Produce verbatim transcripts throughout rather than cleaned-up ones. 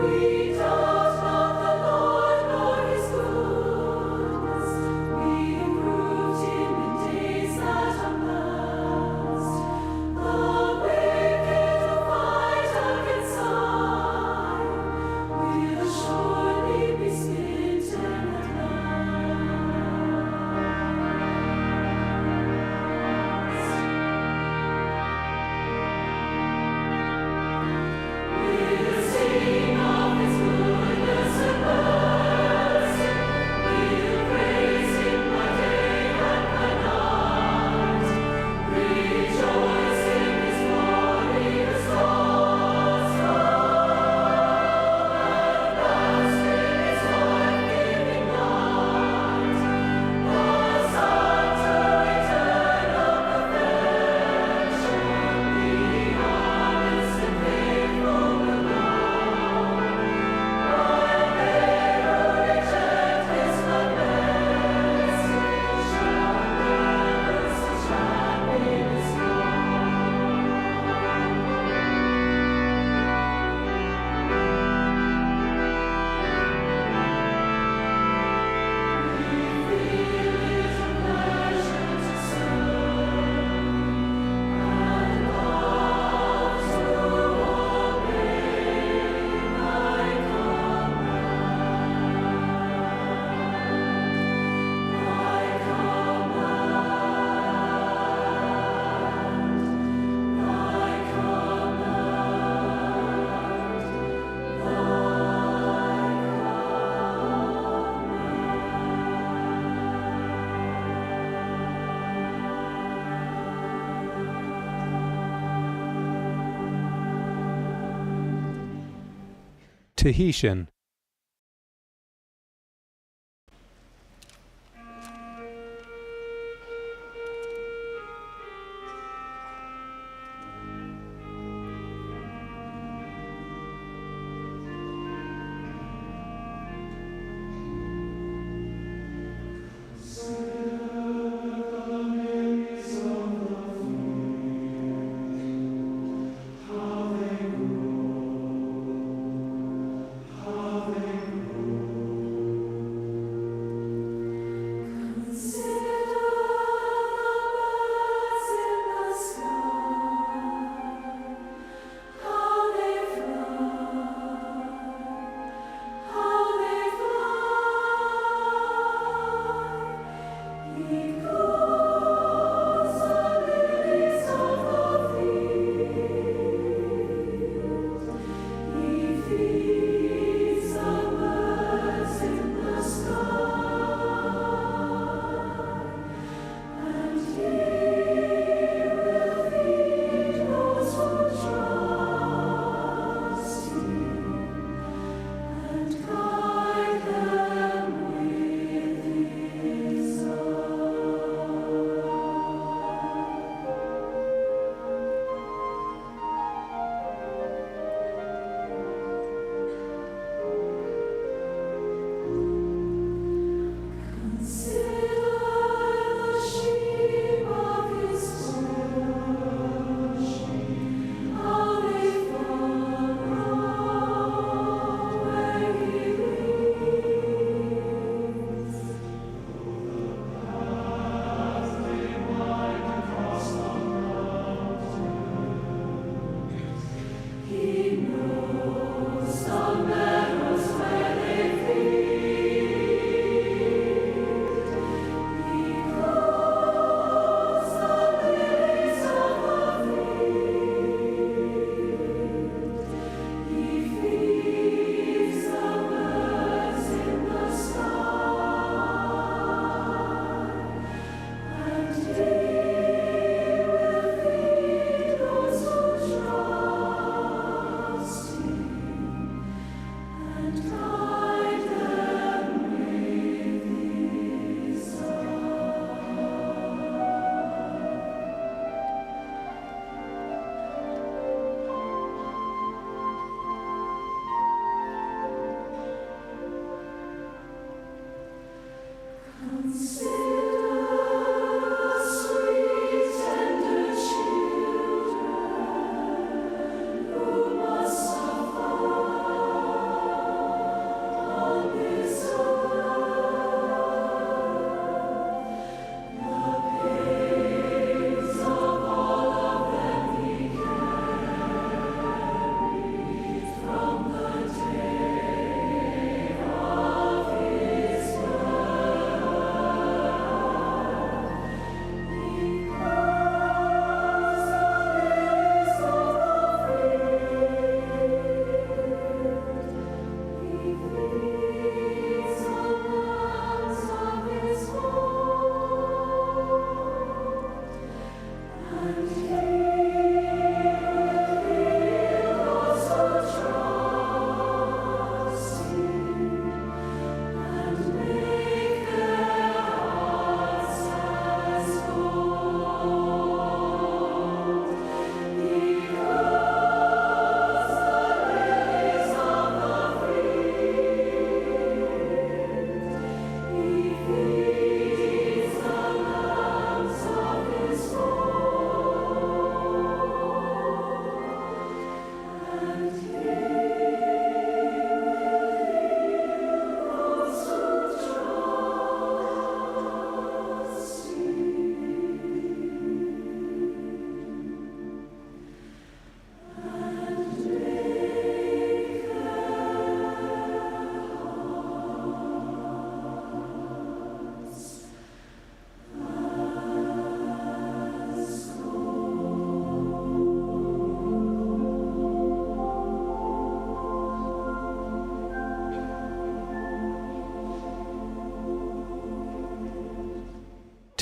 We doubt not the Lord nor his goodness. We proved him in days that are past. The wicked who fight against Zion will surely be smitten at last. Tahitian.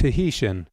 Tahitian.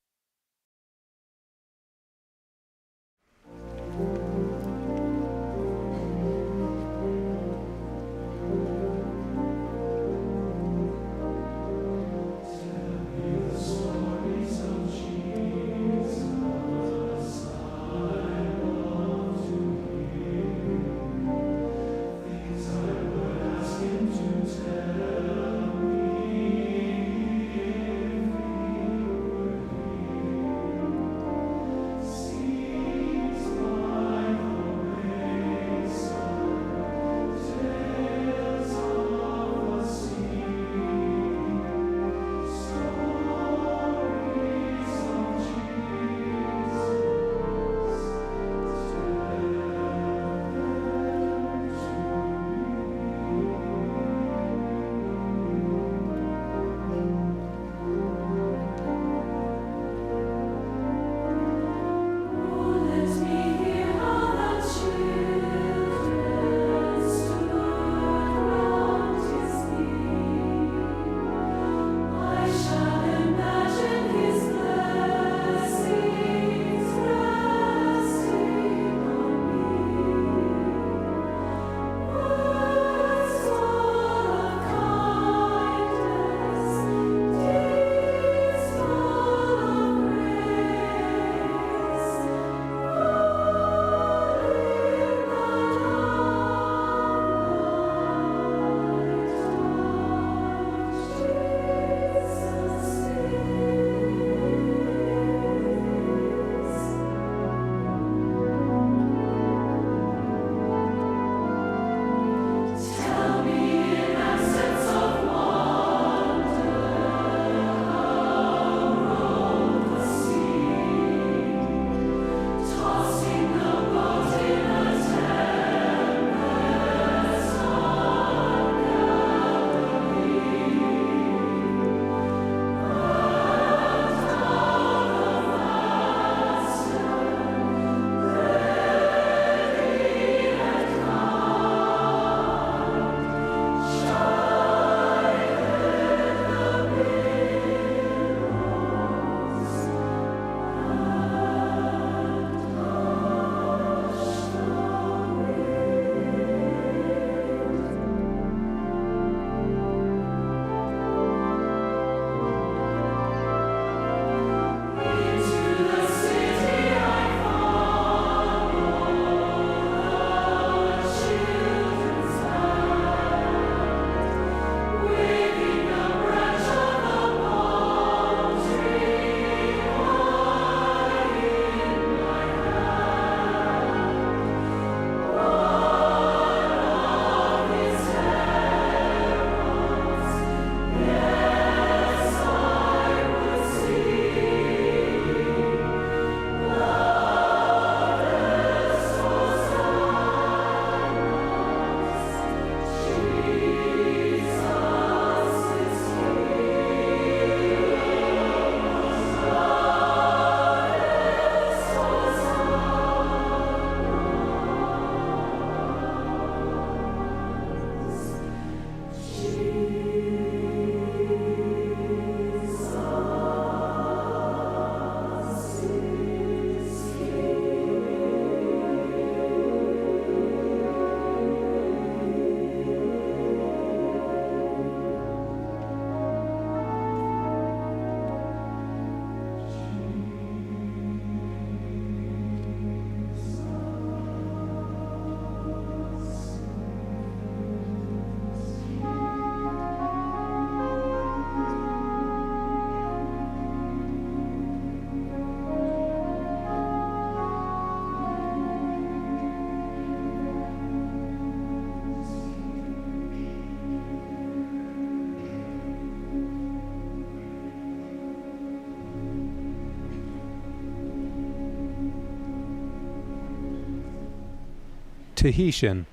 Tahitian.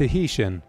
Tahitian.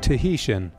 Tahitian.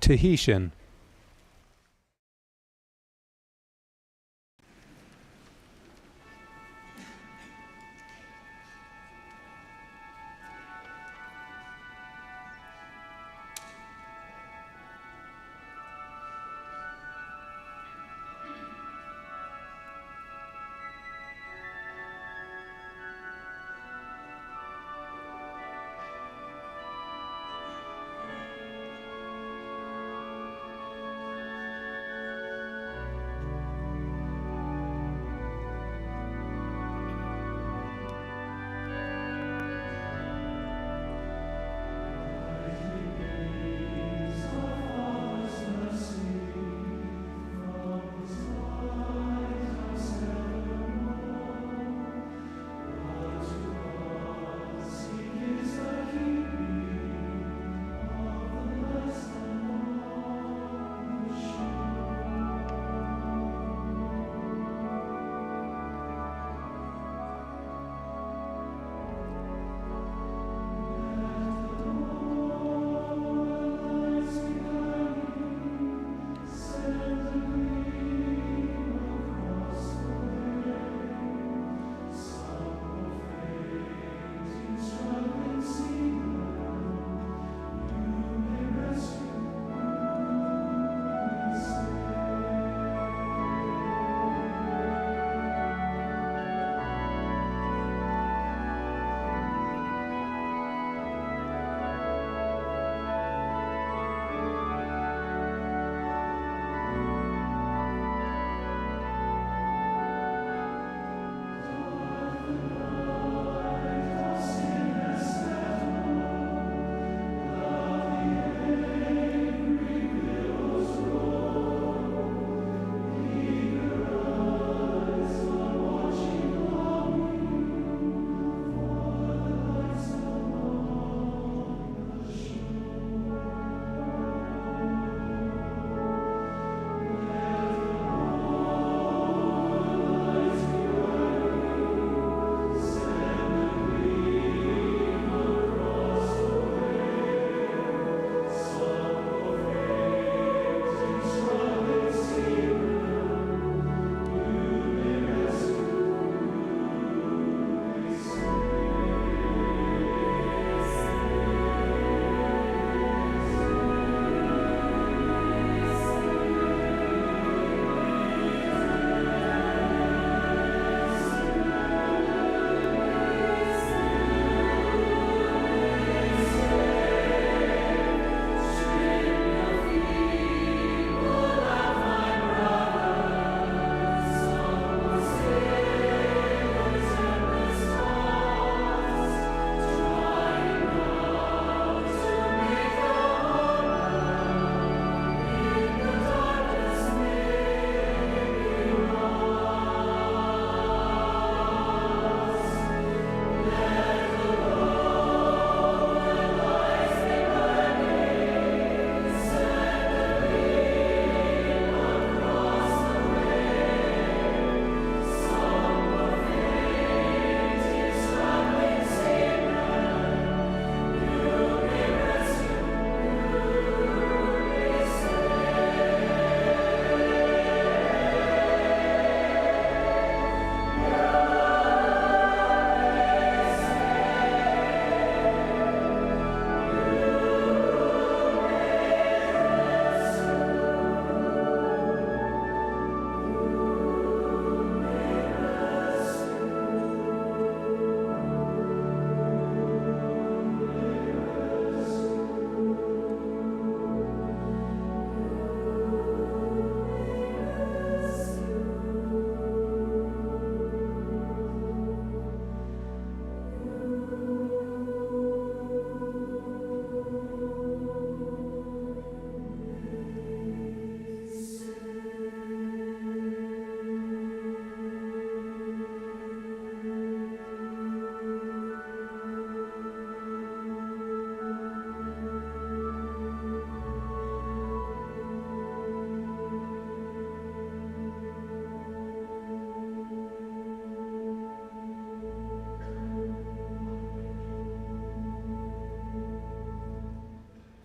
Tahitian.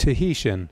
Tahitian.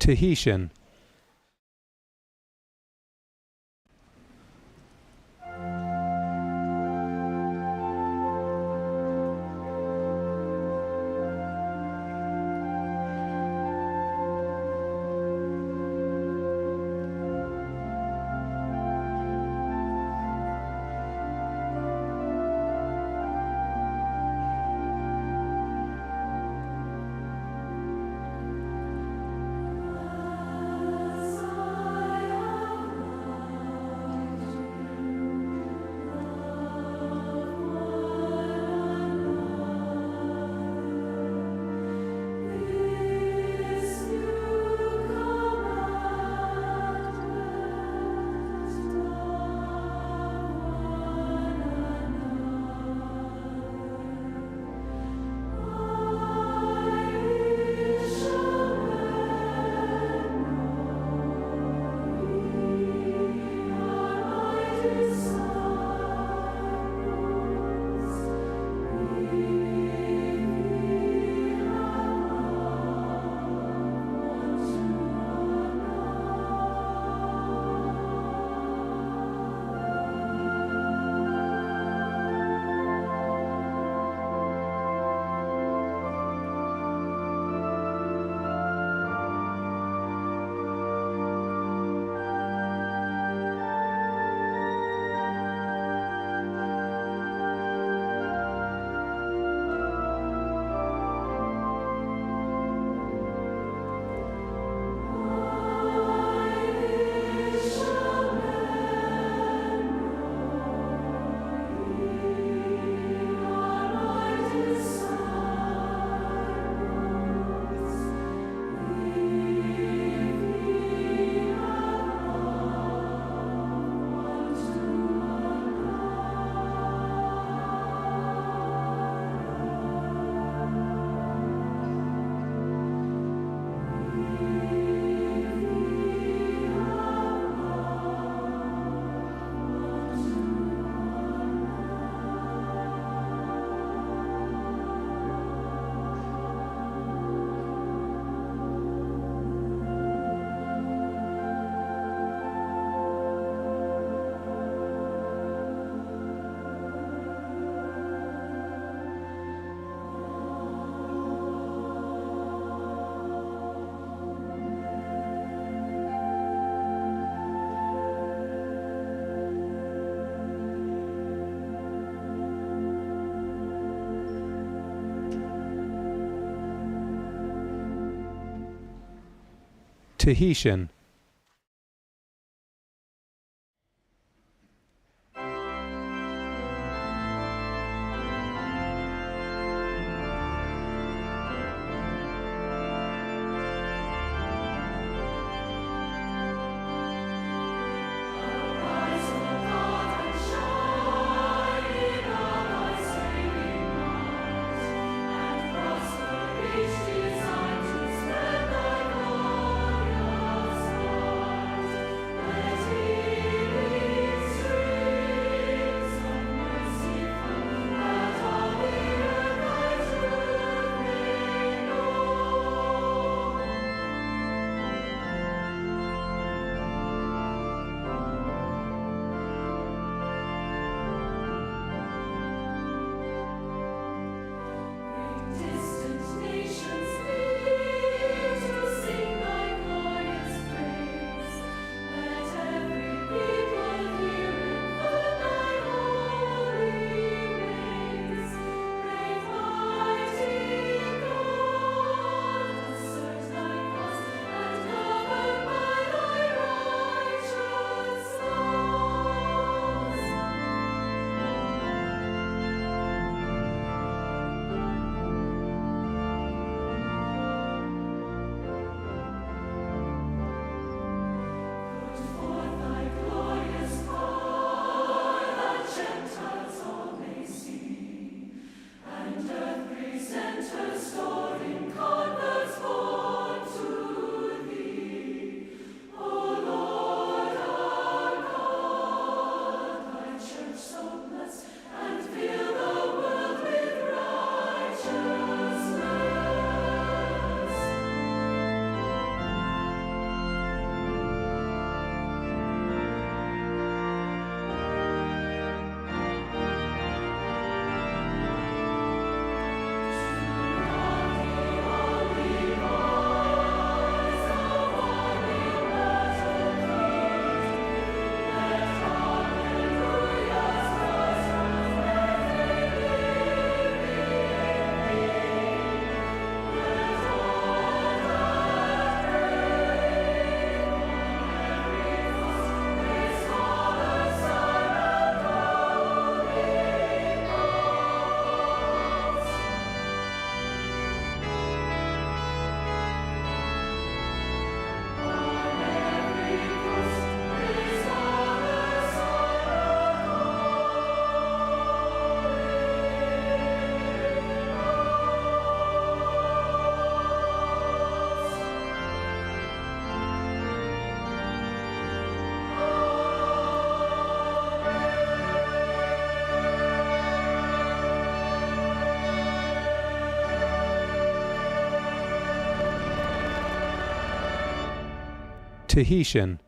Tahitian. Tahitian. Tahitian.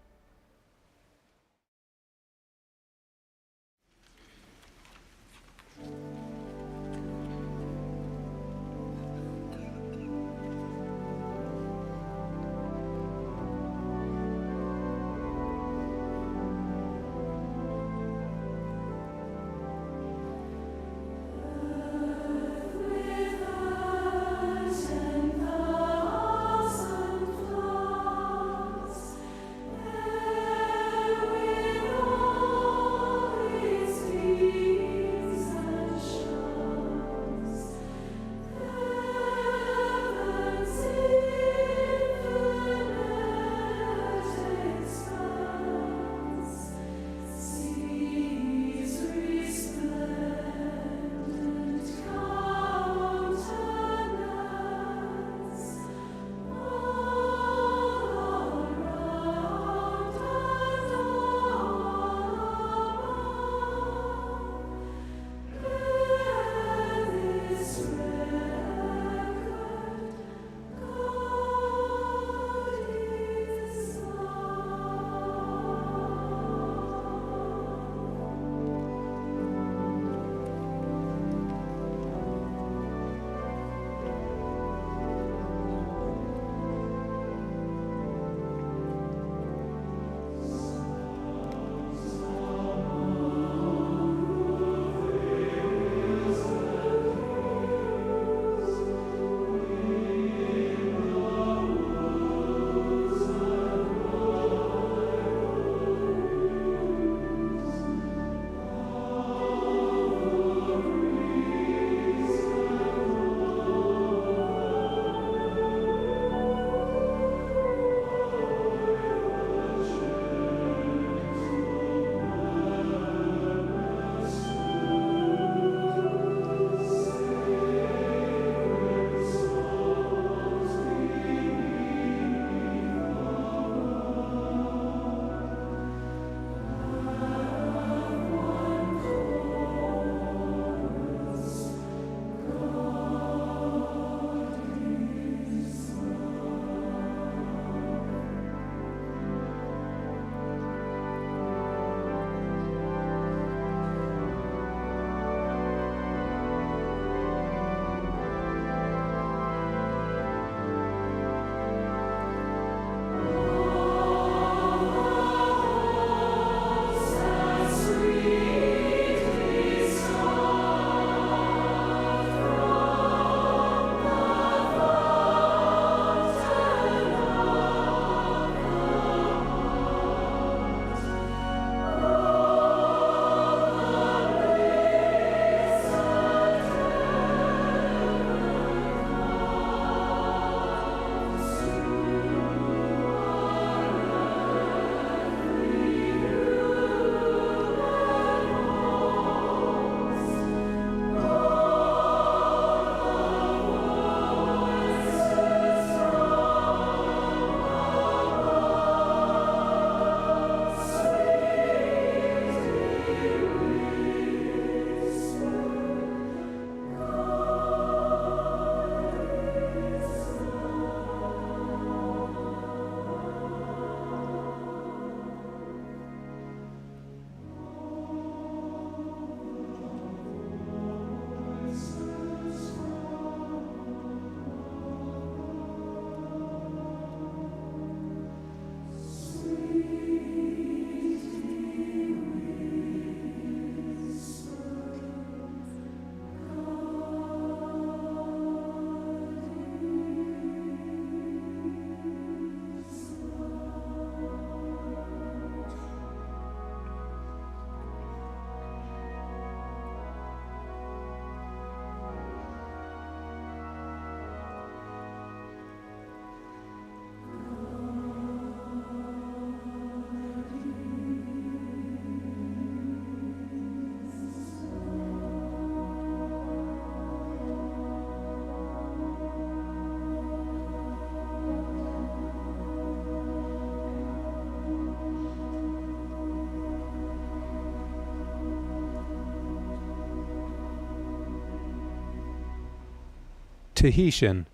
Tahitian.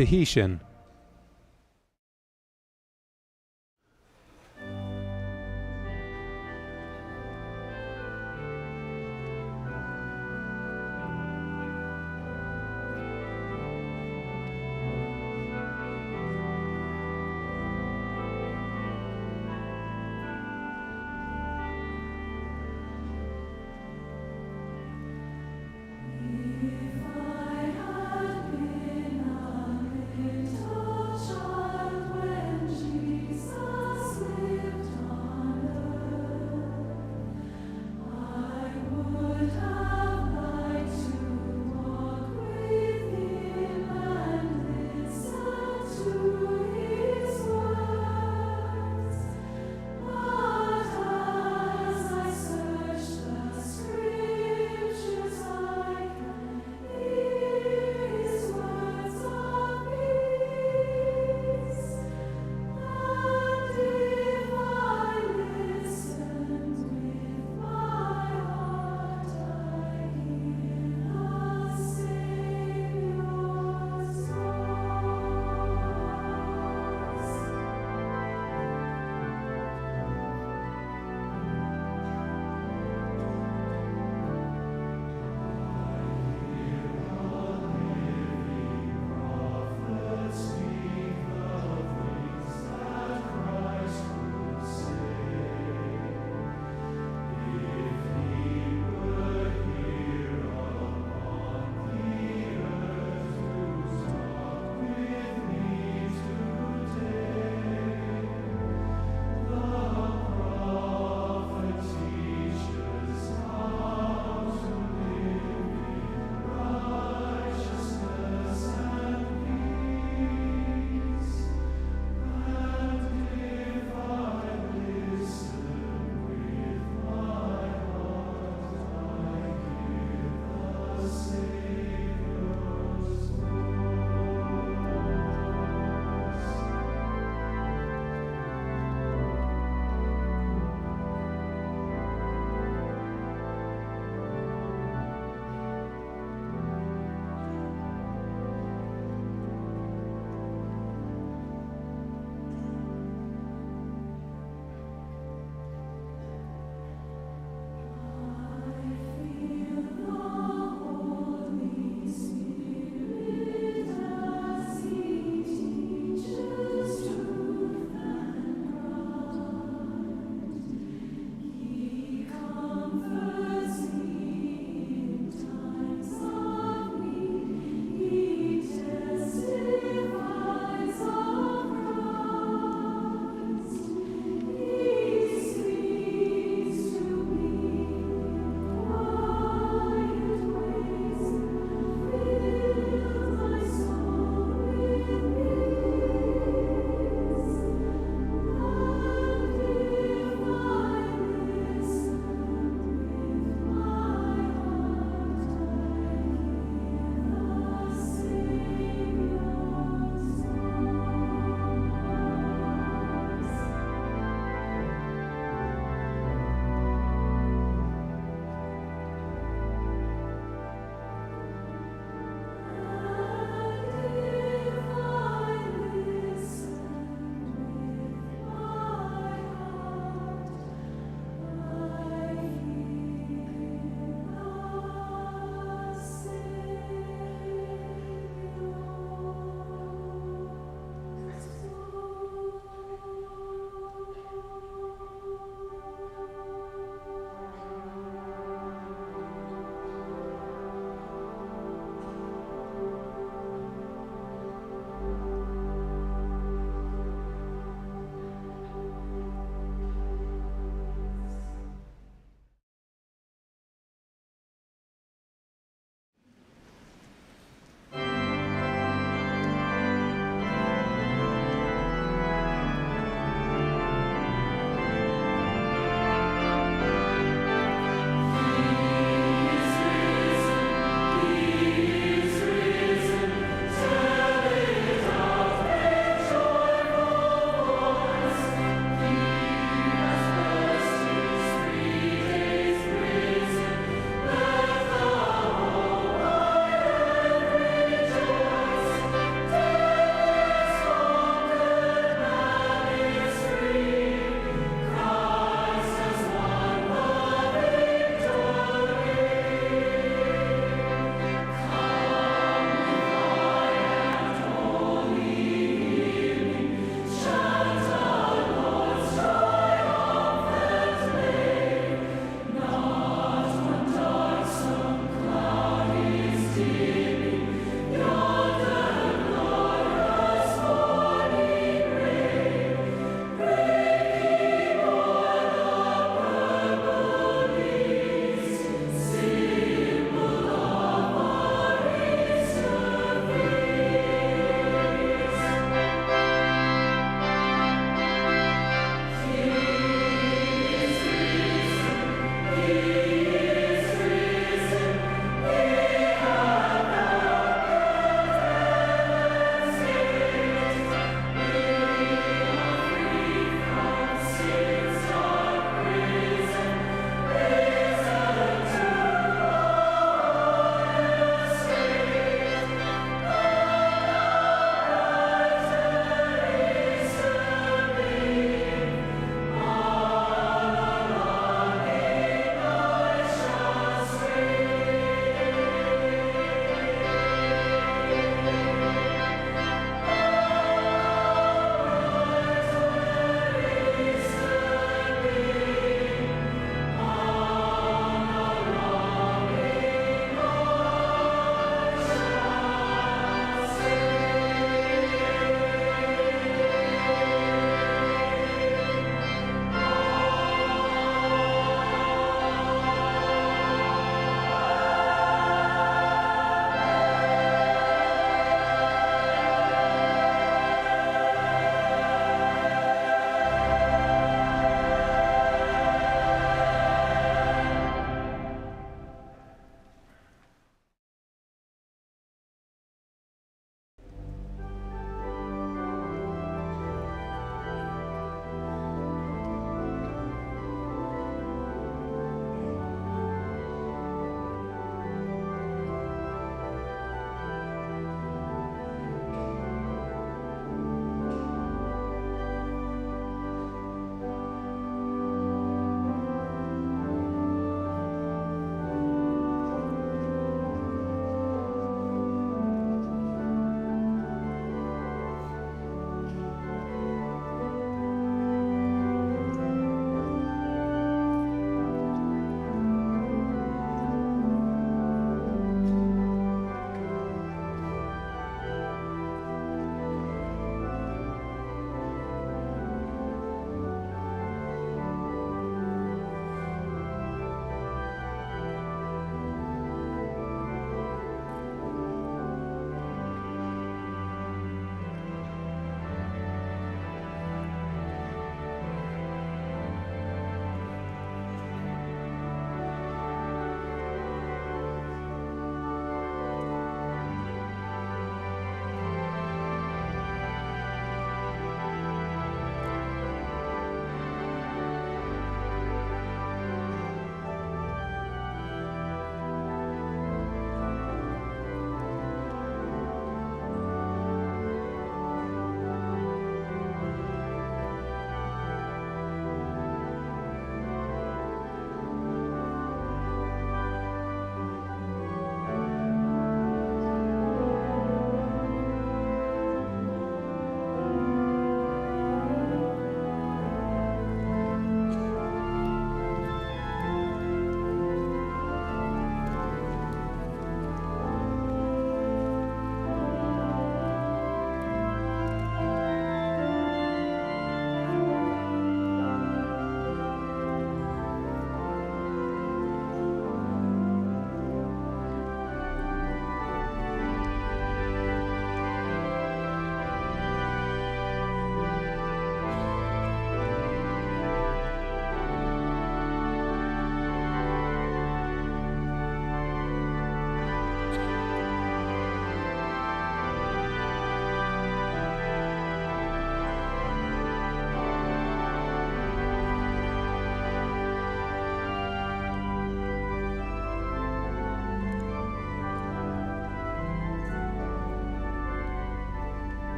Tahitian.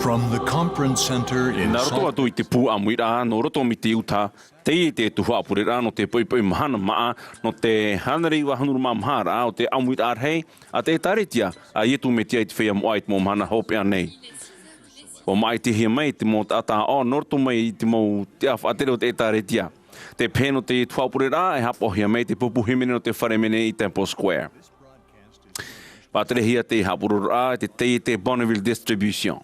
From the conference center in Nā roto Salt- atu i te pū ʻāmuiraʻa, nō roto mai te Utah, teie te tuhaʻa pureraʻa nō te poʻipoʻi mahana māʻa, nō te hānere iva hānuru mā maha raʻa o te ʻāmuiraʻa rahi, a te ʻĒtārētia, a Ietu Metia i te feiā moʻa i te mau mahana hopeʻa nei. ʻUa māʻitihia mai te mau taʻata ʻāʻau, nō roto mai i te mau tiʻa faʻatere o te ʻĒtārētia. Tē pehe nō te tuhaʻa pureraʻa, e haʻapaʻohia mai te pupu hīmene nō te fare hīmene i Temple Square. Faʻaterehia te haʻapurororaʻa, te teie te Bonneville Distribution.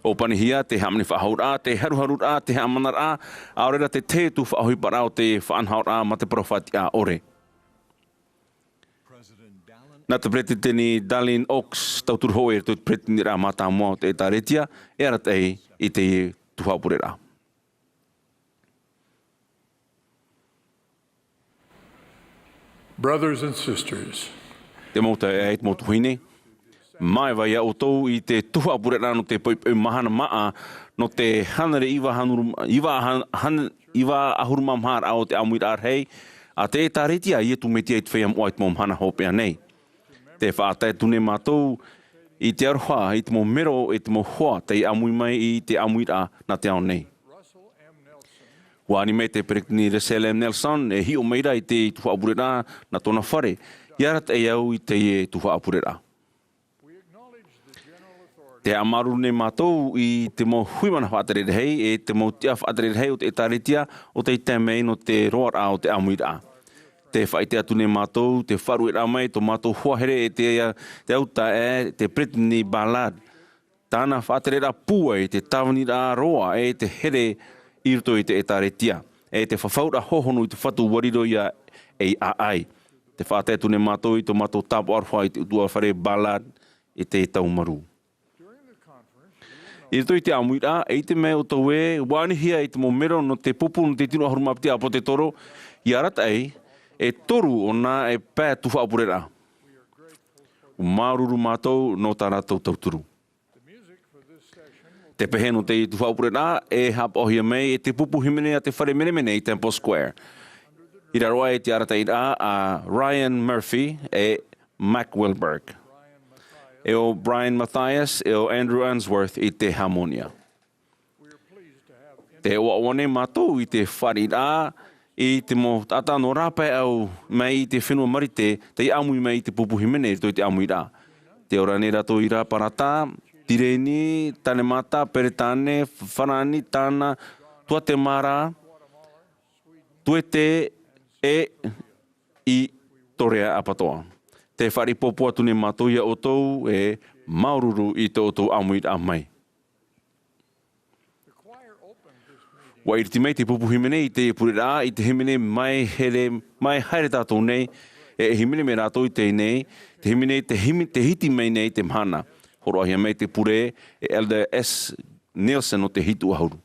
ʻOpanihia te hāmani faʻahou raʻa, te haruharu raʻa, te haʻamanaraʻa, ʻaore rā te tahi atu faʻaʻohiparaʻa o te faʻanahoraʻa mā te parau faʻatiʻa ʻore. Nā te peresideni Dallin Oaks, tauturu hōʻē i roto i te peresideni raʻa mātāmua o te ʻĒtārētia, e arataʻi i te tuhaʻa pureraʻa. Brothers and sisters, Te mau taeaʻe, te mau tuahine, māuiui iā ʻoutou i te tuhaʻa pureraʻa nō te poʻipoʻi mahana māʻa, nō te hānere iva hānuru, iva han-, han-, iva ʻahuru mā maha raʻa o te ʻāmuiraʻa rahi, a te ʻĒtārētia a Ietu Metia i te feiā moʻa i te mau mahana hopeʻa nei. Tē faʻatae atu nei mātou i te aroha i te mau mero e te mau hoa tei ʻāmui mai i te ʻāmuiraʻa nā te ao nei. ʻUa ani mai te peresideni Russell M. Nelson, e hiʻo mai ra i te tuhaʻa pureraʻa nā tōna fare, ʻia arataʻi au i teie tuhaʻa pureraʻa. Tē haʻamāuruuru nei mātou i te mau huimana faʻatere rahi, e te mau tiʻa faʻatere rahi o te ʻĒtārētia, ʻo tei tae mai nō te roaraʻa o te ʻāmuiraʻa. Tē faʻaʻite atu nei mātou, te faʻarueraʻa mai tō mātou hoa here e te, te autaeaʻe, te peresideni Ballard. Tāna faʻatereraʻa pūai, te tāviniraʻa roa, e te here i roto i te ʻĒtārētia, e te fafauraʻa hohonu i te Fatu ʻua riro ia ei ʻāʻai. Tē faʻatae atu nei mātou i tō mātou tāpaʻo aroha i te ʻutuāfare Ballard i te tau marū. I roto i te ʻāmuiraʻa, e ʻite mai ʻoutou ē, ʻua anihia i te mau mero nō te pupu nō te tino ʻahuru mā piti ʻāpōsetolo, ʻia arataʻi, e toru ʻōna e pae tuhaʻa pureraʻa. ʻUa māuruuru mātou nō tā rātou tauturu. Tē pehe nō te tuhaʻa pureraʻa, e haʻapaʻohia mai e te pupu hīmene a te fare menemene i Temple Square. I raro aʻe i te arataʻiraʻa a Ryan Murphy e Mac Wilberg, e ʻo Brian Mathias, e ʻo Andrew Unsworth i te hāmonia. Tē ʻoaʻoa nei mātou i te fāriʻiraʻa i te mau taʻata nō rāpae ʻau mai i te fenua Marite, tei ʻāmui mai i te pupu hīmene i roto i te ʻāmuiraʻa. Tē ora nei rātou i Raparata, Tireni, Tānemata, Peretāne, Farāni, Tāna, Tuatemara, Tuete, e i Torea Apatoʻa. Tē faʻaʻite atu nei mātou iā ʻoutou e māuruuru i tō ʻoutou ʻāmuiraʻa mai. ʻUa ʻiriti mai te pupu hīmene i te pureraʻa i te hīmene Mai Here, Mai Haere Tātou Nei, e hīmene mai rātou i teie nei, te hīmene, te hīme-, tē hiti mai nei te mahana. Hōroʻahia mai te pure e Elder S. Nielsen nō te hitu ʻahuru.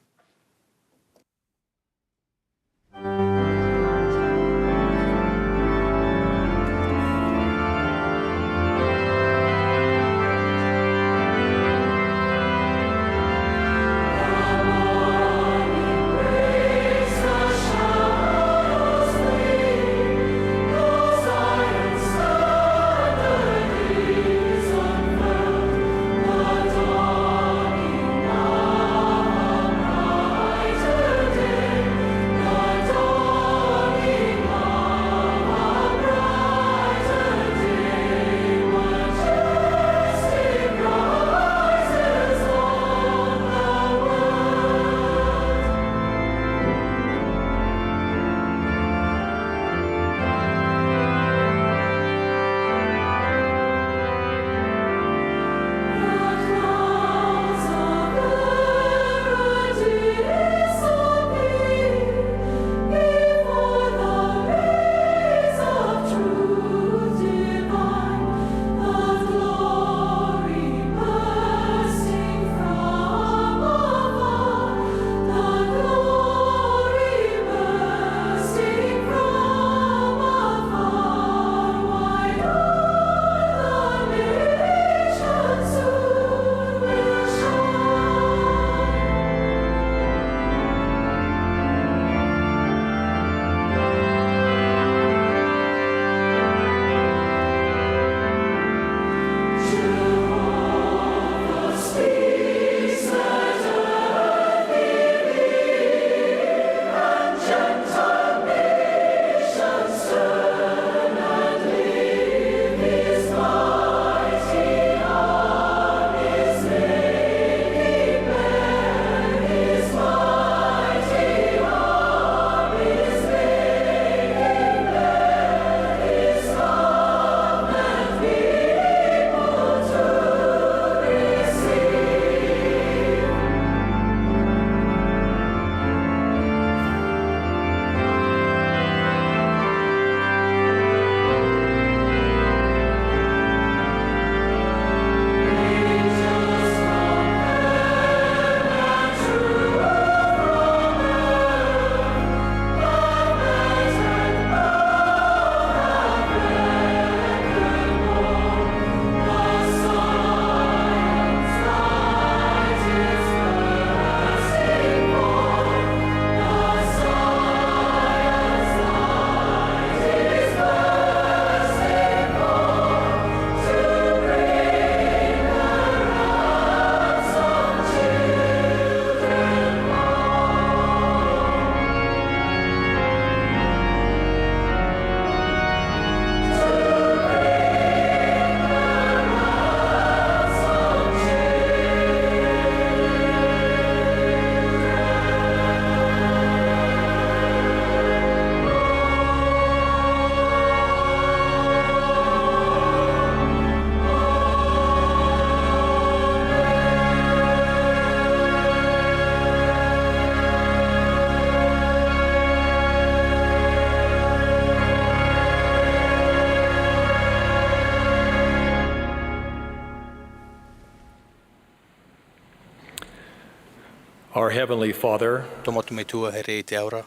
Our Heavenly Father, tō mātou Metua here i te ao ra,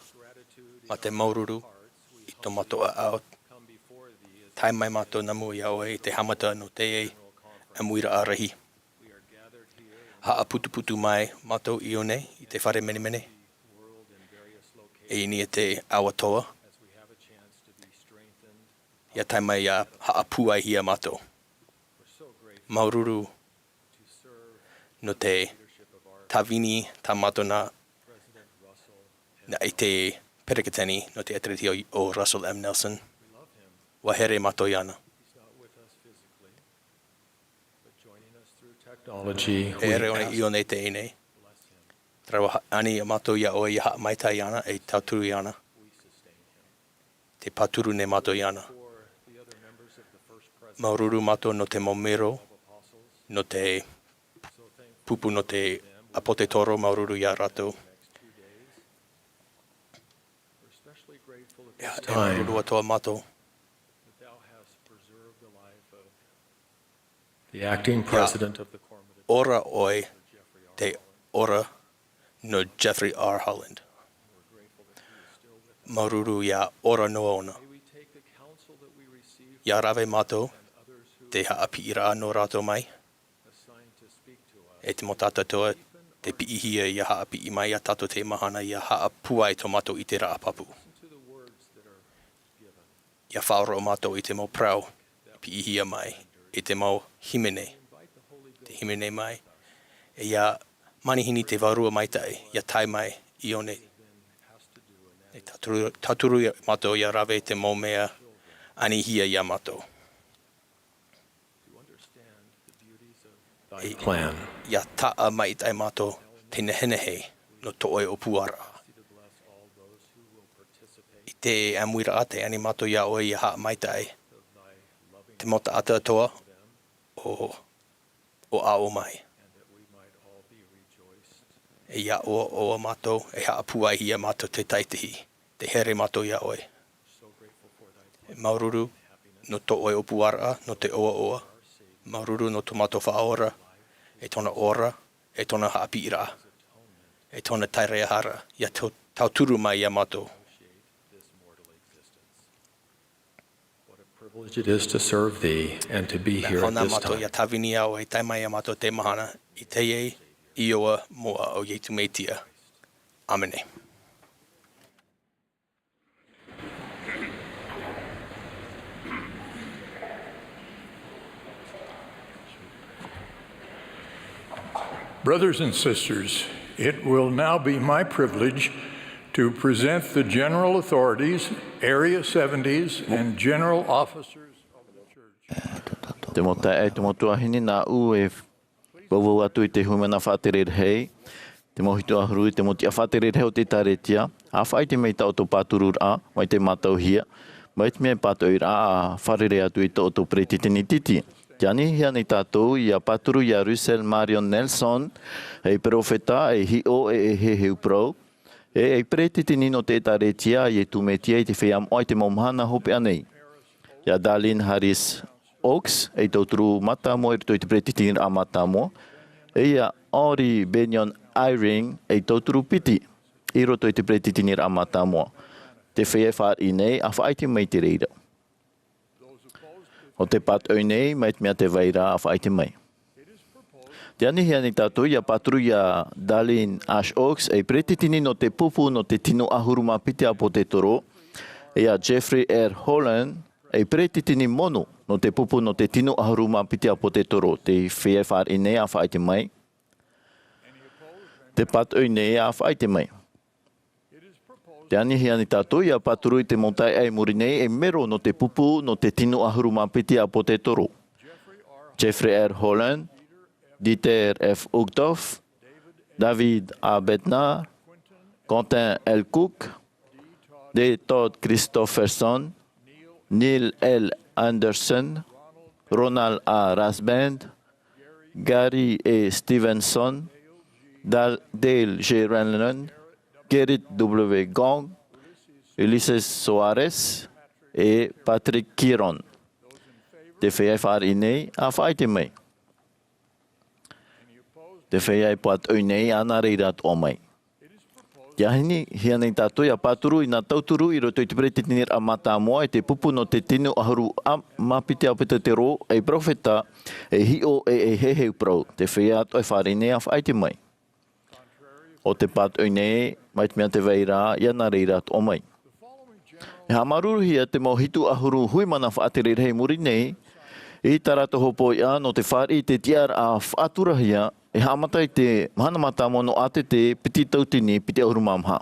mā te māuruuru i tō mātou ʻāʻau, tae mai mātou nā mua iā ʻoe i te haʻamata nō teie ʻāmuiraʻa rahi. Haʻaputuputu mai mātou i ʻō nei i te fare menemene, e i niʻa i te ao atoʻa, ʻia tae mai ʻia haʻapūaihia mātou. Māuruuru nō te tāvini tā mātou nā, nā i te peretiteni nō te ʻEteretia ʻo Russell M. Nelson. ʻUa here mātou iāna. E ʻere ʻōna i ʻō nei teie nei. Terā ʻua ha-, ani mātou iā ʻoe ʻia haʻamaitaʻi iāna, e tauturu iāna. Tē pāturu nei mātou iāna. Māuruuru mātou nō te mau mero, nō te pupu nō te ʻāpōsetolo, māuruuru iā rātou. E, e māuruuru atoʻa mātou. The acting president of the Quorum of the ʻOra ʻoe, te ʻora nō Jeffrey R. Holland. Māuruuru ʻia ʻora noa ʻōna. ʻIa rave mātou te haʻapiʻiraʻa nō rātou mai, e te mau taʻata atoʻa tei piʻihia ʻia haʻapiʻi mai iā tātou teie mahana ʻia haʻapūai tō mātou ʻiteraʻa pāpū. ʻIa faʻaroʻo mātou i te mau parau i piʻihia mai, i te mau hīmene, tē hīmene mai, e ʻia manihini te Vārua Maitaʻi, ʻia tae mai i ʻō nei. E tauturu, tauturu mātou ʻia rave i te mau mea anihia iā mātou. E, ʻia taʻa maitaʻi mātou te nehenehe nō tō ʻoe ʻōpuaraʻa. I te ʻāmuiraʻa tē ani mātou iā ʻoe ʻia haʻamaitaʻi te mau taʻata atoʻa ʻo, ʻo aʻo mai. E ʻia ʻoaʻoa mātou, e haʻapūaihia mātou te taitahi, tē here mātou iā ʻoe. Māuruuru nō tō ʻoe ʻōpuaraʻa, nō te ʻoaʻoa. Māuruuru nō tō mātou Faʻaora, e tōna ora, e tōna haʻapiʻiraʻa, e tōna taireʻaharaʻa, ʻia tau-, tauturu mai iā mātou. What a privilege it is to serve thee and to be here at this time. Mea hau nā mātou ʻia tāvini iā ʻoe, tae mai iā mātou teie mahana, i teie iʻoa moʻa ʻo Iesu Mesia. ʻĀmene. Brothers and sisters, it will now be my privilege to present the general authorities, area seventies, and general officers of the church. Te mau taeaʻe, te mau tuahine, nāʻu e vauvau atu i te hūmana faʻatere rahi, te mau hitu ʻahuru i te mau tiʻa faʻatere rahi o te ʻĒtārētia, ʻa faʻaʻite mai tā ʻoutou pātururaʻa, mai te mātauhia, mai te mea e pātoʻiraʻa ʻa fārerei atu i tō ʻoutou peretiteni tītī. Tē anihia nei tātou ʻia pāturu iā Russell Marion Nelson, ei perofeta, ei hiʻo, e, e heheu parau, e, ei peretiteni nō te ʻĒtārētia a Iesu Mesia i te feiā moʻa i te mau mahana hopeʻa nei. Iā Dallin Harris Oaks, ei tauturu mātāmua i roto i te peretiteniraʻa mātāmua, e iā Henri Bennion Eyring, ei tauturu piti i roto i te peretiteniraʻa mātāmua. Te feiā e fāriʻi nei, ʻa faʻaʻite mai i te reira. ʻO tē pātoʻi nei, mai te mea tē vai ra, ʻa faʻaʻite mai. Tē anihia nei tātou ʻia pāturu iā Dallin H. Oaks, ei peretiteni nō te pupu nō te tino ʻahuru mā piti ʻāpōsetolo, e iā Jeffrey R. Holland, ei peretiteni mono nō te pupu nō te tino ʻahuru mā piti ʻāpōsetolo. Te feiā e fāriʻi nei, ʻa faʻaʻite mai. Tē pātoʻi nei, ʻa faʻaʻite mai. Tē anihia nei tātou ʻia pāturu i te mau taeaʻe i muri nei, ei mero nō te pupu nō te tino ʻahuru mā piti ʻāpōsetolo. Jeffrey R. Holland, Dieter F. Uchtdorf, David A. Bednar, Quentin L. Cook, D. Todd Christofferson, Neil L. Andersen, Ronald A. Rasband, Gary E. Stevenson, Dal-, Dale G. Renlund, Gerrit W. Gong, Ulisses Soares, e Patrick Kieron. Te feiā e fāriʻi nei, ʻa faʻaʻite mai. Te feiā e pātoʻi nei, ʻa nā reira atoʻa mai. Te anihia nei tātou ia pāturu i nā tauturu i roto i te peretiteniraʻa mātāmua i te pupu nō te tino ʻahuru a mā piti ʻāpōsetolo, ei peropheta, ei hiʻo, e ei heheu parau. Te feiā atoʻa e fāriʻi nei ia faʻaʻite mai. ʻO te pātoʻi nei, mai te mea tē vai ra, ia nā reira atoʻa mai. E haʻamāuruuruhia te mau hitu ʻahuru hui mana faʻatere rahi i muri nei, i tā rātou hōpoiʻa nō te fāriʻi i te tiʻaraʻa faʻaturahia, e haʻamata i te mahana mātāmua nō ʻātete piti tauatini piti ʻahuru mā maha.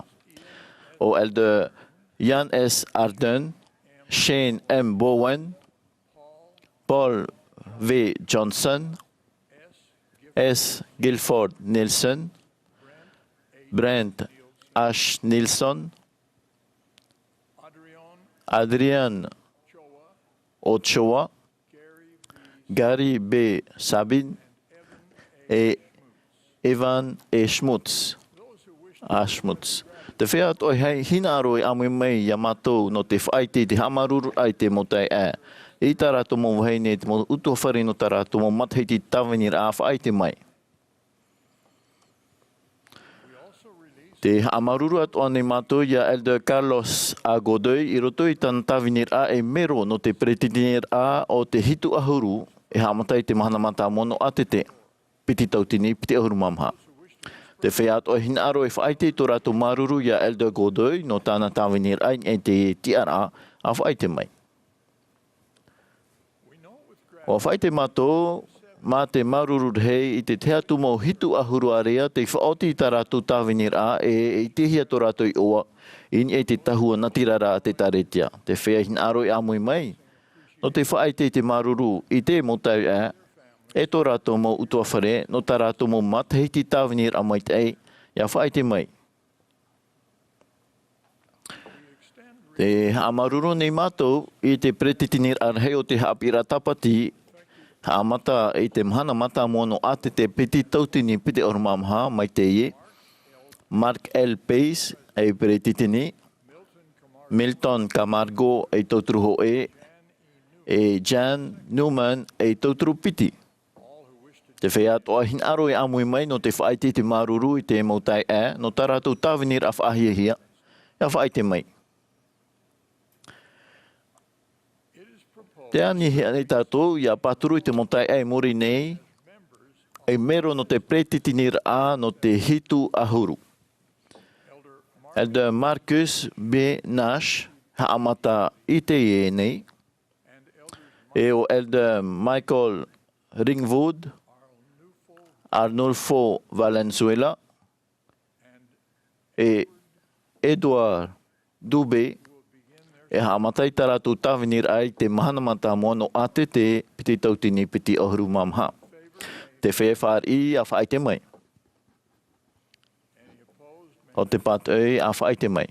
ʻO Elder Ian S. Ardern, Shane M. Bowen, Paul V. Johnson, S. Guilford Nelson, Brent H. Nelson, Adrian Ochoa, Gary B. Sabin, e Evan E. Schmutz. A Schmutz. Te feiā atoʻa e hinaʻaro e ʻāmui mai ia mātou nō te faʻaʻite i te haʻamāuruururaʻa i te mau taeaʻe. I tā rātou mau vahine, te mau ʻutuāfare nō tā rātou mau matahiti tāviniraʻa, faʻaʻite mai. Tē haʻamāuruuru atoʻa nei mātou ia Elder Carlos A. Godoy i roto i tāna tāviniraʻa ei mero nō te peretiteniraʻa o te hitu ʻahuru, e haʻamata i te mahana mātāmua nō ʻātete piti tauatini piti ʻahuru mā maha. Te feiā atoʻa e hinaʻaro e faʻaʻite i tō rātou māuruuru ia Elder Godoy nō tāna tāviniraʻa i niʻa i te tiʻaraʻa, a faʻaʻite mai. ʻUa faʻaʻite mātou, mā te māuruuru rahi i te tahi atu mau hitu ʻahuru ārea tei faʻaoti i tā rātou tāviniraʻa e, e ʻitehia tō rātou iʻoa i niʻa i te tahua natirara a te ʻĒkālesia. Te feiā e hinaʻaro e ʻāmui mai nō te faʻaʻite i te māuruuru i te mau taeaʻe, e tō rātou mau ʻutuāfare, nō tā rātou mau matahiti tāviniraʻa maitaʻi, ia faʻaʻite mai. Tē haʻamāuruuru nei mātou i te peretiteniraʻa rahi o te haʻapiʻiraʻa Tāpati, haʻamata i te mahana mātāmua nō ʻātete piti tauatini piti ʻahuru mā maha mai teie, Mark L. Pace ei peretiteni, Milton Camargo ei tauturu hōʻē, e Jan Newman ei tauturu piti. Te feiā atoʻa e hinaʻaro e ʻāmui mai nō te faʻaʻite i te māuruuru i te mau taeaʻe, nō tā rātou tāviniraʻa faʻahiahia, ia faʻaʻite mai. Tē anihia nei tātou ia pāturu i te mau taeaʻe i muri nei, ei mero nō te peretiteniraʻa nō te hitu ʻahuru. Elder Marcus B. Nash, haʻamata i teie nei, e ʻo Elder Michael Ringwood, Arnulfo Valenzuela, e Edouard Dubé, e haʻamata i tā rātou tāviniraʻa i te mahana mātāmua nō ʻātete piti tauatini piti ʻahuru mā maha. Te feiā e fāriʻi, ia faʻaʻite mai. ʻO te pātoʻi, ia faʻaʻite mai.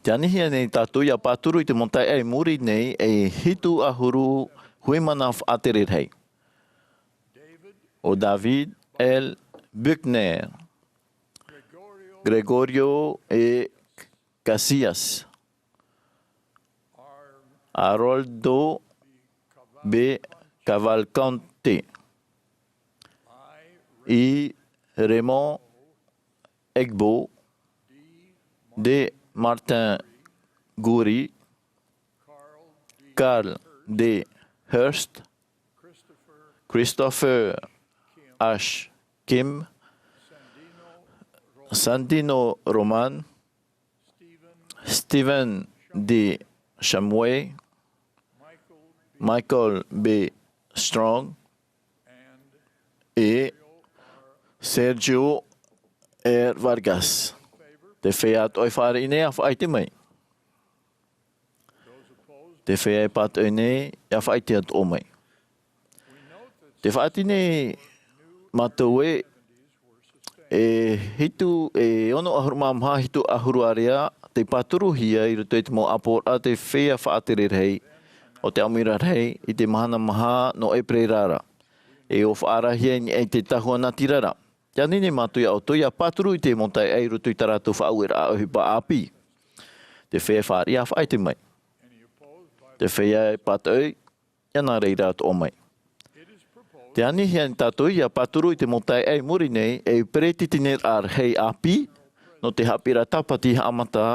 Tē anihia nei tātou ia pāturu i te mau taeaʻe i muri nei ei hitu ʻahuru hui mana faʻatere rahi. ʻO David L. Buckner, Gregorio E. Casillas, Aroldo B. Cavalcante, I. Raymond Egbo, D. Martin Goury, Carl D. Hurst, Christopher H. Kim, Sandino Roman, Stephen D. Shumway, Michael B. Strong, e Sergio R. Vargas. Te feiā atoʻa e fāriʻi nei, ia faʻaʻite mai. Te feiā e pātoʻi nei, ia faʻaʻite atoʻa mai. Tē faʻaʻite nei mātou ē, e hitu, e ono ʻahuru mā maha, hitu ʻahuru ārea tei pāturuhia i roto i te mau ʻāpoʻoraʻa, te feiā faʻatere rahi o te ʻāmuiraʻa rahi i te mahana maha nō ʻEperēra ra. E ʻo faʻaarahia i niʻa i te tahua natirara. Tē ani nei mātou ia ʻoutou ia pāturu i te mau taeaʻe i roto i tā rātou faʻaueraʻa ʻohipa ʻāpī. Te feiā e fāriʻi, ia faʻaʻite mai. Te feiā e pātoʻi, ia nā reira atoʻa mai. Te anihia nei tātou ia pāturu i te mau taeaʻe i muri nei ei peretiteni rahi ʻāpī nō te haʻapiʻiraʻa tāpati haʻamata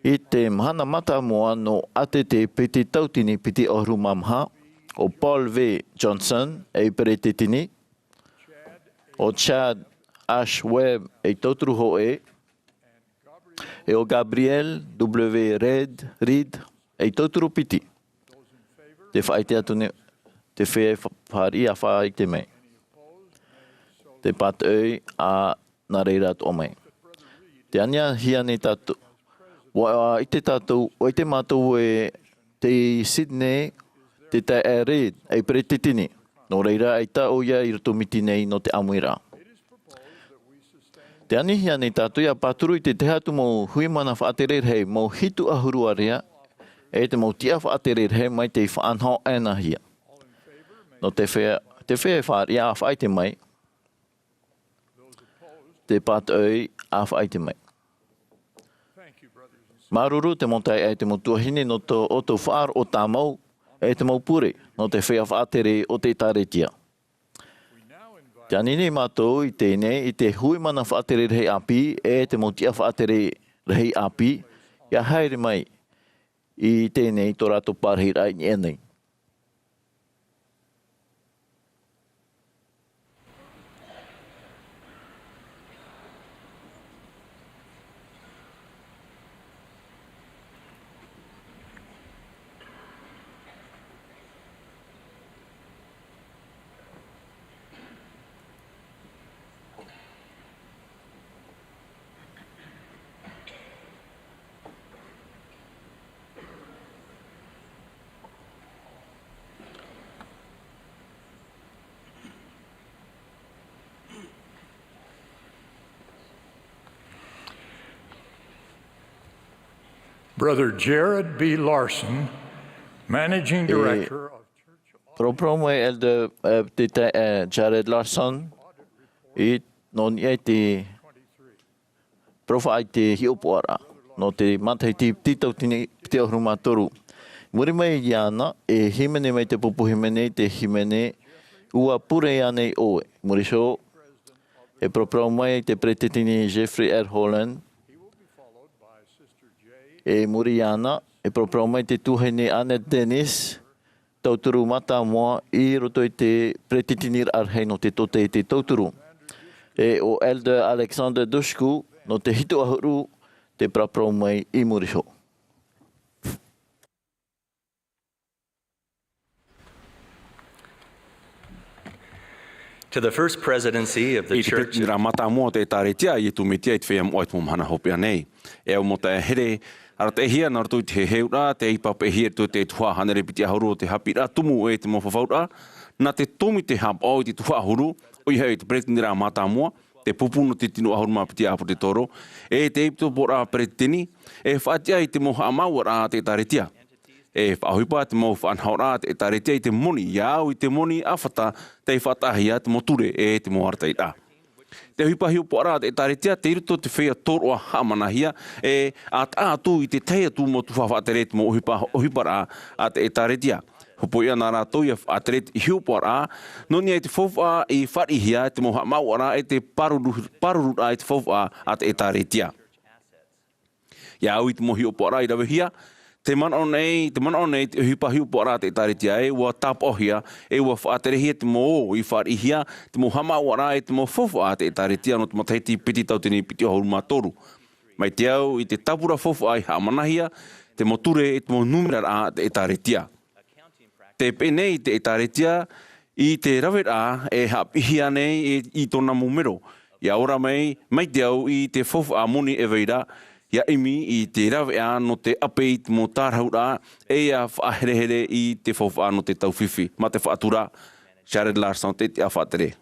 i te mahana mātāmua nō ʻatete piti tautini piti ʻahuru mā maha, ʻo Paul V. Johnson ei peretiteni, ʻo Chad Ash Webb ei tauturu hōʻē, e ʻo Gabriel W. Reed, Reed ei tauturu piti. Te faʻaʻite atu nei, te feiā fa-, fāriʻi ʻa faʻaʻite mai. Te pātoʻi ʻa nā reira atoʻa mai. Te anihia nei tātou, ʻua ʻite tātou, ʻua ʻite mātou ē tei Sydney te taeaʻe Reed ei peretiteni. Nō reira, ʻaita ʻoia i roto miti nei nō te ʻāmuiraʻa. Te anihia nei tātou ia pāturu i te tahi atu mau hui mana faʻatere rahi, mau hitu ʻahuru ārea, e te mau tiʻa faʻatere rahi mai tei faʻanahonahohia. Nō te feiā, te feiā fāriʻi ʻa faʻaʻite mai, te pātoʻi ʻa faʻaʻite mai. Māuruuru te mau taeaʻe, te mau tuahine nō tō ʻoutou faʻaroʻo tāmau, e te mau pure nō te feiā faʻatere o te ʻĒtārētia. Te ani nei mātou i teie nei, i te hui mana faʻatere rahi ʻāpī, e te mau tiʻa faʻatere rahi ʻāpī, ia haere mai i teie nei tō rātou parahiraʻa i niʻa nei. Brother Jared B. Larson, Managing E Director of Church Audit. Paraparau mai Elder, e, te taeaʻe, e, Jared Larson, i, nō niʻa i te parau faʻaʻite hiʻopoʻaraʻa nō te matahiti piti tautini piti ʻahuru mā toru. Muri mai iāna, e hīmene mai te pupu hīmene, te hīmene ʻUa Pure Ānei ʻOe? Muri iho, e paraparau mai te peretiteni Jeffrey R. Holland. E muri iāna, e paraparau mai te tuahine Annette Dennis, tauturu mātāmua i roto i te peretiteniraʻa rahi nō te tōtaiete tauturu. E ʻo Elder Alexander Dushku nō te hitu ʻahuru te paraparau mai i muri iho. To the first presidency of the I te church. Peretiteniraʻa mātāmua o te ʻĒtārētia a Iesu Mesia i te feiā moʻa i te mau mahana hopeʻa nei. E au mau taeaʻe here, arataʻihia nā roto i te heheuraʻa, te ʻāipa peʻehia i roto i te tuhaʻa hānere piti ʻahuru o te haʻapiʻiraʻa tumu e te mau fafauraʻa, nā te tōmite haʻapaʻo i te tuhaʻa huru, ʻoia hoʻi te peretiteniraʻa mātāmua, te pupu nō te tino ʻahuru mā piti ʻāpōsetolo, e te ʻEpīkopōraʻa Peretiteni, e faʻatiʻa i te mau haʻamāuʻaraʻa a te ʻĒtārētia. E faʻaʻohipa te mau faʻanahoraʻa a te ʻĒtārētia i te moni, ia au i te moni ʻāfata tei faʻataʻahia te mau ture e te mau arataʻiraʻa. Te ʻohipa hiʻopoʻaraʻa a te ʻĒtārētia, tei roto te feiā tōroʻa haʻamanahia, e ʻa taʻa atu i te tahi atu mau tuhaʻa faʻatere te mau ʻohipa, ʻohiparaʻa a te ʻĒtārētia. Hōpoiʻa nā rātou ia faʻatere i te hiʻopoʻaraʻa, nō niʻa i te faufaʻa i fāriʻihia, te mau haʻamāuʻaraʻa e te pāruru-, pāruruʻraʻa i te faufaʻa a te ʻĒtārētia. Ia au i te mau hiʻopoʻaraʻa i ravehia, te manaʻo nei, te manaʻo nei te ʻohipa hiʻopoʻaraʻa a te ʻĒtārētia ē, ʻua tāpaʻohia, e ʻua faʻaterehia te mau ō i fāriʻihia, te mau haʻamāuʻaraʻa e te mau faufaʻa a te ʻĒtārētia nō te matahiti piti tautini piti ʻahuru mā toru. Mai te au i te tāpura faufaʻa i haʻamanahia, te mau ture e te mau nūmeraraʻa a te ʻĒtārētia. Tē peʻe nei te ʻĒtārētia i te raveraʻa e haʻapiʻihia nei i, i tōna mau mero. Ia ora mai, mai te au i te faufaʻa moni e vai ra, ia ʻimi i te raveʻa nō te ʻape i te mau tārahu ra, e ia faʻaherehere i te faufaʻa nō te tau fifi. Mā te faʻatura, Jared Larson, te, te faʻatere.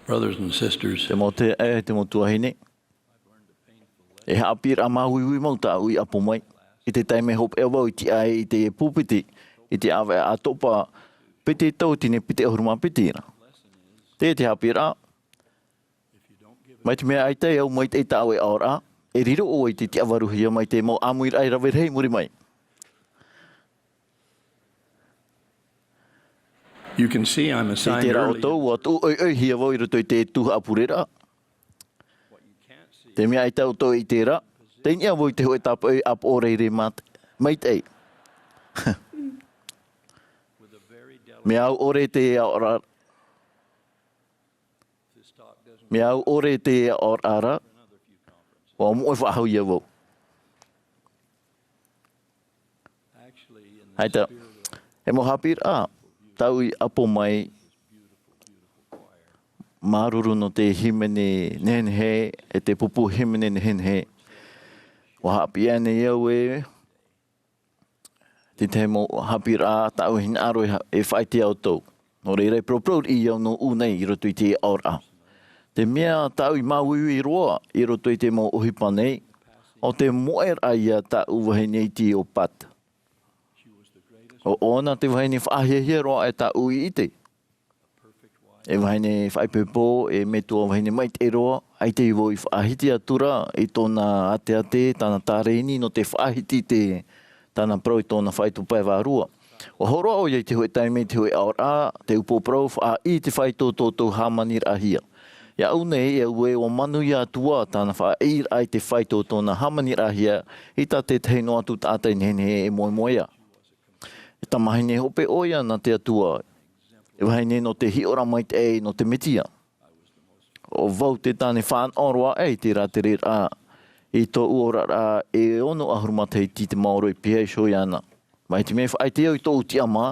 Brothers and sisters, te mau taeaʻe, te mau tuahine, e haʻapiʻiraʻa māuiui mau tāʻu i ʻapo mai. I te taime hopeʻa vau i tiʻa ai i te pūpiti, i te ʻāvaʻe ʻātopa, piti tauatini piti ʻahuru mā piti ra. Teie te haʻapiʻiraʻa, mai te mea ʻaita e au maitaʻi i tāʻu e aʻoraʻa, e riro ʻoe i te tiʻavaruhia mai te mau ʻāmuiraʻa e rave rahi i muri mai. You can see I'm a sign early. Tē ʻite ra ʻoutou, ʻua tuʻu ʻoiʻoihia vau i roto i te tuhaʻa pureraʻa. Te mea ʻaita ʻoutou e ʻite ra, tei niʻa vau i te hōʻē tāpaʻo ʻāpoʻo rairai mā-, maitaʻi. Mea au ʻore te aʻoraʻa, mea au ʻore te aʻoraʻa ra, ʻua moʻe faʻahou ia vau. Haita, e mau haʻapiʻiraʻa, tāʻu i ʻapo mai, māuruuru nō te hīmene nehenehe, e te pupu hīmene nehenehe. ʻUa haʻapiʻi nei au e, te tahi mau haʻapiʻiraʻa tāʻu e hinaʻaro e ha-, e faʻaʻite ia ʻoutou. Nō reira e paraparau riʻi au nōʻu nei i roto i te aʻoraʻa. Te mea tāʻu i māuiui roa i roto i te mau ʻohipa nei, ʻo te moʻeraʻa ia tāʻu vahine iti ʻo Pat. ʻO ʻōna te vahine faʻahiahia roa e tāʻu i ʻite. E vahine faʻaipoipo, e metua vahine maitaʻi roa, ʻaita i vau i faʻahiti atu ra i tōna āteate, tāna tārēni nō te faʻahiti te, tāna parau i tōna faito pae vārua. ʻUa hōroʻa ʻoia i te hōʻē taime i te hōʻē aʻoraʻa, te upoʻo parau faʻaʻī te faito tō tō hāmaniraʻahia. Iāʻu nei, e au ē ʻua manuia atu ā tāna faʻaʻīraʻa i te faito tōna hāmaniraʻahia, i tā te tahi noa atu taʻata i nehenehe e moemoeā. E tamahine hope ʻoia nā te Atua, e vahine nō te hiʻoraʻa maitaʻi nō te Mesia. ʻO vau te tāne fānaʻo roa aʻe i te rātereraʻa, i tōʻu oraraʻa e ono ʻahuru matahiti te maoro e pihaʻi iho iāna. Mai te mea faʻaʻite au i tōʻu tiʻamā,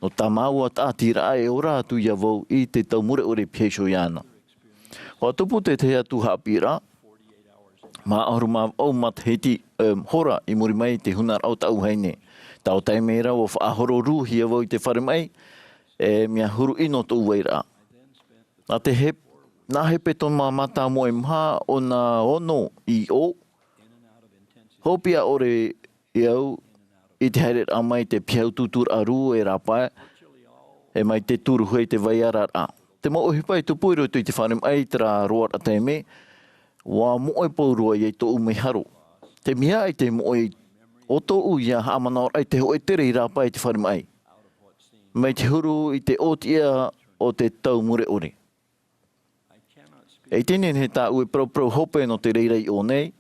nō tā māua tāʻatiraʻa e ora atu ia vau i te tau mure ʻore e pihaʻi iho iāna. ʻUa tupu te tahi atu haʻapiʻiraʻa, mā ʻahuru mā vaʻu matahiti, em, hora i muri mai i te hunaraʻa o tāʻu vahine. Taua taime ra ʻua faʻahoro rūhia vau i te fare maʻi, e mea huru ʻino tōʻu vairaʻa. Nā te hep-, nā hepetoma mātāmua e maha ʻo nā ono i ʻō, hopeʻa ʻore e au i te haereraʻa mai te piha utuuturaʻa rū e rāpae, e mai te tūruhia i te vaiararaʻa. Te mau ʻohipa i tupu i roto i te fare maʻi i terā roaraʻa taime, ʻua moʻe pauroa ia i tōʻu mea haro. Te mea i te moʻe ʻo tōʻu ia haʻamanaʻoraʻa i te hōʻē tere i rāpae i te fare maʻi. Mai te huru i te ʻōtiʻa o te tau mure ʻore. E ʻite nehenehe tāʻu e paraparau hope nō te reira i ʻō nei.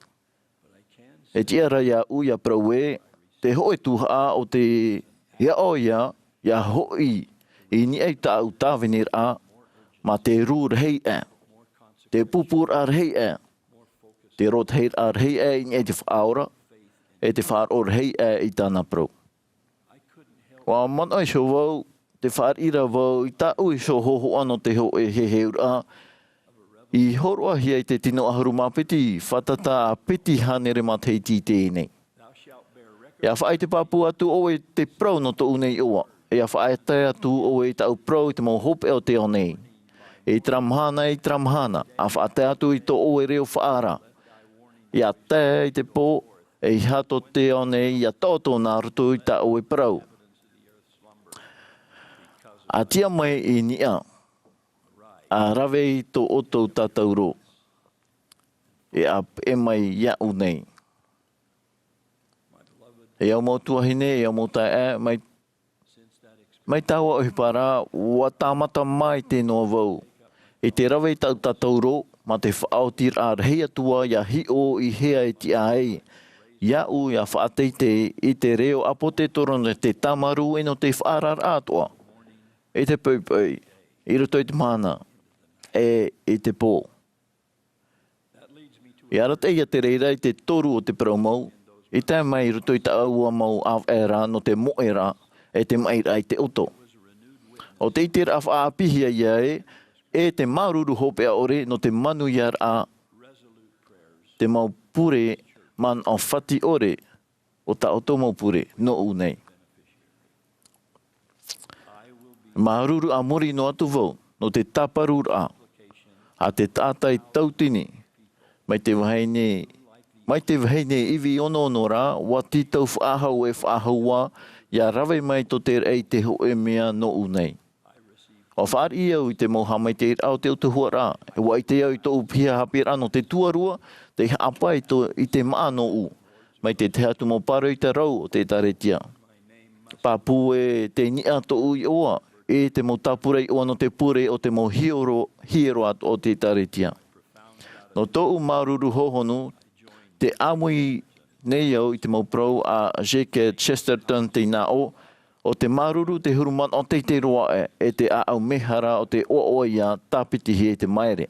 E tiʻa ra iāʻu ia parau ē, te hōʻē tuhaʻa ʻo te aʻo ia, ia hoʻi i niʻa i tāʻu tāviniraʻa, mā te rū rahi aʻe, te pupuraʻa rahi aʻe, te rotahiraʻa rahi aʻe i niʻa i te Faʻaora, e te faʻaroʻo rahi aʻe i tāna parau. ʻUa manaʻo iho vau, tē fāriʻi ra vau i tāʻu iho hōhoʻa nō te hōʻē heheuraʻa i hōroʻahia i te tino ʻahuru mā piti, fātata piti hānere matahiti i teie nei. ʻIa faʻaʻite pāpū atu ʻoe i te parau nō tōʻu nei iʻoa, ʻia faʻatae atu ʻoe i tāʻu parau i te mau hopeʻa o te ao nei. I terā mahana, i terā mahana, ʻa faʻatae atu i tō ʻoe reo faʻaara. ʻIa tae i te pō, e ʻeiaha tō te ao nei ʻia taʻoto nā roto i tā ʻoe parau. ʻA tiʻa mai i niʻa, ʻa rave i tō ʻoutou tātauro, e ʻa peʻe mai iāʻu nei. E au mau tuahine, e au mau taeaʻe, mai, mai taua ʻohipa ra, ʻua tāmata maitaʻi noa vau. I te rave i tāʻu tātauro, mā te faʻaotiraʻa rahi atu ā ʻia hiʻo i hea e tiʻa ai. Iāʻu ʻia faʻateitei i te reo ʻāpōsetolo nō te tāmarū e nō te faʻaararaʻa atoʻa. I te poʻipoʻi, i roto i te mahana, e i te pō. ʻIa arataʻi ia te reira i te toru o te parau mau, i tae mai i roto i tāʻua mau ʻāvaʻe ra nō te moʻeraʻa, e te maʻiraʻa i te ʻoto. ʻO te ʻiteraʻa faʻaʻāpīhia ia ē, e te māuruuru hopeʻa ʻore nō te manuiaraʻa, te mau pure manaʻo fati ʻore, o tā ʻoutou mau pure, nōʻu nei. Māuruuru a muri noa atu vau, nō te tāparuraʻa, a te taʻata i tautini, mai te vahine, mai te vahine ivi onoono ra, ʻua tītau faʻahou e faʻahou ā, ʻia rave mai tō te raʻi i te hōʻē mea nōʻu nei. ʻUa fāriʻi au i te mau haʻamaitaʻiraʻa o te ʻutuāfare, e ʻua ʻite au i tōʻu piha haʻapiʻiraʻa nō te tuarua, tei haʻapae i tō, i te māʻa nōʻu, mai te tahi atu mau pāroita rau o te ʻĒtārētia. Pāpū ē tei niʻa tōʻu iʻoa, e te mau tāpura iʻoa nō te pure o te mau hiero, hiero atoʻa o te ʻĒtārētia. Nō tōʻu māuruuru hōhonu, tē ʻāmui nei au i te mau parau a G K Chesterton tei nā ʻō, ʻo te māuruuru te huru manaʻo teitei roa aʻe, e te ʻāʻau mēhara o te ʻoaʻoa ïa tāpitihia i te maere.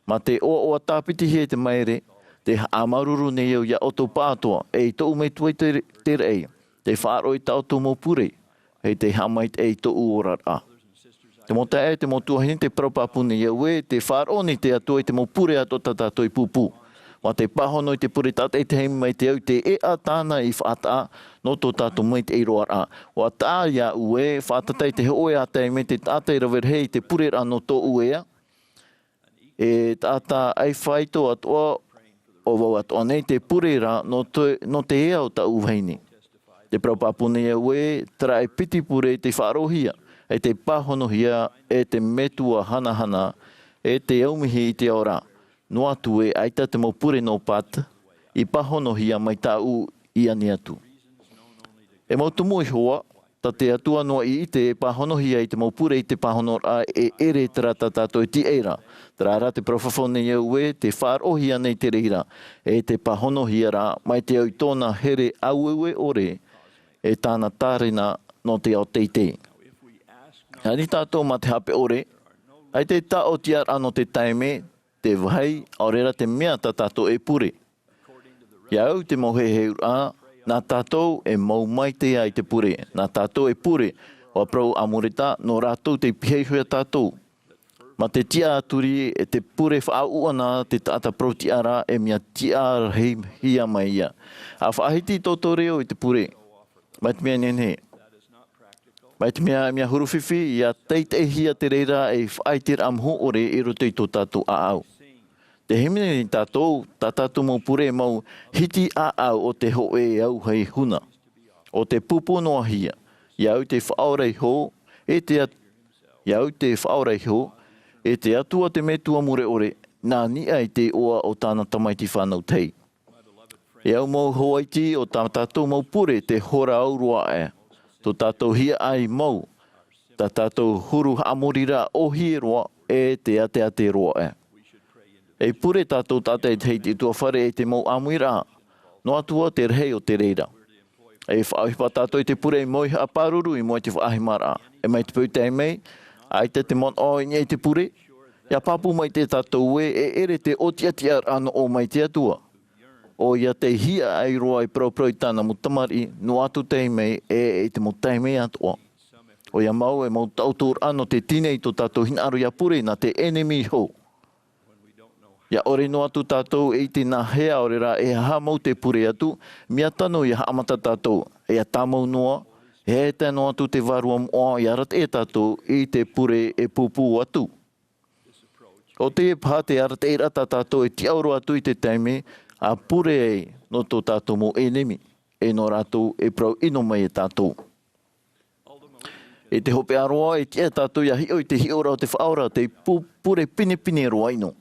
Mā te ʻoaʻoa tāpitihia i te maere, tē haʻamāuruuru nei au iā ʻoutou pāʻatoʻa, e i tōʻu metua i te, te raʻi. Te faʻaroʻo i tā ʻoutou mau pure, e te haʻamaitaʻi i tōʻu oraraʻa. Te mau taeaʻe, te mau tuahine, te parau pāpū nei au ē, te faʻaroʻo nei te Atua i te mau pure atoʻa tā tātou i pūpū. Mā te pāhono i te pure tātaʻitahi mai te au i te ʻēʻa tāna i faʻataʻa nō tō tātou maitaʻi roaraʻa. ʻUa taʻa iāʻu ē, faʻataʻa i te hōʻē ā taime te taʻata i rave rahi i te pureraʻa nō tōʻu ea, e taʻata ʻaifāito atoʻa, ʻo vau atoʻa nei te pure ra nō te, nō te ea o tāʻu vahine. Te parau pāpū nei au ē, terā e piti pure tei faʻaroʻohia, e tei pāhonohia e te Metua hanahana, e te Aumihi i te Ao ra. Noa atu ē, ʻaita te mau pure nō Pat i pāhonohia mai tāʻu i ani atu. E mau tumu iho ā, tā te Atua noa i ʻite e pāhonohia i te mau pure i te pāhonoraʻa e ʻere terā tā tātou e tīaʻi ra. Terā rā te parau fafau nei au ē, tē faʻaroʻohia nei te reira, e tē pāhonohia ra, mai te au i tōna here aueue ʻore, e tāna tārena nō te ao teitei. Ani tātou mā te hape ʻore, ʻaita e tāʻotiaraʻa nō te taime, te vāhi, ʻaore rā te mea tā tātou e pure. Iāʻu te mau heheuraʻa, nā tātou e mau maitaʻi i te pure, nā tātou e pure, ʻua parau Amoreta, nō rātou tei pihaʻi iho ia tātou. Mā te tiʻaturi e te pure faʻaʻuʻana te taʻata parau-tiʻa ra e mea tiʻa rahi hia mai ia. ʻA faʻahiti tō tō reo i te pure. Mai te mea nehenehe. Mai te mea, mea huru fifi, ʻia teiteihia te reira e faʻaiteraʻa mahu ʻore i roto i tō tātou ʻāʻau. Tē hīmene nei tātou, tā tātou mau pure mau hiti ʻāʻau o te hōʻē auahi huna. ʻO te pūpū noa hia, iāʻu te faʻaora iho, e te at-, iāʻu te faʻaora iho, e te Atua te Metua mure ʻore, nā niʻa i te iʻoa o tāna tamaiti fānau tahi. E au mau hoa iti, ʻo tā tātou mau pure te hora au roa aʻe, tō tātou hiaʻai mau, tā tātou huru haʻamoriraʻa ʻōhie roa, e te ʻāteʻāte roa aʻe. E pure tātou tātaʻitahi i te ʻutuāfare e te mau ʻāmuiraʻa, noa atu ā te rahi o te reira. E faʻaʻohipa tātou i te pure e moʻe haʻapāruru i mua i te faʻahemaraʻa. E mai te peu i tae mai, ʻaita te manaʻo i niʻa i te pure, ʻia pāpū maitaʻi tātou ē, e ʻere te ʻōtiʻatiʻaraʻa nō ʻō mai te Atua. ʻOia tei hiaʻai roa e paraparau i tāna mau tamariʻi, noa atu tae mai, e, e te mau taime atoʻa. ʻOia mau, e mau taʻotoraʻa nō te tīnei tō tātou hinaʻaro ʻia pure nā te ʻenemi iho. ʻIa ʻore noa atu tātou e ʻite nā hea ʻaore rā e aha mau te pure atu, mea tano ʻia haʻamata tātou, e ʻia tāmau noa, e tae noa atu te Vārua Moʻa ʻia arataʻi ia tātou i te pure e pūpū atu. ʻO teie paha te arataʻiraʻa tā tātou e tiʻaoro atu i te taime ʻa pure ai nō tō tātou mau ʻenemi, e nō rātou e parau ʻino mai ia tātou. I te hopeʻa roa, e tiʻa tātou ʻia hiʻo i te hiʻoraʻa o te Faʻaora, te pu-, pure pinepine roa ʻino.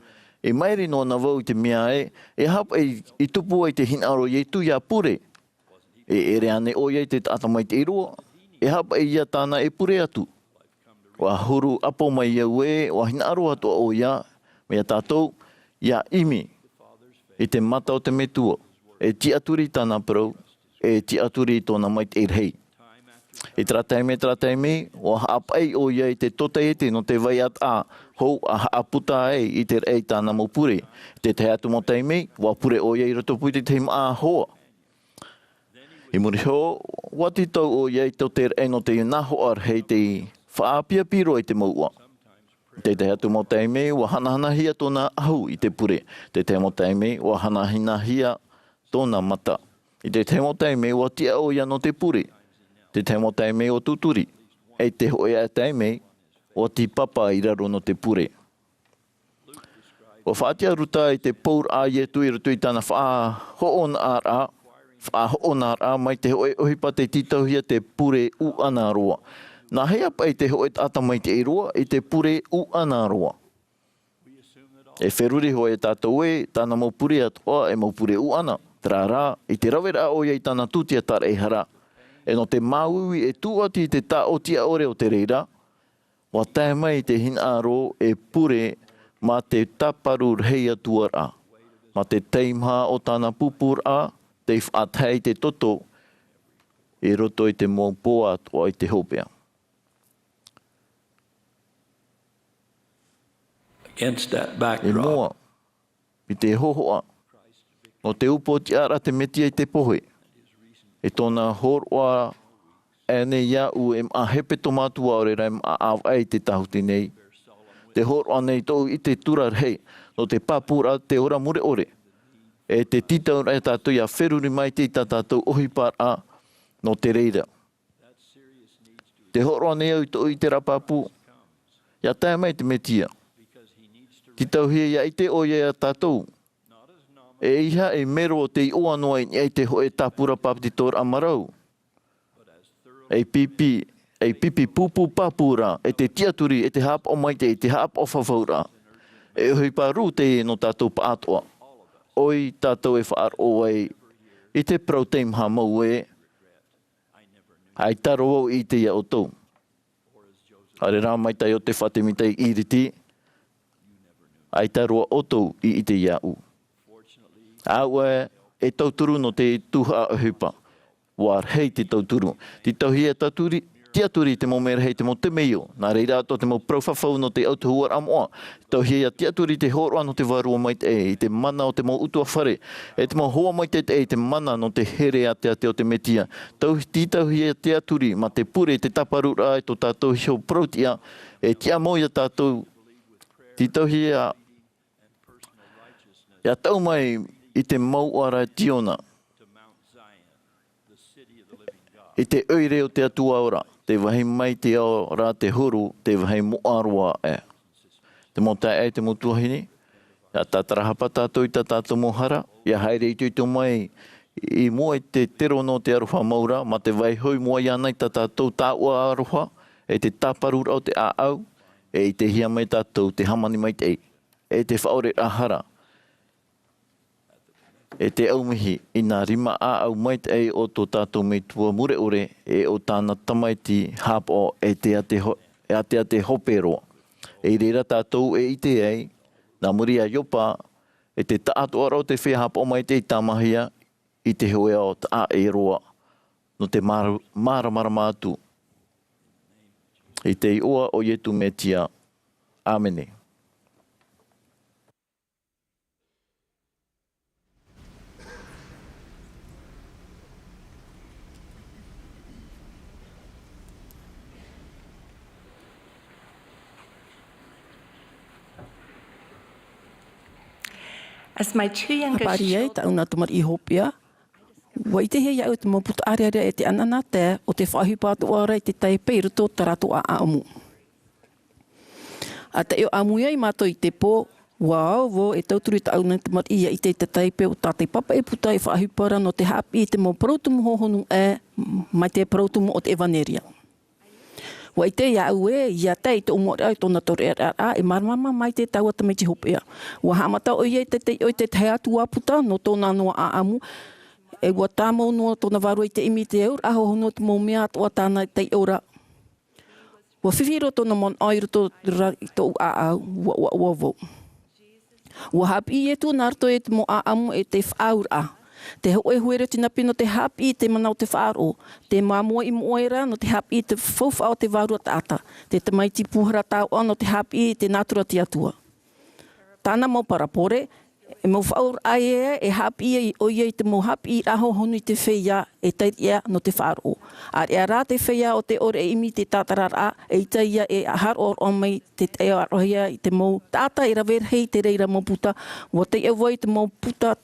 E maere noa na vau i te mea ē, e aha paʻi i tupu ai te hinaʻaro o Ietu ʻia pure? E ʻere ānei ʻoia i te taʻata maitaʻi roa? E aha paʻi ia tāna e pure atu? ʻUa huru ʻapo mai au ē, ʻua hinaʻaro atoʻa ʻoia, mai ia tātou, ʻia ʻimi i te mata o te Metua, e tiʻaturi i tāna parau, e tiʻaturi i tōna maitaʻi rahi. I terā taime, terā taime, ʻua haʻapaʻi ʻoia i te totaiete nō te vai ʻātaʻa hou ʻa haʻaputa ai i te raʻi i tāna mau pure. I te tahi atu mau taime, ʻua pure ʻoia i rotopū i te tahi māʻa hoa. I muri iho, ʻua tītau ʻoia i tō te raʻi nō te nā hoʻa rahi tei faʻaapiapi roa i te mouʻa. I te tahi atu mau taime, ʻua hanahanahia tōna ʻahu i te pure. I te tahi mau taime, ʻua hanahanahia tōna mata. I te tahi mau taime, ʻua tiʻa ʻoia nō te pure. I te tahi mau taime, ʻua tūturi. I te hōʻē ā taime, ʻua tīpapa i raro nō te pure. ʻUa faʻatiʻa Ruta i te pouraʻa a Ietu i roto i tāna faʻahoʻonaʻaraʻa, faʻahoʻonaʻaraʻa mai te hōʻē ʻohipa tei tītauhia te pure ʻuʻana roa. Nā hea paʻi te hōʻē taʻata maitaʻi roa i te pure ʻuʻana roa? E feruri hoʻi tātou ē, tāna mau pure atoʻa e mau pure ʻuʻana. Terā rā, i te raveraʻa ʻoia i tāna tūtia taraehara. E nō te māuiui e tūʻati i te tāʻotiʻa ʻore o te reira, ʻua tae mai te hinaʻaro e pure mā te tāparu rahi atu ra, mā te teimaha o tāna pūpūraʻa, tei faʻatae i te toto, i roto i te mau poa atoʻa i te hopeʻa. Against that backdrop, I mua i te hōhoʻa nō te upoʻotiʻaraʻa a te Mesia i te pohe, E tōna hōroʻa ʻānei iāʻu e maʻa hepetoma atu ā ʻaore rā e maʻa ʻāvaʻe i te tāhuti nei. Te hōroʻa nei tōʻu i te tura rahi, nō te pāpūraʻa te ora mure ʻore. E te tītau raʻa iā tātou ʻia feruri maitaʻi i tā tātou ʻohiparaʻa nō te reira. Te hōroʻa nei au i tōʻu i te rā pāpū. ʻIa tae mai te Metia. Tītauhia ʻia ʻite ʻoia iā tātou. E ʻeiaha ei mero o te iʻoa noa i niʻa i te hōʻē tāpura bāpetizoraʻa marau. Ei pipi, ei pipi pūpū pāpū rā, e te tiʻaturi, e te haʻapaʻo maitaʻi, e te haʻapaʻo fafauraʻa. E ʻohipa rū teie nō tātou pāʻatoʻa. ʻOia tātou e faʻaroʻo ai i te parau teimaha mau ē, ʻaita roa vau i ʻite iā ʻoutou. ʻAore rā maitaʻi o te faʻatemitaʻi ʻīriti, ʻaita roa ʻoutou i ʻite iāʻu. ʻAuē, e tauturu nō te tuhaʻa ʻohipa. ʻUa rahi te tauturu. Tītauhia ʻia tauturu, tiʻaturi i te mau merahi, te mau temeio. Nā reira atoʻa te mau parau fafau nō te autahuʻaraʻa moʻa. Tītauhia ʻia tiʻaturi i te hōroʻa nō te Vārua Maitaʻi, i te mana o te mau ʻutuāfare, e te mau hoa maitaʻi, i te mana nō te here āteatea o te Metia. Tau-, tītauhia ʻia tiʻaturi mā te pure i te tāparuraʻa i tō tātou iho parau-tiʻa, e tiʻa mau iā tātou. Tītauhia ʻia tae mai i te mouʻa ra e Tiona, i te ʻoire o te Atua ora, te vāhi mai te ao ra te huru, te vāhi moʻa roa aʻe. Te mau taeaʻe, te mau tuahine, ʻia tātarahapa tātou i tā tātou mau hara, ʻia haere itoito mai i mua i te tero nō te aroha mau ra, mā te vaiiho i mua iāna i tā tātou taoʻa aroha, e te tāparuraʻa o te ʻāʻau, e ʻitehia mai tātou te hāmani maitaʻi, e te faʻaoreraʻa hara, e te ʻaumihi i nā rima ʻāʻau maitaʻi o tō tātou Metua mure ʻore, e o tāna tamaiti haʻapaʻo e te ate ho-, e āteatea hope roa. I reira tātou e ʻite ai, nā muri iā Iopa, e te taʻatoʻaraʻa o te feiā haʻapaʻo maitaʻi i tāmāhia i te hōʻē ao taʻa ʻē roa, nō te māra-, māramarama atu. I te iʻoa o Ietu Metia. ʻĀmene. As my two younger Haʻapaʻari ai children. Tāʻu nā tamariʻi hopeʻa, ʻua ʻitehia iāʻu te mau puta ʻārearea e te ʻanaʻanatae o te faʻaʻohipa atoʻa ra i te taipe i roto i tā rātou ʻāʻamu. ʻA taiʻo ʻāmui ai mātou i te pō, ʻua au vau e tauturu i tāʻu nā tamariʻi ʻia ʻite i te taipe o tā te pāpaʻi puta e faʻaʻohipa ra nō te haʻapiʻi i te mau parau tumu hōhonu ʻē, mai te parau tumu o te ʻevanelia. ʻUa ʻite iāʻu ē, ʻia tae i tōʻu mau ʻāʻau i tōna taureʻareʻa, e māramarama maitaʻi taua tamaiti hopeʻa. ʻUa haʻamata ʻoia i te taiʻo i te tahi atu ā puta nō tōna noa ʻāʻamu, e ʻua tāmau noa tōna vārua i te ʻimi i te auraʻa hōhonu o te mau mea atoʻa tāna i taiʻo ra. ʻUa fifi roa tōna manaʻo i roto ra i tōʻu ʻāʻau, ʻua, ʻua, ʻua vau. ʻUa haʻapiʻi Ietu nā roto i te mau ʻāʻamu e te faʻaauraʻa. Te hōʻē huero tinapino te haʻapiʻi i te mana o te faʻaroʻo. Te māmoe i moʻe ra nō te haʻapiʻi i te faufaʻa o te Vārua Taʻata. Te tamaiti pūhara taoʻa nō te haʻapiʻi i te nātura o te Atua. Tāna mau parabole, e mau faʻaauraʻa ē, e haʻapiʻi ai ʻoia i te mau haʻapiʻiraʻa hōhonu i te feiā e taiʻa nō te faʻaroʻo. ʻĀreʻa rā te feiā o te ʻore e ʻimi i te tātararaʻa, eʻita ïa e haʻaroʻaroʻa mai te taiʻo aroha i te mau taʻata e rave rahi i te reira mau puta, ʻua taiʻo vau i te mau puta,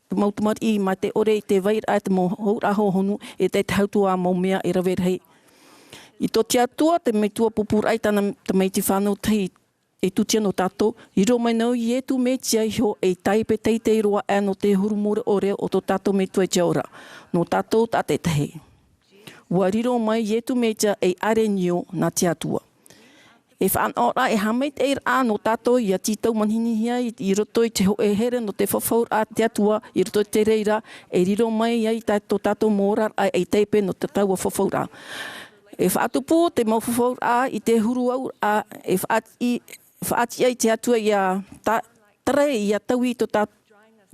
te mau tamariʻi mā te ʻore i te vairaʻa i te mau hōhoʻaraʻa hōhonu, eʻita i te hau atu ā mau mea e rave rahi. I tō te Atua, te Metua pūpūraʻa i tāna tamaiti fānau tahi, e tūtia nō tātou, riro mai nō Ietu Metia iho ei taipe teitei roa aʻe nō te huru mure ʻore o tō tātou Metua i te ao ra, nō tātou tātaʻitahi. ʻUa riro mai Ietu Metia ei ʻārenio nā te Atua. E faʻanahoraʻa, e haʻamaitaʻiraʻa nō tātou ʻia tītau manihini ai i roto i te hōʻē here nō te fafauraʻa a te Atua, i roto i te reira, e riro mai ai tā, tō tātou mau oraraʻa ei taipe nō tā tāua fafauraʻa. E faʻatupu te mau fafauraʻa i te huru auraʻa, e faʻati-, faʻatiʻa i te Atua ʻia ta-, tarai, ʻia taui tō tā-,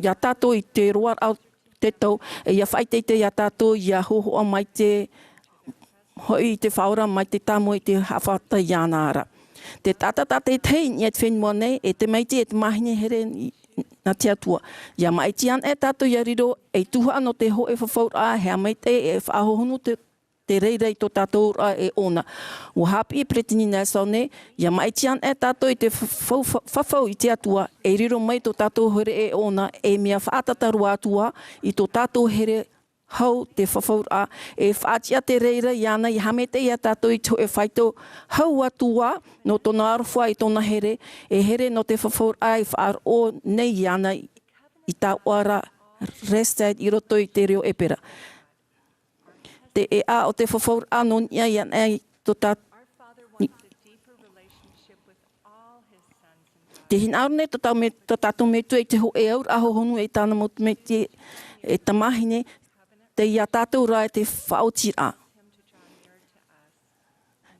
iā tātou i te roaraʻa o te tau, e ʻia faʻaʻiteʻite iā tātou ʻia hōhoʻa mai te, hoʻi i te Faʻaora mai te tāmau i te haʻafātata iāna ra. Te taʻata tātaʻitahi i niʻa i te fenua nei, e tamaiti, e tamāhine here i, nā te Atua. ʻIa maʻiti ana e tātou ʻia riro ei tuhaʻa nō te hōʻē fafauraʻa, e haʻamaitaʻi e faʻahohonu te, te reira i tō tātou auraʻa e ʻōna. ʻUa haʻapiʻi Peresideni Nelson, ʻia maʻiti ana e tātou i te fafau, fafau i te Atua, e riro mai tō tātou here e ʻōna, e mea faʻatata roa atu ā i tō tātou here hau te fafauraʻa, e faʻatiʻa te reira iāna ʻia haʻamaitaʻi ia tātou i te hōʻē faito hau atu ā nō tōna aroha i tōna here, e here nō te fafauraʻa e faʻaroʻo nei iāna i taoʻa ra Restad i roto i te reo ʻEpera. Te ʻēʻa o te fafauraʻa nō niʻa iāna i tō tā-, te hinaʻaro nei tō tātou me-, tō tātou Metua i te hōʻē auraʻa hohonu e tāna mau tamaiti, e tamāhine, tei ia tātou rā e te faʻaotiraʻa.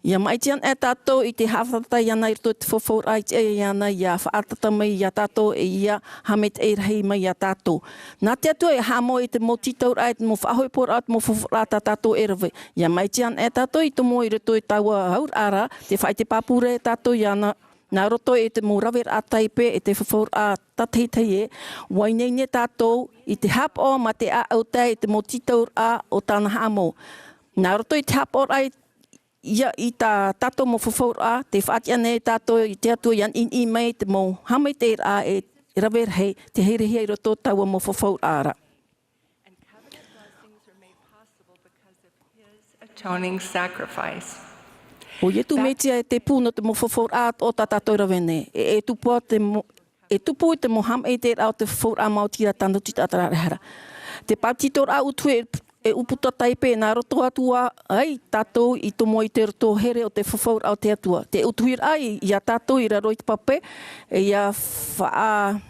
ʻIa maʻiti ana e tātou i te haʻafātata iāna i roto i te fafauraʻa, e tiʻa iāna ʻia faʻatata mai ia tātou e ʻia haʻamaitaʻi rahi mai ia tātou. Nā te Atua e haʻamau i te mau tītauraʻa, i te mau faʻahoʻiporaʻa, te mau fafauraʻa tā tātou e rave. ʻIa maʻiti ana e tātou i tomo i roto i taua auraʻa ra, tē faʻaʻite pāpū ra e tātou iāna, nā roto i te mau raveraʻa taipe e te fafauraʻa tātaʻitahi ē, ʻua ineine tātou i te haʻapaʻo mā te ʻāʻau tae i te mau tītauraʻa o tāna haʻamau. Nā roto i te haʻapaʻoraʻa i, ia, i tā tātou mau fafauraʻa, tē faʻatiʻa nei tātou i te Atua ʻia niʻiniʻi mai te mau haʻamaitaʻiraʻa e rave rahi, tē hirahia i roto taua mau fafauraʻa ra. And covenant blessings are made possible because of his atoning sacrifice. ʻO Iesu Mesia e te pū nō te mau fafauraʻa atoʻa tā tātou e rave nei. E, e tupu te mau, e tupu i te mau haʻamaitaʻiraʻa o te fafauraʻa maoti ra tāna tuʻutaraʻa ra. Te bāpetizoraʻa utuhi e, e ʻūputa taipe nā roto atu ā ai tātou i tomo i te roto here o te fafauraʻa o te Atua. Te utuhiraʻa ia tātou i raro i te pape, e ʻia faʻa-,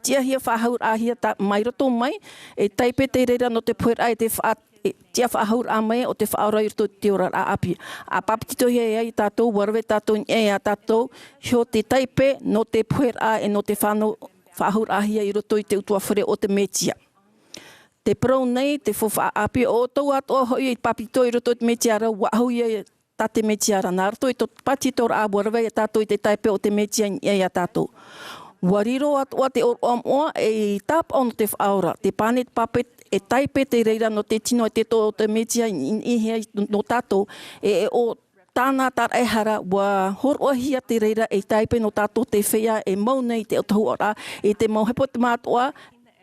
tiʻahia faʻahauraʻahia tā, mai roto mai, e taipe te reira nō te poheraʻa e te faʻa-, e tiʻa faʻahauraʻa mai o te Faʻaora i roto i te oraraʻa ʻāpī. ʻA bāpetizohia ai tātou, ʻua rave tātou i niʻa ia tātou, iho te taipe nō te poheraʻa e nō te fānau faʻahauraʻahia i roto i te ʻutuāfare o te Mesia. Tē parau nei te faufaʻa ʻāpī, ʻo ʻoutou atoʻa hoʻi e bāpetizo i roto i te Mesia ra, ʻua ʻahuhia tā te Mesia ra. Nā roto i tō bāpetizoraʻa ʻua rave ia tātou i te taipe o te Mesia i niʻa ia tātou. ʻUa riro atoʻa te ʻōroʻa moʻa ei tāpaʻo nō te Faʻaora. Tē pā nei te pape, e taipe te reira nō te tino e te toʻo o te Mesia i niʻa iho nō tātou, e, e ʻo tāna taraehara, ʻua hōroʻahia te reira ei taipe nō tātou te feiā e mau nei i te ʻautahuʻaraʻa, i te mau hepetoma atoʻa,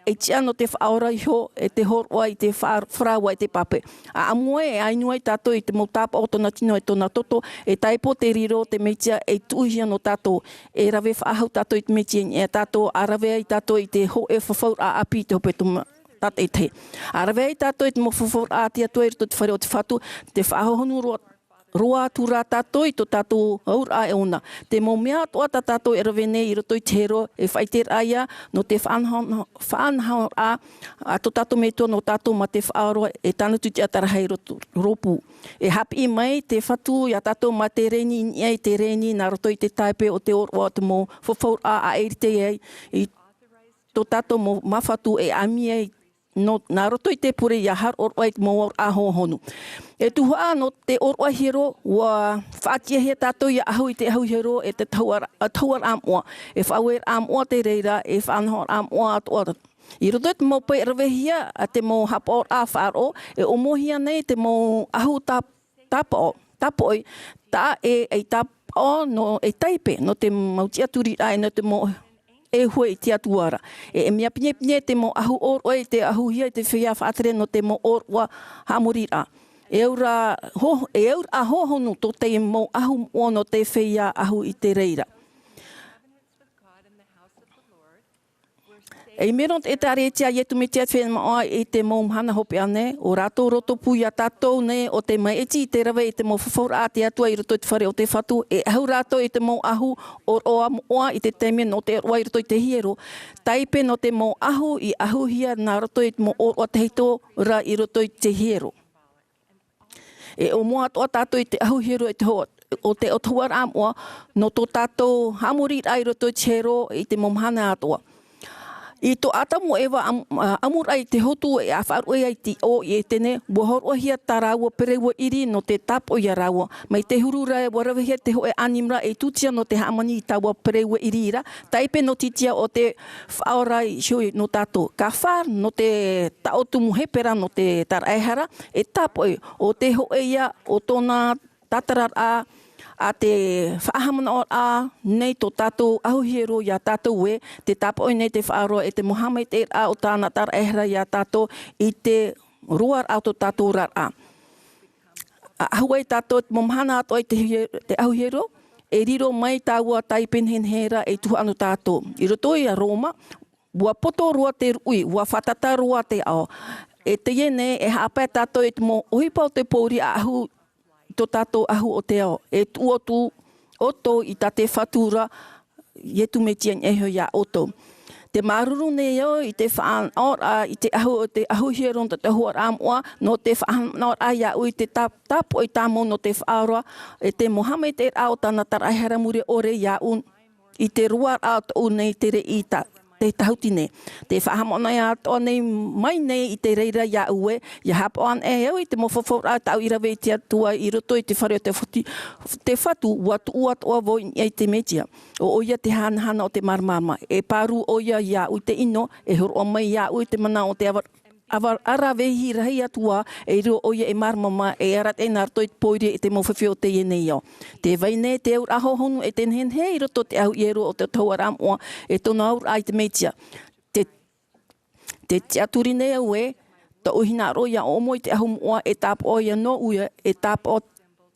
e tiʻa nō te Faʻaora iho, e te hōroʻa i te fa-, faraoa i te pape. ʻA ʻāmui, e ʻāinu ai tātou i te mau tāpaʻo o tōna tino e tōna toto, e taipe te riro o te Mesia ei tuʻuhia nō tātou, e rave faʻahou tātou i te Mesia i niʻa ia tātou, ʻa rave ai tātou i te hōʻē fafauraʻa ʻāpī i te hepetoma tātaʻitahi. ʻA rave ai tātou i te mau fafauraʻa a te Atua i roto i te fare o te Fatu, tē faʻahohonu roa, roa atu ra tātou i tō tātou auraʻa e ʻōna. Te mau mea atoʻa tā tātou e rave nei i roto i te hiero, e faʻaʻiteraʻa ia nō te faʻanaho-, faʻanahoraʻa a tō tātou Metua nō tātou mā te Faʻaora e tāna tuʻutaraʻa i roto rōpū. E haʻapiʻi mai te Fatu ia tātou mā te rēni i niʻa i te rēni nā roto i te taipe o te ʻōroʻa o te mau fafauraʻa ʻa ʻēʻita ai i tō tātou mau māfatu e ʻāmui ai nō, nā roto i te pure ʻia haʻaroʻo i te mau auraʻa hohonu. E tuhaʻa nō te ʻōroʻa hiero, ʻua faʻatiʻahia tātou ʻia ʻahu i te ʻahu hiero e te tahuʻaraʻa, tahuʻaraʻa moʻa, e faʻaueraʻa moʻa te reira, e faʻanahoraʻa moʻa atoʻa. I roto i te mau pae ravehia a te mau haʻapaʻoraʻa faʻaroʻo, e ʻōmuahia nei te mau ʻahu tā-, tāpaʻo, tāpoʻi, taʻa ʻē ei tāpaʻo nō ei taipe, nō te mau tiʻaturiraʻa e nō te mau ʻēhue i te Atua ra. E, e mea pinepine te mau ʻahu ʻōroʻa i te ʻahuhia i te feiā faʻatere nō te mau ʻōroʻa haʻamoriraʻa. E au ra ho-, e au ra hohonu tō te mau ʻahu moʻa nō te feiā ʻahu i te reira. E mero te ʻĒtārētia a Iesu Mesia te Fenua Maitaʻi i te mau mahana hopeʻa nei, ʻo rātou roto pū ia tātou nei ʻo tē maʻiti i te rave i te mau fafauraʻa a te Atua i roto i te fare o te Fatu, e ʻahu rātou i te mau ʻahu ʻōroʻa moʻa i te taime nō te ʻōroʻa i roto i te hiero, taipe nō te mau ʻahu i ʻahuhia nā roto i te mau ʻōroʻa tahito ra i roto i te hiero. E ʻōmua atoʻa tātou i te ʻahu hiero e te ho-, o te ʻautahuʻaraʻa moʻa, nō tō tātou haʻamoriraʻa i roto i te hiero i te mau mahana atoʻa. I tō Atamu e Eva am-, a, ʻamuraʻa i te hotu e faʻaruʻe ai te ʻō i Etene, ʻua hōroʻahia tā rāua pereue ʻiri nō te tāpoʻi ia rāua. Mai te huru ra, ʻua ravehia te hōʻē ʻanimara e tūtia nō te hāmani i taua pereue ʻiri ra, tāipe noa atu ā o te Faʻaora iho nō tātou. Ka fā nō te taʻo tumu hepera nō te taraehara, e tāpoʻi, ʻo te hōʻē ia o tōna tātararaʻa, ʻa te faʻahaʻamanaʻoraʻa nei tō tātou ʻahu hiero ia tātou ē, tē tāpoʻi nei te Faʻaora e te mau haʻamaitaʻiraʻa o tāna taraehara ia tātou i te roaraʻa o tō tātou oraraʻa. ʻA ʻahu ai tātou i te mau mahana atoʻa i te hie-, te ʻahu hiero, e riro mai taua tāipe nehenehe ra e tuhaʻa nō tātou. I roto ia Roma, ʻua poto roa te ruʻi, ʻua fātata roa te ao. E teie nei, e haʻapae tātou i te mau ʻohipa o te pōuri ʻa ʻahu, i tō tātou ʻahu o te ao. E tuʻu atu ʻoutou i tā te Fatu ra, Ietu Metia i niʻa iho ia ʻoutou. Tē māuruuru nei au i te faʻanahoraʻa, i te ʻahu, o te ʻahu hiero nō te tahuʻaraʻa moʻa, nō te faʻanahoraʻa iāʻu i te tā-, tāpoʻi tāmau nō te Faʻaora, e te mau haʻamaitaʻiraʻa o tāna taraehara mure ʻore iāʻu, i te roaraʻa o tōʻu nei tere i tā, te tahuti nei. Tē faʻahaʻamanaʻo atoʻa nei mai nei i te reira iāʻu ē, ʻia haʻapaʻo anaʻe au i te mau fafauraʻa tāʻu i rave i te Atua i roto i te fare o te Fatu, te Fatu, ʻua tuʻu atoʻa vau i niʻa i te Metia. ʻO ʻoia te hanahana o te māramarama. E pāruru ʻoia iāʻu i te ʻino, e hōroʻa mai iāʻu i te mana o te ava-, ava-, ʻaravihi rahi atu ā, e riro ʻoia ei māramarama, e arataʻi nā roto i te pōiri e te mau fifi o teie nei ao. Tē vai nei te auraʻa hohonu e te nehenehe i roto i te ʻahu hiero o te tahuʻaraʻa moʻa, e tōna auraʻa i te Metia. Tē, tē tiʻaturi nei au ē, tōʻu hinaʻaro ʻia ʻōmoa i te ʻahu moʻa, e tāpaʻo ïa nōʻu ïa, e tāpaʻo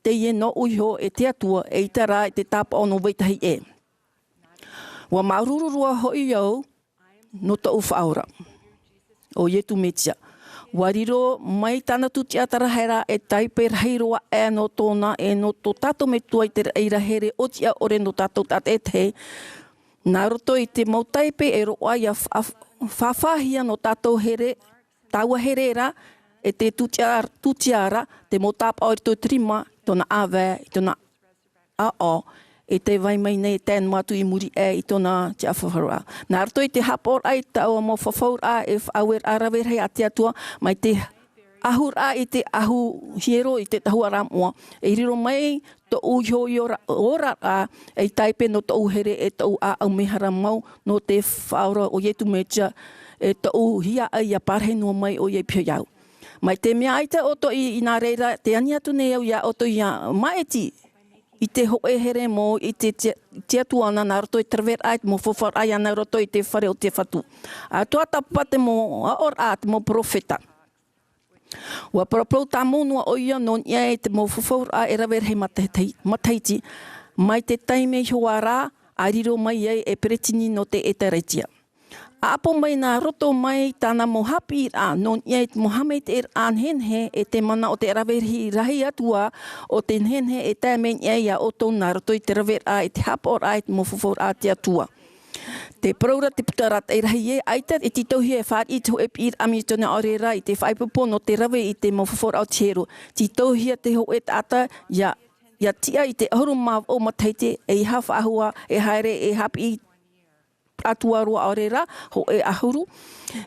teie nōʻu iho e te Atua, eʻita rā e te tāpaʻo nō vetahi ʻē. ʻUa māuruuru roa hoʻi au nō tōʻu Faʻaora, ʻo Ietu Metia. ʻUa riro mai tāna tūtia taraehara e tāipe rahi roa aʻe nō tōna e nō tō tātou Metua i te raʻi ra here ʻōtiʻa ʻore nō tātou tātaʻitahi. Nā roto i te mau tāipe e roaʻa ʻia fa-, fa-, fāfāhia nō tātou here, taua here ra, e te tūtia, tūtia ra, te mau tāpaʻo i roto i te rima, i tōna ʻāvae, i tōna ʻāʻau, e tē vai mai nei e tae noa atu i muri aʻe i tōna tiʻafafauraʻa. Nā roto i te haʻapaʻoraʻa i taua mau fafauraʻa e faʻaueraʻa rave rahi a te Atua, mai te ʻahuraʻa i te ʻahu hiero i te tahuʻaraʻa moʻa. E riro mai tōʻu iho ora-, oraraʻa ei tāipe nō tōʻu here e tōʻu ʻāʻau mehara mau nō te Faʻaora ʻo Ietu Metia, e tōʻu hiaʻai ʻia parahi noa mai ʻoia i piha iāʻu. Mai te mea ʻaita ʻoutou i, i nā reira, tē ani atu nei au iā ʻoutou ʻia māʻiti i te hōʻē here mau i te, te, te Atua nā roto i te raveraʻa i te mau fafauraʻa iāna i roto i te fare o te Fatu. ʻA tuatāpapa te mau aʻoraʻa a te mau perofeta. ʻUa paraparau tāmau noa ʻoia nō niʻa i te mau fafauraʻa e rave rahi matahiti, matahiti, mai te taime iho ā rā, ʻa riro mai ai ei peretiteni nō te ʻĒtārētia. ʻA ʻapo mai nā roto mai tāna mau haʻapiʻiraʻa nō niʻa i te mau haʻamaitaʻiraʻa nehenehe e te mana o te rave rahi, rahi atu ā, ʻo te nehenehe e tae mai niʻa iā ʻoutou nā roto i te raveraʻa, i te haʻapaʻoraʻa, i te mau fafauraʻa a te Atua. Tē parau ra te puta arataʻi rahi ē, ʻaita e tītauhia e fāriʻi te hōʻē piʻiraʻa mitionare ʻaore rā i te faʻaipoipo nō te rave i te mau fafauraʻa o te hiero. Tītauhia te hōʻē taʻata ʻia, ʻia tiʻa i te ʻahuru mā vaʻu matahiti, ʻeiaha faʻahou ā e haere e haʻapiʻi atu ā roa ʻaore rā, hōʻē ʻahuru,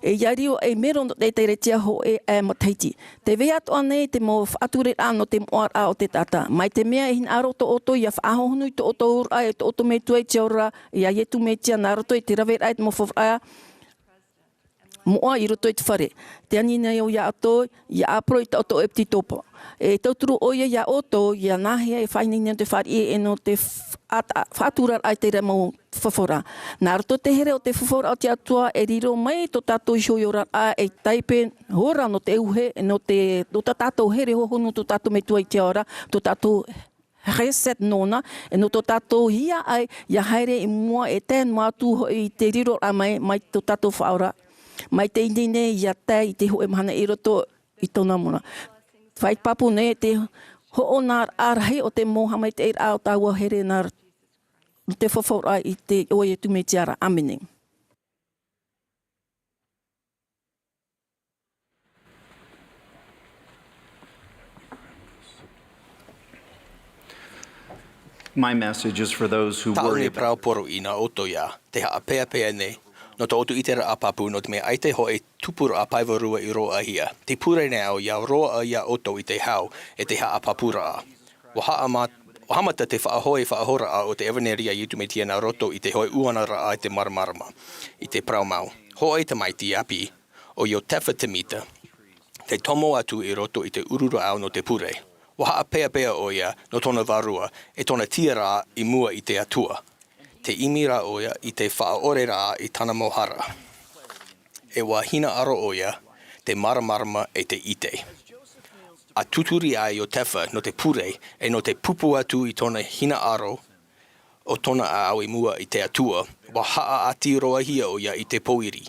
e ʻia riro ei mero nō te ʻĒtārētia hōʻē ʻē matahiti. Tē vai atoʻa nei te mau faʻatureraʻa nō te moʻaraʻa o te taʻata. Mai te mea e hinaʻaro tō ʻoutou ʻia faʻahohonu i tō ʻoutou auraʻa e tō ʻoutou Metua i te Ao ra, iā Ietu Metia nā roto i te raveraʻa i te mau fafauraʻa moʻa i roto i te fare. Tē ani nei au iā ʻoutou, ʻia ʻāporo i tā ʻoutou ʻepitetopa. E tauturu ʻoia iā ʻoutou, ʻia nāhea e faʻaineine nō te fāriʻi e nō te f-, ata-, faʻaturaraʻa i terā mau fafauraʻa. Nā roto i te here o te fafauraʻa o te Atua, e riro mai tō tātou iho oraraʻa ei tāipe ora nō te auahi, nō te, nō tā tātou here hohonu tō tātou Metua i te Ao ra, tō tātou hesed nōna, e nō tō tātou hiaʻai, ʻia haere i mua e tae noa atu hoʻi i te riroraʻa mai, mai tō tātou Faʻaora. Mai teie nei ʻia tae i te hōʻē mahana i roto i tōna mora. Faʻaite pāpū nei te hoʻonaraʻa rahi o te mau haʻamaitaʻiraʻa o taua here nā, nō te fafauraʻa i te iʻoa o Ietu Metia ra. ʻĀmene. My message is for those who Tāʻu worry nei about parau poroʻi nā ʻoutou ia, tē haʻapeapea nei, nō tō ʻoutou ʻiteraʻa pāpū, nō te mea ʻaita e hoʻi tupuraʻa pae vārua i roaʻahia. Te pure nei au ʻia roaʻa iā ʻoutou i te hau e te haʻapāpūraʻa. Ua haʻama-, ua haʻamata te faʻahoʻi faʻahoʻiraʻa o te ʻevanelia a Iesu Mesia nā roto i te hoʻi ʻuanaraʻa i te māramarama, i te parau mau. Hōʻē tamaiti ʻāpī, ʻo Iotefa Temita, tei tomo atu i roto i te ʻururaʻa nō te pure. Ua haʻapeapea ʻoia nō tōna vārua, e tōna tiaraʻa i mua i te Atua. Tē ʻimi ra ʻoia i te faʻaʻoreraʻa i tāna mau hara. E ua hinaʻaro ʻoia te māramarama e te ʻite. ʻA tuturi ʻa Iotefa nō te pure, e nō te pupu atu i tōna hinaʻaro o tōna ʻāʻau i mua i te Atua, ua haʻaʻati roahia ʻoia i te pōiri.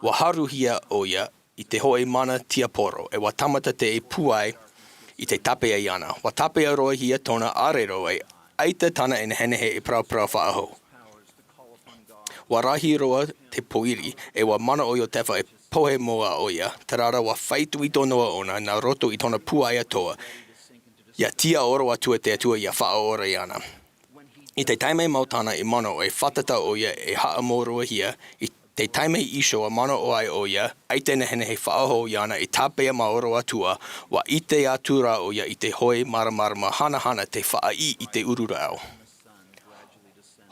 Ua haruhia ʻoia i te hoʻi mana tiaporo, e ua tāmata te pūai i te tāpeʻa iāna. Ua tāpeʻa roahia tōna ʻarero, e ʻaita tāna e nehenehe e paraparau faʻahou. Ua rahi roa te pōiri, e ua manaʻo Iotefa e pohe mau ʻoia, terā rā ua faʻaitoito noa ʻōna nā roto i tōna pūai atoʻa, ʻia tiaʻoro atu e te Atua ʻia faʻaora iāna. I te taime mau tāna i manaʻo, e fātata ʻoia e haʻamōroahia, i te taime iho ʻa manaʻo ai ʻoia, ʻaita e nehenehe faʻahou iāna e tāpeʻa maoro atu ā, ua ʻite atu rā ʻoia i te hoʻi māramarama hanahana tei faʻaʻī i te ʻururaʻa.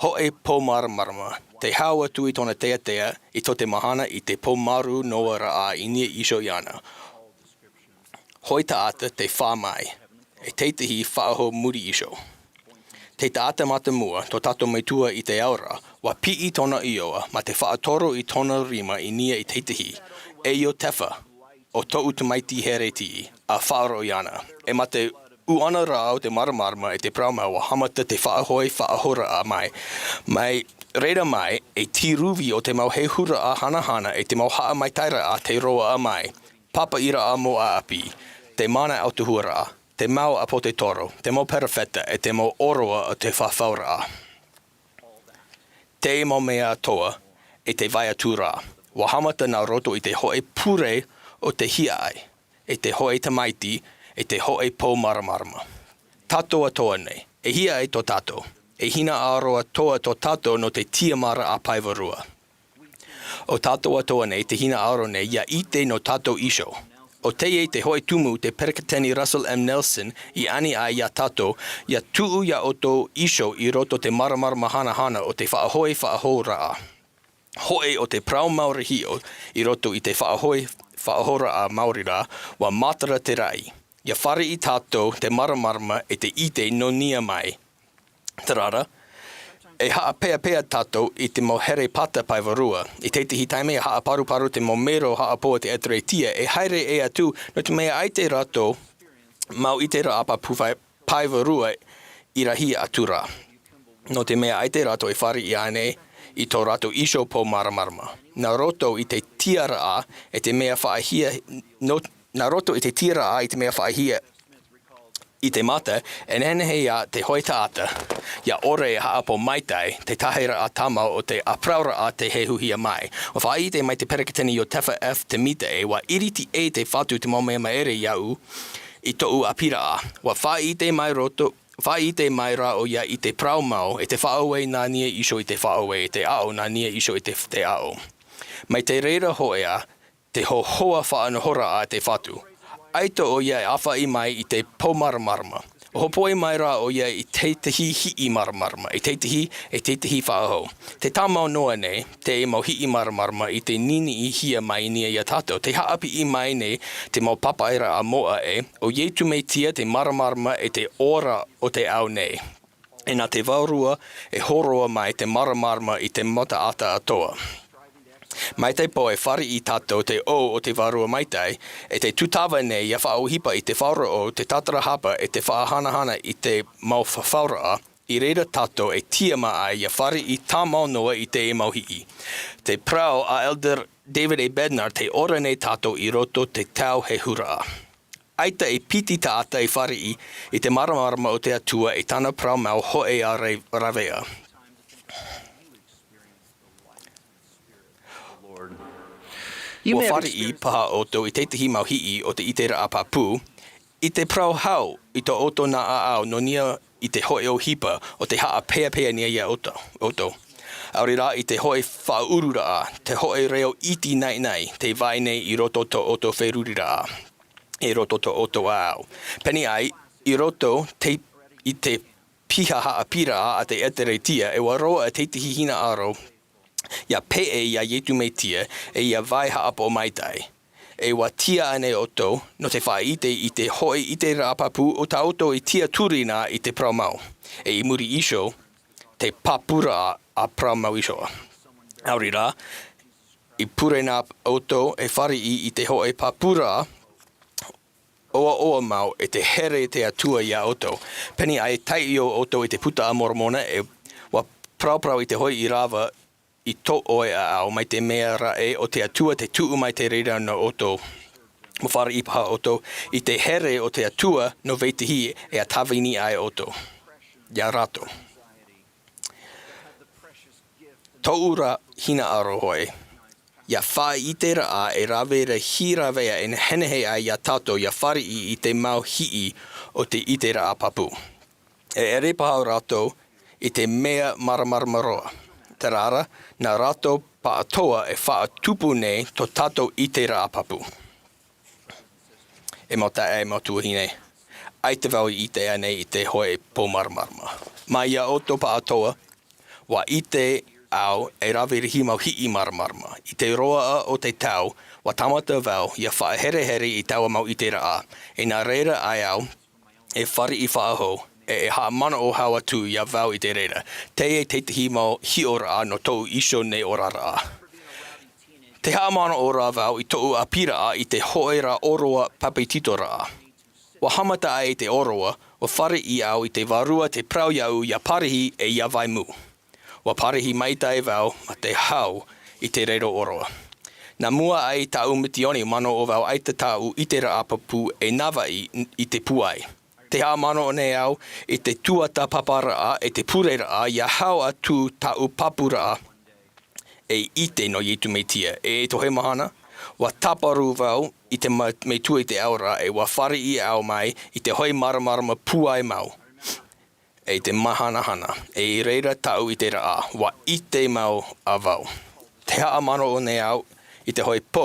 Hoʻi pō māramarama, tei hau atu i tōna teatea i tō te mahana i te pō marū noa raʻa i niʻa iho iāna. Hoʻi taʻata tei fā mai, e tētahi faʻahou muri iho. Te taʻata mātāmua, tō tātou Metua i te ao ra, ua piʻi tōna ʻohipa, mā te faʻatoro i tōna rima i niʻa i tētahi, e Iotefa, ʻo tōʻu tamaiti here iti, ʻa faʻaroʻo iāna. E mā te ʻuanaraʻa o te māramarama e te parau mau ua haʻamata te faʻahoʻi faʻahoʻiraʻa mai. Mai reira mai, e te ruvi o te mau heheuraʻa hanahana e te mau haʻamaitaʻiraʻa tei roaʻa mai. Pāpaʻiraʻa mau ʻāpī, te mana ʻautuharaʻa, te mau ʻāpōsetolo, te mau perofeta, e te mau ʻōroʻa o te fafauraʻa. Te mau mea atoʻa, e te vai atu ra, ua haʻamata nā roto i te hoʻi pure o te hiaʻai, e te hoʻi tamaiti, e te hoʻi pō māramarama. Tātou atoʻa nei, e hiaʻai tō tātou, e hinaʻaro atoʻa tō tātou nō te tiamāraʻa pae vārua. ʻO tātou atoʻa nei te hinaʻaro nei ʻia ʻite nō tātou iho. ʻO teie te hoʻi tumu te Peresideni Russell M. Nelson i ani ai iā tātou, ʻia tuʻu iā ʻoutou iho i roto te māramarama hanahana o te faʻahoʻi faʻahoʻiraʻa. Hoʻi ʻo te parau maori hiʻo i roto i te faʻahoʻi faʻahoʻiraʻa maori rā, ua matara te raʻi. ʻIa fāriʻi tātou te māramarama e te ʻite nō niʻa mai. Terā rā, e haʻapeapea tātou i te mau here pata pae vārua. I tētahi taime e haʻaparuparu te mau mero haʻapō o te ʻEtēretia e haere ʻē atu, nō te mea ʻaita rātou mau ʻiteraʻa pāpū pae vārua i rahi atu ra. Nō te mea ʻaita rātou e fāriʻi ānei i tō rātou iho pō māramarama. Nā roto i te tiaraʻa e te mea faʻahia, nō, nā roto i te tiaraʻa i te mea faʻahia i te mata, e nehenehe ia te hoʻi taʻata, ʻia ʻore e haʻapō maitaʻi, te tahiraʻa tāmau o te ʻāparauraʻa tei hehuhia mai. Ua faʻaʻite mai te Peresideni Iotefa F. Temita ē, ua iriti ʻē te Fatu te mau mea māere iāʻu i tōʻu ʻāpīraʻa. Ua faʻaʻite mai roto, faʻaʻite mai rā ʻoia i te parau mau, e te faʻaue nā niʻa iho i te faʻaue, e te ʻaʻo nā niʻa iho i te, te ʻaʻo. Mai te reira hōʻē ā, te hōhoʻa faʻanahoraʻa a te Fatu. ʻAita ʻoia e ʻāfaʻi mai i te pō māramarama. ʻO hopoi mai rā ʻoia i tētahi hiʻi māramarama, i tētahi, i tētahi faʻahou. Te tāmau noa nei, te mau hiʻi māramarama i te niniʻihia mai nei iā tātou. Te haʻapiʻi mai nei te mau pāpaʻiraʻa moʻa ē, ʻo Iesu Mesia te māramarama e te ora o te ao nei. E nā te Vārua e hōroa mai te māramarama i te mau taʻata atoʻa. Mai te pō e fāriʻi tātou te ʻō o te Vārua Maitaʻi, e te tūtava nei ʻia faʻaʻohipa i te faʻaroʻo, te tātarahapa, e te faʻahanahana i te mau fafauraʻa, i reira tātou e tiʻamā ai ʻia fāriʻi tāmau noa i te mau hiʻi. Te parau a Elder David A. Bednar, tē ora nei tātou i roto te tau heheuraʻa. ʻAita e piti taʻata e fāriʻi i te māramarama o te Atua e tāna parau mau hōʻē ā rave-, rāveʻa. Ua fāriʻi paha ʻoutou i tētahi mau hiʻi o te ʻiteraʻa pāpū, i te parau hau i tō ʻoutou nā ʻāʻau nō niʻa i te hoʻi ʻohipa o te haʻapeapea nei iā ʻoutou, ʻoutou. ʻaore rā i te hoʻi faʻaururaʻa, te hoʻi reo iti naʻinaʻi, tei vai nei i roto tō ʻoutou feruriraʻa, i roto tō ʻoutou ʻāʻau. Pēnei ai, i roto te, i te piha haʻapiʻiraʻa a te ʻEteretia, e ua roaʻa te tahi hinaʻaro, ʻia peʻe iā Iesu Mesia, e ʻia vai haʻapaʻo maitaʻi. E ua tiʻa ānei ʻoutou, nō te faʻaʻite i te hoʻi ʻiteraʻa pāpū o tā ʻoutou i tiʻaturi na i te parau mau. E i muri iho, te pāpūraʻa a parau mau iho. ʻAore rā, i pure na ʻoutou e fāriʻi i te hoʻi pāpūraʻa, ʻoaʻoa mau e te here te Atua iā ʻoutou. Pēnei ai taiʻo ʻoutou i te puta a Moromona e ua paraparau i te hoʻi i rava i tō ʻoe ʻāʻau mai te mea raʻe o te Atua te tuʻu mai te reira nō ʻoutou. Mo fāriʻi paha ʻoutou i te here o te Atua nō vetahi e a tāvini ai ʻoutou. Iā rātou. Tōʻu ra hinaʻaro hoʻi, ʻia faʻaʻiteraʻa e rave ra hira vea e nehenehe ai iā tātou ʻia fāriʻi i te mau hiʻi o te ʻiteraʻa pāpū. E ʻere paha rātou i te mea māramarama roa. Terā rā, nā rātou pāʻatoa e faʻatupu nei tō tātou ʻiteraʻa pāpū. E mau taeaʻe, e mau tuahine, ʻaita vau i ʻite ānei i te hoʻi pō māramarama. Mai iā ʻoutou pāʻatoa, ua ʻite au e rave rahi mau hiʻi māramarama. I te roaʻa o te tau, ua tāmata vau ʻia faʻaherehere i taua mau ʻiteraʻa. E nā reira ai au, e fāriʻi faʻahou, e, e haʻamanaʻo hau atu iā vau i te reira. Teie te tahi mau hiʻoraʻa nō tōʻu iho nei oraraʻa. Te haʻamanaʻo ra vau i tōʻu ʻāpīraʻa i te hoʻi ra ʻōroʻa pāpetitoraʻa. Ua haʻamata ai te ʻōroʻa, ua fāriʻi au i te Vārua te parau iāʻu ʻia pārahi e ʻia vai mū. Ua pārahi maitaʻi vau mā te hau i te reira ʻōroʻa. Nā mua ai tāʻu misiōni, manaʻo vau ʻaita tāʻu ʻiteraʻa pāpū e navaʻi i te pūai. Te haʻamanaʻo nei au i te tuatāpaparaʻa e te pureraʻa ʻia hau atu tāʻu pāpūraʻa e ʻite nō Iesu Mesia. E tohe mahana, ua tāparu vau i te ma-, metua i te ao ra, e ua fāriʻi au mai i te hoʻi māramarama pūai mau. E i te mahanahana, e i reira tāʻu ʻiteraʻa, ua ʻite mau a vau. Te haʻamanaʻo nei au i te hoʻi pō,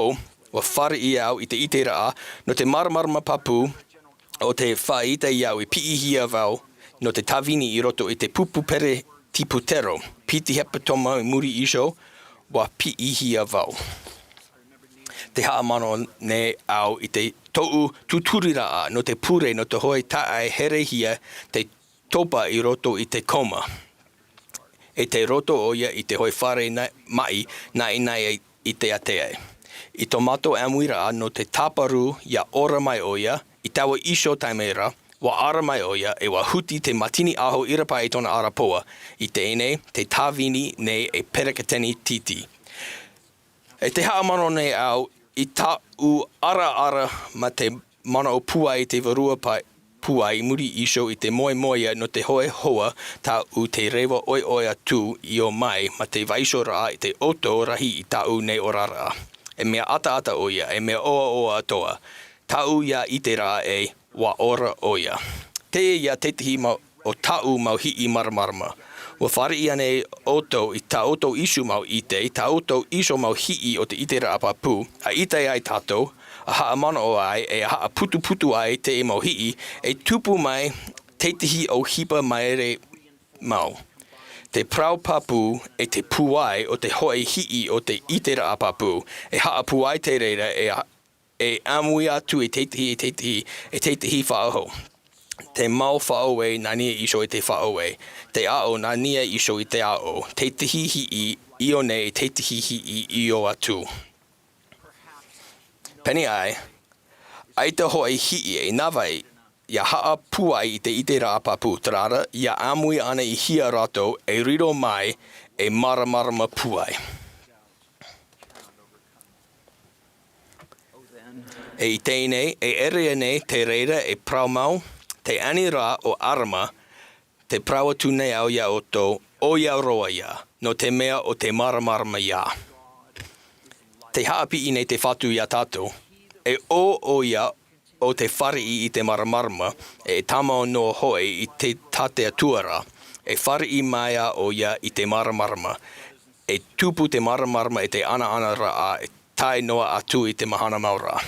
ua fāriʻi au i te ʻiteraʻa, nō te māramarama pāpū, ʻo te faʻaʻite iāʻu i piʻihia vau, nō te tāvini i roto i te pupu peretiputero, piti hepetoma i muri iho, ua piʻihia vau. Te haʻamanaʻo nei au i te tōʻu tūturiraʻa, nō te pure, nō te hoʻi taʻa e herehia, te topa i roto i te koma. E tei roto ʻoia i te hoʻi fare na-, maʻi, naʻinaʻi i te ʻātea. I tō mātou ʻāmuiraʻa nō te tāparu ʻia ora mai ʻoia, i taua iho taime ra, ua ara mai ʻoia, e ua huti te mātini ʻaho ʻīrapa i tōna ʻarapoʻa, i teie nei, te tāvini nei e peretiteni Titi. E te haʻamanaʻo nei au i tāʻu ʻaraʻara mā te manaʻo pūai i te Vārua pa-, pūai i muri iho i te moemoeā nō te hoʻi hoa tāʻu te reva ʻoiʻoi atu i ō mai mā te vaiihoraʻa i te ʻoto rahi i tāʻu nei oraraʻa. E mea ʻataʻata ʻoia, e mea ʻoaʻoa atoʻa. Tāʻu ʻia ʻite ra ē, ua ora ʻoia. Teie te tahi mau, o tāʻu mau hiʻi māramarama. Ua fāriʻi ānei ʻoutou i tā ʻoutou iho mau ʻite, i tā ʻoutou iho mau hiʻi o te ʻiteraʻa pāpū, ʻa ʻite ai tātou, ʻa haʻamanaʻo ai, e ʻa haʻaputuputu ai te mau hiʻi, e tupu mai te tahi ʻohipa māere mau. Te parau pāpū, e te pūai o te hoʻi hiʻi o te ʻiteraʻa pāpū, e haʻapūai te reira, e ʻa-, e ʻāmui atu i te tahi, i te tahi, i te tahi faʻahou. Te mau faʻaue nā niʻa iho i te faʻaue. Te aʻo nā niʻa iho i te aʻo. Te tahi hiʻi i ʻō nei, te tahi hiʻi i ʻō atu. Pēnei ai, ʻaita hoʻi hiʻi e navaʻi, ʻia haʻapūai i te ʻiteraʻa pāpū, terā rā, ʻia ʻāmui ānei hia rātou, e riro mai, e māramarama pūai. E i teie nei, e ʻere nei te reira e parau mau, te ani rā o ʻArama, te parau atu nei au iā ʻoutou, ʻoia roa ia, nō te mea ʻo te māramarama ia. Te haʻapiʻi nei te Fatu iā tātou, e ʻo ʻoia ʻo te fāriʻi i te māramarama, e tāmau noa hoʻi i te, tā te Atua ra, e fāriʻi mai ā ʻoia i te māramarama. e tupu te māramarama e te ʻanaʻanaraʻa e tae noa atu i te mahana mau ra.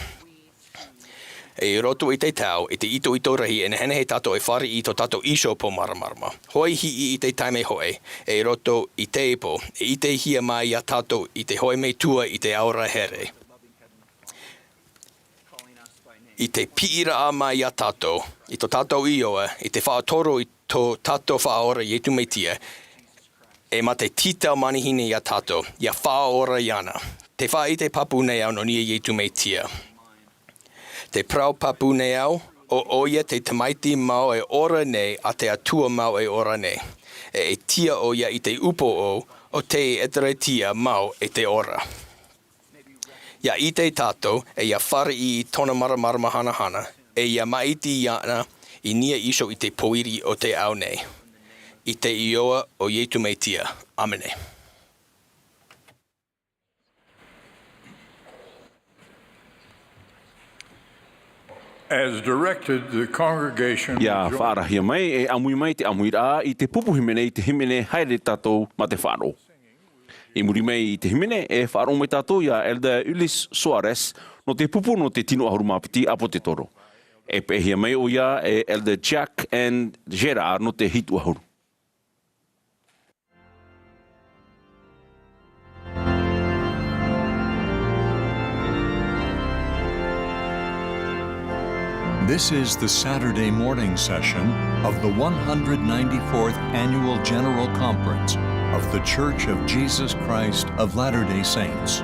I roto i te tau, i te itoito rahi, e nehenehe tātou e fāriʻi i tō tātou iho pō māramarama. Hoʻi, i te taime hoʻi, i roto i te pō, e ʻitehia mai iā tātou i te hoʻi metua i te ao ra here. I te piʻiraʻa mai iā tātou, i tō tātou Iehova, i te faʻatoro i tō tātou Faʻaora Iesu Mesia, e mā te tītau manihini iā tātou, ʻia faʻaora iāna. Tē faʻaʻite pāpū nei au nō niʻa iā Iesu Mesia. Tē parau pāpū nei au, ʻo ʻoia te Tamaiti mau e ora nei, ʻa te Atua mau e ora nei. E, e tiʻa ʻoia i te upoʻo o te ʻEkalesia mau e te ora. ʻIa ʻite tātou, e ʻia fāriʻi i tōna māramarama hanahana, e ʻia māʻiti iāna i niʻa iho i te pōiri o te ao nei. I te iʻoa o Iesu Mesia. ʻĀmene. As directed, the congregation ʻIa faʻarahia mai, e ʻāmui mai te ʻāmuiraʻa i te pupu hīmene, i te hīmene Haere Tātou mā te Faʻaroʻo. I muri mai i te hīmene, e faʻaroʻo mai tātou iā Elder Ulis Soares, nō te pupu nō te tino ʻahuru mā piti ʻāpōsetolo. E peʻehia mai ʻoia e Elder Jack and Gerard nō te hitu ʻahuru. This is the Saturday morning session of the one hundred ninety-fourth Annual General Conference of The Church of Jesus Christ of Latter-day Saints.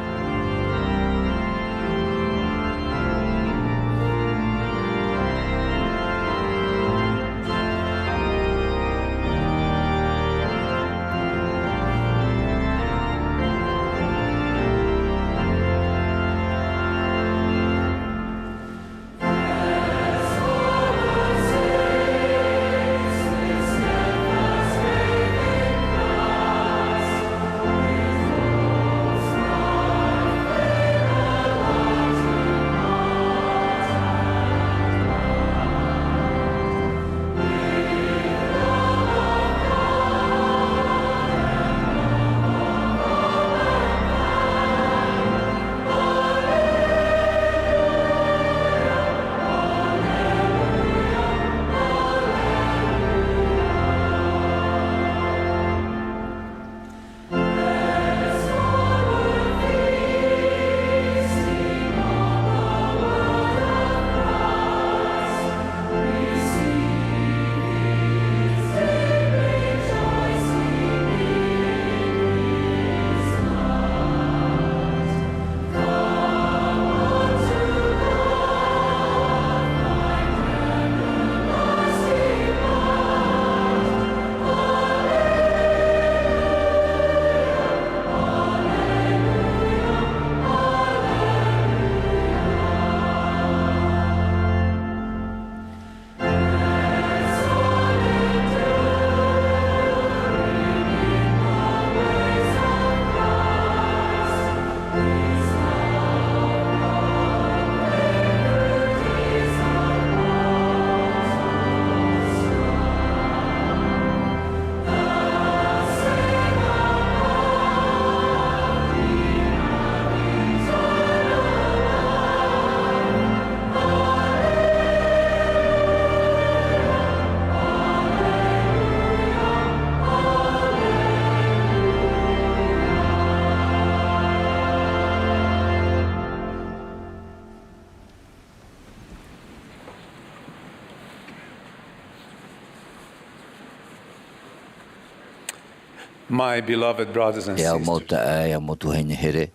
My beloved brothers and sisters. E au mau taeaʻe, e au mau tuahine here,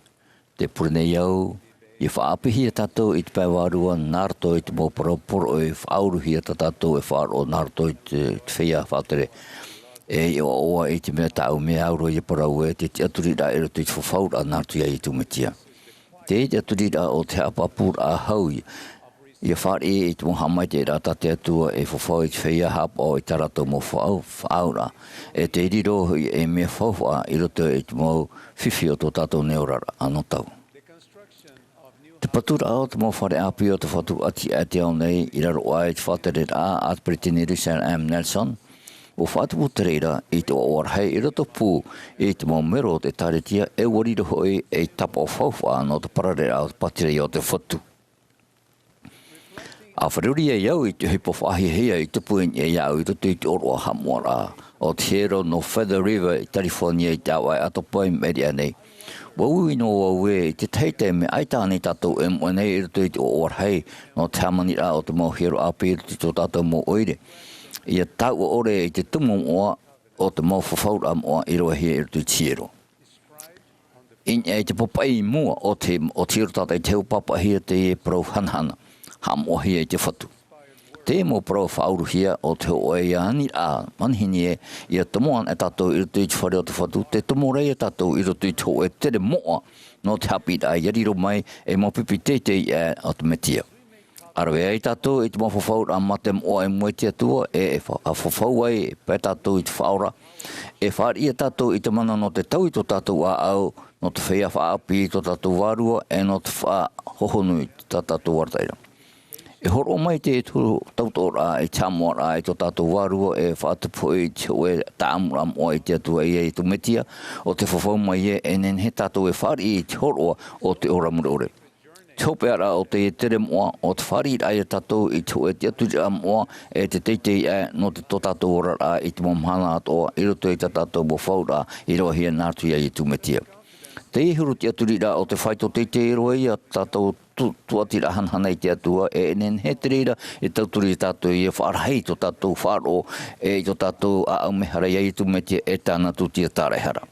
tē pure nei au, ʻia faʻaʻāpīhia tātou i te pae vārua, nā roto i te mau parau poroʻi, faʻauruhia tā tātou e faʻaroʻo nā roto i te, te feiā faʻatere. E ʻoaʻoa i te mea tāʻu mea au roa ʻia parau ē, te tiʻaturiraʻa i roto i te fafauraʻa nā roto iā Iesu Mesia. Te tiʻaturiraʻa o te haʻapāpūraʻa hau ia, ʻia fāriʻi i te mau haʻamaitaʻiraʻa tā te Atua e fafau i te feiā haʻapaʻo i tā rātou mau faʻau-, faʻaauraʻa. E tē riro hoʻi ei mea faufaʻa i roto i te mau fifi o tō tātou nei oraraʻa anotau. Te paturaʻa o te mau fare ʻāpī o te Fatu ʻati i te ao nei, i raro aʻe i te faʻatereraʻa a te Peresideni Russell M. Nelson, ʻUa faʻatupu te reira i te ʻoaʻoa rahi i roto pū i te mau mero o te ʻĒkālesia, e ʻua riro hoʻi ei tāpaʻo faufaʻa nō te parareraʻa o te pātireia o te Fatu. ʻA fārerei ai au i te ʻohipa faʻahiahia i tupu i niʻa iāʻu i roto i te ʻōroʻa haʻamoʻaraʻa o te hiero nō Feather River i California i te ʻāvaʻe ʻatopa i maʻiri aʻe nei. ʻUa ui noa vau ē i te tahi mea ʻaita ānei tātou e moʻe nei i roto i te ʻoaʻoa rahi nō te hāmaniraʻa o te mau hiero ʻāpī i roto i tō tātou mau ʻoire, ʻia taʻua ʻore i te tumu moʻa o te mau fafauraʻa moʻa i ravehia i roto i te hiero. I niʻa i te papaʻi i mua o te, o te hiero tātaʻitahi, ʻua pāpaʻihia teie parau hanahana, haʻamoʻahia i te Fatu. Teie mau parau faʻauruhia o te hōʻē ia aniraʻa manihini ē, ʻia tomo ana e tātou i roto i te fare o te Fatu, tē tomo ra ia tātou i roto i te hōʻē tere moʻa nō te haʻapiʻiraʻa ʻia riro mai ei mau pipi teitei aʻe o te Mesia. ʻA rave ai tātou i te mau fafauraʻa mā te moʻa i mua i te Atua, e, e fa-, ʻa fafau ai, e pae tātou i te Faʻaora, e fāriʻi ia tātou i te mana nō te taui i tō tātou ʻāʻau, nō te feiā faʻaʻāpī i tō tātou vārua, e nō te faʻahohonu i tā tātou arataʻiraʻa. E hōroʻa mai te tau-, tautoʻoraʻa i te haʻamoʻaraʻa i tō tātou vārua, e faʻatupu hoʻi i te hōʻē tāʻamuraʻa moʻa i te Atua, ʻia Iesu Mesia, ʻo tē fafau mai ē, e nehenehe tātou e fāriʻi i te hōroʻa o te ora mure ʻore. Te hopeʻaraʻa o teie tere moʻa, ʻo te fāriʻiraʻa ia tātou i te hōʻē tiʻaturiraʻa moʻa, e te teitei aʻe nō te tō tātou oraraʻa i te mau mahana atoʻa, i roto i tā tātou mau fafauraʻa i ravehia nā roto ia Iesu Mesia. Teie huru tiʻaturiraʻa ʻo te faito teitei roa ia tātou tu-, tuatiraʻa hanahana i te Atua, e nehenehe te reira e tauturu ia tātou ʻia faʻarahi i tō tātou faʻaroʻo, e i tō tātou ʻāʻau mehara ia Iesu Mesia e tāna tūtia tāraʻehara.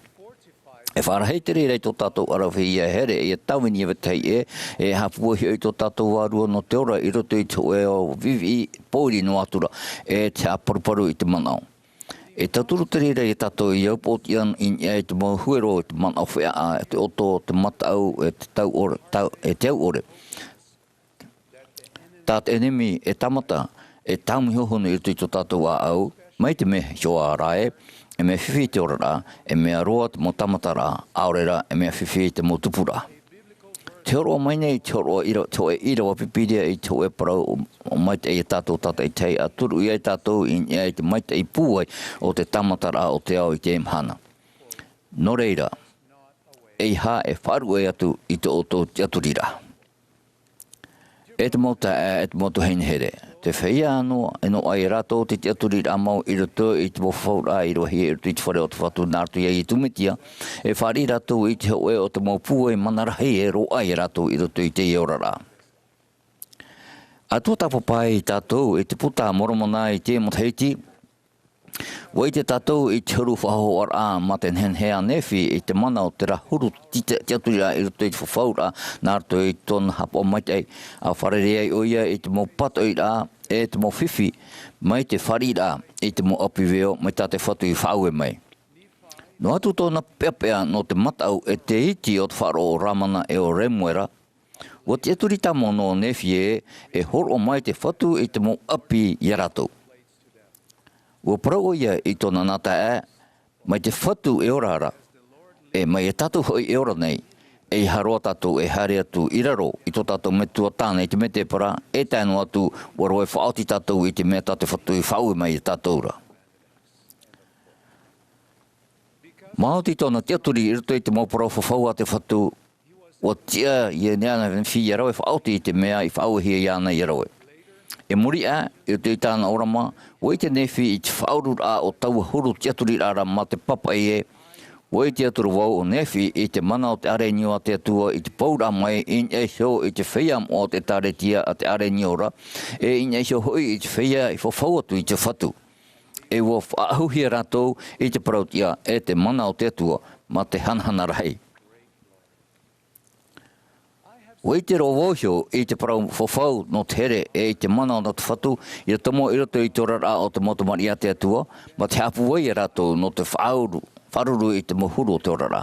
E faʻarahi te reira i tō tātou ʻaravihi ʻia here, ʻia tāvini e vetahi ʻē, e haʻapūai hoʻi tō tātou vārua nō te ora i roto i te hōʻē ao viʻiviʻi pōiri noa atu ra, e te haʻaparuparu i te manaʻo. E tauturu te reira ia tātou ʻia upoʻotiʻa i niʻa i te mau huero, te manaʻo feʻaʻa, te ʻoto, te mataʻu, e te tau ʻore, tau, e te au ʻore. Tā te ʻenemi e tāmata, e tāmui hohonu i roto i tō tātou ʻāʻau, mai te mea iho ā rā ē, e mea fifi te oraraʻa, e mea roa te mau tāmataraʻa, ʻaore rā, e mea fifi te mau tupuraʻa. Te hōroʻa mai nei, te hōroʻa ʻīra-, te hōʻē ʻīrava Pīpīria i te hōʻē parau ʻo, ʻo maitaʻi ia tātou tātaʻitahi, ʻa turuʻi ai tātou i niʻa i te maitaʻi pūai o te tāmataraʻa o te ao i teie mahana. Nō reira, ʻeiaha e faʻaruʻe atu i tō ʻoutou tiʻaturiraʻa. E te mau taeaʻe, e te mau tuahine here. Tē feiā noa, e noaʻa ia rātou te tiʻaturiraʻa mau i roto i te mau fafauraʻa i ravehia i roto i te fare o te Fatu nā roto ia Iesu Mesia, e fāriʻi rātou i te hōʻē o te mau pūai mana rahi e roaʻa ia rātou i roto i teie oraraʻa. ʻA tuatāpapa ai tātou i te Puta a Moromona i te matahiti, ʻua ʻite tātou i te huru faʻahōhoʻaraʻa mā te nehenehe a Nephi i te mana o terā huru ti-, tiʻaturiraʻa i roto i te fafauraʻa, nā roto i tōna haʻapaʻo maitaʻi, ʻa fārerei ai ʻoia i te mau pātoʻiraʻa, e te mau fifi, mai te fāriʻiraʻa i te mau ʻapi veo, mai tā te Fatu i faʻaue mai. Noa atu tōna peʻapeʻa nō te mataʻu e te iti o te faʻaroʻo o Lamana e o Lemuela, ʻua tiʻaturi tāmau noa ʻo Nephi ē, e hōroʻa mai te Fatu i te mau ʻapi ia rātou. ʻUa parau ʻoia i tōna nā taeaʻe, mai te Fatu e ora ra, e mai ia tātou hoʻi e ora nei, ʻeiaha roa tātou e haere atu i raro i tō tātou Metua tāna i te mētēpara, e tae noa atu, ʻua rave faʻaoti tātou i te mea tā te Fatu i faʻaue mai ia tātou ra. Maoti tōna tiʻaturi i roto i te mau parau fafau a te Fatu, ʻua tiʻa ia Nephi ʻia rave faʻaoti i te mea i faʻauehia iāna ʻia rave. I muri aʻe, i roto i tāna ʻōrama, ʻua ʻite Nephi i te faʻaururaʻa o taua huru tiʻaturiraʻa ra mā te papaʻi ē, ʻua ʻite atu ra vau ʻo Nephi i te mana o te ʻāreʻa niu a te Atua i te pouraʻa mai i niʻa iho i te feiā moʻa o te ʻĒkālesia a te ʻāreʻa niu ra, e i niʻa iho hoʻi i te feiā i fafau atu i te Fatu. E ʻua faʻaʻahuhia rātou i te parau tiʻa e te mana o te Atua mā te hanahana rahi. ʻUa ʻite roa vau iho i te parau fafau nō te here e i te mana nō te Fatu, ʻia tomo i roto i te oraraʻa o te mau tamariʻi a te Atua, mā te haʻapūai ia rātou nō te faʻauru, faʻaruru i te mau huru o te oraraʻa.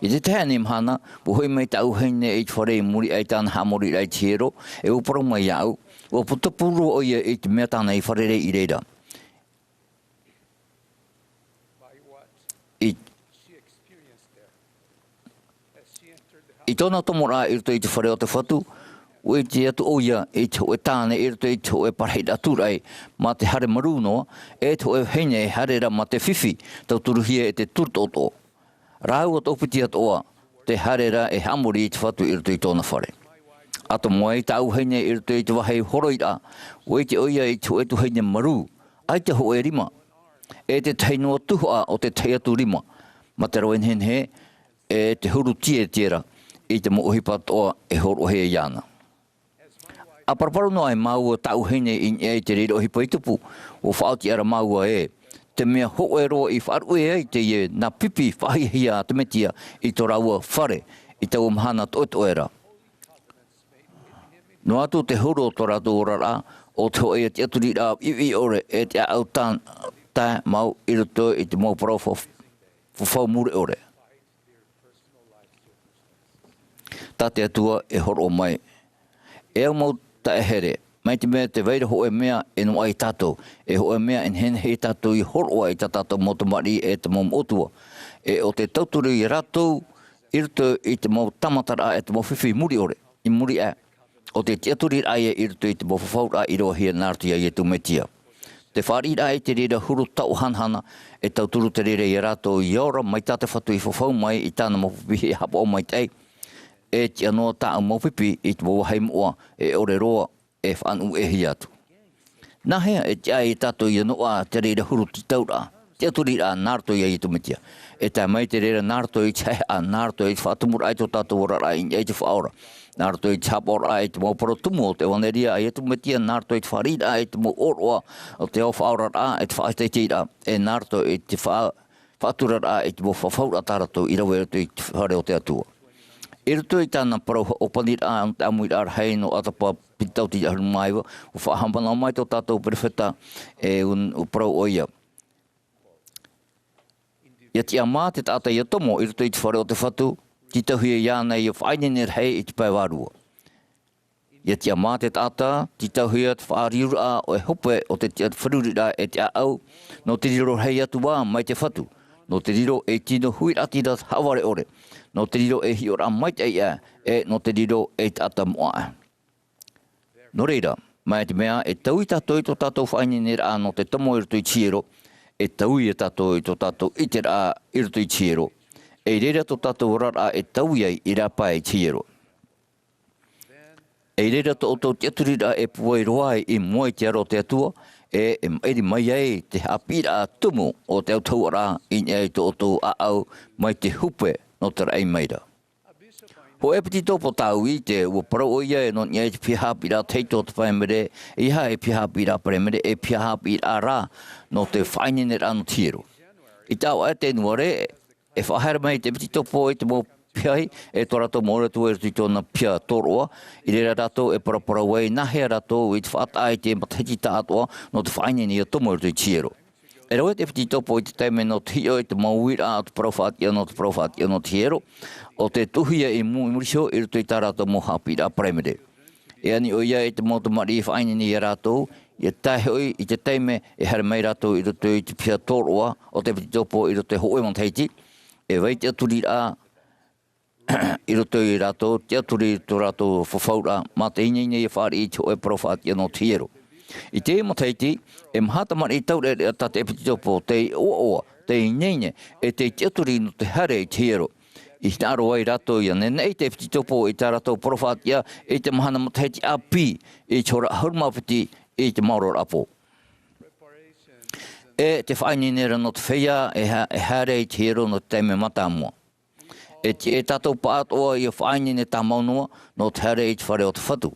I te tahi anaʻe mahana, ʻua hoʻi mai tāʻu vahine i te fare i muri aʻe i tāna haʻamoriraʻa i te hiero, e ʻua parau mai iāʻu, ʻua putapū roa ʻoia i te mea tāna i fārerei i reira. I, i tōna tomoraʻa i roto i te fare o te Fatu, ʻUa ʻite atu ʻoia i te hōʻē tāne i roto i te hōʻē parahiraʻa tūraʻi mā te haere marū noa, e te hōʻē vahine e haere ra mā te fifi, tauturuhia e te turutoʻotoʻo. Rāua tōpiti atoʻa te haere ra e haʻamori i te Fatu i roto i tōna fare. ʻA tomo ai tāʻu vahine i roto i te vāhi horoiraʻa, ʻua ʻite ʻoia i te hōʻē tuahine marū, ʻaita hōʻē rima, e te tahi noa tuhaʻa o te tahi atu rima, mā te rave nehenehe, e te huru tietiera i te mau ʻohipa atoʻa e hōroʻahia iāna. ʻA paraparau noa ai māua tāʻu vahine i niʻa i te reira ʻohipa i tupu, ʻua faʻaoti ra māua ē, te mea hōʻē roa i faʻaruʻe ai teie nā pipi faʻahiahia a te Mesia i tō rāua fare i taua mahana toʻetoʻe ra. Noa atu te huru o tō rātou oraraʻa, ʻo te hōʻē tiʻaturiraʻa ʻiʻoiʻo ʻore e te ʻāʻau tā-, tae mau i roto i te mau parau fa-, fafau mure ʻore. Tā te Atua e hōroʻa mai. E au mau taeaʻe here, mai te mea tē vai ra hōʻē mea e noaʻa ia tātou, e hōʻē mea e nehenehe ia tātou i hōroʻa i tā tātou mau tamariʻi e te mau moʻotua, e ʻo tē tauturu ia rātou i roto i te mau tāmataraʻa e te mau fifi i muri ʻore, i muri aʻe, ʻo te tiʻaturiraʻa ïa i roto i te mau fafauraʻa i roahia nā roto ia Iesu Mesia. Te fāriʻiraʻa i te reira huru taoʻa hanahana, e tauturu te reira ia rātou ia ora mai tā te Fatu i fafau mai i tāna mau pipi haʻapaʻo maitaʻi, e tiʻa noa tāʻu mau pipi i te mau vāhi moʻa, e ʻore roa e faʻanuʻuhia atu. Nāhea e tiʻa ai ia tātou ia noaʻa te reira huru tītauraʻa, tiʻaturiraʻa nā roto ia Iesu Mesia? E tae mai te reira nā roto i te haʻehaʻa, nā roto i te faʻatumuraʻa i tō tātou oraraʻa i niʻa i te Faʻaora, nā roto i te haʻapaʻoraʻa i te mau parau tumu o te ʻevanelia a Iesu Mesia, nā roto i te fāriʻiraʻa i te mau ʻōroʻa o te ao faʻaoraraʻa, e te faʻaʻiteʻiteraʻa, e nā roto i te faʻa-, faʻaturaraʻa i te mau fafauraʻa tā rātou i rave i roto i te fare o te Atua. I roto i tāna parau ʻōpaniraʻa, nō te ʻāmuiraʻa rahi nō Atapa piti tautini ʻahuru mā iva, ʻua faʻahaʻamanaʻo mai tō tātou perofeta, e ʻua, ʻua parau ʻoia. ʻIa tiʻamā te taʻata ʻia tomo i roto i te fare o te Fatu, tītauhia iāna ʻia faʻaineine rahi i te pae vārua. ʻIa tiʻamā te taʻata, tītauhia te faʻariuraʻa ʻo e hope o te tiʻa-, feruriraʻa e te ʻāʻau, nō te riro rahi atu ā mai te Fatu, nō te riro ei tino huiraʻatira haʻavare ʻore, nō te riro ei hiʻoraʻa maitaʻi aʻe, e nō te riro ei taʻata moʻa aʻe. Nō reira, mai te mea e taui tātou i tō tātou faʻaineineraʻa nō te tomo i roto i te hiero, e taui ia tātou i tō tātou ʻiteraʻa i roto i te hiero, e i reira tō tātou oraraʻa e taui ai i rāpae i te hiero. E i reira tō ʻoutou tiʻaturiraʻa e pūai roa ai i mua i te aro o te Atua, e, e maʻiri mai ai te haʻapiʻiraʻa tumu o te autahuʻaraʻa i niʻa i tō ʻoutou ʻāʻau mai te hupe nō te raʻi maira. Hōʻē ʻepitekopo tāʻu i ʻite, ʻua parau ʻoia e nō niʻa i te piha haʻapiʻiraʻa tahito o te Paraimere, ʻeiaha e piha haʻapiʻiraʻa Paraimere, e piha haʻapiʻiraʻa rā nō te faʻaineineraʻa nō te hiero. I te ʻāvaʻe o Tenuare, e faʻahaere mai te ʻepitekopo i te mau piahi, e tō rātou mau ʻōrero i roto i tōna piha tōroʻa, i reira rātou e paraparau ai nāhea rātou i te faʻataʻa i te matahiti tāʻātoʻa nō te faʻaineine ʻia tomo i roto i te hiero. E rave te ʻepitekopo i te taime nō te hiʻo i te mau uiraʻa o te parau faʻatiʻa nō te parau faʻatiʻa nō te hiero, ʻo tē tuʻuhia i mu-, i muri iho i roto i tā rātou mau haʻapiʻiraʻa Paraimere. E ani ʻoia i te mau tamariʻi faʻaineine ia rātou, ʻia tae hoʻi i te taime e haere mai rātou i roto i te piha tōroʻa o te ʻepitekopo i roto i te hōʻē matahiti, e vai te tiʻaturiraʻa i roto ia rātou, tiʻaturi i tō rātou fafauraʻa, mā te ineine ʻia fāriʻi i te hōʻē parau faʻatiʻa nō te hiero. I teie matahiti, e maha tamariʻi taureʻareʻa tā te ʻepitekopo tei ʻoaʻoa, tei ineine, e tei tiʻaturi nō te haere i te hiero. I hinaʻaro ai rātou ʻia neneʻi te ʻepitekopo i tā rātou parau faʻatiʻa i te mahana matahiti ʻāpī i te hora ʻahuru mā piti i te maoro raʻa pō. E te faʻaineine ra nō te feiā e ha-, e haere i te hiero nō te taime mātāmua. E tiʻa ia tātou pāʻātoʻa ʻia faʻaineine tāmau noa nō te haere i te fare o te Fatu.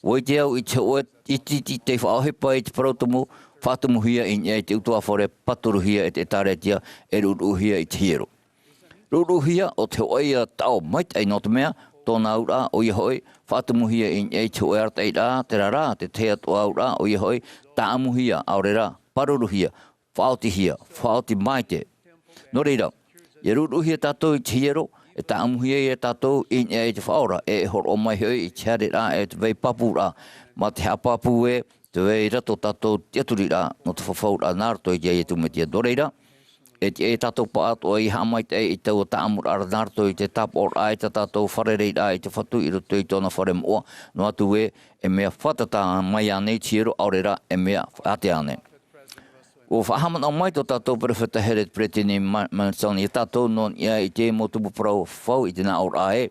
ʻUa ʻite au i te hōʻē ʻiti, ʻiti tei faʻaʻohipa i te parau tumu, faʻatumuhia i niʻa i te ʻutuāfare, pāturuhia e te ʻĒtārētia, e ruʻuruʻuhia i te hiero. Ruʻuruʻuhia ʻo te hōʻē ia taʻo maitaʻi nō te mea, tōna auraʻa, ʻoia hoʻi, faʻatumuhia i niʻa i te hōʻē arataʻiraʻa, terā rā, te tahi atu auraʻa, ʻoia hoʻi, tāʻamuhia, ʻaore rā, pāruruhia, faʻaotihia, faʻaoti maite. Nō reira, ʻia ruʻuruʻuhia tātou i te hiero, e tāʻamuhia ia tātou i niʻa i te Faʻaora, e hōroʻa mai hoʻi i te haereraʻa e te vai pāpūraʻa, mā te haʻapāpū ē, tē vai ra tō tātou tiʻaturiraʻa nō te fafauraʻa nā roto ia Iesu Mesia. Nō reira, E tiʻa ia tātou pāʻatoʻa i haʻamaitaʻi i taua tāʻamuraʻa ra nā roto i te tāpaʻoraʻa i tā tātou fārereiraʻa i te Fatu i roto i tōna fare moʻa, noa atu ē, e mea fātata mai ānei te hiero, ʻaore rā, e mea ātea ānei. ʻUa faʻahaʻamanaʻo mai tō tātou peropheta Howard Payton Monson ia tātou nō niʻa i te mau tumu parau fafau i te nāʻōraʻa ē,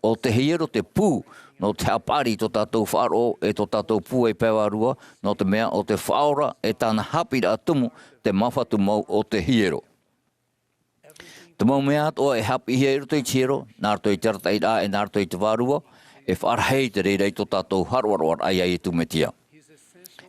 ʻo te hiero te pū nō te haʻapaʻari i tō tātou faʻaroʻo e tō tātou pūai pae vārua, nō te mea ʻo te Faʻaora e tāna haʻapiʻiraʻa tumu te māfatu mau o te hiero. Te mau mea atoʻa e haʻapiʻihia i roto i te hiero, nā roto i te arataʻiraʻa e nā roto i te vārua, e faʻarahi i te reira i tō tātou haʻaroaroaraʻa iā Iesu Mesia.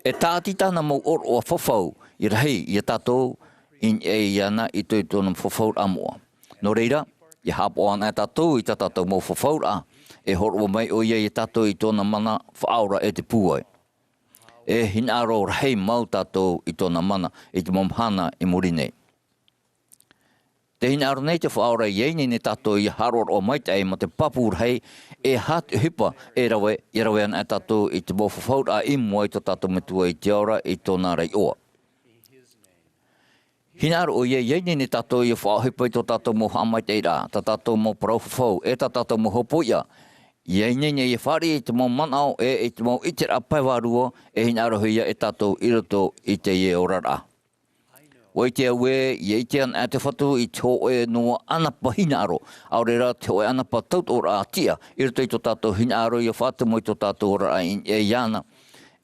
E tāʻati tāna mau ʻōroʻa fafau i rahi ia tātou i niʻa iāna i roto i tōna fafauraʻa moʻa. Nō reira, ʻia haʻapaʻo anaʻe tātou i tā tātou mau fafauraʻa, e hōroʻa mai ʻoia ia tātou i tōna mana faʻaora e te pūai. E hinaʻaro rahi mau tātou i tōna mana i te mau mahana i muri nei. Tē hinaʻaro nei te Faʻaora ʻia ineine tātou ʻia haʻaroaroa maitaʻi mā te pāpū rahi, e aha te ʻohipa e rave, ʻia rave anaʻe tātou i te mau fafauraʻa i mua i tō tātou Metua i te ao ra i tōna ra iʻoa. Hinaʻaro ʻoia ʻia ineine tātou ʻia faʻaʻohipa i tō tātou mau haʻamaitaʻiraʻa, tā tātou mau parau fafau, e tā tātou mau hopoiʻa. ʻIa ineine ʻia fāriʻi i te mau manaʻo e i te mau ʻiteraʻa pae vārua e hinaʻarohia e tātou i roto i teie oraraʻa. ʻUa ʻite au ē, ʻia ʻite anaʻe te Fatu i te hōʻē noa ʻanapa hinaʻaro, ʻaore rā te hōʻē ʻanapa tautoʻoraʻa tiʻa, i roto i tō tātou hinaʻaro ʻia faʻatumu i tō tātou oraraʻa i niʻa iāna,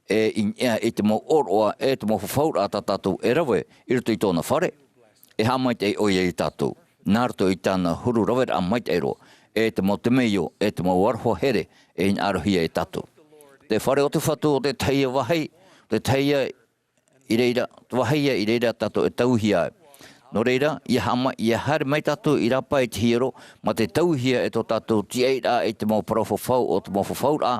e i niʻa i te mau ʻōroʻa, e te mau fafauraʻa tā tātou e rave, i roto i tōna fare. E haʻamaitaʻi ʻoia ia tātou, nā roto i tāna huru raveraʻa maitaʻi roa, e te mau temeio, e te mau aroha here, e hinaʻarohia e tātou. Te fare o te Fatu ʻo te tahi ia vāhi, ʻo te tahi ia i reira, te vāhi ia i reira tātou e tauihia ai. Nō reira, ʻia haʻama-, ʻia haere mai tātou i rāpae i te hiero, mā te tauihia e tō tātou tiʻairaʻa i te mau parau fafau o te mau fafauraʻa,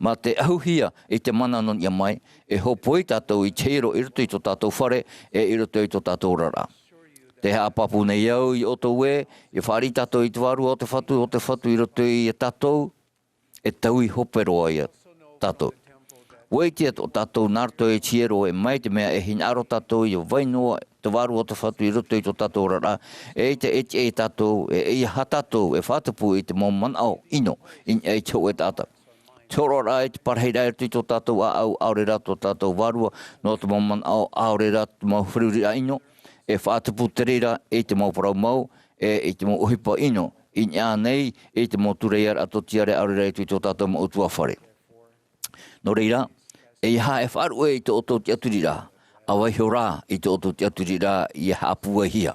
mā te ʻahuhia i te mana nō niʻa mai, e hōpoi tātou i te hiero i roto i tō tātou fare, e i roto i tō tātou oraraʻa. Tē haʻapāpū nei au ia ʻoutou ē, ʻia fāriʻi tātou i te Vārua o te Fatu, o te Fatu i roto ia tātou, e taui hope roa ia tātou. ʻUa ʻite atoʻa tātou nā roto i te hiero, e mai te mea e hinaʻaro tātou ʻia vai noa te Vārua o te Fatu i roto i tō tātou oraraʻa, eʻita e tiʻa ia tātou, e, e ʻeiaha tātou e faʻatupu i te mau manaʻo ʻino i niʻa i te hōʻē taʻata. Te hōroʻaraʻa i te parahiraʻa i roto i tō tātou ʻāʻau, ʻaore rā tō tātou vārua, nō te mau manaʻo, ʻaore rā te mau feruriraʻa ʻino, e faʻatupu te reira i te mau parau mau, e i te mau ʻohipa ʻino, i niʻa nei i te mau tūreiaraʻa tōtiare, ʻaore rā i roto i tō tātou mau ʻutuāfare. Nō reira, ʻeiaha e faʻaruʻe i tō ʻoutou tiʻaturiraʻa, ʻa vaiiho rā i tō ʻoutou tiʻaturiraʻa ʻia haʻapūaihia.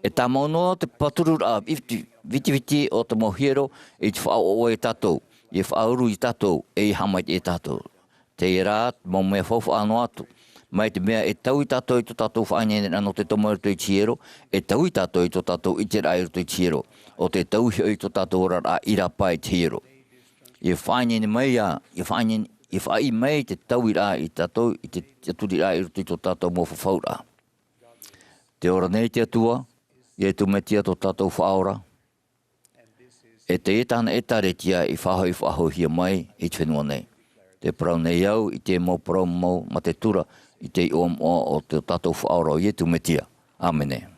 E tāmau noa te pātururaʻa viti-, vitiviti o te mau hiero i te faʻaʻoʻoʻo ia tātou, ʻia faʻauru ia tātou, e ʻia haʻamaitaʻi ia tātou. Teie rā, mau mea faufaʻa noa atu. Mai te mea e taui tātou i tō tātou faʻaineineraʻa nō te tomo i roto i te hiero, e taui tātou i tō tātou ʻiteraʻa i roto i te hiero, ʻo tē taui hoʻi i tō tātou oraraʻa i rāpae i te hiero. ʻIa faʻaineine mai ā, ʻia faʻaineine, ʻia faʻaʻī mai te tauiraʻa ia tātou i te tiʻaturiraʻa i roto i tō tātou mau fafauraʻa. Tē ora nei te Atua, ʻo Iesu Mesia tō tātou Faʻaora, e teie tāna ʻĒtārētia i faʻahoʻi, faʻahoʻihia mai i te fenua nei. Tē parau nei au i te mau parau mau mā te tura i te iʻoa moʻa o tō tātou Faʻaora ʻo Iesu Mesia. ʻĀmene.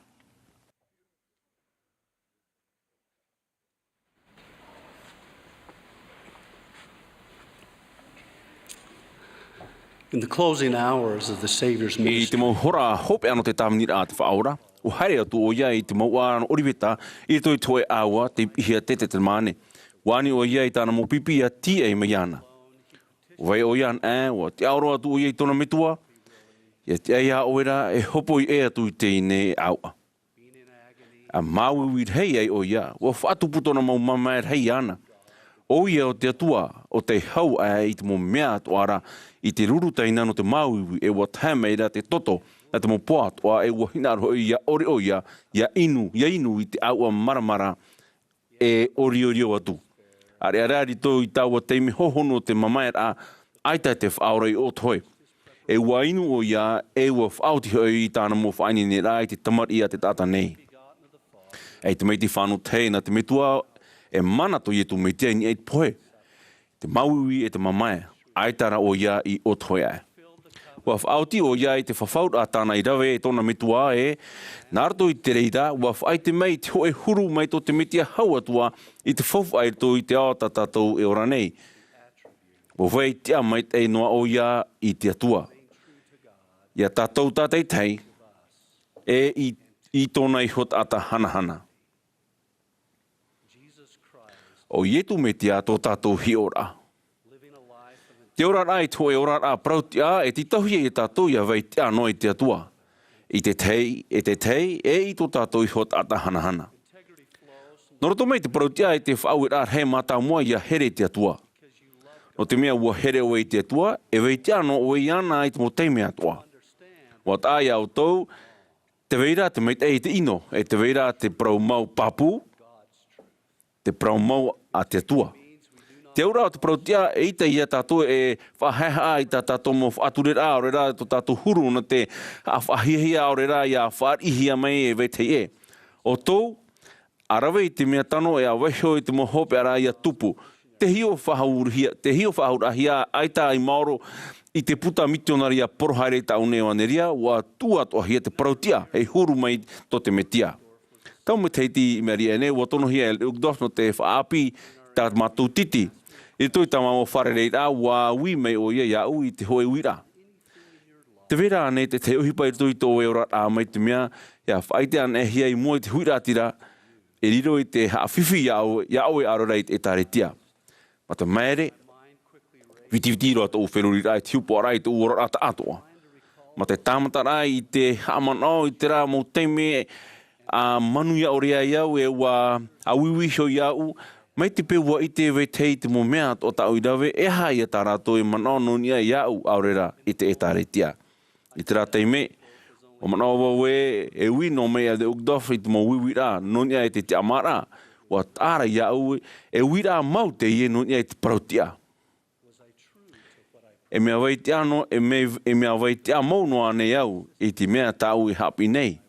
In the closing hours of the Savior's I te ministry, mau hora hopeʻa nō te tāviniraʻa a te Faʻaora, ʻua haere atu ʻoia i te mouʻa Ōriveta, i roto i te hōʻē ʻāua, tei piʻihia te ʻetetemane. ʻUa ani ʻoia i tāna mau pipi ʻia tīaʻi mai iāna. ʻUa vai ʻoia anaʻe, ʻua tiʻaoro atu ʻoia i tōna Metua, ʻIa tiʻa ia ʻoe ra, e hopoi ʻē atu i teie nei ʻāuʻa. ʻA māuiui rahi ai ʻoia, ʻua faʻatupu tōna mau mamae rahi iāna. ʻOia ʻo te Atua, ʻo tei hau aʻe i te mau mea atoʻa ra, i te ruru taina nō te māuiui, e ʻua tahe mai ra te toto, nā te mau poa atoʻa, e ʻua hinaʻaro hoʻi ʻia ʻore ʻoia, ʻia inu, ʻia inu i te ʻāuʻa maramara, e ʻoriorio atu. ʻAreʻa rā i roto i taua taime hōhonu o te mamaeraʻa, ʻaita te Faʻaora i ʻōtohe. E ʻua inu ʻoia, e ʻua faʻaoti hoʻi i tāna mau faʻaineineraʻa i te tamariʻi a te taʻata nei. E te Tamaiti fānau tahi nā te Metua, e mana tō Iesu Mesia i niʻa i te pohe, te māuiui e te mamae, ʻaita rā ʻoia i ʻōtohe aʻe. Ua faʻaoti ʻoia i te fafauraʻa tāna i rave e tōna metua ē, nā roto i te reira, ua faʻaʻite mai i te hōʻē huru mai tō te Mesia hau atu ā i te faufaʻa i roto i te ao tā tātou e ora nei. Ua vai tiʻa maitaʻi noa ʻoia i te Atua. Ia tātou tātaitahi, e i, i tōna iho taʻata hanahana. ʻO Iesu Mesia tō tātou hiʻoraʻa. Te oraraʻa i te hōʻē oraraʻa parau-tiʻa e tītauhia ia tātou ia vai tiʻa noa i te Atua. I te tahi, e te tahi, e i tō tātou iho taʻata hanahana. Nō roto mai te parau-tiʻa e te faʻaueraʻa rahi mātāmua ia here i te Atua. Nō te mea ua here ʻoe i te Atua, e vai tiʻa noa ʻoe iāna i te mau taime atoʻa. Ua taʻa iā ʻoutou, tē vai ra te maitaʻi i te ʻino, e tē vai ra te parau mau pāpū, te parau mau a te Atua. Te auraʻa o te parau-tiʻa, eʻita ia tātou e faʻahaehaʻa i tā tātou mau faʻatureraʻa, ʻaore rā tō tātou huru nō te haʻafaʻahiahia, ʻaore rā ia fāriʻihia mai e vetahi ʻē. ʻOutou, ʻa rave i te mea tano e ʻa vaiho i te mau hopeʻa ra ia tupu. Te hiʻo faʻahaurahia, te hiʻo faʻahaurahia, ʻaita i maoro i te puta mitionare ia poro haere i tāʻu nei ʻevanelia, ua tuʻu atoʻahia te parau-tiʻa, e huru mai tō te Mesia. Tau matahiti i maʻiri aʻe nei, ua tonohia e Uchtdorf nō te faʻaʻāpī tā mātou titi. I roto i tā māua fārereiraʻa, ua ui mai ʻoia iāʻu i te hōʻē uiraʻa. Tē vai ra ānei te tahi ʻohipa i roto i tō ʻoe oraraʻa mai te mea, ia faʻaʻite anaʻe hia i mua i te huiraʻatira, e riro i te haʻafifi iā ʻoe, iā ʻoe ʻaore rā i te ʻĒtārētia. Mā te māere, vitiviti roa tōʻu feruriraʻa i te hiʻopoʻaraʻa i tōʻu oraraʻa taʻatoʻa. Mā te tāmataraʻa i te haʻamanaʻo i terā mau taime ʻa manuia ʻore ai au, e ua ʻāuiui iho iāʻu, mai te peu ua ʻite vetahi i te mau mea atoʻa tāʻu i rave, e aha ia tā rātou e manaʻo nō niʻa iāʻu ʻaore rā i te ʻĒtārētia. I terā taime, ʻua manaʻo vau ē, e ui noa mai Elder Uchtdorf i te mau uiuiraʻa nō niʻa i te tiʻamāraʻa, ʻua taʻa ra iāʻu, e uiraʻa mau teie nō niʻa i te parau-tiʻa. E mea vai tiʻa noa, e mea, e mea vai tiʻa mau noa ānei au i te mea tāʻu e haʻapiʻi nei?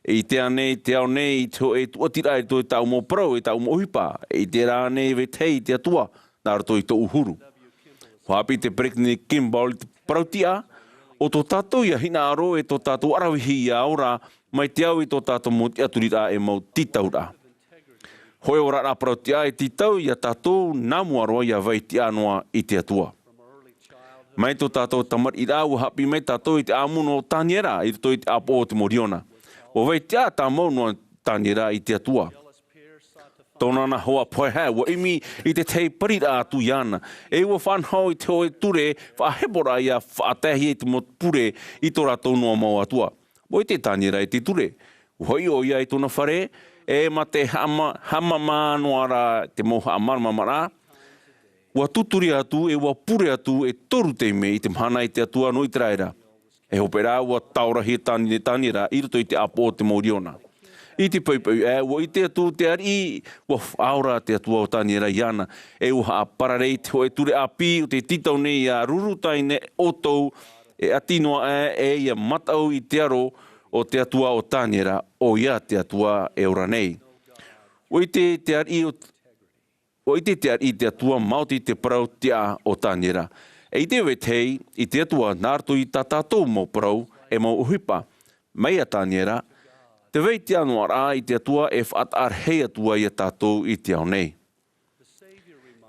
E ʻite ānei te ao nei i te hōʻē tūʻatiraʻa i roto i tāʻu mau parau, i tāʻu mau ʻohipa? E ʻite rā ānei vetahi i te Atua nā roto i tōʻu huru? ʻUa haʻapiʻi te Peresideni Kimball i te parau-tiʻa, ʻo tō tātou ia hinaʻaro e tō tātou ʻaravihi ia ora, mai te au i tō tātou mau tiʻaturiraʻa e mau tītauraʻa. Hōʻē oraraʻa parau-tiʻa e tītau ia tātou nā mua roa ia vai tiʻa noa i te Atua. Mai tō tātou tamariʻiraʻa ʻua haʻapiʻi mai tātou i te ʻāmui nō Taniera i roto i te ʻāpoʻo o te mau riona. ʻUa vai tiʻa tāmau noa Taniera i te Atua. Tōna nā hoa pohehae ʻua ʻimi i te tahi pariraʻa atu iāna, e ʻua faʻanaho i te hōʻē ture faʻaheporaʻa ia faʻataehia i te mau pure i tō rātou noa mau atua. ʻUa ʻite Taniera i te ture. ʻUa hoʻi ʻoia i tōna fare, e mā te haʻama-, haʻamāmā noa ra te mau haʻamāramarama, ʻua tūturi atu, e ʻua pure atu e toru taime i te mahana i te Atua nō Iteraera. E hope rā, ʻua taorahia Tani-, Taniera i roto i te ʻāpoʻo o te mau riona. I te poʻipoʻi aʻe, ʻua ʻite atu te ariʻi, ʻua faʻaora te Atua o Taniera iāna, e ʻua haʻaparare i te hōʻē ture ʻāpī o tē tītau nei ia ruru tāina ʻoutou, e ʻati noa aʻe, e ia mataʻu i te aro o te Atua o Taniera, ʻoia te Atua e ora nei. ʻUa ʻite te ariʻi o, ʻua ʻite te ariʻi i te Atua maoti i te parau-tiʻa o Taniera. E ʻite vetahi i te Atua nā roto i tā tātou mau parau, e mau ʻohipa. Mai iā Taniera, tē vai tiʻa noa ra i te Atua e faʻataʻa rahi atu ai ia tātou i te ao nei.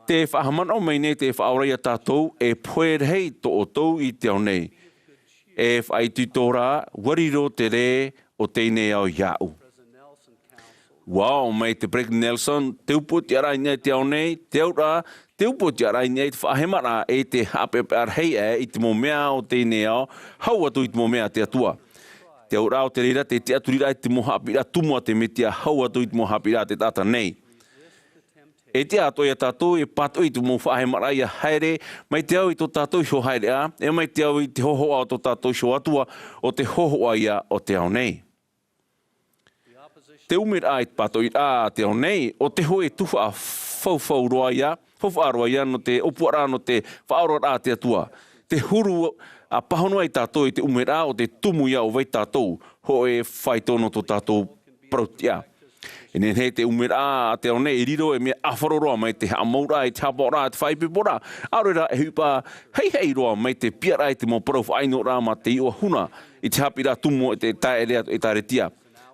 Tē faʻahaʻamanaʻo mai nei te Faʻaora ia tātou, e pohe rahi tō ʻoutou i te ao nei. E faʻaitoito rā, ʻua riro te rē o teie nei ao iāʻu. ʻUa ʻō mai te Peresideni Nelson, te upoʻotiʻaraʻa i niʻa i te ao nei, te auraʻa, te upoʻotiʻaraʻa i niʻa i te faʻahemaraʻa e te haʻapeʻapeʻa rahi aʻe i te mau mea o teie nei ao, hau atu i te mau mea a te Atua. Te auraʻa o te reira, te tiʻaturiraʻa i te mau haʻapiʻiraʻa tumu a te Mesia, hau atu i te mau haʻapiʻiraʻa a te taʻata nei. E tiʻa atoʻa ia tātou e pātoʻi i te mau faʻahemaraʻa ia haere, mai te au i tō tātou iho haereʻa, e mai te au i te hōhoʻa o tō tātou iho Atua, ʻo te hōhoʻa ia o te ao nei. Te ʻumeraʻa i te pātoʻiraʻa a te ao nei, ʻo te hōʻē tuhaʻa faufau roa ia, faufaʻa roa ia nō te ʻōpuaraʻa, nō te faʻaoraraʻa a te Atua. Te huru ʻa pāhono ai tātou i te ʻumeraʻa ʻo te tumu ia ʻo vai tātou, hōʻē faito nō tō tātou parau-tiʻa. E nehenehe te ʻumeraʻa a te ao nei e riro ei mea ʻāfaro roa mai te haʻamauraʻa i te hāpaʻoraʻa a te faʻaipoiporaʻa, ʻaore rā e ʻohipa haʻihaʻi roa mai te piʻaraʻa i te mau parau faʻaʻinoraʻa mā te iʻoa huna i te haʻapiʻiraʻa tumu o te taeaʻe ʻĒtārētia.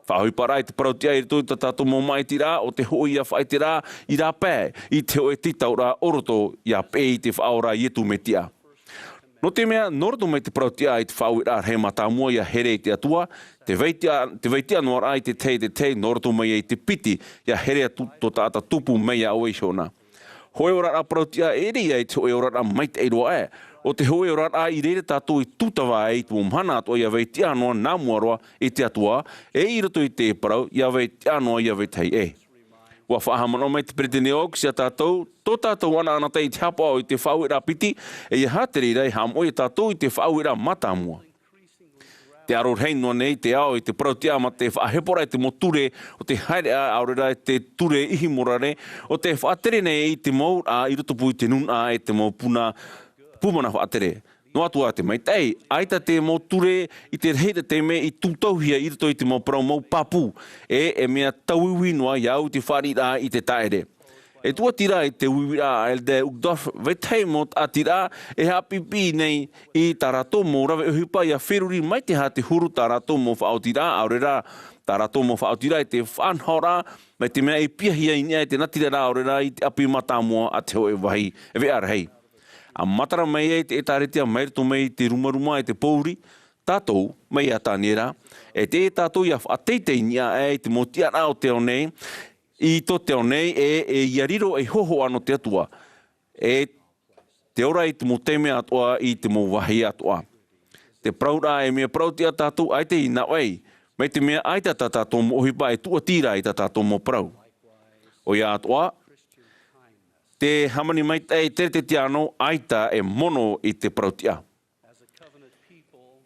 Faʻaʻohiparaʻa i te parau tiʻa i roto i tā tātou mau māʻitiraʻa, ʻo te hōʻē ia faʻaʻiteraʻa i rāpae i te hōʻē tītauraʻa o roto ia peʻe i te Faʻaora a Iesu Mesia. Nō te mea, nō roto mai te parau tiʻa i te faʻaueraʻa rahi mātāmua ia here i te Atua, te vai tiʻa, te vai tiʻa noa raʻa i te tahi, te tahi, nō roto mai ai te piti, ia here atu tō taʻata tupu mai ia ʻoe iho na. Hōʻē oraraʻa parau tiʻa e ʻere ia i te hōʻē oraraʻa maitaʻi roa ē. ʻO te hōʻē oraraʻa i reira tātou i tūtava ai i te mau mahana atoʻa ia vai tiʻa noa nā mua roa i te Atua, e i roto i te parau, ia vai tiʻa noa ia vetahi ē. ʻUa faʻahaʻamanaʻo mai te peresideni Oaks ia tātou, tō tātou ʻanaʻanataʻi i te haʻapaʻo i te faʻaueraʻa piti, e ia hātere i reira e haʻamoʻe ia tātou i te faʻaueraʻa mātāmua. Te aro rahi noa nei te ao i te parau tiʻa mā te faʻaheporaʻa i te mau ture o te haereʻa, ʻaore rā te ture ihi morare, ʻo te faʻatere nei i te mau raʻa i rotopū i te nūnaʻa e te mau puna, pūmana faʻatere. Noa atu ā te maitaʻi, ʻaita te mau ture i te rahiraʻa taime i tūtauhia i roto i te mau parau mau pāpū, e, e mea tauiui noa ia au i te fāriʻiraʻa i te taʻere. E tuatira i te uiuiraʻa a Elder Uchtdorf, vetahi mau taʻatiraʻa e haʻapiʻipiʻi nei i tā rātou mau rave ʻohipa ia feruri mai te aha te huru tā rātou mau faʻaotiraʻa, ʻaore rā, tā rātou mau faʻaotiraʻa i te faʻanahoraʻa, mai te mea e piahia i niʻa i te natiraraʻa, ʻaore rā i te ʻapi mātāmua a te hōʻē vāhi, e veʻa rahi. ʻA matara mai ai te ʻĒtārētia mai roto mai i te rumaruma e te pōuri, tātou, mai iā Taniera, e te tātou ia faʻateitei i niʻa aʻe i te mau tiʻaraʻa o te ao nei, i tō te ao nei, e, e ia riro ei hōhoʻa nō te Atua. E te ora i te mau taime atoʻa, i te mau vāhi atoʻa. Te parauraʻa e mea parau tiʻa tātou ʻaita i nā ʻoe, mai te mea ʻaita tā tātou mau ʻohipa e tuʻatira i tā tātou mau parau. ʻOia atoʻa, te hāmani maitaʻi teretetiāno ʻaita e mono i te parau tiʻa.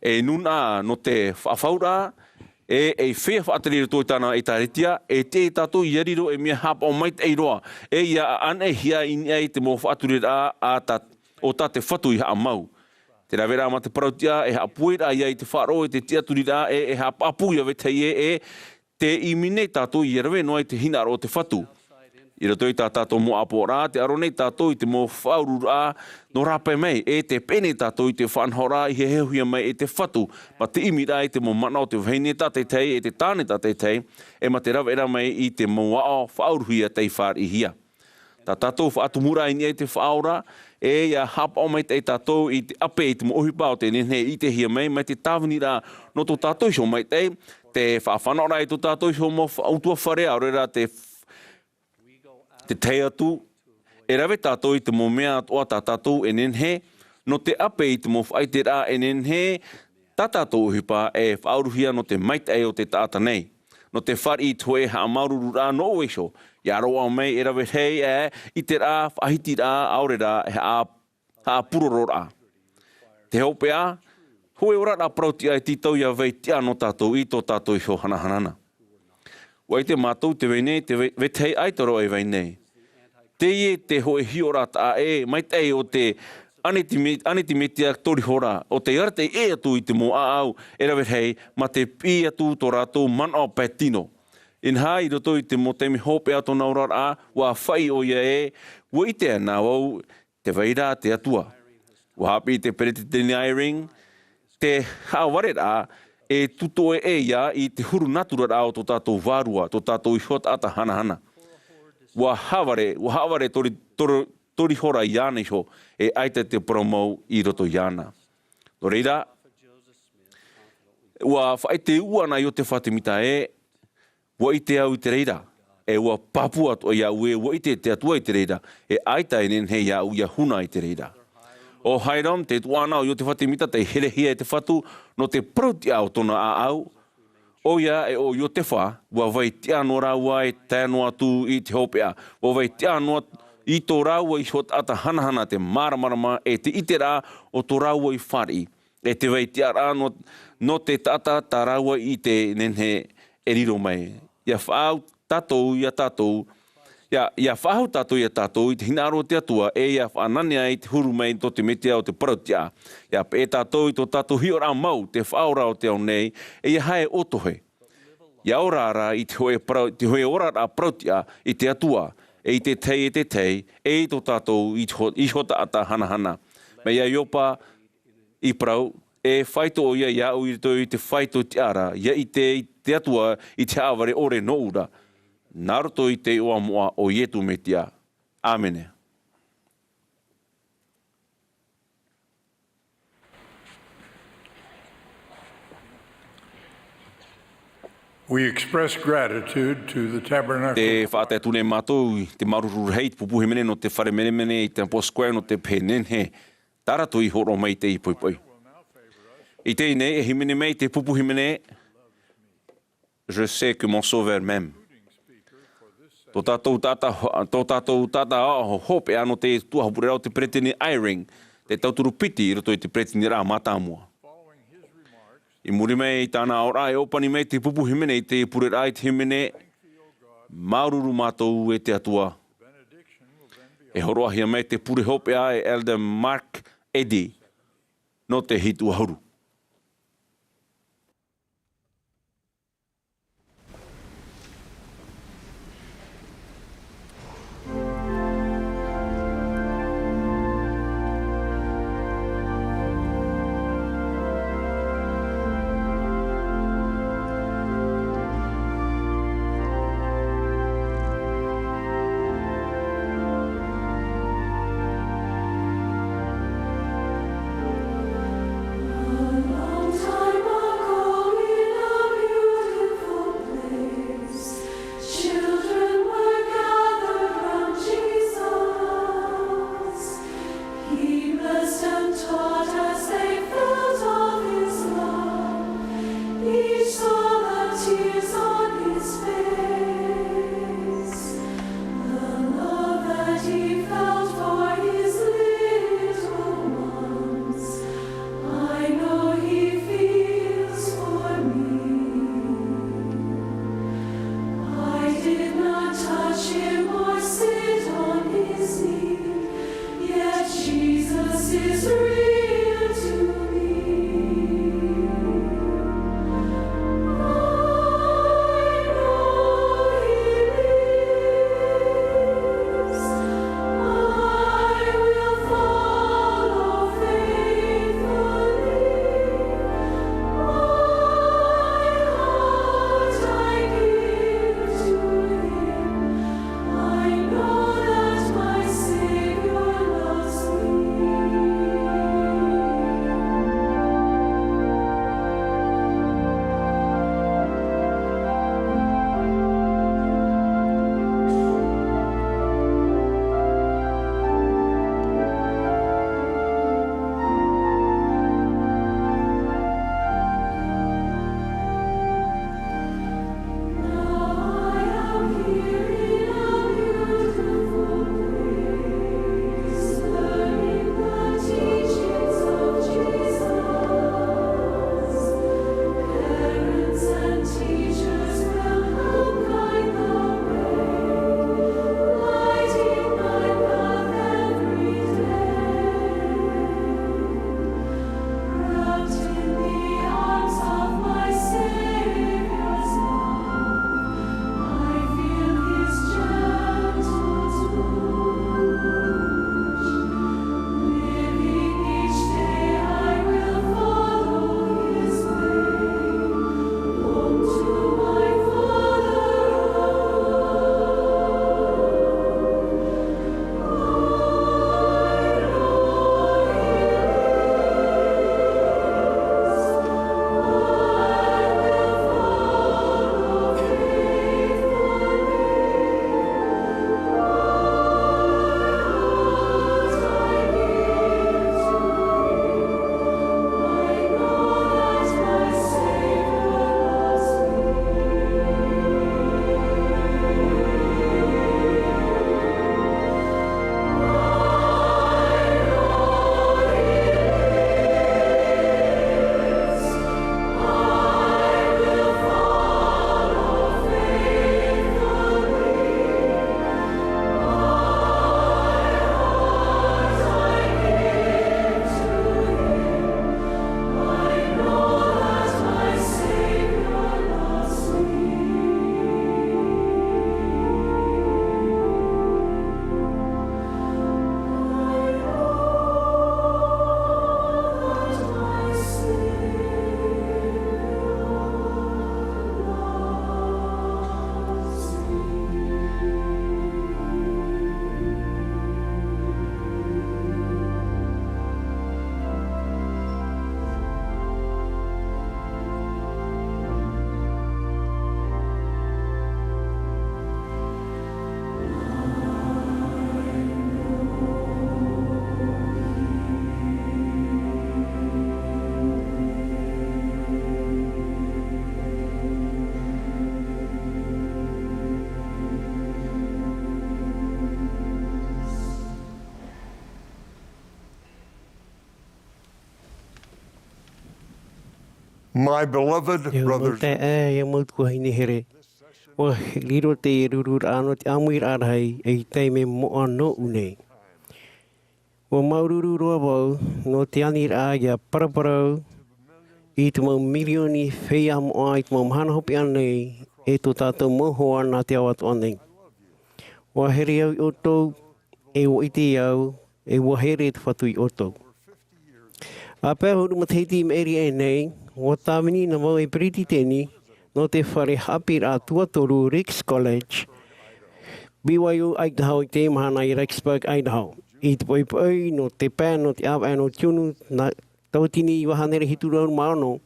E nūnaʻa nō te faʻafauraʻa, e, e feiā faʻatere i roto i tāna ʻĒtārētia, e tiʻa ia tātou ia riro ei mea haʻapaʻo maitaʻi roa, e ia ʻānaʻihia i niʻa i te mau faʻatureraʻa a tā, o tā te Fatu i haʻamau. Te raveraʻa mā te parau tiʻa, e haʻapūairaʻa ia i te faʻaroʻo i te tiʻaturiraʻa, e, e haʻapāpū ia vetahi ē, e, tē ʻimi nei tātou ia rave noa i te hinaʻaro o te Fatu. I roto i tā tātou mau ʻāpoʻoraʻa, tē aro nei tātou i te mau faʻaururaʻa nō rāpae mai, e tē peʻe nei tātou i te faʻanahoraʻa i heheuhia mai e te Fatu, mā te ʻimiraʻa i te mau manaʻo o te vahine tātaʻitahi, e te tāne tātaʻitahi, e mā te raveraʻa mai i te mau aʻo faʻauruhia tei fāriʻihia. Tā tātou faʻatumuraʻa i niʻa i te Faʻaora, e ia haʻapaʻo maitaʻi tātou i te ʻape i te mau ʻohipa o tē nehenehe e ʻitehia mai, mai te tāviniraʻa nō tō tātou iho maitaʻi, te faʻafānaʻoraʻa i tō tātou iho mau fa-, ʻutuāfare, ʻaore rā te, te tahi atu, e rave tātou i te mau mea atoʻa tā tātou e nehenehe, nō te ʻape i te mau faʻaʻiteraʻa e nehenehe, tā tātou ʻohipa e faʻauruhia nō te maitaʻi o te taʻata nei. Nō te fāriʻi i te hōʻē haʻamāuruururaʻa nō ʻoe iho, ia roaʻa mai e rave rahi aʻe i te rā faʻahitiraʻa ʻaore rā e haʻa-, haʻapurororaʻa. Te hopeʻa, hōʻē oraraʻa parau tiʻa e tītau ia vai tiʻa nō tātou i tō tātou iho hanahana na. ʻUa ʻite mātou te vai nei, te vai-, vetahi ʻaita roa e vai nei. Teie te hōʻē hiʻoraʻa taʻa ʻē maitaʻi o te anitimi-, anitimetia tori hora, ʻo tē arataʻi ʻē atu i te mau ʻāʻau e rave rahi, mā te piʻi atu tō rātou manaʻo pae tino. Inaha, i roto i te mau taime hopeʻa tōna oraraʻa, ʻua faʻaʻī ʻoia ē, ʻua ʻite ana vau, tē vai ra te Atua. ʻUa haʻapiʻi te Peresideni Eyring, te haʻavareraʻa e tūtoʻe ʻē ia i te huru nāturaraʻa o tō tātou vārua, tō tātou iho taʻata hanahana. ʻUa haʻavare, ʻua haʻavare tori, tori, tori hora iāna iho, e ʻaita te parau mau i roto iāna. Nō reira, ʻua faʻaʻite ua ana Iotefa Temita ē, ʻua ʻite au i te reira, e ʻua pāpū atu ia au ē, ʻua ʻite te Atua i te reira, e ʻaita e nehenehe ia au ia huna i te reira. ʻO Hyrum, te tuaʻana o Iotefa Temita tei herehia e te Fatu nō te parau tiʻa o tōna ʻāʻau, ʻoia e ʻo Iotefa, ʻua vai tiʻa noa rāua e tae noa atu i te hopeʻa, ʻua vai tiʻa noa i tō rāua iho taʻata hanahana te māramarama e te ʻiteraʻa o tō rāua i fāriʻi. E te vai tiʻaraʻa nō, nō te taʻata tā rāua i te nehenehe e riro mai. Ia faʻaau tātou, ia tātou, ia, ia faʻaau tātou, ia tātou, i te hinaʻaro o te Atua, e ia faʻananea i te huru mai tō te Mesia o te parau tiʻa. Ia peʻe tātou i tō tātou hiʻoraʻa mau, te Faʻaora o te ao nei, e ia hae ʻōtohe. ʻIa ora ra i te hōʻē parau, te hōʻē oraraʻa parau-tiʻa i te Atua, e i te tahi e te tahi, e i tō tātou iho, iho taʻata hanahana. Mai iā Iopa, i parau, e faito ʻoia iāʻu i roto i te faito tiʻa ra, ʻia ʻite i te Atua i te haʻavare ʻore nōʻu ra. Nā roto i te iʻoa moʻa o Iesu Mesia. ʻĀmene. We express gratitude to the Tabernacle. Tē faʻatae atu nei mātou i te māuruuru rahi i te pupu hīmene nō te fare menemene i te Temple Square nō te pehe nehenehe tā rātou i hōroʻa mai i teie poʻipoʻi. I teie nei, e hīmene mai te pupu hīmene, Je sais que mon Sauveur m'aime. Tō tātou taʻata, tō tātou taʻata ho-, hopeʻa nō te tuatāpaparaʻa o te Peresideni Eyring, te tauturu piti i roto i te Peresideniraʻa mātāmua. I muri mai i tāna aʻoraʻa, e ʻōpani mai te pupu hīmene i te pureraʻa i te hīmene, Māuruuru mātou e te Atua. E hōroʻahia mai te pure hopeʻa e Elder Mark Eddy nō te hitu ʻahuru. My beloved E au mau brothers, taeaʻe, e au mau tuahine here. ʻUa riro teie rururaʻa nō te ʻāmuiraʻa rahi ei taime moʻa nōʻu nei. ʻUa māuruuru roa vau nō te aniraʻa ʻia paraparau i te mau mirioni feiā moʻa i te mau mahana hopeʻa nei e tō tātou mau hoa nā te ao atoʻa nei. ʻUa here au iā ʻoutou, e ʻua ʻite au, e ʻua here te Fatu iā ʻoutou. ʻA pae ʻahuru matahiti i maʻiri aʻe nei, ʻua tāvini na vau ei peretiteni nō te fare haʻapiʻiraʻa tuatoru Ricks College, B Y U Idaho, i teie mahana i Rexburg, Idaho, i te poʻipoʻi nō te pae nō te ʻāvaʻe nō Tiunu, nā tauatini iva hānere hitu rau mā ono,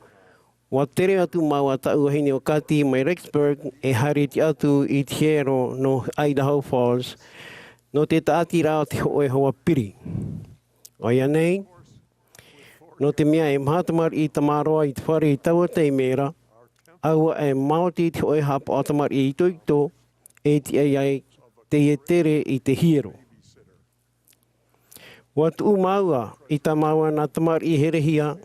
ʻua tere atu māua tāʻu vahine ʻo Kathy mai Rexburg e haere atu i te hiero nō Idaho Falls, nō te tāʻatiraʻa o te hōʻē hoa piri. ʻOia nei, nō te mea e maha tamariʻi tamaroa i te fare i taua taime ra, ʻaua e maoti te hōʻē haʻapaʻo tamariʻi itoito e tiʻa ai teie tere i te hiero. ʻUa tuʻu māua i tā māua nā tamariʻi herehia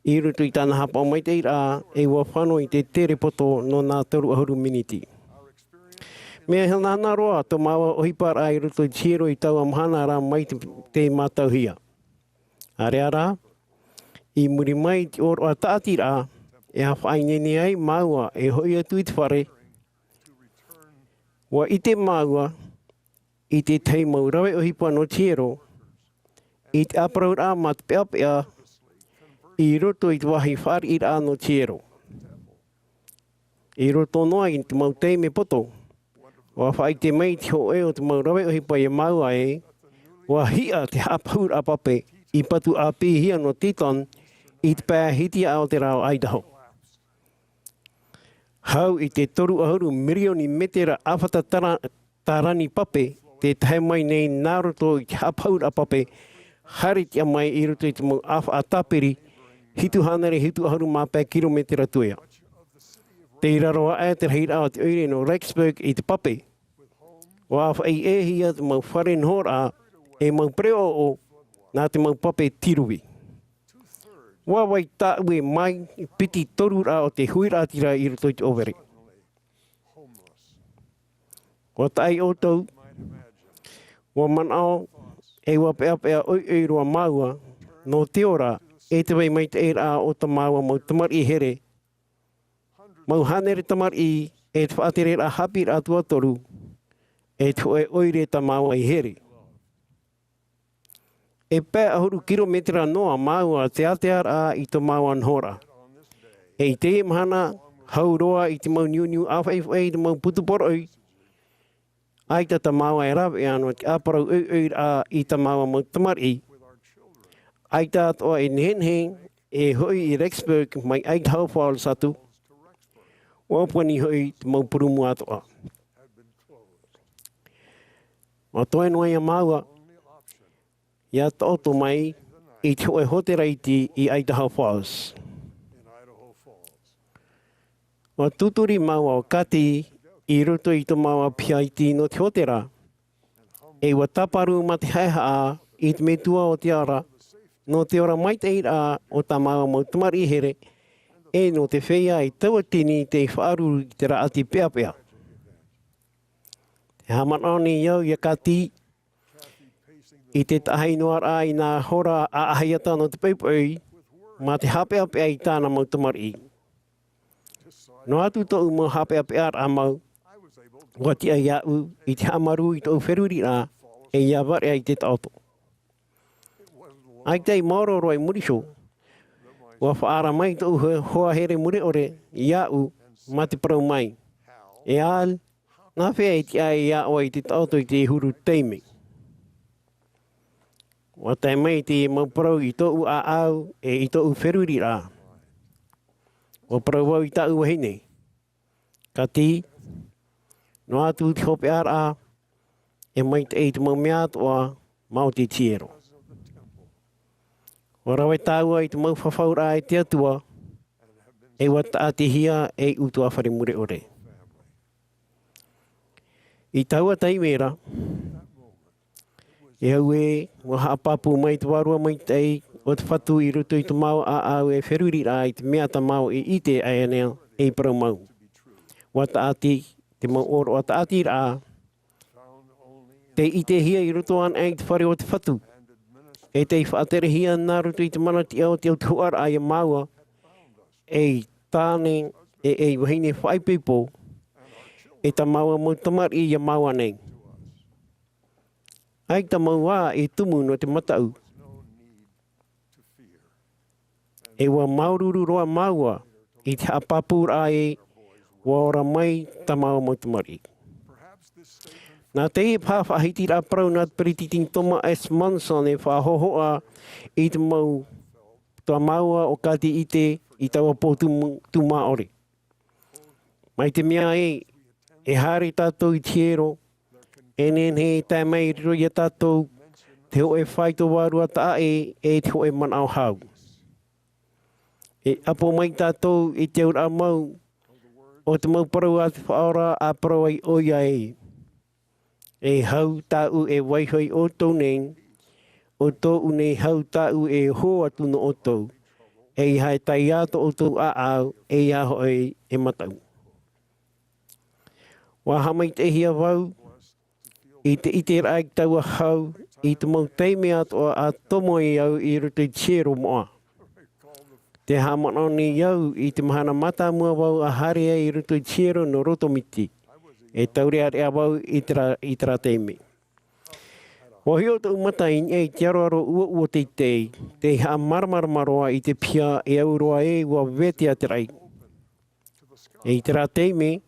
i roto i tāna haʻapaʻo maitaʻiraʻa, e ʻua fano i te tere poto nō nā toru ʻahuru miniti. Mea hanahana roa tō māua ʻohiparaʻa i roto i te hiero i taua mahana ra mai te, te mātauhia. ʻĀreʻa rā, i muri mai i te ʻōroʻa tāʻatiraʻa, e faʻaineine ai māua e hoʻi atu i te fare, ʻua ʻite māua i te tahi mau rave ʻohipa nō te hiero, i te ʻāparauraʻa mā te peʻapeʻa i roto i te vāhi fāriʻiraʻa nō te hiero. I roto noa i te mau taime poto, ʻua faʻaʻite mai te hōʻē o te mau rave ʻohipa iā māua ē, ʻua hiʻa te haʻapahuraʻa pape i patu ʻāpīhia nō Teton i te pae hitiaʻa o te rā o Idaho. Hau i te toru ʻahuru mirioni metera ʻāfata tara-, tārani pape, tē tahe mai nei nā roto i te haʻapahuraʻa pape, haere tiʻa mai i roto i te mau ʻāfaʻa tāpiri, hitu hānere hitu ʻahuru mā pae kirometera tuea. Tei raro aʻe te rahiraʻa o te ʻoire nō Rexburg i te pape. ʻUa faʻaʻēhia te mau fare nohoraʻa e mau pereʻoʻo nā te mau pape tiruvi. ʻUa vai tāʻue mai piti toruraʻa o te huiraʻatira i roto i te ʻōvere. ʻUa taʻa iā ʻoutou, ʻua manaʻo, e ʻua peʻapeʻa ʻoiʻoi roa māua nō te ora e te vai maitaʻiraʻa o tā māua mau tamariʻi here, mau hānere tamariʻi, e te faʻatereraʻa haʻapiʻiraʻa tuatoru, e te hōʻē ʻoire tā māua i here. E pae ʻahuru kirometera noa māua te ātearaʻa i tō māua nohoraʻa. E i teie mahana, hau roa i te mau niuniu ʻāfaʻifaʻi i te mau putu poroʻi, ʻaita tā māua e rāveʻa nō te ʻāparau ʻoiʻoiraʻa i tā māua mau tamariʻi. ʻAita atoʻa e nehenehe e hoʻi i Rexburg mai Idaho Falls atu, ʻua pani hoʻi te mau purūmu atoʻa. ʻUa toe noa iā māua, ʻia taʻoto mai i te hōʻē hōtēra iti i Idaho Falls. ʻUa tūturi māua ʻo Kathy i roto i tō māua piha iti nō te hōtēra, e ʻua tāparu mā te haʻehaʻa i te metua o te ara, nō te ora maitaʻiraʻa o tā māua mau tamariʻi here, e nō te feiā e tauatini tei faʻaruru i te rāʻati peʻapeʻa. Te haʻamanaʻo nei au iā Kathy, i te taʻahi noa ra i nā hora ʻaʻahiata nō te poʻipoʻi, mā te haʻapeʻapeʻa i tāna mau tamariʻi. Noa atu tōʻu mau haʻapeʻapeʻaraʻa mau, ʻua tiʻa iāʻu i te haʻamarū i tōʻu feruriraʻa, e ʻia vareʻa i te taʻoto. ʻAita i maoro roa i muri iho, ʻua faʻaara mai tōʻu hoa here mure ʻore iāʻu mā te parau mai, E Al, nā hea e tiʻa ai iā ʻoe i te taʻoto i te huru taime? ʻUa tae mai te mau parau i tōʻu ʻāʻau e i tōʻu feruriraʻa. ʻUa parau vau i tāʻu vahine, Kathy, noa atu te hopeʻaraʻa, e maitaʻi te mau mea atoʻa, maoti te hiero. ʻUa rave tāua i te mau fafauraʻa a te Atua, e ʻua tāʻatihia ei ʻutuāfare mure ʻore. I taua taime ra, e au ē, ʻua haʻapāpū mai te Vārua Maitaʻi o te Fatu i roto i tō māua ʻāʻau e feruriraʻa i te mea tā māua i ʻite aʻe nei, e parau mau. ʻUa tāʻati te mau ʻōroʻa tāʻatiraʻa, tei ʻitehia i roto anaʻe i te fare o te Fatu, e tei faʻaterehia nā roto i te manatiʻa o te autahuʻaraʻa iā māua, ei tāne, e ei vahine faʻaipoipo, e tā māua mau tamariʻi iā māua nei. ʻAita mau ā e tumu nō te mataʻu. E ʻua māuruuru roa māua i te haʻapāpūraʻa ē ʻua ora mai tā māua mau tamariʻi. Nā teie paha faʻahitiraʻa parau nā te Peretiteni Thomas S. Monson e faʻahōhoʻa i te mau tā māua ʻo Kāti ʻite i taua pō tū, tūmāʻore. Mai te mea ē, e haere tātou i te hiero, e nehenehe e tae mai i roto iā tātou te hōʻē faito vārua taʻa ʻē, e te hōʻē manaʻo hau. E ʻapo mai tātou i te auraʻa mau o te mau parau a te Faʻaora, ʻa parau ai ʻoia ē. E hau tāʻu e vaiho iā ʻoutou nei, ʻo tōʻu nei hau tāʻu e hō atu nō ʻoutou, ʻeiaha e taiā tō ʻoutou ʻāʻau, ʻeiaha hoʻi e mataʻu. ʻUa haʻamaitaʻihia vau i te ʻiteraʻa i taua hau, i te mau taime atoʻa ʻa tomo ai au i roto i te hiero moʻa. Tē haʻamanaʻo nei au i te mahana mātāmua vau ʻa haere ai i roto i te hiero nō roto miti. E taureʻareʻa vau i terā, i terā taime. ʻUa hiʻo tōʻu mata i niʻa i te aroaro ʻuoʻuo teitei, tei haʻamāramarama roa i te piha e au roa ē ʻua vete atu ai. E i terā taime,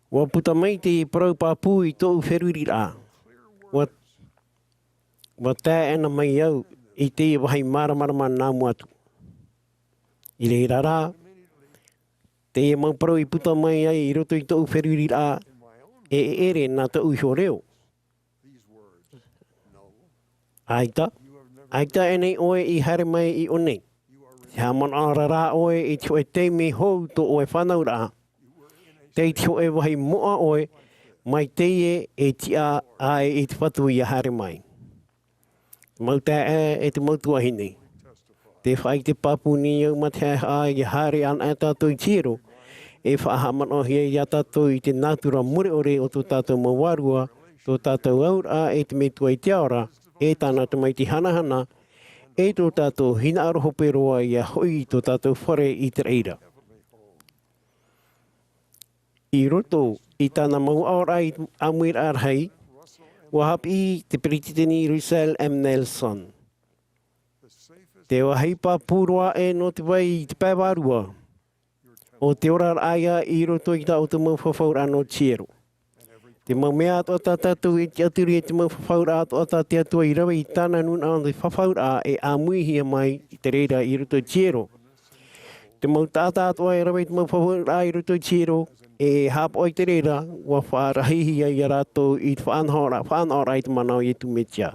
ʻua puta mai te parau pāpū i tōʻu feruriraʻa. ʻUa, ʻua tae ana mai au i teie vāhi māramarama nā mua atu. I reira rā, teie mau parau i puta mai ai i roto i tōʻu feruriraʻa, e ʻere nā tōʻu iho reo. ʻAita, ʻaita e nehenehe ʻoe i haere mai i ʻō nei. Tē haʻamanaʻo ra rā ʻoe i te hōʻē taime hou tō ʻoe fānauraʻa. Tei te hōʻē vāhi moʻa ʻoe, mai teie e tiʻa ai i te Fatu ʻia haere mai. Mau taeaʻe e te mau tuahine. Tē faʻaʻite pāpū nei au mā te haʻehaʻa ʻia haere anaʻe tātou i te hiero, e faʻahaʻamanaʻohia iā tātou i te nātura mure ʻore o tō tātou mau vārua, tō tātou auraʻa e te Metua i te ao ra, e tāna Tamaiti hanahana, e tō tātou hinaʻaro hope roa ʻia hoʻi i tō tātou fare i te reira. I roto i tāna mau aʻoraʻa i te ʻāmuiraʻa rahi, ʻua haʻapiʻi te Peretiteni Russell M. Nelson. Te vāhi pāpū roa aʻe nō te vai i te pae vārua, ʻo te oraraʻa ïa i roto i tā ʻoutou mau fafauraʻa nō te hiero. Te mau mea atoʻa tā tātou e tiʻaturi e te mau fafauraʻa atoʻa tā te Atua i rave i tāna nūnaʻa nō te fafauraʻa e ʻāmuihia mai i te reira i roto i te hiero. Te mau taʻata atoʻa e rave i te mau fafauraʻa i roto i te hiero, e haʻapaʻo i te reira, ʻua faʻarahihia ia rātou i te faʻanahoraʻa, faʻanahoraʻa i te mana o Iesu Mesia.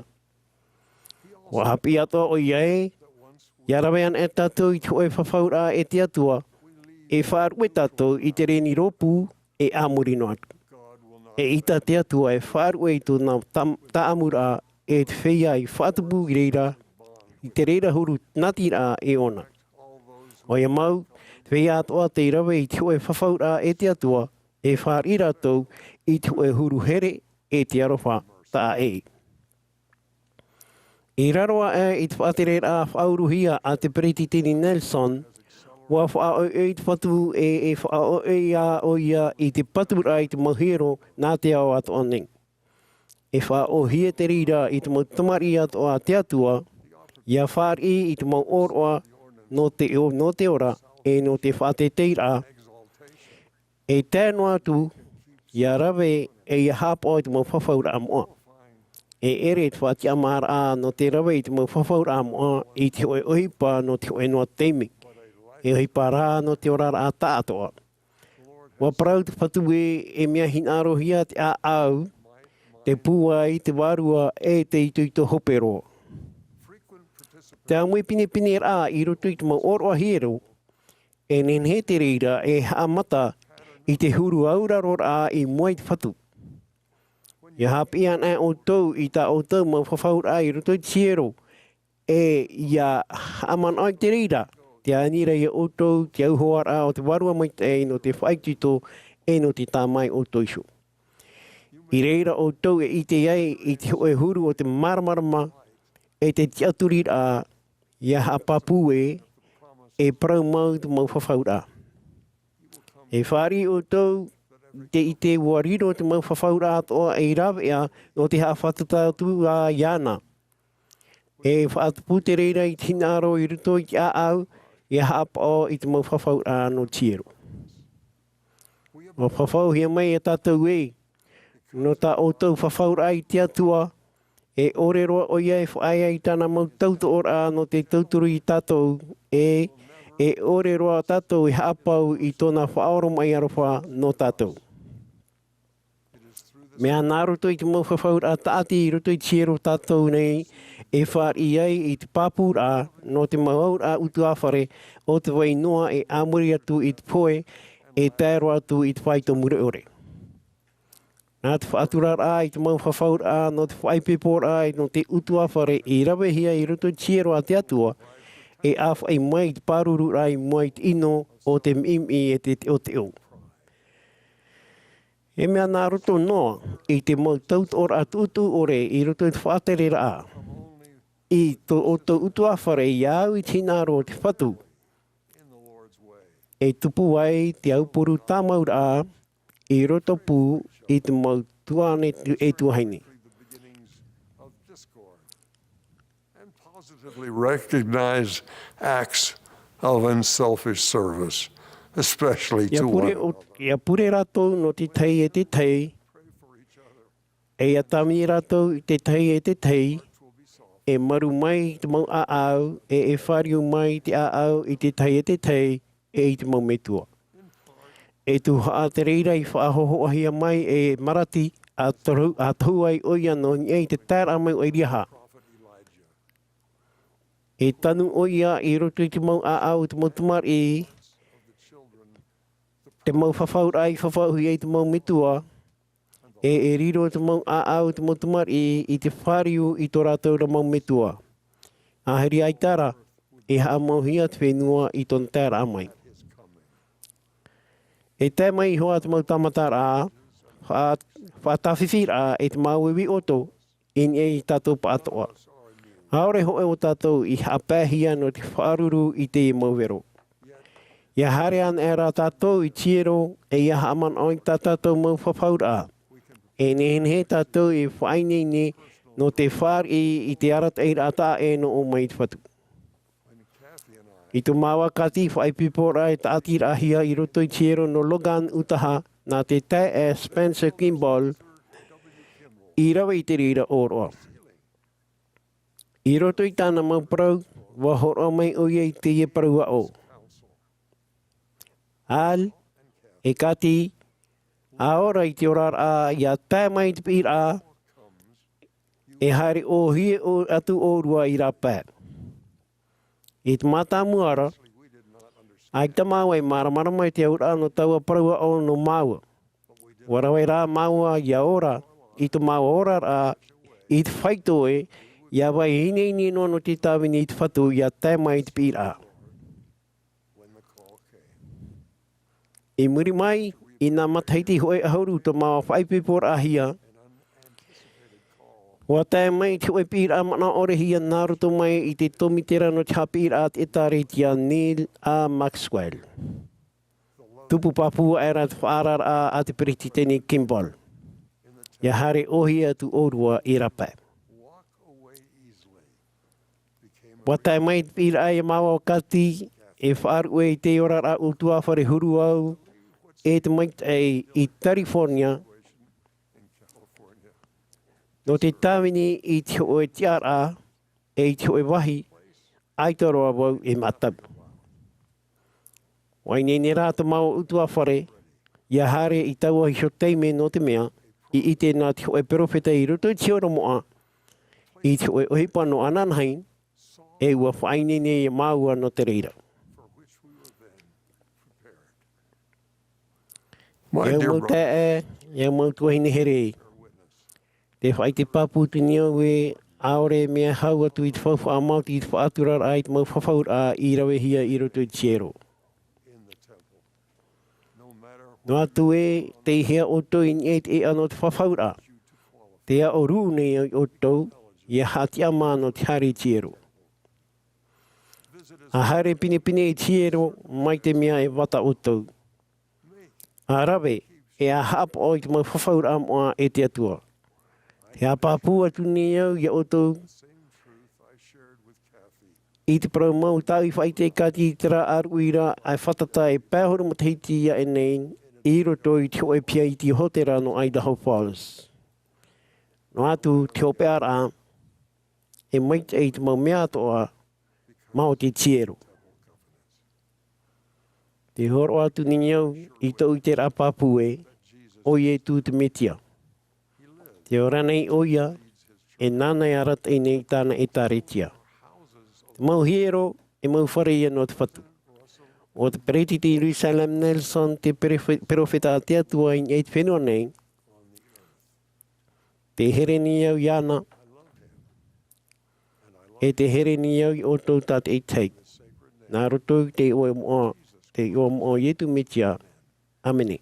ʻUa haʻapiʻi atoʻa ʻoia ē, ʻia rave anaʻe tātou i te hōʻē fafauraʻa e te Atua, e faʻaruʻe tātou i te reni rōpū e a muri noa atu. E ʻita te Atua e faʻaruʻe i tōna tam-, taʻamuraʻa e te feiā i faʻatupu i reira, i te reira huru nātiraʻa e ʻōna. ʻOia mau, te feiā atoʻa tei rave i te hōʻē fafauraʻa e te Atua, e fāriʻi rātou i te hōʻē huru here e te aroha taʻa ʻē. I raro aʻe i te faʻatereraʻa faʻauruhia a te Peretiteni Nelson, ʻua faʻaʻoiʻoi te Fatu e, e faʻaʻoiʻoi ā ʻoia i te paturaʻa i te mau hiero nā te ao atoʻa nei. E faʻaʻōhie te reira i te mau tamariʻi atoʻa a te Atua, ʻia fāriʻi i te mau ʻōroʻa nō te, nō te ora, e nō te faʻateiteiraʻa, e tae noa atu, ʻia rave, e ʻia haʻapaʻo i te mau fafauraʻa moʻa. E ʻere te faʻatiʻamāraʻa nō te rave i te mau fafauraʻa moʻa i te hōʻē ʻohipa nō te hōʻē noa taime. E ʻohipa rā nō te oraraʻa tāʻātoʻa. ʻUa parau te Fatu ē, e mea hinaʻarohia te ʻāʻau, te pūai, te vārua, e te itoito hope roa. Te ʻāmui pinepine rā i roto i te mau ʻōroʻa hiero, e nehenehe te reira e haʻamata i te huru auraroraʻa i mua i te Fatu. ʻIa haʻapiʻi anaʻe ʻoutou i tā ʻoutou mau fafauraʻa i roto i te hiero, e ia haʻamanaʻo i te reira, te aniraʻa ia ʻoutou, te auhoaraʻa o te Vārua Maitaʻi nō te faʻaitoito, e nō te tāmā ia ʻoutou iho. I reira ʻoutou e ʻite ai i te hōʻē huru o te māramarama, e te tiʻaturiraʻa, ia haʻapāpū ē, e parau mau te mau fafauraʻa. E fāriʻi ʻoutou, te ʻite ʻua riro te mau fafauraʻa atoʻa ei rāveʻa nō te haʻafātata atu ā iāna. E faʻatupu te reira i te hinaʻaro i roto i te ʻāʻau, ia haʻapaʻo i te mau fafauraʻa nō te hiero. ʻUa fafauhia mai e tātou ē, nō tā ʻoutou fafauraʻa i te Atua, e ʻore roa ʻoia e faʻaea i tāna mau tautoʻoraʻa nō te tauturu ia tātou, e, e ʻore roa tātou e haʻapau i tōna faʻaoromaʻi aroha nō tātou. Mea nā roto i te mau fafauraʻa tāʻati i roto i te hiero tātou nei, e fāriʻi ai i te pāpūraʻa nō te mau auraʻa ʻutuāfare o te vai noa e a muri atu i te pohe, e tae roa atu i te faito mure ʻore. Nā te faʻaturaraʻa i te mau fafauraʻa nō te faʻaipoiporaʻa nō te ʻutuāfare i ravehia i roto i te hiero a te Atua, e ʻāfaʻi mai i te pārururaʻa i mua i te ʻino o te miʻimiʻi e te teʻoteʻo. E mea nā roto noa i te mau tautoʻoraʻa tuʻutuʻu ʻore i roto i te faʻatereraʻa, i tō ʻoutou ʻutuāfare ia au i te hinaʻaro o te Fatu, e tupu ai te aupuru tāmauraʻa i roto pū i te mau tuahine e tuahine. And positively recognize acts of unselfish service, especially Ia to pure, one o, ia pure rātou nō te tahi e te tahi, e ia tāvini rātou i te tahi e te tahi, e maru mai i te mau ʻāʻau, e, e fāriu mai i te ʻāʻau i te tahi e te tahi, e i te mau metua. E tuhaʻa te reira i faʻahōhoʻahia mai e Marati a tohu, a tohu ai ʻoia nō niʻa i te taeraʻa mai o Eliaha. E tanu ʻoia i roto i te mau ʻāʻau o te mau tamariʻi, te mau fafauraʻa i fafauhia i te mau metua, e, e riro te mau ʻāʻau o te mau tamariʻi i te fāriu i tō rātou ra mau metua. ʻĀhiri ʻaita rā, e haʻamauhia te fenua i tōna taeraʻa mai. E tae mai iho ā te mau tāmataraʻa, faʻa-, faʻatāfifi rā e te māuiui ʻoto, i niʻa i tātou pāʻatoʻa. ʻAore hōʻē o tātou i haʻapaehia nō te faʻaruru i teie mau vero. Ia haere anaʻe rā tātou i te hiero, e ia haʻamanaʻo i tā tātou mau fafauraʻa. E nehenehe tātou e faʻaineine nō te fāriʻi i te arataʻiraʻa taʻa ʻē nō ʻō mai i te Fatu. I tō māua Kathy faʻaipoiporaʻa e tāʻatiraʻahia i roto i te hiero nō Logan, Utaha, nā te taeaʻe Spencer Kimball, i rave i te reira ʻōroʻa. I roto i tāna mau parau, ʻua hōroʻa mai ʻoia i teie parau aʻo. Al, e Kathy, ʻa ora i te oraraʻa, ia tae mai te piʻiraʻa, e haere ʻōhie ʻo-, atu ʻōrua i rāpae. I te mātāmua ra, ʻaita māua i māramarama i te auraʻa nō taua parau aʻo nō māua. ʻUa rave rā māua ia ora, i tō māua oraraʻa, i te faito ē, ia vai ineine noa nō te tāvini i te Fatu ia tae mai i te piʻiraʻa. I muri mai, i nā matahiti hōʻē ʻahuru tō māua faʻaipoiporaʻahia, ʻua tae mai te hōʻē piʻiraʻa manaʻo-ʻore-hia nā roto mai i te tōmitera nō te haʻapiʻiraʻa a te ʻĒtārētia Neal A. Maxwell. Tupu pāpū aʻera te faʻaararaʻa a te Peretiteni Kimball. Ia haere ʻōhie atu ʻōrua i rāpae. ʻUa tae mai te piʻiraʻa ia māua ʻo Kathy, e faʻaruʻe i te oraraʻa ʻutuāfare huru au, e te maitaʻi i California, nō te tāvini i te hōʻē tiʻaraʻa, e i te hōʻē vāhi, ʻaita roa vau e mātau. ʻUa ineine rā tō māua ʻutuāfare, ia haere i taua iho taime nō te mea, i ʻite na te hōʻē peropheta i roto i te hiero moʻa, i te hōʻē ʻohipa nō ananahi, e ʻua faʻaineine ia māua nō te reira. My E au dear mau brother, taeaʻe, e au mau tuahine here. Tē faʻaʻite pāpū atu nei au ē, ʻaore mea hau atu i te faufaʻa maoti i te faʻaturaraʻa i te mau fafauraʻa i ravehia i roto i te hiero. Noa atu ē tei hea ʻoutou i niʻa i te ʻēʻa nō te fafauraʻa, te aʻo rū nei ʻoutou ia haʻatiʻa mā nō te haere i te hiero. ʻA haere pinepine i te hiero mai te mea e vata ʻoutou. ʻA rave e ʻa haʻapaʻo i te mau fafauraʻa moʻa e te Atua. Te ʻa pāpū atu nei au ia ʻoutou i te parau mau tāʻui faʻaʻite e Kathy i terā ʻāruʻi ra ʻa e fātata e pae ʻahuru matahiti i ʻaʻe nei i roto i te hōʻē piha iti hōtēra nō Idaho Falls. Noa atu te hopeʻaraʻa e maitaʻi i te mau mea atoʻa mā o te hiero. Te hōroʻa atu nei au i tōʻu ʻiteraʻa pāpū ē, ʻo Ietu te Mesia. Tē ora nei ʻoia, e nāna e arataʻi nei i tāna ʻētāretia. Te mau hiero, e mau fare ia nō te Fatu. ʻO te peretiteni Russell M. Nelson te perofe-, perofeta a te Atua i niʻa i te fenua nei, tē here nei au iāna, e tē here nei au ia ʻoutou tātaʻitahi. Nā roto i te iʻoa moʻa, te iʻoa moʻa o Ietu Mesia. ʻĀmene.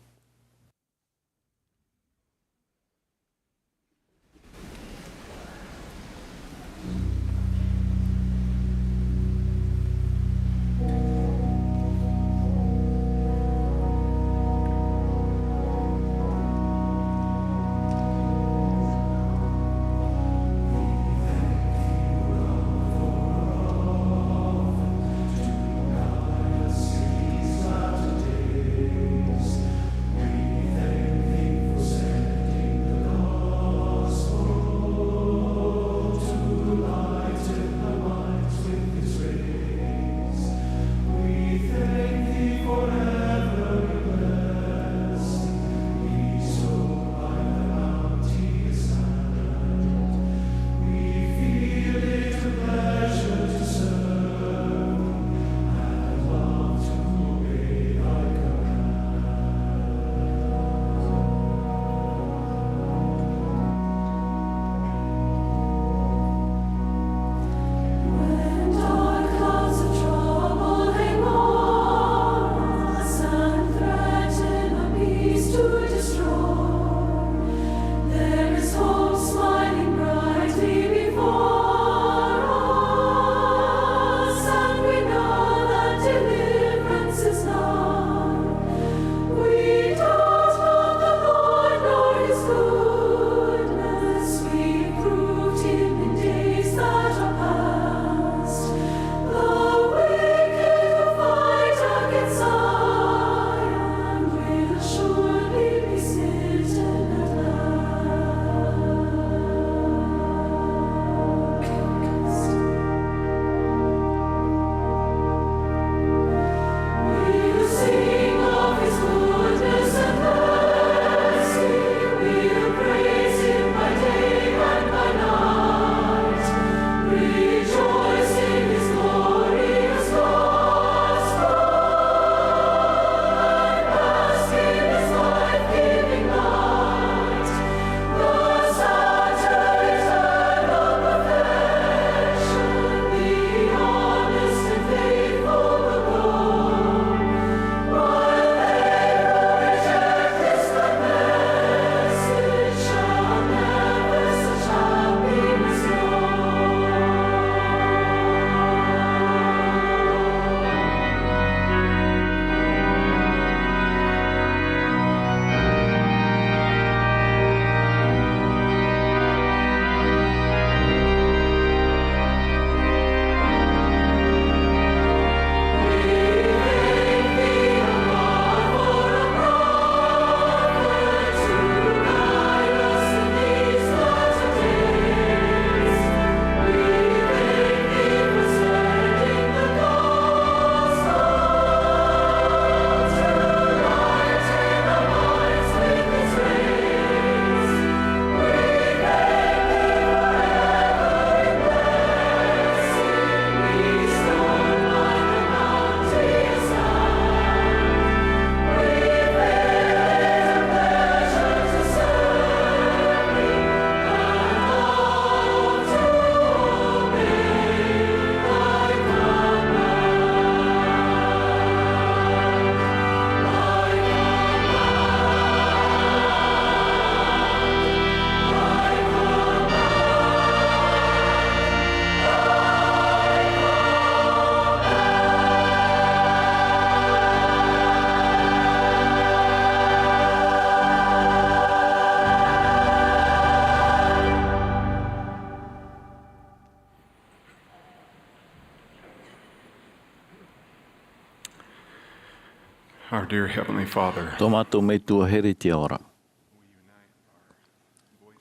Our dear Heavenly Father. Tō mātou Metua here i te ao ra.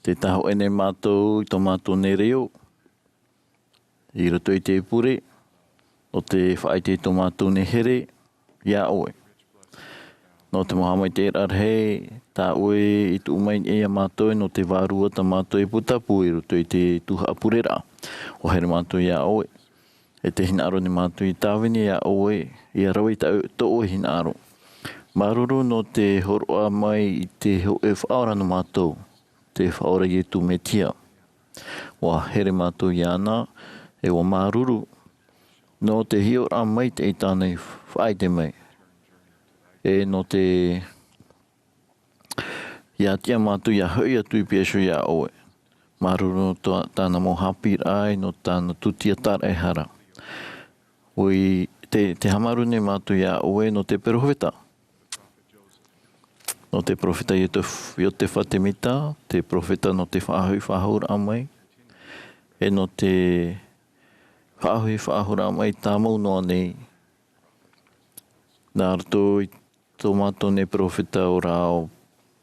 Tē tāhōʻē nei mātou i tō mātou nei reo, i roto i te pure, nō te faʻaʻite i tō mātou nei here, iā ʻoe. Nō te mau haʻamaitaʻiraʻa rahi, tā ʻoe i tuʻu mai nei iā mātou, nō te vārua tā mātou e putapū i roto i te tuhaʻa pureraʻa. ʻUa here mātou iā ʻoe. E te hinaʻaro nei mātou i tāvini iā ʻoe, ʻia rave i tā ʻoe, tō ʻoe hinaʻaro. Māuruuru nō te hōroʻa mai i te hōʻē Faʻaora nō mātou, te Faʻaora Ietu Metia. ʻUa here mātou iāna, e ʻua māuruuru nō te hiʻoraʻa maitaʻi tāna i faʻaʻite mai. E nō te, ʻia tiʻa mātou ʻia hoʻi atu i piha iho iā ʻoe. Māuruuru nō tā, tāna mau haʻapiʻiraʻa, nō tāna tūtia tāraʻehara. ʻUa te, tē haʻamāuruuru nei mātou iā ʻoe nō te perofeta. Nō te perofeta Iote-, Iotefa Temita, te perofeta nō te faʻahoʻi faʻahou raʻa mai, e nō te faʻahoʻi faʻahou raʻa mai tāmau noa nei. Nā roto i tō mātou nei perofeta ora ʻo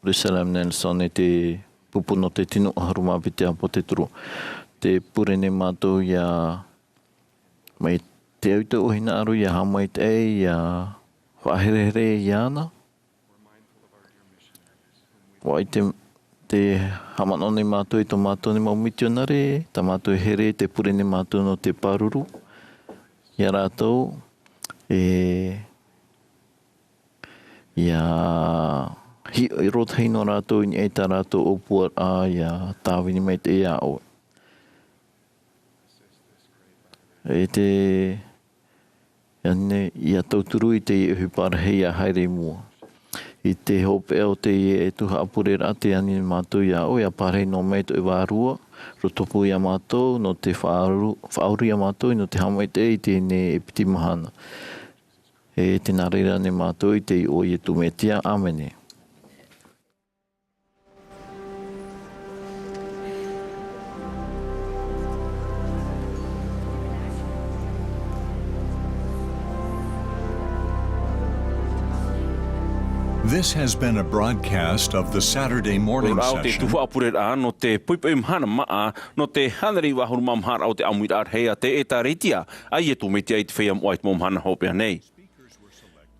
Russell M. Nelson, e te pupu nō te tino ʻahuru mā piti ʻāpōsetolo. Tē pure nei mātou ʻia, mai te au i tō ʻoe hinaʻaro ʻia haʻamaitaʻi, ʻia faʻaherehere iāna. ʻUa ʻite, tē haʻamanaʻo nei mātou i tō mātou nei mau mitionare, tā mātou e here, tē pure nei mātou nō te pāruru iā rātou, e, ʻia hi-, ʻia rōtahi noa rātou i niʻa i tā rātou ʻōpuaraʻa, ʻia tāvini maitaʻi iā ʻoe. E te, ʻia ne-, ʻia tauturu i te ʻohipa rahi ʻia haere i mua. I te hopeʻa o teie tuhaʻa pureraʻa tē ani nei mātou iā ʻoe, ʻia pārahi noa mai tō ʻoe vārua, rotopū iā mātou, nō te faʻauru-, faʻauru iā mātou, nō te haʻamaitaʻi i teie nei e piti mahana. E tē nā reira nei mātou i te iʻoa o Ietu Metia. ʻĀmene. This has been a broadcast of the Saturday morning session. Ora o te tuhaʻa pureraʻa nō te poʻipoʻi mahana māʻa, nō te hānere iva ʻahuru mā maha raʻa o te ʻāmuiraʻa rahi a te ʻĒtārētia a Ietu Metia i te feiā moʻa i te mau mahana hopeʻa nei.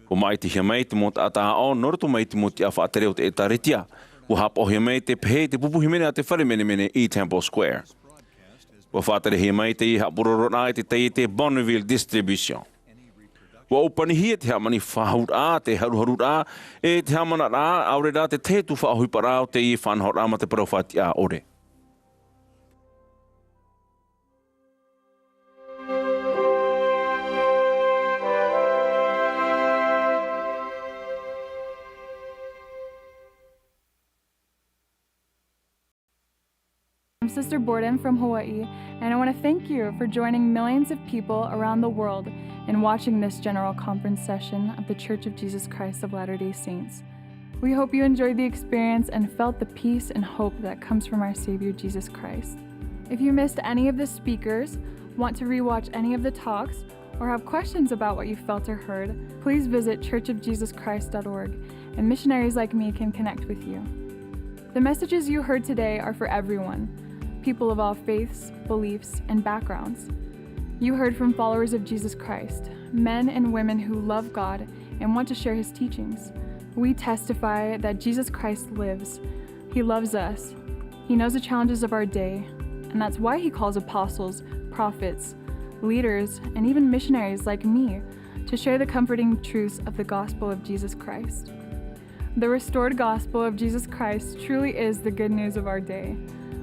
ʻUa māʻitihia mai te mau taʻata aʻo nō roto mai i te mau tiʻa faʻatere o te ʻĒtārētia. ʻUa haʻapaʻohia mai te pehe i te pupu hīmene a te fare menemene i Temple Square. ʻUa faʻaterehia mai teie haʻapūrororaʻa i te taiete Bonneville Distribution. ʻUa ʻōpanihia te hāmani faʻahauraʻa, te haruharuraʻa, e te haʻamanaraʻa, ʻaore rā te tahi atu faʻaʻohiparaʻa o teie faʻanahoraʻa mā te parau faʻatiʻa ʻore. I'm Sister Borden from Hawaii, and I want to thank you for joining millions of people around the world in watching this General Conference session of The Church of Jesus Christ of Latter-day Saints. We hope you enjoyed the experience and felt the peace and hope that comes from our Savior Jesus Christ. If you missed any of the speakers, want to rewatch any of the talks, or have questions about what you felt or heard, please visit church of jesus christ dot org, and missionaries like me can connect with you. The messages you heard today are for everyone, people of all faiths, beliefs, and backgrounds. You heard from followers of Jesus Christ, men and women who love God and want to share his teachings. We testify that Jesus Christ lives. He loves us. He knows the challenges of our day, and that's why he calls apostles, prophets, leaders, and even missionaries like me to share the comforting truths of the gospel of Jesus Christ. The restored gospel of Jesus Christ truly is the good news of our day.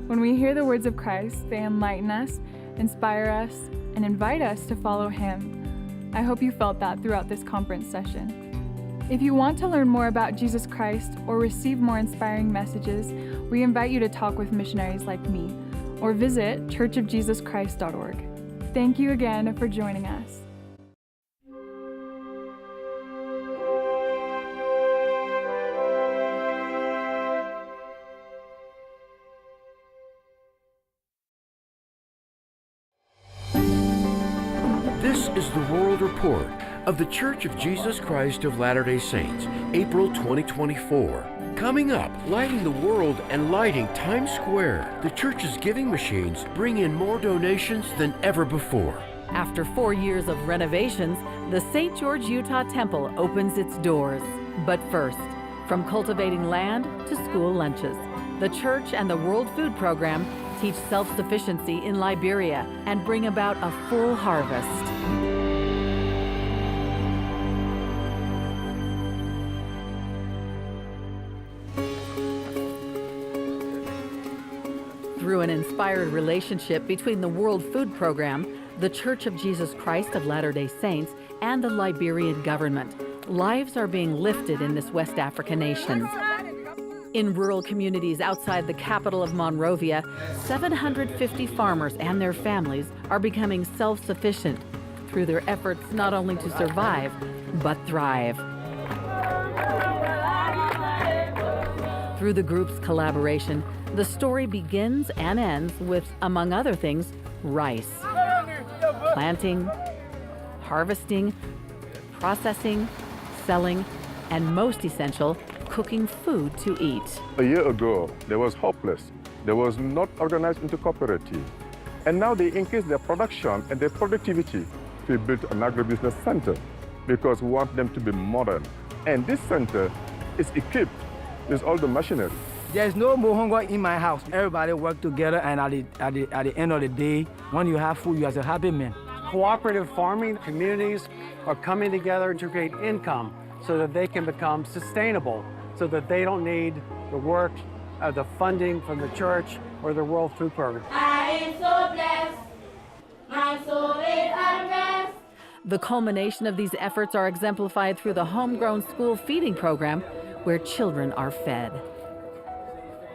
When we hear the words of Christ, they enlighten us, inspire us, and invite us to follow him. I hope you felt that throughout this conference session. If you want to learn more about Jesus Christ or receive more inspiring messages, we invite you to talk with missionaries like me or visit church of jesus christ dot org. Thank you again for joining us. This is the World Report of The Church of Jesus Christ of Latter-day Saints, April twenty twenty-four. Coming up, lighting the world and lighting Times Square. The church's giving machines bring in more donations than ever before. After four years of renovations, the Saint George Utah Temple opens its doors. But first, from cultivating land to school lunches, the church and the World Food Program teach self-sufficiency in Liberia and bring about a full harvest. Through an inspired relationship between the World Food Program, The Church of Jesus Christ of Latter-day Saints, and the Liberian government, lives are being lifted in this West African nation. In rural communities outside the capital of Monrovia, seven hundred fifty farmers and their families are becoming self-sufficient through their efforts not only to survive, but thrive. Through the group's collaboration, the story begins and ends with, among other things, rice. Planting, harvesting, processing, selling, and most essential, cooking food to eat. A year ago, they was hopeless. They was not organized into cooperative. And now they increase their production and their productivity. We built an agribusiness center because we want them to be modern. And this center is equipped with all the machinery. There's no muhongo in my house. Everybody work together, and at the, at the, at the end of the day, when you have food, you are a happy man. Cooperative farming communities are coming together to create income so that they can become sustainable, so that they don't need the work, uh, the funding from the church or the World Food Program. I am so blessed. My soul is at rest. The culmination of these efforts are exemplified through the homegrown school feeding program, where children are fed.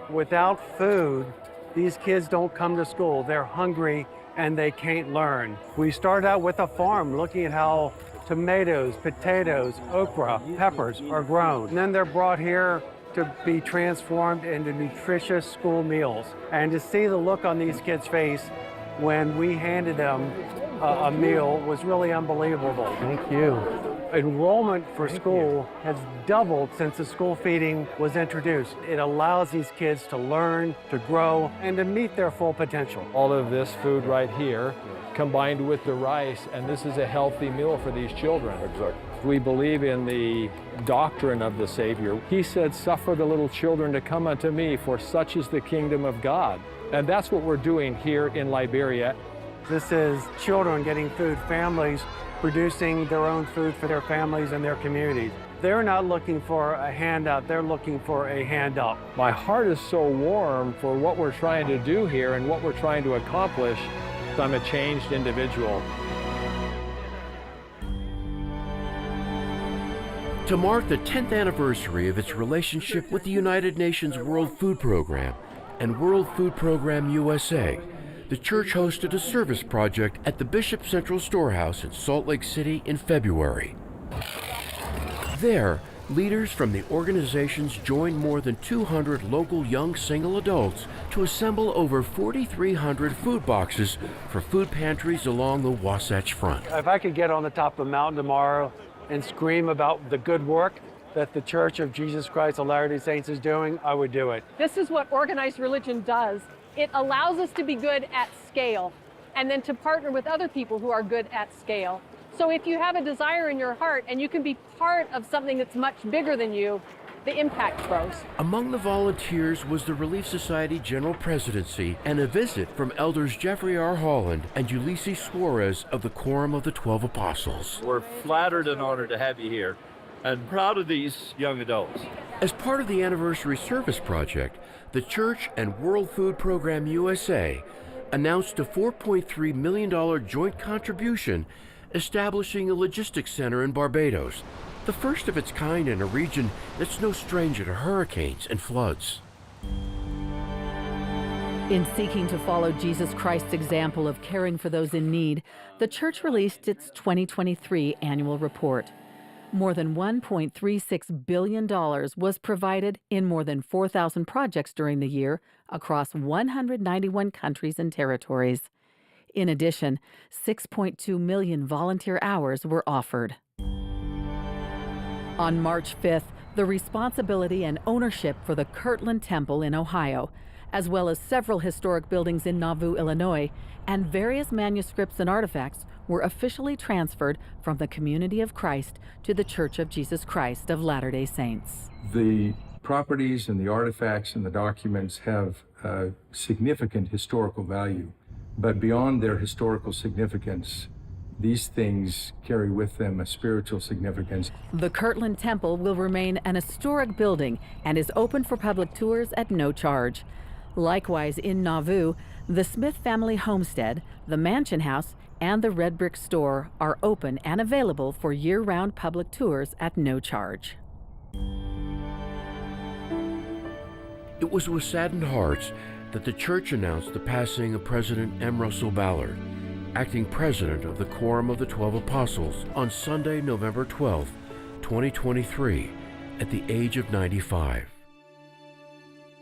Without food, these kids don't come to school. They're hungry and they can't learn. We start out with a farm, looking at how tomatoes, potatoes, okra, peppers are grown. And then they're brought here to be transformed into nutritious school meals. And to see the look on these kids' face when we handed them a, a meal was really unbelievable. Thank you. Enrollment for school has doubled since the school feeding was introduced. It allows these kids to learn, to grow, and to meet their full potential. All of this food right here, combined with the rice, and this is a healthy meal for these children. Exactly. We believe in the doctrine of the Savior. He said, "Suffer the little children to come unto me, for such is the kingdom of God." And that's what we're doing here in Liberia. This is children getting food, families producing their own food for their families and their communities. They're not looking for a handout, they're looking for a hand up. My heart is so warm for what we're trying to do here and what we're trying to accomplish. I'm a changed individual. To mark the tenth anniversary of its relationship with the United Nations World Food Program and World Food Program U S A, the church hosted a service project at the Bishop Central Storehouse in Salt Lake City in February. There, leaders from the organizations joined more than two hundred local young single adults to assemble over forty-three hundred food boxes for food pantries along the Wasatch Front. If I could get on the top of a mountain tomorrow and scream about the good work that the Church of Jesus Christ of Latter-day Saints is doing, I would do it. This is what organized religion does. It allows us to be good at scale and then to partner with other people who are good at scale. So if you have a desire in your heart and you can be part of something that's much bigger than you, the impact grows. Among the volunteers was the Relief Society General Presidency and a visit from Elders Jeffrey R. Holland and Ulisses Soares of the Quorum of the Twelve Apostles. We're flattered and honored to have you here and proud of these young adults. As part of the anniversary service project, the church and World Food Program U S A announced a four point three million dollar joint contribution, establishing a logistics center in Barbados, the first of its kind in a region that's no stranger to hurricanes and floods. In seeking to follow Jesus Christ's example of caring for those in need, the church released its twenty twenty-three annual report. More than one point three six billion dollars was provided in more than four thousand projects during the year across one hundred ninety-one countries and territories. In addition, six point two million volunteer hours were offered. On March fifth, the responsibility and ownership for the Kirtland Temple in Ohio, as well as several historic buildings in Nauvoo, Illinois, and various manuscripts and artifacts were officially transferred from the Community of Christ to the Church of Jesus Christ of Latter-day Saints. The properties and the artifacts and the documents have, uh, significant historical value. But beyond their historical significance, these things carry with them a spiritual significance. The Kirtland Temple will remain an historic building and is open for public tours at no charge. Likewise, in Nauvoo, the Smith family homestead, the mansion house, and the red brick store are open and available for year-round public tours at no charge. It was with saddened hearts that the church announced the passing of President M. Russell Ballard, acting president of the Quorum of the Twelve Apostles, on Sunday, November twelfth, twenty twenty-three, at the age of ninety-five.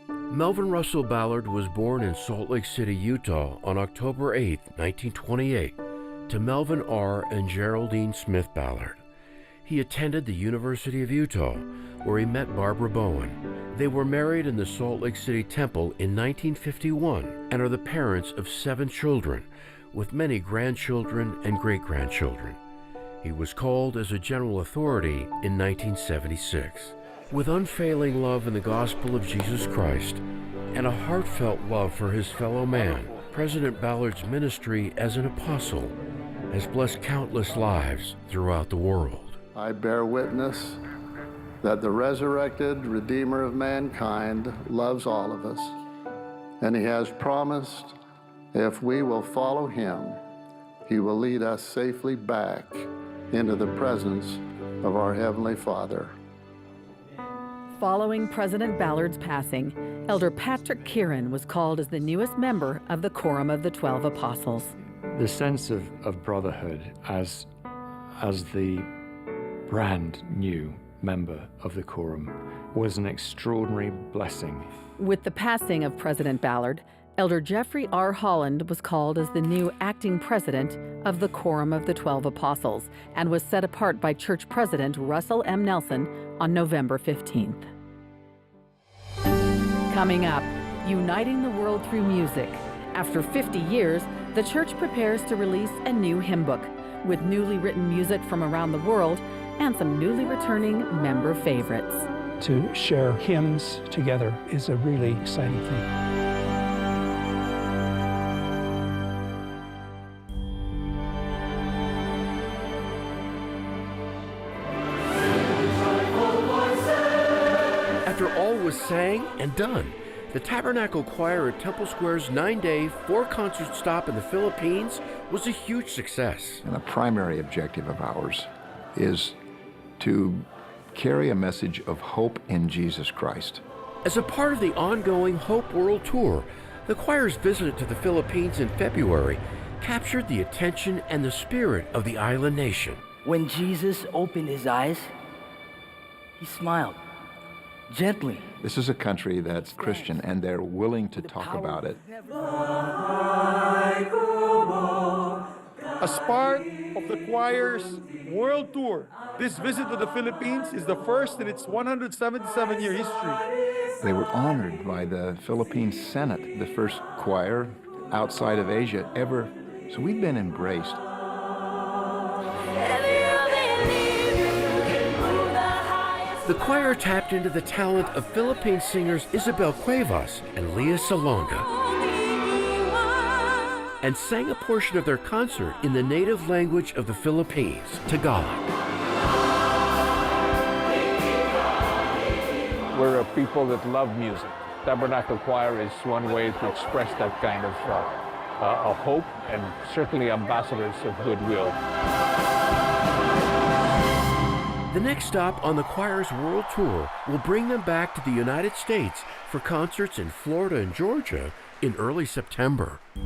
Melvin Russell Ballard was born in Salt Lake City, Utah, on October eighth, nineteen twenty-eight, to Melvin R. and Geraldine Smith Ballard. He attended the University of Utah, where he met Barbara Bowen. They were married in the Salt Lake City Temple in nineteen fifty-one and are the parents of seven children, with many grandchildren and great-grandchildren. He was called as a general authority in nineteen seventy-six. With unfailing love in the gospel of Jesus Christ and a heartfelt love for his fellow man, President Ballard's ministry as an apostle has blessed countless lives throughout the world. I bear witness that the resurrected Redeemer of mankind loves all of us, and he has promised if we will follow him, he will lead us safely back into the presence of our Heavenly Father. Following President Ballard's passing, Elder Patrick Kearon was called as the newest member of the Quorum of the Twelve Apostles. The sense of, of brotherhood as, as the brand new member of the Quorum was an extraordinary blessing. With the passing of President Ballard, Elder Jeffrey R. Holland was called as the new acting president of the Quorum of the Twelve Apostles and was set apart by Church President Russell M. Nelson on November fifteenth. Coming up, uniting the world through music. After fifty years, the church prepares to release a new hymn book with newly written music from around the world and some newly returning member favorites. To share hymns together is a really exciting thing. After all was sang and done, the Tabernacle Choir at Temple Square's nine-day, four-concert stop in the Philippines was a huge success. And the primary objective of ours is to carry a message of hope in Jesus Christ. As a part of the ongoing Hope World Tour, the choir's visit to the Philippines in February captured the attention and the spirit of the island nation. When Jesus opened his eyes, he smiled gently. This is a country that's Christian, and they're willing to talk about it. As part of the choir's world tour, this visit to the Philippines is the first in its one hundred seventy-seven-year history. They were honored by the Philippine Senate, the first choir outside of Asia ever. So we've been embraced. The choir tapped into the talent of Philippine singers Isabel Cuevas and Leah Salonga, and sang a portion of their concert in the native language of the Philippines, Tagalog. We're a people that love music. Tabernacle Choir is one way to express that kind of, uh, uh, of hope and certainly ambassadors of goodwill. The next stop on the choir's world tour will bring them back to the United States for concerts in Florida and Georgia in early September. Oh,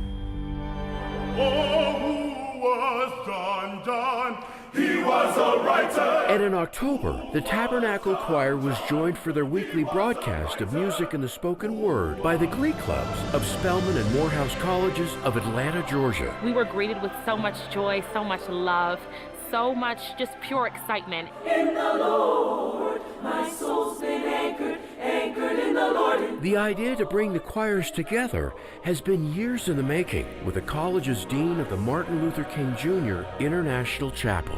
who was John John? He was a writer. And in October, the Tabernacle Choir was joined for their weekly broadcast of music and the spoken word by the Glee Clubs of Spelman and Morehouse Colleges of Atlanta, Georgia. We were greeted with so much joy, so much love, So much just pure excitement. In the Lord, my soul's been anchored, anchored in the Lord. The idea to bring the choirs together has been years in the making, with the college's dean of the Martin Luther King Junior International Chapel.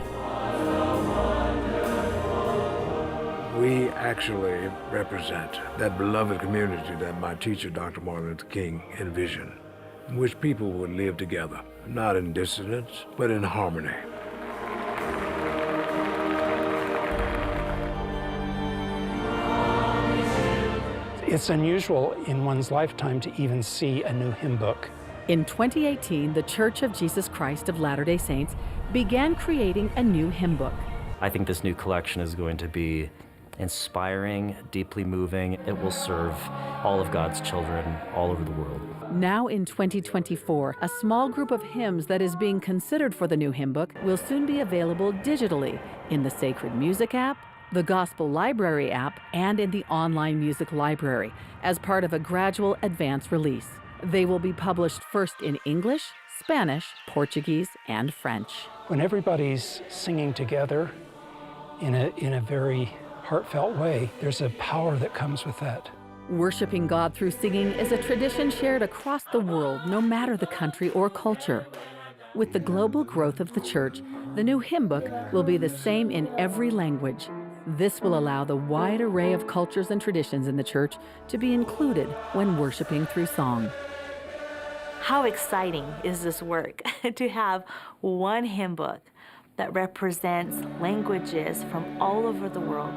We actually represent that beloved community that my teacher, Doctor Martin Luther King, envisioned, in which people would live together, not in dissonance, but in harmony. It's unusual in one's lifetime to even see a new hymn book. In twenty eighteen, The Church of Jesus Christ of Latter-day Saints began creating a new hymn book. I think this new collection is going to be inspiring, deeply moving. It will serve all of God's children all over the world. Now in twenty twenty-four, a small group of hymns that is being considered for the new hymn book will soon be available digitally in the Sacred Music app, the Gospel Library app, and in the online music library as part of a gradual advance release. They will be published first in English, Spanish, Portuguese, and French. When everybody's singing together in a, in a very heartfelt way, there's a power that comes with that. Worshipping God through singing is a tradition shared across the world, no matter the country or culture. With the global growth of the church, the new hymn book will be the same in every language. This will allow the wide array of cultures and traditions in the church to be included when worshipping through song. How exciting is this work to have one hymn book that represents languages from all over the world.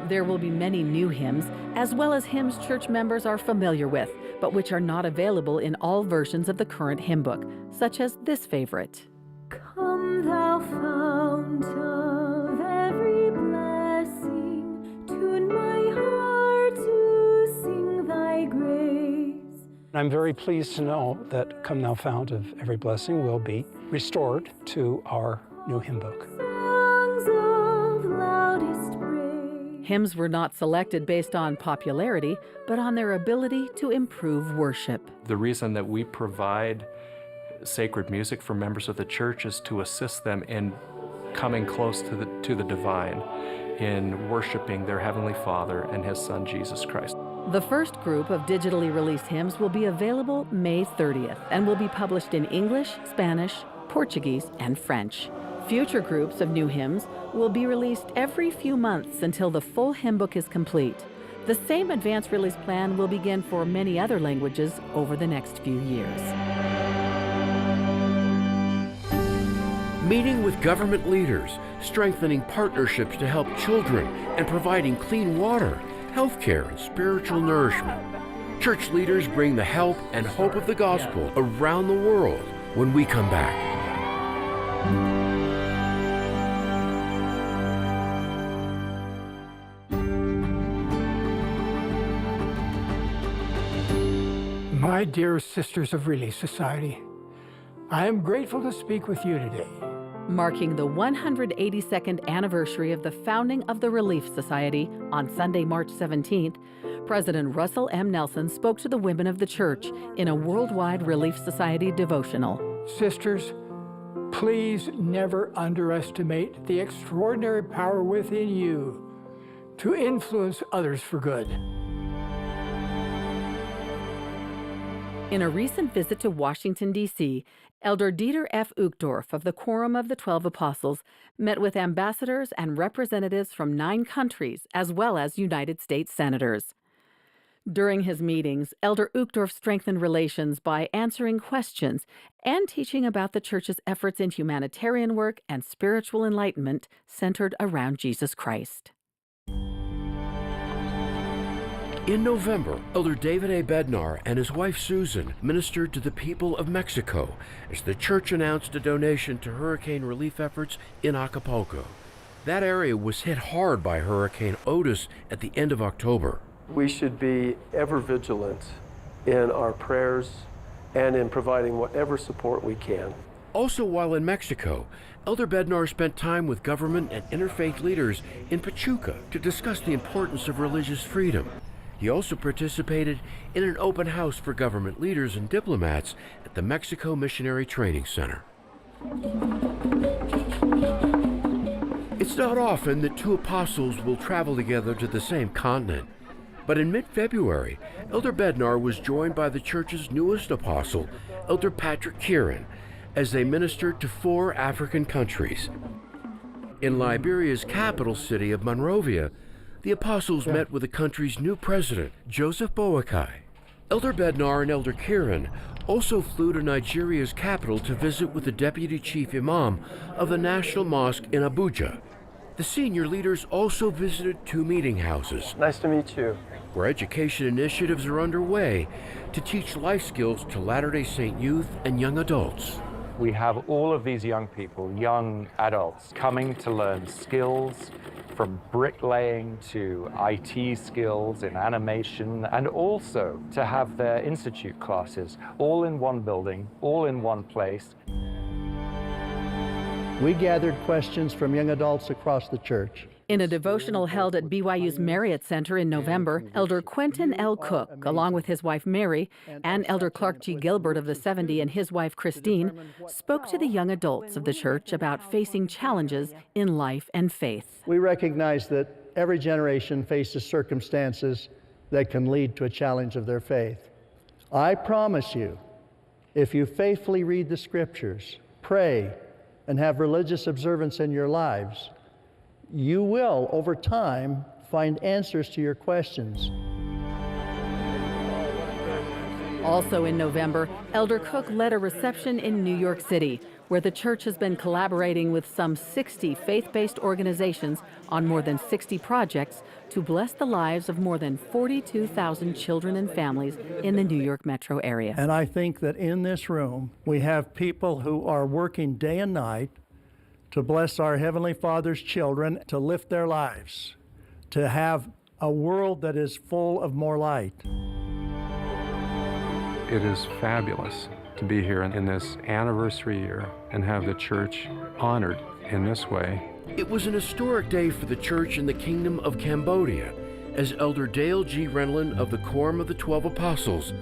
There will be many new hymns, as well as hymns church members are familiar with, but which are not available in all versions of the current hymn book, such as this favorite. Come, thou fount of every blessing, tune my heart to sing thy grace. I'm very pleased to know that Come, thou fount of every blessing will be restored to our new hymn book. Songs of loudest praise. Hymns were not selected based on popularity, but on their ability to improve worship. The reason that we provide sacred music for members of the church is to assist them in coming close to the, to the divine, in worshiping their Heavenly Father and His Son, Jesus Christ. The first group of digitally released hymns will be available May thirtieth and will be published in English, Spanish, Portuguese, and French. Future groups of new hymns will be released every few months until the full hymn book is complete. The same advance release plan will begin for many other languages over the next few years. Meeting with government leaders, strengthening partnerships to help children, and providing clean water, health care, and spiritual nourishment. Church leaders bring the help and hope of the gospel around the world when we come back. My dear Sisters of Relief Society, I am grateful to speak with you today. Marking the one hundred eighty-second anniversary of the founding of the Relief Society on Sunday, March seventeenth, President Russell M. Nelson spoke to the women of the church in a worldwide Relief Society devotional. Sisters, please never underestimate the extraordinary power within you to influence others for good. In a recent visit to Washington, D C, Elder Dieter F. Uchtdorf of the Quorum of the Twelve Apostles met with ambassadors and representatives from nine countries, as well as United States senators. During his meetings, Elder Uchtdorf strengthened relations by answering questions and teaching about the church's efforts in humanitarian work and spiritual enlightenment centered around Jesus Christ. In November, Elder David A. Bednar and his wife Susan ministered to the people of Mexico as the church announced a donation to hurricane relief efforts in Acapulco. That area was hit hard by Hurricane Otis at the end of October. We should be ever vigilant in our prayers and in providing whatever support we can. Also, while in Mexico, Elder Bednar spent time with government and interfaith leaders in Pachuca to discuss the importance of religious freedom. He also participated in an open house for government leaders and diplomats at the Mexico Missionary Training Center. It's not often that two apostles will travel together to the same continent, but in mid-February, Elder Bednar was joined by the church's newest apostle, Elder Patrick Kieran, as they ministered to four African countries. In Liberia's capital city of Monrovia, the apostles met with the country's new president, Joseph Boakai. Elder Bednar and Elder Kieran also flew to Nigeria's capital to visit with the deputy chief imam of the National Mosque in Abuja. The senior leaders also visited two meeting houses. Nice to meet you. Where education initiatives are underway to teach life skills to Latter-day Saint youth and young adults. We have all of these young people, young adults, coming to learn skills from bricklaying to I T skills in animation, and also to have their institute classes all in one building, all in one place. We gathered questions from young adults across the church. In a devotional held at B Y U's Marriott Center in November, Elder Quentin L. Cook, along with his wife Mary, and Elder Clark G. Gilbert of the seventy and his wife Christine, spoke to the young adults of the church about facing challenges in life and faith. We recognize that every generation faces circumstances that can lead to a challenge of their faith. I promise you, if you faithfully read the scriptures, pray, and have religious observance in your lives, you will, over time, find answers to your questions. Also in November, Elder Cook led a reception in New York City, where the church has been collaborating with some sixty faith-based organizations on more than sixty projects to bless the lives of more than forty-two thousand children and families in the New York metro area. And I think that in this room, we have people who are working day and night to bless our Heavenly Father's children, to lift their lives, to have a world that is full of more light. It is fabulous to be here in this anniversary year and have the church honored in this way. It was an historic day for the church in the Kingdom of Cambodia, as Elder Dale G. Renlund of the Quorum of the Twelve Apostles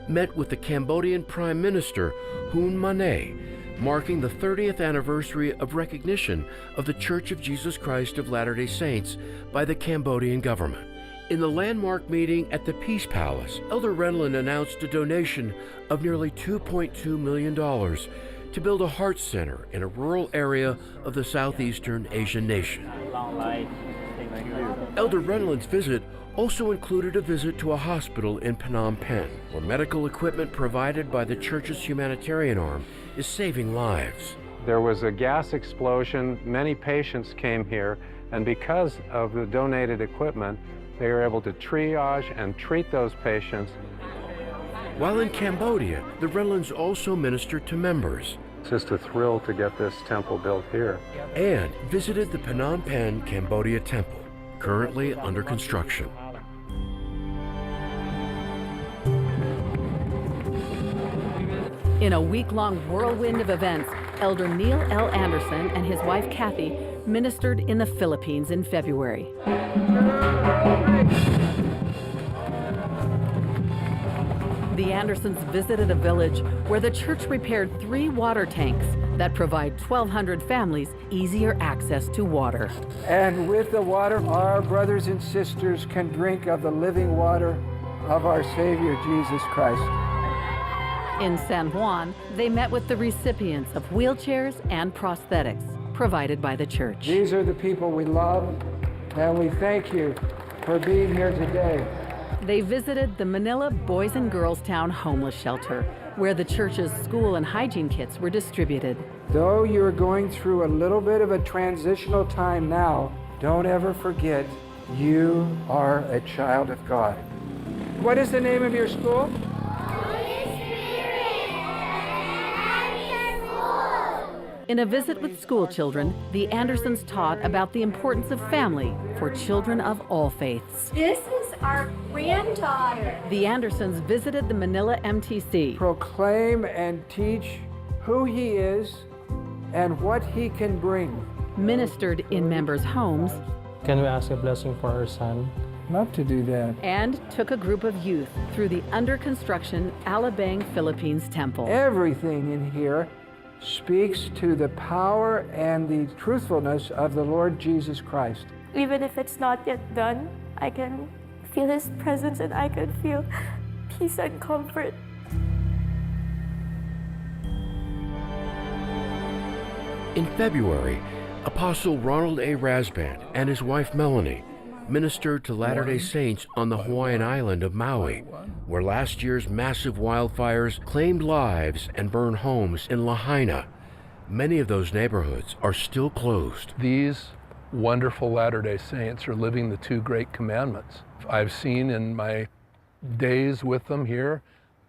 met with the Cambodian Prime Minister Hun Manet, marking the thirtieth anniversary of recognition of the Church of Jesus Christ of Latter-day Saints by the Cambodian government. In the landmark meeting at the Peace Palace, Elder Renlund announced a donation of nearly two point two million dollars to build a heart center in a rural area of the southeastern Asian nation. Elder Renlund's visit also included a visit to a hospital in Phnom Penh, where medical equipment provided by the church's humanitarian arm is saving lives. There was a gas explosion. Many patients came here, and because of the donated equipment, they were able to triage and treat those patients. While in Cambodia, the Renlunds also ministered to members. It's just a thrill to get this temple built here. And visited the Phnom Penh Cambodia Temple, currently under construction. In a week-long whirlwind of events, Elder Neil L. Andersen and his wife Kathy ministered in the Philippines in February. The Andersens visited a village where the church repaired three water tanks that provide twelve hundred families easier access to water. And with the water, our brothers and sisters can drink of the living water of our Savior Jesus Christ. In San Juan, they met with the recipients of wheelchairs and prosthetics provided by the church. These are the people we love, and we thank you for being here today. They visited the Manila Boys and Girls Town homeless shelter, where the church's school and hygiene kits were distributed. Though you're going through a little bit of a transitional time now, don't ever forget you are a child of God. What is the name of your school? In a visit with school children, the Andersens taught about the importance of family for children of all faiths. This is our granddaughter. The Andersens visited the Manila M T C. Proclaim and teach who he is and what he can bring. Ministered in members' homes. Can we ask a blessing for our son? Love to do that. And took a group of youth through the under-construction Alabang Philippines Temple. Everything in here speaks to the power and the truthfulness of the Lord Jesus Christ. Even if it's not yet done, I can feel his presence and I can feel peace and comfort. In February, Apostle Ronald A. Rasband and his wife Melanie ministered to Latter-day Saints on the Hawaiian island of Maui, where last year's massive wildfires claimed lives and burned homes in Lahaina. Many of those neighborhoods are still closed. These wonderful Latter-day Saints are living the two great commandments. I've seen in my days with them here,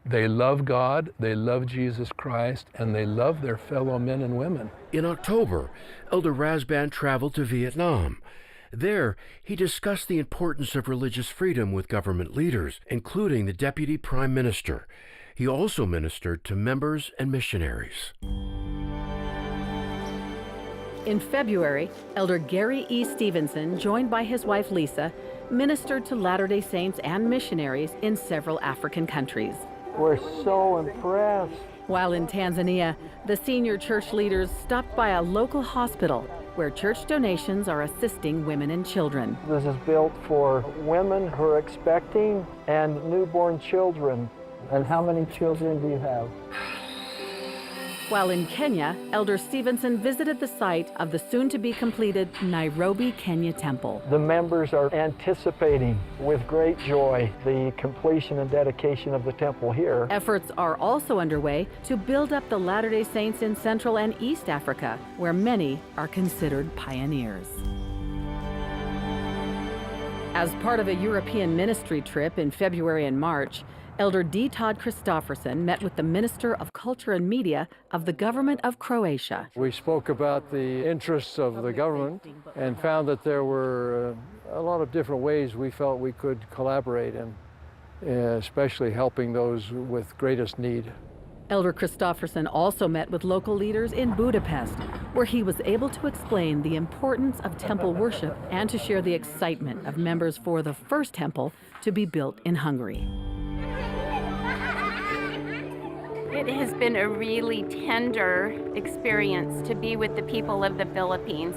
they love God, they love Jesus Christ, and they love their fellow men and women. In October, Elder Rasband traveled to Vietnam. There, he discussed the importance of religious freedom with government leaders, including the deputy prime minister. He also ministered to members and missionaries. In February, Elder Gary E. Stevenson, joined by his wife Lisa, ministered to Latter-day Saints and missionaries in several African countries. We're so impressed. While in Tanzania, the senior church leaders stopped by a local hospital where church donations are assisting women and children. This is built for women who are expecting and newborn children. And how many children do you have? While in Kenya, Elder Stevenson visited the site of the soon-to-be-completed Nairobi Kenya Temple. The members are anticipating with great joy the completion and dedication of the temple here. Efforts are also underway to build up the Latter-day Saints in Central and East Africa, where many are considered pioneers. As part of a European ministry trip in February and March, Elder D. Todd Christofferson met with the Minister of Culture and Media of the government of Croatia. We spoke about the interests of the government and found that there were, uh, a lot of different ways we felt we could collaborate in, uh, especially helping those with greatest need. Elder Christofferson also met with local leaders in Budapest, where he was able to explain the importance of temple worship and to share the excitement of members for the first temple to be built in Hungary. It has been a really tender experience to be with the people of the Philippines.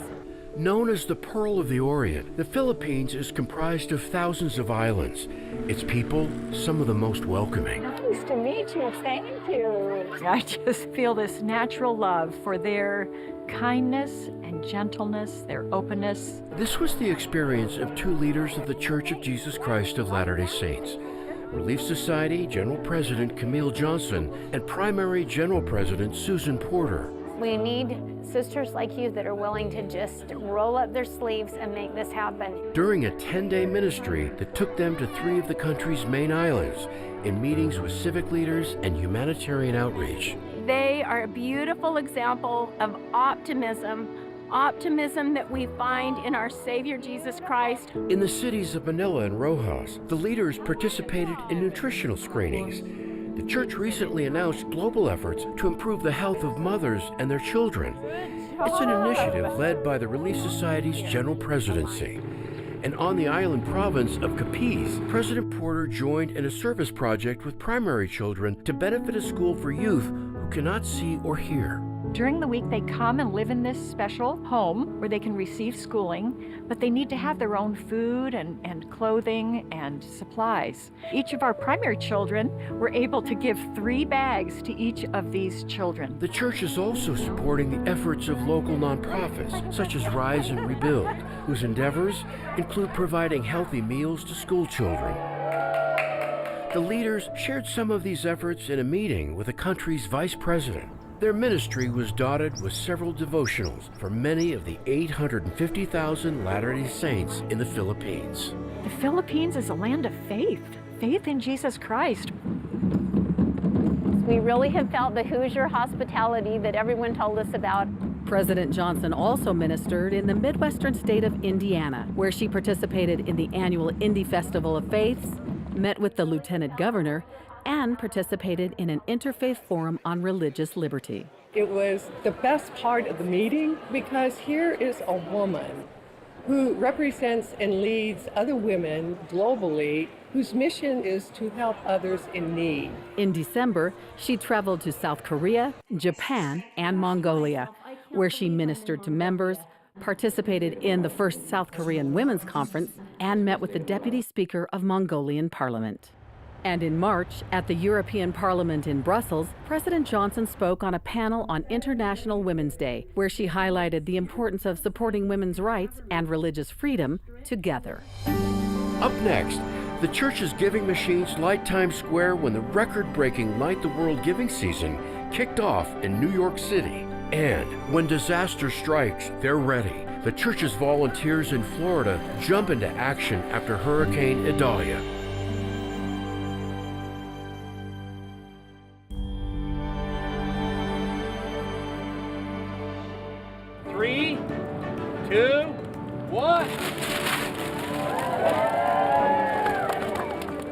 Known as the Pearl of the Orient, the Philippines is comprised of thousands of islands, its people some of the most welcoming. Nice to meet you. Thank you. I just feel this natural love for their kindness and gentleness, their openness. This was the experience of two leaders of The Church of Jesus Christ of Latter-day Saints, Relief Society General President Camille Johnson and Primary General President Susan Porter. We need sisters like you that are willing to just roll up their sleeves and make this happen. During a ten-day ministry that took them to three of the country's main islands, in meetings with civic leaders and humanitarian outreach. They are a beautiful example of optimism, optimism that we find in our Savior Jesus Christ. In the cities of Manila and Roxas, the leaders participated in nutritional screenings. The church recently announced global efforts to improve the health of mothers and their children. It's an initiative led by the Relief Society's General Presidency. And on the island province of Capiz, President Porter joined in a service project with primary children to benefit a school for youth who cannot see or hear. During the week, they come and live in this special home where they can receive schooling, but they need to have their own food and, and clothing and supplies. Each of our primary children were able to give three bags to each of these children. The church is also supporting the efforts of local nonprofits, such as Rise and Rebuild, whose endeavors include providing healthy meals to school children. The leaders shared some of these efforts in a meeting with the country's vice president. Their ministry was dotted with several devotionals for many of the eight hundred fifty thousand Latter-day Saints in the Philippines. The Philippines is a land of faith, faith in Jesus Christ. We really have felt the Hoosier hospitality that everyone told us about. President Johnson also ministered in the Midwestern state of Indiana, where she participated in the annual Indy Festival of Faiths, met with the lieutenant governor, and participated in an interfaith forum on religious liberty. It was the best part of the meeting because here is a woman who represents and leads other women globally whose mission is to help others in need. In December, she traveled to South Korea, Japan, and Mongolia, where she ministered to members, participated in the first South Korean Women's Conference, and met with the deputy speaker of Mongolian parliament. And in March, at the European Parliament in Brussels, President Johnson spoke on a panel on International Women's Day, where she highlighted the importance of supporting women's rights and religious freedom together. Up next, the church's giving machines light Times Square when the record-breaking Light the World giving season kicked off in New York City. And when disaster strikes, they're ready. The church's volunteers in Florida jump into action after Hurricane Idalia. Three, two, one.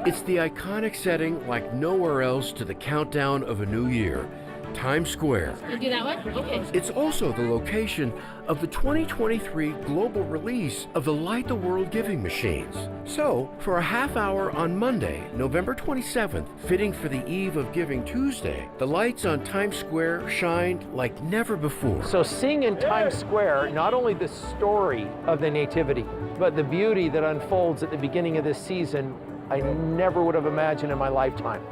It's the iconic setting like nowhere else to the countdown of a new year, Times Square. You do that one? Okay. It's also the location of the twenty twenty-three global release of the Light the World giving machines. So, for a half hour on Monday, November twenty-seventh, fitting for the eve of Giving Tuesday, the lights on Times Square shined like never before. So seeing in Times Square not only the story of the Nativity, but the beauty that unfolds at the beginning of this season, I never would have imagined in my lifetime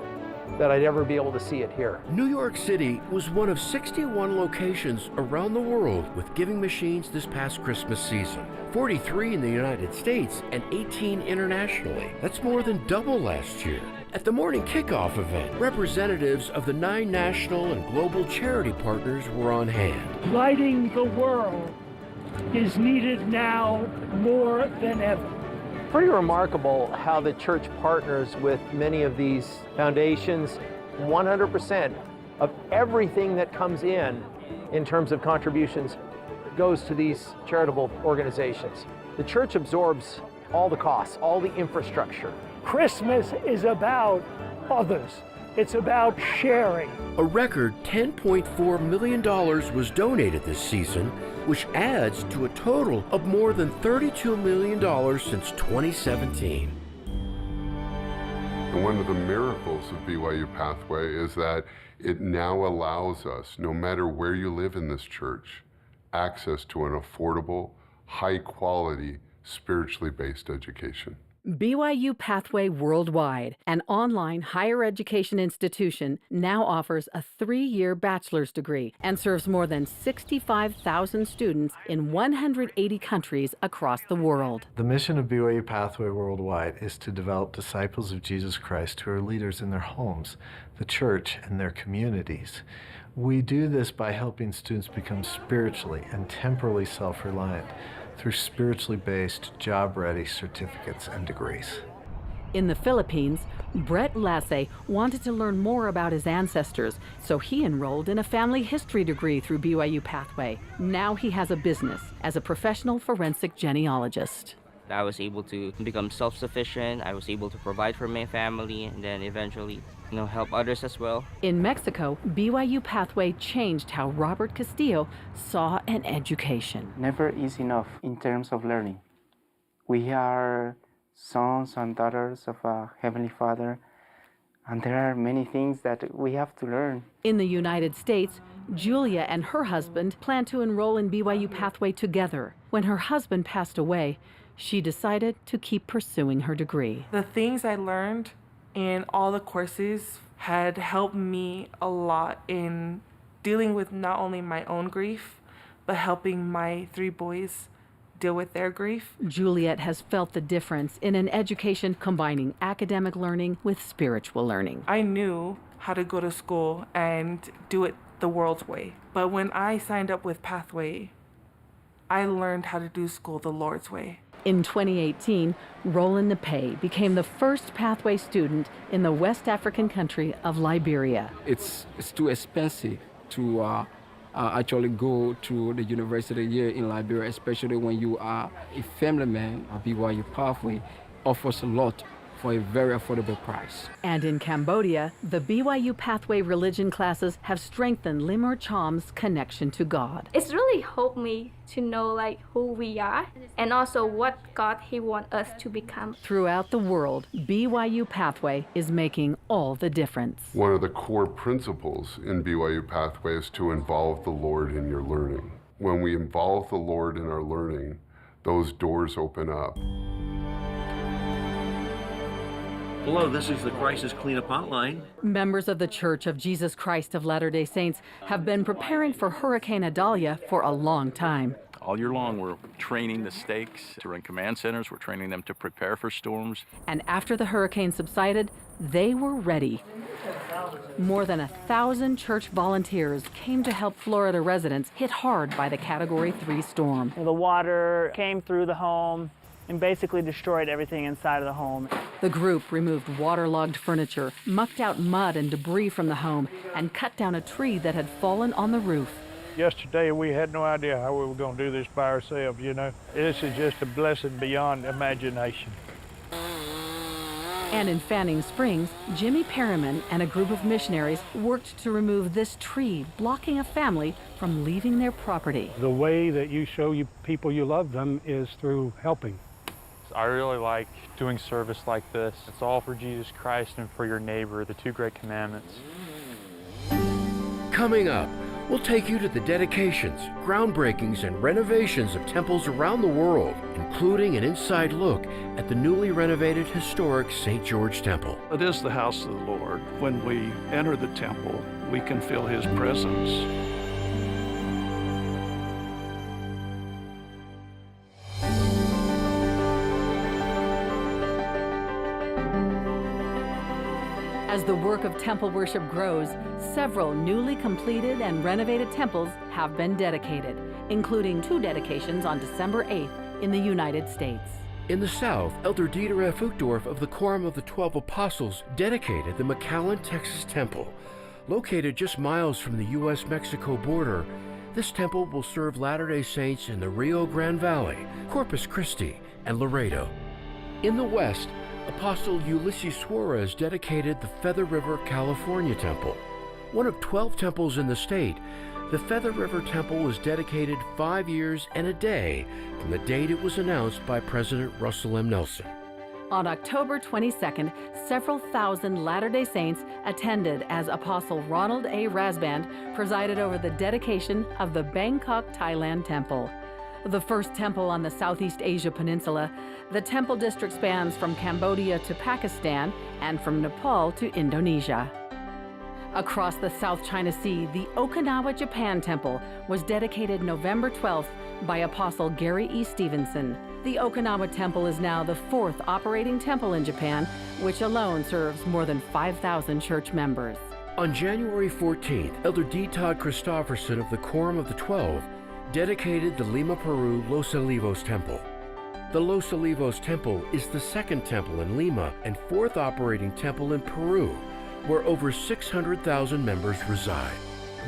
that I'd ever be able to see it here. New York City was one of sixty-one locations around the world with giving machines this past Christmas season, forty-three in the United States and eighteen internationally. That's more than double last year. At the morning kickoff event, representatives of the nine national and global charity partners were on hand. Lighting the world is needed now more than ever. Pretty remarkable how the church partners with many of these foundations. One hundred percent of everything that comes in, in terms of contributions, goes to these charitable organizations. The church absorbs all the costs, all the infrastructure. Christmas is about others. It's about sharing. A record ten point four million dollars was donated this season, which adds to a total of more than thirty-two million dollars since twenty seventeen. And one of the miracles of B Y U Pathway is that it now allows us, no matter where you live in this church, access to an affordable, high-quality, spiritually based education. B Y U Pathway Worldwide, an online higher education institution, now offers a three-year bachelor's degree and serves more than sixty-five thousand students in one hundred eighty countries across the world. The mission of B Y U Pathway Worldwide is to develop disciples of Jesus Christ who are leaders in their homes, the church, and their communities. We do this by helping students become spiritually and temporally self-reliant through spiritually based, job-ready certificates and degrees. In the Philippines, Brett Lasse wanted to learn more about his ancestors, so he enrolled in a family history degree through B Y U Pathway. Now he has a business as a professional forensic genealogist. I was able to become self-sufficient. I was able to provide for my family and then eventually, you know, help others as well. In Mexico, B Y U Pathway changed how Robert Castillo saw an education. Never is enough in terms of learning. We are sons and daughters of a Heavenly Father, and there are many things that we have to learn. In the United States, Julia and her husband plan to enroll in B Y U Pathway together. When her husband passed away, she decided to keep pursuing her degree. The things I learned in all the courses had helped me a lot in dealing with not only my own grief, but helping my three boys deal with their grief. Juliet has felt the difference in an education combining academic learning with spiritual learning. I knew how to go to school and do it the world's way. But when I signed up with Pathway, I learned how to do school the Lord's way. In twenty eighteen, Roland Napei became the first Pathway student in the West African country of Liberia. It's, it's too expensive to, uh, uh, actually go to the university here in Liberia, especially when you are a family man. Uh, B Y U Pathway offers a lot for a very affordable price. And in Cambodia, the B Y U Pathway religion classes have strengthened Limor Cham's connection to God. It's really helped me to know, like, who we are and also what God He wants us to become. Throughout the world, B Y U Pathway is making all the difference. One of the core principles in B Y U Pathway is to involve the Lord in your learning. When we involve the Lord in our learning, those doors open up. Hello, this is the Crisis Cleanup Hotline. Members of The Church of Jesus Christ of Latter-day Saints have been preparing for Hurricane Idalia for a long time. All year long, we're training the stakes to run command centers. We're training them to prepare for storms. And after the hurricane subsided, they were ready. More than a thousand church volunteers came to help Florida residents hit hard by the Category three storm. The water came through the home and basically destroyed everything inside of the home. The group removed waterlogged furniture, mucked out mud and debris from the home, and cut down a tree that had fallen on the roof. Yesterday, we had no idea how we were gonna do this by ourselves, you know. This is just a blessing beyond imagination. And in Fanning Springs, Jimmy Perriman and a group of missionaries worked to remove this tree blocking a family from leaving their property. The way that you show you, people you love them is through helping. I really like doing service like this. It's all for Jesus Christ and for your neighbor, the two great commandments. Coming up, we'll take you to the dedications, groundbreakings, and renovations of temples around the world, including an inside look at the newly renovated historic Saint George Temple. It is the house of the Lord. When we enter the temple, we can feel His presence. As the work of temple worship grows, several newly completed and renovated temples have been dedicated, including two dedications on December eighth in the United States. In the South, Elder Dieter F. Uchtdorf of the Quorum of the Twelve Apostles dedicated the McAllen, Texas Temple. Located just miles from the U S Mexico border, this temple will serve Latter-day Saints in the Rio Grande Valley, Corpus Christi, and Laredo. In the West, Apostle Ulisses Soares dedicated the Feather River, California Temple. One of twelve temples in the state, the Feather River Temple was dedicated five years and a day from the date it was announced by President Russell M. Nelson. On October twenty-second, several thousand Latter-day Saints attended as Apostle Ronald A. Rasband presided over the dedication of the Bangkok Thailand Temple. The first temple on the Southeast Asia Peninsula, the temple district spans from Cambodia to Pakistan and from Nepal to Indonesia. Across the South China Sea, the Okinawa Japan Temple was dedicated November twelfth by Apostle Gary E. Stevenson. The Okinawa Temple is now the fourth operating temple in Japan, which alone serves more than five thousand church members. On January fourteenth, Elder D. Todd Christofferson of the Quorum of the Twelve dedicated the Lima, Peru Los Olivos Temple. The Los Olivos Temple is the second temple in Lima and fourth operating temple in Peru, where over six hundred thousand members reside.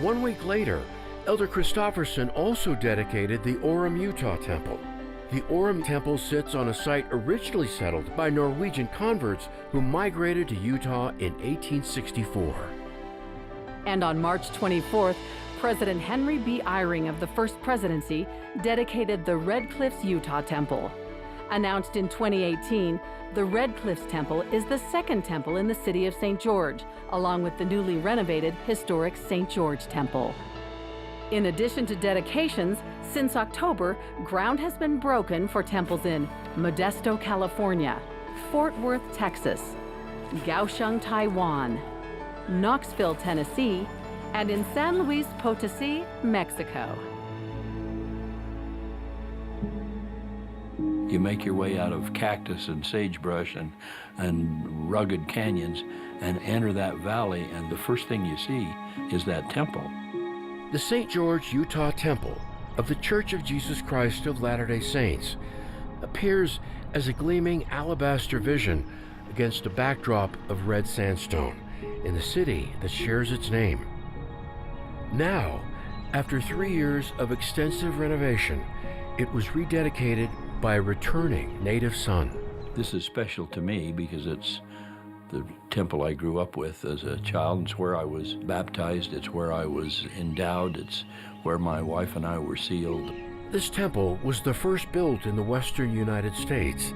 One week later, Elder Christofferson also dedicated the Orem, Utah Temple. The Orem Temple sits on a site originally settled by Norwegian converts who migrated to Utah in eighteen sixty-four. And on March twenty-fourth, President Henry B. Eyring of the First Presidency dedicated the Red Cliffs Utah Temple. Announced in twenty eighteen, the Red Cliffs Temple is the second temple in the city of Saint George, along with the newly renovated historic Saint George Temple. In addition to dedications, since October, ground has been broken for temples in Modesto, California, Fort Worth, Texas, Kaohsiung, Taiwan, Knoxville, Tennessee, and in San Luis Potosi, Mexico. You make your way out of cactus and sagebrush and, and rugged canyons and enter that valley, and the first thing you see is that temple. The Saint George Utah Temple of The Church of Jesus Christ of Latter-day Saints appears as a gleaming alabaster vision against a backdrop of red sandstone in the city that shares its name. Now, after three years of extensive renovation, it was rededicated by a returning native son. This is special to me because it's the temple I grew up with as a child. It's where I was baptized. It's where I was endowed. It's where my wife and I were sealed. This temple was the first built in the western United States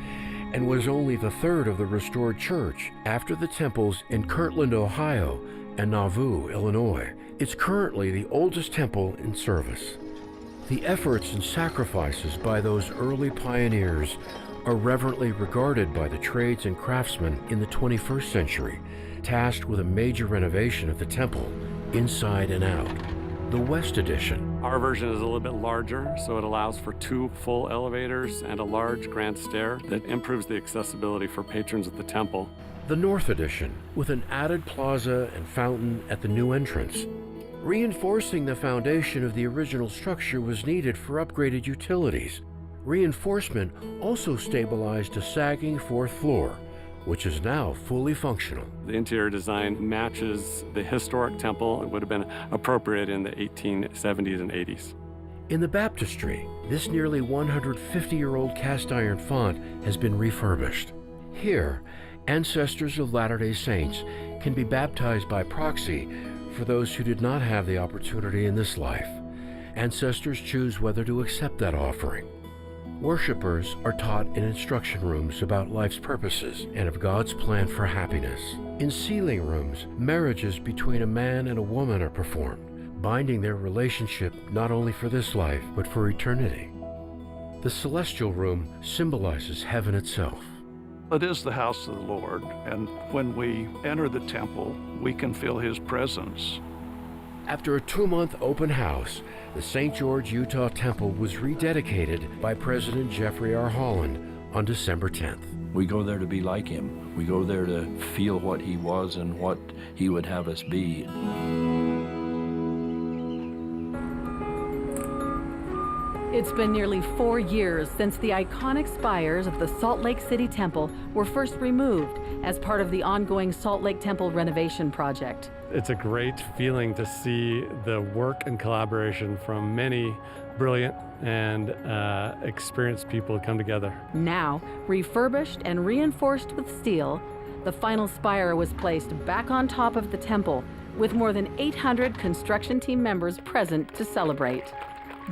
and was only the third of the restored church after the temples in Kirtland, Ohio, and Nauvoo, Illinois. It's currently the oldest temple in service. The efforts and sacrifices by those early pioneers are reverently regarded by the trades and craftsmen in the twenty-first century, tasked with a major renovation of the temple, inside and out. The West Addition. Our version is a little bit larger, so it allows for two full elevators and a large grand stair that improves the accessibility for patrons of the temple. The North Addition, with an added plaza and fountain at the new entrance. Reinforcing the foundation of the original structure was needed for upgraded utilities. Reinforcement also stabilized a sagging fourth floor, which is now fully functional. The interior design matches the historic temple. It would have been appropriate in the eighteen seventies and eighties. In the baptistry, this nearly one hundred fifty-year-old cast iron font has been refurbished. Here, ancestors of Latter-day Saints can be baptized by proxy for those who did not have the opportunity in this life. Ancestors choose whether to accept that offering. Worshippers are taught in instruction rooms about life's purposes and of God's plan for happiness. In sealing rooms, marriages between a man and a woman are performed, binding their relationship not only for this life, but for eternity. The celestial room symbolizes heaven itself. It is the house of the Lord, and when we enter the temple, we can feel his presence. After a two-month open house, the Saint George Utah Temple was rededicated by President Jeffrey R. Holland on December tenth. We go there to be like him. We go there to feel what he was and what he would have us be. It's been nearly four years since the iconic spires of the Salt Lake City Temple were first removed as part of the ongoing Salt Lake Temple renovation project. It's a great feeling to see the work and collaboration from many brilliant and, uh, experienced people come together. Now, refurbished and reinforced with steel, the final spire was placed back on top of the temple, with more than eight hundred construction team members present to celebrate.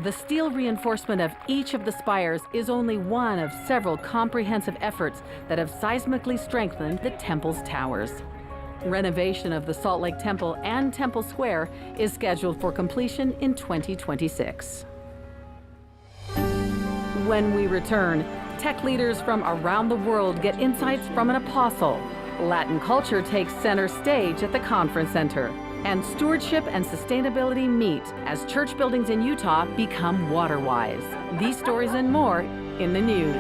The steel reinforcement of each of the spires is only one of several comprehensive efforts that have seismically strengthened the temple's towers. Renovation of the Salt Lake Temple and Temple Square is scheduled for completion in twenty twenty-six. When we return, tech leaders from around the world get insights from an apostle. Latin culture takes center stage at the conference center, and stewardship and sustainability meet as church buildings in Utah become water wise. These stories and more in the news.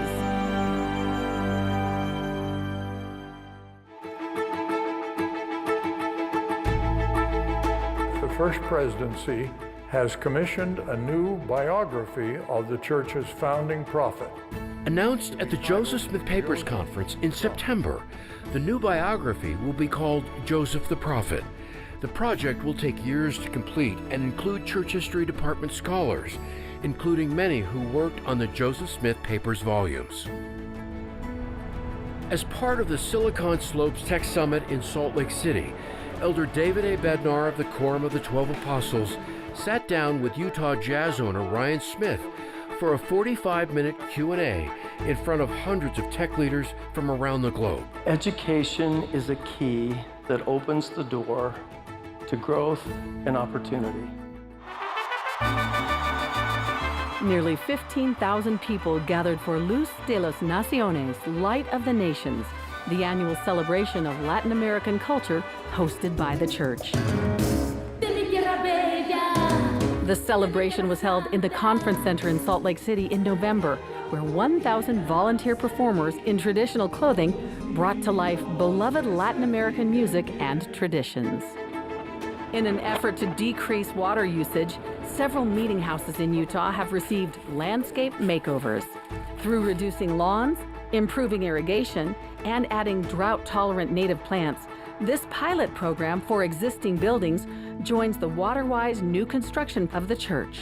The First Presidency has commissioned a new biography of the church's founding prophet. Announced at the Joseph Smith Papers Conference in September, the new biography will be called Joseph the Prophet. The project will take years to complete and include Church History Department scholars, including many who worked on the Joseph Smith Papers volumes. As part of the Silicon Slopes Tech Summit in Salt Lake City, Elder David A. Bednar of the Quorum of the Twelve Apostles sat down with Utah jazz owner Ryan Smith for a forty-five-minute Q and A in front of hundreds of tech leaders from around the globe. Education is a key that opens the door to growth and opportunity. Nearly fifteen thousand people gathered for Luz de las Naciones, Light of the Nations, the annual celebration of Latin American culture hosted by the church. The celebration was held in the Conference Center in Salt Lake City in November, where one thousand volunteer performers in traditional clothing brought to life beloved Latin American music and traditions. In an effort to decrease water usage, several meeting houses in Utah have received landscape makeovers. Through reducing lawns, improving irrigation, and adding drought-tolerant native plants, this pilot program for existing buildings joins the WaterWise new construction of the church.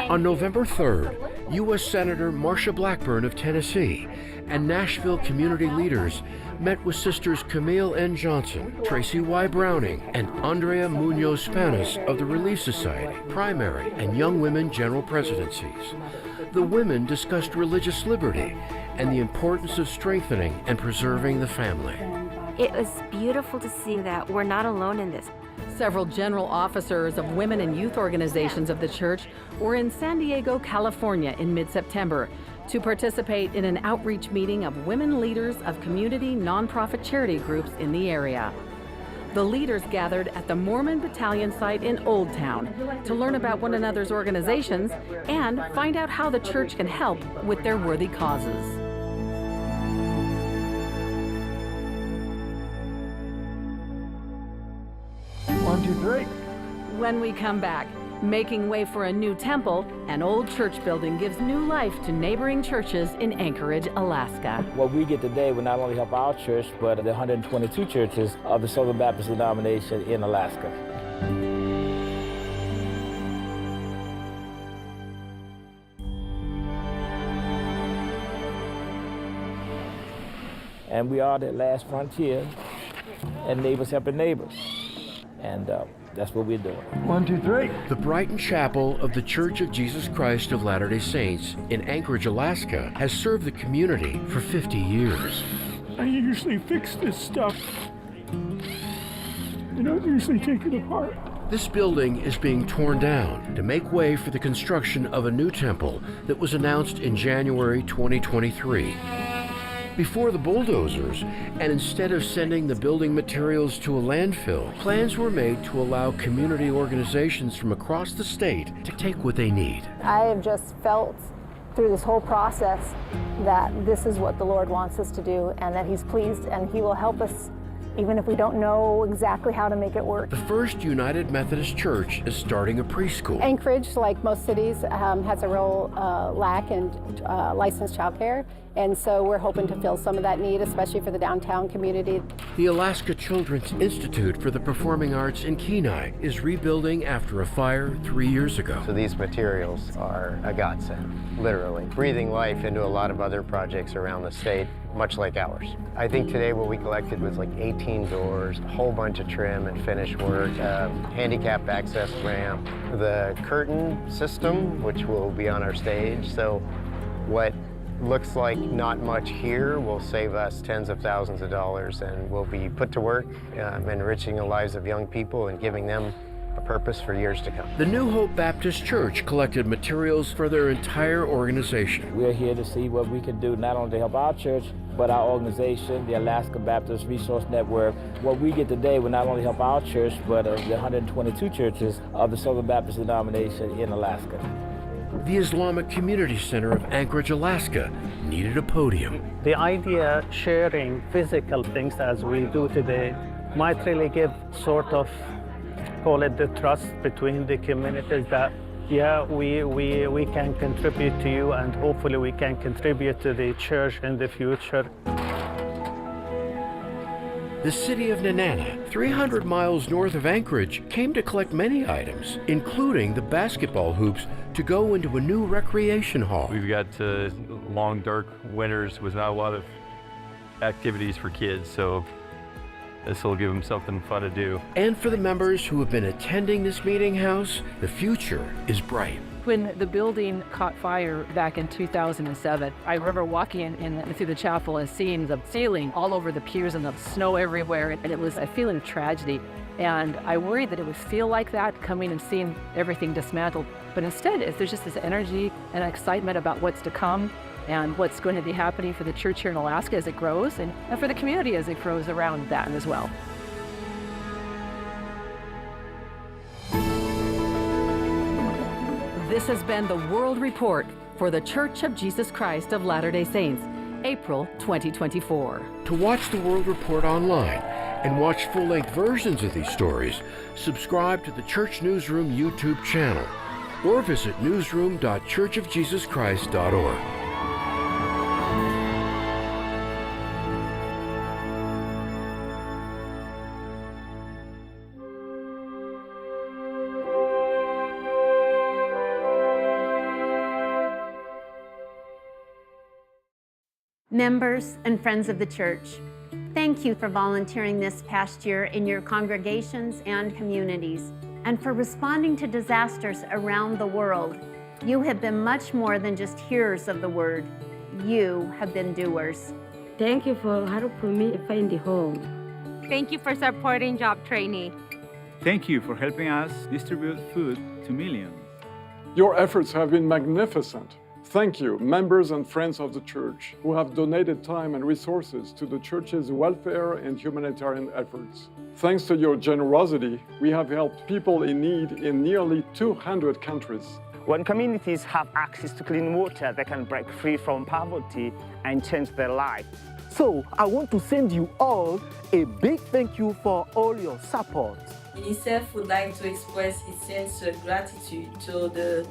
On November third, U S Senator Marsha Blackburn of Tennessee and Nashville community leaders met with Sisters Camille N. Johnson, Tracy Y. Browning, and Andrea Munoz Panes of the Relief Society, Primary, and Young Women General Presidencies. The women discussed religious liberty and the importance of strengthening and preserving the family. It was beautiful to see that we're not alone in this. Several general officers of women and youth organizations of the church were in San Diego, California in mid-September to participate in an outreach meeting of women leaders of community nonprofit charity groups in the area. The leaders gathered at the Mormon Battalion site in Old Town to learn about one another's organizations and find out how the church can help with their worthy causes. One, two, three. When we come back, making way for a new temple, an old church building gives new life to neighboring churches in Anchorage, Alaska. What we get today will not only help our church, but the hundred twenty-two churches of the Southern Baptist denomination in Alaska. And we are the last frontier, and neighbors helping neighbors. And, uh, that's what we're doing. One, two, three. The Brighton Chapel of The Church of Jesus Christ of Latter-day Saints in Anchorage, Alaska, has served the community for fifty years. I usually fix this stuff. You know, usually take it apart. This building is being torn down to make way for the construction of a new temple that was announced in January twenty twenty-three. Before the bulldozers, and instead of sending the building materials to a landfill, plans were made to allow community organizations from across the state to take what they need. I have just felt through this whole process that this is what the Lord wants us to do and that He's pleased and He will help us even if we don't know exactly how to make it work. The First United Methodist Church is starting a preschool. Anchorage, like most cities, um, has a real, uh, lack in, uh, licensed childcare. And so we're hoping to fill some of that need, especially for the downtown community. The Alaska Children's Institute for the Performing Arts in Kenai is rebuilding after a fire three years ago. So these materials are a godsend, literally. Breathing life into a lot of other projects around the state, much like ours. I think today what we collected was, like, eighteen doors, a whole bunch of trim and finish work, um, handicap access ramp, the curtain system, which will be on our stage. So what looks like not much here will save us tens of thousands of dollars and will be put to work, um, enriching the lives of young people and giving them a purpose for years to come. The New Hope Baptist Church collected materials for their entire organization. We're here to see what we can do not only to help our church, but our organization, the Alaska Baptist Resource Network. What we get today will not only help our church, but, uh, the hundred twenty-two churches of the Southern Baptist denomination in Alaska. The Islamic Community Center of Anchorage, Alaska, needed a podium. The idea sharing physical things as we do today might really give sort of, call it, the trust between the communities that, yeah, we, we, we can contribute to you and hopefully we can contribute to the church in the future. The city of Nenana, three hundred miles north of Anchorage, came to collect many items, including the basketball hoops to go into a new recreation hall. We've got, uh, long, dark winters with not a lot of activities for kids, so this will give them something fun to do. And for the members who have been attending this meeting house, the future is bright. When the building caught fire back in two thousand seven, I remember walking in, in through the chapel and seeing the ceiling all over the piers and the snow everywhere, and it was a feeling of tragedy. And I worried that it would feel like that, coming and seeing everything dismantled. But instead, it's, there's just this energy and excitement about what's to come and what's going to be happening for the church here in Alaska as it grows and, and for the community as it grows around that as well. This has been the World Report for The Church of Jesus Christ of Latter-day Saints, April twenty twenty-four. To watch the World Report online and watch full-length versions of these stories, subscribe to the Church Newsroom YouTube channel or visit newsroom dot church of jesus christ dot org. Members and friends of the church, thank you for volunteering this past year in your congregations and communities, and for responding to disasters around the world. You have been much more than just hearers of the word. You have been doers. Thank you for helping me find a home. Thank you for supporting job training. Thank you for helping us distribute food to millions. Your efforts have been magnificent. Thank you, members and friends of the church who have donated time and resources to the church's welfare and humanitarian efforts. Thanks to your generosity, we have helped people in need in nearly two hundred countries. When communities have access to clean water, they can break free from poverty and change their life. So, I want to send you all a big thank you for all your support. UNICEF would like to express its sincere gratitude to the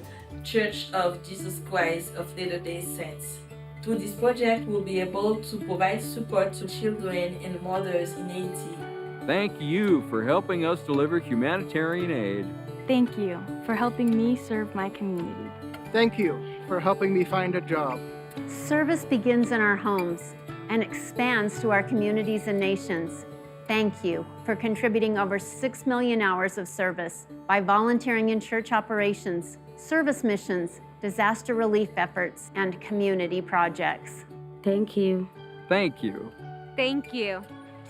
Church of Jesus Christ of Latter-day Saints. Through this project, we'll be able to provide support to children and mothers in Haiti. Thank you for helping us deliver humanitarian aid. Thank you for helping me serve my community. Thank you for helping me find a job. Service begins in our homes and expands to our communities and nations. Thank you for contributing over six million hours of service by volunteering in church operations, service missions, disaster relief efforts, and community projects. Thank you. Thank you. Thank you.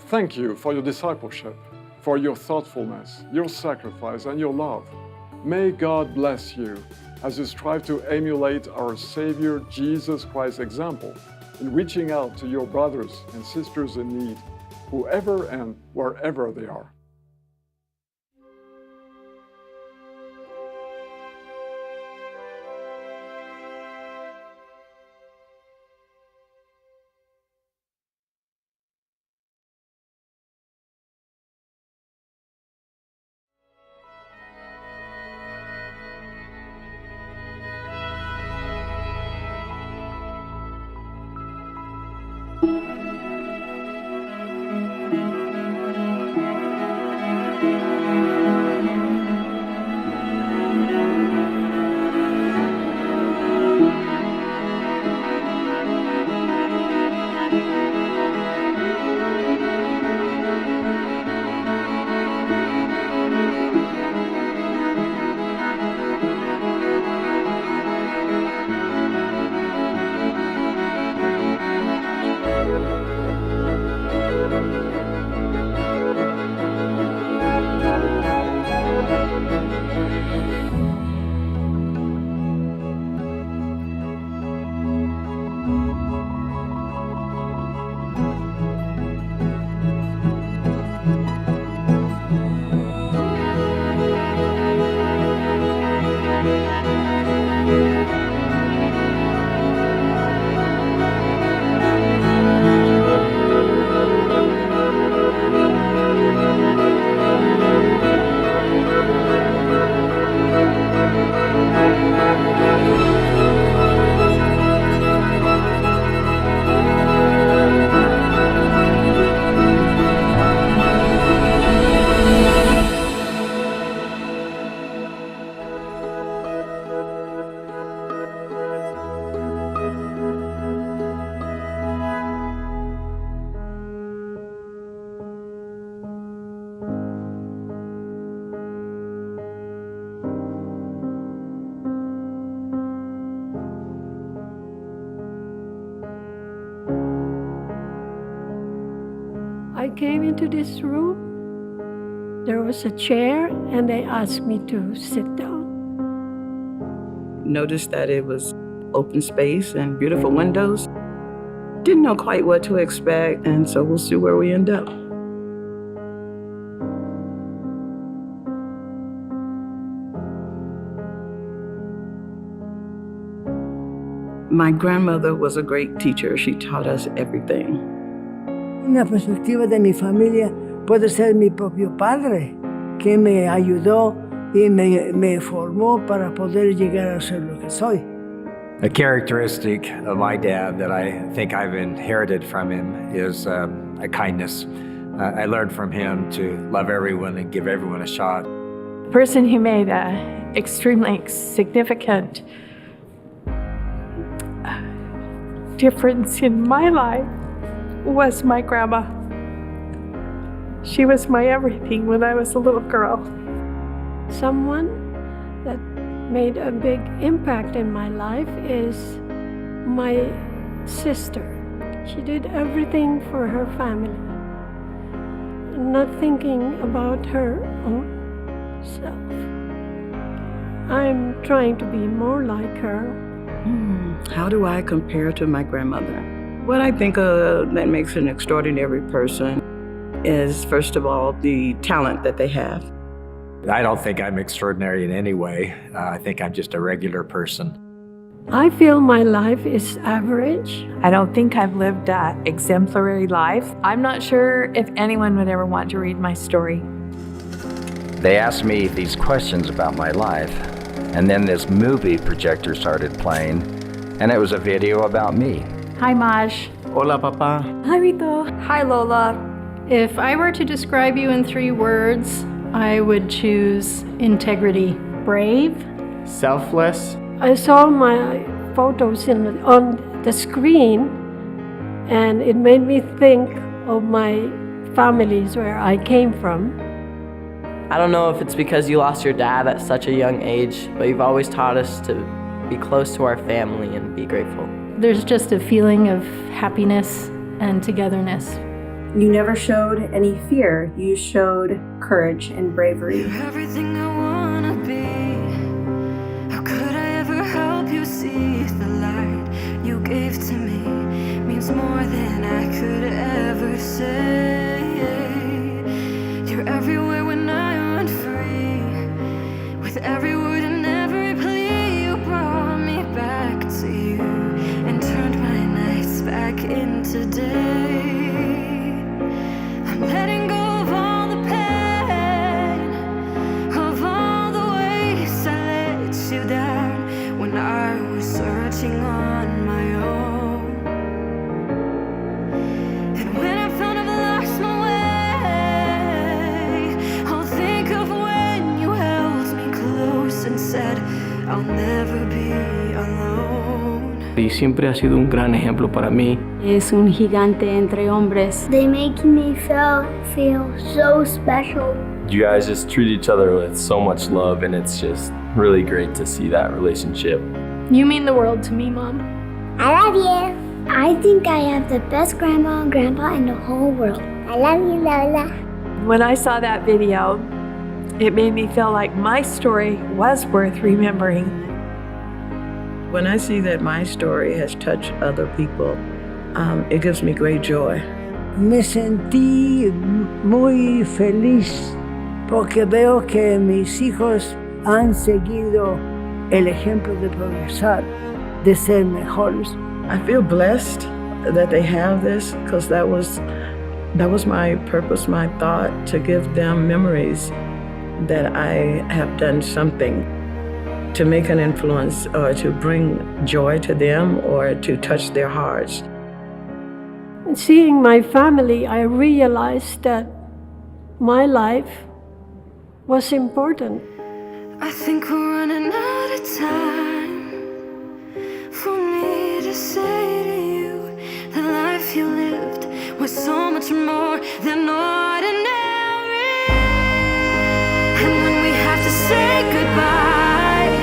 Thank you for your discipleship, for your thoughtfulness, your sacrifice, and your love. May God bless you as you strive to emulate our Savior Jesus Christ's example in reaching out to your brothers and sisters in need, whoever and wherever they are. I came into this room. There was a chair, and they asked me to sit down. Noticed that it was open space and beautiful windows. Didn't know quite what to expect, and so we'll see where we end up. My grandmother was a great teacher. She taught us everything. Una perspectiva de mi familia puede ser mi propio padre, que me ayudó y me, me formó para poder llegar a ser lo que soy. A characteristic of my dad that I think I've inherited from him is, um, a kindness. Uh, I learned from him to love everyone and give everyone a shot. Person who made a extremely significant difference in my life was my grandma. She was my everything when I was a little girl. Someone that made a big impact in my life is my sister. She did everything for her family, not thinking about her own self. I'm trying to be more like her. Hmm, how do I compare to my grandmother? What I think, uh, that makes an extraordinary person is, first of all, the talent that they have. I don't think I'm extraordinary in any way. Uh, I think I'm just a regular person. I feel my life is average. I don't think I've lived that exemplary life. I'm not sure if anyone would ever want to read my story. They asked me these questions about my life, and then this movie projector started playing, and it was a video about me. Hi, Maj. Hola, Papa. Hi, Vito. Hi, Lola. If I were to describe you in three words, I would choose integrity. Brave. Selfless. I saw my photos in, on the screen, and it made me think of my families where I came from. I don't know if it's because you lost your dad at such a young age, but you've always taught us to be close to our family and be grateful. There's just a feeling of happiness and togetherness. You never showed any fear. You showed courage and bravery. You're everything I wanna be. How could I ever help you see the light you gave to me? Means more than I could ever say. You're everywhere when I run free. With every word and every plea, you brought me back to you and turned my nights back into day. I'm letting go of all the pain, of all the ways I let you down when I was searching on my own. And when I found I've lost my way, I'll think of when you held me close and said, "I'll never be alone." Y siempre ha sido un gran ejemplo para mí. Es un gigante entre hombres. They make me feel, feel so special. You guys just treat each other with so much love, and it's just really great to see that relationship. You mean the world to me, Mom. I love you. I think I have the best grandma and grandpa in the whole world. I love you, Lola. When I saw that video, it made me feel like my story was worth remembering. When I see that my story has touched other people, um, it gives me great joy. Me sentí muy feliz porque veo que mis hijos han seguido el ejemplo de progresar, de ser mejores. I feel blessed that they have this, 'cause that was, that was my purpose, my thought, to give them memories that I have done something to make an influence or to bring joy to them or to touch their hearts. Seeing my family, I realized that my life was important. I think we're running out of time for me to say to you, the life you lived was so much more than ordinary. And when we have to say goodbye,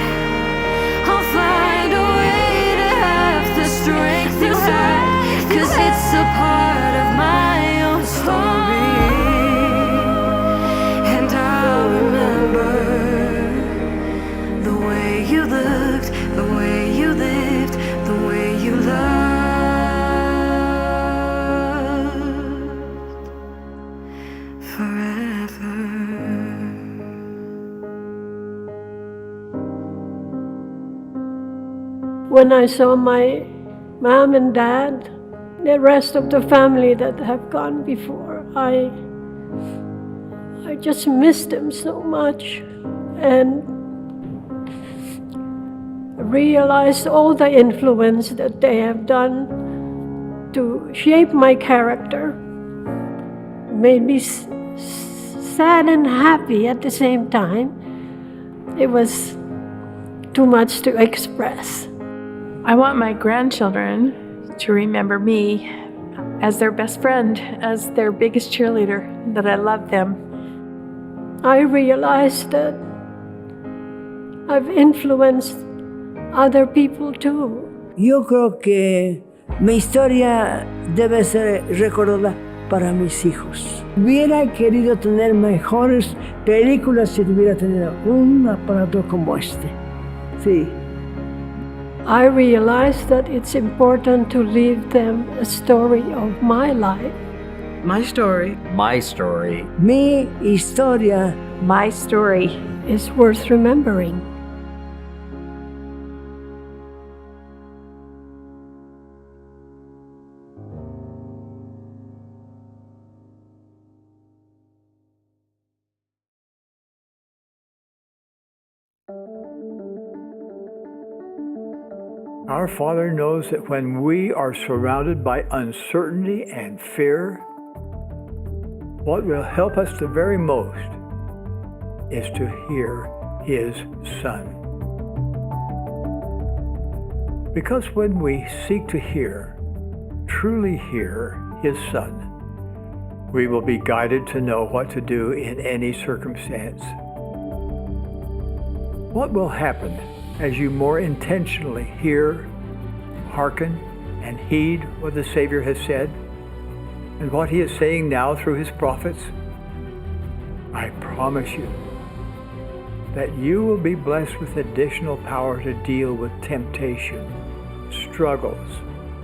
I'll find a way to have the strength inside, 'cause it's a part of my own story. And I'll remember the way you looked, the way you lived, the way you loved. Forever. When I saw my mom and dad, the rest of the family that have gone before, I, I just miss them so much. And realize all the influence that they have done to shape my character made me s-, s-, sad and happy at the same time. It was too much to express. I want my grandchildren To remember me as their best friend, as their biggest cheerleader, that I love them. I realized that I've influenced other people too. Yo creo que mi historia debe ser recordada para mis hijos. Hubiera querido tener mejores películas si tuviera tenido un aparato como este. Sí. I realize that it's important to leave them a story of my life. My story. My story. Mi historia. My story. Is worth remembering. Our Father knows that when we are surrounded by uncertainty and fear, what will help us the very most is to hear His Son. Because when we seek to hear, truly hear His Son, we will be guided to know what to do in any circumstance. What will happen as you more intentionally hear, hearken, and heed what the Savior has said, and what He is saying now through His prophets? I promise you that you will be blessed with additional power to deal with temptation, struggles,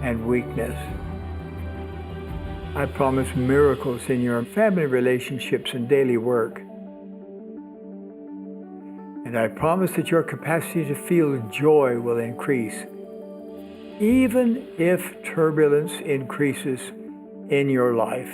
and weakness. I promise miracles in your family relationships and daily work. And I promise that your capacity to feel joy will increase, even if turbulence increases in your life.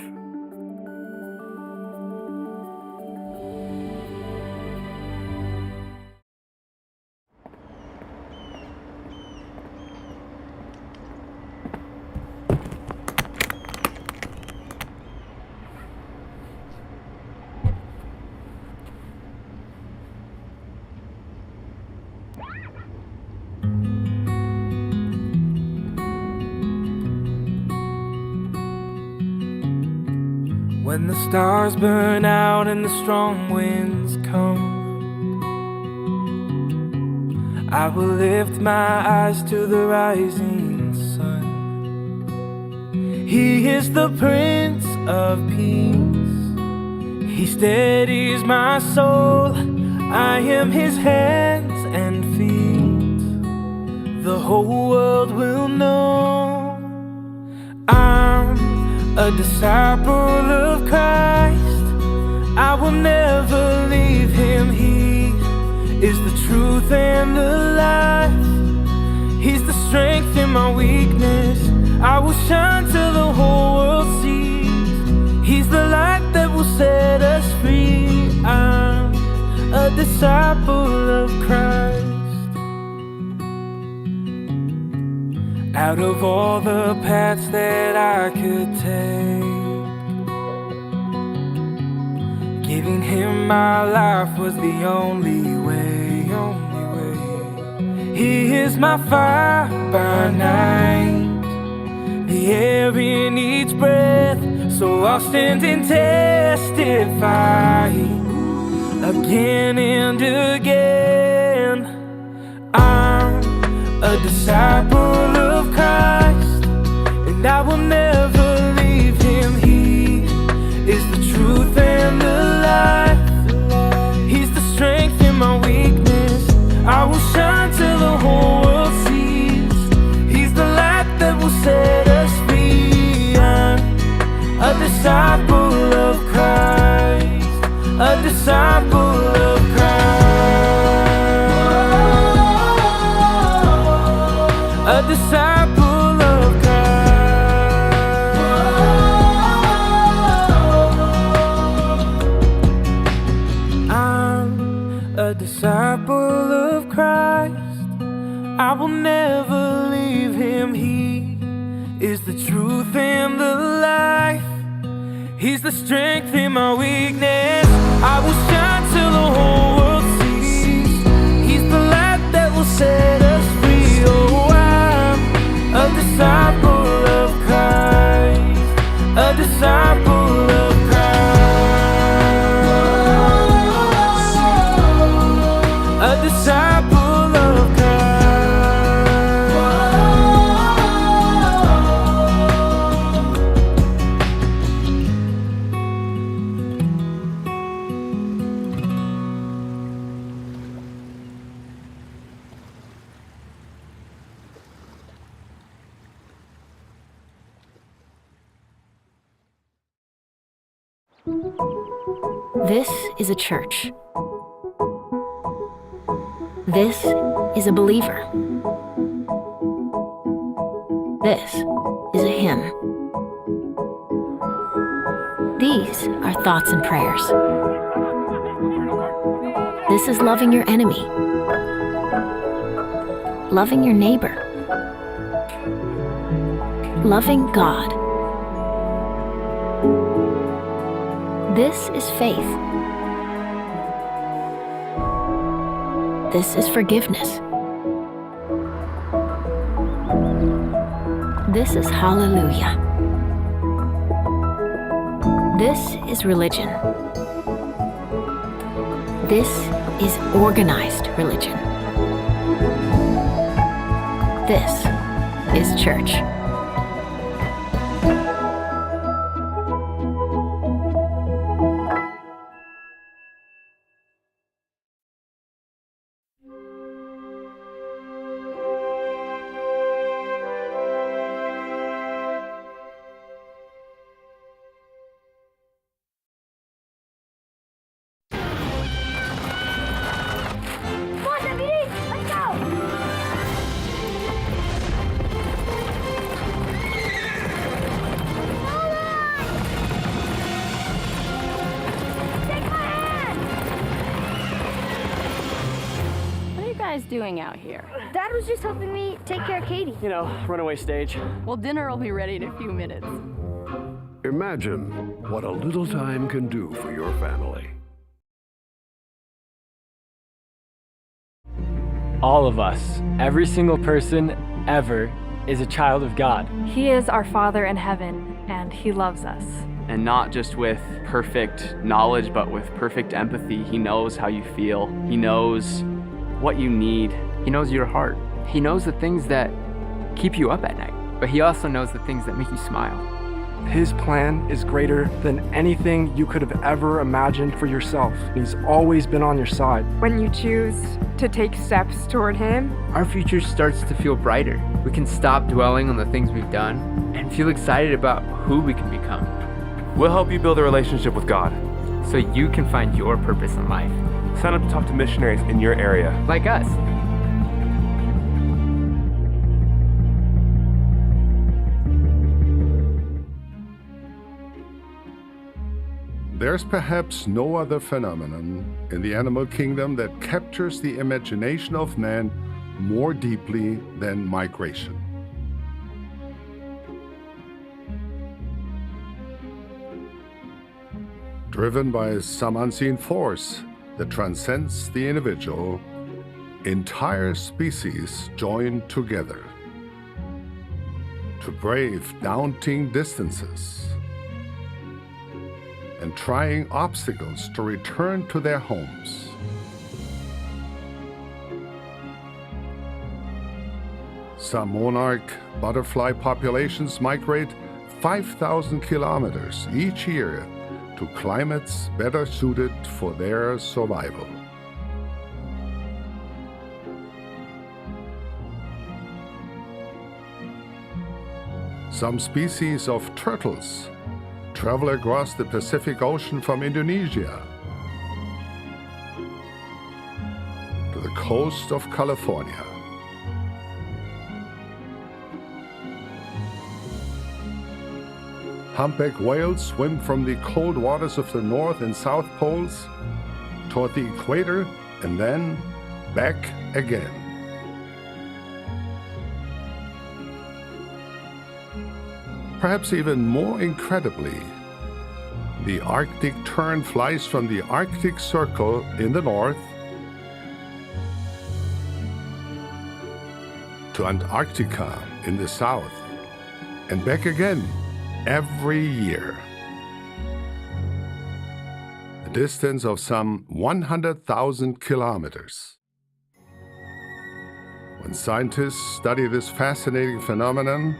When the stars burn out and the strong winds come, I will lift my eyes to the rising sun. He is the Prince of Peace. He steadies my soul. I am His hands and feet. The whole world will know I'm a disciple of Christ. I will never leave Him. He is the truth and the life. He's the strength in my weakness. I will shine till the whole world sees. He's the light that will set us free. I'm a disciple of Christ. Out of all the paths that I could take, giving Him my life was the only way, only way. He is my fire by night, the air in each breath. So I'll stand and testify again and again. I'm a disciple of Christ, and I will never leave Him. He is the truth and the life. He's the strength in my weakness. I will shine till the whole world sees. He's the light that will set us free. I'm a disciple of Christ. A disciple of Christ. A disciple of Christ. I'm a disciple of Christ. I will never leave Him. He is the truth and the life. He's the strength in my weakness. I will shine till the whole world sees. He's the light that will set us free. Oh, I'm a disciple Disciple of Christ. A disciple of Christ. This is a church. This is a believer. This is a hymn. These are thoughts and prayers. This is loving your enemy, loving your neighbor, loving God. This is faith. This is forgiveness. This is hallelujah. This is religion. This is organized religion. This is church. Come on, deputy! Let's go! Take my hand! What are you guys doing out here? Dad was just helping me take care of Katie. You know, runaway stage. Well, dinner will be ready in a few minutes. Imagine what a little time can do for your family. All of us, every single person ever, is a child of God. He is our Father in heaven, and He loves us. And not just with perfect knowledge, but with perfect empathy. He knows how you feel. He knows what you need. He knows your heart. He knows the things that keep you up at night, but He also knows the things that make you smile. His plan is greater than anything you could have ever imagined for yourself. He's always been on your side. When you choose to take steps toward Him, our future starts to feel brighter. We can stop dwelling on the things we've done and feel excited about who we can become. We'll help you build a relationship with God so you can find your purpose in life. Sign up to talk to missionaries in your area. Like us. There's perhaps no other phenomenon in the animal kingdom that captures the imagination of man more deeply than migration. Driven by some unseen force that transcends the individual, entire species join together to brave daunting distances and trying obstacles to return to their homes. Some monarch butterfly populations migrate five thousand kilometers each year to climates better suited for their survival. Some species of turtles travel across the Pacific Ocean from Indonesia to the coast of California. Humpback whales swim from the cold waters of the North and South Poles toward the equator and then back again. Perhaps even more incredibly, the Arctic tern flies from the Arctic Circle in the north to Antarctica in the south, and back again every year, a distance of some one hundred thousand kilometers. When scientists study this fascinating phenomenon,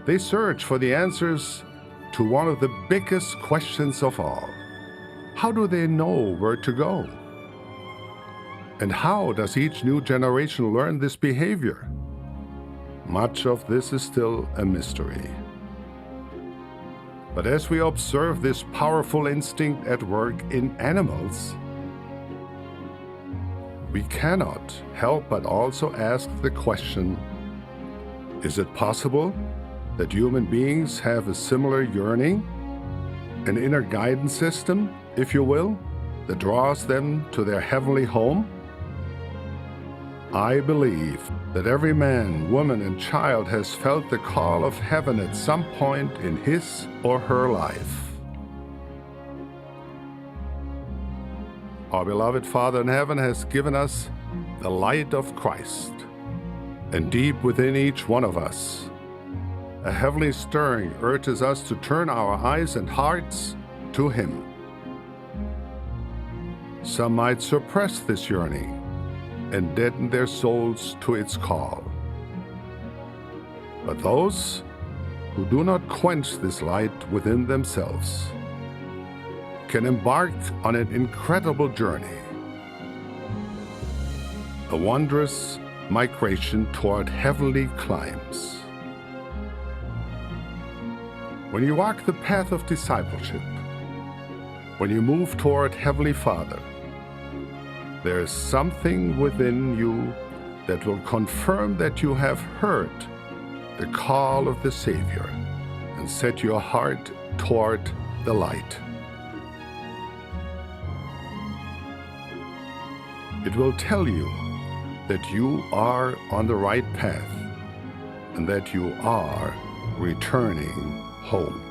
they search for the answers to one of the biggest questions of all. How do they know where to go? And how does each new generation learn this behavior? Much of this is still a mystery. But as we observe this powerful instinct at work in animals, we cannot help but also ask the question, is it possible that human beings have a similar yearning, an inner guidance system, if you will, that draws them to their heavenly home? I believe that every man, woman, and child has felt the call of heaven at some point in his or her life. Our beloved Father in heaven has given us the light of Christ, and deep within each one of us, a heavenly stirring urges us to turn our eyes and hearts to Him. Some might suppress this yearning and deaden their souls to its call. But those who do not quench this light within themselves can embark on an incredible journey, a wondrous migration toward heavenly climes. When you walk the path of discipleship, when you move toward Heavenly Father, there is something within you that will confirm that you have heard the call of the Savior and set your heart toward the light. It will tell you that you are on the right path and that you are returning home.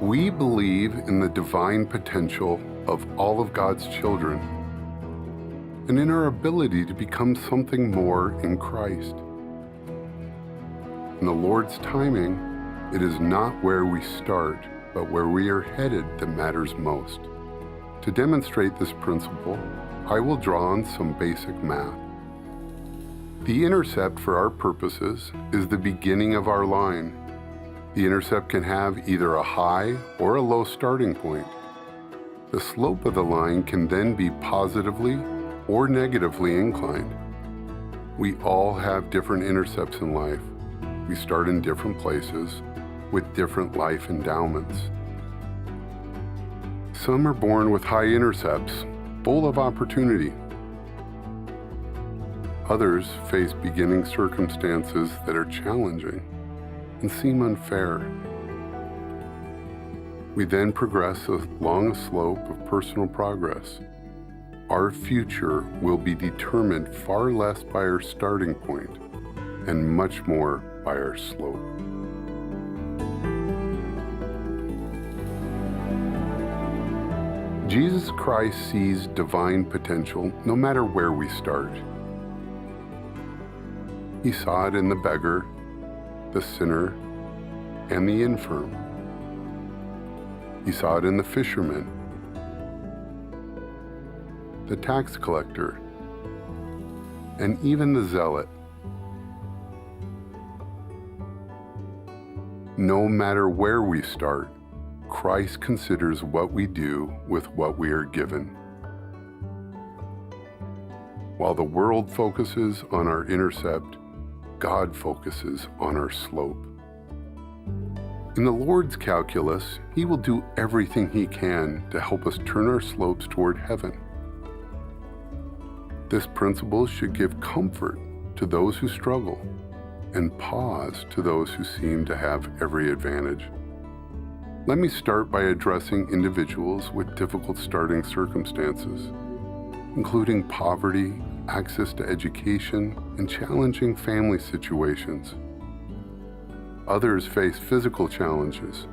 We believe in the divine potential of all of God's children and in our ability to become something more in Christ. In the Lord's timing, it is not where we start, but where we are headed that matters most. To demonstrate this principle, I will draw on some basic math. The intercept, for our purposes, is the beginning of our line. The intercept can have either a high or a low starting point. The slope of the line can then be positively or negatively inclined. We all have different intercepts in life. We start in different places with different life endowments. Some are born with high intercepts, full of opportunity. Others face beginning circumstances that are challenging and seem unfair. We then progress along a slope of personal progress. Our future will be determined far less by our starting point and much more by our slope. Jesus Christ sees divine potential no matter where we start. He saw it in the beggar, the sinner, and the infirm. He saw it in the fisherman, the tax collector, and even the zealot. No matter where we start, Christ considers what we do with what we are given. While the world focuses on our intercept, God focuses on our slope. In the Lord's calculus, He will do everything He can to help us turn our slopes toward heaven. This principle should give comfort to those who struggle and pause to those who seem to have every advantage. Let me start by addressing individuals with difficult starting circumstances. including poverty, access to education, and challenging family situations. Others face physical challenges,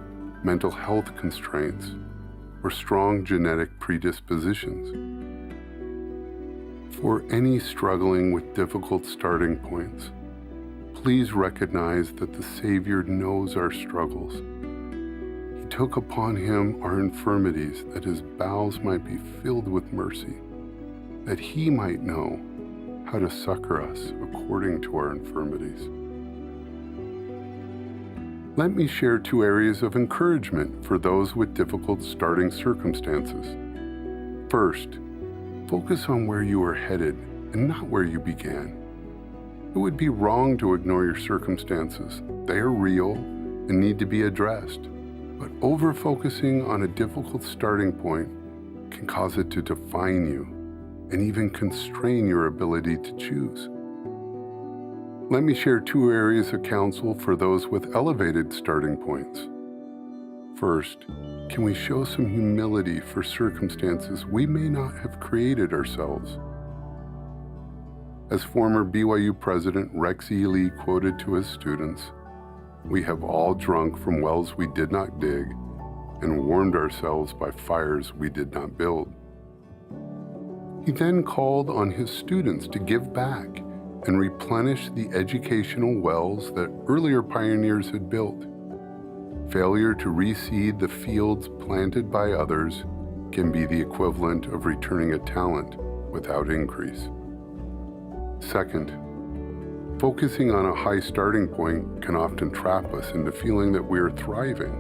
mental health constraints, or strong genetic predispositions. For any struggling with difficult starting points, please recognize that the Savior knows our struggles. He took upon him our infirmities, that his bowels might be filled with mercy, that he might know how to succor us according to our infirmities. Let me share two areas of encouragement for those with difficult starting circumstances. First, focus on where you are headed and not where you began. It would be wrong to ignore your circumstances. They are real and need to be addressed. But over-focusing on a difficult starting point can cause it to define you and even constrain your ability to choose. Let me share two areas of counsel for those with elevated starting points. First, can we show some humility for circumstances we may not have created ourselves? As former B Y U President Rex E. Lee quoted to his students, "We have all drunk from wells we did not dig and warmed ourselves by fires we did not build." He then called on his students to give back and replenish the educational wells that earlier pioneers had built. Failure to reseed the fields planted by others can be the equivalent of returning a talent without increase. Second, focusing on a high starting point can often trap us into feeling that we are thriving,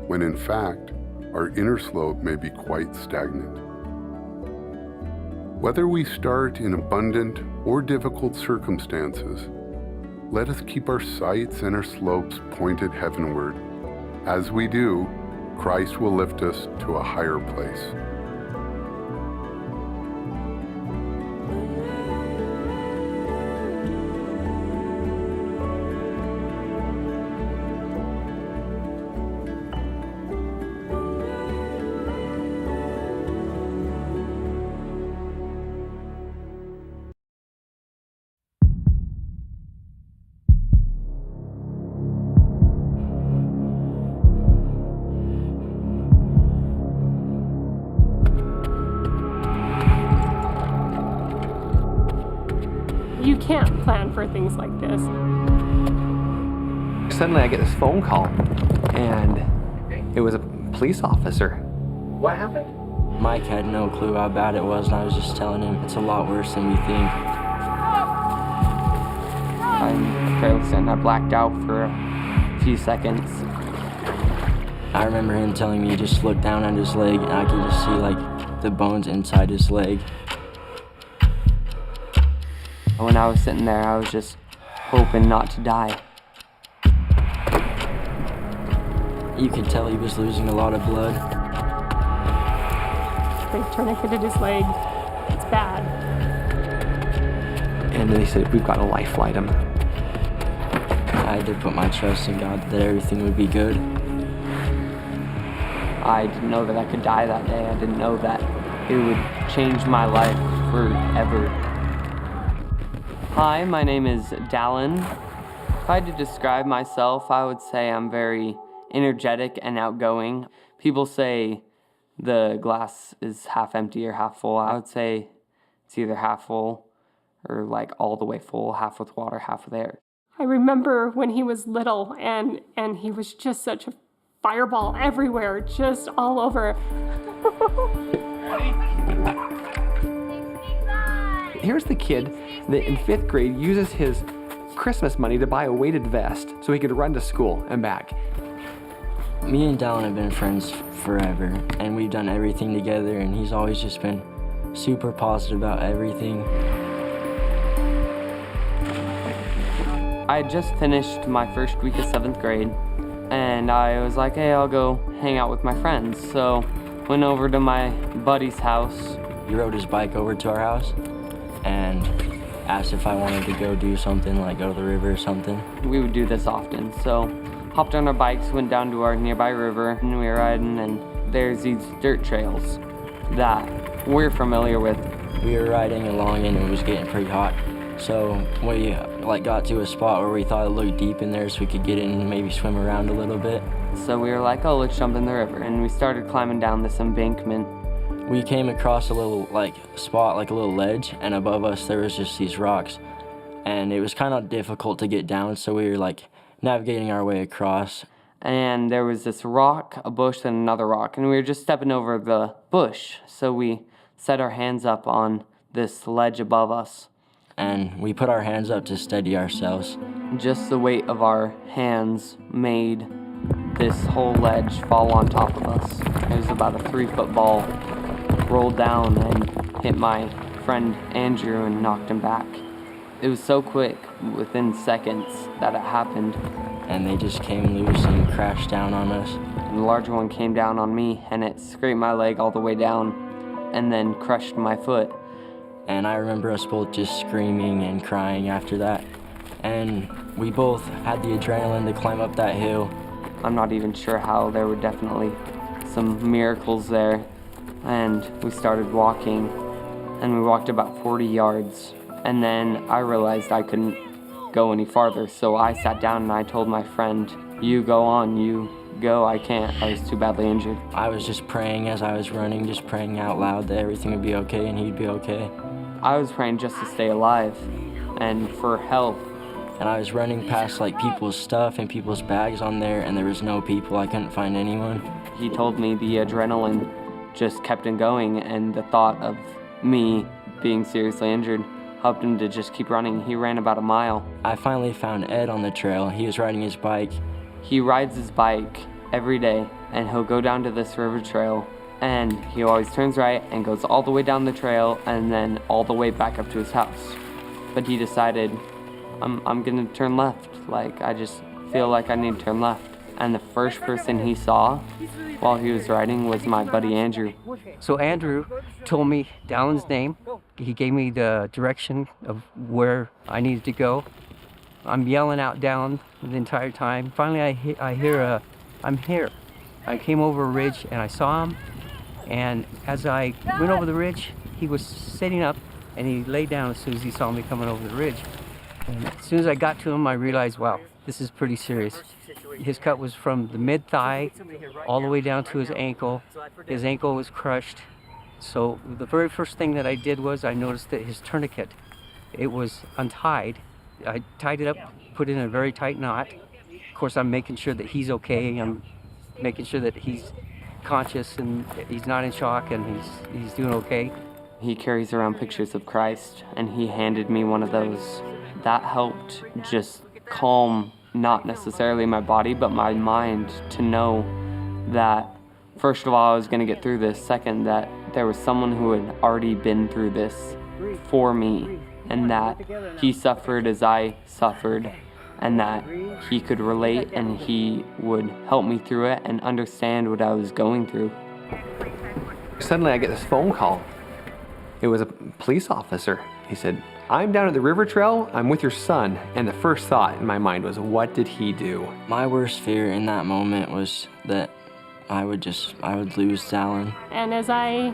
when in fact, our inner slope may be quite stagnant. Whether we start in abundant or difficult circumstances, let us keep our sights and our slopes pointed heavenward. As we do, Christ will lift us to a higher place. You can't plan for things like this. Suddenly, I get this phone call, and it was a police officer. What happened? Mike had no clue how bad it was, and I was just telling him, "It's a lot worse than we think." I'm fairly certain I blacked out for a few seconds. I remember him telling me, "Just look down at his leg," and I could just see, like, the bones inside his leg. When I was sitting there, I was just hoping not to die. You could tell he was losing a lot of blood. They've tourniqueted his leg. It's bad. And they said, "We've got to life flight him." I had to put my trust in God that everything would be good. I didn't know that I could die that day. I didn't know that it would change my life forever. Hi, my name is Dallin. If I had to describe myself, I would say I'm very energetic and outgoing. People say the glass is half empty or half full. I would say it's either half full or, like, all the way full, half with water, half with air. I remember when he was little, and, and he was just such a fireball everywhere, just all over. Here's the kid that in fifth grade uses his Christmas money to buy a weighted vest so he could run to school and back. Me and Dallin have been friends f-, forever, and we've done everything together, and he's always just been super positive about everything. I had just finished my first week of seventh grade, and I was like, "Hey, I'll go hang out with my friends." So, went over to my buddy's house. He rode his bike over to our house and asked if I wanted to go do something, like go to the river or something. We would do this often, so hopped on our bikes, went down to our nearby river, and we were riding, and there's these dirt trails that we're familiar with. We were riding along and it was getting pretty hot. So we, like, got to a spot where we thought it looked deep in there so we could get in and maybe swim around a little bit. So we were like, "Oh, let's jump in the river." And we started climbing down this embankment. We came across a little, like, spot, like a little ledge, and above us there was just these rocks. And it was kind of difficult to get down, so we were, like, navigating our way across. And there was this rock, a bush, and another rock. And we were just stepping over the bush. So we set our hands up on this ledge above us. And we put our hands up to steady ourselves. Just the weight of our hands made this whole ledge fall on top of us. It was about a three-foot ball, rolled down and hit my friend Andrew and knocked him back. It was so quick, within seconds, that it happened. And they just came loose and crashed down on us. And the larger one came down on me, and it scraped my leg all the way down and then crushed my foot. And I remember us both just screaming and crying after that. And we both had the adrenaline to climb up that hill. I'm not even sure how. There were definitely some miracles there. And we started walking, and we walked about forty yards. And then I realized I couldn't go any farther, so I sat down and I told my friend, "You go on, you go, I can't." I was too badly injured. I was just praying as I was running, just praying out loud that everything would be okay and he'd be okay. I was praying just to stay alive and for help. And I was running past, like, people's stuff and people's bags on there, and there was no people. I couldn't find anyone. He told me the adrenaline just kept on going, and the thought of me being seriously injured helped him to just keep running. He ran about a mile. I finally found Ed on the trail. He was riding his bike. He rides his bike every day, and he'll go down to this river trail, and he always turns right and goes all the way down the trail and then all the way back up to his house. But he decided, "I'm, I'm gonna turn left. Like, I just feel like I need to turn left." And the first person he saw while he was riding was my buddy Andrew. So Andrew told me Dallin's name. He gave me the direction of where I needed to go. I'm yelling out Dallin the entire time. Finally, I, he- I hear a, "I'm here." I came over a ridge and I saw him. And as I went over the ridge, he was sitting up and he laid down as soon as he saw me coming over the ridge. And as soon as I got to him, I realized, wow, this is pretty serious. His cut was from the mid thigh all the way down to his ankle. His ankle was crushed. So the very first thing that I did was I noticed that his tourniquet, it was untied. I tied it up, put it in a very tight knot. Of course, I'm making sure that he's okay. I'm making sure that he's conscious and he's not in shock and he's, he's doing okay. He carries around pictures of Christ, and he handed me one of those. That helped just calm, not necessarily my body, but my mind, to know that, first of all, I was gonna get through this. Second, that there was someone who had already been through this for me, and that he suffered as I suffered, and that he could relate and he would help me through it and understand what I was going through. Suddenly, I get this phone call. It was a police officer. He said, "I'm down at the river trail. I'm with your son." And the first thought in my mind was, "What did he do?" My worst fear in that moment was that I would just, I would lose Dallin. And as I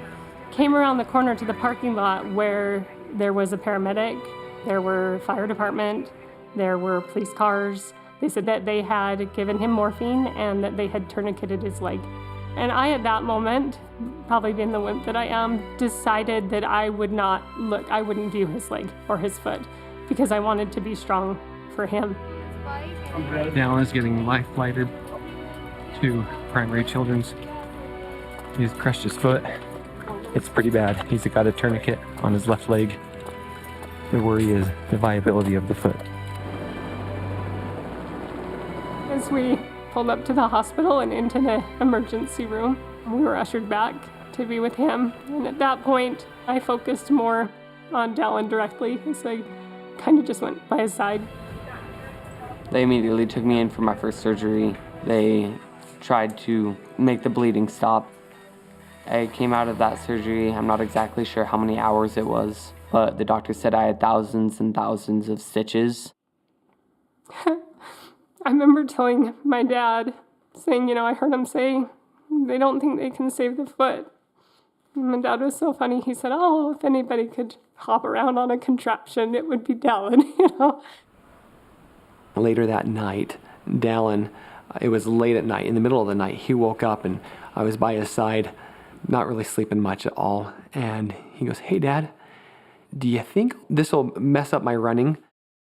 came around the corner to the parking lot where there was a paramedic, there were fire department, there were police cars, they said that they had given him morphine and that they had tourniqueted his leg. And I, at that moment, probably being the wimp that I am, decided that I would not look, I wouldn't view his leg or his foot because I wanted to be strong for him. Now is getting life flighted to Primary Children's. He's crushed his foot. It's pretty bad. He's got a tourniquet on his left leg. The worry is the viability of the foot. As we pulled up to the hospital and into the emergency room, we were ushered back to be with him. And at that point, I focused more on Dallin directly as I kind of just went by his side. They immediately took me in for my first surgery. They tried to make the bleeding stop. I came out of that surgery, I'm not exactly sure how many hours it was, but the doctor said I had thousands and thousands of stitches. I remember telling my dad, saying, you know, I heard him say, "They don't think they can save the foot." My dad was so funny. He said, "Oh, if anybody could hop around on a contraption, it would be Dallin," you know? Later that night, Dallin, uh, it was late at night, in the middle of the night, he woke up and I was by his side, not really sleeping much at all. And he goes, "Hey, Dad, do you think this will mess up my running?"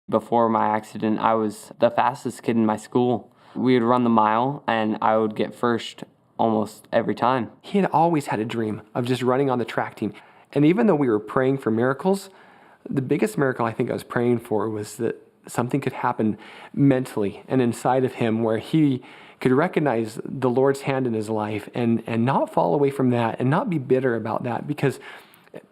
Before my accident, I was the fastest kid in my school. We would run the mile, and I would get first almost every time. He had always had a dream of just running on the track team. And even though we were praying for miracles, the biggest miracle I think I was praying for was that something could happen mentally and inside of him where he could recognize the Lord's hand in his life and, and not fall away from that and not be bitter about that, because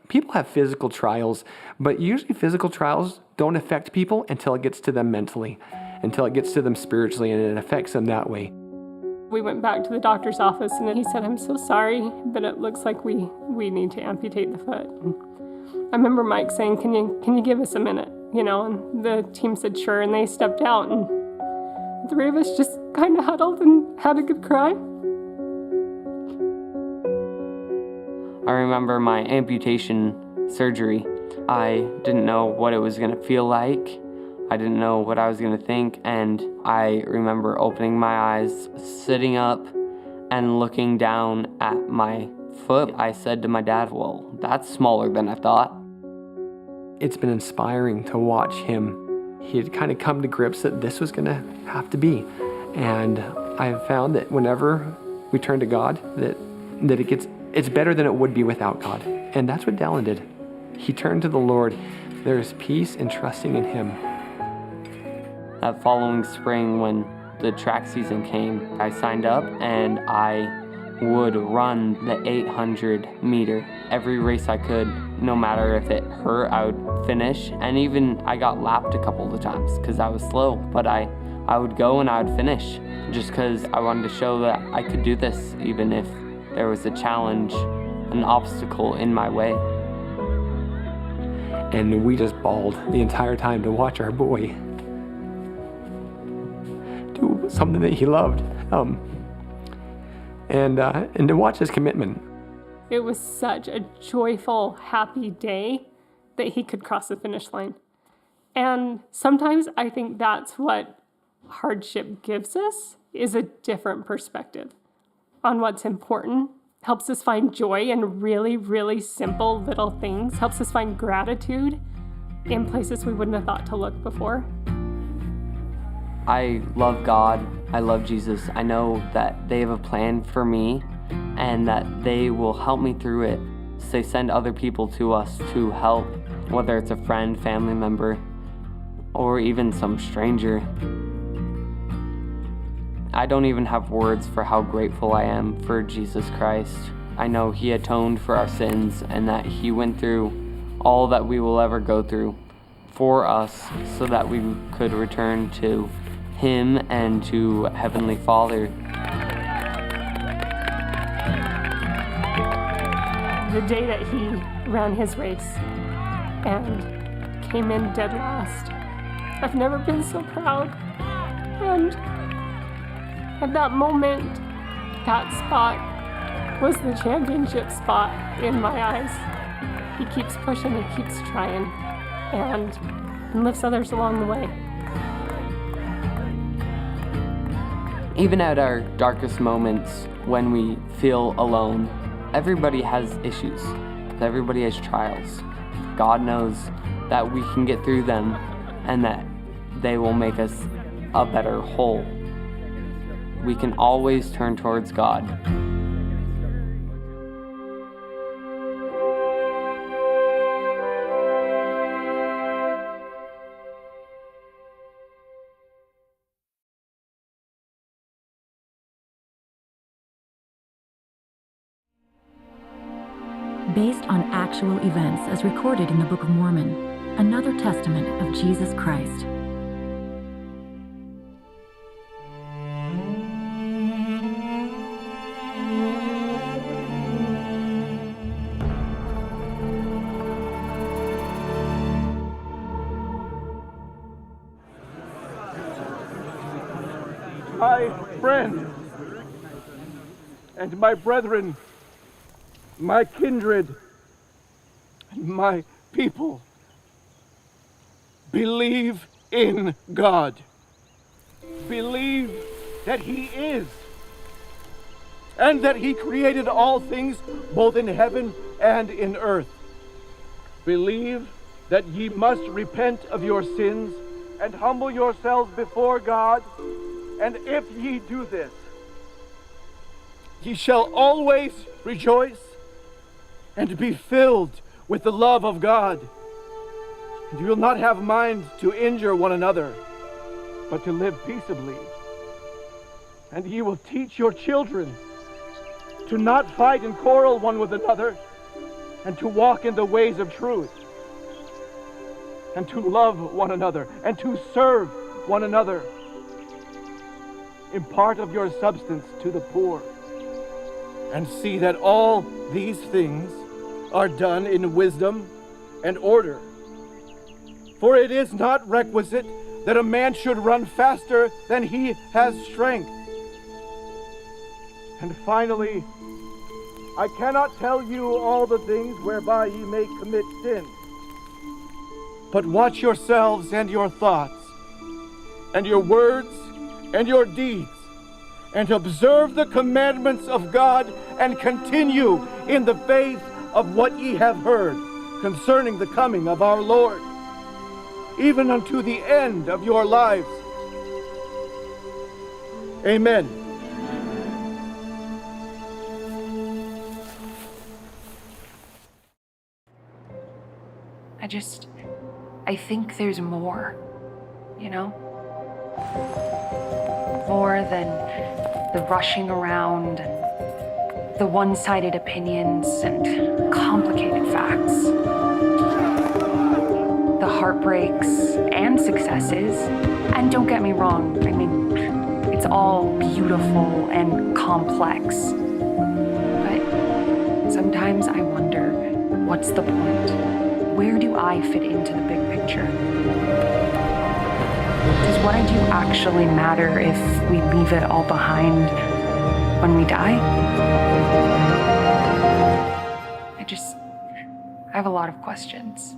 people have physical trials, but usually physical trials don't affect people until it gets to them mentally, until it gets to them spiritually, and it affects them that way. We went back to the doctor's office, and he said, "I'm so sorry, but it looks like we, we need to amputate the foot." And I remember Mike saying, "Can you, can you give us a minute?" You know, and the team said, "Sure," and they stepped out, and the three of us just kinda huddled and had a good cry. I remember my amputation surgery. I didn't know what it was gonna feel like. I didn't know what I was gonna think, and I remember opening my eyes, sitting up, and looking down at my foot. I said to my dad, "Well, that's smaller than I thought." It's been inspiring to watch him. He had kinda come to grips that this was gonna have to be. And I've found that whenever we turn to God, that, that it gets, it's better than it would be without God. And that's what Dallin did. He turned to the Lord. There is peace in trusting in Him. That following spring, when the track season came, I signed up and I would run the eight hundred meter. Every race I could, no matter if it hurt, I would finish. And even I got lapped a couple of times 'cause I was slow, but I, I would go and I would finish just 'cause I wanted to show that I could do this, even if there was a challenge, an obstacle in my way. And we just bawled the entire time to watch our boy do something that he loved, um, and, uh, and to watch his commitment. It was such a joyful, happy day that he could cross the finish line. And sometimes I think that's what hardship gives us, is a different perspective on what's important, helps us find joy in really, really simple little things, helps us find gratitude in places we wouldn't have thought to look before. I love God. I love Jesus. I know that they have a plan for me and that they will help me through it. They send other people to us to help, whether it's a friend, family member, or even some stranger. I don't even have words for how grateful I am for Jesus Christ. I know He atoned for our sins and that He went through all that we will ever go through for us so that we could return to Him and to Heavenly Father. The day that he ran his race and came in dead last, I've never been so proud. And at that moment, that spot was the championship spot in my eyes. He keeps pushing, he keeps trying, and, and lifts others along the way. Even at our darkest moments, when we feel alone, everybody has issues. Everybody has trials. God knows that we can get through them and that they will make us a better whole. We can always turn towards God. Based on actual events as recorded in the Book of Mormon, another testament of Jesus Christ. My friends and my brethren, My kindred and my people, believe in God. Believe that he is, and that he created all things, both in heaven and in earth. Believe that ye must repent of your sins and humble yourselves before God, and if ye do this, ye shall always rejoice and be filled with the love of God. And you will not have mind to injure one another, but to live peaceably. And ye will teach your children to not fight and quarrel one with another, and to walk in the ways of truth, and to love one another, and to serve one another. Impart of your substance to the poor, and see that all these things are done in wisdom and order. For it is not requisite that a man should run faster than he has strength. And finally, I cannot tell you all the things whereby ye may commit sin. But watch yourselves and your thoughts, and your words, and your deeds, and observe the commandments of God, and continue in the faith of what ye have heard concerning the coming of our Lord, even unto the end of your lives. Amen. I just, I think there's more, you know? More than the rushing around and the one-sided opinions and complicated facts. The heartbreaks and successes. And don't get me wrong, I mean, it's all beautiful and complex. But sometimes I wonder, what's the point? Where do I fit into the big picture? Does what I do actually matter if we leave it all behind when we die? I just, I have a lot of questions.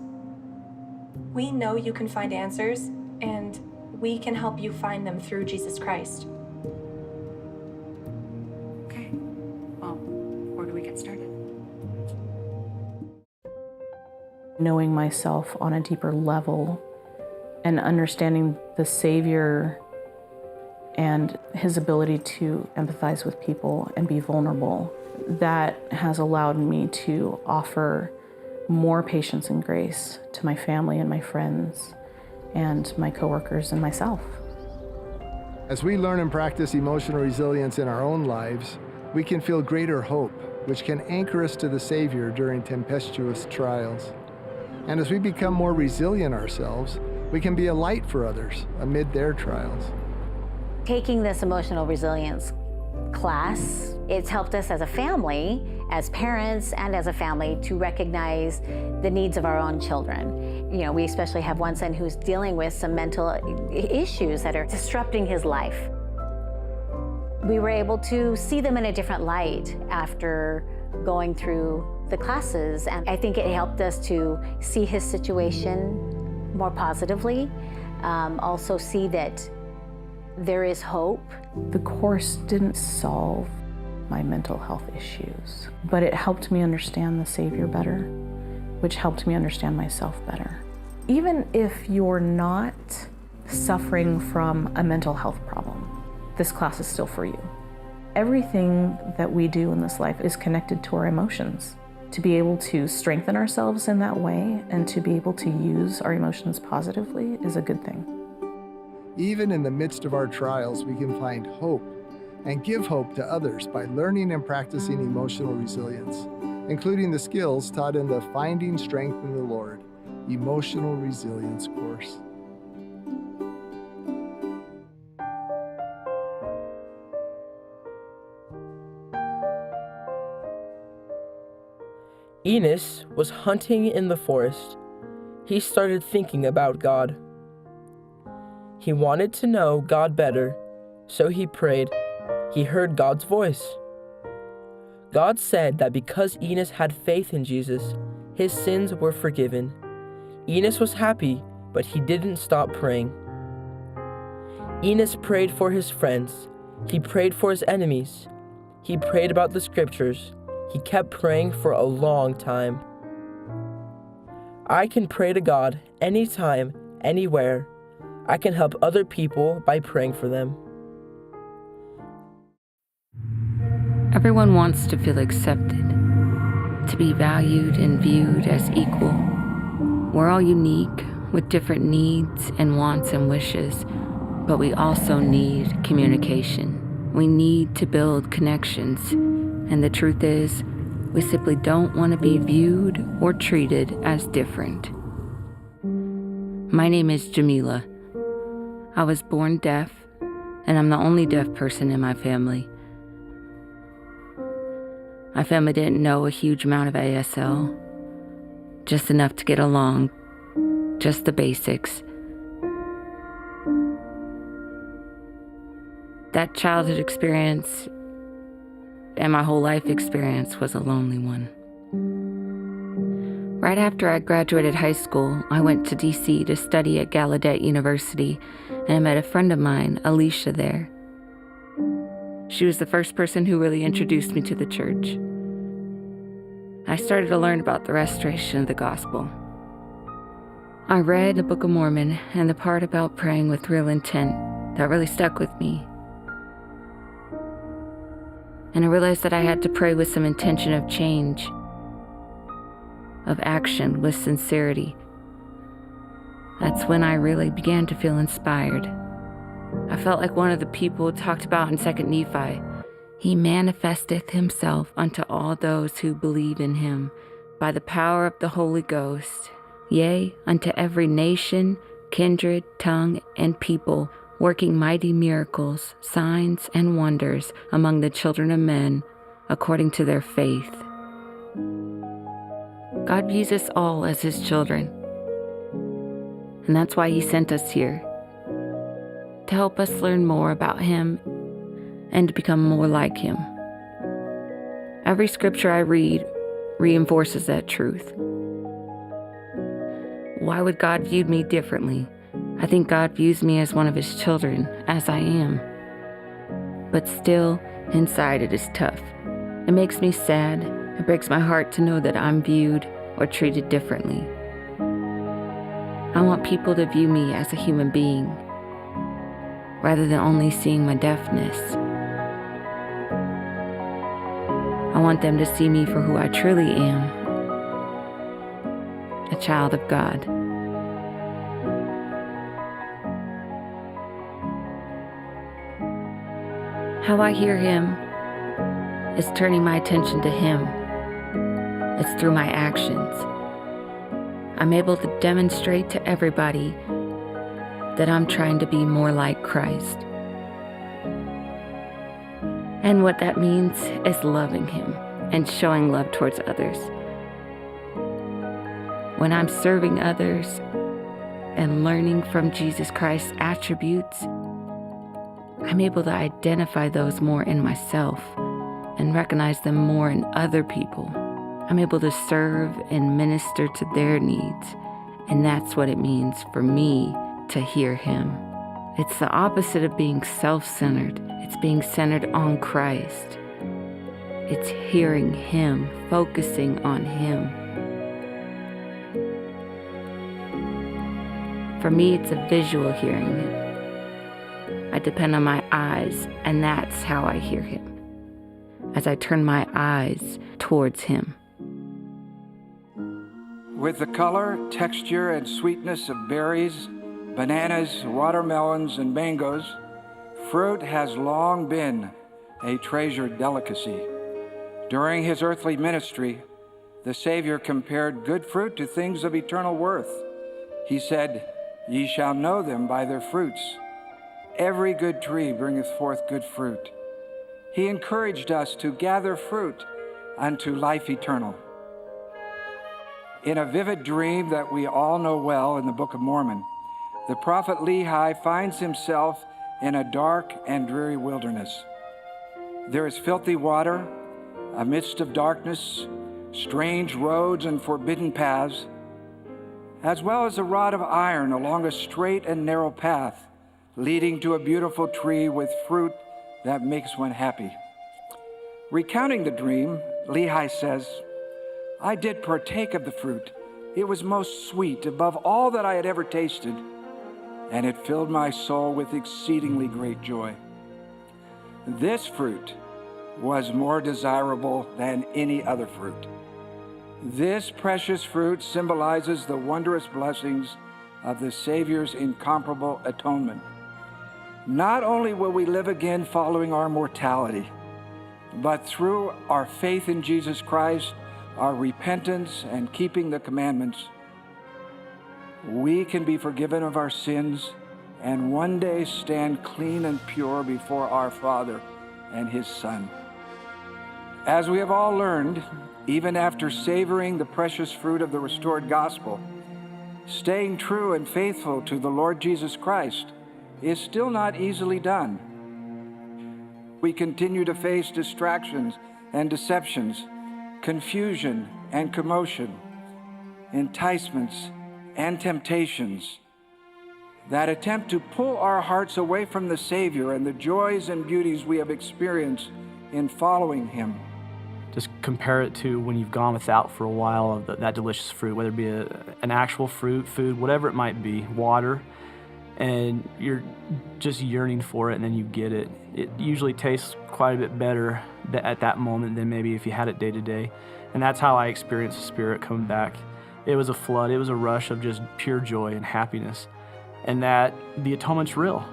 We know you can find answers, and we can help you find them through Jesus Christ. Okay. Well, where do we get started? Knowing myself on a deeper level and understanding the Savior and his ability to empathize with people and be vulnerable, that has allowed me to offer more patience and grace to my family and my friends and my coworkers and myself. As we learn and practice emotional resilience in our own lives, we can feel greater hope, which can anchor us to the Savior during tempestuous trials. And as we become more resilient ourselves, we can be a light for others amid their trials. Taking this emotional resilience class, it's helped us as a family, as parents, and as a family to recognize the needs of our own children. You know, we especially have one son who's dealing with some mental i-, issues that are disrupting his life. We were able to see them in a different light after going through the classes, and I think it helped us to see his situation more positively, um, also see that there is hope. The course didn't solve my mental health issues, but it helped me understand the Savior better, which helped me understand myself better. Even if you're not suffering from a mental health problem, this class is still for you. Everything that we do in this life is connected to our emotions. To be able to strengthen ourselves in that way and to be able to use our emotions positively is a good thing. Even in the midst of our trials, we can find hope and give hope to others by learning and practicing emotional resilience, including the skills taught in the Finding Strength in the Lord emotional resilience course. Enos was hunting in the forest. He started thinking about God. He wanted to know God better, so he prayed. He heard God's voice. God said that because Enos had faith in Jesus, his sins were forgiven. Enos was happy, but he didn't stop praying. Enos prayed for his friends. He prayed for his enemies. He prayed about the scriptures. He kept praying for a long time. I can pray to God anytime, anywhere. I can help other people by praying for them. Everyone wants to feel accepted, to be valued and viewed as equal. We're all unique, with different needs and wants and wishes, but we also need communication. We need to build connections, and the truth is, we simply don't want to be viewed or treated as different. My name is Jamila. I was born deaf, and I'm the only deaf person in my family. My family didn't know a huge amount of A S L, just enough to get along, just the basics. That childhood experience and my whole life experience was a lonely one. Right after I graduated high school, I went to D C to study at Gallaudet University, and I met a friend of mine, Alicia, there. She was the first person who really introduced me to the church. I started to learn about the restoration of the gospel. I read the Book of Mormon and the part about praying with real intent. That really stuck with me. And I realized that I had to pray with some intention of change, of action, with sincerity. That's when I really began to feel inspired. I felt like one of the people talked about in Second Nephi. He manifesteth himself unto all those who believe in him by the power of the Holy Ghost, yea, unto every nation, kindred, tongue, and people, working mighty miracles, signs, and wonders among the children of men, according to their faith. God views us all as his children, and that's why he sent us here, to help us learn more about him and to become more like him. Every scripture I read reinforces that truth. Why would God view me differently? I think God views me as one of his children, as I am. But still, inside it is tough. It makes me sad. It breaks my heart to know that I'm viewed or treated differently. I want people to view me as a human being, rather than only seeing my deafness. I want them to see me for who I truly am, a child of God. How I hear him is turning my attention to him. It's through my actions. I'm able to demonstrate to everybody that I'm trying to be more like Christ. And what that means is loving him and showing love towards others. When I'm serving others and learning from Jesus Christ's attributes, I'm able to identify those more in myself and recognize them more in other people. I'm able to serve and minister to their needs, and that's what it means for me to hear him. It's the opposite of being self-centered. It's being centered on Christ. It's hearing him, focusing on him. For me, it's a visual hearing. I depend on my eyes, and that's how I hear him, as I turn my eyes towards him. With the color, texture, and sweetness of berries, bananas, watermelons, and mangoes, fruit has long been a treasured delicacy. During his earthly ministry, the Savior compared good fruit to things of eternal worth. He said, "Ye shall know them by their fruits. Every good tree bringeth forth good fruit." He encouraged us to gather fruit unto life eternal. In a vivid dream that we all know well in the Book of Mormon, the prophet Lehi finds himself in a dark and dreary wilderness. There is filthy water, amidst of darkness, strange roads and forbidden paths, as well as a rod of iron along a straight and narrow path leading to a beautiful tree with fruit that makes one happy. Recounting the dream, Lehi says, "I did partake of the fruit. It was most sweet, above all that I had ever tasted, and it filled my soul with exceedingly great joy." This fruit was more desirable than any other fruit. This precious fruit symbolizes the wondrous blessings of the Savior's incomparable atonement. Not only will we live again following our mortality, but through our faith in Jesus Christ, our repentance, and keeping the commandments, we can be forgiven of our sins and one day stand clean and pure before our Father and His Son. As we have all learned, even after savoring the precious fruit of the restored gospel, staying true and faithful to the Lord Jesus Christ is still not easily done. We continue to face distractions and deceptions, confusion and commotion, enticements and temptations that attempt to pull our hearts away from the Savior and the joys and beauties we have experienced in following Him. Just compare it to when you've gone without for a while of th- that delicious fruit, whether it be a, an actual fruit, food, whatever it might be, water, and you're just yearning for it, and then you get it. It usually tastes quite a bit better th- at that moment than maybe if you had it day to day. And that's how I experienced the Spirit coming back. It was a flood, it was a rush of just pure joy and happiness, and that the atonement's real.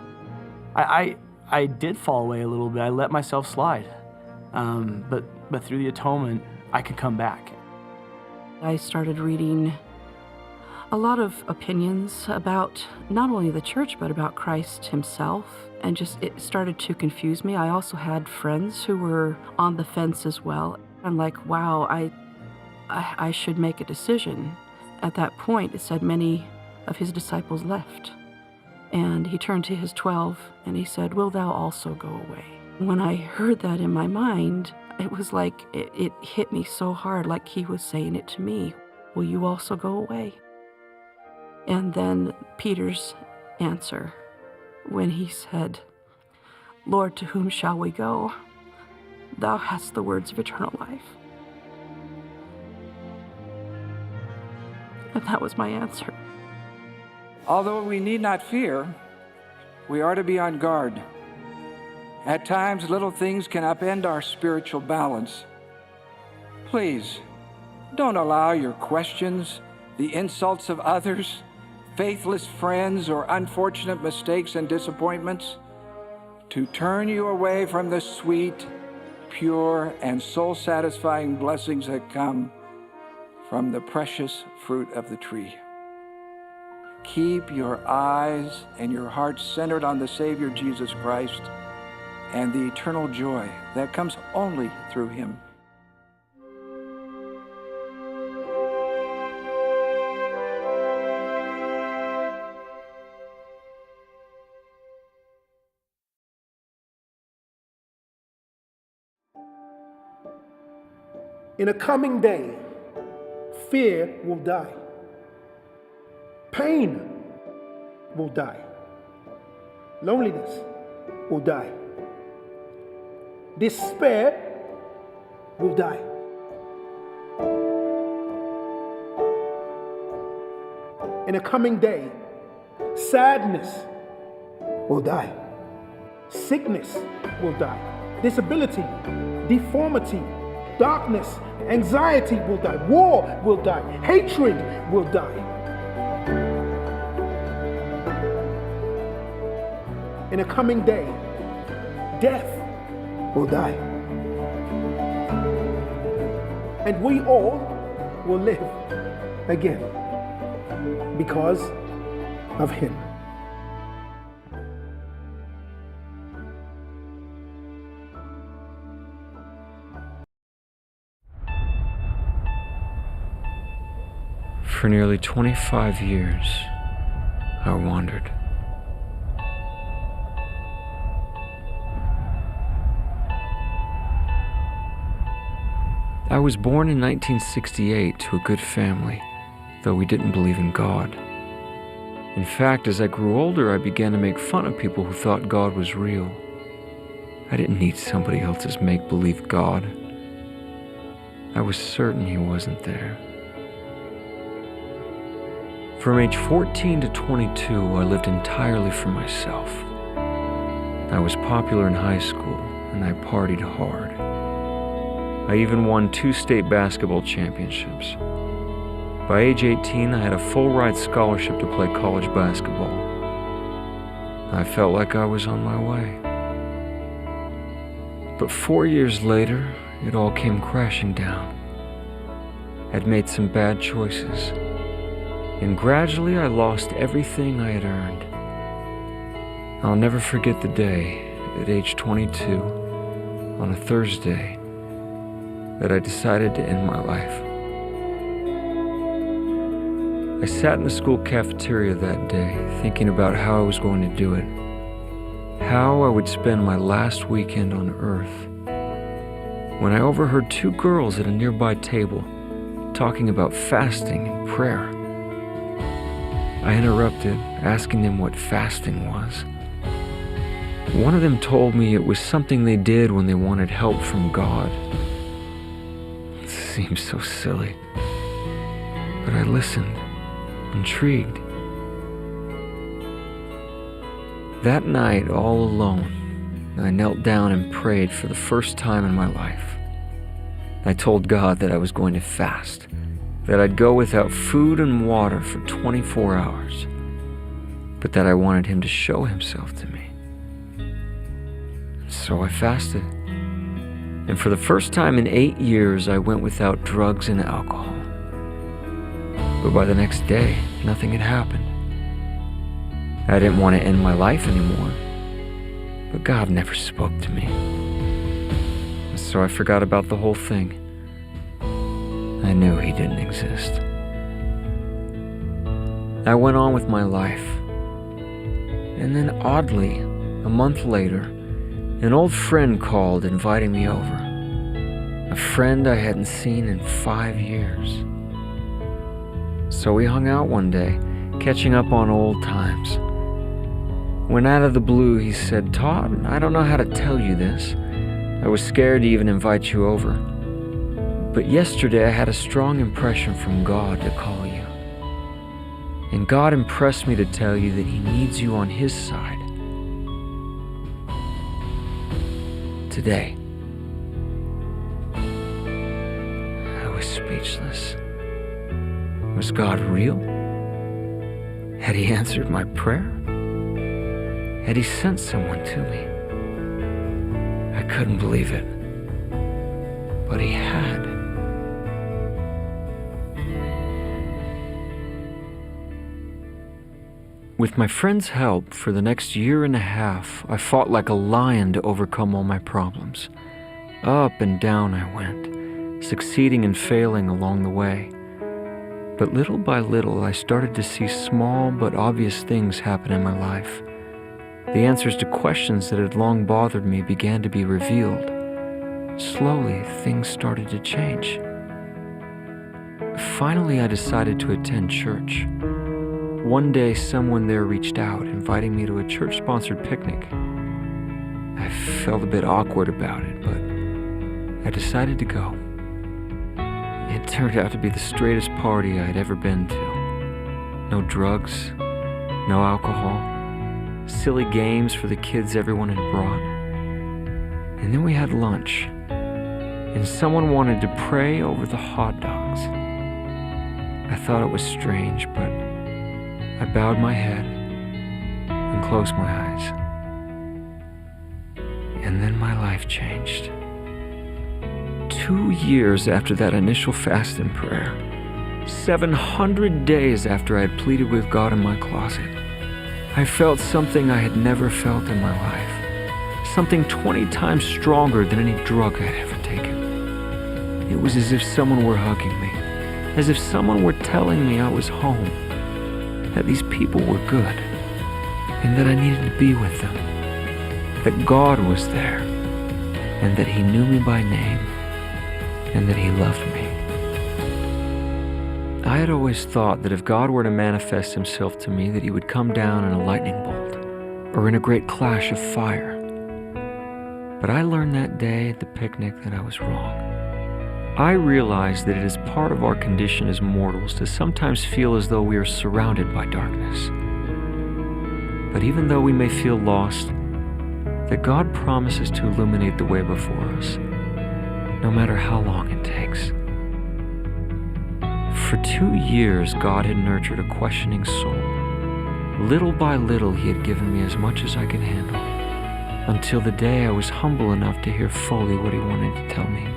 I, I, I did fall away a little bit. I let myself slide. Um, but, but through the atonement, I can come back. I started reading a lot of opinions about not only the church, but about Christ Himself. And just, it started to confuse me. I also had friends who were on the fence as well. I'm like, "Wow, I, I, I should make a decision." At that point, it said many of His disciples left. And He turned to His twelve and He said, "Will thou also go away?" When I heard that in my mind, it was like it, it hit me so hard, like He was saying it to me. "Will you also go away?" And then Peter's answer when he said, "Lord, to whom shall we go? Thou hast the words of eternal life." And that was my answer. Although we need not fear, we are to be on guard. At times, little things can upend our spiritual balance. Please, don't allow your questions, the insults of others, faithless friends, or unfortunate mistakes and disappointments to turn you away from the sweet, pure, and soul-satisfying blessings that come from the precious fruit of the tree. Keep your eyes and your heart centered on the Savior Jesus Christ and the eternal joy that comes only through Him. In a coming day, fear will die. Pain will die. Loneliness will die. Despair will die. In a coming day, sadness will die. Sickness will die. Disability, deformity, darkness, anxiety will die. War will die. Hatred will die. In a coming day, death will die. And we all will live again because of Him. For nearly twenty-five years, I wandered. I was born in nineteen sixty-eight to a good family, though we didn't believe in God. In fact, as I grew older, I began to make fun of people who thought God was real. I didn't need somebody else's make-believe God. I was certain he wasn't there. From age fourteen to twenty-two, I lived entirely for myself. I was popular in high school, and I partied hard. I even won two state basketball championships. By age eighteen, I had a full-ride scholarship to play college basketball. I felt like I was on my way. But four years later, it all came crashing down. I'd made some bad choices, and gradually I lost everything I had earned. I'll never forget the day, at age twenty-two, on a Thursday, that I decided to end my life. I sat in the school cafeteria that day, thinking about how I was going to do it, how I would spend my last weekend on earth, when I overheard two girls at a nearby table talking about fasting and prayer. I interrupted, asking them what fasting was. One of them told me it was something they did when they wanted help from God. It seemed so silly. But I listened, intrigued. That night, all alone, I knelt down and prayed for the first time in my life. I told God that I was going to fast, that I'd go without food and water for twenty-four hours, but that I wanted him to show himself to me. So I fasted. And for the first time in eight years, I went without drugs and alcohol. But by the next day, nothing had happened. I didn't want to end my life anymore, but God never spoke to me. And so I forgot about the whole thing. I knew he didn't exist. I went on with my life. And then, oddly, a month later, an old friend called, inviting me over. A friend I hadn't seen in five years. So we hung out one day, catching up on old times. When, out of the blue, he said, "Todd, I don't know how to tell you this. I was scared to even invite you over. But yesterday I had a strong impression from God to call you. And God impressed me to tell you that he needs you on his side today." I was speechless. Was God real? Had he answered my prayer? Had he sent someone to me? I couldn't believe it, but he had. With my friend's help, for the next year and a half, I fought like a lion to overcome all my problems. Up and down I went, succeeding and failing along the way. But little by little, I started to see small but obvious things happen in my life. The answers to questions that had long bothered me began to be revealed. Slowly, things started to change. Finally, I decided to attend church. One day, someone there reached out, inviting me to a church-sponsored picnic. I felt a bit awkward about it, but I decided to go. It turned out to be the straightest party I'd ever been to. No drugs, no alcohol, silly games for the kids everyone had brought. And then we had lunch, and someone wanted to pray over the hot dogs. I thought it was strange, but I bowed my head and closed my eyes. And then my life changed. Two years after that initial fast and prayer, seven hundred days after I had pleaded with God in my closet, I felt something I had never felt in my life. Something twenty times stronger than any drug I'd ever taken. It was as if someone were hugging me, as if someone were telling me I was home, that these people were good, and that I needed to be with them, that God was there, and that he knew me by name, and that he loved me. I had always thought that if God were to manifest himself to me, that he would come down in a lightning bolt or in a great clash of fire. But I learned that day at the picnic that I was wrong. I realized that it is part of our condition as mortals to sometimes feel as though we are surrounded by darkness. But even though we may feel lost, that God promises to illuminate the way before us, no matter how long it takes. For two years, God had nurtured a questioning soul. Little by little, he had given me as much as I could handle, until the day I was humble enough to hear fully what he wanted to tell me.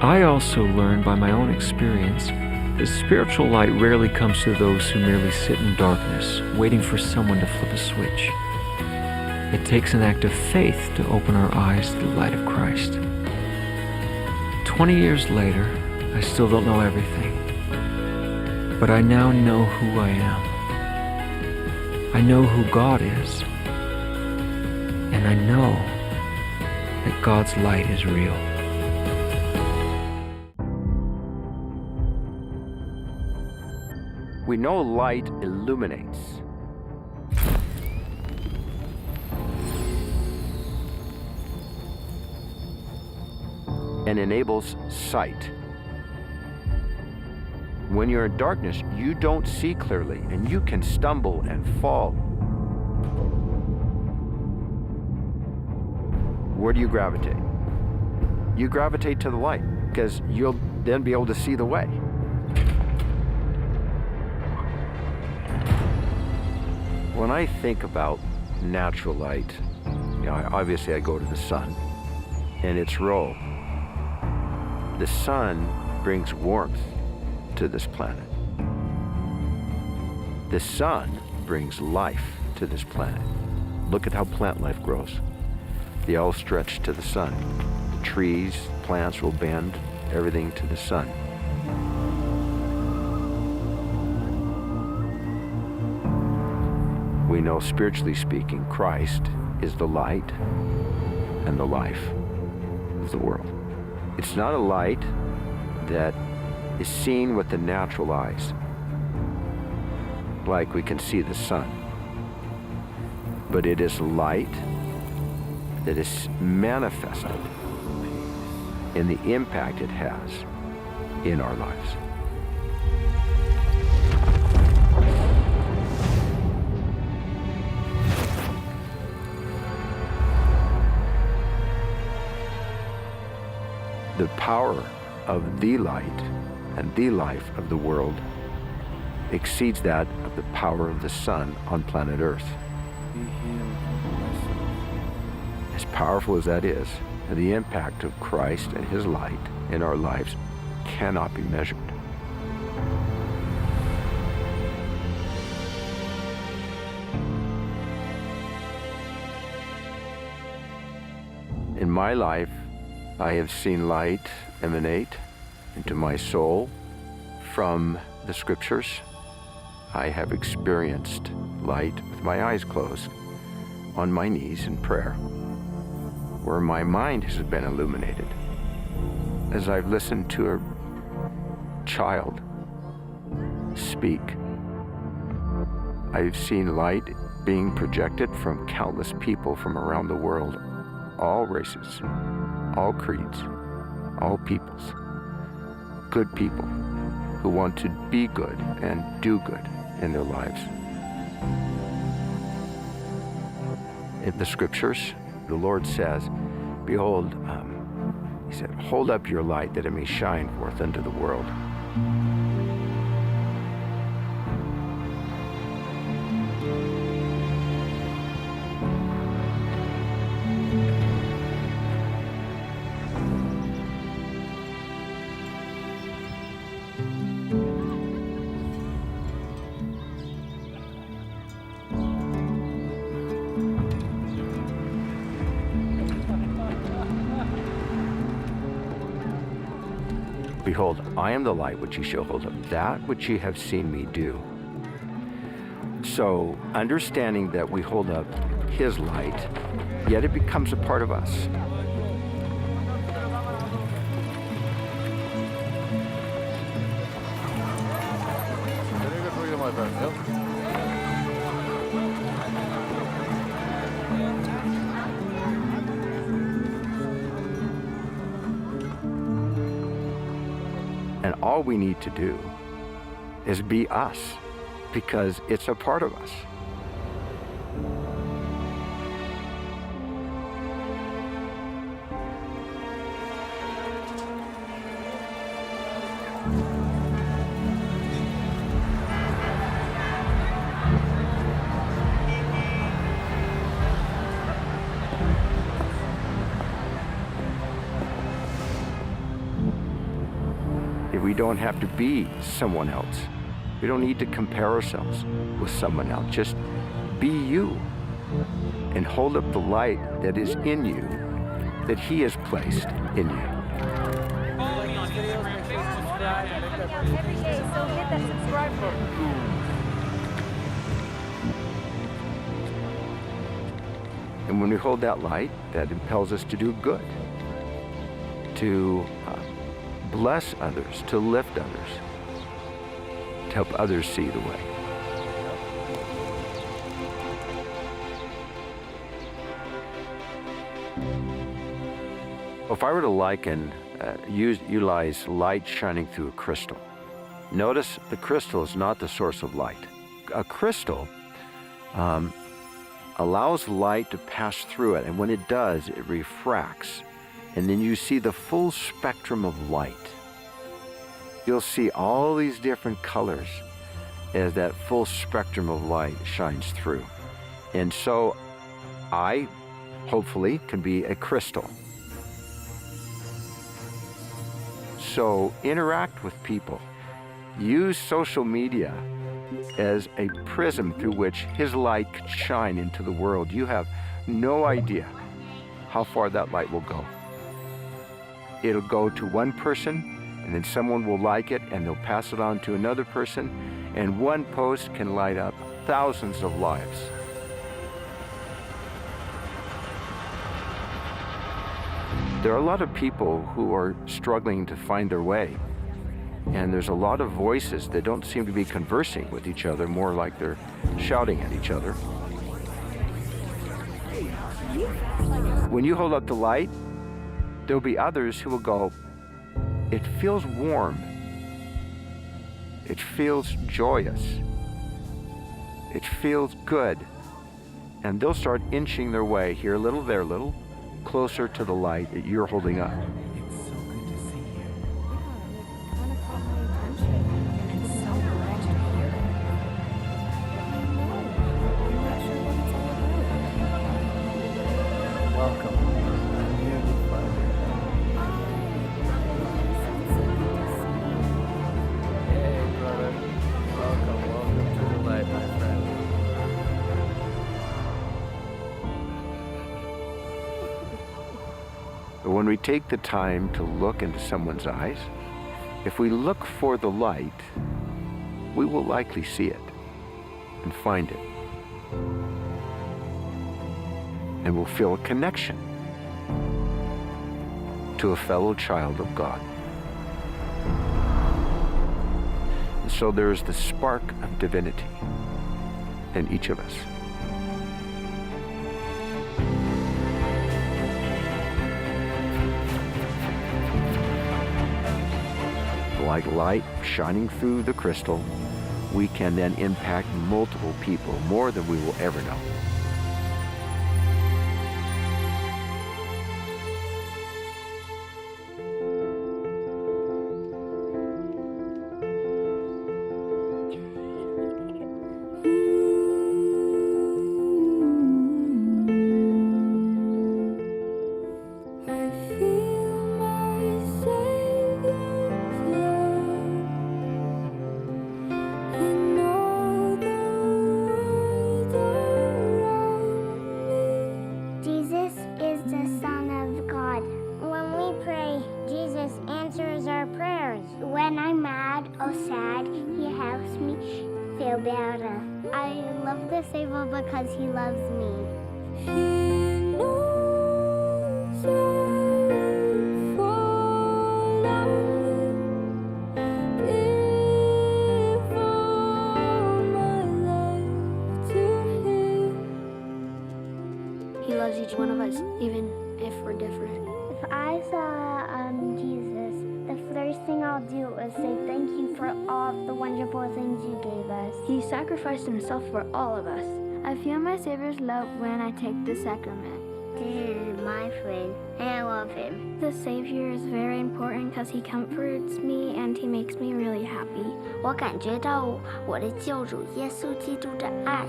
I also learned by my own experience that spiritual light rarely comes to those who merely sit in darkness, waiting for someone to flip a switch. It takes an act of faith to open our eyes to the light of Christ. Twenty years later, I still don't know everything, but I now know who I am. I know who God is, and I know that God's light is real. We know light illuminates and enables sight. When you're in darkness, you don't see clearly, and you can stumble and fall. Where do you gravitate? You gravitate to the light, 'cause you'll then be able to see the way. When I think about natural light, you know, I, obviously I go to the sun and its role. The sun brings warmth to this planet. The sun brings life to this planet. Look at how plant life grows. They all stretch to the sun. The trees, plants will bend, everything to the sun. We know, spiritually speaking, Christ is the light and the life of the world. It's not a light that is seen with the natural eyes, like we can see the sun, but it is light that is manifested in the impact it has in our lives. The power of the light and the life of the world exceeds that of the power of the sun on planet Earth. As powerful as that is, the impact of Christ and his light in our lives cannot be measured. In my life, I have seen light emanate into my soul from the scriptures. I have experienced light with my eyes closed, on my knees in prayer, where my mind has been illuminated as I've listened to a child speak. I've seen light being projected from countless people from around the world, all races, all creeds, all peoples. Good people who want to be good and do good in their lives. In the scriptures, the Lord says, "Behold," um, he said, "hold up your light that it may shine forth unto the world." "Behold, I am the light which ye shall hold up, that which ye have seen me do." So, understanding that we hold up his light, yet it becomes a part of us. And all we need to do is be us, because it's a part of us. If we don't have to be someone else, we don't need to compare ourselves with someone else. Just be you and hold up the light that is in you, that He has placed in you. Follow me on Instagram, Facebook, subscribe. Every day, so hit that subscribe button. And when we hold that light, that impels us to do good, to, uh, bless others, to lift others, to help others see the way. If I were to liken, uh, use, utilize light shining through a crystal, notice the crystal is not the source of light. A crystal, um, allows light to pass through it, and when it does, it refracts, and then you see the full spectrum of light. You'll see all these different colors as that full spectrum of light shines through. And so I, hopefully, can be a crystal. So interact with people. Use social media as a prism through which His light could shine into the world. You have no idea how far that light will go. It'll go to one person, and then someone will like it, and they'll pass it on to another person, and one post can light up thousands of lives. There are a lot of people who are struggling to find their way, and there's a lot of voices that don't seem to be conversing with each other, more like they're shouting at each other. When you hold up the light, there'll be others who will go, "It feels warm. It feels joyous. It feels good." And they'll start inching their way here a little, there a little, closer to the light that you're holding up. It's so good to see you. Yeah, it kinda caught my attention. I'm so glad you're here. I know. I'm not sure what it's all about. Welcome. I'm here to find you. Hi. It's so good to see you. Hey, brother. Welcome, welcome to the light, my friend. When we take the time to look into someone's eyes, if we look for the light, we will likely see it and find it. And we'll feel a connection to a fellow child of God. And so there is the spark of divinity in each of us. Like light shining through the crystal, we can then impact multiple people, more than we will ever know. I feel my Savior's love in all the world around me. Jesus is the Son of God. When we pray, Jesus answers our prayers. When I'm mad or sad, He helps me feel better. I love the Savior because He loves me. He knows I fall down. If I'm He loves each one of us, even if we're different. If I saw um, Jesus, the first thing I'll do is say thank you for all the wonderful things you gave us. He sacrificed himself for all of us. I feel my Savior's love when I take the sacrament. This is my friend, and I love him. The Savior is very important because he comforts me and he makes me really happy. 我感觉到我的救主耶稣基督的爱。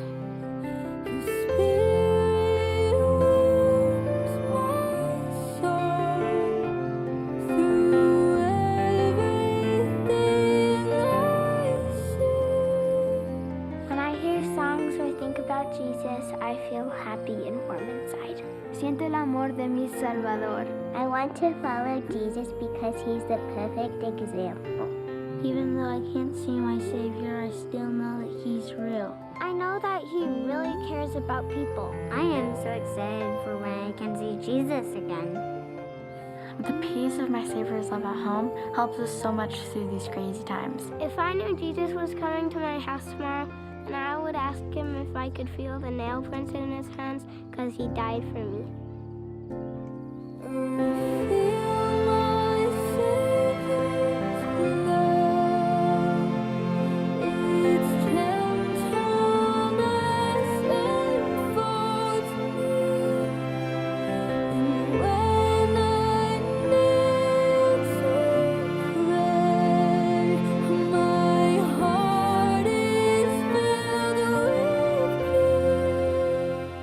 When I hear songs or think about Jesus, I feel happy and warm inside. Siento el amor de mi Salvador. I want to follow Jesus because he's the perfect example. Even though I can't see my Savior, I still know that he's real. I know that he really cares about people. I am so excited for when I can see Jesus again. The peace of my Savior's love at home helps us so much through these crazy times. If I knew Jesus was coming to my house tomorrow, then I would ask him if I could feel the nail prints in his hands, 'cause he died for me.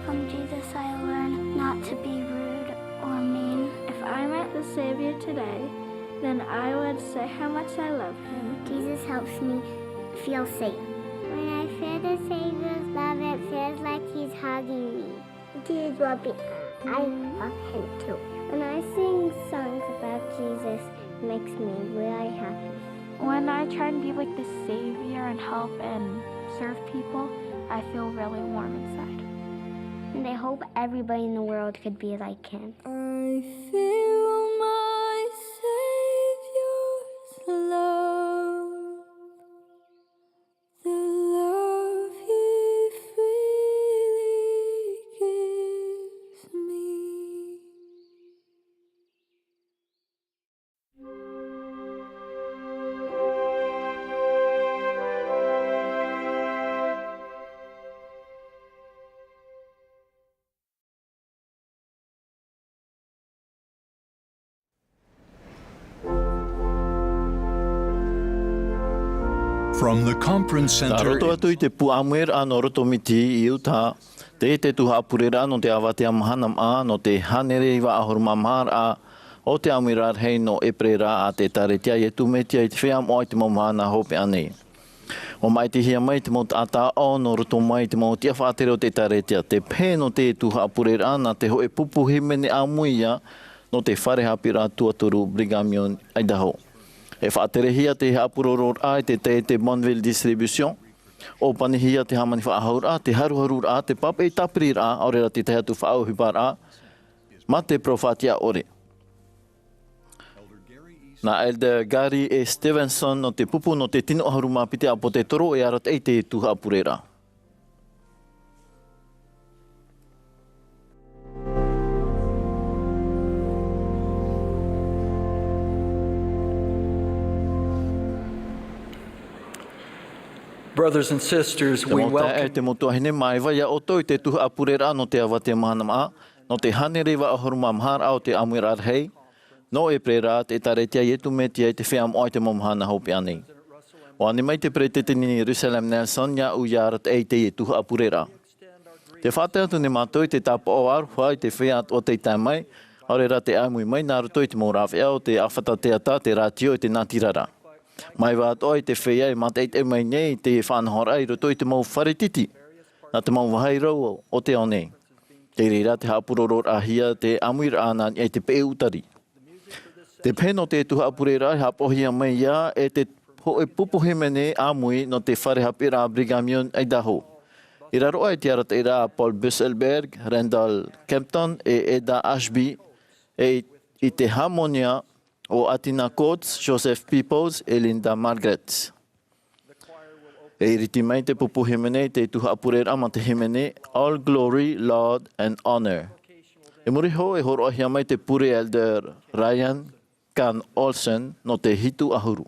From Jesus, I learn not to be rude or mean. If I met the Savior today, then I would say how much I love him. Jesus helps me feel safe. When I feel the Savior's love, it feels like he's hugging me. Jesus will be, I love him too. When I sing songs about Jesus, it makes me really happy. When I try and be like the Savior and help and serve people, I feel really warm inside. And I hope everybody in the world could be like him. I feel my Savior's love. The love he freely gives me. From the conference center. Nā roto atu i te pū ʻāmuiraʻa nō Roto Miti i Utah, tē ʻite te tuhaʻa pureraʻa nō te avatea mahana maʻa, nō te hānere iva ʻahuru mā maha raʻa o te ʻāmuiraʻa rahi nō ʻEperēra a te ʻĒkālesia Iesu Mesia i te feiā moʻa i te mau mahana hopeʻa nei. ʻUa māʻitihia mai te mau taʻata aʻo nō roto mai i te mau tiʻa faʻatere o te ʻĒkālesia, tē pehe nō te tuhaʻa pureraʻa nā te hōʻē pupu hīmene ʻāmui ia nō te fare haʻapiʻiraʻa tuatoru Brigham Young Idaho. E faʻaterehia te haʻapurororaʻa i te taiete Bonneville Distribution, ʻōpanihia te hāmani faʻahou raʻa, te haruharuraʻa, te papaʻi tāpiriraʻa, ʻaore rā te tahi atu faʻaʻohiparaʻa, mā te peropheta ʻore. Nā Elder Gary E. Stevenson nō te pupu nō te tino ʻahuru mā piti ʻāpōsetolo e arataʻi i te tuhaʻa pureraʻa. Brothers and sisters, we welcome. Te mau taeaʻe, te mau tuahine, māuiui ia ʻoutou i te tuhaʻa pureraʻa nō te avatea mahana maʻa, nō te hānere iva ʻahuru mā maha raʻa o te ʻāmuiraʻa rahi, nō ʻEperēra a te ʻĒkālesia Iesu Mesia i te feiā moʻa i te mau mahana hopeʻa nei. ʻUa ani mai te peresideni Russell M. Nelson iāʻu ia arataʻi i te tuhaʻa pureraʻa. Tē faʻatae atu nei mātou i te tāpaʻo aroha i te feiā atoʻa tei tae mai, ʻaore rā tē ʻāmui mai nā roto i te mau rāveʻa o te ʻāfata teata, te rātio e te nātirara. Māuiui atoʻa i te feiā e mātaʻitaʻi mai nei i te faʻanahoraʻa i roto i te mau fare tītī, nā te mau vāhi rau o te ao nei. Tei reira tē haʻapurororaʻahia te ʻāmuiraʻa nā niʻa i te peʻe ʻūtari. Te pehe nō te tuhaʻa pureraʻa e haʻapaʻohia mai ia e te hōʻē pupu hīmene ʻāmui nō te fare haʻapiʻiraʻa Brigham Young Idaho. I raro aʻe i te arataʻiraʻa a Paul Busselberg, Randall Kempton e Eda Ashby, e i te hāmonia o Atina Coates, Joseph Peoples e Linda Margrett. E iriti mai te pupu hīmene i te tuhaʻa pureraʻa mā te hīmene All Glory, Laud and Honor. I muri iho e hōroʻahia mai te pure Elder Ryan Kahn Olsen nō te hitu ʻahuru.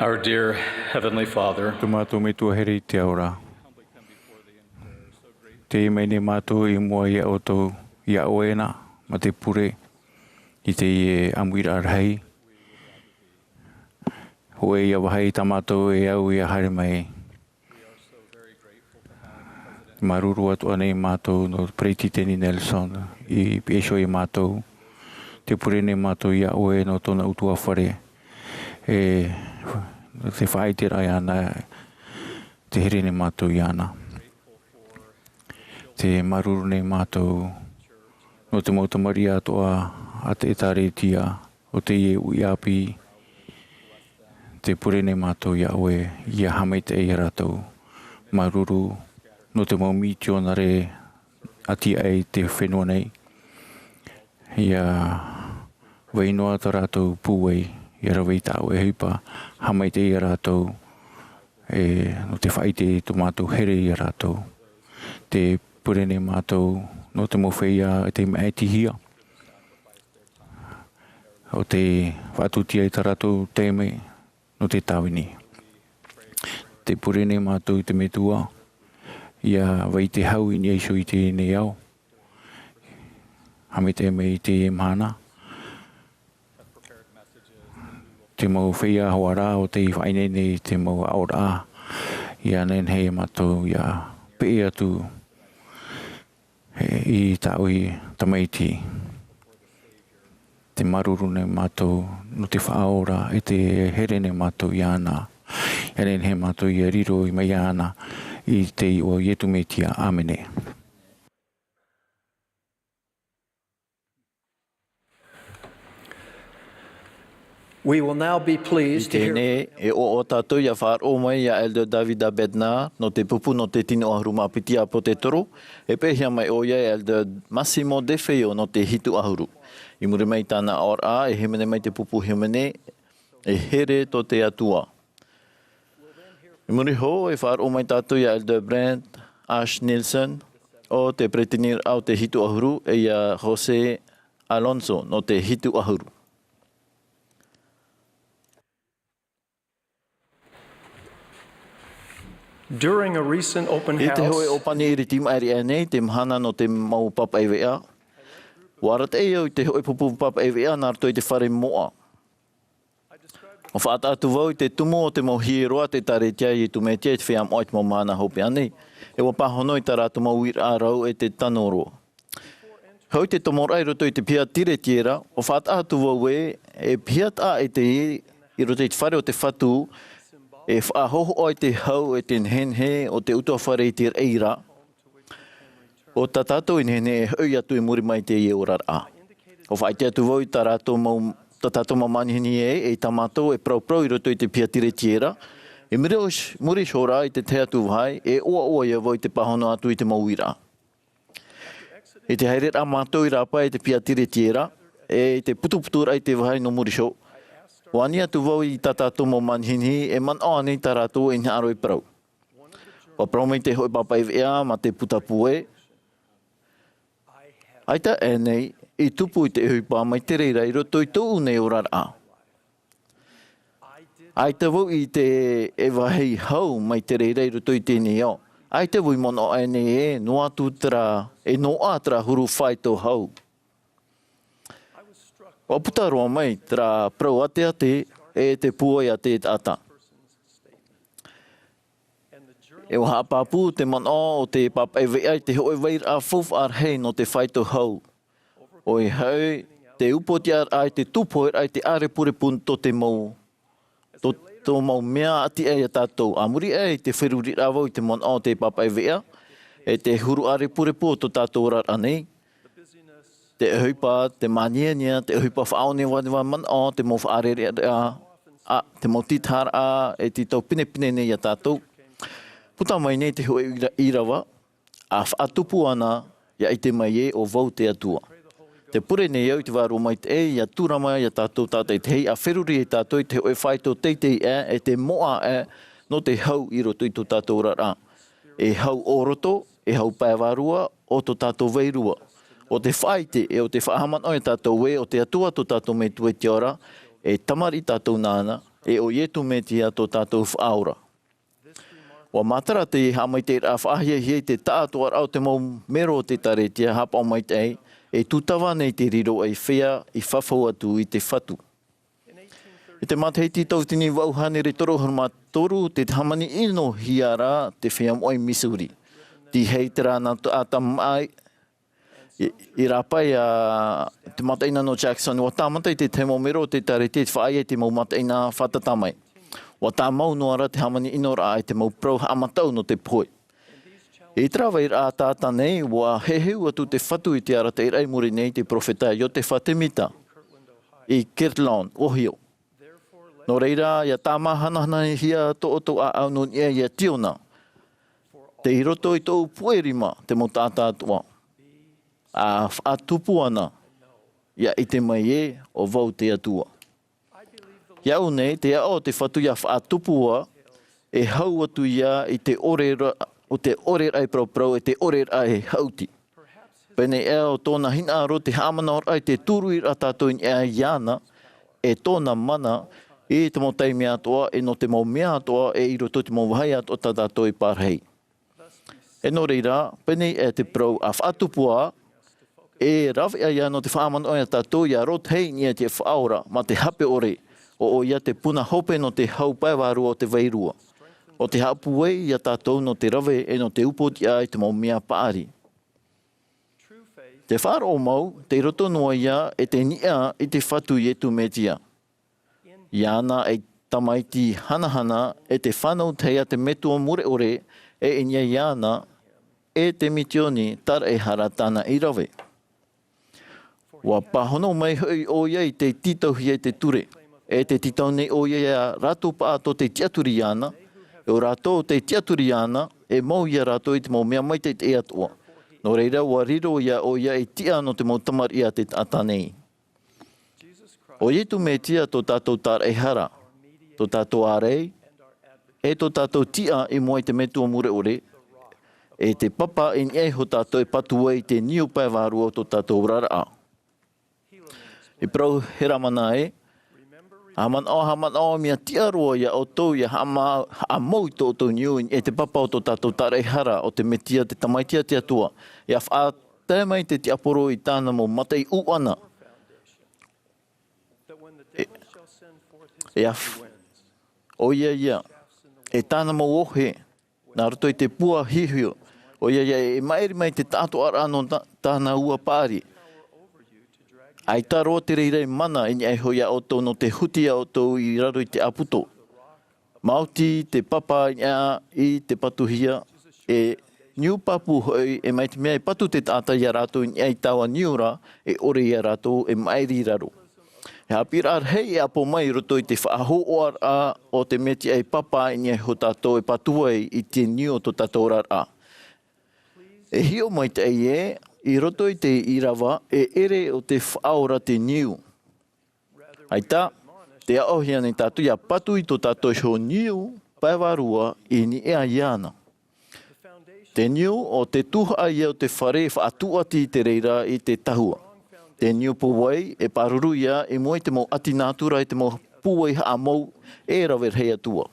Our dear Heavenly Father, tō mātou Metua here i te ao ra. Tei mai nei mātou i mua iā ʻoutou, iā ʻoe na, mā te pure, i teie ʻāmuiraʻa rahi. Hōʻē ia vāhi tā mātou e au ia haere mai. Māuruuru atoʻa nei mātou nō Peretiteni Nelson i pihaʻi iho iā mātou. Tē pure nei mātou iā ʻoe nō tōna ʻutuāfare. E, tē faʻaʻiteraʻa iāna, tē here nei mātou iāna. Tē māuruuru nei mātou nō te mau tamariʻi atoʻa a te ʻĒtārētia o teie uʻi ʻāpī. Tē pure nei mātou iā ʻoe, ia haʻamaitaʻi ia rātou. Māuruuru nō te mau mitionare a tiaʻi i te fenua nei. Ia vai noa tā rātou pūai, ia rave i tā ʻoe ʻohipa, haʻamaitaʻi ia rātou, e, nō te faʻaʻite i tō mātou here ia rātou. Tē pure nei mātou nō te mau feiā e tei māʻitihia. ʻO tē faʻatūtia i tā rātou taime nō te tāvini. Tē pure nei mātou i te Metua, ia vai te hau i niʻa iho i teie nei ao. Haʻamaitaʻi mai i teie mahana. Te mau feiā hoʻi rā ʻo tē faʻaineine i te mau aʻoraʻa, ia nehenehe mātou ia peʻe atu i tā ʻoe tamaiti. Tē māuruuru nei mātou nō te Faʻaora e tē here nei mātou iāna. Ia nehenehe mātou ia riro mai iāna i te iʻoa o Iesu Mesia. ʻĀmene. We will now be pleased to hear. Teie nei, e ʻoaʻoa tātou ʻia faʻaroʻo mai iā Elder Davida Bednar, nō te pupu nō te tino ʻahuru mā piti ʻāpōsetolo, e peʻehia mai ʻoia e Elder Massimo De Feo nō te hitu ʻahuru. I muri mai i tāna ʻoaʻoa, e hīmene mai te pupu hīmene, E Here tō te Atua. I muri iho, e faʻaroʻo mai tātou iā Elder Brent Ash Nielsen, ʻo te peresideni o te hitu ʻahuru, e iā Jose Alonso nō te hitu ʻahuru. During a recent open house, i te hōʻē ʻōpani ʻiriti maʻiri aʻe nei, te mahana nō te mau pāpaʻi veʻa, ʻua arataʻi au i te hōʻē pupu pāpaʻi veʻa nā roto i te fare moʻa. ʻUa faʻataʻa atu vau i te tumu o te mau hiero a te ʻĒkālesia a Iesu Mesia i te feiā moʻa i te mau mahana hopeʻa nei, e ʻua pāhono i tā rātou mau uiraʻa rau e te tano roa. Hou i te tomoraʻa i roto i te piha tiretiera, ʻua faʻataʻa atu vau ē, e piha taʻa ʻē teie i roto i te fare o te Fatu, e faʻahōhoʻa i te hau e te nehenehe o te ʻutuāfare i te reira, ʻo tā tātou i nehenehe e hoʻi atu i muri mai i teie oraraʻa. ʻUa faʻaʻite atu vau i tā rātou mau, tā tātou mau manihini ē, e tā mātou e parauparau i roto i te piha tiretiera, i muri, muri iho rā i te tahi atu vāhi, e ʻoaʻoa ïa vau i te pāhono atu i te mau uiraʻa. I te haereraʻa mātou i rāpae i te piha tiretiera, e i te putuputuraʻa i te vāhi nō muri iho, ʻua ani atu vau i tā tātou mau manihini, e manaʻo ānei tā rātou e hinaʻaro e parau. ʻUa parau mai te hōʻē pāpaʻi veʻa mā te putapū ē, ʻAita ānei i tupu i te ʻohipa mai te reira i roto i tōʻu nei oraraʻa? ʻAita vau i ʻite e vāhi hau mai te reira i roto i teie nei ao. ʻAita vau i manaʻo ānei ē, noa atu terā, e noaʻa terā huru faito hau. ʻUa puta roa mai terā parau ʻāteʻate e te pūai a te taʻata. E ʻua haʻapāpū te manaʻo o te pāpaʻi veʻa i te hōʻē vairaʻa faufaʻa rahi nō te faito hau. ʻOia hoʻi, te upoʻotiʻaraʻa i te tūpoheraʻa i te ʻārepurepu tō te mau, tō, tō mau mea ʻati aʻe iā tātou. A muri aʻe i te feruriraʻa vau i te manaʻo o te pāpaʻi veʻa, e te huru ʻārepurepu o tō tātou oraraʻa nei, te ʻohipa, te māniania, te ʻohipa faʻanevaneva manaʻo, te mau faʻarereʻa, a, te mau tītaharaʻa, e te tau pinepine nei iā tātou. Puta mai nei te hōʻē ʻīra-, ʻīrava, ʻa faʻatupu ana, ʻia ʻite mai ē, ʻo vau te Atua. Tē pure nei au i te Vārua Maitaʻi, ʻia tūrama iā tātou tātaʻitahi, ʻa feruri iā tātou i te hōʻē faito teitei aʻe, e te moʻa aʻe, nō te hau i roto i tō tātou oraraʻa. E hau ʻo roto, e hau pae vārua, ʻo tō tātou vārua. ʻO tē faʻaʻite, e ʻo tē faʻahaʻamanaʻo iā tātou ē, ʻo te Atua tō tātou Metua i te ao ra, e tamariʻi tātou nāna, e ʻo Iesu Mesia tō tātou Faʻaora. ʻUa matara te haʻamaitaʻiraʻa faʻahiahia i te taʻatoʻaraʻa o te mau mero o te ʻĒkālesia haʻapaʻo maitaʻi, e tūtava nei te riro ei feiā i fafau atu i te Fatu. I te matahiti tauatini vaʻu hānere toru ʻahuru mā toru, tē hāmani ʻinohia ra te feiā moʻa i Missouri. Tei hea terā nā taʻata maʻi, i, i rāpae iā te mataʻeinaʻa nō Jackson, ʻua tāmata i te tahi mau mero o te ʻĒkālesia i te faʻaea i te mau mataʻeinaʻa fātata mai. ʻUa tāmau noa ra te hāmani ʻinoraʻa i te mau parau haʻamataʻu nō te pohe. I terā vairaʻa ʻātaʻata nei, ʻua heheu atu te Fatu i te arataʻiraʻa i muri nei i te peropheta Iotefa Temita, i Kirtland, Ohio. Nō reira, ʻia tāmāhanahanahia tō ʻoutou ʻāʻau nō niʻa iā Siona. Tei roto i tōʻu puʻe rima te mau taʻata atoʻa. ʻA faʻatupu ana, ʻia ʻite mai ē, ʻo vau te Atua. Iāʻu nei, te aʻo o te Fatu ʻia faʻatupu ā, e hau atu ïa i te ʻore ra-, ʻo te ʻoreraʻa e parauparau, e te ʻoreraʻa e haʻuti. Pēnei ā ʻo tōna hinaʻaro te haʻamanaʻoraʻa i te tūruiraʻa tātou i niʻa iāna, e tōna mana, i te mau taime atoʻa, e nō te mau mea atoʻa, e i roto i te mau vāhi atoʻa tā tātou e pārahi. E nō reira, pēnei ā te parau ʻa faʻatupu ā, e rave ïa nō te faʻamanaʻo iā tātou ʻia rōtahi i niʻa i te Faʻaora, mā te hape ʻore, ʻo ʻoia te puna hope nō te hau pae vārua o te vārua. ʻO te haʻapūai iā tātou nō te rave e nō te upoʻotiʻa i te mau mea paʻari. Te faʻaroʻo mau, tei roto noa ïa e te niʻa i te Fatu Iesu Mesia. Iāna e tamaiti hanahana, e te fānau tahi a te Metua mure ʻore, e i niʻa iāna, e te misiōni, taraehara tāna i rave. ʻUa pāhono mai hoʻi ʻoia i te tītauhia i te ture, e te tītau nei ʻoia iā rātou pāʻatoʻa tei tiʻaturi iāna, e ʻo rātou tei tiʻaturi iāna, e mau iā rātou i te mau mea maitaʻi atoʻa. Nō reira, ʻua riro iā ʻoia ei tiʻa nō te mau tamariʻi a te taʻata nei. ʻO Iesu Mesia tō tātou tāraʻehara, tō tātou ārai, e tō tātou tiʻa i mua i te Metua Mure ʻore, e te Papa i niʻa iho tātou e patu ai i te niu pae vārua o tō tātou oraraʻa. E parau Heramana ē, haʻamanaʻo, haʻamanaʻo, mea tiʻa roa iā ʻoutou ʻia haʻama-, haʻamau i tō ʻoutou niu i niʻa i te Papa o tō tātou tāraʻehara, ʻo te Mesia, te Tamaiti a te Atua, ʻia faʻatae mai te tiaporo i tāna mau mataʻi ʻūʻana. E, e af-, ʻoia ia, e tāna mau ohe, nā roto i te pua hiʻohiʻo, ʻoia ia e maʻiri mai te taʻatoʻaraʻa nō tā-, tāna ua paʻari. ʻAita roa te reira e mana i niʻa iho iā ʻoutou nō te huti iā ʻoutou i raro i te ʻāputo. Maoti te Papa i niʻa i te patuhia, e niu pāpū hoʻi, e mai te mea e patu te taʻata iā rātou i niʻa i taua niu ra, e ʻore iā rātou e maʻiri i raro. E haʻapiʻiraʻa rahi e ʻapo mai i roto i te faʻahōhoʻaraʻa o te Mesia ei Papa i niʻa iho tātou e patu ai i te niu o tō tātou oraraʻa. E hiʻo maitaʻi ē, i roto i te ʻīrava, e ʻere ʻo te Faʻaora te niu. ʻAita, tē aʻohia nei tātou ʻia patu i tō tātou iho niu pae vārua i niʻa iāna. Te niu, ʻo te tuhaʻa ia o te fare faʻatūʻati i te reira i te tahua. Te niu pūai, e pāruru ia i mua i te mau ʻati nātura, i te mau pūai haʻamau e rave rahi atu ā.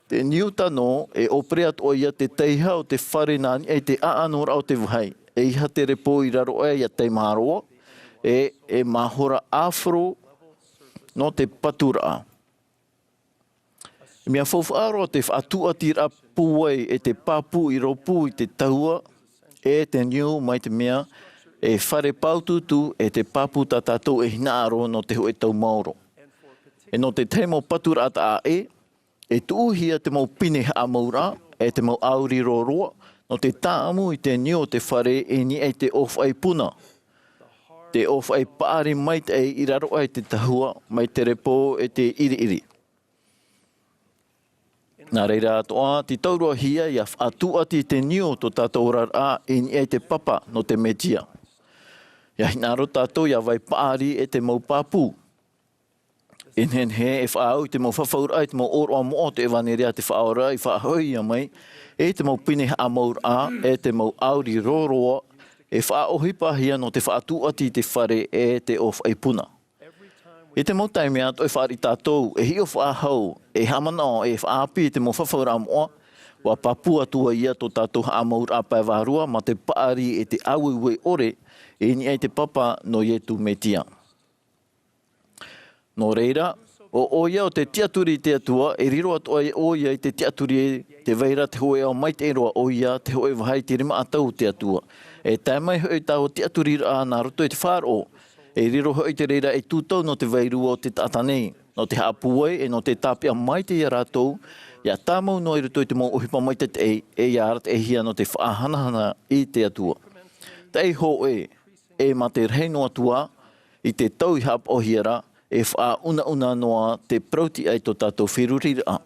Te niu tano, e ʻōpere atoʻa ia te taiha o te fare nā niʻa i te ʻaʻanoraʻa o te vāhi. ʻEiaha te repo i raro aʻe ʻia taimaha roa, e, e mahora ʻāfaro nō te paturaʻa. Mea faufaʻa roa te faʻatūʻatiraʻa pūai e te pāpū i rōpū i te tahua, e te niu mai te mea, e fare pāutuutu e te pāpū tā tātou e hinaʻaro nō te hōʻē tau maoro. E nō te tahi mau paturaʻa taʻa ʻē, e tuʻuhia te mau pine haʻamauraʻa, e te mau ʻāuri roroa, nō te tāʻamu i te niu o te fare i niʻa i te ʻōfaʻi puna. Te ʻōfaʻi paʻari maitaʻi i raro aʻe i te tahua, mai te repo e te ʻiriʻiri. Nā reira atoʻa, tītauhia ʻia faʻatūʻati te niu o tō tātou oraraʻa i niʻa i te Papa nō te Mesia. ʻIa hinaʻaro tātou ʻia vai paʻari e te mau pāpū. E nehenehe e faʻaau i te mau fafauraʻa i te mau ʻōroʻa moʻa o te ʻevanelia a te Faʻaora i faʻahoʻihia mai, e te mau pine haʻamauraʻa, e te mau ʻāuri roroa, e faʻaʻohipahia nō te faʻatūʻati i te fare e te ʻōfaʻi puna. I te mau taime atoʻa e fāriʻi tātou, e hiʻo faʻahou, e haʻamanaʻo, e faʻaʻāpī i te mau fafauraʻa moʻa, ʻua pāpū atu ai ia tō tātou haʻamauraʻa pae vārua mā te paʻari e te ʻāueue ʻore i niʻa i te Papa nō Iesu Mesia. Nō reira, ʻo ʻoia ʻo te tiʻaturi i te Atua, e riro atoʻa ʻoia i te tiʻaturi e te vai ra te hōʻē ao maitaʻi roa, ʻoia te hōʻē vāhi te rima ʻatau o te Atua. E tae mai hoʻi taua tiʻaturiraʻa nā roto i te faʻaroʻo, e riro hoʻi te reira ei tūtau nō te vairua o te taʻata nei, nō te haʻapūai, e nō te tāpeʻa maitaʻi ia rātou, ʻia tāmau noa i roto i te mau ʻohipa maitaʻi, e ʻia arataʻihia nō te faʻahanahana i te Atua. Taʻi hōʻē, e mā te rahi noa atu ā, i te tau i haʻapaʻohia ra, e faʻaunauna noa te parautiʻa i tō tātou feruriraʻa.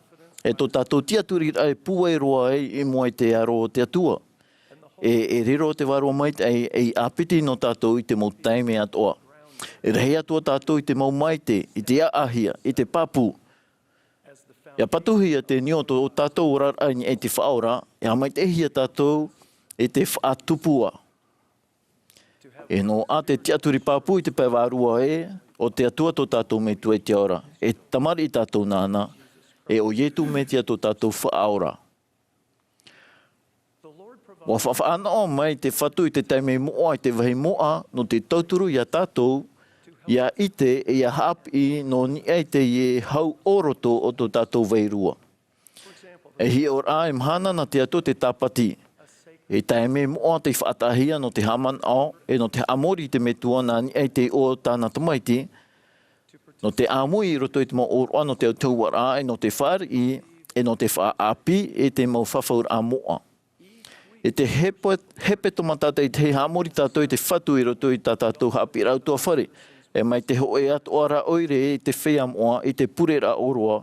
E tō tātou tiʻaturiraʻa e pūai roa ai i mua i te aro o te Atua. E, e riro te Vārua Maitaʻi ei ʻāpiti nō tātou i te mau taime atoʻa. E rahi atu ā tātou i te mau maite, i te ʻaʻahia, i te pāpū. ʻIa patuhia te niu o tō tātou oraraʻa i niʻa i te Faʻaora, e haʻamaitaʻihia tātou i te faʻatupu ā. E noaʻa te tiʻaturi pāpū i te pae vārua ē, ʻo te Atua tō tātou Metua i te ao ra, e tamariʻi tātou nāna, e ʻo Iesu Mesia tō tātou Faʻaora. ʻUa faʻanaho mai te Fatu i te taime moʻa, i te vāhi moʻa, nō te tauturu ia tātou, ʻia ʻite, e ʻia haʻapiʻi nō niʻa i teie hau ʻoroto o tō tātou vairua. E hiʻoraʻa, e mahana nā te Atua te Tāpati. E taime moʻa tei faʻataʻahia nō te haʻamanaʻo, e nō te haʻamori i te Metua nā niʻa i te iʻoa o tāna Tamaiti, nō te ʻāmui i roto i te mau ʻōroʻa nō te autahuʻaraʻa, e nō te fāriʻi, e nō te faʻaʻāpī, e te mau fafauraʻa moʻa. E te hepe-, hepetoma tātaʻitahi haʻamori tātou i te Fatu i roto i tā tātou haʻapiʻiraʻa ʻutuāfare. E mai te hōʻē atoʻa ra ʻoire i te feiā moʻa, i te pureraʻa ʻōroʻa,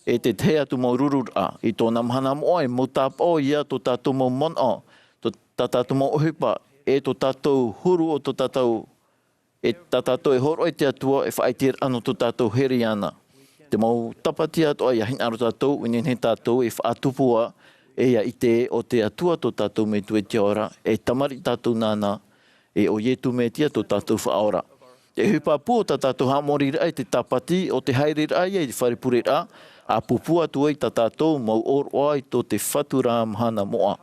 e te tahi atu mau rururaʻa. I tōna mahana moʻa, e mau tāpaʻo ia tō tātou mau manaʻo, tō, tā tātou mau ʻohipa, e tō tātou huru o tō tātou, e tā tātou e hōroʻa i te Atua, e faʻaʻiteraʻa nō tō tātou here iāna. Te mau tāpati atoʻa, ʻia hinaʻaro tātou, e nehenehe tātou e faʻatupu ā, e ʻia ʻite ē ʻo te Atua tō tātou Metua i te ao ra, e tamariʻi tātou nāna, e ʻo Ietu Metia tō tātou Faʻaora. Te ʻohipa pū o tā tātou haʻamoriraʻa i te tāpati, ʻo te haereraʻa ia i te fare pureraʻa, ʻa pūpū atu ai tā tātou mau ʻōroʻa i tō te Fatu ra mahana moʻa.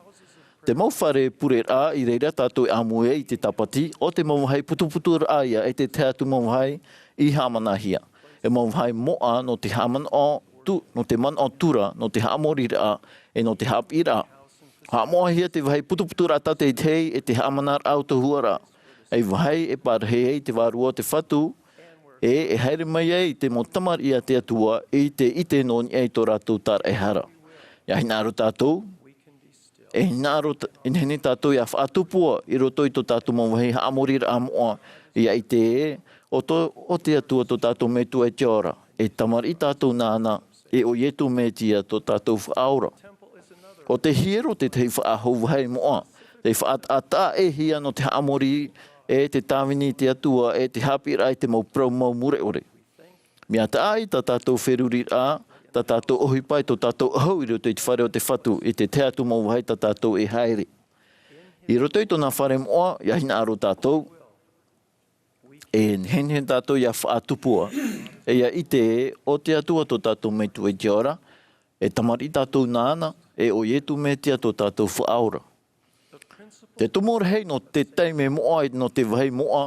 Te mau fare pureraʻa i reira tātou e ʻāmui ai i te tāpati, ʻo te mau vāhi putuputuraʻa ia e te tahi atu mau vāhi i haʻamanahia. E mau vāhi moʻa nō te haʻamanaʻo tū, nō te manaʻo tura, nō te haʻamoriraʻa, e nō te haʻapiʻiraʻa. Haʻamoʻahia te vāhi putuputuraʻa tātaʻitahi e te haʻamanaraʻa o te huaraʻa. E vāhi e parahi ai te Vārua o te Fatu, e, e haere mai ai te mau tamariʻi a te Atua i te ʻite nō niʻa i tō rātou taraʻehara. ʻIa hinaʻaro tātou, e hinaʻaro t-, e nehenehe tātou ʻia faʻatupu ā i roto i tō tātou mau vāhi haʻamoriraʻa moʻa, ʻia ʻite ē ʻo tō, ʻo te Atua tō tātou Metua i te ao ra, e tamariʻi tātou nāna, e ʻo Ietu Metia tō tātou Faʻaora. ʻO te hiero te tahi faʻahou vāhi moʻa, tei faʻataʻataʻa-ʻē-hia nō te haʻamori, e te tāvini i te Atua, e te haʻapiʻiraʻa i te mau parau mau mure ʻore. Mea taʻa ʻē tā tātou feruriraʻa, tā tātou ʻohipa, e tō tātou ʻahu i roto i te fare o te Fatu, i te tahi atu mau vāhi tā tātou e haere. I roto i tōna fare moʻa, ʻia hinaʻaro tātou, e nehenehe tātou ʻia faʻatupu ā, e ʻia ʻite ē ʻo te Atua tō tātou Metua i te ao ra, e tamariʻi tātou nāna, e ʻo Ietu Metia tō tātou Faʻaora. Te tumu rahi nō te taime moʻa, nō te vāhi moʻa,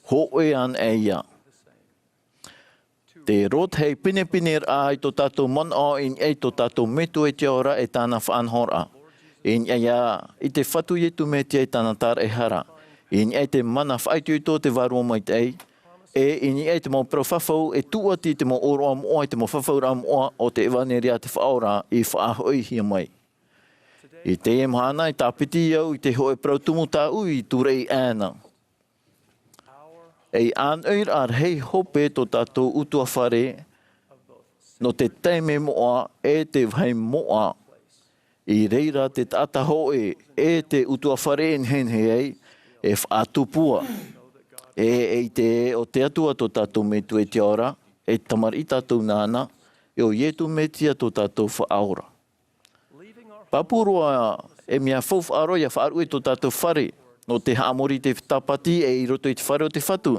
hōʻē anaʻe ia. Te rōtahi pinepineraʻa i tō tātou manaʻo i niʻa i tō tātou Metua i te ao ra e tāna faʻanahoraʻa. I niʻa ia i te Fatu Ietu Metia i tāna taraʻehara. I niʻa i te mana faʻaitoito o te Vārua Maitaʻi. E i niʻa i te mau parau fafau e tūʻati i te mau ʻōroʻa moʻa, i te mau fafauraʻa moʻa o te ʻevanelia a te Faʻaora i faʻahoʻihia mai. I teie mahana e tāpiti au i te hōʻē parau tumu tāʻu i tūreʻi aʻena. E ʻānoʻiraʻa rahi hope tō tātou ʻutuāfare nō te taime moʻa e te vāhi moʻa. I reira te taʻata hōʻē e te ʻutuāfare e nehenehe ai e faʻatupu ā. E, e ʻite ē ʻo te Atua tō tātou Metua i te ao ra, e tamariʻi tātou nāna, e ʻo Ietu Metia tō tātou Faʻaora. Pāpū roa e mea faufaʻa roa ʻia faʻaruʻe tō tātou fare, nō te haʻamori i te tāpati e i roto i te fare o te Fatu.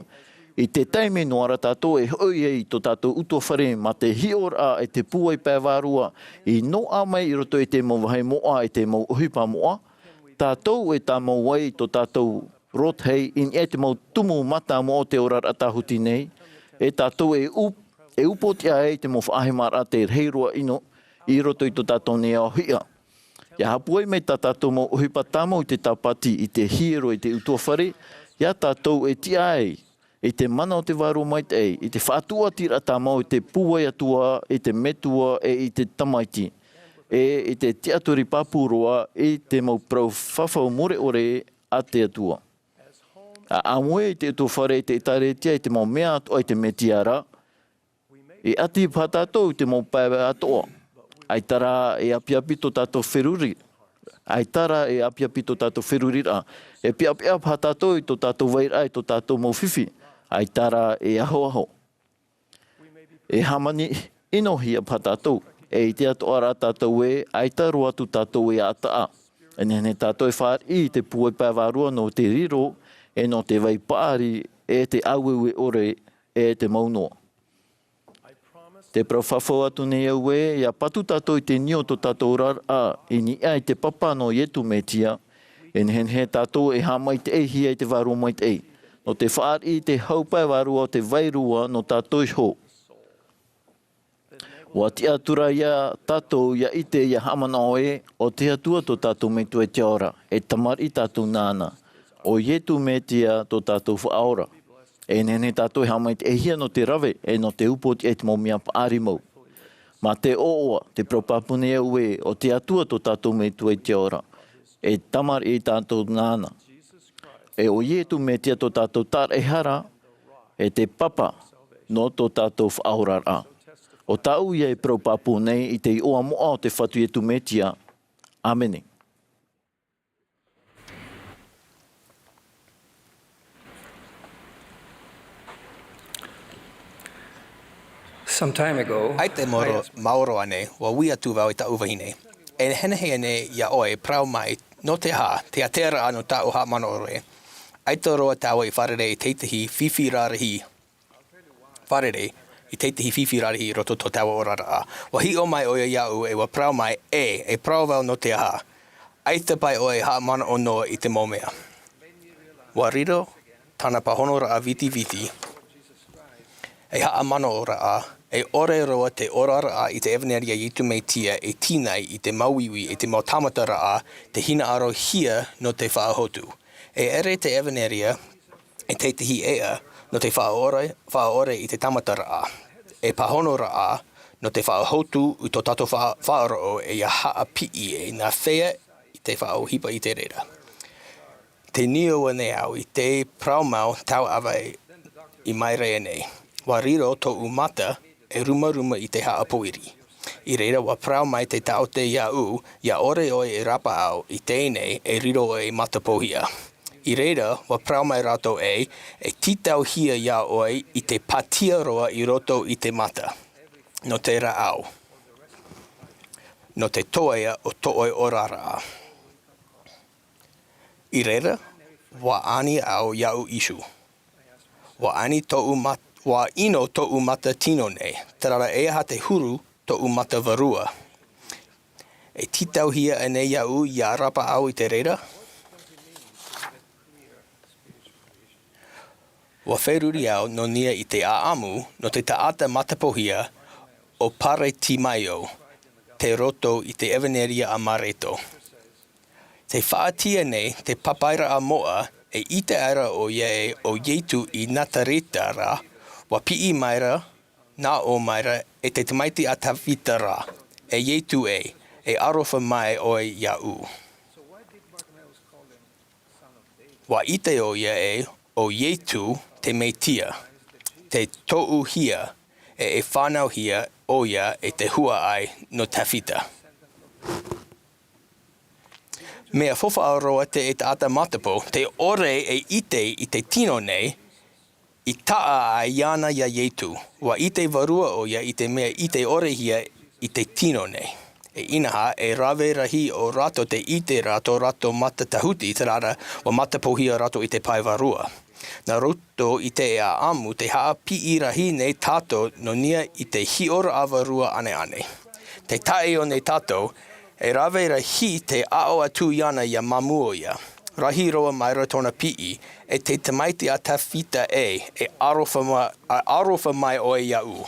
I te taime noa ra tātou e hoʻi ai i tō tātou ʻutuāfare mā te hiʻoraʻa e te pūai pae vārua, i noaʻa mai i roto i te mau vāhi moʻa, i te mau ʻohipa moʻa, tātou e tāmau ai i tō tātou rōtahi i niʻa i te mau tumu mātāmua o te oraraʻa tāhuti nei, e tātou e up-, e upoʻotiʻa ai i te mau faʻahemaraʻa tē rahi roa ʻino i roto i tō tātou nei ao hiʻa. ʻIa hāpūai mai tā tātou mau ʻohipa tāmau i te tāpati, i te hiero, i te ʻutuāfare, ʻia tātou e tiʻa ai i te mana o te Vārua Maitaʻi, i te faʻatūʻatiraʻa tāmau i te pūai atu ā i te Metua e i te Tamaiti, e i te tiʻaturi pāpū roa i te mau parau fafau mure ʻore a te Atua. ʻA ʻāmui i te ʻutuāfare i te ʻĒtārētia i te mau mea atoʻa i te Metia ra, e ʻati paha tātou i te mau pae atoʻa. ʻAita rā e ʻapiʻapi tō tātou feruri. ʻAita rā e ʻapiʻapi tō tātou feruriraʻa. E peʻapeʻa paha tātou i tō tātou vairaʻa, i tō tātou mau fifi. ʻAita rā e ahoaho. E hāmani ʻinohia paha tātou. E ʻite atoʻa rā tātou ē, ʻaita roa atu tātou e ʻātaʻa. E nehenehe tātou e fāriʻi i te pūai pae vārua nō te riro, e nō te vai paʻari, e te ʻāueue ʻore, e te mau noa. Te parau fafau atu nei au ē, ʻia patu tātou i te niu o tō tātou oraraʻa, i niʻa i te papa nō Ietu Metia, e nehenehe tātou e haʻamaitaʻihia i te Vārua Maitaʻi, nō te fāriʻi i te hau pae vārua o te vairua nō tātou iho. ʻUa tiʻaturi ia tātou ʻia ʻite, ʻia haʻamanaʻo ē, ʻo te Atua tō tātou Metua i te ao ra, e tamariʻi tātou nāna, ʻo Ietu Metia tō tātou Faʻaora. E nehenehe tātou e haʻamaitaʻihia nō te rave, e nō te upoʻotiʻa i te mau mea paʻari mau. Mā te ʻoaʻoa, te parau pāpū nei au ē, ʻo te Atua tō tātou Metua i te ao ra, e tamariʻi tātou nāna. E ʻo Ietu Metia tō tātou taraʻehara, e te papa nō tō tātou faʻaoraraʻa. ʻO tāʻu ia e parau pāpū nei i te iʻoa moʻa o te Fatu Iesu Mesia. ʻĀmene. Some time ago, ʻAita e maoro, I asked maoro ānei, ʻua ui atu vau i tāʻu vahine, e nehenehe ānei iā ʻoe e parau mai nō te aha te ātearaʻa nō tāʻu haʻamanaʻo ra? ʻAita roa tāua i fārerei i te tahi fifi rarahi, fārerei i te tahi fifi rarahi i roto tō tāua oraraʻa. ʻUa hiʻo mai ʻoia iāʻu e ʻua parau mai, ʻē, e parau vau nō te aha. ʻAita paʻi ʻoe e haʻamanaʻo noa i te mau mea. ʻUa riro tāna pāhonoraʻa vitiviti ei haʻamanaʻoraʻa, e ʻore roa te oraraʻa i te ʻevanelia a Iesu Mesia e tīnai i te māuiui, i te mau tāmataraʻa, te hinaʻarohia nō te faʻahotu. E ʻere te ʻevanelia i te tahi ʻēʻa nō te faʻaʻore, faʻaʻore i te tāmataraʻa. E pāhonoraʻa nō te faʻahotu i tō tātou faʻa-, faʻaroʻo e ia haʻapiʻi e nā fea i te faʻaʻohipa i te reira. Tē niu ānei au i te parau mau tauʻave i maʻiri aʻenei. ʻUa riro tōʻu mata e rumaruma i te haʻapōiri. I reira ʻua parau mai te taʻote iāʻu, ʻia ʻore ʻoe e rapaʻau i teie nei e riro ʻoe ei matapōhia. I reira ʻua parau mai rātou ē, e tītauhia iā ʻoe i te pātia roa i roto i te mata. Nō te rāʻau. Nō te toea o tō ʻoe oraraʻa. I reira, ʻua ani au iāʻu iho. ʻUa ani tōʻu mat-, ʻua ʻino tōʻu mata tino nei, terā rā e aha te huru tōʻu mata vārua. E tītauhia ānei iāʻu ʻia rapaʻau i te reira? ʻUa feruri au nō niʻa i te ʻāʻamu nō te taʻata matapōhia ʻo Baritimaio, tei roto i te ʻevanelia a Mareko. Tē faʻaʻite nei te pāpaʻiraʻa moʻa, e ʻite aʻera ʻoia ē ʻo Iesu i Nazareta ra, ʻua piʻi maira, nā ʻō maira, e te tamaiti a Tavita ra, e Iesu ē, e aroha mai ʻoe iāʻu. ʻUa ʻite ʻoia ē ʻo Iesu te Mesia, tē toʻuhia, e, e fānauhia ʻoia e te huaʻai nō Tavita. Mea faufaʻa roa teie taʻata matapō, tē ʻore e ʻite i te tino nei, i taʻa ai iāna iā Iesu. ʻUa ʻite vārua ʻoia i te mea i tē ʻorehia i te tino nei. E inaha, e rave rahi ʻo rātou tē ʻite ra tō rātou mata tāhuti, terā rā, ʻua matapōhia rātou i te pae vārua. Nā roto i te ʻāʻamu, tē haʻapiʻi rahi nei tātou nō niʻa i te hiʻoraʻa vārua ʻaneʻane. Tē taʻeʻae nei tātou, e rave rahi te aʻo atu iāna ʻia māmū ʻoia. Rahi roa maira tōna piʻi, e te tamaiti a Tavita ē, e aroha ma-, e aroha mai ʻoe iāʻu.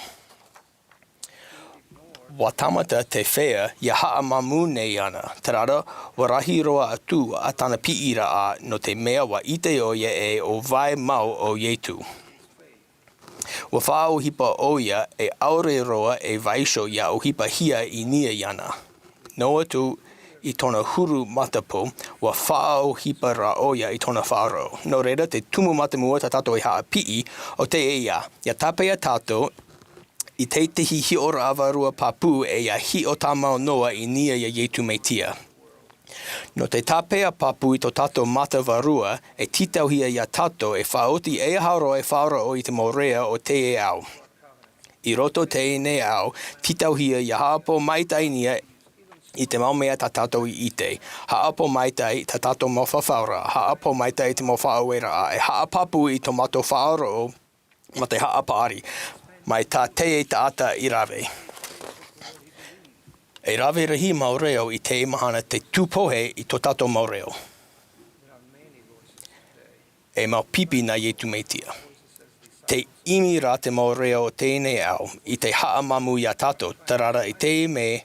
ʻUa tāmata te feiā ʻia haʻamāmū nei iāna, terā rā, ʻua rahi roa atu ā tāna piʻiraʻa nō te mea ʻua ʻite ʻoia ē ʻo vai mau ʻo Iesu. ʻUa faʻaʻohipa ʻoia e ʻaore roa e vaiiho ʻia ʻohipahia i niʻa iāna. Noa atu i tōna huru matapō, ʻua faʻaʻohipa rā ʻoia i tōna faʻaroʻo. Nō reira, te tumu mātāmua tā tātou e haʻapiʻi, ʻo teie, ʻia tāpeʻa tātou i te tahi hiʻoraʻa vārua pāpū ʻe ʻia hiʻo tāmau noa i niʻa iā Iesu Mesia. Nō te tāpeʻa pāpū i tō tātou mata vārua, e tītauhia iā tātou e faʻaoti e aha roa e faʻaroʻo i te mau reo o teie ao. I roto teie nei ao, tītauhia ʻia haʻapaʻo maitaʻi i niʻa i te mau mea tā tātou i ʻite. Haʻapaʻo maitaʻi tā tātou mau fafauraʻa, haʻapaʻo maitaʻi i te mau faʻaueraʻa, e haʻapāpū i tō mātou faʻaroʻo, mā te haʻapaʻari, mai tā teie taʻata i rave. E rave rahi mau reo i teie mahana tē tūpohe i tō tātou mau reo. E mau pipi nā Iesu Mesia. Tē ʻimi ra te mau reo o teie nei ao, i te haʻamāmū iā tātou, terā rā i te mea,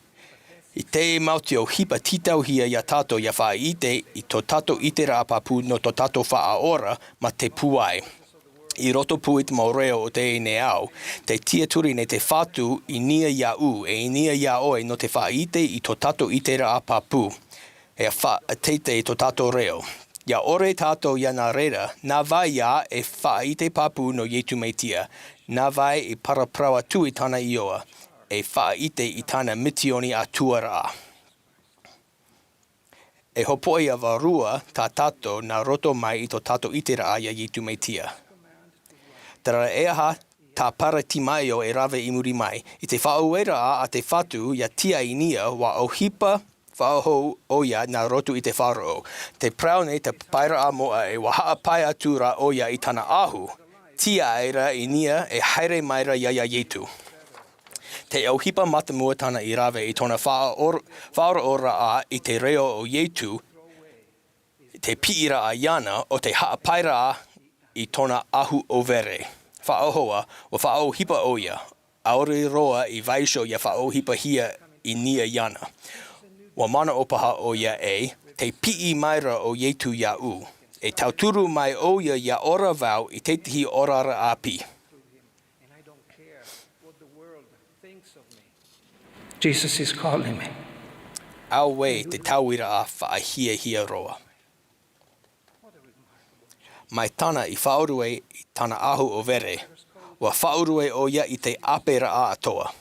i te mau tio ʻohipa tītauhia iā tātou ʻia faʻaʻite i tō tātou ʻiteraʻa pāpū nō tō tātou Faʻaora mā te pūai. I roto pū i te mau reo o teie nei ao, tē tiʻaturi nei te Fatu i niʻa iāʻu, ʻe i niʻa iā ʻoe nō te faʻaʻite i tō tātou ʻiteraʻa pāpū. ʻE faʻateitei tō tātou reo. Ia ʻore tātou ia nā reira, nā vai ia e faʻaʻite pāpū nō Iesu Mesia, nā vai e paraparau atu i tāna iʻoa, e faʻaʻite i tāna misioni atu ra. E hopoiʻa vārua tā tātou nā roto mai i tō tātou ʻiteraʻa ia Iesu Mesia. Terā rā, e aha tā Paratimeo e rave i muri mai? I te faʻaueraʻa a te Fatu ia tiaʻi i niʻa, ʻua ʻohipa faʻahou ʻoia nā roto i te faʻaroʻo. Te parau nei te papairaʻa moʻa ē, ʻua haʻapae atu rā ʻoia i tāna ʻahu, tiaʻi ra i niʻa e haere mai ra ia ia Iesu. Te ʻohipa mātāmua tāna i rave i tōna faʻaor-, faʻaroʻoraʻa i te reo o Iesu, te piʻiraʻa iāna ʻo te haʻapaeraʻa i tōna ʻahu ʻōvere. Faʻahou ā, ʻua faʻaʻohipa ʻoia, ʻaore roa i vaiiho ia faʻaʻohipahia i niʻa iāna. ʻUa manaʻo paha ʻoia ē, tē piʻi mai ra ʻo Iesu iāʻu, e tauturu mai ʻoia ia ora vau i tētahi oraraʻa ʻāpī. Jesus is calling me. Auē te tauiraʻa faʻahiahia roa. Mai tāna i faʻaruʻe i tāna ʻahu ʻōvere, ʻua faʻaruʻe ʻoia i te ʻāperaʻa atoʻa.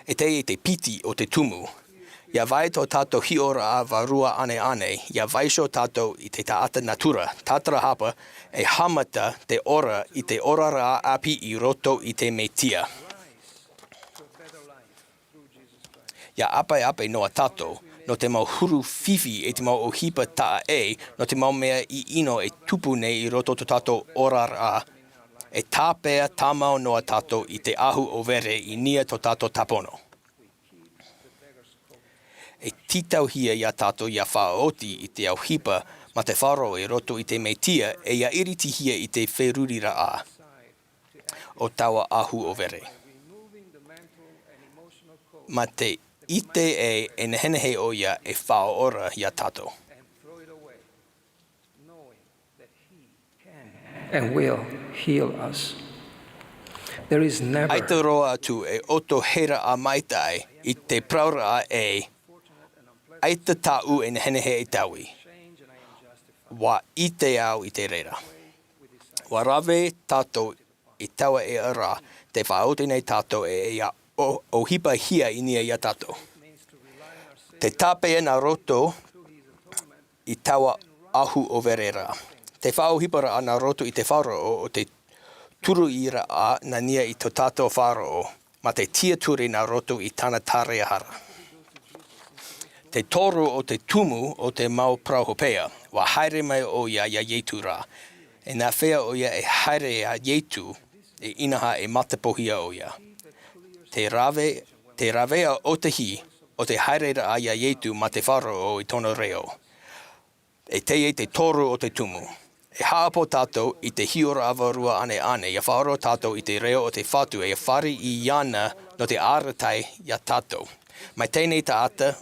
E teie te piti o te tumu. Ia vai tō tātou hiʻoraʻa vārua ʻaneʻane, ia vaiiho tātou i te taʻata natura, tātarahapa, e haʻamata te ora i te oraraʻa ʻāpī i roto i te Mesia. Ia ʻapeʻape noa tātou, nō te mau huru fifi e te mau ʻohipa taʻa ʻē, nō te mau mea ʻino e tupu nei i roto tō tātou oraraʻa, e tāpeʻa tāmau noa tātou i te ʻahu ʻōvere i niʻa tō tātou tāpono. E tītauhia ia tātou ia faʻaoti i te ʻohipa mā te faʻaroʻo i roto i te Mesia, e ia iritihia i te feruriraʻa o taua ʻahu ʻōvere. Mā te ʻite ē e nehenehe ʻoia e faʻaora ia tātou. And will heal us. There is never ʻAita roa atu e ʻoto hera a maitaʻi i te parauraʻa ē, ʻaita tāʻu e nehenehe e taui. ʻUa ʻite au i te reira. ʻUa rave tātou i taua ʻē ra, tē faʻaoti nei tātou ē ia ʻo-, ʻohipahia i niʻa ia tātou. Te tāpeʻa nā roto i taua ʻahu ʻōvere ra. Te faʻaʻohiparaʻa nā roto i te faʻaroʻo ʻo te turuʻiraʻa nā niʻa i tō tātou faʻaroʻo, mā te tiʻaturi nā roto i tāna tariʻahara. Te toru o te tumu o te mau parau hopeʻa, ʻua haere mai ʻoia ia Iesu ra. E nā hea ʻoia e haere ia Iesu, e inaha e matapohia ʻoia. Te rave, te ravea ʻōtahi o te haereraʻa ia Iesu mā te faʻaroʻo i tōna reo. E teie te toru o te tumu. E haʻapaʻo tātou i te hiʻoraʻa vārua ʻaneʻane, ia faʻaroʻo tātou i te reo o te Fatu, e fāriʻi iāna nō te arataʻi ia tātou. Mai teie taʻata,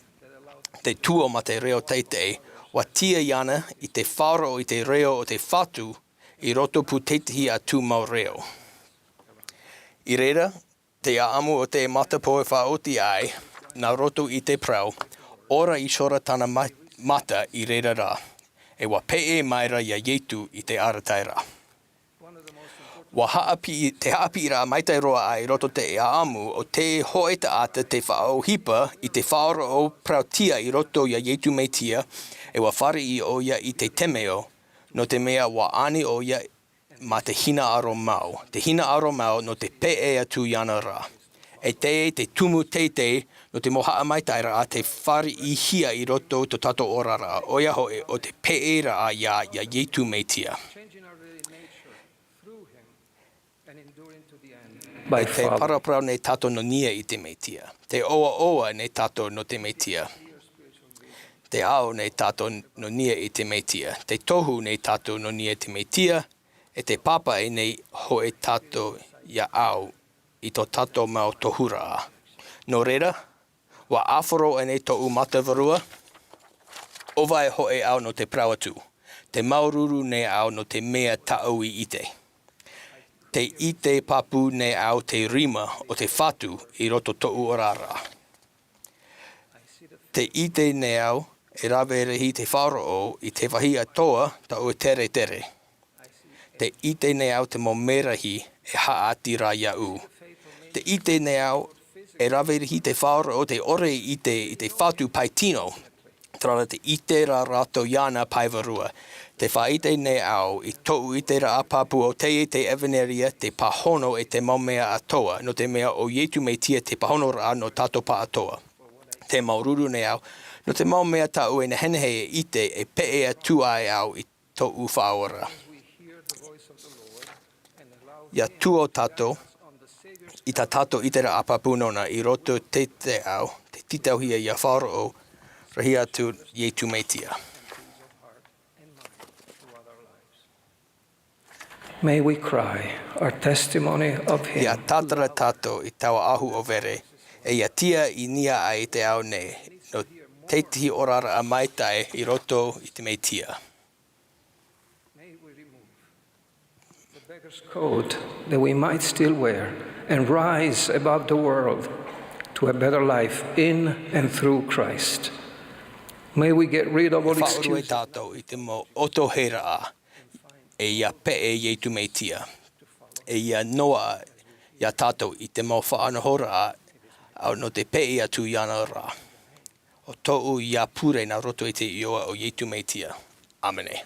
te tua mā te reo teitei, ʻua tiʻa iāna i te faʻaroʻo i te reo o te Fatu i roto pū tētahi atu mau reo. I reira, te ʻāʻamu o te matapohe faʻaoti ai, nā roto i te parau, ora iho ra tāna ma-, mata i reira ra, e ʻua peʻe mai ra ia Iesu i te arataʻi ra. ʻUa haʻapiʻi, te haʻapiʻiraʻa maitaʻi roa ā i roto i te ʻāʻamu ʻo te hōʻē taʻata tē faʻaʻohipa i te faʻaroʻo parauʻtiʻa i roto ia Iesu Mesia, e ʻua fāriʻi ʻoia i te temeo, nō te mea ʻua ani ʻoia mā te hinaʻaro mau, te hinaʻaro mau nō te peʻe atu iāna ra. E teie te tumu teitei nō te mau haʻamaitaʻiraʻa tē fāriʻihia i roto i tō tātou oraraʻa, ʻoia hoʻi ʻo te peʻeraʻa ia, ia Iesu Mesia. By E te following. Paraparau nei tātou nō niʻa i te Mesia. Te ʻoaʻoa nei tātou nō te Mesia. Te ao nei tātou nō niʻa i te Mesia. Te tohu nei tātou nō niʻa i te Mesia. E te pāpaʻi nei hoʻi tātou ia au i tō tātou mau tohuraʻa. Nō reira, ʻua ʻāfaro aʻe nei tōʻu mata vārua, ʻo vai hoʻi au nō te parau atu, tē māuruuru nei au nō te mea tāʻu i ʻite. Tē ʻite pāpū nei au te rima o te Fatu i roto tōʻu oraraʻa. Tē ʻite nei au e rave rahi te faʻaroʻo i te vāhi atoʻa tōʻu e tere tere. Tē ʻite nei au te mau merahi e haʻati ra iāʻu. Tē ʻite nei au e rave rahi te faʻaroʻo tē ʻore i ʻite i te Fatu pae tino. Terā rā tē ʻite ra rātou iāna pae vārua. Tē faʻaʻite nei au i tōʻu ʻiteraʻa pāpū ʻo teie te ʻevanelia, te pāhono e te mau mea atoʻa, nō te mea ʻo Iesu Mesia te pāhonoraʻa nō tātou pāʻatoʻa. Tē māuruuru nei au nō te mau mea tāʻu e nehenehe e ʻite e peʻe atu ai au i tōʻu Faʻaora. ʻIa tuʻu tātou i tā tātou ʻiteraʻa pāpū nōna i roto i te, te ao, tē tītauhia ʻia faʻaroʻo rahi atu Iesu Mesia. May we cry our testimony of him. ʻIa tātara tātou i taua ʻahu ʻo Vere, e ʻia tiʻa i niʻa ai te ao nei, nō tētahi oraraʻa maitaʻi i roto i te Mesia. May we remove the beggar's coat that we might still wear and rise above the world to a better life in and through Christ. May we get rid of all excuses. Faʻaruʻe tātou i te mau ʻotoheraʻa e ʻia peʻe Iesu Mesia. E ʻia noaʻa iā tātou i te mau faʻanahoraʻa, ʻa nō te peʻe atu iāna ra. ʻO tōʻu ʻia pure nā roto i te iʻoa o Iesu Mesia. ʻĀmene.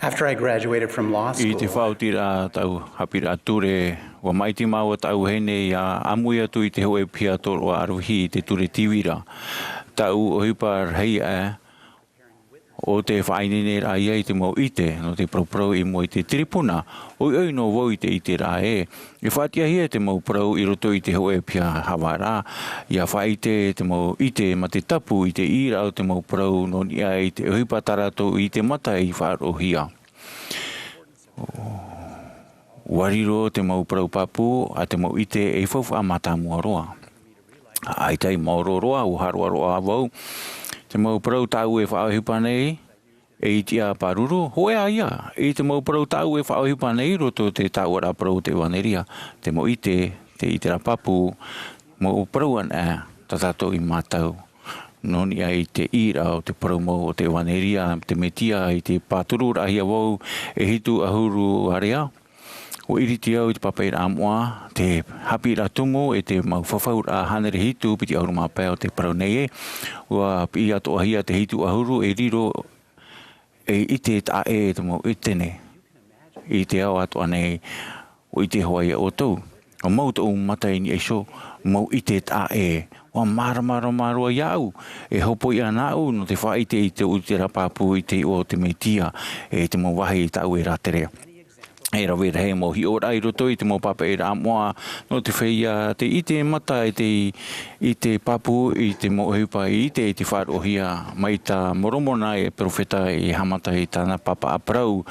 After I graduated from law school, i te faʻaotiraʻa taʻu haʻapiʻiraʻa ture, ua maʻiti māua taʻu vahine ia ʻāmui atu i te hōʻē piha tōroʻa ʻaravihi i te ture tīvira. Taʻu ʻohipa rahi aʻe, ʻo te faʻaineineraʻa ia i te mau ʻite nō te paraparau i mua i te tiripuna. ʻOiʻoi noa vau i te ʻiteraʻa ē, e faʻatiʻahia te mau parau i roto i te hōʻē piha haʻavāraʻa, ia faʻaʻite te mau ʻite mā te tapu i te ʻīraʻa o te mau parau nō niʻa i te ʻohipa tā rātou i te mata i faʻaroʻohia. Ua riro te mau parau pāpū a te mau ʻite ei faufaʻa mātāmua roa. ʻAita i maoro roa, ua haroʻaroʻa vau. Te mau parau tāʻu e faʻaʻohipa nei, ei tiʻa pāruru, hōʻē ā ia, i te mau parau tāʻu e faʻaʻohipa nei i roto i te tāuʻaraʻa parau o te ʻevanelia, te mau ʻite, te ʻiteraʻa pāpū, mau parau anaʻe, tā tātou i mātau. Nō niʻa i te ʻīraʻa o te parau mau o te ʻevanelia, te Metia, i te pātururaʻahia vau e hitu ʻahuru ārea, ua ʻiriti au i te pāpaʻiraʻa moʻa, te haʻapiʻiraʻa tumu, e te mau fafauraʻa hānere hitu piti ʻahuru mā pae o te parau nei ē, ua piʻi atoʻahia te hitu ʻahuru e riro ei ʻite taʻa ʻē te mau ʻite nei. I te ao atoʻa nei, ua ʻite hoʻi ia ʻoutou. Ua mau tōʻu mata i niʻa iho, mau ʻite taʻa ʻē. Ua māramarama roa iāʻu, e hopoiʻa nāʻu nō te faʻaʻite i te ʻiteraʻa pāpū i te iʻoa o te Metia, e te mau vāhi tāʻu e rātere. E rave rahi mau hiʻoraʻa i roto i te mau pāpaʻiraʻa moʻa, nō te feiā te ʻite mata i te, i te pāpū, i te mau ʻohipa i ʻite i te faʻaroʻohia mai tā Moromona e perofeta i haʻamata i tāna pāpaʻa parau.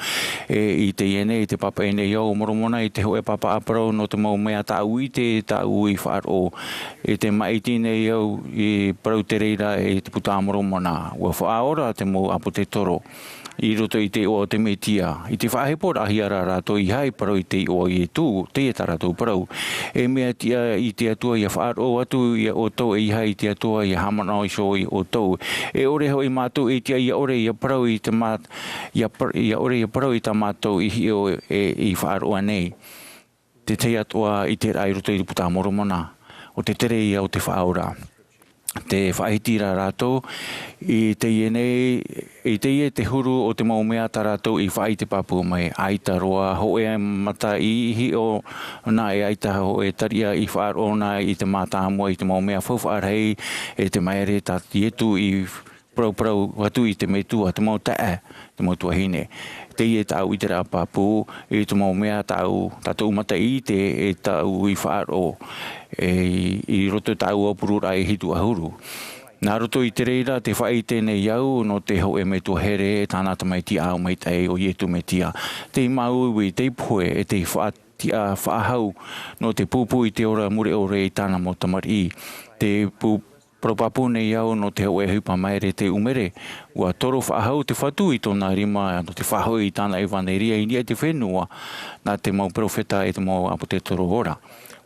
E i teie nei, te pāpaʻi nei au o Moromona i te hōʻē pāpaʻa parau nō te mau mea tāʻu i ʻite, tāʻu i faʻaroʻo. E te maʻiti nei au i parau te reira i te puta a Moromona. Ua faʻaora te mau ʻāpōtetoro i roto i te iʻoa o te Metia. I te faʻaheporaʻahia rā rātou i haʻaparau i te iʻoa o Ietu, teie tā rātou parau. E mea tiʻa i te Atua ia faʻaroʻo atu ia ʻoutou e i haʻa i te Atua ia haʻamanaʻo iho ia ʻoutou. E ʻore hoʻi mātou e tiʻa ia ʻore ia parau i te mā-, ia par-, ia ʻore ia parau i tā mātou i hiʻo e i faʻaroʻo nei. Te tahi atoʻa ʻiteraʻa i roto i te puta a Moromona, ʻo te tere ia o te Faʻaora. Te faʻahiti rā rātou, i teie nei, i teie te huru o te mau mea tā rātou i faʻaʻite pāpū mai, ʻaita roa hōʻē mata i hiʻo na, e ʻaita hōʻē tariʻa i faʻaroʻo na i te mātāmua i te mau mea faufaʻa rahi, e te maere tā Ietu i parauparau atu i te metua, te mau taeaʻe, te mau tuahine. Teie tāʻu ʻiteraʻa pāpū, i te mau mea tāʻu, tā tōʻu mata i ʻite, e tāʻu i faʻaroʻo, e i, i roto i tāʻu aupururaʻa e hitu ʻahuru. Nā roto i te reira, te faʻaʻite nei au nō te hōʻē metua here, e tāna tamaiti ʻāʻau maitaʻi ʻo Ietu Metia. Tei māuiui, tei pohe, e tei faʻatiʻa faʻahou nō te pūpū i te ora mure ʻore i tāna mau tamariʻi. Te pū-, parau pāpū nei au nō te hōʻē ʻohipa maere tei ʻumere. Ua toro faʻahou te Fatu i tōna rima nō te faʻahoʻi i tāna ʻevaneria i niʻa i te fenua, nā te mau perofeta e te mau ʻāpōtetoro ora.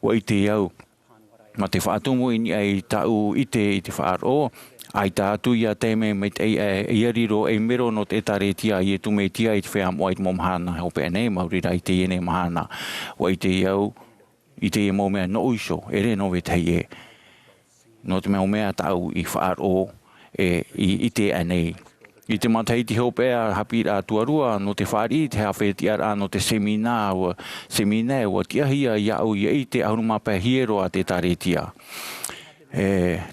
Ua ʻite au, mā te faʻatumu i niʻa i tāʻu ʻite i te faʻaroʻo, ʻaita atu ia taime maitaʻi aʻe ia riro ei mero nō te ʻĒtārētia a Ietu Metia i te feiā moʻa i te mau mahana hopeʻa nei, maori rā i teie nei mahana. Ua ʻite au, i teie mau mea nōʻu iho, ʻeʻere nō vetahi ē. Nō te mau mea tāʻu i faʻaroʻo, e i, i ʻite aʻe nei. I te matahiti hopeʻa haʻapiʻiraʻa tuarua, nō te fāriʻi, te haʻafaʻatiʻaraʻa nō te seminā, ua, seminā, ua tiʻahia iāʻu ia ʻite ʻahuru mā pae hiero a te ʻĒtārētia. E,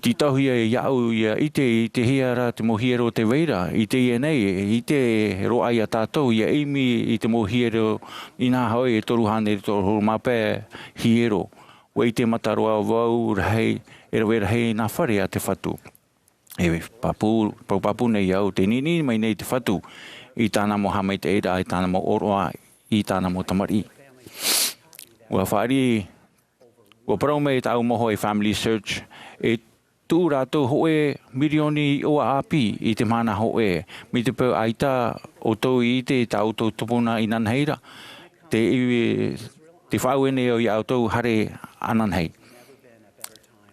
tītauhia iāʻu ia ʻite i te hea rā te mau hiero tē vai ra, i teie nei, e ʻite roa ia tātou ia ʻimi i te mau hiero, inaha hoʻi e toru hānere toru ʻahuru mā pae hiero. Ua ʻite mata roa vau rahi, e rave rahi nā fare a te Fatu. E pāpū, pāpū, pāpū nei au, tē niʻiniʻi mai nei te Fatu i tāna mau haʻamaitaʻiraʻa, i tāna mau ʻōroʻa, i tāna mau tamariʻi. Ua fāriʻi, ua parau mai tāʻu mau hōʻē FamilySearch, e tuʻu rātou hōʻē mirioni iʻoa ʻāpī i te mahana hōʻē, mai te peu ʻaita ʻoutou i ʻite i tā ʻoutou tupuna inanahi ra, te ivi, te faʻaue nei au ia ʻoutou haere ananahi.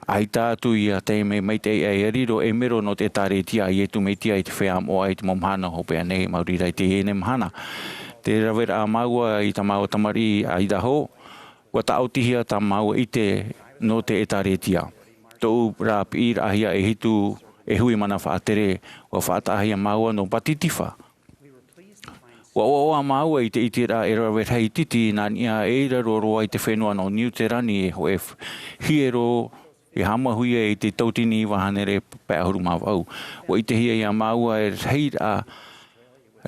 ʻAita atu ia taime maitaʻi aʻe ia riro ei mero nō te ʻĒtārētia a Ietu Metia i te feiā moʻa i te mau mahana hopeʻa nei, maori rā i teie nei mahana. Te raveraʻa māua i tā māua tamariʻi Idaho, ua tāʻotihia tā māua ʻite nō te ʻĒtārētia. Tōʻu rā piʻiraʻahia e hitu e hui mana faʻatere, ua faʻataʻahia māua nō Pātitifā. Ua ʻoaʻoa māua i te ʻiteraʻa e rave rahi titi nā niʻa e ʻīraro roa i te fenua nō Niu Terani e hōʻē hiero e haʻamauhia i te tauatini iva hānere pae ʻahuru mā vaʻu. Ua ʻitehia iā māua e rahi rā,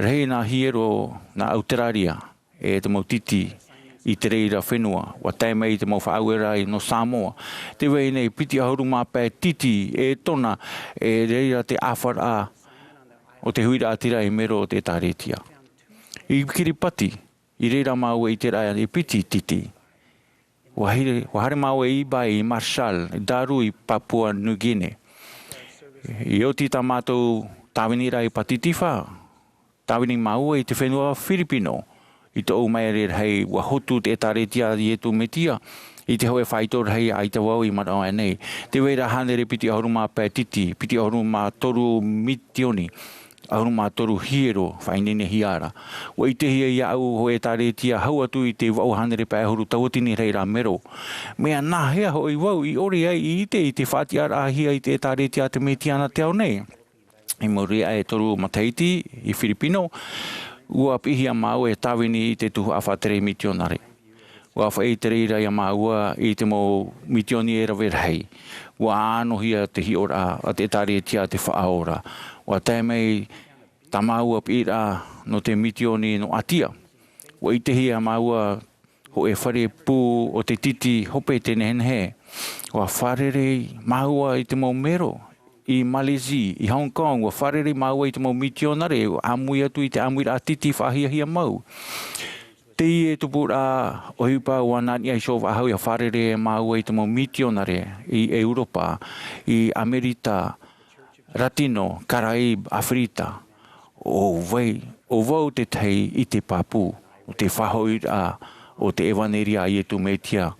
rahi nā hiero nā Auteraria, e te mau titi i te reira fenua. Ua tae mai te mau faʻaueraʻa nō Samoa. Te vai nei piti ʻahuru mā pae titi e tona, e reira te ʻāfaraʻa o te huiraʻatira i mero o te ʻĒtārētia. I Kiripati, i reira māua i te raʻa e piti titi. Ua haere, ua haere māua i Bai, i Marshall, i Daru, i Papua New Guinea. I oti tā mātou tāviniraʻa i Pātitifā, tāvini māua i te fenua Firipino. I tōʻu maere rahi, ua hotu te ʻĒtārētia a Iesu Mesia i te hōʻē faito rahi ʻaita vau i manaʻo aʻe nei. Te vai ra hānere piti ʻahuru mā pae titi, piti ʻahuru mā toru mitioni, ʻahuru mā toru hiero faʻaineinehia ra. Ua ʻitehia iāʻu hōʻē ʻĒtārētia hau atu i te vaʻu hānere pae ʻahuru tauatini rahi ra mero. Mea nāhea hoʻi vau i ʻore ai i ʻite i te faʻatiʻaraʻahia i te ʻĒtārētia a te Mesia nā te ao nei? I muri aʻe e toru matahiti i Firipino, ua piʻihia māua e tāvini i te tuhaʻa faʻatere mitionare. Ua faʻaʻite ra iā māua i te mau mitioni e rave rahi. Ua ʻānohia te hiʻoraʻa a te ʻĒtārētia a te Faʻaora. Ua tae mai tā māua piʻiraʻa nō te mitioni nō ʻĀtia. Ua ʻitehia māua hōʻē fare pū o te titi hope te nehenehe. Ua fārerei māua i te mau mero i Malaisie, i Hong Kong, ua fārerei māua i te mau mitionare, ʻāmui atu i te ʻāmuiraʻa titi faʻahiahia mau. Teie tupuraʻa ʻohipa ua nā niʻa iho faʻahou ʻia fārerei māua i te mau mitionare i Europa, i Amerika Latino, Caraïbes, Afrika. ʻO vai, ʻo vau te tahi i te pāpū o te faʻahoʻiraʻa o te ʻevanelia a Iesu Mesia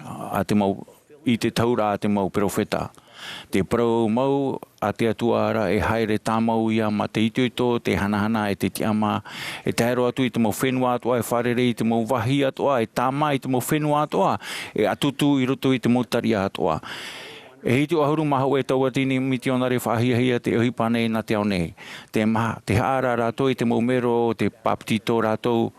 a te mau, i te taura a te mau perofeta. Te parau mau a te Atua ra e haere tāmau ia mā te itoito, te hanahana e te tiʻamā, e tae roa atu i te mau fenua atoʻa, e fārerei i te mau vāhi atoʻa, e tāmā i te mau fenua atoʻa, e ʻatutu i roto i te mau tariʻa atoʻa. E hitu ʻahuru mā hōʻē tauatini mitionare faʻahiahia te ʻohipa nei nā te ao nei. Te maha, te haʻaara rātou i te mau mero, te bāpetizo rātou,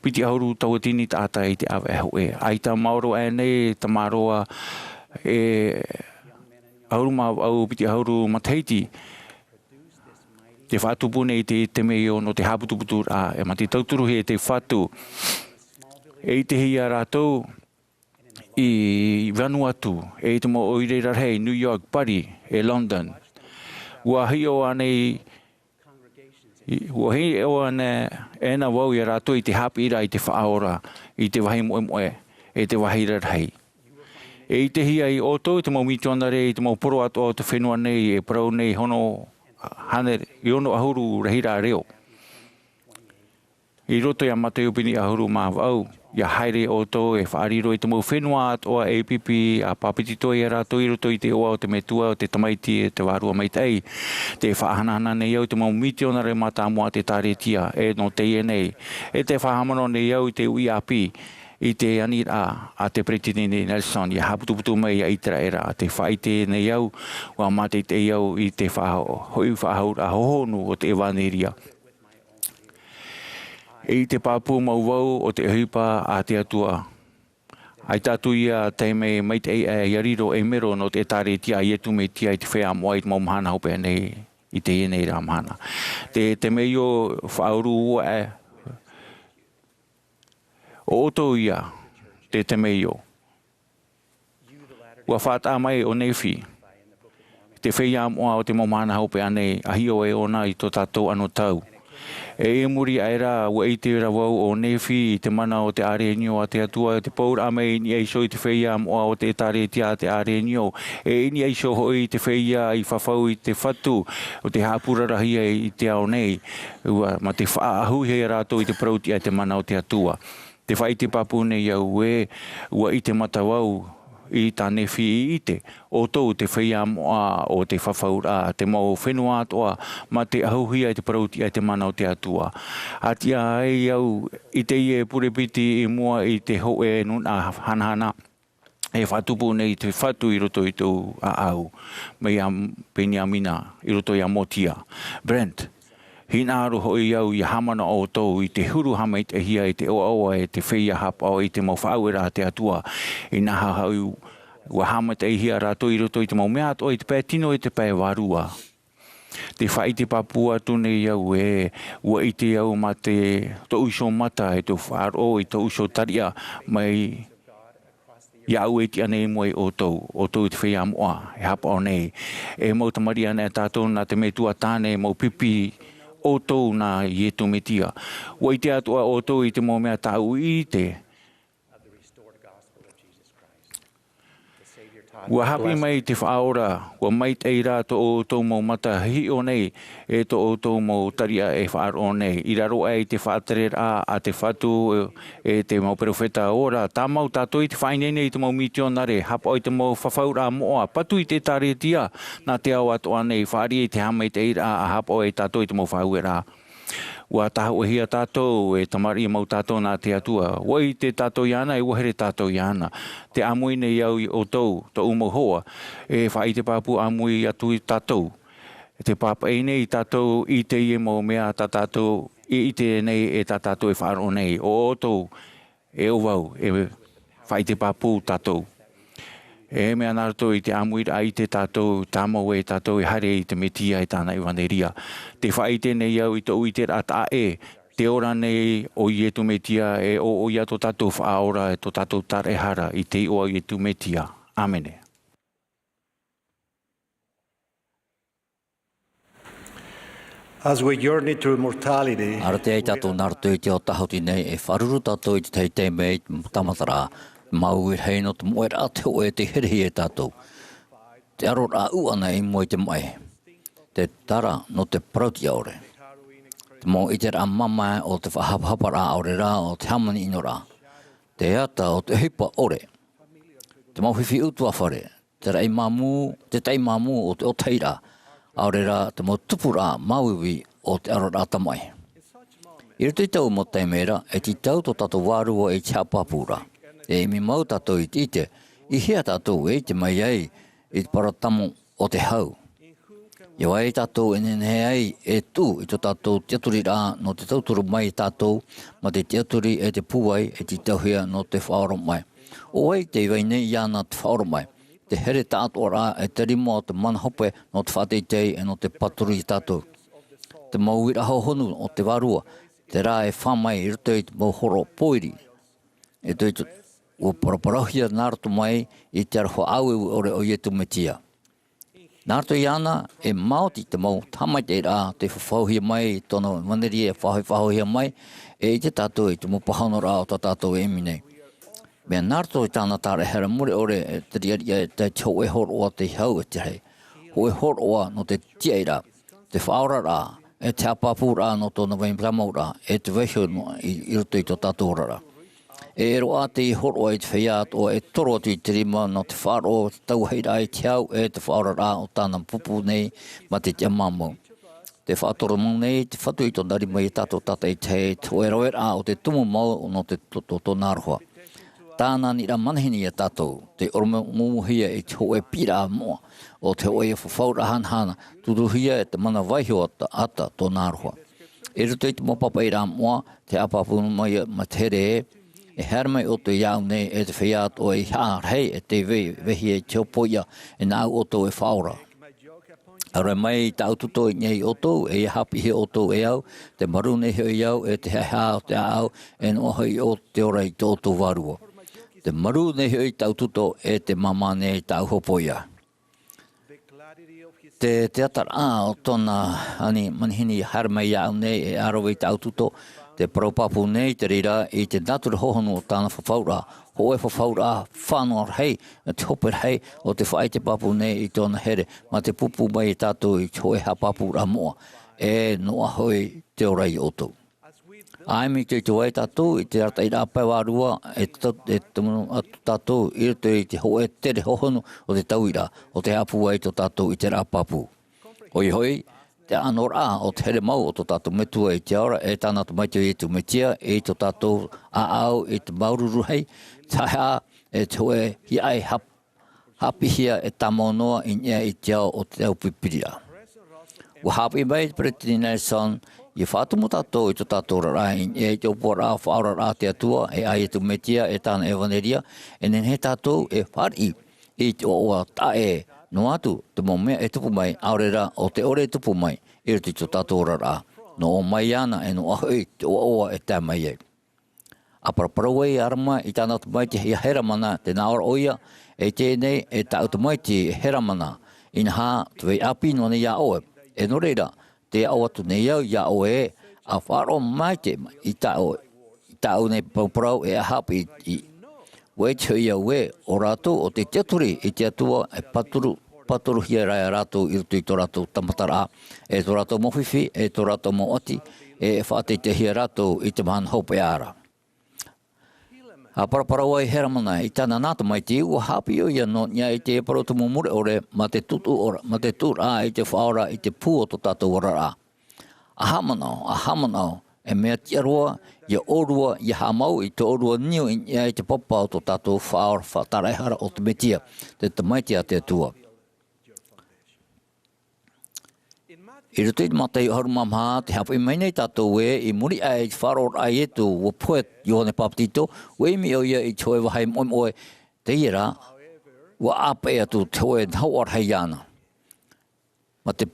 piti ʻahuru tauatini taʻata i te ʻāvaʻe hōʻē. ʻAita maoro aʻe nei tamaroa e ʻahuru mā vaʻu piti ʻahuru matahiti, te faʻatupu nei te, te temeio nō te haʻaputuputuraʻa, e mā te tauturuhia e te Fatu. E ʻitehia rātou i Vanuatu, e i te mau ʻoire rarahi, New York, Paris, e London. Ua hiʻo ānei, ua hiʻo ānei ʻēna vau iā rātou i te haʻapiʻiraʻa i te Faʻaora, i te vāhi moʻemoʻe, e te vāhi rarahi. E ʻitehia ai ʻoutou i te mau mitionare, i te mau poro atoʻa o te fenua nei, e parau nei hono hānere, i ono ʻahuru rahiraʻa reo. I roto iā Mataio piti ʻahuru mā vaʻu, ʻia haere ʻoutou e faʻariro i te mau fenua atoʻa e pipi, ʻa bāpetizo ia rātou i roto i te iʻoa o te Metua, o te Tamaiti, e te Vārua Maitaʻi. Tē faʻahanahana nei au i te mau mitionare mātāmua a te ʻĒtārētia, e nō teie nei. E tē faʻahaʻamanaʻo nei au i te uʻi ʻāpī, i te aniraʻa a te Peresideni Nelson, ʻia haʻaputuputu mai iā ʻĪteraʻera, tē faʻaʻite nei au, ʻua mātaʻitaʻi au i te faʻa-, hoʻi faʻahouraʻa hohonu o te ʻevanelia. I te pāpū mau vau o te ʻohipa a te Atua. ʻAita atu ia taime maitaʻi aʻe ʻia riro ei mero nō te ʻĒtārētia a Iesu Mesia i te feiā moʻa i te mau mahana hopeʻa nei, i teie nei ra mahana. Te, te temeio faʻaurū aʻe, ʻo ʻoutou ia, te, te temeio. ʻUa faʻataʻa mai ʻo Nephi, te feiā moʻa o te mau mahana hopeʻa nei, ʻa hiʻo ai ʻōna i tō tātou anotau. E i muri aʻe ra, ʻua ʻite ra vau ʻo Nephi i te mana o te ʻārenio a te Atua, te pouraʻa mai i niʻa iho i te feiā moʻa o te ʻĒtārētia a te ʻārenio, e i niʻa iho hoʻi i te feiā i fafau i te Fatu, ʻo tē haʻapurarahia i te ao nei, ʻua, mā te faʻaʻahuhia rātou i te parau-tiʻa e te mana o te Atua. Tē faʻaʻite pāpū nei au ē, ʻua ʻite mata vau i tā Nephi i ʻite, ʻoutou te feiā moʻa o te fafauraʻa, te mau fenua atoʻa, mā te ʻahuhia i te parau-tiʻa e te mana o te Atua. ʻA tiʻa ai au i teie pure piti i mua i te hōʻē nūnaʻa hanahana, e faʻatupu nei te Fatu i roto i tōʻu ʻāʻau, mai iā Beniamina, i roto iā Motia. Brent, Hinaʻaro hoʻi au ia haʻamanaʻo ʻoutou i te huru haʻamaitaʻihia i te ʻoaʻoa e te feiā haʻapaʻo i te mau faʻaueraʻa a te Atua. Inaha hoʻi, ua haʻamaitaʻihia rātou i roto i te mau mea atoʻa i te pae tino e te pae vārua. Te faʻaʻite pāpū atu nei au ē, ua ʻite au mā te, tōʻu iho mata e te faʻaroʻo i tōʻu iho tariʻa mai iāʻu e tiʻa nei i mua ia ʻoutou, ʻoutou te feiā moʻa e haʻapaʻo nei. E mau tamariʻi anaʻe tātou nā te Metua tāne, mau pipi ʻoutou nā Iesu Mesia. Ua ʻite atoʻa ʻoutou i te mau mea tāʻu i ʻite. Ua haʻapiʻi mai te Faʻaora, ua maitaʻi rā tō ʻoutou mau mata hiʻo nei, e tō ʻoutou mau tariʻa e faʻaroʻo nei. I raro aʻe i te faʻatereraʻa a te Fatu, e te mau perofeta, ʻo rā, tāmau tātou i te faʻaineine i te mau mitionare, haʻapaʻo i te mau fafauraʻa moʻa, patu i te ʻĒkālesia, nā te ao atoʻa nei, fāriʻi i te haʻamaitaʻiraʻa, haʻapaʻo ia tātou i te mau faʻaueraʻa. Ua tāhōʻēhia tātou, e tamariʻi mau tātou nā te Atua. Ua ʻite tātou iāna, e ua here tātou iāna. Te ʻāmui nei au ia ʻoutou, tōʻu mau hoa, e faʻaʻite pāpū ʻāmui atu ia tātou. Te pāpaʻi nei tātou i teie mau mea tā tātou e ʻite nei, e tā tātou e faʻaroʻo nei. ʻO ʻoutou, e ʻo vau, e faʻaʻite pāpū tātou. E mea nā roto i te ʻāmuiraʻa i te tātou, tāmau e tātou e haere i te Mesia e tāna ʻevanelia. Te faʻaʻite nei au i tōʻu ʻiteraʻa taʻa ʻē, te ora nei ʻo Iesu Mesia e ʻo, ʻo ia tō tātou Faʻaora, e tō tātou Tāraʻehara, i te iʻoa o Iesu Mesia. ʻĀmene. As we journey through mortality, Arataʻi ai tātou nā roto i te ao tāhuti nei, e faʻaruru tātou i te tahi taime i te tāmataraʻa, māuiui rahi nō te moʻeraʻa, te hōʻē tei herehia ia tātou. Te ʻaroraʻa ʻūʻana i mua i te maʻi. Te tara nō te parauʻtiʻa ʻore. Te mau ʻiteraʻa māmā o te faʻahapahaparaʻa ʻaore rā ʻo te hāmani ʻino rā. Te ata o te ʻohipa ʻore. Te mau fifi ʻutuāfare. Te raʻi māmū, te taʻi māmū o te ʻōtahiraʻa, ʻaore rā te mau tupuraʻa māuiui o te ʻaroraʻa tamaʻi. I roto i taua mau taime ra, e tītau tō tātou vārua i te haʻapāpūraʻa. E ʻimi mau tātou i te ʻite, i hea tātou e ʻite mai ai i te parau tamu o te hau. ʻIa vai tātou e nehenehe ai e tuʻu i tō tātou tiʻaturiraʻa nō te tauturu mai ia tātou, mā te tiʻaturi e te pūai e tītauhia nō te faʻaoromaʻi. ʻO vai tei vai nei iāna te faʻaoromaʻi? Te here taʻatoʻaraʻa e te rima o te mana hope nō te faʻateitei e nō te pāturu ia tātou. Te mau uiraʻa hohonu o te Vārua, terā e fā mai i roto i te mau hōroʻa pōiri. E te, ua paraparauhia nā roto mai i te aroha ʻāueue ʻore o Iesu Mesia. Nā roto iāna, e maoti te mau haʻamaitaʻiraʻa tei fafauhia mai i tōna ʻevanelia e faʻahoʻihia mai, e ʻite tātou i te mau pāhonoraʻa o tā tātou e ʻimi nei. Mea nā roto i tāna tāraʻehara mure ʻore, e te riʻariʻa e te hōʻē hōroʻa tei hau e te rahi. Hōʻē hōroʻa nō te tiaʻiraʻa, te faʻaoraraʻa, e te haʻapāpūraʻa nō tōna vai tāmauraʻa, e te vaiho noa i, i roto i tō tātou oraraʻa. E ʻere ā te hōroʻa i te feiā atoʻa e toro atu i te rima nō te faʻaroʻo, te tauahiraʻa i te hau, e te faʻaoraraʻa o tāna pupu nei mā te tiʻamāmau. Te faʻatoro mau nei te Fatu i tōna rima ia tātou tātaʻitahi, te hōʻē raveraʻa o te tumu mau nō te to-, to-, tōna aroha. Tāna aniraʻa manihini ia tātou, tei ʻoromemohia i te hōʻē piʻiraʻa moʻa, ʻo te hōʻē fafauraʻa hanahana, tūruhia e te mana vaiho ata, ata tōna aroha. I roto i te mau pāpaʻiraʻa moʻa, te haʻapāpū mai, mā te here ē, e haere mai ʻoutou iāʻu nei, e te feiā atoʻa i haʻa rahi, e tei vei-, vehia i te hopoiʻa, e nāʻu ʻoutou e faʻaora. ʻAore mai i tāʻu tuto i niʻa ia ʻoutou, e ʻia haʻapiʻihia ʻoutou e au, tē marū nei hoʻi au, e te haʻehaʻa o te ʻāʻau, e noa hoʻi ʻo te ora i tō ʻoutou vārua. Tē marū nei hoʻi tāʻu tuto, e tē māmā nei tāʻu hopoiʻa. Te, te taʻataraʻa o tōna ani manihini haere mai iāʻu nei e ʻāroʻa i tāʻu tuto, te parau pāpū nei te reira i te natura hohonu o tāna fafauraʻa, hōʻē fafauraʻa fānauraʻa rahi, te hope rahi, ʻo tē faʻaʻite pāpū nei i tōna here, mā te pūpū mai ia tātou i te hōʻē haʻapāpūraʻa moʻa, e noa hoʻi te ora ia ʻoutou. ʻA ʻimi itoito ai tātou i te arataʻiraʻa pae vārua, e tau-, e tumu atu tātou i roto i te hōʻē tere hohonu o te tauiraʻa, ʻo tē haʻapū ai tō tātou ʻiteraʻa pāpū. ʻOia hoʻi, te ʻanoraʻa o te here mau o tō tātou Metua i te ao ra, e tāna Tamaiti ʻo Iesu Mesia, i tō tātou ʻāʻau i te māuruuru rahi, te haʻehaʻa, e te hōʻē hiaʻai hap-, haʻapiʻihia e tāmau noa i niʻa i te ao o te aupiripiri ra. ʻUa haʻapiʻi mai te Peresideni Nelson Ia faʻatumu tātou i tō tātou oraraʻa i niʻa i te ʻōpuaraʻa faʻaoraraʻa a te Atua, e ʻaita te Mesia, e tāna ʻevanelia, e nehenehe tātou e fāriʻi i te ʻoaʻoa taʻa ʻē noa atu te mau mea e tupu mai, ʻaore rā ʻo te ʻore e tupu mai i roto i tō tātou oraraʻa. Nō ʻō mai ana e nō ʻāfaʻi te ʻoaʻoa e tae mai ai. ʻA paraparau ai ʻo Alama i tāna tamaiti ia Helamana, tē nā ʻō ra ʻoia, e teie nei e tāʻu tamaiti e Helamana, inaha te vai ʻāpī noa nei iā ʻoe. E nō reira, tē aʻo atu nei au iā ʻoe ē, ʻa faʻaroʻo maite i tāʻu, i tāʻu nei parau, parau e ʻa haʻapiʻi. ʻUa ʻite hoʻi au ē, ʻo rātou ʻo tē tiʻaturi i te Atua e pāturu, pāturuhia ra rātou i roto i tō rātou tāmataraʻa, e tō rātou mau fifi, e tō rātou mau ʻati, e faʻateiteihia rātou i te mahana hopeʻa ra. ʻA paraparau ai Helamana i tāna nā tamaiti, ʻua haʻapiʻi ʻoia nō niʻa i te parau tumu mure ʻore, mā te tutuʻu ora, mā te tuʻuraʻa i te Faʻaora i te pū o tō tātou oraraʻa. ʻA haʻamanaʻo, ʻa haʻamanaʻo, e mea tiʻa roa, ia ʻōrua, ia haʻamau i tō ʻōrua niu i niʻa i te papa o tō tātou Faʻaora, faʻatāraʻehara ʻo te Mesia, te Tamaiti a te Atua. I roto i te Mātaio ʻahuru mā maha, tē haʻapiʻi mai nei tātou ē, i muri aʻe i te faʻaroʻoraʻa a Ietu, ʻua pohe Ioane Papetito, ʻua ʻimi ʻoia i te hōʻē vāhi moʻemoʻe, teie rā, ʻua ʻāpeʻe atu te hōʻē nahoʻa rahi iāna. Mā te,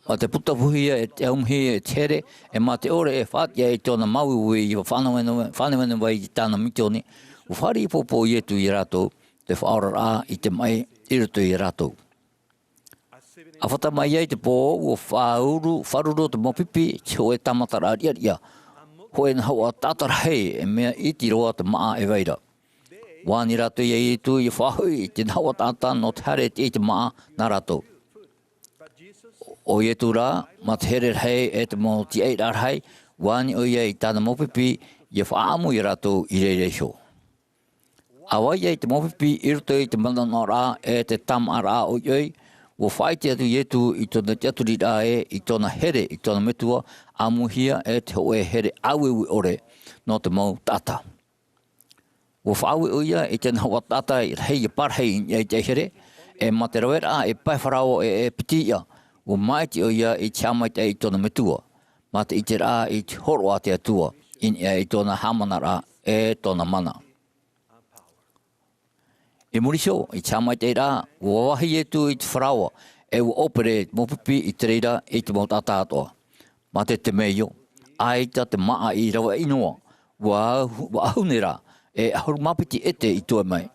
mā te putapūhia e te aumuhia e te here, e mā te ʻore e faʻatiʻa i tōna māuiui, ʻua faʻanevaneva, faʻanevaneva i tāna misiōni, ʻua fāriʻi ʻoutou ʻo Ietu iā rātou, te faʻaoraraʻa i te maʻi i roto iā rātou. ʻA fata mai ai te pō, ʻua faʻauru, faʻaruru te mau pipi, te hōʻē tāmataraʻa riʻariʻa, hōʻē nahoʻa taʻata rahi, e mea iti roa te māʻa e vai ra. ʻUa ani rātou iā Ietu, ʻia faʻahoʻi i te nahoʻa taʻata nō te haere i te māʻa nā rātou. ʻO Ietu rā, mā te here rahi e te mau tiaʻiraʻa rahi, ʻua ani ʻoia i tāna mau pipi, ʻia faʻaʻamu iā rātou i reira iho. ʻA vai ai te mau pipi i roto i te manaʻonaʻoraʻa e te tāmāʻaraʻa ʻoiʻoi, ʻua faʻaʻite atu Ietu i tōna tiʻaturiraʻa ē, i tōna here, i tōna Metua, ʻāmuhia e te hōʻē here ʻāueue ʻore nō te mau taʻata. ʻUa faʻaue ʻoia i te nahoʻa taʻata rahi e parahi i niʻa i te here, e mā te raveraʻa e pae farao e, e piti iʻa, ʻua māʻiti ʻoia i te haʻamaitaʻi i tōna Metua, mā te ʻiteraʻa i te hōroʻa a te Atua, i niʻa i tōna haʻamanaraʻa e tōna mana. I muri iho, i te haʻamaitaʻiraʻa, ʻua vāhi Ietu i te faraoa, e ʻua ʻōpere mau pipi i te reira i te mau taʻata atoʻa. Mā te temeio, ʻaita te māʻa i rave ʻino, ʻua ahu-, ʻua ʻahu nei rā, e ʻahuru mā piti ʻete i toe mai.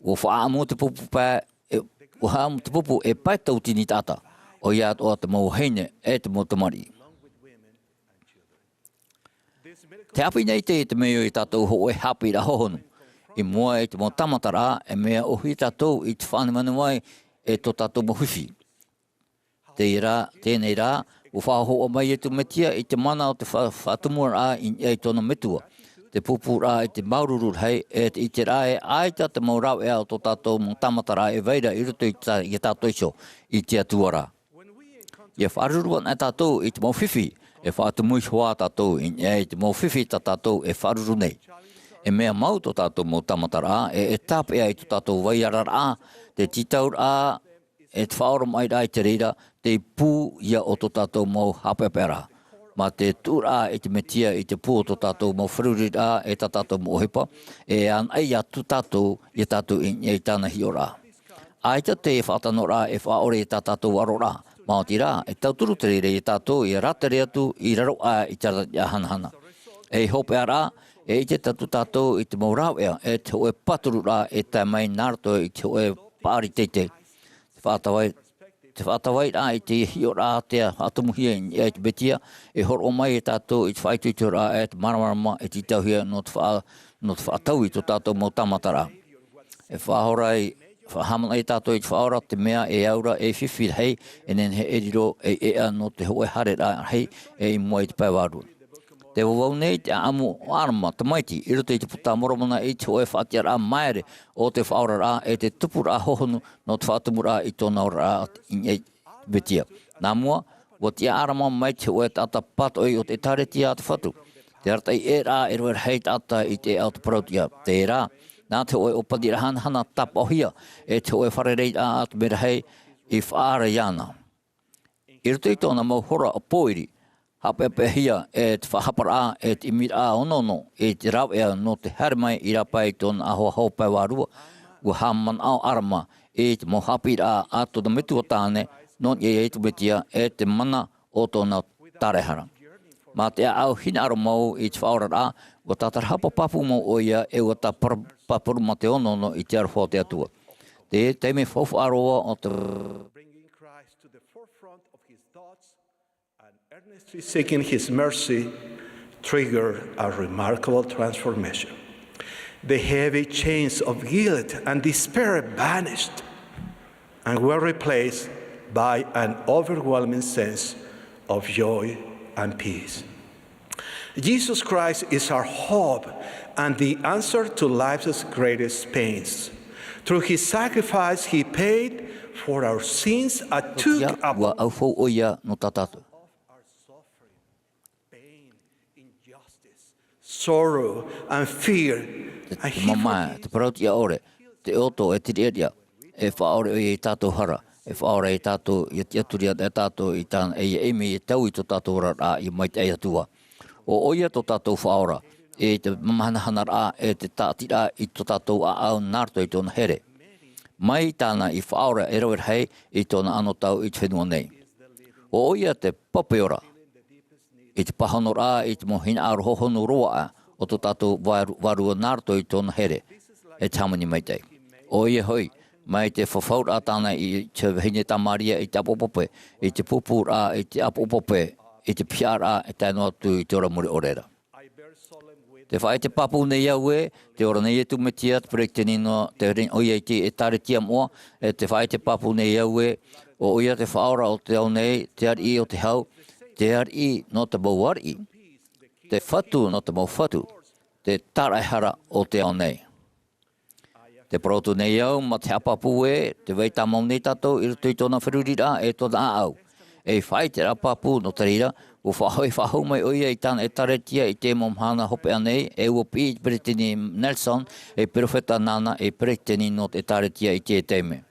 ʻUa faʻaʻamu te pupu pae, e, ʻua haʻamu te pupu e pae tauatini taʻata, ʻoia atoʻa te mau vahine, e te mau tamariʻi. Tē haʻapiʻi nei te, temeio iā tātou hōʻē haʻapiʻiraʻa hohonu. I mua i te mau tāmataraʻa, e mea ʻōhie tātou i te faʻanevaneva e tō tātou mau fifi. Teie rā, teie nei rā, ʻua faʻahōhoʻa mai Ietu Mesia i te mana o te fa-, faʻatumuraʻa i niʻa i tōna Metua. Te pūpūraʻa i te māuruuru rahi, e te ʻiteraʻa ē ʻaita te mau rāveʻa o tō tātou mau tāmataraʻa e vai ra i roto i tā-, iā tātou iho, i te Atua rā. ʻIa faʻaruru anaʻe tātou i te mau fifi, e faʻatumu iho ā tātou i niʻa i te mau fifi tā tātou e faʻaruru nei. E mea mau tō tātou mau tāmataraʻa, e, e tāpeʻa i tō tātou vai araraʻa, te tītauraʻa, e te faʻaoromaʻiraʻa i te reira, te pū ia o tō tātou mau haʻapeʻapeʻaraʻa. Mā te tuʻuraʻa i te Mesia i te pū o tō tātou mau feruriraʻa, e tā tātou mau ʻohipa, e anaʻe atu tātou, iā tātou i, i tāna hiʻoraʻa. ʻAita te faʻatanoraʻa e faʻaʻore i tā tātou ʻaroraʻa, maoti rā, e tauturu te reira iā tātou, ʻia rātere atu, i raro aʻe i te arataʻi hanahana. E hopeʻa rā, e ʻite atu tātou i te mau rāveʻa, e te hōʻē pātururaʻa e tae mai nā roto i te hōʻē paʻari teitei. Te faʻatavai, te faʻatavairaʻa i te hiʻoraʻa tē faʻatumuhia i niʻa i te Mesia, e hōroʻa mai iā tātou i te faʻaitoitoraʻa e te māramarama e tītauhia nō te faʻa-, nō te faʻataui i tō tātou mau tāmataraʻa. E faʻahora ai, faʻahaʻamanaʻo iā tātou i te Faʻaora, te mea e aura, e fifi rahi, e nehenehe e riro, e ʻeʻa nō te hōʻē haereraʻa rahi, e i mua i te pae vārua. Tē vauvau nei te ʻāʻamu o ʻĀlama tamaiti i roto i te Puta a Moromona i te hōʻē faʻatiʻaraʻa māere o te faʻaoraraʻa e te tupuraʻa hohonu nō te faʻatumuraʻa i tōna oraraʻa i niʻa i te Mesia. Nā mua, ʻua tiʻa ʻĀlama mai te hōʻē taʻata pātoʻi o te ʻĒkālesia a te Fatu. Te arataʻi ʻē rā e rave rahi taʻata i te ʻēʻa o te parauʻtiʻa. Terā, nā te hōʻē ʻōpaniraʻa hanahana tāpaʻohia e te hōʻē fārereiraʻa atoʻa rahi i faʻaara iāna. I roto i tōna mau hora pōiri, haʻapeʻapeʻahia e te faʻahaparaʻa, e te ʻimiraʻa onoono, e te rāveʻa nō te haere mai i rāpae i tōna ʻahoʻaho pae vārua, ʻua haʻamanaʻo ʻArama i te mau haʻapiʻiraʻa a tōna metua tāne, nō niʻa iā Iesu Mesia, e te mana o tōna tāraʻehara. Mā te ʻāʻau hinaʻaro mau i te faʻaoraraʻa, ʻua tātarahapa pāpū mau ʻoia, e ʻua tāpara-, pāpū mā te onoono i te aroha o te Atua. Te taime faufaʻa roa o te Bringing Christ to the forefront of his thoughts and earnestly seeking his mercy triggered a remarkable transformation. The heavy chains of guilt and despair vanished and were replaced by an overwhelming sense of joy and peace. Jesus Christ is our hope and the answer to life's greatest pains. Through his sacrifice, he paid for our sins and took Ia, up ʻua ʻaufau ʻoia nō tā tātou. Our suffering, pain, injustice, sorrow, and fear. Te, and te he mamae, forgives te parauʻtiʻa ʻore, te ʻoto, e te riʻariʻa, e faʻaʻore ʻoia iā tātou hara, e faʻaora iā tātou, ʻia tiʻaturi anaʻe tātou i tāna, e ʻia ʻimi e taui tō tātou oraraʻa, ʻia maitaʻi atu ā. ʻO ʻoia tō tātou Faʻaora, e te mamahanahana raʻa, e te tāʻatiraʻa i tō tātou ʻāʻau nā roto i tōna here. Mai tāna i faʻaora e rave rahi i tōna anotau i te fenua nei. ʻO ʻoia te pape ora. I te pāhonoraʻa, i te mau hinaʻaro hohonu roa aʻe o tō tātou vāru-, vārua nā roto i tōna here, e te hāmani maitaʻi. ʻOia hoʻi, mai te fafauraʻa tāna i te vahine Tamaria i te ʻāpoʻo pape, i te pūpūraʻa i te ʻāpoʻo pape, i te pihaʻaraʻa e tae noa atu i te ora mure ʻore ra. Tē faʻaʻite pāpū nei au ē, tē ora nei Iesu Mesia, te peretiteni nō te re-, ʻoia i te ʻĒtārētia moʻa, e tē faʻaʻite pāpū nei au ē, ʻo ʻoia te Faʻaora o te ao nei, te Ariʻi o te hau, te Ariʻi nō te mau ariʻi, te Fatu nō te mau fatu, te Tāraʻehara o te ao nei. Tē parau atu nei au, mā te haʻapāpū ē, tē vai tāmau nei tātou i roto i tōna feruriraʻa e tōna ʻāʻau. E faʻaʻiteraʻa pāpū nō te reira, ʻua faʻahoʻi faʻahou mai ʻoia i tāna ʻĒtārētia i te mau mahana hopeʻa nei, e ʻua piʻi i te peretiteni Nelson, e perofeta nāna, e peretiteni nō te ʻĒtārētia i te taime.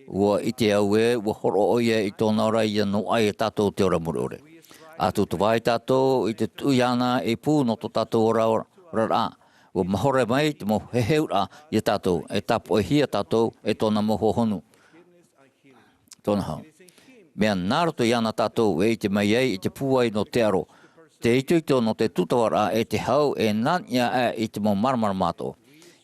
ʻUa ʻite au ē, ʻua hōroʻa ʻoia i tōna ora ʻia noaʻa ia tātou te ora mure ʻore. ʻA tuʻu vai tātou i te tuʻu iāna ei pū nō tō tātou ora, oraraʻa. ʻUa mahora mai te mau heheuraʻa ia tātou, e tāpoʻihia tātou e tōna mau hohonu. Tōna hau. Mea nā roto iāna tātou e ʻite mai ai i te pūai nō te aro, te itoito nō te tūtavaraʻa e te hau e nā niʻa aʻe i te mau māramarama atoʻa.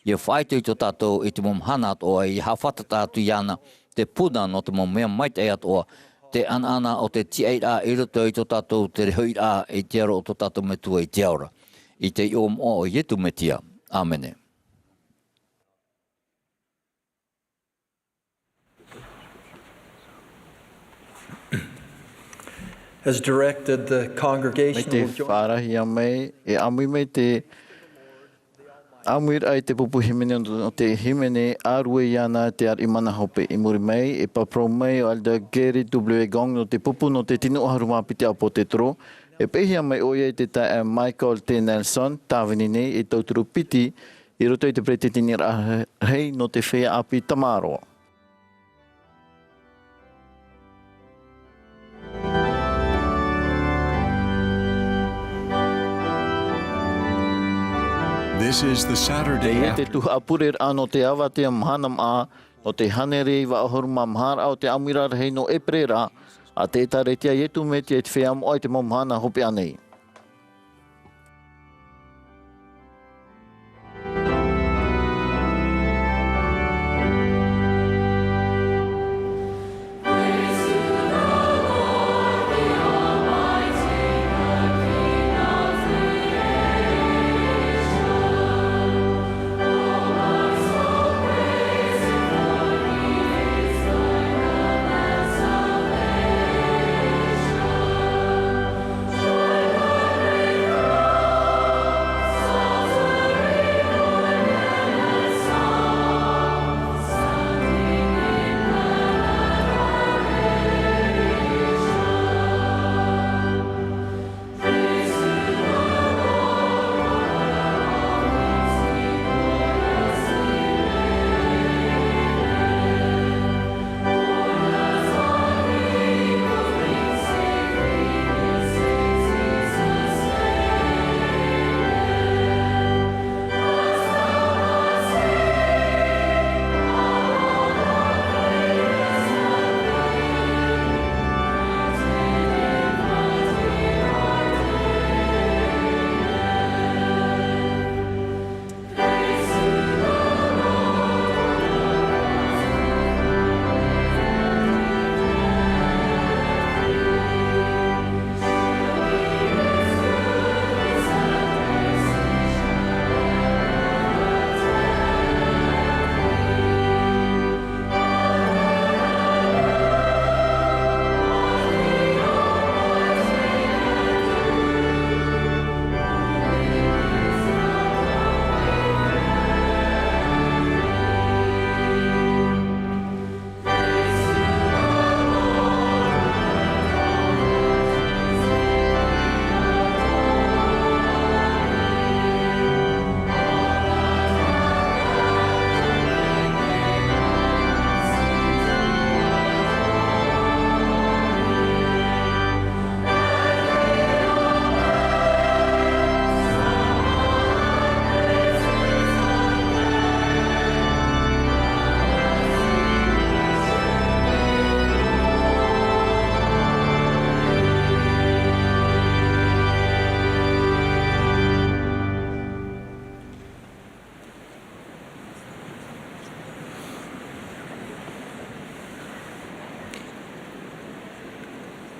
ʻIa faʻaitoito tātou i te mau mahana atoʻa, ʻia haʻafātata atu iāna te puna nō te mau mea maitaʻi atoʻa, te ʻanaʻana o te tiʻairaʻa i roto i tō tātou te rehoʻiraʻa i te aro o tō tātou Metua i te ao ra. I te iʻoa moʻa o Iesu Mesia. ʻĀmene. As directed, the congregation Mai te will join faʻarahia mai, e ʻāmui mai te ʻāmuiraʻa i te pupu hīmene, nō te hīmene ʻĀrueiana te ariʻi mana hope. I muri mai, e pāpū mai ʻo Elder Gary W. Gong nō te pupu nō te tino ʻahuru mā piti ʻāpōsetolo, e peʻehia mai ʻoia i te taeaʻe Michael T. Nelson, tāvini nei e tauturu piti, i roto i te peretiteniraʻa rahi nō te feiā ʻāpī Tamaroa. This is the Saturday Teie te after- tuhaʻa pureraʻa nō te avatea mahana maʻa, nō te hānere iva ʻahuru mā maha raʻa o te ʻāmuiraʻa rahi nō ʻēperēra, a te ʻĒtārētia Iesu Mesia i te feiā moʻa i te mau mahana hopeʻa nei.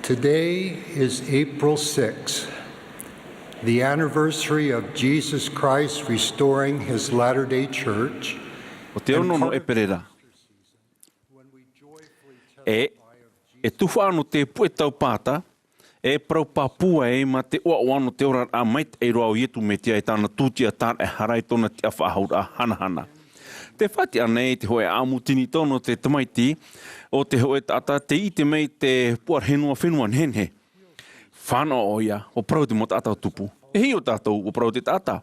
Today is April sixth, the anniversary of Jesus Christ restoring his Latter-day Church. ʻO te ono nō ʻEperēra. E, e tuhaʻa nō te puʻe tau Pāta, e parau pāpū ai mā te ʻoaʻoa nō te oraraʻa maitaʻi roa o Ietu Metia e tāna tūtia tāraʻehara i tōna tiʻafaʻahouraʻa hanahana. Tē faʻatiʻa nei te hōʻē ʻāmuitini tō te tamaiti o te hōʻē taʻata tei ʻite mai te puaʻahorofenua nehenehe. Fānaʻo ʻoia, ʻua parau te mau taʻata tupu. E hiʻo tātou, ʻua parau te taʻata.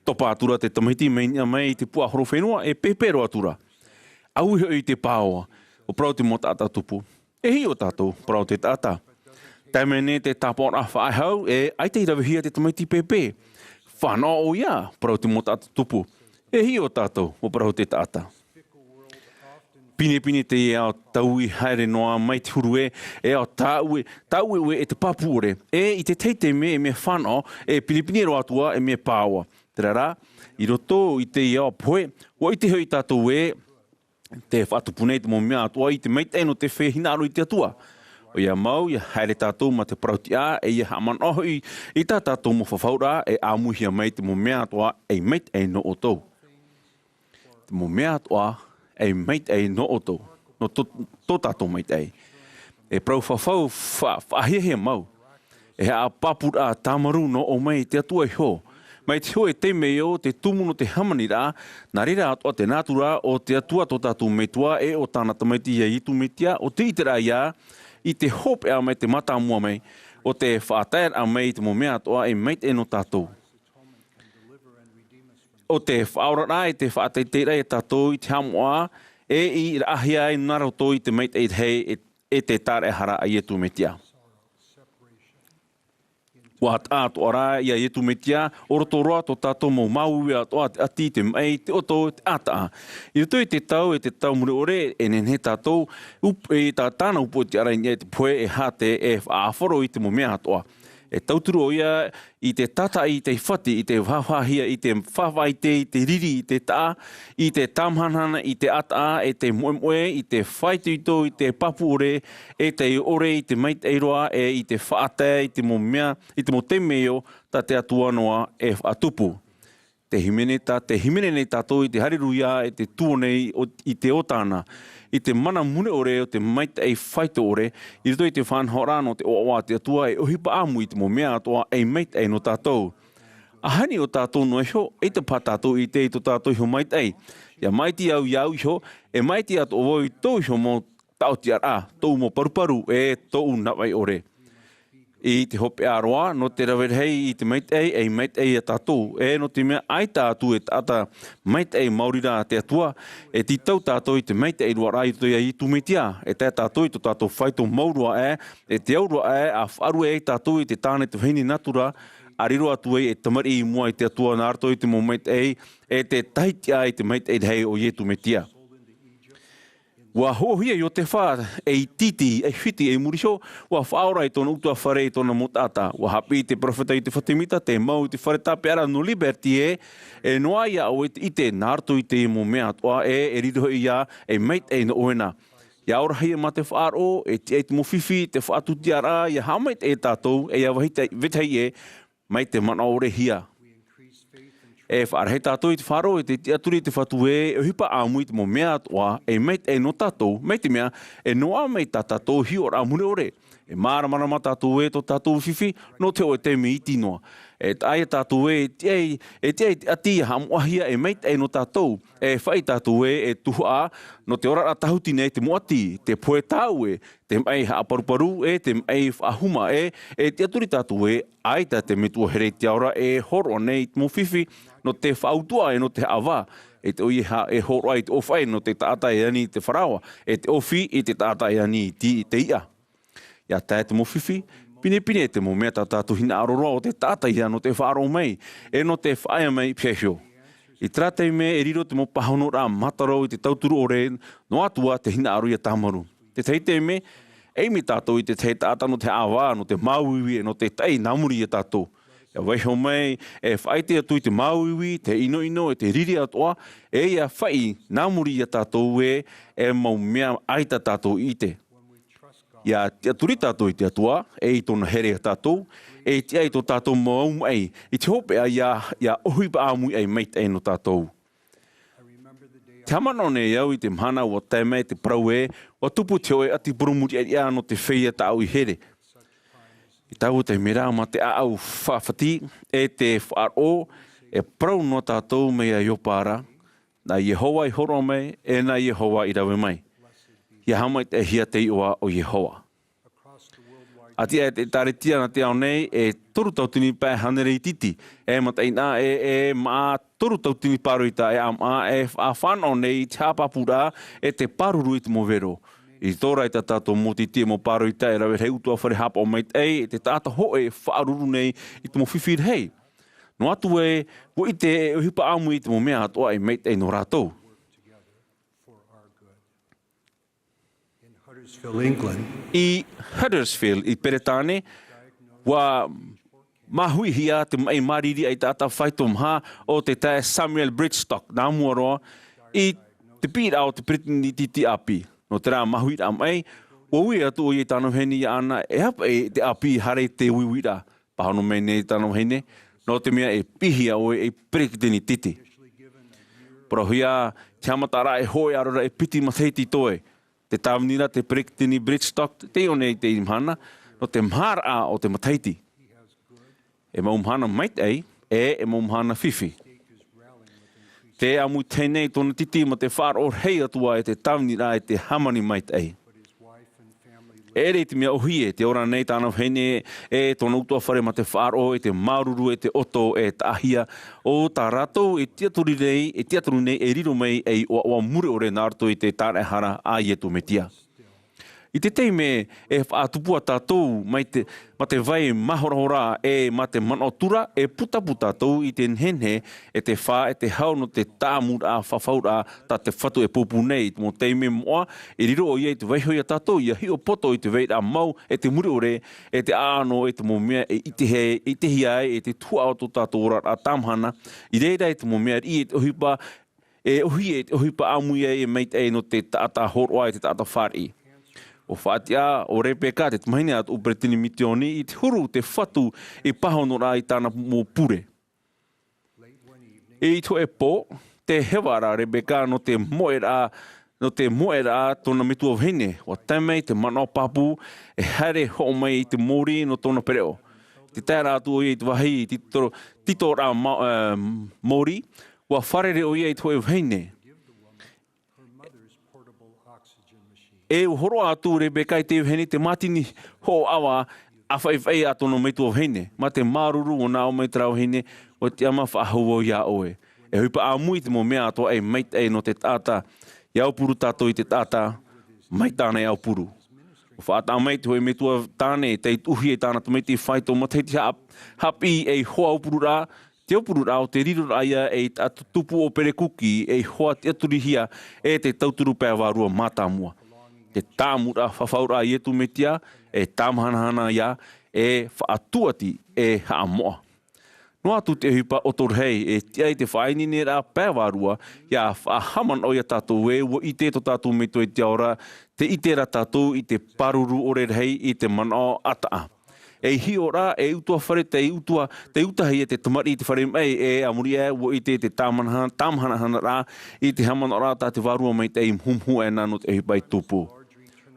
Topa atura te tamaiti mai niʻa mai i te puaʻahorofenua, e pēpē roa atura. ʻAuē hoʻi te paoa, ʻua parau te mau taʻata tupu. E hiʻo tātou, parau te taʻata. Tae mai nei te tāpaʻoraʻa faʻehau, e ʻaita i ravehia te tamaiti pēpē. Fānaʻo ʻoia, parau te mau taʻata tupu. E hiʻo tātou, ʻua parau te taʻata. Pinepine teie ao taui haere noa mai te huru ē, e ao tāuʻe, tāuʻeʻuʻe e te pāpū ʻore. E i te tahi taime e mea fānaʻo, e pinepine roa atu ā e mea paoa. Terā rā, i roto i teie ao pohe, ʻua ʻite hoʻi tātou ē, tē faʻatupu nei te mau mea atoʻa i te maitaʻi nō te feiā hinaʻaro i te Atua. ʻOia mau, ʻia haere tātou mā te parau-tiʻa, e ʻia haʻamanaʻo hoʻi i tā tātou mau fafauraʻa, e ʻāmuihia mai te mau mea atoʻa, ei maitaʻi nō ʻoutou. Te mau mea atoʻa, ei maitaʻi nō ʻoutou. Nō tō, tō tātou maitaʻi. E parau fafau fa-, faʻahiahia mau. E haʻapāpūraʻa tāmarū nō ʻō mai te Atua iho. Mai te hōʻē taime ʻo te tumu nō te hāmaniraʻa, nā reira atoʻa te nātura o te Atua tō tātou Metua e ʻo tāna Tamaiti ia Ietu Metia, ʻo te ʻiteraʻa ia, i te hopeʻa mai te mātāmua mai, ʻo te faʻataeraʻa mai i te mau mea atoʻa ei maitaʻi nō tātou. ʻO te faʻaoraraʻa e te faʻateiteiraʻa ia tātou i te haʻamoʻa, e i raʻahia ai nā roto i te maitaʻi rahi e, e te tāraʻehara a Ietu Metia. ʻUa taʻatoʻa rā ia Ietu Metia, ʻo roto roa tō tātou mau māuiui atoʻa, te ʻati, te maʻi, te ʻoto, te ʻātaʻa. I roto i te tau, e te tau mure ʻore, e nehenehe tātou, up-, e tā, tāna upoʻotiʻaraʻa i niʻa i te pohe, e hāte, e faʻaʻāfaro i te mau mea atoʻa. E tauturu ʻoia i te tātaʻi, i te fati, i te fāfāhia, i te fāfāite, i te riri, i te taʻa, i te tāmahanahana, i te ʻātaʻa, e te moʻemoʻe, i te faʻaitoito, i te pāpū ʻore, e te ʻore, i te maitaʻi roa, e i te faʻatae, i te mau mea, i te mau temeio, tā te Atua noa e faʻatupu. Tē hīmene tā, tē hīmene nei tātou i te Hareruia, e te tuō nei o, i te Ōtana, i te mana mure ʻore o te maitaʻi faito ʻore, i roto i te faʻanahoraʻa nō te ʻoaʻoa a te Atua e ʻohipa ʻāmui i te mau mea atoʻa ei maitaʻi nō tātou. ʻAhani ʻo tātou noa iho, ʻeita paha tātou i ʻite i tō tātou iho maitaʻi. ʻIa maʻiti au iāʻu iho, e maʻiti atoʻa vau i tōʻu iho mau taʻotiʻaraʻa, tōʻu mau paruparu, e tōʻu navaʻi ʻore. I te hopeʻa roa, nō te rave rahi i te maitaʻi, ei maitaʻi ia tātou, e nō te mea ʻaita atu e taʻata maitaʻi maori rā te Atua, e tītau tātou i te maitaʻi roa rā i roto ia Ietu Metia, e tae tātou i tō tātou faito mau roa aʻe, e te au roa aʻe, ʻa faʻarue ai tātou i te tāne, te vahine nātura, ʻa riro atu ai e tamariʻi i mua i te Atua nā roto i te mau maitaʻi, e te tahi tiʻa i te maitaʻi rahi o Ietu Metia. ʻUa hoʻohia Iotefa, ei tītī, ei fiti, ei muri iho, ʻua faʻaora i tōna ʻutuāfare, i tōna mau taʻata. ʻUa haʻapiʻi te peropheta Iotefa Temita, tē mau i te fare tāpeʻaraʻa nō Liberty ē, e noaʻa iā ʻoe te ʻite, nā roto i te mau mea atoʻa ē, e riro hoʻi ïa, ei maitaʻi nō ʻoe na. ʻIa orahia mā te faʻaroʻo, e tiʻa i te mau fifi, te faʻatūtiaraʻa, ʻia haʻamaitaʻi ia tātou, e ʻia vetahi-, vetahi ē, mai te manaʻo ʻore hia. E faʻarahi tātou i te faʻaroʻo, e te tiʻaturi i te Fatu ē, e ʻohipa ʻāmui i te mau mea atoʻa, ei maitaʻi nō tātou, mai te mea, e noaʻa mai tā tātou hiʻoraʻa mure ʻore. E māramarama tātou ē tō tātou fifi, nō te hōʻē taime iti noa. E taʻa ia tātou ē, e tiʻa i, e tiʻa i te ʻati ʻia haʻamoʻahia ei maitaʻi nō tātou. E faʻi tātou ē, e tuhaʻa, nō te oraraʻa tāhuti nei te mau ʻati, te pohe tāuʻe, te maʻi haʻaparuparu, e te maʻi faʻahuma, e, e tiʻaturi tātou ē, ʻaita te Metua here i te ao ra e hōroʻa nei i te mau fifi, nō te faʻautuʻa e nō te haʻavā, e te ʻoia ha-, e hōroʻa i te ʻōfaʻi nō te taʻata e ani i te faraoa, e te ʻōfī i te taʻata e ani i te, i te iʻa. ʻIa tae te mau fifi, pinepine te mau mea tā tātou hinaʻaro roa o te taʻata ia nō te faʻaroʻo mai, e nō te faʻaea mai i pihaʻi iho. I terā taime e riro te mau pāhonoraʻa mātaro i te tauturu ʻore noa atu ā te hinaʻaro ʻia tāmarū. Te tahi taime, e ʻimi tātou i te tahi taʻata nō te haʻavā, nō te māuiui, e nō te taʻi nā muri ia tātou. ʻIa vaiiho mai, e faʻaʻite atu i te māuiui, te ʻinoʻino, e te riri atoʻa, e ʻia faʻi nā muri ia tātou ē, e mau mea ʻaita tātou i ʻite. Ia tiʻaturi tātou i te Atua, e i tōna here ia tātou, e tiʻa i tō tātou mau maʻi, i te hopeʻa ia, ia ʻohipa ʻāmui ʻai maitaʻi nō tātou. Te haʻamanaʻo nei au i te mahana ʻua tae mai te parau ē, ʻua tupu te hōʻē ʻati purumuri ʻariʻa nō te feiā tāʻu i here. I taua taime ra, mā te ʻāʻau faʻafati, e te faʻaroʻo, e parau noa tātou mai iā Ioba ra, nā Iehova i hōroʻa mai, e nā Iehova i rave mai. ʻIa haʻamaitaʻihia te iʻoa o Iehova. ʻA tiʻa e te ʻĒtārētia nā te ao nei, e toru tautini pae hānere tītī, e mataʻeinaʻa, e, e maʻa toru tautini pāroita, e ʻāmaʻa, e fa-, fānaʻo nei i te haʻapāpūraʻa, e te pāruru i te mau vero. I tō rātou tātou mau tītī e mau pāroita e rave rahi ʻutuāfare haʻapaʻo maitaʻi, e te taʻata hōʻē e faʻaruru nei i te mau fifi rahi. Noa atu ē, ʻua ʻite e ʻohipa ʻāmui i te mau mea atoʻa e maitaʻi nō rātou. In Huddersfield, England, I Huddersfield, i Peretāne, ʻua māhuihia te maʻi māriri ʻaita ʻaita faito maha o te taeaʻe Samuel Bridgestock, nā mua roa, i te piʻiraʻa o te peretiteni tītī ʻāpī. Nō terā māhuiraʻa maʻi, ʻua ui atu ʻoia i tāna vahine iāna, e ʻāpī te ʻāpī haere i te uiuiraʻa. Pāhono mai nei tāna vahine, nō te mea e piʻihia ʻoe ei peretiteni tītī. Parauhia, te haʻamataraʻa e hōʻē ʻaore rā e piti matahiti toe. Te tāvini ra te peretiteni Bridgestock, tei ʻō nei i teie mahana, nō te maharaʻa o te matahiti. E mau mahana maitaʻi, e, e mau mahana fifi. Tē ʻāmui tahi nei tōna tītī mā te faʻaroʻo rahi atu ā e te tāvini ra e te hāmani maitaʻi. E ʻere i te mea ʻōhie, tē ora nei tāna vahine e tōna ʻutuāfare mā te faʻaroʻo, e te māuruuru, e te ʻoto, e taʻahia, ʻo tā rātou e tiʻaturi nei, e tiʻaturi nei e riro mai ei ʻoaʻoa mure ʻore nā roto i te tāraʻehara a Iesu Mesia. I te taime e faʻatupu ā tātou mai te, mā te vai māhorahora e mā te manaʻo tura, e putapū tātou i te nehenehe, e te fā, e te hau nō te tāʻamuraʻa, fafauraʻa, tā te Fatu e pūpū nei. I te mau taime moʻa, e riro ʻoia i te vaiiho iā tātou, ʻia hiʻo poto i te vairaʻa mau, e te mure ʻore, e te ʻāʻano, e te mau mea e ʻitehia, ʻitehia ai, e te tuhaʻa o tō tātou oraraʻa tāmahana, i reira i te mau mea riʻi, e te ʻohipa, e ʻōhie, e te ʻohipa ʻāmui ai, e maitaʻi nō te taʻata hōroʻa, e te taʻata fāriʻi. ʻUa faʻatiʻa ʻo Rebeka, te tamahine a tōʻu peretiteni misiōni, i te huru te Fatu i pāhonoraʻa i tāna mau pure. I te hōʻē pō, tē heva ra Rebeka nō te moʻeraʻa, nō te moʻeraʻa tōna metua vahine. ʻUa tae mai te manaʻo pāpū, e haere hoʻo mai i te mōrī nō tōna pereʻoʻo. Tē tae ra atu ʻoia i te vāhi tito-, titoraʻa ma-, e, mōrī, ʻua fārerei ʻoia i te hōʻē vahine. E ʻua hōroʻa atu Rebeka i te vahine te mātini hoʻoʻava ʻāfaʻifaʻi a tōna metua vahine. Mā te māuruuru ʻua nā ʻō mai terā vahine, ʻua tiʻamā faʻahou vau iā ʻoe. E ʻohipa ʻāmui te mau mea atoʻa e maitaʻi nō te taʻata. ʻIa aupuru tātou i te taʻata, mai tāna e aupuru. ʻUa faʻataʻa mai te hōʻē metua tāne, tei tuʻuhia e tāna tamaiti faito matahiti haʻa-, haʻapiʻi ei hoa aupururaʻa, te aupururaʻa o te riroraʻa ia ei taʻata tupu ʻōpere kuki, ei hoa tiʻaturihia e te tauturu pae vārua mātāmua. Te tāʻamuraʻa fafauraʻa a Iesu Mesia, e tāmahanahana ia, e faʻatūʻati, e haʻamoʻa. Noa atu te ʻohipa ʻoto rahi, e tiʻa i te faʻaineineraʻa pae vārua, ʻia faʻahaʻamanaʻo ia tātou ē, ʻua ʻite tō tātou Metua i te ao ra, tē ʻite ra tātou i te pāruru ʻore rahi, i te manaʻo ʻataʻa. Ei hiʻoraʻa, ei ʻutuāfare, tei ʻutua-, tei ʻutahi e te tamariʻi i te fare maʻi, e a muri aʻe, ʻua ʻite te tāmanaha-, tāmahanahana ra, i te haʻamanaʻoraʻa tā te Vārua Maitaʻi i muhumuhu aʻena nō te ʻohipa i tupu.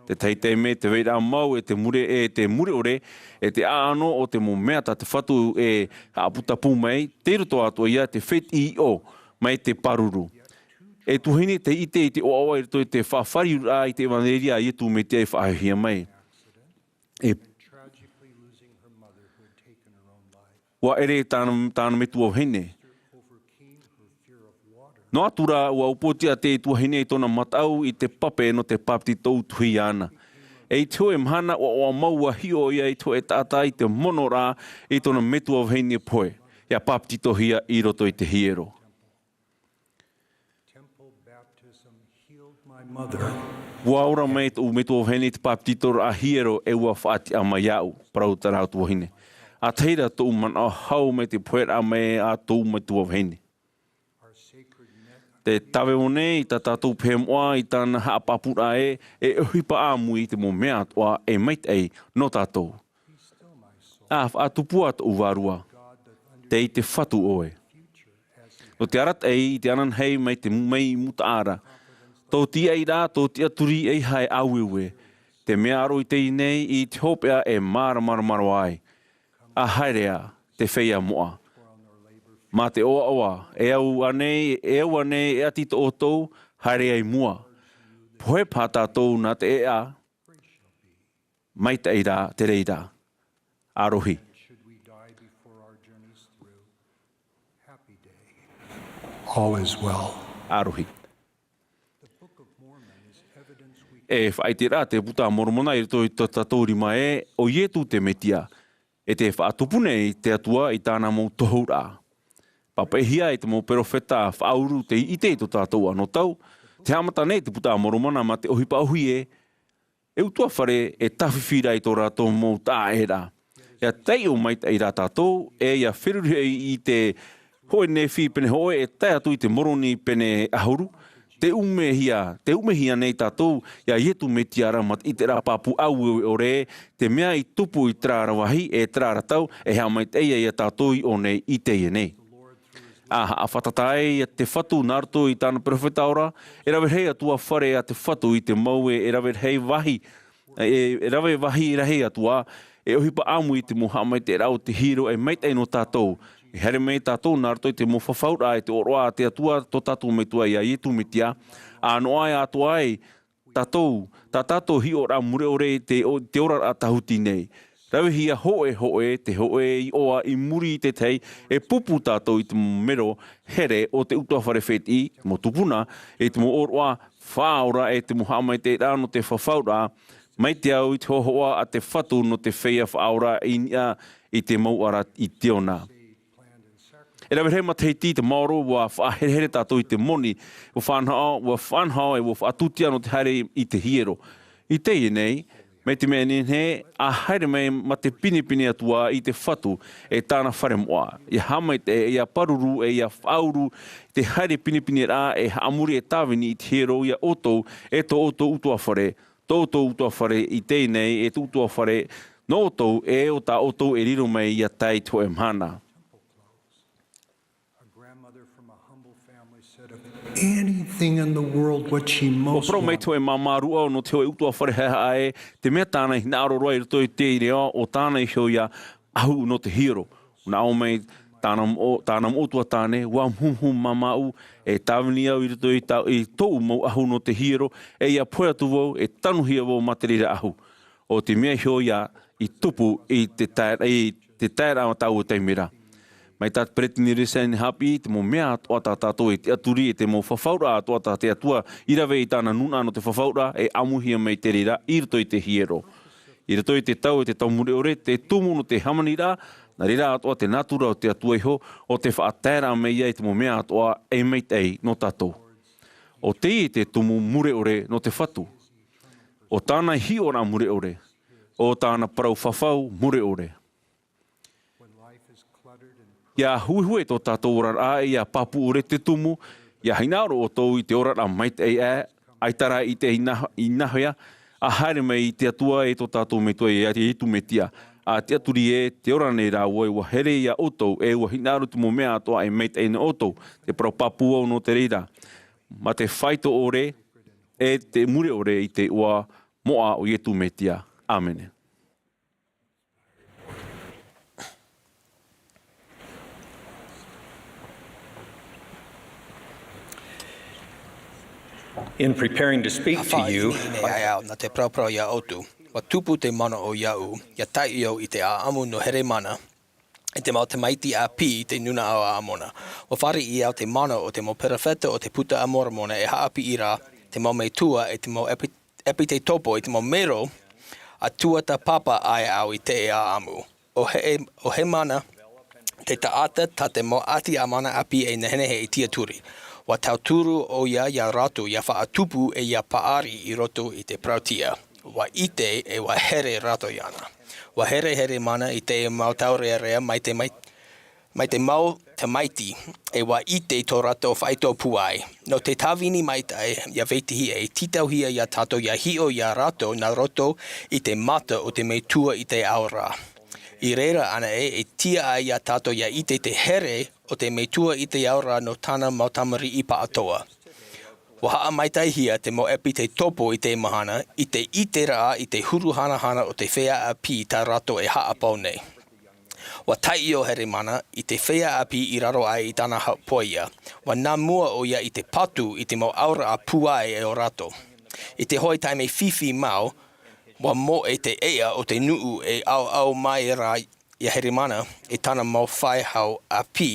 Te tahi taime, te vairaʻa mau, e te mure, e te mure ʻore, e te ʻāʻano o te mau mea tā te Fatu e haʻaputapū mai, tei roto atoʻa ia te fētiʻi iʻo mai te pāruru. E tuahine tei ʻite i te ʻoaʻoa i roto i te faʻafāriuraʻa i te ʻevanelia a Iesu Mesia i faʻahiahia mai. E ʻua ʻere tāna, tāna metua vahine. Noa atu rā, ʻua upoʻotiʻa te tuahine i tōna mataʻu i te pape nō te papetito ʻutuhi iāna. E i te hōʻē mahana ʻoaʻoa mau ʻua hiʻo ʻoia i te hōʻē taʻata i te mono ra i tōna metua vahine pohe, ʻia papetitohia i roto i te hiero. Temple baptism healed my mother. ʻUa ora mai tōʻu metua vahine i te papetitoraʻa hiero e ʻua faʻatiʻa mai iāʻu, parau terā tuahine. ʻA tahi ra tōʻu manaʻo hau mai te poheraʻa mai a tōʻu metua vahine. Our sacred ne-, Te tāveo nei i tā tātou pehe moʻa i tāna haʻapāpūraʻa ē, e ʻohipa ʻāmui i te mau mea atoʻa e maitaʻi nō tātou. ʻA faʻatupu ā tōʻu vārua, tei te Fatu ʻoe. Nō te arataʻi i te ananahi mai te mai mutaʻa ra. Tō tiʻairaʻa, tō tiʻaturi ʻeiaha e ʻāueue. Te mea aro i teie nei i te hopeʻa e māramarama roa ai. ʻA haere ā, te feiā moʻa. Mā te ʻoaʻoa, e au anei, e au anei, e ʻati tō ʻoutou, haere ai mua. Pohe paha tātou nā te ʻēʻa, maitaʻi rā te reira. ʻA rohi. All is well. ʻA rohi. E faʻaʻite ra te Buka a Moromona i roto i tō tātou rima ē, ʻo Ietu te Metia, e tē faʻatupu nei te Atua i tāna mau tohuraʻa. Pāpaʻihia e te mau perofeta faʻauru tei ʻite i tō tātou anotau, tē haʻamata nei te Buka a Moromona mā te ʻohipa ʻōhie, e ʻutuāfare e tāfifi ra i tō rātou mau taʻaʻēraʻa. ʻIa taiʻo maitaʻi rā tātou, e ʻia feruri hoʻi i te hōʻē Nephi pene hōʻē e tae atu i te Moroni pene ʻahuru, tē ʻumehia, tē ʻumehia nei tātou iā Ietu Metia ra mā te ʻiteraʻa pāpū ʻāueue ʻore, te mea i tupu i terā ra vāhi, e terā ra tau, e haʻamaitaʻi ai iā tātou i ʻō nei i teie nei. ʻA haʻafātata ai te Fatu nā roto i tāna perofeta ora, e rave rahi atu ā fare a te Fatu i te mau ē, e rave rahi vāhi, e, e rave vāhi rahi atu ā, e ʻohipa ʻāmui i te mau haʻamaitaʻiraʻa o te hiero e maitaʻi nō tātou. E haere mai tātou nā roto i te mau fafauraʻa e te ʻōroʻa a te Atua tō tātou Metua iā Ietu Metia, ʻa noaʻa atoʻa ai tātou, tā tātou hiʻoraʻa mure ʻore i te, o, te oraraʻa tāhuti nei. Ravehia hōʻē hōʻē te hōʻē iʻoa i muri i te tahi, e pupu tātou i te mero here o te ʻutuāfare fētiʻi, te mau tupuna, e te mau ʻōroʻa faʻaora e te mau haʻamaitaʻiraʻa nō te fafauraʻa, mai te au i te hōhoʻa a te Fatu nō te feiā faʻaora i niʻa i te mau ara i Tiona. E rave rahi matahiti te maoro, ʻua faʻaherehere tātou i te moni, ʻua faʻanaho, ʻua faʻanaho, e ʻua faʻatūtia nō te haere i te hiero. I teie nei, mai te mea nehenehe, ʻa haere mai mā te pinepine atu ā i te Fatu, e tāna fare moʻa. ʻIa haʻamaitaʻi, e ʻia pāruru, e ʻia faʻauru, te haere pinepineraʻa, e haʻamori, e tāvini i te hiero iā ʻoutou, e tō ʻoutou ʻutuāfare, tō ʻoutou ʻutuāfare i teie nei, e tō ʻoutou ʻutuāfare nō ʻoutou, e ʻo tā ʻoutou e riro mai ʻia tae i te hōʻē mahana. A grandmother from a humble family said of anything in the world, what she ʻUa most parau mai te wanted hōʻē māmā rūʻau nō te hōʻē ʻutuāfare haʻehaʻa ē, te mea tāna i hinaʻaro roa i roto i te reira, ʻo tāna iho ïa ʻahu nō te hiero. ʻUa nā ʻō mai tāna moʻo, tāna moʻo tuatāne, ʻua muhumuhu māmāʻu, e tāvini au i roto i tā, i tōʻu mau ʻahu nō te hiero, e ʻia pohe atu vau, e tanuhia vau mā te reira ʻahu. ʻO te mea iho ïa i tupu i te tae-, i te taeraʻa tāua taime ra. Mai tā Peresideni Russell i haʻapiʻi, te mau mea atoʻa tā tātou e tiʻaturi, e te mau fafauraʻa atoʻa tā te Atua i rave i tāna nūnaʻa nō te fafauraʻa, e ʻāmuihia mai te reira i roto i te hiero. I roto i te tau, e te tau mure ʻore, te tumu nō te hāmaniraʻa, nā reira atoʻa te nātura o te Atua iho, ʻo tē faʻataeraʻa mai ïa i te mau mea atoʻa e maitaʻi nō tātou. ʻO teie te tumu mure ʻore nō te Fatu. ʻO tāna hiʻoraʻa mure ʻore. ʻO tāna parau fafau mure ʻore. ʻIa huehue tō tātou oraraʻa, ʻia pāpū ʻore te tumu, ʻia hinaʻaro ʻoutou i te oraraʻa maitaʻi aʻe, ʻaita rā i te ina-, inahoia, ʻa haere mai i te Atua e tō tātou Metua iā Iesu Mesia. ʻA tiʻaturi ē, tē ora nei rāua, ʻua here iā ʻoutou, e ʻua hinaʻaro te mau mea atoʻa e maitaʻi nō ʻoutou, te parau pāpū au nō te reira. Mā te faito ʻore, e te mure ʻore i te iʻoa moʻa o Iesu Mesia. ʻĀmene. In preparing to speak to you, ʻA faʻaʻite nei au nā te paraparau iā ʻoutou, ʻua tupu te manaʻo iāʻu, ʻia taiʻo au i te ʻāʻamu nō Heremana, i te mau tamaiti ʻāpī i te nūnaʻa o Amona. ʻUa fāriʻi au te mana o te mau perofeta o te Puta a Moromona e haʻapiʻi ra, te mau metua e te mau epi-, epitekopo i te mau mero, ʻa tuatāpapa ai au i teie ʻāʻamu. ʻO He-, ʻo Heremana, te taʻata tā te mau ʻāti ʻāmana ʻāpī e nehenehe e tiʻaturi. ʻUa tauturu ʻoia iā rātou ʻia faʻatupu e ʻia paʻari i roto i te parauʻtiʻa. ʻUa ʻite e ʻua here rātou iāna. ʻUa here Heremana i te mau taurearea mai te mai-, mai te mau tamaiti, e ua ʻite i tō rātou faʻaitoito pūai. Nō te tāvini maitaʻi ia vetahi e tītauhia iā tātou ia hiʻo iā rātou nā roto i te mata o te metua i te ao ra. I reira anaʻe e tiʻa ai iā tātou ia ʻite te here o te metua i te ao ra nō tāna mau tamariʻi pāʻatoʻa. Ua haʻamaitaʻihia te mau ʻepitetopo i te mahana i te ʻiteraʻa i te huru hanahana o te feiā ʻāpī tā rātou e haʻapau nei. Ua taiʻo Heremana i te feiā ʻāpī i raro aʻe i tāna ha-, poia. Ua nā mua ʻoia i te patu i te mau auraʻa pūai o rātou. I te hoʻi taime fifi mau, ua moʻe te ʻeʻa o te nuʻu e ʻauʻau mai ra iā Heremana e tāna mau faʻehau ʻāpī.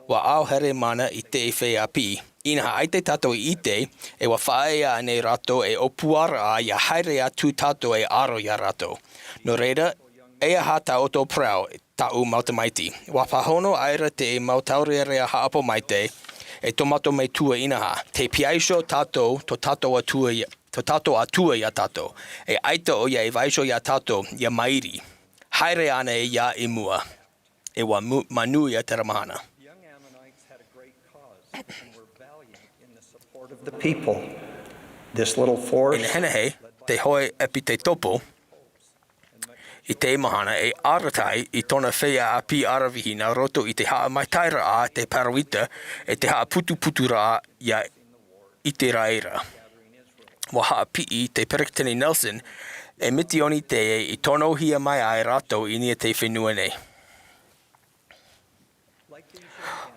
Ua ʻau Heremana i te feiā ʻāpī. Inaha, ʻaita tātou i ʻite, e ua faʻaea nei rātou e ʻōpuaraʻa ia haere atu tātou e aro iā rātou. Nō reira, e aha tā ʻoutou parau, tāʻu mau tamaiti? Ua pāhono aʻera te mau taurearea haʻapaʻo maitaʻi, e tō mātou metua inaha, tē piha iho tātou, tō tātou Atua ia, tō tātou Atua iā tātou. E ʻaita ʻoia e vaiiho iā tātou, ia mairi. Haere ānei ia i mua? E ua mu-, manuia terā mahana. Young Ammonites had a great cause and were valiant in the support of the people. This little force I nehenehe, te hōʻē ʻepitetopo, i te mahana e arataʻi i tōna feiā ʻāpī aravihi nā roto i te haʻamaitaʻiraʻa a te Peretānia e te haʻaputuputuraʻa iā ʻĪteraʻera. Ua haʻapiʻi te Peresideni Nelson e mitioni teie i tonohia mai ai rātou i niʻa i te fenua nei.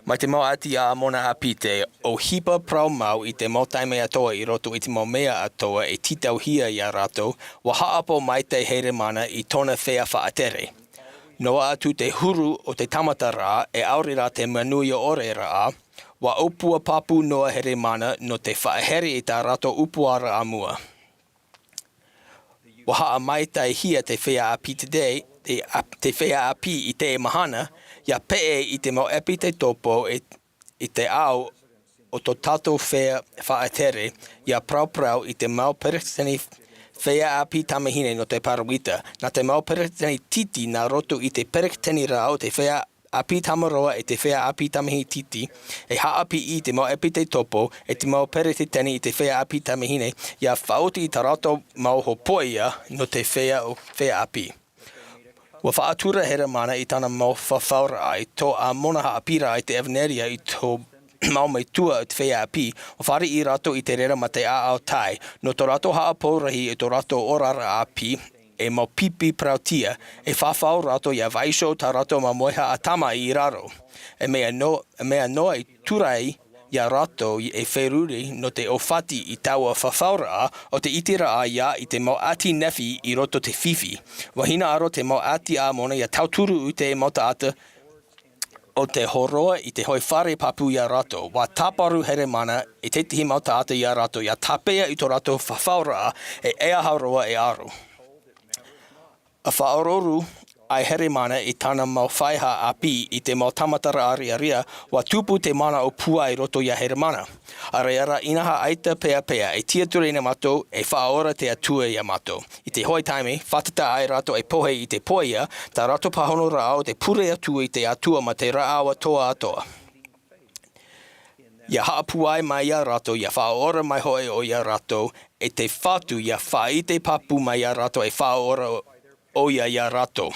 Mai te mau ʻāti a Amona ʻāpī, ʻo ʻOhipa parau mau i te mau taime atoʻa i roto i te mau mea atoʻa e tītauhia iā rātou, ua haʻapaʻo maitaʻi Heremana i tōna feiā faʻatere. Noa atu te huru o te tāmataraʻa, e ʻaore rā te manuia ʻore rā, ua ʻōpua pāpū noa Heremana nō te faʻahere i tā rātou ʻōpuaraʻa mua. Ua haʻamaitaʻihia te feiā ʻāpī te, te, ap-, te feiā ʻāpī i te mahana, ia peʻe i te mau ʻepitetopo e, i te ao o tō tātou feiā faʻatere, ia paraparau i te mau peresideni feiā ʻāpī tamāhine nō te Peretānia, nā te mau peresideni titi nā roto i te peresideni rā o te feiā ʻāpī tamaroa e te feiā ʻāpī tamāhine titi, e haʻapiʻi i te mau ʻepitetopo e te mau peresideni i te feiā ʻāpī tamāhine, ia faʻaoti i tā rātou mau hōpoiʻa nō te feiā o, feiā ʻāpī. Ua faʻatura Heremana i tāna mau fafauraʻa i tō Amona haʻapiʻiraʻa i te ʻevanelia i tō mau metua o te feiā ʻāpī, ua fāriʻi rātou i te reira mā te ʻāʻau tae, nō tō rātou haʻapaʻo rahi i tō rātou oraraʻa ʻāpī, e mau pipi parautia, e fafau rātou ia vaiiho tā rātou mau mauhaʻa tamaʻi i raro. E mea no-, e mea noa i tūraʻi iā rātou e feruri nō te ʻōfati i taua fafauraʻa, ʻo te ʻiteraʻa ia i te mau ʻāti Nephi i roto te fifi. Ua hinaʻaro te mau ʻāti a Amona ia tauturu i te mau taʻata ʻo tē hōroa i te hōʻē fare pāpū iā rātou. Ua tāparu Heremana i te tahi mau taʻata iā rātou, ia tāpeʻa i tō rātou fafauraʻa, e ʻeiaha roa e aro. ʻA faʻaroru ai Heremana i tāna mau feiā ʻāpī i te mau tāmataraʻa riaria, ua tupu te manaʻo pūai i roto iā Heremana. ʻA reira, inaha, ʻaita peʻapeʻa, e tiʻaturi nei mātou, e faʻaora te Atua iā mātou. I te hōʻē taime, fātata ai rātou e pohe i te poia, tā rātou pāhonoraʻa ʻo te pure atu i te Atua mā te rāʻau atoʻa atoʻa. Ia haʻapūai mai iā rātou, ia faʻaora mai hoʻi ʻoia iā rātou, e te Fatu ia faʻaʻite pāpū mai iā rātou e faʻaora ʻoia iā rātou.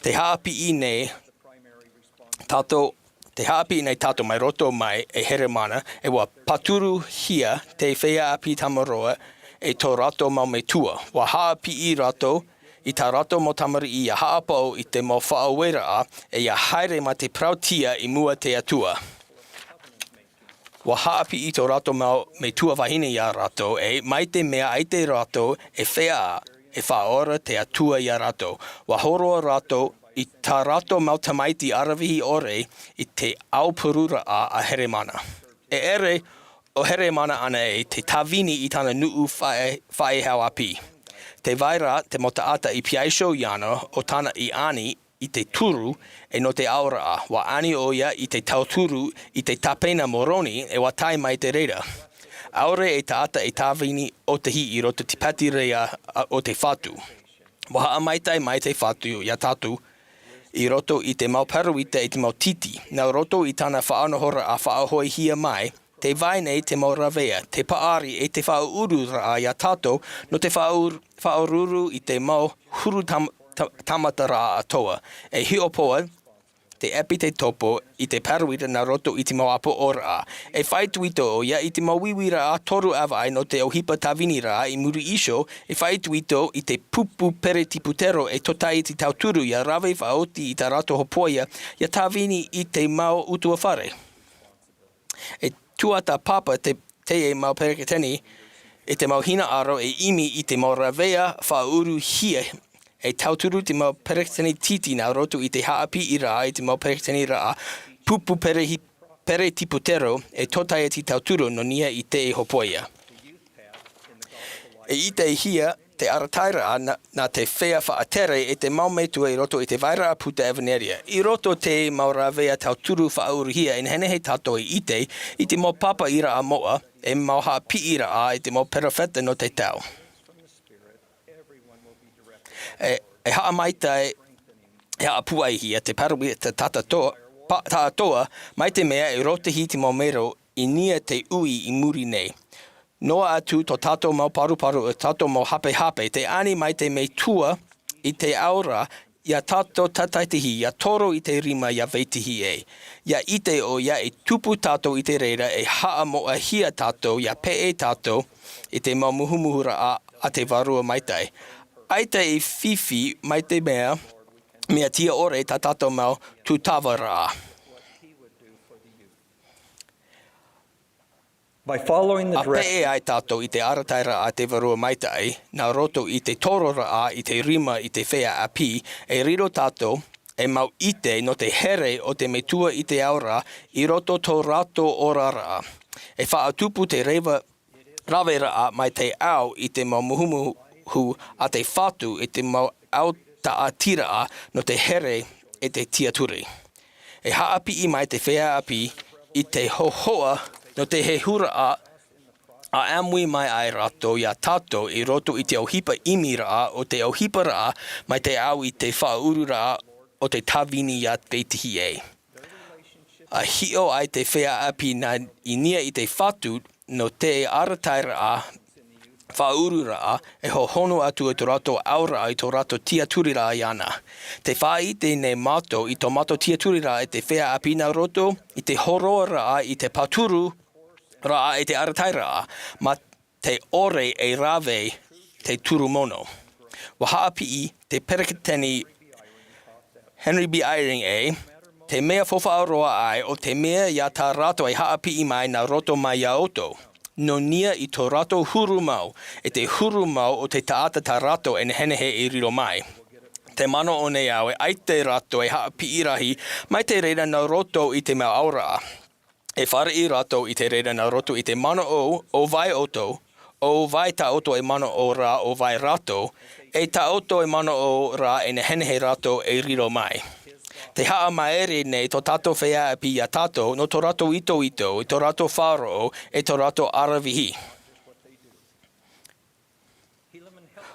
Tē haʻapiʻi nei tātou, tē haʻapiʻi nei tātou mai roto mai e Heremana, e ua pāturuhia te feiā ʻāpī tamaroa e tō rātou mau metua. Ua haʻapiʻi rātou i tā rātou mau tamariʻi ia haʻapaʻo i te mau faʻaueraʻa, e ia haere mā te parautia i mua i te Atua. Ua haʻapiʻi tō rātou mau metua vahine iā rātou, e mai te mea ʻaita rātou e feiā, e faʻaora te Atua iā rātou. Ua hōroa rātou i tā rātou mau tamaiti aravihi ʻore i te aupururaʻa a Heremana. E ʻere ʻo Heremana anaʻe te tāvini i tāna nuʻu faʻe-, faʻehau ʻāpī. Tē vai ra te mau taʻata i piha iho iāna ʻo tāna i ani i te turu, e nō te aoraʻa, ua ani ʻoia i te tauturu i te tāpena Moroni, e ua tae mai te reira. ʻAore e taʻata e tāvini ʻōtahi i roto i te pātireia o te Fatu. Ua haʻamaitaʻi mai te Fatu iā tātou, i roto i te mau paruita e te mau titi. Nā roto i tāna faʻanahoraʻa faʻahoʻihia mai, tē vai nei te mau rāveʻa, te paʻari e te faʻaururaʻa iā tātou nō te faʻaur-, faʻaururu i te mau huru tam-, ta-, tāmataraʻa atoʻa. E hiʻopoʻa te ʻepitetopo i te paruita nā roto i te mau ʻāpoʻoraʻa. E faʻaitoito ʻoia i te mau uiuiraʻa toru ʻāvaʻe nō te ʻohipa tāviniraʻa i muri iho, e faʻaitoito i te pupu peretiputero e tōtaiete tauturu ʻia rave faʻaoti i tā rātou hōpoiʻa, ʻia tāvini i te mau ʻutuāfare. E tuatāpapa te, teie mau peretiteni i te mau hinaʻaro e ʻimi i te mau rāveʻa faʻauruhia, e tauturu te mau peretiteni titi nā roto i te haʻapiʻiraʻa i te mau peretiteniraʻa pupu perehi-, peretiputero e tōtaiete tauturu nō niʻa i te hōpoiʻa. E ʻitehia te arataʻiraʻa nā, nā te feiā faʻatere e te mau metua i roto i te vairaʻa puta ʻevanelia. I roto i te mau rāveʻa tauturu faʻauruhia e nehenehe tātou e ʻite i te mau pāpaʻiraʻa moʻa, e mau haʻapiʻiraʻa i te mau perofeta nō te tau. E, e haʻamaitaʻi, e haʻapūaihia te paruita tātou, pa-, tātou, mai te mea e rōtahi te mau mero i niʻa i te ui i muri nei. Noa atu tō tātou mau paruparu, ʻo tātou mau hapehape, tē ani mai te metua i te ao ra, ʻia tātou tātaitahi, ʻia toro i te rima, ʻia vetahi ē. ʻIa ʻite ʻoia e tupu tātou i te reira, e haʻamoʻahia tātou, ʻia peʻe tātou i te mau muhumuhuraʻa a te Vārua Maitaʻi. ʻAita e fifi mai te mea, mea tiʻa ʻore tā tātou mau tūtavaraʻa. By following the A direct- peʻe ai tātou i te arataʻiraʻa a te Vārua Maitaʻi, nā roto i te tororaʻa i te rima i te feiā ʻāpī, e riro tātou, e mau ʻite nō te here o te metua i te ao ra, i roto tō rātou oraraʻa. E faʻatupu te reva, raveraʻa mai te ao i te mau muhumuhu a te Fatu i te mau ao taʻatiraʻa nō te here e te tiaturi. E haʻapiʻi mai te feiā ʻāpī i te hōhoʻa nō te hehuraʻa a ʻāmui mai ai rātou iā tātou i roto i te ʻohipa ʻimiraʻa o te ʻohiparaʻa mai te ao i te faʻaururaʻa o te tāvini ʻia vetahi ē. A hiʻo ai te feiā ʻāpī nā i niʻa i te Fatu nō te arataʻiraʻa faʻaururaʻa e hohonu atu i tō rātou aoraʻa i tō rātou tiaturiraʻa iāna. Tē faʻaʻite nei mātou i tō mātou tiaturiraʻa e te feiā ʻāpī nā roto i te hōroaraʻa i te pāturu raʻa e te arataʻiraʻa, mā te ʻore e rave te turumono. ʻUa haʻapiʻi te Peretiteni Henry B. Eyring ē, te mea faufaʻa roa ā, ʻo te mea ia tā rātou e haʻapiʻi mai nā roto mai iā ʻoutou. Nō niʻa i tō rātou huru mau, e te huru mau o te taʻata tā rātou e nehenehe e riro mai. Te manaʻo nei au e ʻaita rātou e haʻapiʻi rahi, mai te reira nā roto i te mau aoraʻa. E fāriʻi rātou i te reira nā roto i te manaʻo, ʻo vai ʻoutou, ʻo vai tā ʻoutou e manaʻo ra, ʻo vai rātou, e tā ʻoutou e manaʻo ra e nehenehe rātou e riro mai. Te haʻamaere nei tō tātou feiā ʻāpī iā tātou, nō tō rātou itoito, i tō rātou faʻaroʻo, e tō rātou aravihi.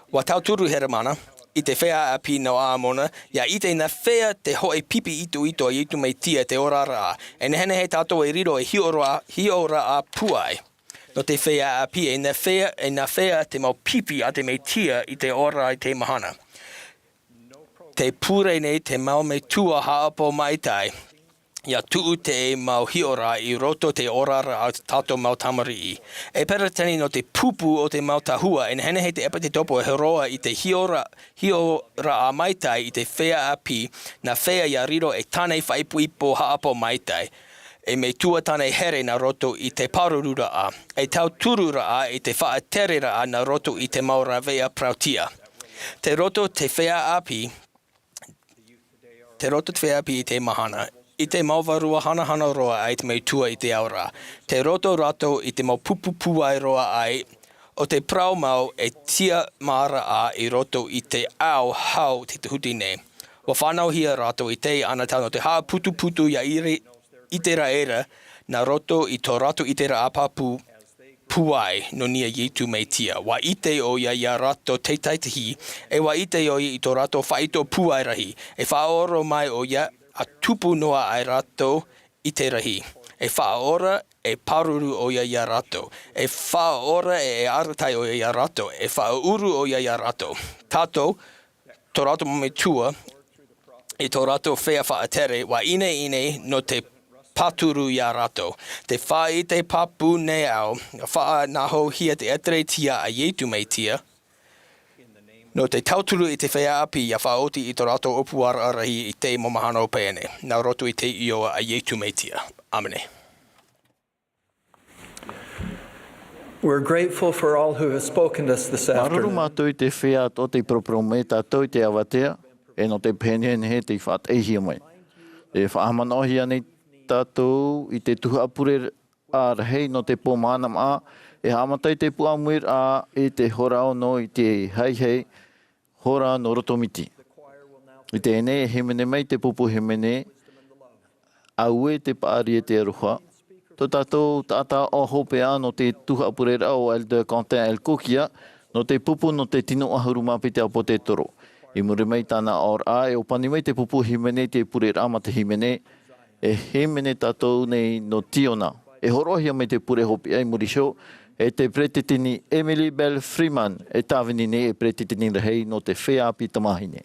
ʻUa tauturu Heremana i te feiā ʻāpī nō ʻĀmona, ʻia ʻite nā hea te hōʻē pipi itoito a Iesu Mesia te oraraʻa. E nehenehe tātou e riro e hiʻo ra, hiʻoraʻa pūai. Nō te feiā ʻāpī, e nā hea, e nā hea te mau pipi a te Mesia i te ora i te mahana. Tē pure nei te mau metua haʻapaʻo maitaʻi, ʻia tuʻu te mau hiʻoraʻa i roto te oraraʻa a tātou mau tamariʻi. E Peretiteni nō te pupu o te mau tahua, e nehenehe te ʻepitetopo e hōroʻa i te hiʻora-, hiʻoraʻa maitaʻi i te feiā ʻāpī, nā hea ʻia riro e tāna faʻaipoipo haʻapaʻo maitaʻi. E metua tāna e here nā roto i te pārururaʻa, e tautururaʻa i te faʻatereraʻa nā roto i te mau rāveʻa parauʻtiʻa. Tei roto te feiā ʻāpī, tei roto te feiā ʻāpī i te mahana, i te mau vārua hanahana roa ai te metua i te ao ra. Tei roto rātou i te mau pupu pūai roa ai, ʻo te parau mau e tiʻamāraʻa i roto i te ao hau te huti nei. ʻUa fānauhia rātou i te anotau nō te haʻaputuputu ʻia ʻite-, ʻiteraʻera, nā roto i tō rātou ʻiteraʻa pāpū, pūai nō niʻa iā Iesu Mesia. ʻUa ʻite ʻoia iā rātou te tahi tahi, e ʻua ʻite ʻoia i tō rātou faʻaitoito pūai rahi. E faʻaora mai ʻoia ʻa tupu noa ai rātou i te rahi. E faʻaora, e pāruru ʻoia iā rātou. E faʻaora, e, e arataʻi ʻoia iā rātou. E faʻaʻuru ʻoia iā rātou. Tātou, tō rātou mau metua, i tō rātou feiā faʻatere, ʻua ineine nō te pāturu iā rātou. Te faʻaʻite pāpū nei au, faʻanahohia te ʻēkālesia a Iesu Mesia, nō te tauturu i te feiā ʻāpī ʻia faʻaoti i tō rātou ʻōpuaraʻa rahi i te mau mahana pēnei. Nā roto i te iʻoa a Iesu Mesia. ʻĀmene. We're grateful for all who have spoken to us this Māuruuru afternoon. Mātou i te feiā atoʻa tei poroporo mai tātou i te avatea, e nō te pēnei nei tei faʻataʻihia mai. E faʻahaʻamanaʻohia nei tātou i te tuhaʻa pure rahi nō te pō mānamaʻa, e haʻamata i te puaʻamui raʻa i te hora ono i te haihai hora nō roto miti. I teie nei e hīmene mai te pupu hīmene, Auē te paʻari e te aroha. Tō tātou taʻata ʻo hopeʻa nō te tuhaʻa pure raʻa ʻo Elder Quentin L. Coquillard, nō te pupu nō te tino ʻahuru mā piti ʻāpōsetolo. I muri mai tāna aʻoraʻa, e ʻōpani mai te pupu hīmene i te pure raʻa mā te hīmene, e hīmene tātou nei nō Tiona. E hōroʻahia mai te pure hopeʻa i muri iho, e te peretiteni Emily Belle Freeman, e tāvini nei e peretiteni rahi nō te feiā ʻāpī tamāhine.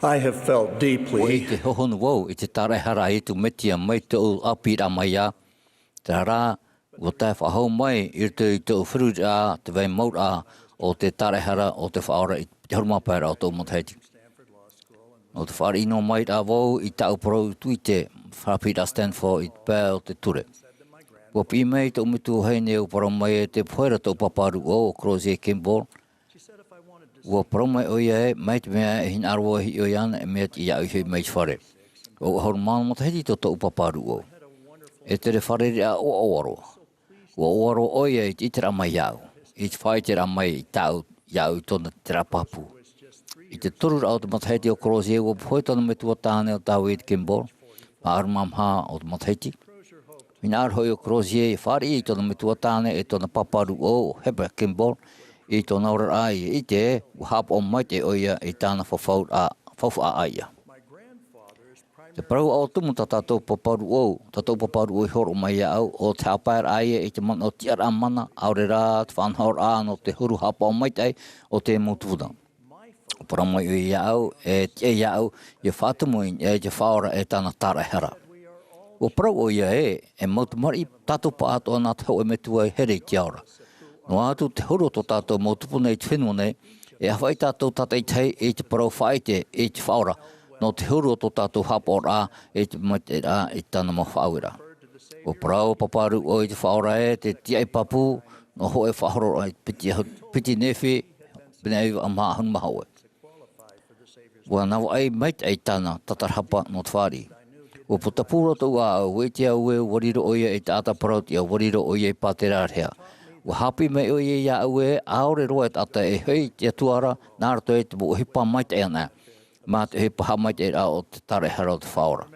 I have felt deeply. Ua ʻite hohonu vau i te tāraʻehara a Iesu Mesia mai tōʻu ʻāpīraʻa mai ā. Terā rā, ua tae faʻahou mai i roto i tōʻu feruriraʻa te vai mauraʻa o te tāraʻehara o te Faʻaora i te ʻahuru mā pae raʻa o tōʻu matahiti. Nō te fāriʻi noa mai rā vau i tāʻu parau tūʻite haʻapiʻiraʻa Stanford i te pae o te ture. Ua piʻi mai tōʻu metua vahine, ua parau mai ē, tē pohe ra tōʻu pāpā rūʻau, ʻo Crozier Kimball. Ua parau mai ʻoia ē, mai te mea e hinaʻaro vau e hiʻo iāna, e mea tiʻa iāʻu i hoʻi mai i te fare. Ua ʻahuru mā ono matahiti tō tōʻu pāpā rūʻau. E tere fārereiraʻa ʻoaʻoa roa. Ua ʻoaʻoa roa ʻoia i te ʻiteraʻa mai iāʻu, i te faʻaʻiteraʻa mai i tāʻu, iāʻu i tōna ʻiteraʻa pāpū. I te toru raʻa o te matahiti ʻo Crozier, ua pohe tōna metua tāne ʻo David Kimball, mā ʻahuru mā maha o te matahiti. Hinaʻaro hoʻi ʻo Crozier i fāriʻi i tōna metua tāne e tōna pāpā rūʻau ʻo Heber Kimball i tōna oraraʻa, ʻia ʻite ē, ua haʻapaʻo maitaʻi ʻoia i tāna faufaʻa, faufaʻa ʻāiʻa. Te parau ʻaʻo tumu tā tātou pāpā rūʻau, tā tōʻu pāpā rūʻau i hōroʻa mai iāʻu, ʻo te haʻapaeraʻa ïa i te manaʻo tiʻaraʻa mana, ʻaore rā te faʻanahoraʻa nō te huru haʻapaʻo maitaʻi o te mau tupuna. ʻUa parau mai ʻoia iāʻu, e tiʻa iāʻu ʻia faʻatumu i niʻa i te Faʻaora e tāna tāraʻehara. ʻUa parau ʻoia ē, e mau tamariʻi tātou pāʻatoʻa nā te hōʻē Metua e here i te ao ra. Noa atu te huru o tō tātou mau tupuna i te fenua nei, e ʻāfaʻi tātou tātaʻitahi i te parau faʻaʻite i te Faʻaora, nō te huru o tō tātou haʻapaʻoraʻa i te maitaʻiraʻa i tāna mau faʻaueraʻa. ʻUa parau ʻo pāpā rūʻau i te Faʻaora ē, te tiaʻi pāpū, nō hōʻē faʻahororaʻa i te piti, piti Nephi, pene iva mā ʻahuru mā hōʻē. ʻUa navaʻi maitaʻi tāna tatarahapa nō te fāriʻi. ʻUa putapū roa tōʻu ʻāʻau, ʻua ʻite au ē, ʻua riro ʻoia i te taʻata parautiʻa, ʻua riro ʻoia i Pāterā Rehea. ʻUa haʻapiʻi mai ʻoia iāʻu ē, ʻaore roa e taʻata e hoʻi i te Atua ra, nā roto i te mau ʻohipa maitaʻi anaʻe, mā te ʻohipa haʻamaitaʻiraʻa o te tāraʻehara o te Faʻaora.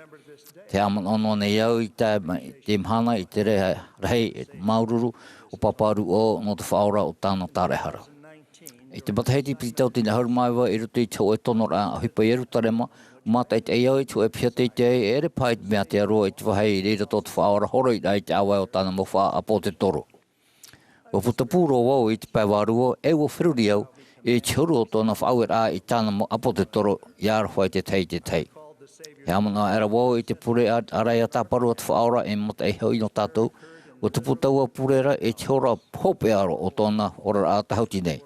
Tē haʻamanaʻo noa nei au i te, i te mahana, i te reira rahi, e māuruuru ʻo pāpā rūʻau nō te Faʻaora, ʻo tāna tāraʻehara. I te matahiti piti tauatini ʻahuru mā iva, i roto i te hōʻē tonoraʻa ʻohipa i Ierutarema, ʻua mātaʻitaʻi au i te hōʻē piha teitei, e ʻere paha i te mea tē ʻaroa i te vāhi i reira tō te Faʻaora horoʻiraʻa i te ʻāvae o tāna mau faʻaʻāpōsetolo. ʻUa putapū roa vau i te pae vārua, e ʻua feruri au i te huru o tōna faʻaueraʻa i tāna mau ʻāpōsetolo, ʻia aroha i te tahi i te tahi. E haʻamanaʻo aʻera vau i te pure ʻa-, ʻaraʻi tāparu a te Faʻaora e mataʻi hoʻi nō tātou. ʻUa tupu taua pure ra i te hora hopeʻa roa o tōna oraraʻa tāhuti nei,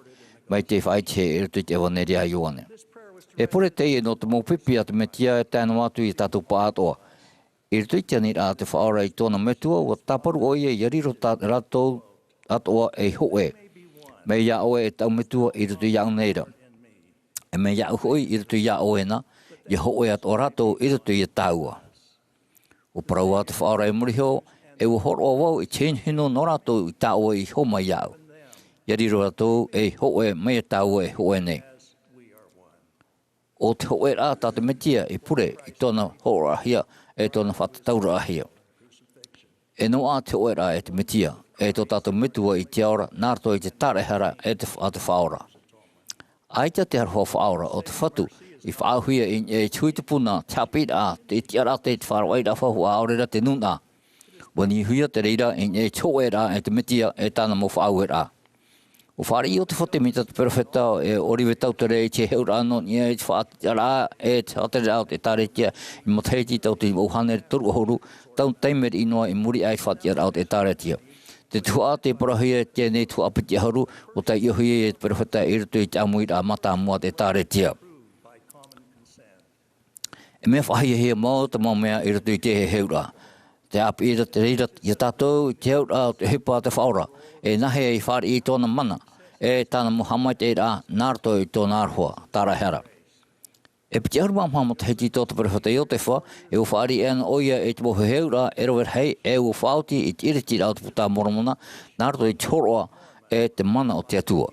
mai te faʻaʻitehia i roto i te ʻEvaneria a Ioane. E pure teie nō te mau pipi a te Mesia e tae noa atu ia tātou pāʻatoʻa. I roto i te aniraʻa a te Faʻaora i tōna Metua, ʻua tāparu ʻoia ʻia riro tā rātou atoʻa ei hōʻē. Mai iā ʻoe e tāʻu Metua i roto iāʻu nei ra. E mai iāʻu hoʻi i roto iā ʻoe na, ʻia hōʻē atoʻa rātou i roto iā tāua. ʻUa parau ā te Faʻaora i muri iho, e ʻua hōroʻa vau i te hinuhinu nō rātou i tā ʻoe i hōmai iāʻu. ʻIa riro rātou ei hōʻē mai iā tāua e hōʻē nei. ʻO te hōʻēraʻa tā te Mesia i pure i tōna hōroʻahia e tōna faʻatatauraʻahia. E noaʻa te hōʻēraʻa e te Mesia, e tō tātou Metua i te ao ra, nā roto i te tāraʻehara e te, a te Faʻaora. ʻAita te aroha faʻaora o te Fatu i faʻaauhia i niʻa i te hui tupuna, te haʻapiʻiraʻa, te tiʻaraʻa, te faʻaroʻoraʻa faufaʻa, ʻaore rā te nūnaʻa. ʻUa niuhia te reira i niʻa i te hōʻēraʻa e te Mesia e tāna mau faʻaueraʻa. ʻUa fāriʻi ʻo Tefata Semita te perofeta e ʻo ʻOrive Tautere i te heheuraʻa nō niʻa i te faʻatiʻaraʻa e te faʻatereraʻa o te ʻĒtārētia i matahiti tauatini vaʻu hānere toru ʻahuru, tau taime riʻi noa i muri aʻe i te faʻatiʻaraʻa o te ʻĒtārētia. Te tuhaʻa tei parauhia e teie nei tuhaʻa piti ʻahuru, ʻua taiʻohia e te perofeta i roto i te ʻāmuiraʻa mātāmua a te ʻĒtārētia. E mea faʻahiahia mau te mau mea i roto i te heheuraʻa. Tē ʻāpī ra te reira iā tātou i te auraʻa o te ʻohipa a te Faʻaora, e nāhea i fāriʻi i tōna mana, e tāna mau haʻamaitaʻiraʻa, nā roto i tōna aroha tāraʻehara. E piti ʻahuru mā maha matahiti tō te perofeta Iosepha, e ʻua fāriʻi ana ʻoia i te mau heheuraʻa e rave rahi, e ʻua faʻaoti i te ʻiritiraʻa o te Puta a Moromona, nā roto i te hōroʻa e te mana o te Atua.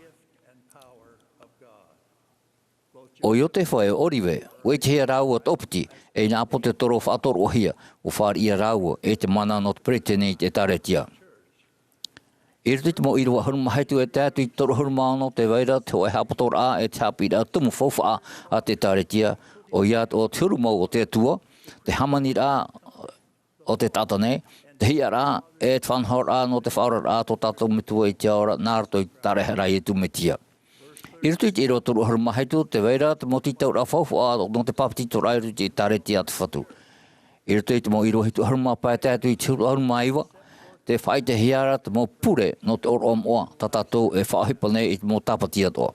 ʻO Iosepha e ʻOrive, ʻua ʻitehia rāua toʻopiti, e nā ʻāpōsetolo faʻatoroʻahia, ʻua fāriʻi ia rāua i te mana nō te peresideni i te ʻĒtārētia. I roto i te mau ʻīrava ʻahuru mā hitu e tae atu i te toru ʻahuru mā ono, tē vai ra te hōʻē haʻapotoraʻa e te haʻapiʻiraʻa tumu faufaʻa a te ʻĒtārētia, ʻoia atoʻa te huru mau o te Atua, te hāmaniraʻa o te taʻata nei, te hiʻaraʻa, e te faʻanahoraʻa nō te faʻaoraraʻa tō tātou Metua i te ao ra, nā roto i te tāraʻehara a Iesu Mesia. I roto i te ʻīrava toru ʻahuru mā hitu, tē vai ra te mau tītauraʻa faufaʻa nō te papetitoraʻa i roto i te ʻĒtārētia a te Fatu. I roto i te mau ʻīrava hitu ʻahuru mā pae tae atu i te huru ʻahuru mā iva, tē faʻaʻitehia ra te mau pure nō te ʻōroʻa moʻa tā tātou e faʻaʻohipa nei i te mau tāpati atoʻa.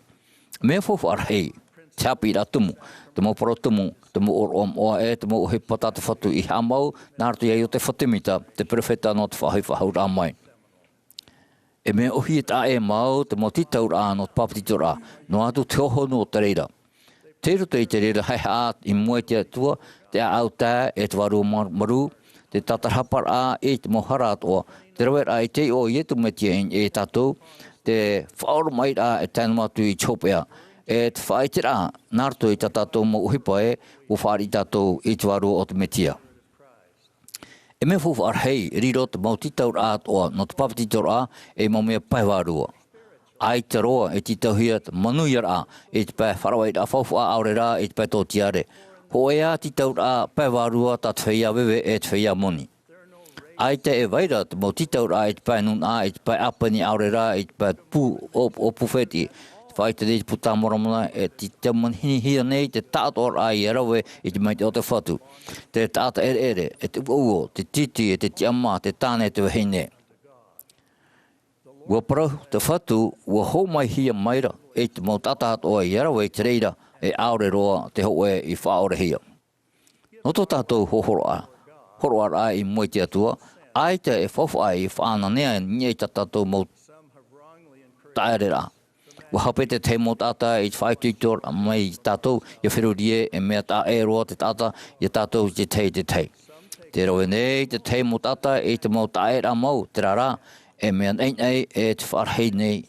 Mea faufaʻa rahi, te haʻapiʻiraʻa tumu, te mau parau tumu, te mau ʻōroʻa moʻa ʻe te mau ʻohipa tā te Fatu i haʻamau nā roto ia Iotefa Temita, te perofeta nō te faʻaʻohipa faʻahou mai. E mea ʻōhie taʻa ʻē mau te mau tītauraʻa nō te papetitoraʻa, noa atu te hohonu o te reira. Tei roto i te reira haʻehaʻa i mua i te Atua, te ʻāʻau tae ʻe te Vārua Maru, te tātarahaparaʻa i te mau hara atoʻa, te raveraʻa i te iʻoa o Iesu Mesia i niʻa ia tātou, te faʻaoromaʻiraʻa e tae noa atu i te hopeʻa, ʻe te faʻaʻiteraʻa nā roto i tā tātou mau ʻohipa ē, ʻua fāriʻi tātou i te Vārua o te Mesia. E mea faufaʻa rahi, e riro te mau tītauraʻa atoʻa nō te papetitoraʻa ei mau mea pae vārua. ʻAita roa e tītauhia te manuiaraʻa i te pae faʻaravaraʻa faufaʻa ʻaore rā i te pae tōtiare. Hōʻē ā tītauraʻa pae vārua tā te feiā veve ʻe te feiā moni. ʻAita e vai ra te mau tītauraʻa i te pae nūnaʻa, i te pae ʻāpeni ʻaore rā i te pae pū ʻo, ʻo pūfeti. Te faʻaʻite nei te Puta a Moromona e tītau manihia nei te taʻatoʻaraʻa ia rave i te maitaʻi o te Fatu. Te taʻata ʻereʻere, ʻe te uouo, te tītī, ʻe te tiʻamā, te tāne, te vahine. ʻUa parau te Fatu, ʻua hōmaihia mai ra i te mau taʻata atoʻa ia rave i te reira, ʻe ʻaore roa te hōʻē i faʻaorehia. Nō tō tātou hōroʻa, hōroʻaraʻa i mua i te Atua, ʻaita e faufaʻa i faʻananea i niʻa i tā tātou mau taʻereraʻa. ʻUa hape te tahi mau taʻata i te faʻaitoito mai ia tātou, ia feruri ē, e mea taʻa ʻē roa te taʻata ia tātou i te tahi, te tahi. Tē rave nei te tahi mau taʻata i te mau taʻaʻēraʻa mau, terā rā, e mea naʻinaʻi ʻe te faʻarahi nei.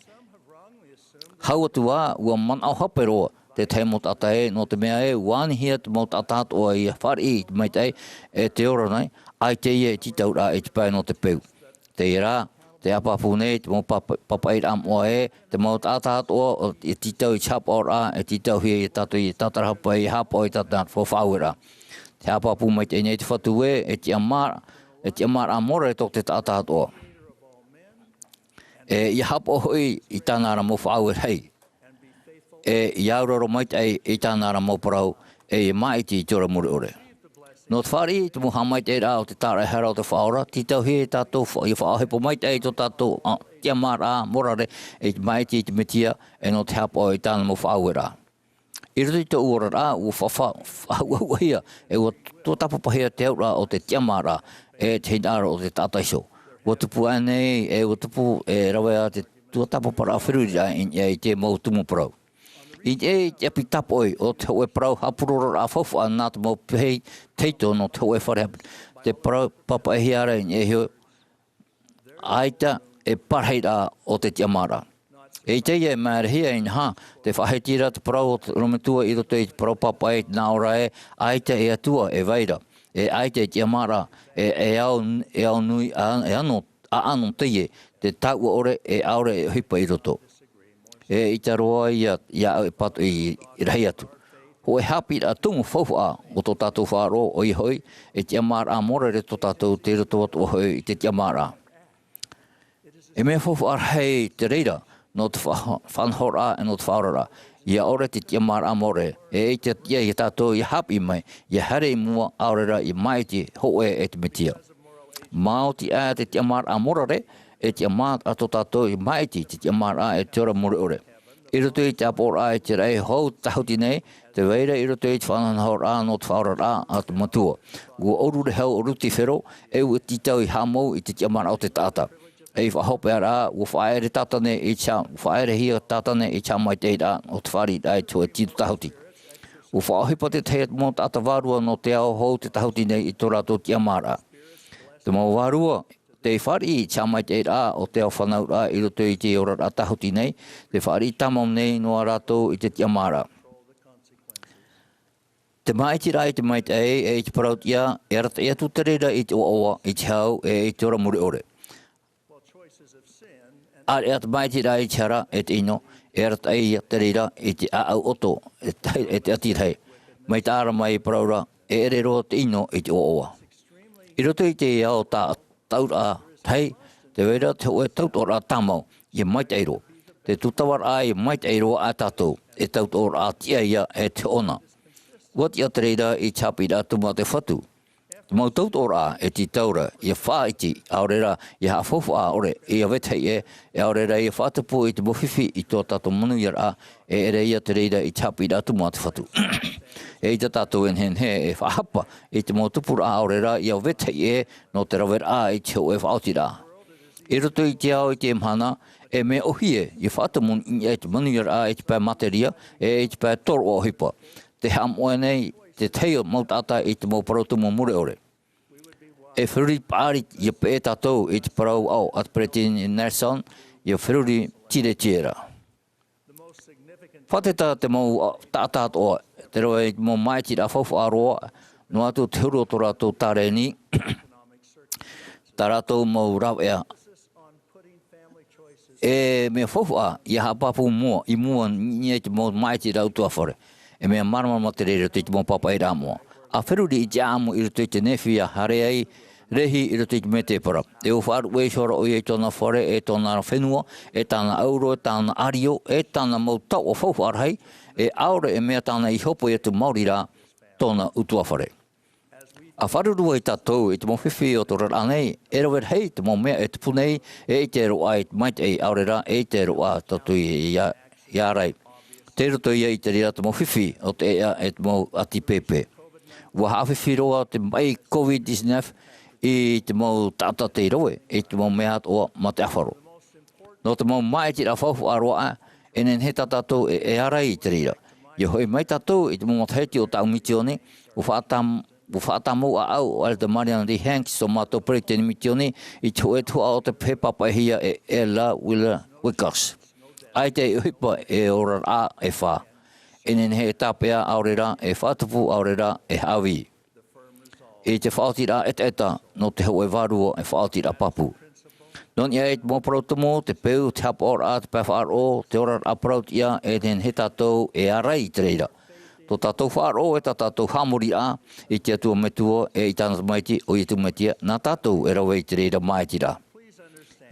Hau atu ā, ʻua manaʻo hape roa te tahi mau taʻata ē, nō te mea ē, ʻua anihia te mau taʻata atoʻa ia fāriʻi i te maitaʻi, ʻe te ora nei, ʻaita ia e tītauraʻa i te pae nō te peu. Teie rā, tē ʻāpapū nei te mau papa-, papaʻiraʻa moʻa ē, te mau taʻata atoʻa, ʻo, e tītau i te haʻapaʻoraʻa, e tītauhia ia tātou ia tātarahapa, ia haʻapaʻo i tā tātou faʻaueraʻa. Tē ʻāpapū maitaʻi nei te Fatu ē, e tiʻamā, e tiʻamāraʻa more tō te taʻata atoʻa. ʻE ia haʻapaʻo hoʻi i tāna ra mau faʻaueraʻa. ʻE ia auraro maitaʻi i tāna ra mau parau, ʻe ia māʻiti i te ora mure ʻore. Nō te fāriʻi i te mau haʻamaitaʻiraʻa o te tāraʻehara o te Faʻaora, tītauhia ia tātou fa-, ia faʻaʻohipa maitaʻi i tō tātou, ā, tiʻamāraʻa morare, ʻe māʻiti i te Mesia, ʻe nō te haʻapaʻo i tāna mau faʻaueraʻa. I roto i tōʻu oraraʻa, ʻua fa-, fa-, faʻahuʻahuʻahia, ʻe ʻua tuatāpapahia te auraʻa o te tiʻamāraʻa, ʻe te hinaʻaro o te taʻata iho. ʻUa tupu aʻe nei, ʻe ʻua tupu, e rave ā te tuatāpaparaʻa feruriraʻa i niʻa i te mau tumu parau. I niʻa i te ʻapi tāpoʻi o te hōʻē parau haʻapurororaʻa faufaʻa nā te mau pehi tahito nō te hōʻē fare haʻapiʻiraʻa. Tē parau papaʻihia ra i niʻa iho, ʻaita e parahiraʻa o te tiʻamāraʻa. ʻE i teie e māerehia inaha, tē faʻahiti ra te parau o te ʻorometua i roto i te parau papaʻi nā ʻō ra ē, ʻaita e Atua e vai ra, ʻe ʻaita e tiʻamāraʻa, ʻe, e ao, e ao nui, ʻa, e ano, ʻaʻano teie, te taʻua ʻore, ʻe ʻaore e ʻohipa i roto. ʻE ʻaita roa ia, ia au e pātoʻi rahi atu. Hōʻē haʻapiʻiraʻa tumu faufaʻa o tō tātou faʻaroʻo, ʻoia hoʻi, e tiʻamāraʻa morare tō tātou tei roto atoʻa hoʻi i te tiʻamāraʻa. E mea faufaʻa rahi te reira, nō te fa-, faʻanahoraʻa, ʻe nō te faʻaoraraʻa. ʻIa ʻore te tiʻamāraʻa morare, ʻe ʻaita ia tātou ia haʻapiʻi mai, ia haere i mua, ʻaore rā ia māʻiti, hōʻē e te Mesia. Maoti aʻe te tiʻamāraʻa morare, e tiʻamā atoʻa tātou ia māʻiti i te tiʻamāraʻa ʻe te ora mure ʻore. I roto i te ʻāpoʻoraʻa i te raʻi hou tāhuti nei, tē vai ra i roto i te faʻanahoraʻa nō te faʻaoraraʻa a te Metua. ʻUa ʻōrure hau ʻo Lutifero, ʻe ʻua tītau i haʻamau i te tiʻamāraʻa o te taʻata. ʻE i faʻahopeʻa ra, ʻua faʻaʻere Tātane i te haʻa-, ʻua faʻaʻerehia Tātane i te haʻamaitaʻiraʻa o te fāriʻiraʻa i te hōʻē tino tāhuti. ʻUa faʻaʻohipa te tahi mau taʻata vārua nō te ao hou tāhuti nei i tō rātou tiʻamāraʻa. Te mau vārua, tei fāriʻi i te haʻamaitaʻiraʻa o te ao fānauraʻa i roto i te oraraʻa tāhuti nei, tē fāriʻi tāmau nei noa rātou i te tiʻamāraʻa. Te māʻitiraʻa i te maitaʻi, ʻe i te parau-tiʻa, e arataʻi atu te reira i te ʻoaʻoa, i te hau, ʻe i te ora mure ʻore. ʻĀreʻa te māʻitiraʻa i te hara, ʻe te ʻino, e arataʻi ia te reira i te ʻāʻau ʻoto, ʻe te, ʻe te ʻati rahi. Mai te ʻāraʻa mai e parau ra, e ʻere roa te ʻino i te ʻoaʻoa. I roto i te ao tā-, tauraʻa rahi, tē vai ra te hōʻē tautoʻoraʻa tāmau, ʻia maitaʻi roa. Te tūtava raʻa e maitaʻi roa a tātou, e tautoʻoraʻa tiʻa ia e te hoʻona. ʻUa tiʻa te reira i te haʻapiʻiraʻa tumu a te Fatu. Te mau tautoʻoraʻa e tītau ra, ʻia faʻaiti, ʻaore rā, ʻia haʻafaufaʻa ʻore, ʻia vetahi ʻē, e ʻaore rā ʻia faʻatupu i te mau fifi i tō tātou manuiaraʻa, e ʻere ia te reira i te haʻapiʻiraʻa tumu a te Fatu. E ʻaita tātou e nehenehe e faʻahapa i te mau tupuraʻa ʻaore rā ʻia vetahi ʻē nō te raveraʻa i te hōʻē faʻaotiraʻa. I roto i te ao i teie mahana, e mea ʻōhie, ʻia faʻatumu i niʻa i te manuiaraʻa i te pae materia, e i te pae tōroʻa ʻohipa. Te haʻamoʻe nei, te tahi mau taʻata i te mau parau tumu mure ʻore. E feruri paʻari ʻia peʻe tātou i te parau aʻo a te Peresideni Nelson, ʻia feruri tiretiera. Fātata te mau, ā, taʻata atoʻa, te rave i te mau māʻitiraʻa faufaʻa roa, noa atu te huru o tō rātou tāreni, tā rātou mau rāveʻa. E mea faufaʻa, ʻia haʻapāpū mua, i mua, i niʻa i te mau māʻitiraʻa ʻutuāfare. E mea māramarama te reira i te mau pāpaʻiraʻa moʻa. ʻA feruri i te ʻāʻamu i roto i te nēfea haere ai, Lehi i roto i te mētēpara. E ʻua faʻaruʻe iho ra ʻoia i tōna fare, e tōna fenua, e tāna ʻauro, e tāna ʻārio, e tāna mau taoʻa faufaʻa rahi, e ʻaore e mea tāna i hōpoi atu maori rā, tōna ʻutuāfare. ʻA fārerei tātou i te mau fifi o te oraraʻa nei, e rave rahi te mau mea e tupu nei, e ʻite roa i te maitaʻi ʻaore rā, e ʻite roa tātou i, i, i ārai. Tei roto ia i te reira te mau fifi o te ʻēʻa e te mau ʻati pēpē. ʻUa haʻafifi roa te maʻi COVID nineteen i te mau taʻata tei rave, i te mau mea atoʻa mā te ʻāfaro. Nō te mau māʻitiraʻa faufaʻa roa, e nehenehe tā tātou e, e ārai i te reira. ʻIa hoʻi mai tātou i te mau matahiti o tāʻu misioni, ʻua faʻatam-, ʻua faʻatāmau aʻau ʻo Elder Marion D. Hanks, tō mātou peresideni misioni, i te hōʻē tuhaʻa o te pehe pāpaʻihia e Elder Wheeler Wilcox. ʻAita e ʻohipa e oraraʻa e fā. E nehenehe e tāpeʻa ʻaore rā, e faʻatupu ʻaore rā, e haʻavī. I te faʻaotiraʻa ʻetaʻeta nō te hōʻē vārua e faʻaotiraʻa pāpū. Nō niʻa i te mau parau tumu, te peu, te haʻapaʻoraʻa, te pae faʻaroʻo, te oraraʻa parau-tiʻa, e nehenehe tātou e ārai i te reira. Tō tātou faʻaroʻo e tā tātou haʻamoriraʻa i te Atua Metua e i tāna Tamaiti, ʻo Iesu Mesia, nā tātou e rave i te reira māʻitiraʻa.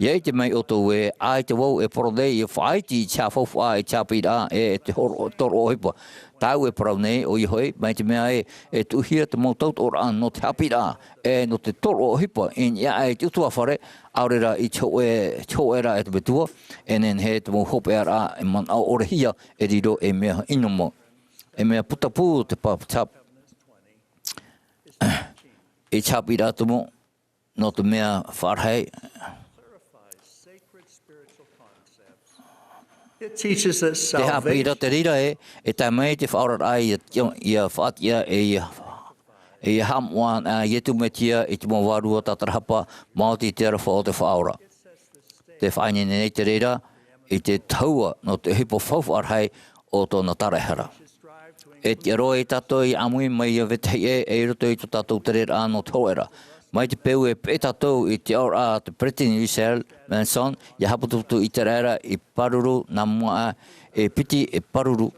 ʻIa ʻite mai ʻoutou ē, ʻaita vau e poro nei ʻia faʻaiti i te haʻafaufaʻa i te haʻapiʻiraʻa e te horo-, tōroʻa ʻohipa. Tāʻu e parau nei, ʻoia hoʻi, mai te mea ē, e tuʻuhia te mau tautoʻoraʻa nō te haʻapiʻiraʻa, e nō te tōroʻa ʻohipa, i niʻa aʻe i te ʻutuāfare, ʻaore rā i te hōʻē, te hōʻēraʻa e te Metua, e nehenehe te mau hopeʻaraʻa e manaʻo ʻore hia e riro ei mea ʻino mau. E mea putapū te pa-, te haʻap-, i te haʻapiʻiraʻa tumu, nō te mea faʻarahi. It teaches that Te haʻapiʻiraʻa salvation te reira ē, e tae mai te faʻaoraraʻa ʻia, ʻia faʻatiʻa e ʻia, e ʻia haʻamoʻa, ā, Iesu Mesia i te mau vārua tātarahapa, maoti te aroha o te Faʻaora. Te faʻaineine nei te reira, i te tahua nō te ʻohipa faufaʻa rahi o tōna tāraʻehara. E tiʻa roa ia tātou ʻia ʻāmui mai ʻia vetahi ʻē, e i roto i tō tātou tereraʻa nō te hōʻēraʻa. Mai te peu e peʻe tātou i te aʻoraʻa a te Peresideni Russell Nelson, ʻia haʻaputuputu ʻĪteraʻera i pāruru, nā mua aʻe e piti e pāruru.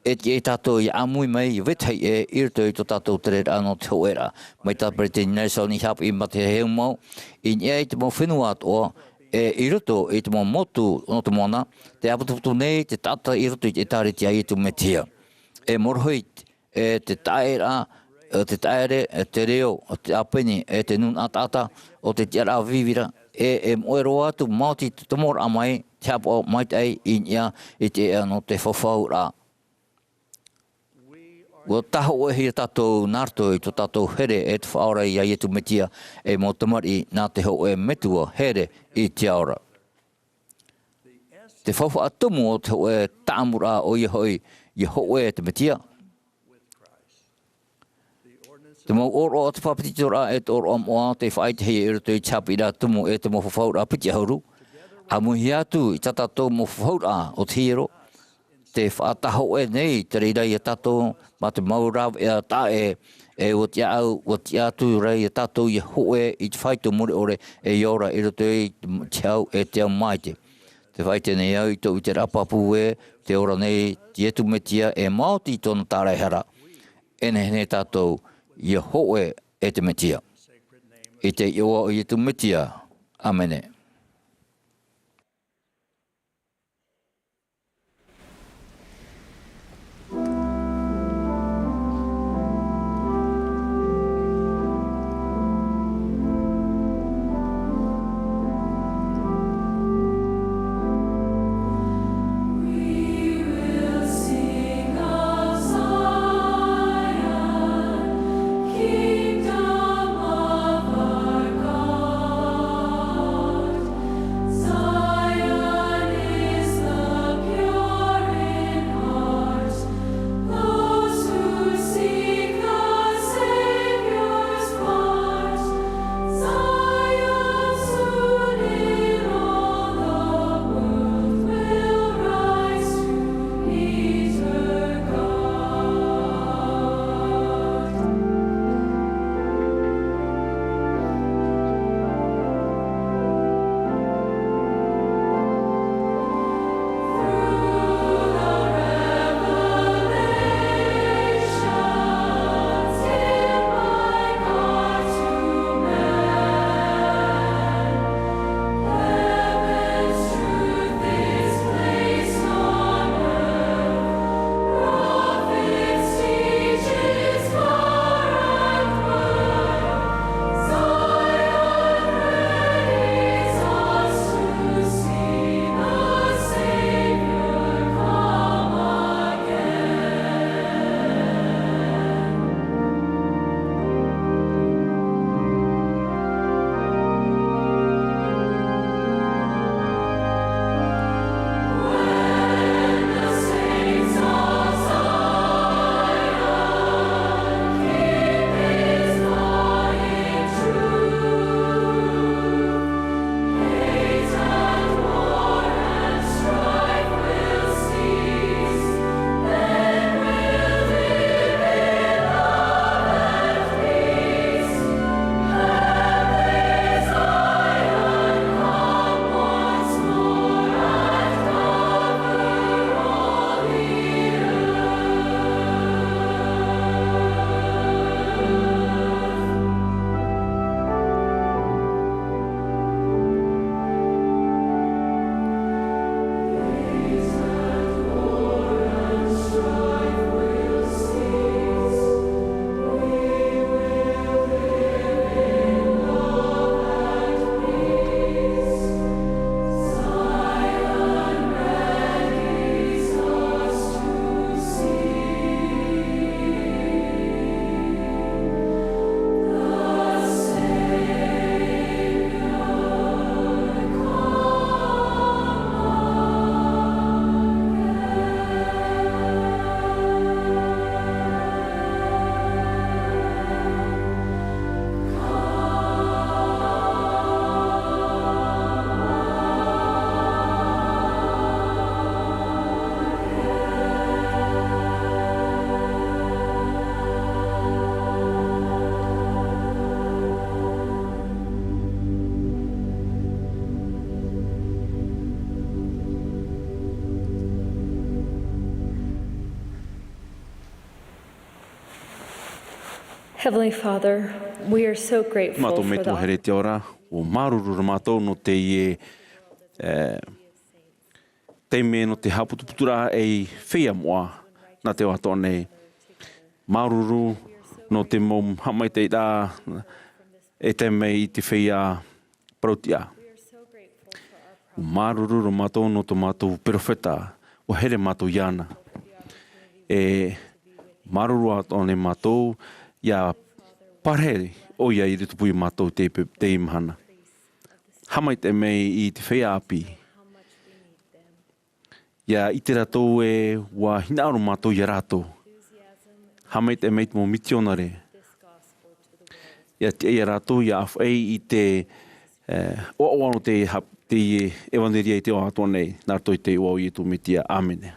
E tiʻa ia tātou ʻia ʻāmui mai ʻia vetahi ʻē, i roto i tō tātou tereraʻa nō te hōʻēraʻa. Mai tā Peresideni Nelson i haʻapiʻi mā te heheu mau, i niʻa i te mau fenua atoʻa, e i roto i te mau motu nō te moana, tē ʻāputuputu nei te taʻata i roto i te ʻĒtārētia a Iesu Mesia. E morohi e te taʻeraʻa, e te taʻere, e te reo, e te ʻāpeni, e te nūnaʻa taʻata, ʻo te tiʻaraʻa vīvira, e, e moʻe roa atu maoti te tomoraʻa mai, te haʻapaʻo maitaʻi i niʻa i te ʻēʻa nō te fafauraʻa. ʻUa tāhōʻēhia tātou nā roto i tō tātou here e te Faʻaora ia Iesu Mesia, ei mau tamariʻi nā te hōʻē Metua here i te ao ra. Te faufaʻa tumu o te hōʻē taʻamuraʻa ʻoia hoʻi, ʻia hōʻē e te Mesia. Te mau ʻōroʻa o te faʻapetitoraʻa e te ʻōroʻa moʻa tei faʻaʻitehia i roto i te haʻapiʻiraʻa tumu e te mau fafauraʻa piti ʻahuru. ʻAmuhia atu i tā tātou mau fafauraʻa o te hiero, tē faʻatāhōʻē nei te reira ia tātou mā te mau rāveʻa taʻa ʻē, e ʻua tiʻa au, ʻua tiʻa atu ra ia tātou ʻia hōʻē i te fāito mure ʻore, e ʻia ora i roto i te hau e te ao maitaʻi. Tē faʻaʻite nei au i tōʻu ʻiteraʻa pāpū ē, tē ora nei Iesu Mesia e maoti tōna tāraʻehara. E nehenehe tātou ʻia hōʻē e te Mesia. I te iʻoa o Iesu Mesia. ʻĀmene. Heavenly Father, we are so grateful. Mātou Metua here te ora, ʻua māuruuru mātou nō teie, e, taime nō te haʻaputuputuraʻa ei feiā moʻa nā te ao atoʻa nei. Māuruuru nō te mau haʻamaitaʻiraʻa e tae mai i te feiā parau-tiʻa. ʻUa māuruuru mātou nō tō mātou perofeta, ʻua here mātou iāna. E māuruuru atoʻa nei mātou, ʻia parahi ʻoia i tupu iā mātou i te, teie mahana. Haʻamaitaʻi mai i te feiā ʻāpī. ʻIa ʻite rātou ē ʻua hinaʻaro mātou iā rātou. Haʻamaitaʻi mai te mau mitionare. ʻIa tiʻa iā rātou ʻia ʻāfaʻi i te, e, ʻoaʻoa o te ha-, te ʻevanelia i te ao atoʻa nei, nā roto i te iʻoa o Iesu Mesia. ʻĀmene.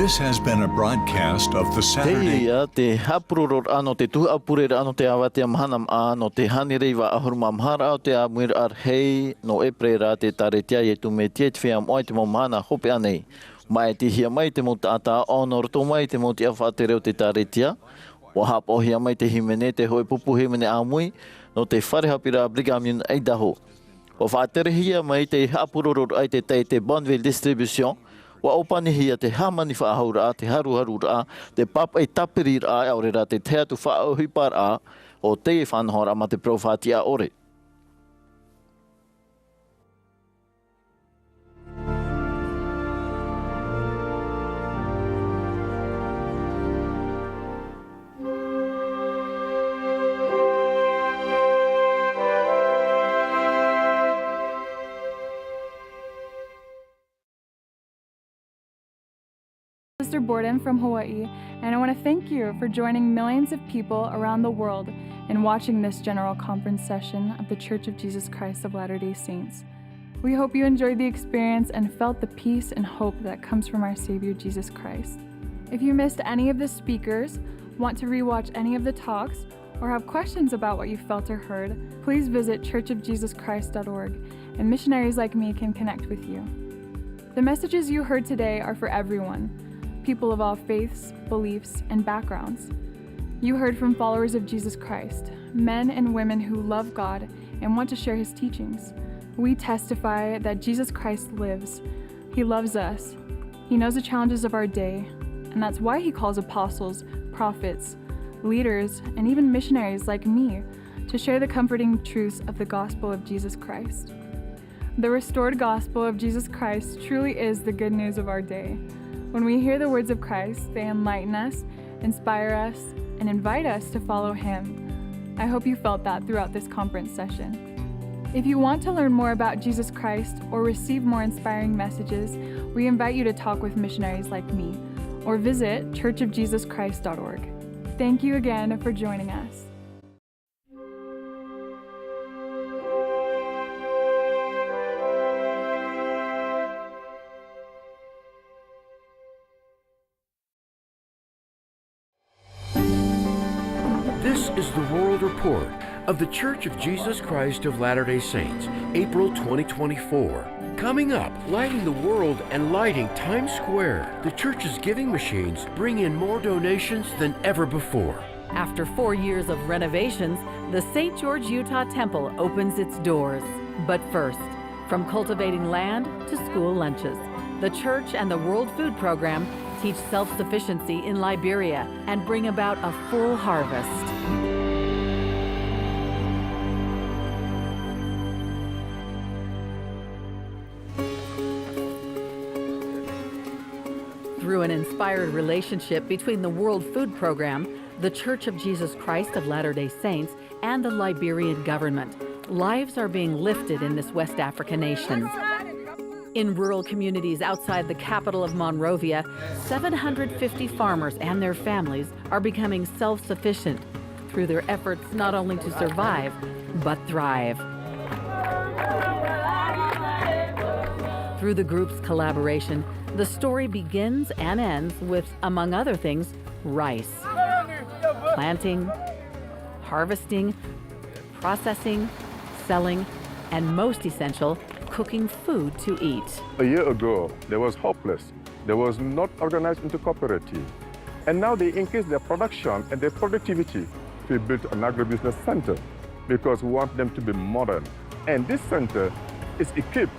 This has been a broadcast of the Saturday. Teie te haʻapurororaʻa nō te tuhaʻa pureraʻa nō te avatea mahana maʻa, nō te hānere iva ʻahuru mā maha raʻa o te ʻāmuiraʻa rahi nō ʻEperēra, te ʻĒkālesia a Iesu Mesia i te Feiā Moʻa i te mau mahana hopeʻa nei. Māʻitihia mai te mau taʻata, ʻo nō roto mai te mau tiʻa faʻatere o te ʻĒkālesia. ʻUa haʻapaʻohia mai te hīmene, te hōʻē pupu hīmene ʻāmui, nō te fare haʻapiʻiraʻa Brigham Young Idaho. ʻUa faʻaterehia mai te haʻapurororaʻa i te taʻata Bonneville Distribution. ʻUa ʻōpanihia te hāmani faʻahouraʻa, te haruharuraʻa, te pāpaʻi tāpiriraʻa, ʻaore rā te tahi atu faʻaʻohiparaʻa o teie faʻanahoraʻa mā te parau faʻatiʻa ʻore. Sister Borden from Hawaii, and I want to thank you for joining millions of people around the world in watching this General Conference session of The Church of Jesus Christ of Latter-day Saints. We hope you enjoyed the experience and felt the peace and hope that comes from our Savior Jesus Christ. If you missed any of the speakers, want to rewatch any of the talks, or have questions about what you felt or heard, please visit church of jesus christ dot org, and missionaries like me can connect with you. The messages you heard today are for everyone. people of all faiths, beliefs, and backgrounds. You heard from followers of Jesus Christ, men and women who love God and want to share his teachings. We testify that Jesus Christ lives. He loves us. He knows the challenges of our day, and that's why he calls apostles, prophets, leaders, and even missionaries like me to share the comforting truths of the gospel of Jesus Christ. The restored gospel of Jesus Christ truly is the good news of our day. When we hear the words of Christ, they enlighten us, inspire us, and invite us to follow him. I hope you felt that throughout this conference session. If you want to learn more about Jesus Christ or receive more inspiring messages, we invite you to talk with missionaries like me or visit church of jesus christ dot org. Thank you again for joining us. This is the World Report of The Church of Jesus Christ of Latter-day Saints, April twenty twenty-four. Coming up, lighting the world and lighting Times Square. The church's giving machines bring in more donations than ever before. After four years of renovations, the Saint George Utah Temple opens its doors. But first, from cultivating land to school lunches, the church and the World Food Program teach self-sufficiency in Liberia and bring about a full harvest. Through an inspired relationship between the World Food Program, the Church of Jesus Christ of Latter-day Saints, and the Liberian government, lives are being lifted in this West African nation. In rural communities outside the capital of Monrovia, seven hundred fifty farmers and their families are becoming self-sufficient through their efforts not only to survive, but thrive. Through the group's collaboration, the story begins and ends with, among other things, rice. Planting, harvesting, processing, selling, and most essential, cooking food to eat. A year ago, there was hopeless. There was not organized into cooperative. And now they increase their production and their productivity. We built an agribusiness center because we want them to be modern. And this center is equipped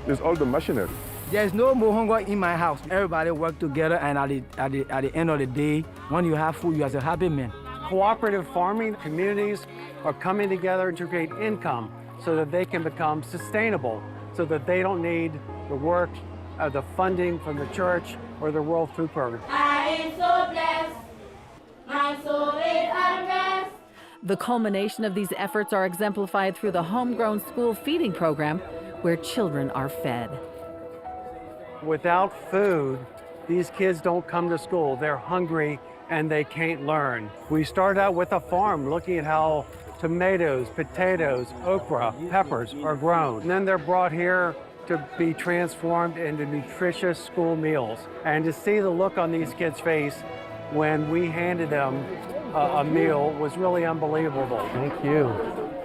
with all the machinery. There is no muhongo in my house. Everybody work together, and at the, at the, at the end of the day, when you have food, you are a happy man. Cooperative farming, communities are coming together to create income so that they can become sustainable, so that they don't need the work, uh, the funding from the church or the World Food Program. I am so blessed. My soul is at rest. The culmination of these efforts are exemplified through the homegrown school feeding program, where children are fed. Without food, these kids don't come to school. They're hungry and they can't learn. We start out with a farm, looking at how tomatoes, potatoes, okra, peppers are grown. And then they're brought here to be transformed into nutritious school meals. And to see the look on these kids' face when we handed them a, a meal was really unbelievable. Thank you.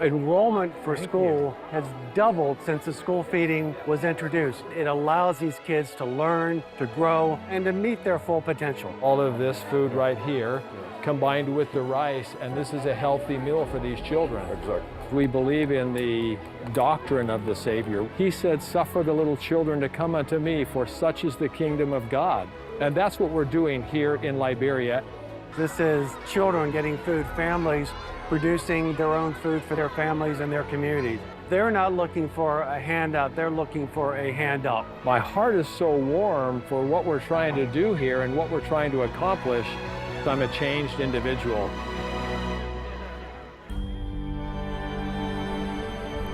Enrollment for school has doubled since the school feeding was introduced. It allows these kids to learn, to grow, and to meet their full potential. All of this food right here, combined with the rice, and this is a healthy meal for these children. Exactly. We believe in the doctrine of the Savior. He said, "Suffer the little children to come unto me, for such is the kingdom of God." And that's what we're doing here in Liberia. This is children getting food, families producing their own food for their families and their communities. They're not looking for a handout, they're looking for a hand up. My heart is so warm for what we're trying to do here and what we're trying to accomplish. I'm a changed individual.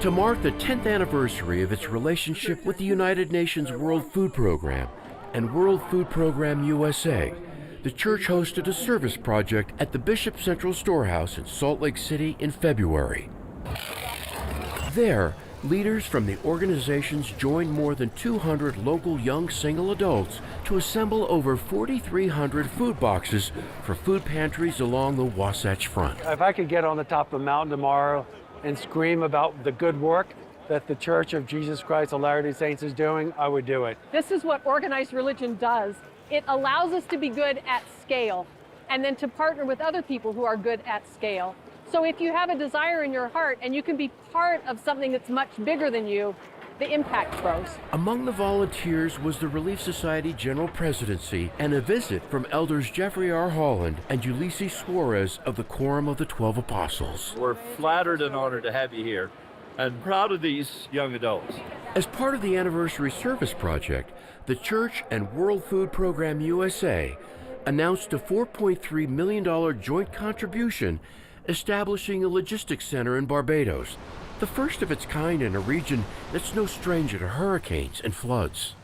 To mark the tenth anniversary of its relationship with the United Nations World Food Program and World Food Program U S A, the church hosted a service project at the Bishop Central Storehouse in Salt Lake City in February. There, leaders from the organizations joined more than two hundred local young single adults to assemble over forty-three hundred food boxes for food pantries along the Wasatch Front. If I could get on the top of the mountain tomorrow and scream about the good work that the Church of Jesus Christ of Latter-day Saints is doing, I would do it. This is what organized religion does. It allows us to be good at scale and then to partner with other people who are good at scale. So if you have a desire in your heart and you can be part of something that's much bigger than you, the impact grows. Among the volunteers was the Relief Society General Presidency and a visit from Elders Jeffrey R. Holland and Ulisses Soares of the Quorum of the Twelve Apostles. We're flattered and honored to have you here and proud of these young adults. As part of the Anniversary Service Project, the church and World Food Program U S A announced a four point three million dollar joint contribution establishing a logistics center in Barbados, the first of its kind in a region that's no stranger to hurricanes and floods.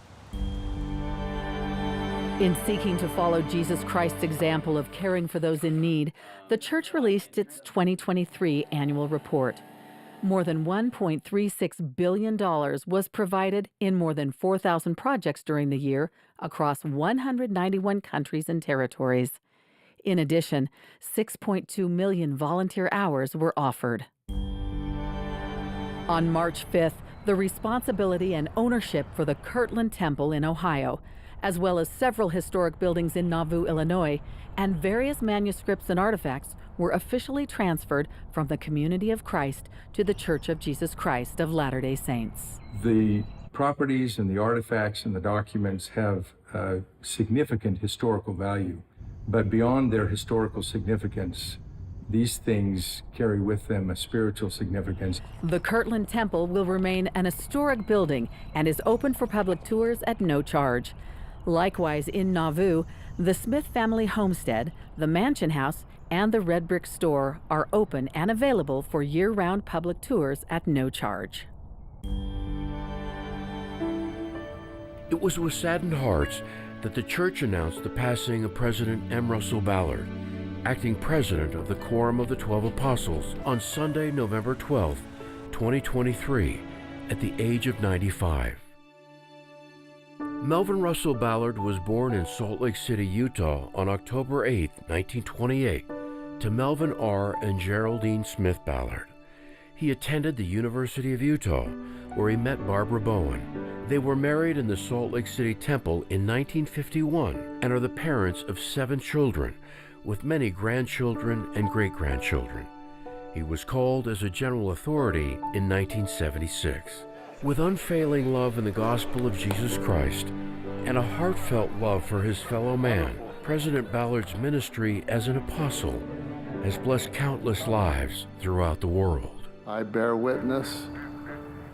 In seeking to follow Jesus Christ's example of caring for those in need, the church released its twenty twenty-three annual report. More than one point three six billion dollars was provided in more than four thousand projects during the year across one hundred ninety-one countries and territories. In addition, six point two million volunteer hours were offered. On March fifth, the responsibility and ownership for the Kirtland Temple in Ohio, as well as several historic buildings in Nauvoo, Illinois, and various manuscripts and artifacts were officially transferred from the Community of Christ to the Church of Jesus Christ of Latter-day Saints. The properties and the artifacts and the documents have uh, significant historical value. But beyond their historical significance, these things carry with them a spiritual significance. The Kirtland Temple will remain an historic building and is open for public tours at no charge. Likewise, in Nauvoo, the Smith family homestead, the Mansion House, and the Red Brick Store are open and available for year-round public tours at no charge. It was with saddened hearts that the church announced the passing of President M. Russell Ballard, acting president of the Quorum of the Twelve Apostles, on Sunday, November twelfth, twenty twenty-three, at the age of ninety-five. Melvin Russell Ballard was born in Salt Lake City, Utah, on October eighth, nineteen twenty-eight, to Melvin R. and Geraldine Smith Ballard. He attended the University of Utah, where he met Barbara Bowen. They were married in the Salt Lake City Temple in nineteen fifty-one and are the parents of seven children, with many grandchildren and great-grandchildren. He was called as a general authority in nineteen seventy-six. With unfailing love in the gospel of Jesus Christ and a heartfelt love for his fellow man, President Ballard's ministry as an apostle has blessed countless lives throughout the world. I bear witness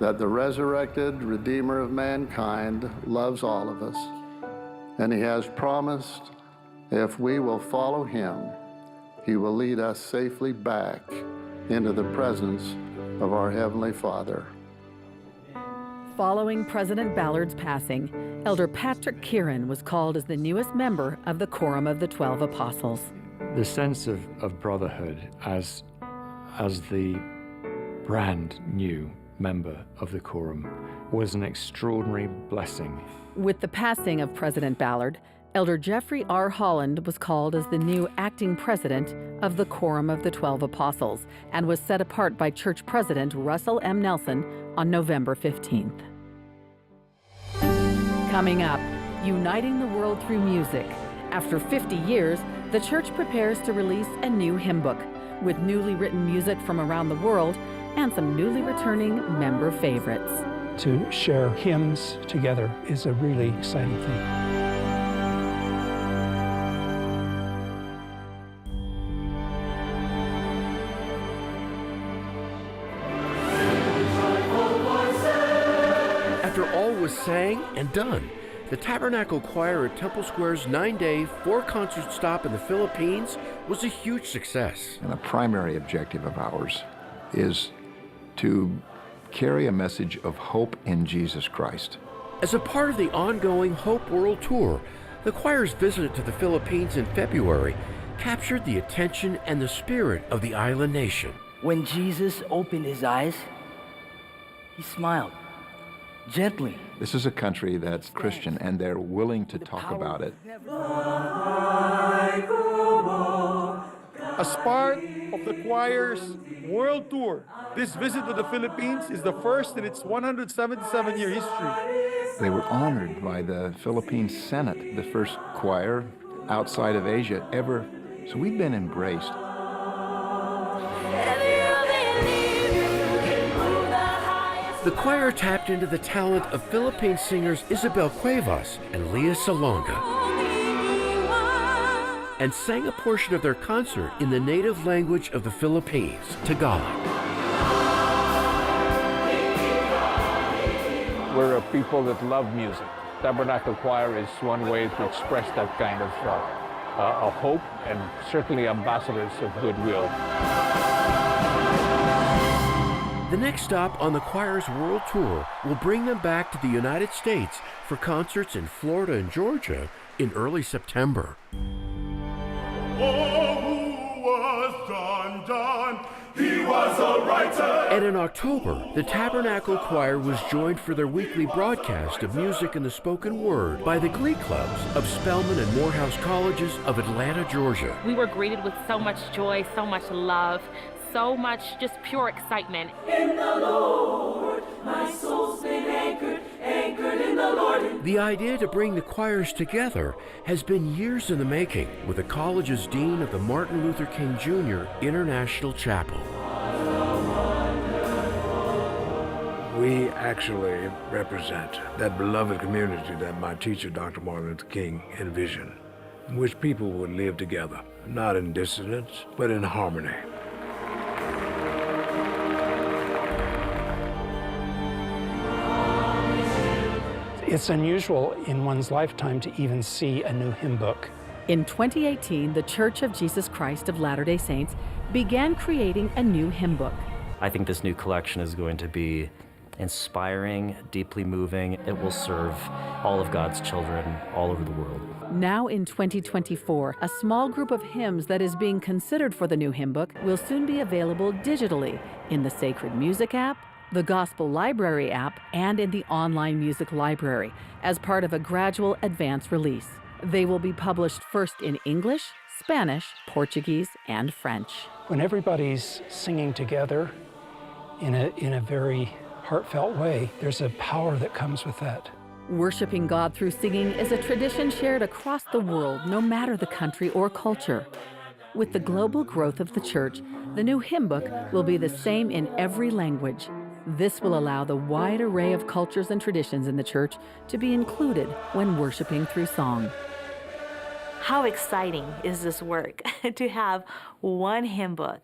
that the resurrected Redeemer of mankind loves all of us, and he has promised if we will follow him, he will lead us safely back into the presence of our Heavenly Father. Following President Ballard's passing, Elder Patrick Kearon was called as the newest member of the Quorum of the Twelve Apostles. The sense of, of brotherhood as, as the brand new member of the Quorum was an extraordinary blessing. With the passing of President Ballard, Elder Jeffrey R. Holland was called as the new acting president of the Quorum of the Twelve Apostles and was set apart by church president Russell M. Nelson on November fifteenth. Coming up, uniting the world through music. After fifty years, the church prepares to release a new hymn book with newly written music from around the world and some newly returning member favorites. To share hymns together is a really exciting thing. After all was sang and done, the Tabernacle Choir at Temple Square's nine-day, four-concert stop in the Philippines was a huge success. And the primary objective of ours is to carry a message of hope in Jesus Christ. As a part of the ongoing Hope World Tour, the choir's visit to the Philippines in February captured the attention and the spirit of the island nation. When Jesus opened his eyes, he smiled gently. This is a country that's Christian, and they're willing to talk about it. As part of the choir's world tour, This visit to the Philippines is the first in its one hundred seventy-seven-year history. They were honored by the Philippine Senate, the first choir outside of Asia ever. So we've been embraced. The choir tapped into the talent of Philippine singers Isabel Cuevas and Leah Salonga, and sang a portion of their concert in the native language of the Philippines, Tagalog. We're a people that love music. Tabernacle Choir is one way to express that kind of uh, uh, a hope and certainly ambassadors of goodwill. The next stop on the choir's world tour will bring them back to the United States for concerts in Florida and Georgia in early September. Oh, who was John John? He was a writer. And in October, the Tabernacle Choir was joined for their weekly broadcast of music and the spoken word by the Glee Clubs of Spelman and Morehouse Colleges of Atlanta, Georgia. We were greeted with so much joy, so much love, so much just pure excitement. In the Lord, my soul's been anchored, anchored in the Lord. The idea to bring the choirs together has been years in the making, with the college's dean of the Martin Luther King Junior International Chapel. We actually represent that beloved community that my teacher, Doctor Martin Luther King, envisioned, in which people would live together, not in dissonance, but in harmony. It's unusual in one's lifetime to even see a new hymn book. In twenty eighteen, The Church of Jesus Christ of Latter-day Saints began creating a new hymn book. I think this new collection is going to be inspiring, deeply moving. It will serve all of God's children all over the world. Now in twenty twenty-four, a small group of hymns that is being considered for the new hymn book will soon be available digitally in the Sacred Music app, the Gospel Library app, and in the online music library as part of a gradual advance release. They will be published first in English, Spanish, Portuguese, and French. When everybody's singing together in a, in a very heartfelt way, there's a power that comes with that. Worshipping God through singing is a tradition shared across the world, no matter the country or culture. With the global growth of the church, the new hymn book will be the same in every language. This will allow the wide array of cultures and traditions in the church to be included when worshipping through song. How exciting is this work to have one hymn book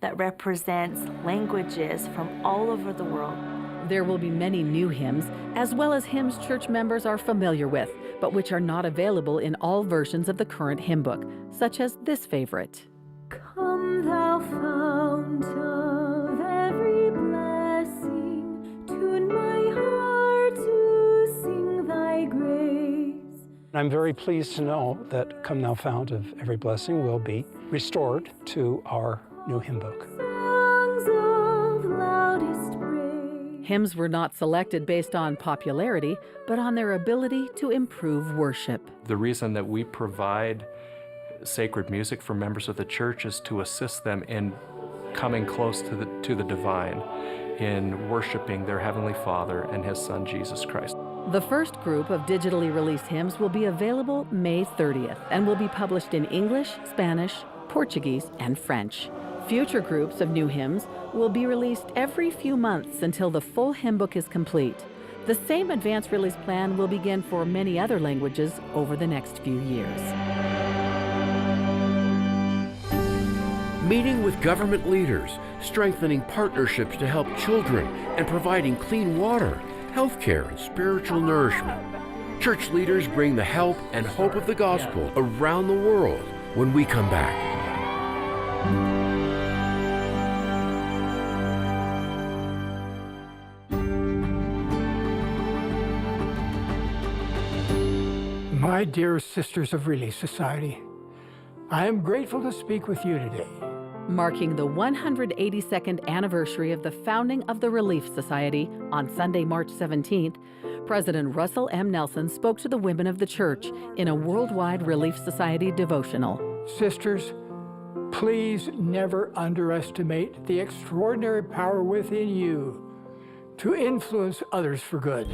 that represents languages from all over the world? There will be many new hymns, as well as hymns church members are familiar with, but which are not available in all versions of the current hymn book, such as this favorite. Come, thou fount of every blessing, tune my heart to sing thy grace. I'm very pleased to know that Come, Thou Fount of Every Blessing will be restored to our new hymn book. Hymns were not selected based on popularity, but on their ability to improve worship. The reason that we provide sacred music for members of the church is to assist them in coming close to the, to the divine, in worshiping their Heavenly Father and His Son, Jesus Christ. The first group of digitally released hymns will be available May thirtieth and will be published in English, Spanish, Portuguese, and French. Future groups of new hymns will be released every few months until the full hymn book is complete. The same advance release plan will begin for many other languages over the next few years. Meeting with government leaders, strengthening partnerships to help children, and providing clean water, healthcare, and spiritual nourishment. Church leaders bring the help and hope of the gospel around the world when we come back. My dear Sisters of Relief Society, I am grateful to speak with you today. Marking the one hundred eighty-second anniversary of the founding of the Relief Society on Sunday, March seventeenth, President Russell M. Nelson spoke to the women of the church in a worldwide Relief Society devotional. Sisters, Please never underestimate the extraordinary power within you to influence others for good.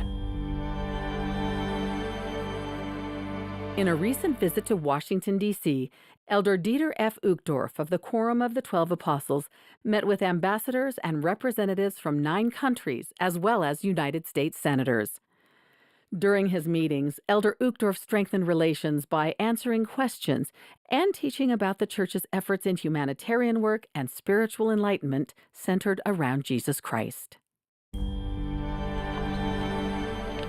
In a recent visit to Washington, D C, Elder Dieter F. Uchtdorf of the Quorum of the Twelve Apostles met with ambassadors and representatives from nine countries, as well as United States senators. During his meetings, Elder Uchtdorf strengthened relations by answering questions and teaching about the Church's efforts in humanitarian work and spiritual enlightenment centered around Jesus Christ.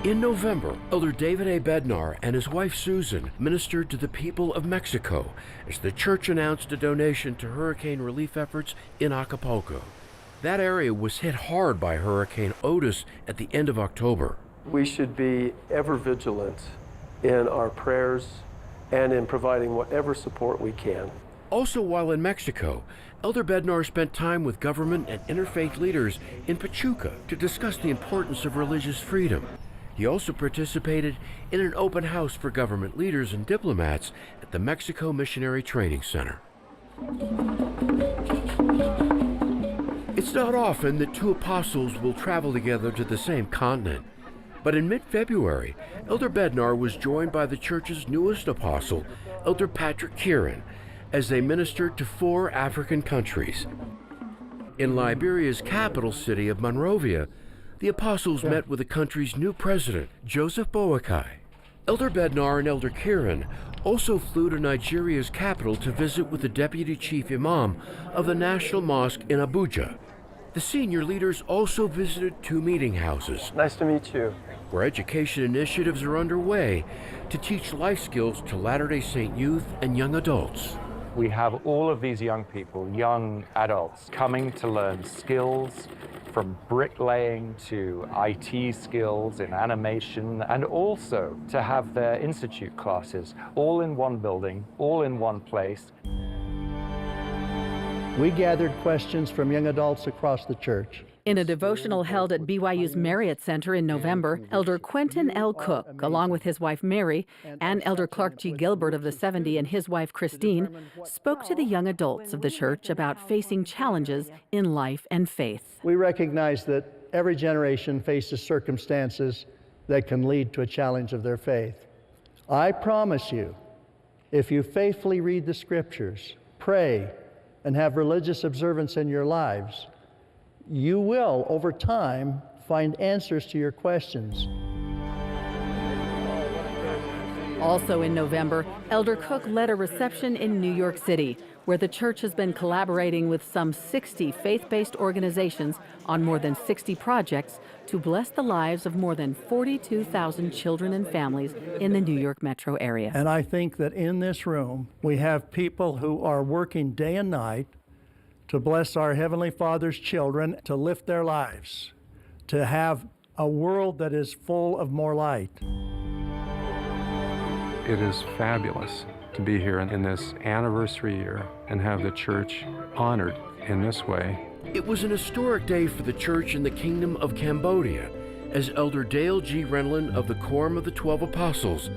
In November, Elder David A. Bednar and his wife Susan ministered to the people of Mexico as the church announced a donation to hurricane relief efforts in Acapulco. That area was hit hard by Hurricane Otis at the end of October. We should be ever vigilant in our prayers and in providing whatever support we can. Also, while in Mexico, Elder Bednar spent time with government and interfaith leaders in Pachuca to discuss the importance of religious freedom. He also participated in an open house for government leaders and diplomats at the Mexico Missionary Training Center. It's not often that two apostles will travel together to the same continent. But in mid-February, Elder Bednar was joined by the church's newest apostle, Elder Patrick Kearon, as they ministered to four African countries. In Liberia's capital city of Monrovia, the apostles met with the country's new president, Joseph Boakai. Elder Bednar and Elder Kearon also flew to Nigeria's capital to visit with the deputy chief imam of the National Mosque in Abuja. The senior leaders also visited two meeting houses. Nice to meet you. Where education initiatives are underway to teach life skills to Latter-day Saint youth and young adults. We have all of these young people, young adults, coming to learn skills from bricklaying to I T skills in animation, and also to have their institute classes all in one building, all in one place. We gathered questions from young adults across the church. In a devotional held at B Y U's Marriott Center in November, Elder Quentin L. Cook, along with his wife Mary, and Elder Clark G. Gilbert of the seventy and his wife Christine, spoke to the young adults of the church about facing challenges in life and faith. We recognize that every generation faces circumstances that can lead to a challenge of their faith. I promise you, if you faithfully read the scriptures, pray, and have religious observance in your lives, you will, over time, find answers to your questions. Also in November, Elder Cook led a reception in New York City, where the church has been collaborating with some sixty faith-based organizations on more than sixty projects to bless the lives of more than forty-two thousand children and families in the New York metro area. And I think that in this room, we have people who are working day and night to bless our Heavenly Father's children, to lift their lives, to have a world that is full of more light. It is fabulous to be here in this anniversary year and have the church honored in this way. It was an historic day for the church in the Kingdom of Cambodia, as Elder Dale G. Renlund of the Quorum of the Twelve Apostles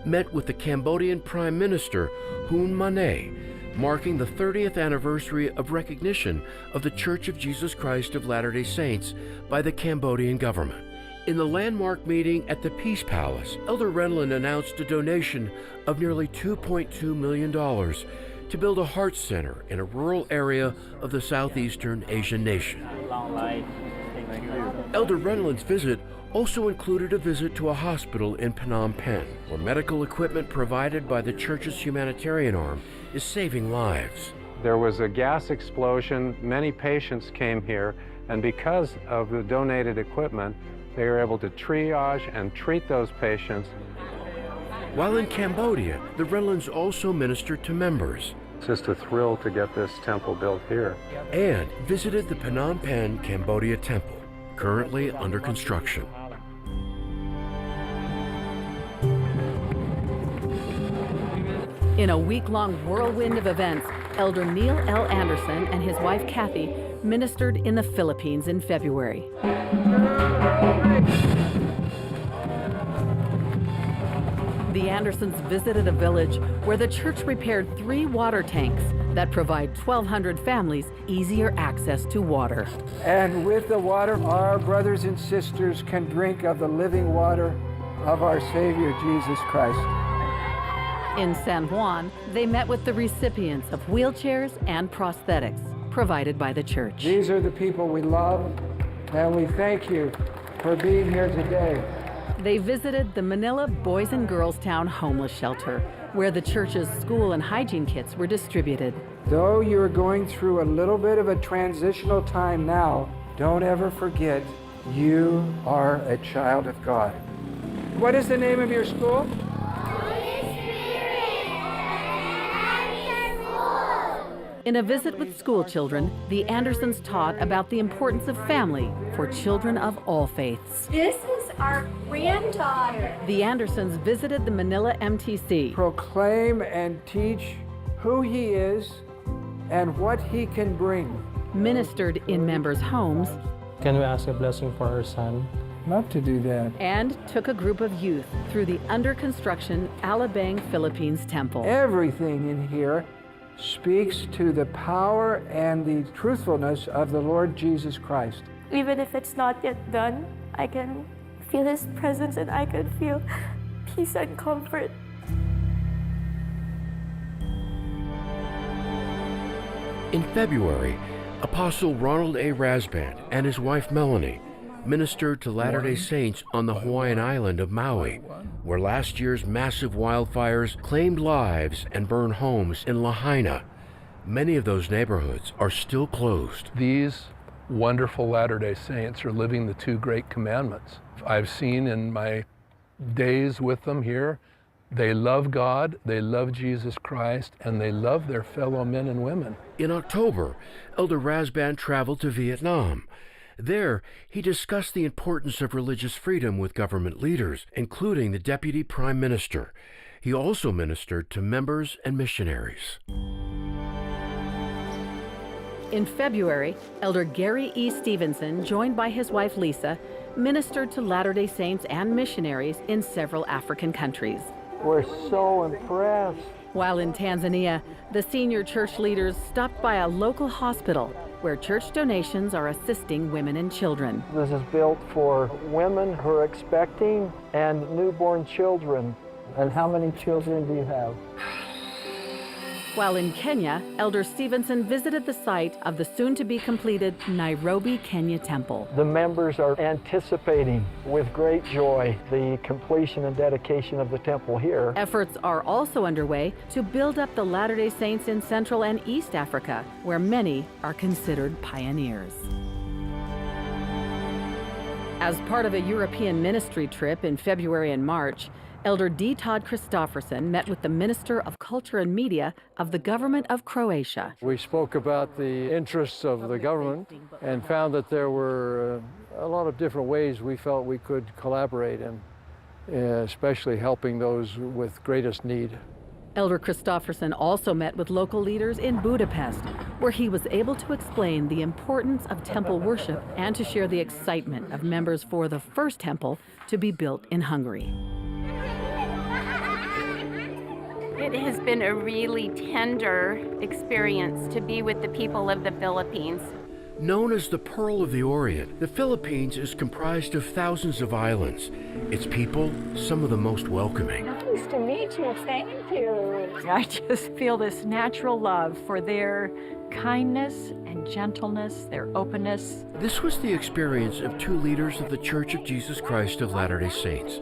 met with the Cambodian Prime Minister Hun Manet, marking the thirtieth anniversary of recognition of the Church of Jesus Christ of Latter-day Saints by the Cambodian government. In the landmark meeting at the Peace Palace, Elder Renlund announced a donation of nearly two point two million dollars to build a heart center in a rural area of the southeastern Asian nation. Elder Renlund's visit also included a visit to a hospital in Phnom Penh, where medical equipment provided by the church's humanitarian arm is saving lives. There was a gas explosion. Many patients came here, and because of the donated equipment, they were able to triage and treat those patients. While in Cambodia, the Renlunds also ministered to members. It's just a thrill to get this temple built here. And visited the Phnom Penh Cambodia Temple, currently under construction. In a week-long whirlwind of events, Elder Neil L. Andersen and his wife Kathy ministered in the Philippines in February. The Andersens visited a village where the church repaired three water tanks that provide twelve hundred families easier access to water. And with the water, our brothers and sisters can drink of the living water of our Savior, Jesus Christ. In San Juan, they met with the recipients of wheelchairs and prosthetics provided by the church. These are the people we love, and we thank you for being here today. They visited the Manila Boys and Girls Town homeless shelter, where the church's school and hygiene kits were distributed. Though you're going through a little bit of a transitional time now, don't ever forget you are a child of God. What is the name of your school? In a visit with school children, the Andersons taught about the importance of family for children of all faiths. This is our granddaughter. The Andersons visited the Manila M T C. Proclaim and teach who he is and what he can bring. Ministered in members' homes. Can we ask a blessing for our son? Love to do that. And took a group of youth through the under construction Alabang Philippines Temple. Everything in here speaks to the power and the truthfulness of the Lord Jesus Christ. Even if it's not yet done, I can feel his presence and I can feel peace and comfort. In February, Apostle Ronald A. Rasband and his wife Melanie ministered to Latter-day Saints on the Hawaiian island of Maui, where last year's massive wildfires claimed lives and burned homes in Lahaina. Many of those neighborhoods are still closed. These wonderful Latter-day Saints are living the two great commandments. I've seen in my days with them here, they love God, they love Jesus Christ, and they love their fellow men and women. In October, Elder Rasband traveled to Vietnam. There, he discussed the importance of religious freedom with government leaders, including the Deputy Prime Minister. He also ministered to members and missionaries. In February, Elder Gary E. Stevenson, joined by his wife Lisa, ministered to Latter-day Saints and missionaries in several African countries. We're so impressed. While in Tanzania, the senior church leaders stopped by a local hospital where church donations are assisting women and children. This is built for women who are expecting and newborn children. And how many children do you have? While in Kenya, Elder Stevenson visited the site of the soon-to-be-completed Nairobi Kenya Temple. The members are anticipating with great joy the completion and dedication of the temple here. Efforts are also underway to build up the Latter-day Saints in Central and East Africa, where many are considered pioneers. As part of a European ministry trip in February and March, Elder D. Todd Christofferson met with the Minister of Culture and Media of the government of Croatia. We spoke about the interests of the government and found that there were, uh, a lot of different ways we felt we could collaborate, and, uh, especially helping those with greatest need. Elder Christofferson also met with local leaders in Budapest, where he was able to explain the importance of temple worship and to share the excitement of members for the first temple to be built in Hungary. It has been a really tender experience to be with the people of the Philippines. Known as the Pearl of the Orient, the Philippines is comprised of thousands of islands, its people some of the most welcoming. Nice to meet you. Thank you. I just feel this natural love for their kindness and gentleness, their openness. This was the experience of two leaders of The Church of Jesus Christ of Latter-day Saints,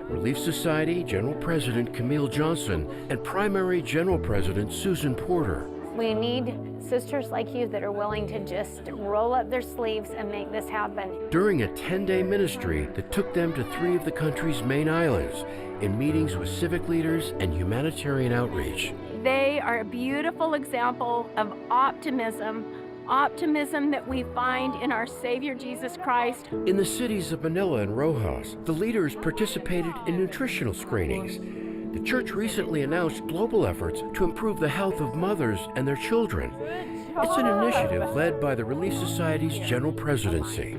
Relief Society General President Camille Johnson and Primary General President Susan Porter. We need sisters like you that are willing to just roll up their sleeves and make this happen. During a ten-day ministry that took them to three of the country's main islands, in meetings with civic leaders and humanitarian outreach. They are a beautiful example of optimism, optimism that we find in our Savior Jesus Christ. In the cities of Manila and Roxas, the leaders participated in nutritional screenings. The church recently announced global efforts to improve the health of mothers and their children. It's an initiative led by the Relief Society's General Presidency.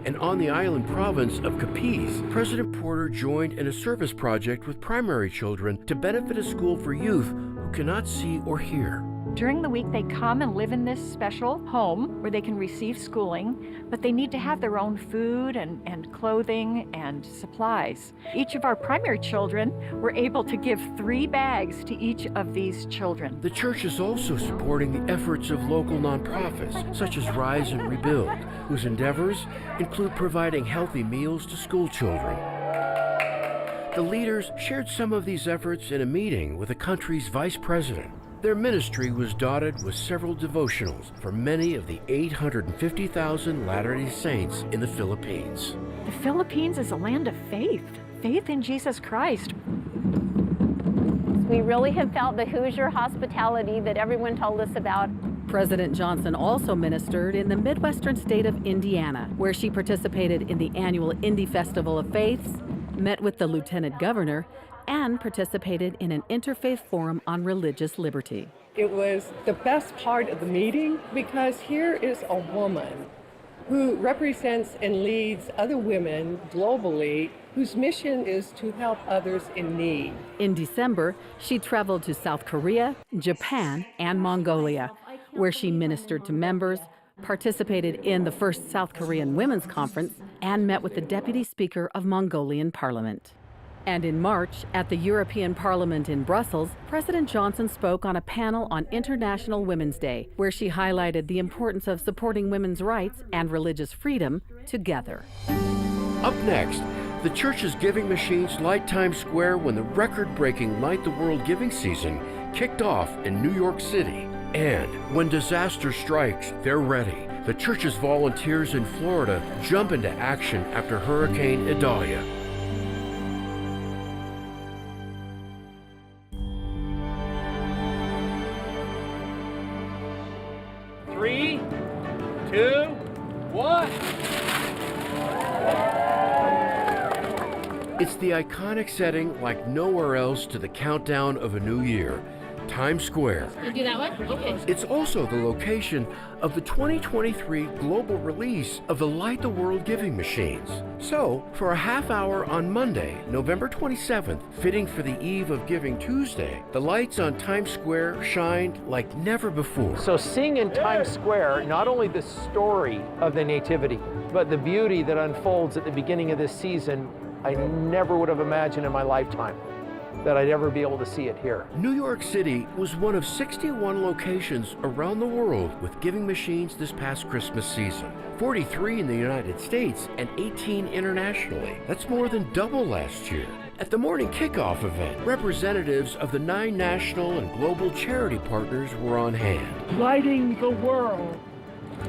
And on the island province of Capiz, President Porter joined in a service project with primary children to benefit a school for youth who cannot see or hear. During the week, they come and live in this special home where they can receive schooling, but they need to have their own food and, and clothing and supplies. Each of our primary children were able to give three bags to each of these children. The church is also supporting the efforts of local nonprofits, such as Rise and Rebuild, whose endeavors include providing healthy meals to school children. The leaders shared some of these efforts in a meeting with the country's vice president. Their ministry was dotted with several devotionals for many of the eight hundred fifty thousand Latter-day Saints in the Philippines. The Philippines is a land of faith, faith in Jesus Christ. We really have felt the Hoosier hospitality that everyone told us about. President Johnson also ministered in the Midwestern state of Indiana, where she participated in the annual Indy Festival of Faiths, met with the lieutenant governor, and participated in an interfaith forum on religious liberty. It was the best part of the meeting because here is a woman who represents and leads other women globally whose mission is to help others in need. In December, she traveled to South Korea, Japan, and Mongolia, where she ministered to members, participated in the first South Korean Women's Conference, and met with the Deputy Speaker of Mongolian Parliament. And in March, at the European Parliament in Brussels, President Johnson spoke on a panel on International Women's Day, where she highlighted the importance of supporting women's rights and religious freedom together. Up next, the church's giving machines light Times Square when the record-breaking Light the World giving season kicked off in New York City. And when disaster strikes, they're ready. The church's volunteers in Florida jump into action after Hurricane Idalia. Three, two, one. It's the iconic setting like nowhere else to the countdown of a new year, Times Square. You do that one? Okay. It's also the location of the twenty twenty-three global release of the Light the World giving machines. So, for a half hour on Monday, November twenty-seventh, fitting for the eve of Giving Tuesday, the lights on Times Square shined like never before. So seeing in Times Square not only the story of the Nativity, but the beauty that unfolds at the beginning of this season, I never would have imagined in my lifetime that I'd ever be able to see it here. New York City was one of sixty-one locations around the world with giving machines this past Christmas season. Forty-three in the United States and eighteen internationally. That's more than double last year. At the morning kickoff event, representatives of the nine national and global charity partners were on hand. Lighting the world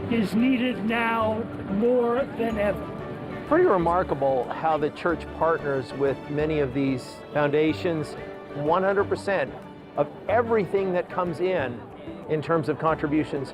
is needed now more than ever. Pretty remarkable how the church partners with many of these foundations. One hundred percent of everything that comes in, in terms of contributions,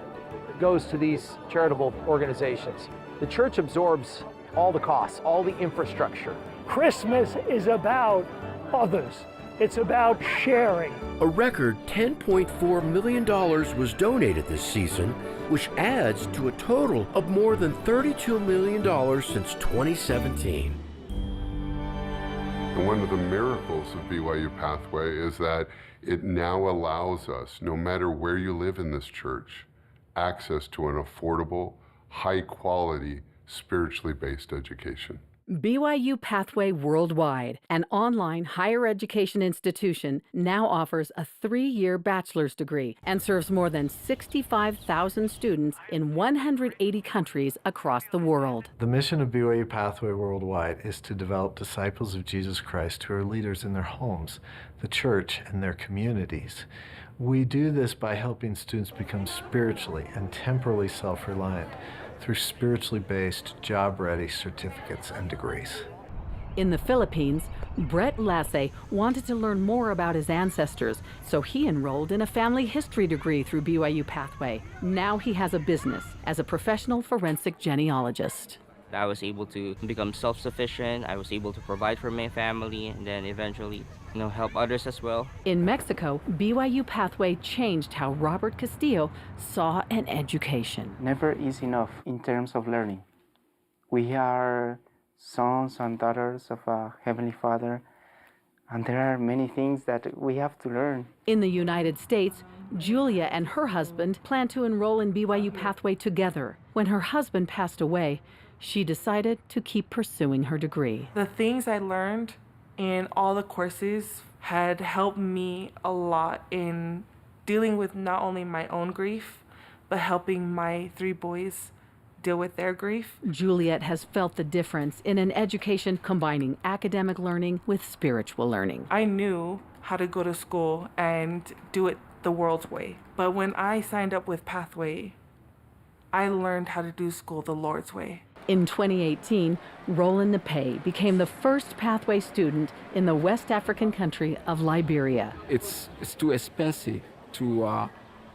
goes to these charitable organizations. The church absorbs all the costs, all the infrastructure. Christmas is about others. It's about sharing. A record ten point four million dollars was donated this season, which adds to a total of more than thirty-two million dollars since twenty seventeen. And one of the miracles of B Y U Pathway is that it now allows us, no matter where you live in this church, access to an affordable, high-quality, spiritually based education. B Y U Pathway Worldwide, an online higher education institution, now offers a three-year bachelor's degree and serves more than sixty-five thousand students in one hundred eighty countries across the world. The mission of B Y U Pathway Worldwide is to develop disciples of Jesus Christ who are leaders in their homes, the church, and their communities. We do this by helping students become spiritually and temporally self-reliant through spiritually based, job-ready certificates and degrees. In the Philippines, Brett Lasse wanted to learn more about his ancestors, so he enrolled in a family history degree through B Y U Pathway. Now he has a business as a professional forensic genealogist. I was able to become self-sufficient. I was able to provide for my family, and then eventually, you know, help others as well. In Mexico, B Y U Pathway changed how Robert Castillo saw an education. Never is enough in terms of learning. We are sons and daughters of a Heavenly Father, And there are many things that we have to learn. In the United States, Julia and her husband plan to enroll in B Y U Pathway together. When her husband passed away, she decided to keep pursuing her degree. The things I learned in all the courses had helped me a lot in dealing with not only my own grief, but helping my three boys deal with their grief. Juliet has felt the difference in an education combining academic learning with spiritual learning. I knew how to go to school and do it the world's way. But when I signed up with Pathway, I learned how to do school the Lord's way. In twenty eighteen, Roland Napei became the first Pathway student in the West African country of Liberia. It's, it's too expensive to, uh,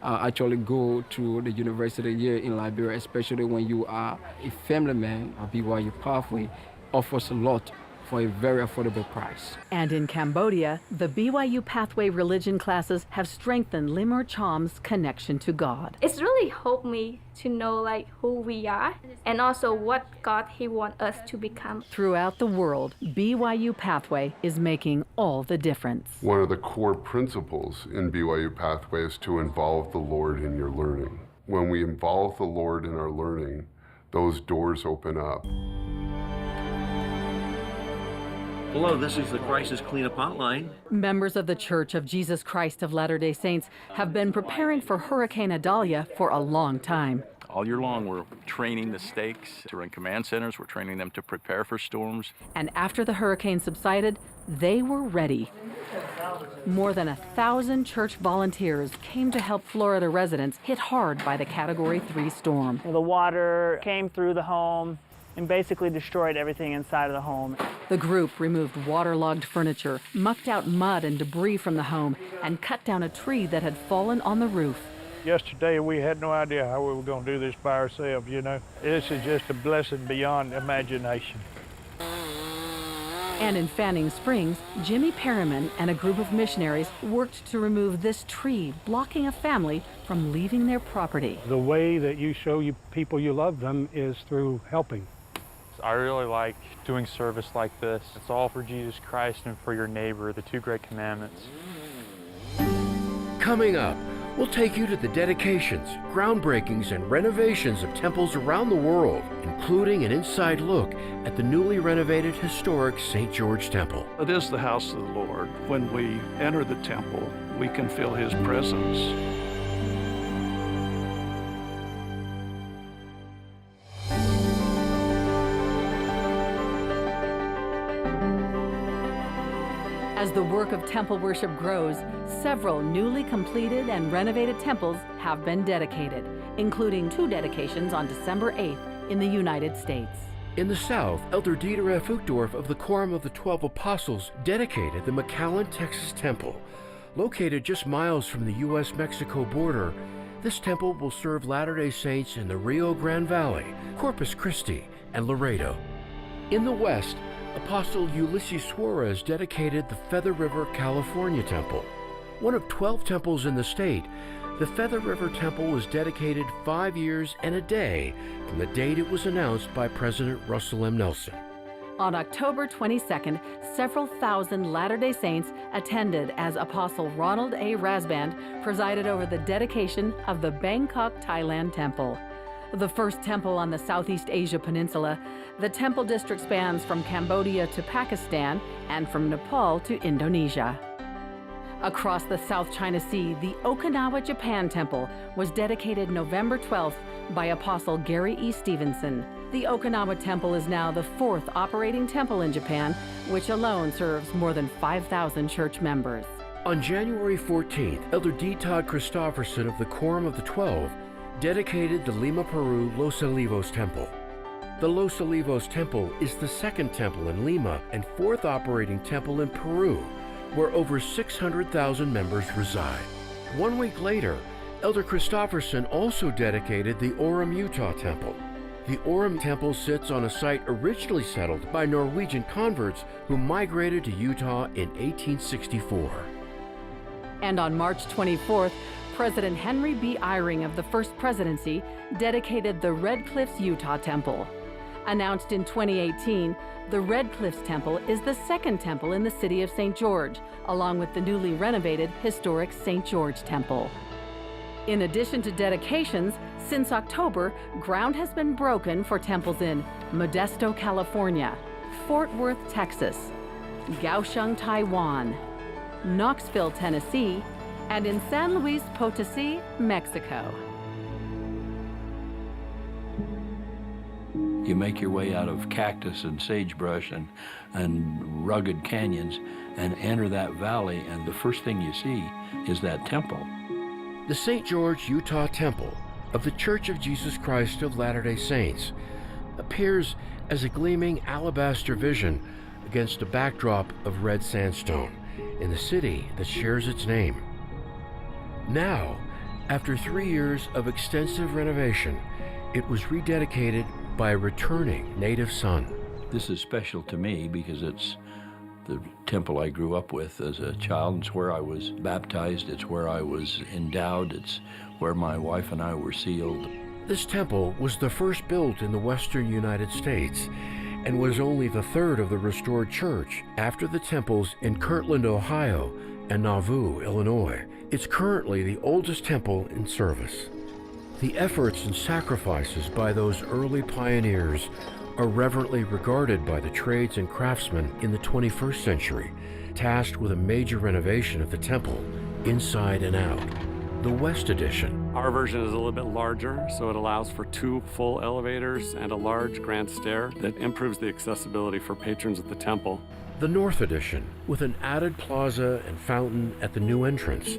uh, actually go to the university here in Liberia, especially when you are a family man. Uh, B Y U Pathway offers a lot for a very affordable price. And in Cambodia, the B Y U Pathway religion classes have strengthened Limor Cham's connection to God. It's really helped me to know, like, who we are and also what God He wants us to become. Throughout the world, B Y U Pathway is making all the difference. One of the core principles in B Y U Pathway is to involve the Lord in your learning. When we involve the Lord in our learning, those doors open up. Hello, this is the Crisis Cleanup Hotline. Members of The Church of Jesus Christ of Latter-day Saints have been preparing for Hurricane Idalia for a long time. All year long, we're training the stakes to run command centers. We're training them to prepare for storms. And after the hurricane subsided, they were ready. More than a thousand church volunteers came to help Florida residents hit hard by the Category three storm. The water came through the home and basically destroyed everything inside of the home. The group removed waterlogged furniture, mucked out mud and debris from the home, and cut down a tree that had fallen on the roof. Yesterday, we had no idea how we were gonna do this by ourselves, you know. This is just a blessing beyond imagination. And in Fanning Springs, Jimmy Perriman and a group of missionaries worked to remove this tree blocking a family from leaving their property. The way that you show you, people you love them is through helping. I really like doing service like this. It's all for Jesus Christ and for your neighbor, the two great commandments. Coming up, we'll take you to the dedications, groundbreakings, and renovations of temples around the world, including an inside look at the newly renovated historic Saint George Temple. It is the house of the Lord. When we enter the temple, we can feel His presence. As the work of temple worship grows, several newly completed and renovated temples have been dedicated, including two dedications on December eighth in the United States. In the South, Elder Dieter F. Uchtdorf of the Quorum of the Twelve Apostles dedicated the McAllen, Texas Temple. Located just miles from the U S Mexico border, this temple will serve Latter-day Saints in the Rio Grande Valley, Corpus Christi, and Laredo. In the West, Apostle Ulisses Soares dedicated the Feather River, California Temple. One of twelve temples in the state, the Feather River Temple was dedicated five years and a day from the date it was announced by President Russell M. Nelson. On October twenty-second, several thousand Latter-day Saints attended as Apostle Ronald A. Rasband presided over the dedication of the Bangkok Thailand Temple. The first temple on the Southeast Asia Peninsula, the temple district spans from Cambodia to Pakistan and from Nepal to Indonesia. Across the South China Sea, the Okinawa Japan Temple was dedicated November twelfth by Apostle Gary E. Stevenson. The Okinawa Temple is now the fourth operating temple in Japan, which alone serves more than five thousand church members. On January fourteenth, Elder D. Todd Christofferson of the Quorum of the Twelve dedicated the Lima, Peru Los Olivos Temple. The Los Olivos Temple is the second temple in Lima and fourth operating temple in Peru, where over six hundred thousand members reside. One week later, Elder Christofferson also dedicated the Orem, Utah Temple. The Orem Temple sits on a site originally settled by Norwegian converts who migrated to Utah in eighteen sixty-four. And on March twenty-fourth, President Henry B. Eyring of the First Presidency dedicated the Red Cliffs Utah Temple. Announced in twenty eighteen, the Red Cliffs Temple is the second temple in the city of Saint George, along with the newly renovated historic Saint George Temple. In addition to dedications, since October, ground has been broken for temples in Modesto, California, Fort Worth, Texas, Kaohsiung, Taiwan, Knoxville, Tennessee, and in San Luis Potosi, Mexico. You make your way out of cactus and sagebrush and, and rugged canyons and enter that valley, and the first thing you see is that temple. The Saint George Utah Temple of The Church of Jesus Christ of Latter-day Saints appears as a gleaming alabaster vision against a backdrop of red sandstone in the city that shares its name. Now, after three years of extensive renovation, it was rededicated by a returning native son. This is special to me because it's the temple I grew up with as a child. It's where I was baptized. It's where I was endowed. It's where my wife and I were sealed. This temple was the first built in the western United States and was only the third of the restored church after the temples in Kirtland, Ohio, and Nauvoo, Illinois. It's currently the oldest temple in service. The efforts and sacrifices by those early pioneers are reverently regarded by the trades and craftsmen in the twenty-first century, tasked with a major renovation of the temple, inside and out. The West Addition. Our version is a little bit larger, so it allows for two full elevators and a large grand stair that improves the accessibility for patrons of the temple. The North Addition, with an added plaza and fountain at the new entrance.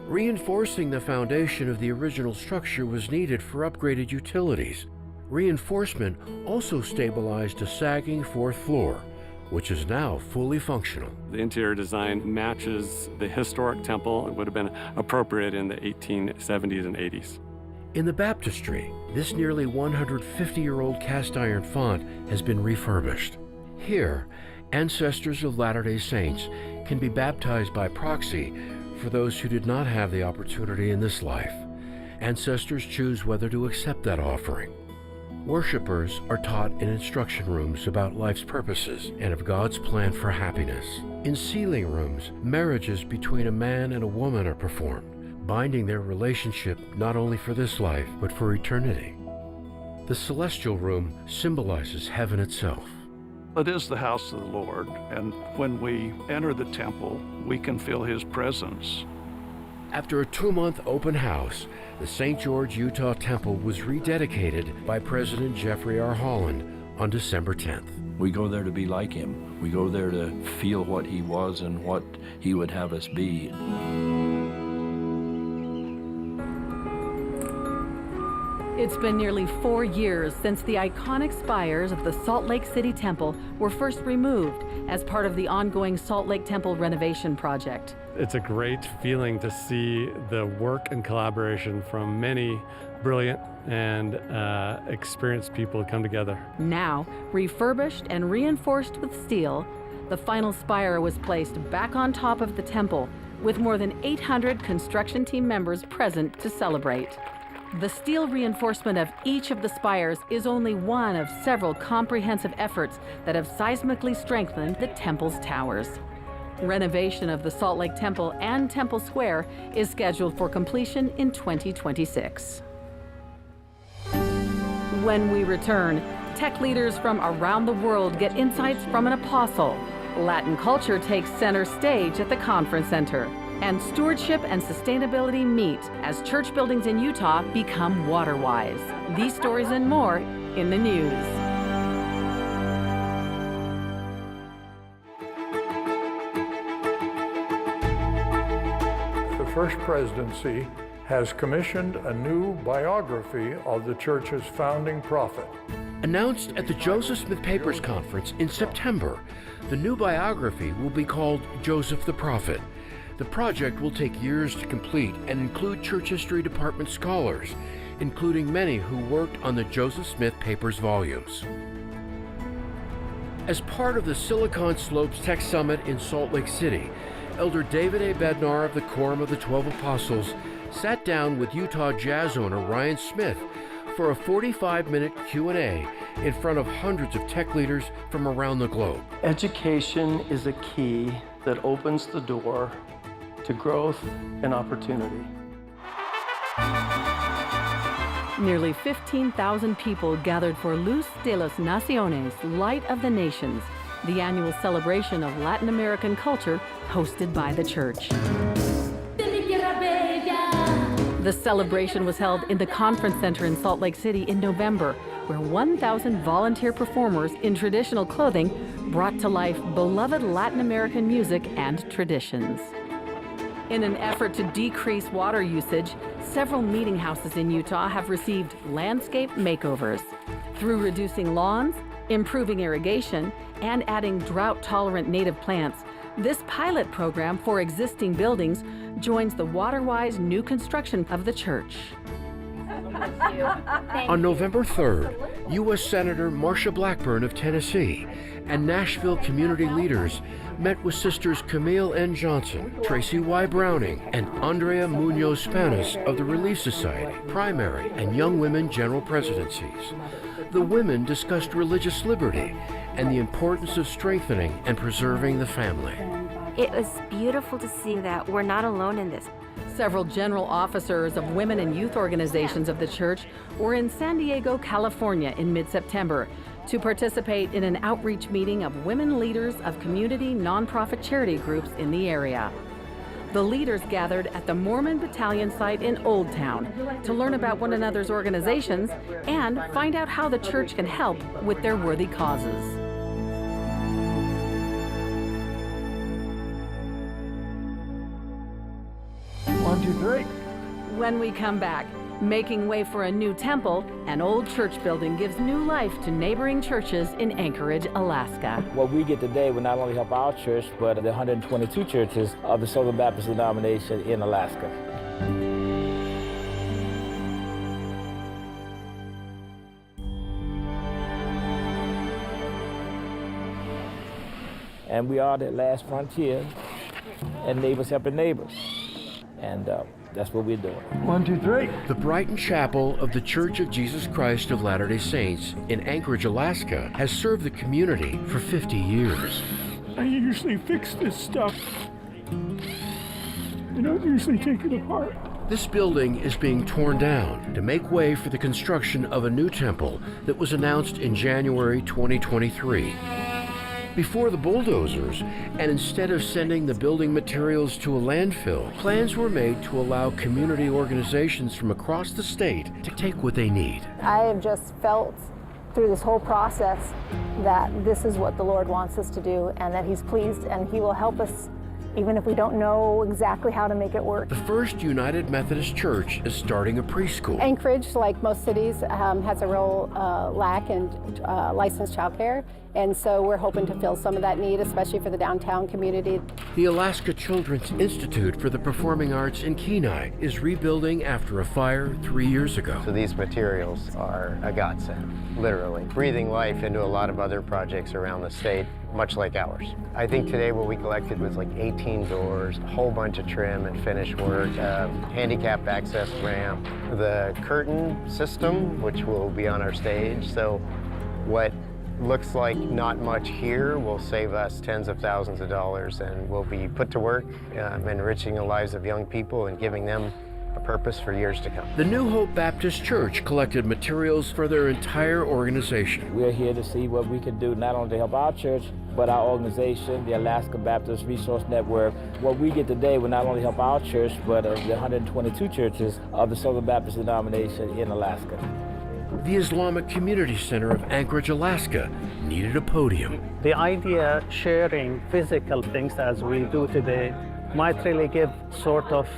Reinforcing the foundation of the original structure was needed for upgraded utilities. Reinforcement also stabilized a sagging fourth floor, which is now fully functional. The interior design matches the historic temple. It would have been appropriate in the eighteen seventies and eighties. In the baptistry, this nearly one hundred fifty-year-old cast iron font has been refurbished. Here, ancestors of Latter-day Saints can be baptized by proxy for those who did not have the opportunity in this life. Ancestors choose whether to accept that offering. Worshippers are taught in instruction rooms about life's purposes and of God's plan for happiness. In sealing rooms, marriages between a man and a woman are performed, binding their relationship not only for this life, but for eternity. The celestial room symbolizes heaven itself. It is the house of the Lord, and when we enter the temple, we can feel his presence. After a two-month open house, the Saint George Utah Temple was rededicated by President Jeffrey R. Holland on December tenth. We go there to be like him. We go there to feel what he was and what he would have us be. It's been nearly four years since the iconic spires of the Salt Lake City Temple were first removed as part of the ongoing Salt Lake Temple renovation project. It's a great feeling to see the work and collaboration from many brilliant and, uh, experienced people come together. Now, refurbished and reinforced with steel, the final spire was placed back on top of the temple, with more than eight hundred construction team members present to celebrate. The steel reinforcement of each of the spires is only one of several comprehensive efforts that have seismically strengthened the temple's towers. Renovation of the Salt Lake Temple and Temple Square is scheduled for completion in twenty twenty-six. When we return, tech leaders from around the world get insights from an apostle. Latin culture takes center stage at the conference center, and stewardship and sustainability meet as church buildings in Utah become water wise. These stories and more in the news. The First Presidency has commissioned a new biography of the church's founding prophet. Announced at the Joseph Smith Papers Conference in September, the new biography will be called Joseph the Prophet. The project will take years to complete and include Church History Department scholars, including many who worked on the Joseph Smith Papers volumes. As part of the Silicon Slopes Tech Summit in Salt Lake City, Elder David A. Bednar of the Quorum of the Twelve Apostles sat down with Utah jazz owner Ryan Smith for a forty-five minute Q and A in front of hundreds of tech leaders from around the globe. Education is a key that opens the door to growth and opportunity. Nearly fifteen thousand people gathered for Luz de las Naciones, Light of the Nations, the annual celebration of Latin American culture hosted by the church. The celebration was held in the conference center in Salt Lake City in November, where one thousand volunteer performers in traditional clothing brought to life beloved Latin American music and traditions. In an effort to decrease water usage, several meeting houses in Utah have received landscape makeovers. Through reducing lawns, improving irrigation, and adding drought-tolerant native plants, this pilot program for existing buildings joins the WaterWise new construction of the church. On November third, U S Senator Marsha Blackburn of Tennessee and Nashville community leaders met with Sisters Camille N. Johnson, Tracy Y. Browning, and Andrea Munoz Panes of the Relief Society, Primary, and Young Women General Presidencies. The women discussed religious liberty and the importance of strengthening and preserving the family. It was beautiful to see that we're not alone in this. Several general officers of women and youth organizations of the church were in San Diego, California in mid-September to participate in an outreach meeting of women leaders of community nonprofit charity groups in the area. The leaders gathered at the Mormon Battalion site in Old Town to learn about one another's organizations and find out how the church can help with their worthy causes. One, two, three. When we come back, making way for a new temple, an old church building gives new life to neighboring churches in Anchorage, Alaska. What we get today will not only help our church, but the hundred twenty-two churches of the Southern Baptist denomination in Alaska. And we are the last frontier, and neighbors helping neighbors. And, uh, that's what we're doing. One, two, three. The Brighton Chapel of The Church of Jesus Christ of Latter-day Saints in Anchorage, Alaska, has served the community for fifty years. I usually fix this stuff. You don't usually take it apart. This building is being torn down to make way for the construction of a new temple that was announced in January twenty twenty-three. Before the bulldozers, and instead of sending the building materials to a landfill, plans were made to allow community organizations from across the state to take what they need. I have just felt through this whole process that this is what the Lord wants us to do and that He's pleased and He will help us even if we don't know exactly how to make it work. The First United Methodist Church is starting a preschool. Anchorage, like most cities, um, has a real, uh, lack in, uh, licensed childcare. And so we're hoping to fill some of that need, especially for the downtown community. The Alaska Children's Institute for the Performing Arts in Kenai is rebuilding after a fire three years ago. So these materials are a godsend, literally. Breathing life into a lot of other projects around the state, much like ours. I think today what we collected was, like, eighteen doors, a whole bunch of trim and finish work, um, handicap access ramp, the curtain system, which will be on our stage. So what looks like not much here will save us tens of thousands of dollars and will be put to work, um, enriching the lives of young people and giving them a purpose for years to come. The New Hope Baptist Church collected materials for their entire organization. We're here to see what we can do not only to help our church, but our organization, the Alaska Baptist Resource Network. What we get today will not only help our church, but, uh, the hundred twenty-two churches of the Southern Baptist denomination in Alaska. The Islamic Community Center of Anchorage, Alaska, needed a podium. The idea sharing physical things as we do today might really give sort of,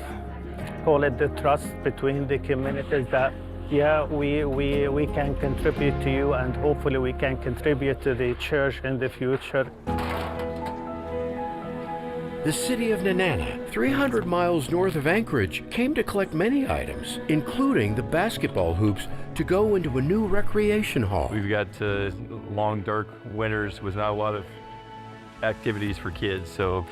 call it, the trust between the communities that, yeah, we, we, we can contribute to you and hopefully we can contribute to the church in the future. The city of Nenana, three hundred miles north of Anchorage, came to collect many items, including the basketball hoops to go into a new recreation hall. We've got, uh, long, dark winters with not a lot of activities for kids, so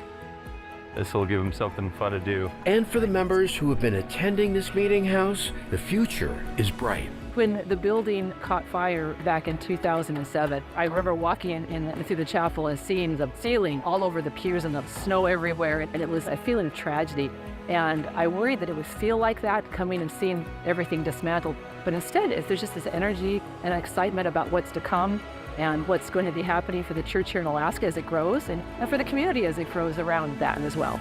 this will give them something fun to do. And for the members who have been attending this meeting house, the future is bright. When the building caught fire back in two thousand seven, I remember walking in, in through the chapel and seeing the ceiling all over the pews and the snow everywhere, and it was a feeling of tragedy. And I worried that it would feel like that, coming and seeing everything dismantled. But instead, it's, there's just this energy and excitement about what's to come and what's going to be happening for the church here in Alaska as it grows and, and for the community as it grows around that as well.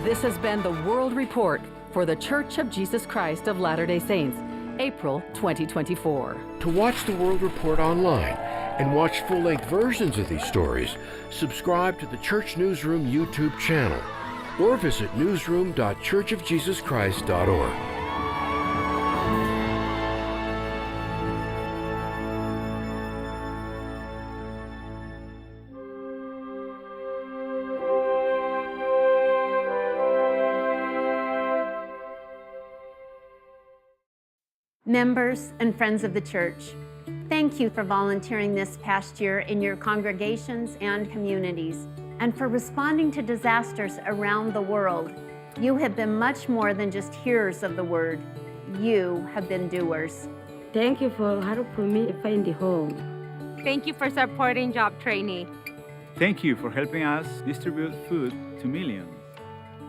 This has been the World Report for The Church of Jesus Christ of Latter-day Saints, April twenty twenty-four. To watch the World Report online and watch full-length versions of these stories, subscribe to the Church Newsroom YouTube channel or visit newsroom dot church of jesus christ dot org. Members and friends of the church, thank you for volunteering this past year in your congregations and communities, and for responding to disasters around the world. You have been much more than just hearers of the word. You have been doers. Thank you for helping me find a home. Thank you for supporting job training. Thank you for helping us distribute food to millions.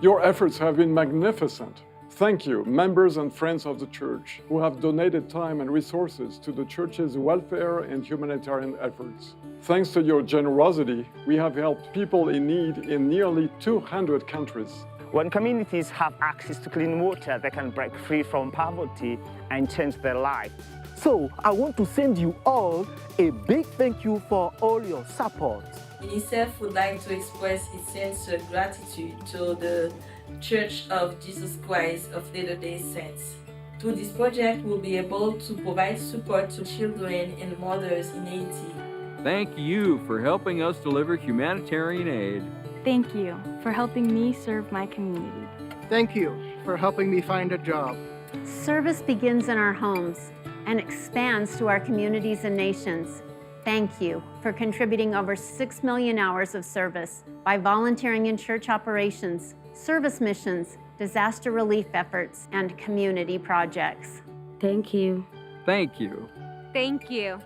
Your efforts have been magnificent. Thank you, members and friends of the church, who have donated time and resources to the church's welfare and humanitarian efforts. Thanks to your generosity, we have helped people in need in nearly two hundred countries. When communities have access to clean water, they can break free from poverty and change their life. So, I want to send you all a big thank you for all your support. UNICEF would like to express its sincere gratitude to the Church of Jesus Christ of Latter-day Saints. Through this project, we'll be able to provide support to children and mothers in Haiti. Thank you for helping us deliver humanitarian aid. Thank you for helping me serve my community. Thank you for helping me find a job. Service begins in our homes and expands to our communities and nations. Thank you for contributing over six million hours of service by volunteering in church operations, service missions, disaster relief efforts, and community projects. Thank you. Thank you. Thank you.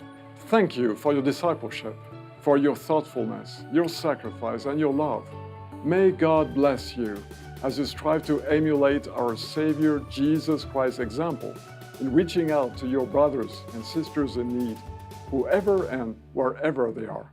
Thank you for your discipleship, for your thoughtfulness, your sacrifice, and your love. May God bless you as you strive to emulate our Savior Jesus Christ's example in reaching out to your brothers and sisters in need, whoever and wherever they are.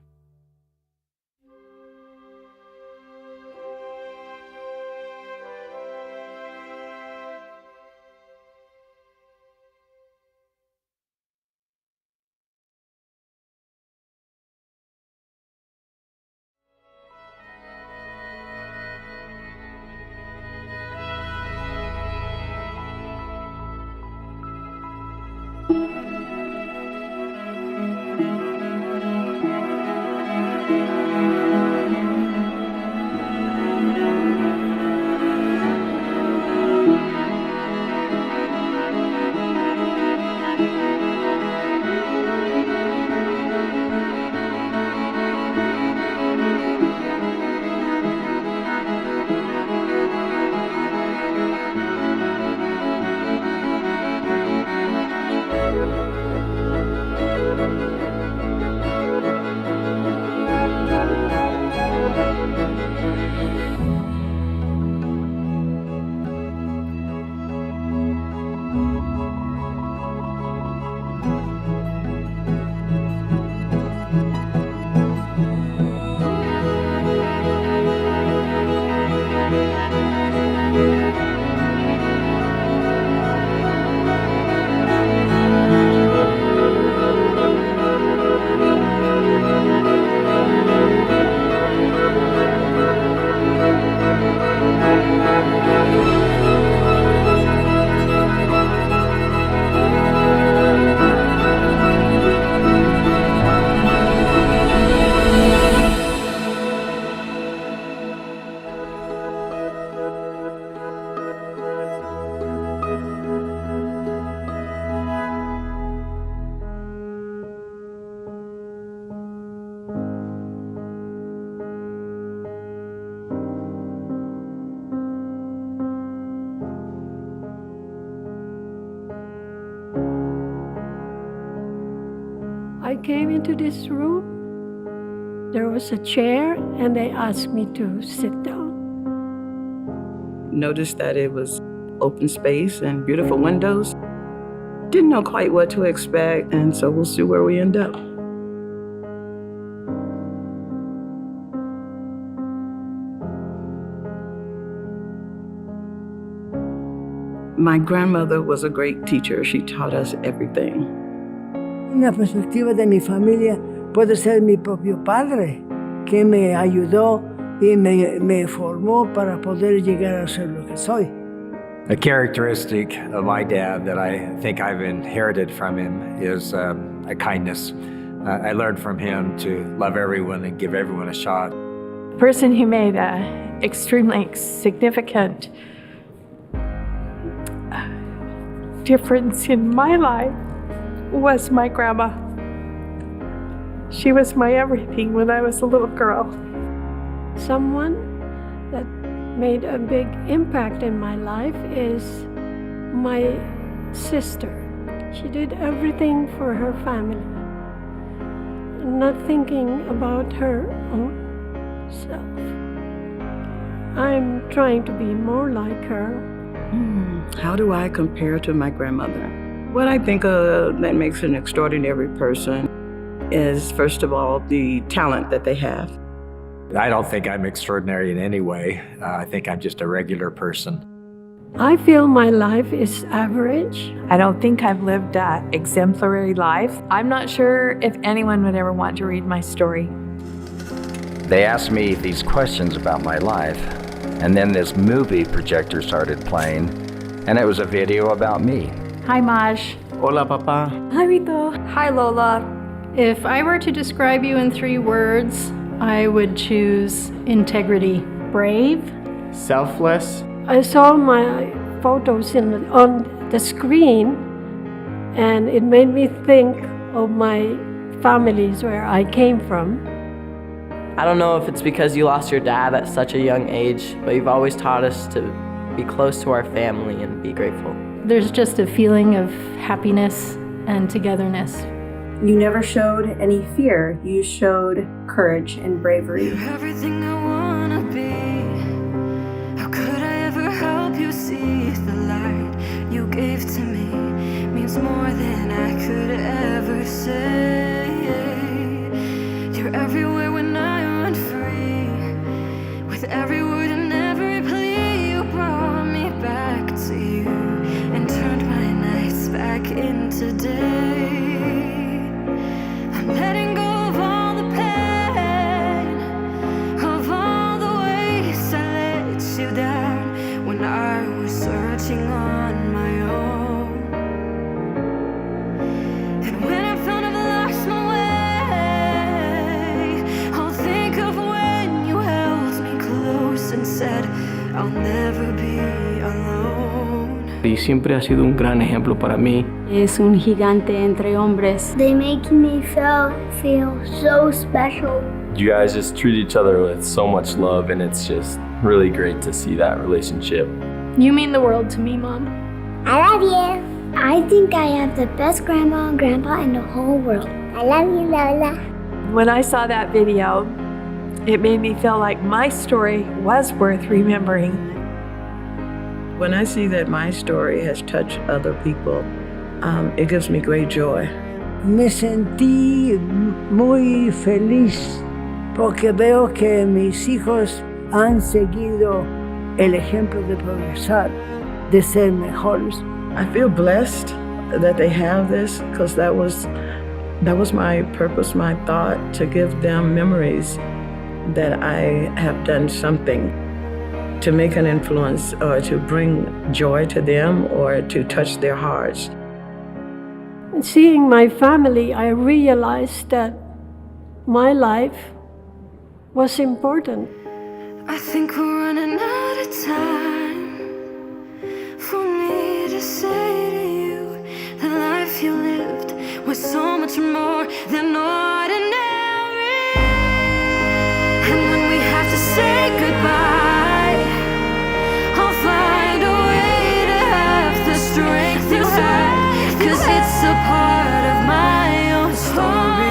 I came into this room. There was a chair, and they asked me to sit down. Noticed that it was open space and beautiful windows. Didn't know quite what to expect, and so we'll see where we end up. My grandmother was a great teacher. She taught us everything. Una perspectiva de mi familia puede ser mi propio padre, que me ayudó y me, me formó para poder llegar a ser lo que soy. A characteristic of my dad that I think I've inherited from him is, um, a kindness. Uh, I learned from him to love everyone and give everyone a shot. The person who made a extremely significant difference in my life was my grandma. She was my everything when I was a little girl. Someone that made a big impact in my life is my sister. She did everything for her family, not thinking about her own self. I'm trying to be more like her. Hmm, how do I compare to my grandmother? What I think, uh, that makes an extraordinary person is, first of all, the talent that they have. I don't think I'm extraordinary in any way. Uh, I think I'm just a regular person. I feel my life is average. I don't think I've lived that exemplary life. I'm not sure if anyone would ever want to read my story. They asked me these questions about my life, and then this movie projector started playing, and it was a video about me. Hi, Maj. Hola, Papa. Hi, Vito. Hi, Lola. If I were to describe you in three words, I would choose integrity. Brave. Selfless. I saw my photos in, on the screen, and it made me think of my families where I came from. I don't know if it's because you lost your dad at such a young age, but you've always taught us to be close to our family and be grateful. There's just a feeling of happiness and togetherness. You never showed any fear. You showed courage and bravery. You're everything I wanna be. How could I ever help you see the light you gave to me? Means more than I could ever say. You're everywhere when I run free. With every word and every plea, you brought me back to you and turned my nights back into day. I'm letting go of all the pain, of all the ways I let you down when I was searching on my own. And when I found I've lost my way, I'll think of when you held me close and said, "I'll never be alone." Y siempre ha sido un gran ejemplo para mí. Es un gigante entre hombres. They make me feel, feel so special. You guys just treat each other with so much love, and it's just really great to see that relationship. You mean the world to me, Mom. I love you. I think I have the best grandma and grandpa in the whole world. I love you, Lola. When I saw that video, it made me feel like my story was worth remembering. When I see that my story has touched other people, um, it gives me great joy. Me sentí muy feliz porque veo que mis hijos han seguido el ejemplo de progresar, de ser mejores. I feel blessed that they have this, 'cause that was, that was my purpose, my thought, to give them memories that I have done something to make an influence or to bring joy to them or to touch their hearts. Seeing my family, I realized that my life was important. I think we're running out of time for me to say to you, the life you lived was so much more than ordinary. And when we have to say goodbye, I'll find a way to have the strength you have, 'cause it's a part of my own story.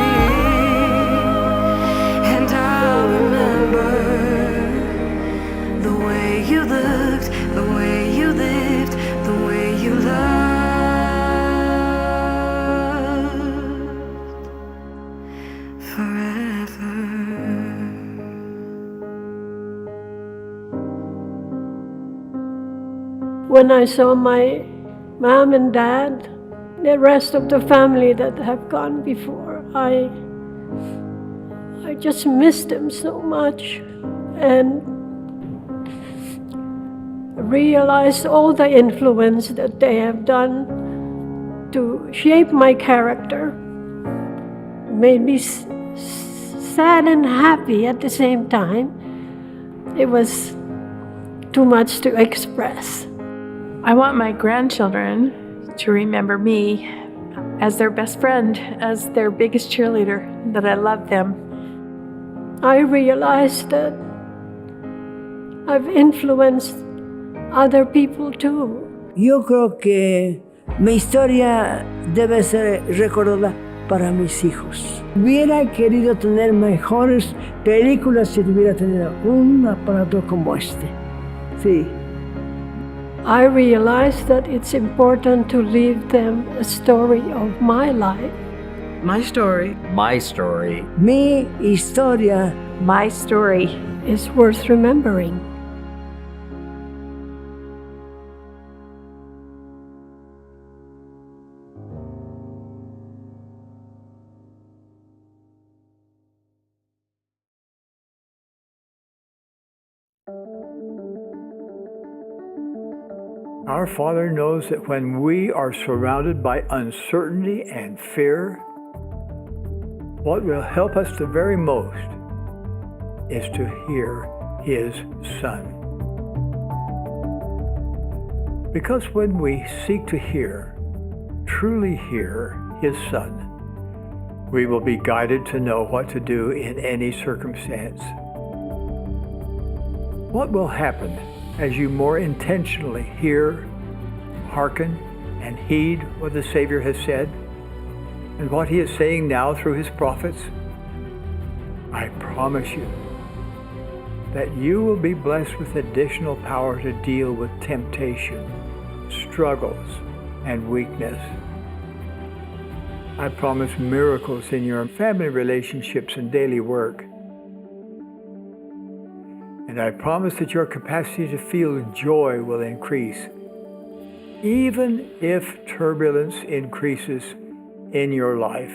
When I saw my mom and dad, the rest of the family that have gone before, I, I just missed them so much and realized all the influence that they have done to shape my character. Made me s-, s-, sad and happy at the same time. It was too much to express. I want my grandchildren to remember me as their best friend, as their biggest cheerleader, that I love them. I realized that I've influenced other people too. Yo creo que mi historia debe ser recordada para mis hijos. Hubiera querido tener mejores películas si tuviera tenido un aparato como este. Sí. I realized that it's important to leave them a story of my life. My story. My story. Mi historia. My story. Is worth remembering. Our Father knows that when we are surrounded by uncertainty and fear, what will help us the very most is to hear His Son. Because when we seek to hear, truly hear His Son, we will be guided to know what to do in any circumstance. What will happen as you more intentionally hear, hearken, and heed what the Savior has said, and what He is saying now through His prophets? I promise you that you will be blessed with additional power to deal with temptation, struggles, and weakness. I promise miracles in your family relationships and daily work. And I promise that your capacity to feel joy will increase, even if turbulence increases in your life.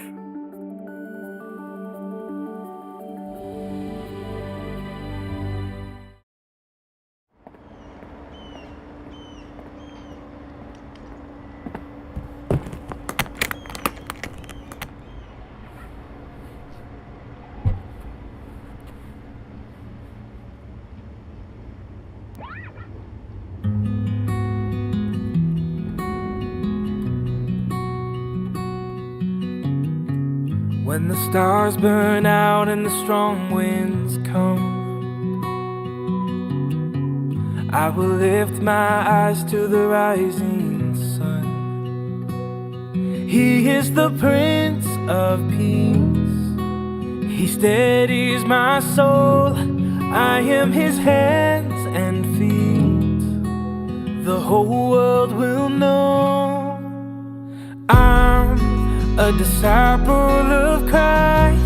When the stars burn out and the strong winds come, I will lift my eyes to the rising sun. He is the Prince of Peace. He steadies my soul. I am His hands and feet. The whole world will know I'm a disciple of Christ.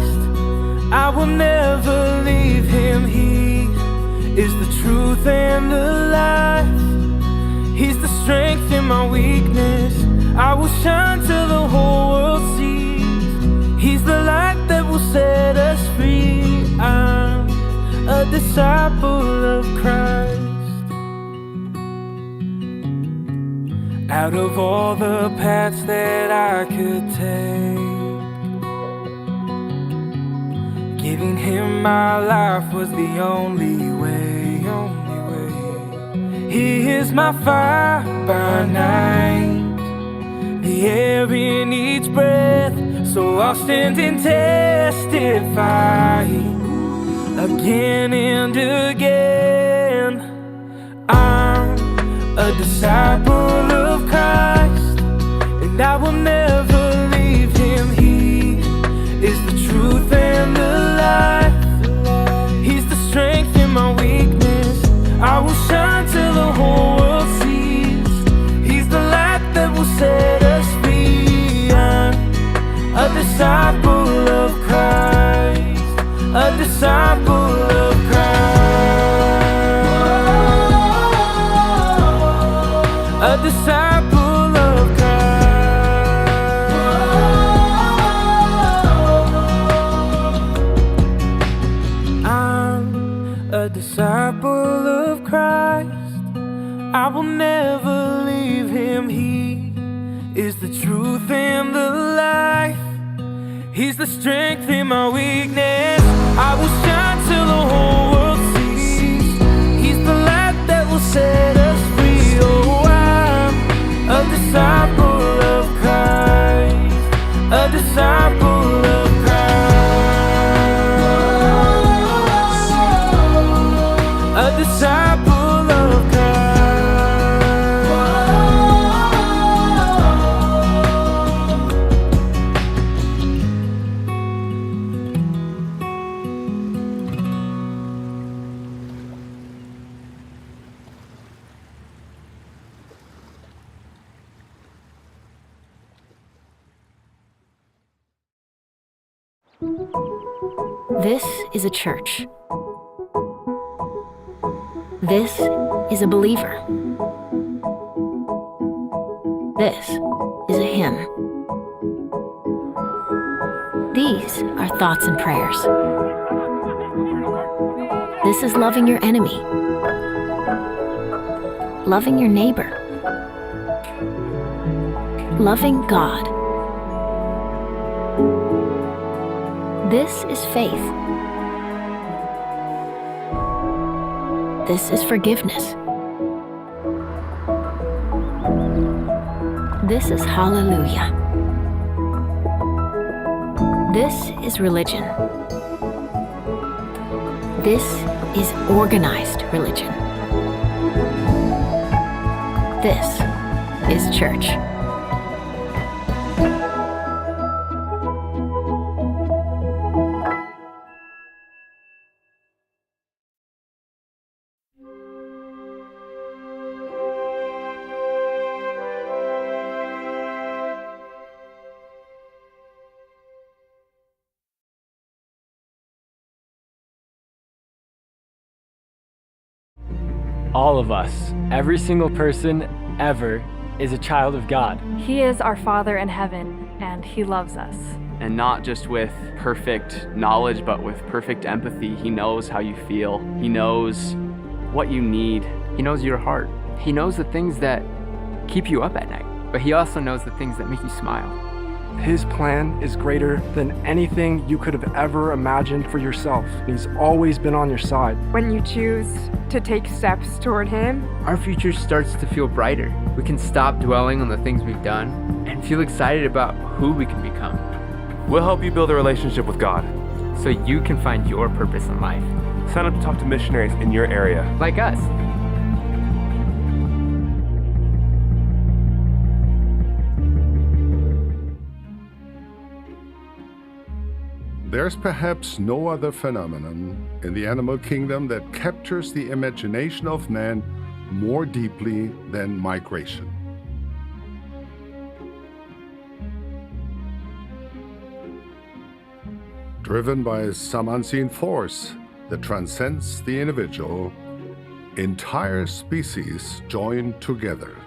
I will never leave Him. He is the truth and the life. He's the strength in my weakness. I will shine till the whole world sees. He's the light that will set us free. I'm a disciple of Christ. Out of all the paths that I could take, giving Him my life was the only way, only way. He is my fire by night, the air in each breath. So I'll stand and testify again and again. I'm a disciple of Christ, and I will never leave Him. He is the truth and the life. He's the strength in my weakness. I will shine till the whole world sees. He's the light that will set us free. I'm a disciple of Christ. A disciple of Christ. I will never leave him. He is the truth and the life. He's the strength in my weakness. I will shine till the whole world sees. He's the light that will set us free. Oh, I'm a disciple of Christ. A disciple of Christ. A disciple of Christ. This is a church. This is a believer. This is a hymn. These are thoughts and prayers. This is loving your enemy, loving your neighbor, loving God. This is faith. This is forgiveness. This is hallelujah. This is religion. This is organized religion. This is church. All of us, every single person ever, is a child of God. He is our Father in heaven, and He loves us. And not just with perfect knowledge, but with perfect empathy. He knows how you feel. He knows what you need. He knows your heart. He knows the things that keep you up at night, but He also knows the things that make you smile. His plan is greater than anything you could have ever imagined for yourself. He's always been on your side. When you choose to take steps toward Him, our future starts to feel brighter. We can stop dwelling on the things we've done and feel excited about who we can become. We'll help you build a relationship with God so you can find your purpose in life. Sign up to talk to missionaries in your area. Like us. There's perhaps no other phenomenon in the animal kingdom that captures the imagination of man more deeply than migration. Driven by some unseen force that transcends the individual, entire species join together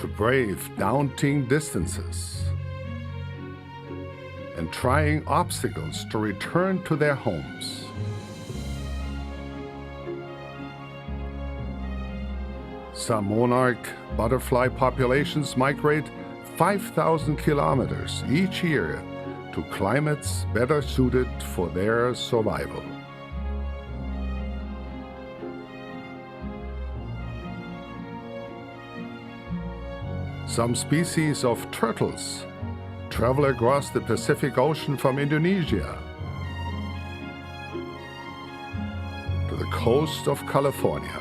to brave daunting distances and trying obstacles to return to their homes. Some monarch butterfly populations migrate five thousand kilometers each year to climates better suited for their survival. Some species of turtles travel across the Pacific Ocean from Indonesia to the coast of California.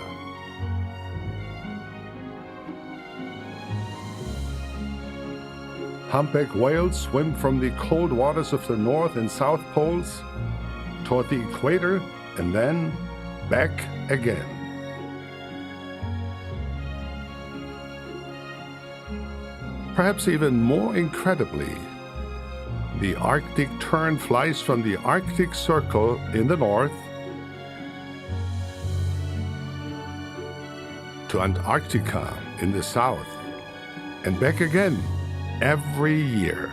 Humpback whales swim from the cold waters of the North and South Poles toward the equator and then back again. Perhaps even more incredibly, the Arctic tern flies from the Arctic Circle in the north to Antarctica in the south, and back again every year.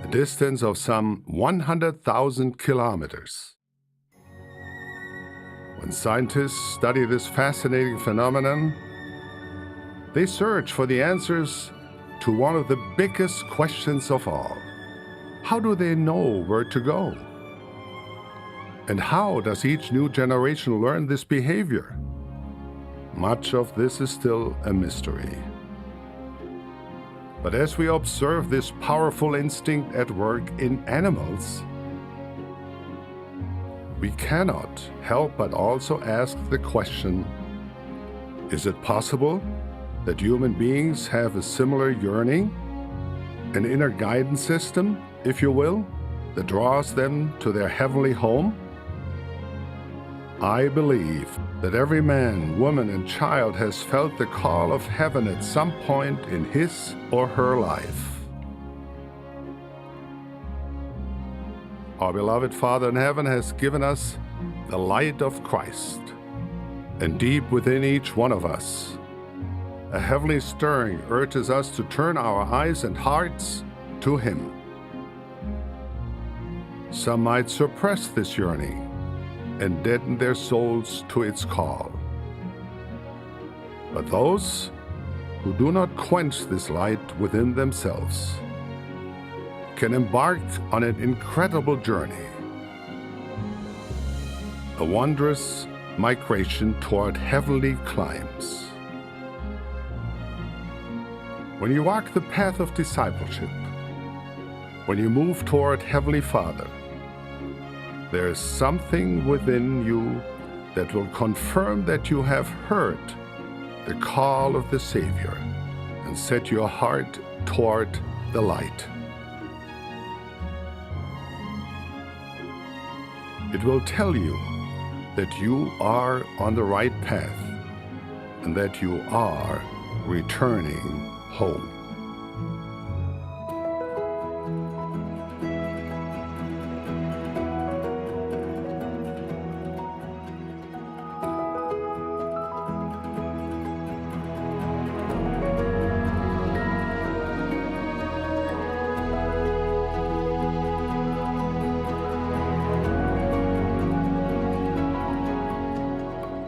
A distance of some one hundred thousand kilometers. When scientists study this fascinating phenomenon, they search for the answers to one of the biggest questions of all. How do they know where to go? And how does each new generation learn this behavior? Much of this is still a mystery. But as we observe this powerful instinct at work in animals, we cannot help but also ask the question, is it possible that human beings have a similar yearning, an inner guidance system, if you will, that draws them to their heavenly home? I believe that every man, woman, and child has felt the call of heaven at some point in his or her life. Our beloved Father in heaven has given us the light of Christ, and deep within each one of us, a heavenly stirring urges us to turn our eyes and hearts to Him. Some might suppress this yearning and deaden their souls to its call. But those who do not quench this light within themselves can embark on an incredible journey, a wondrous migration toward heavenly climes. When you walk the path of discipleship, when you move toward Heavenly Father, there is something within you that will confirm that you have heard the call of the Savior and set your heart toward the light. It will tell you that you are on the right path and that you are returning home.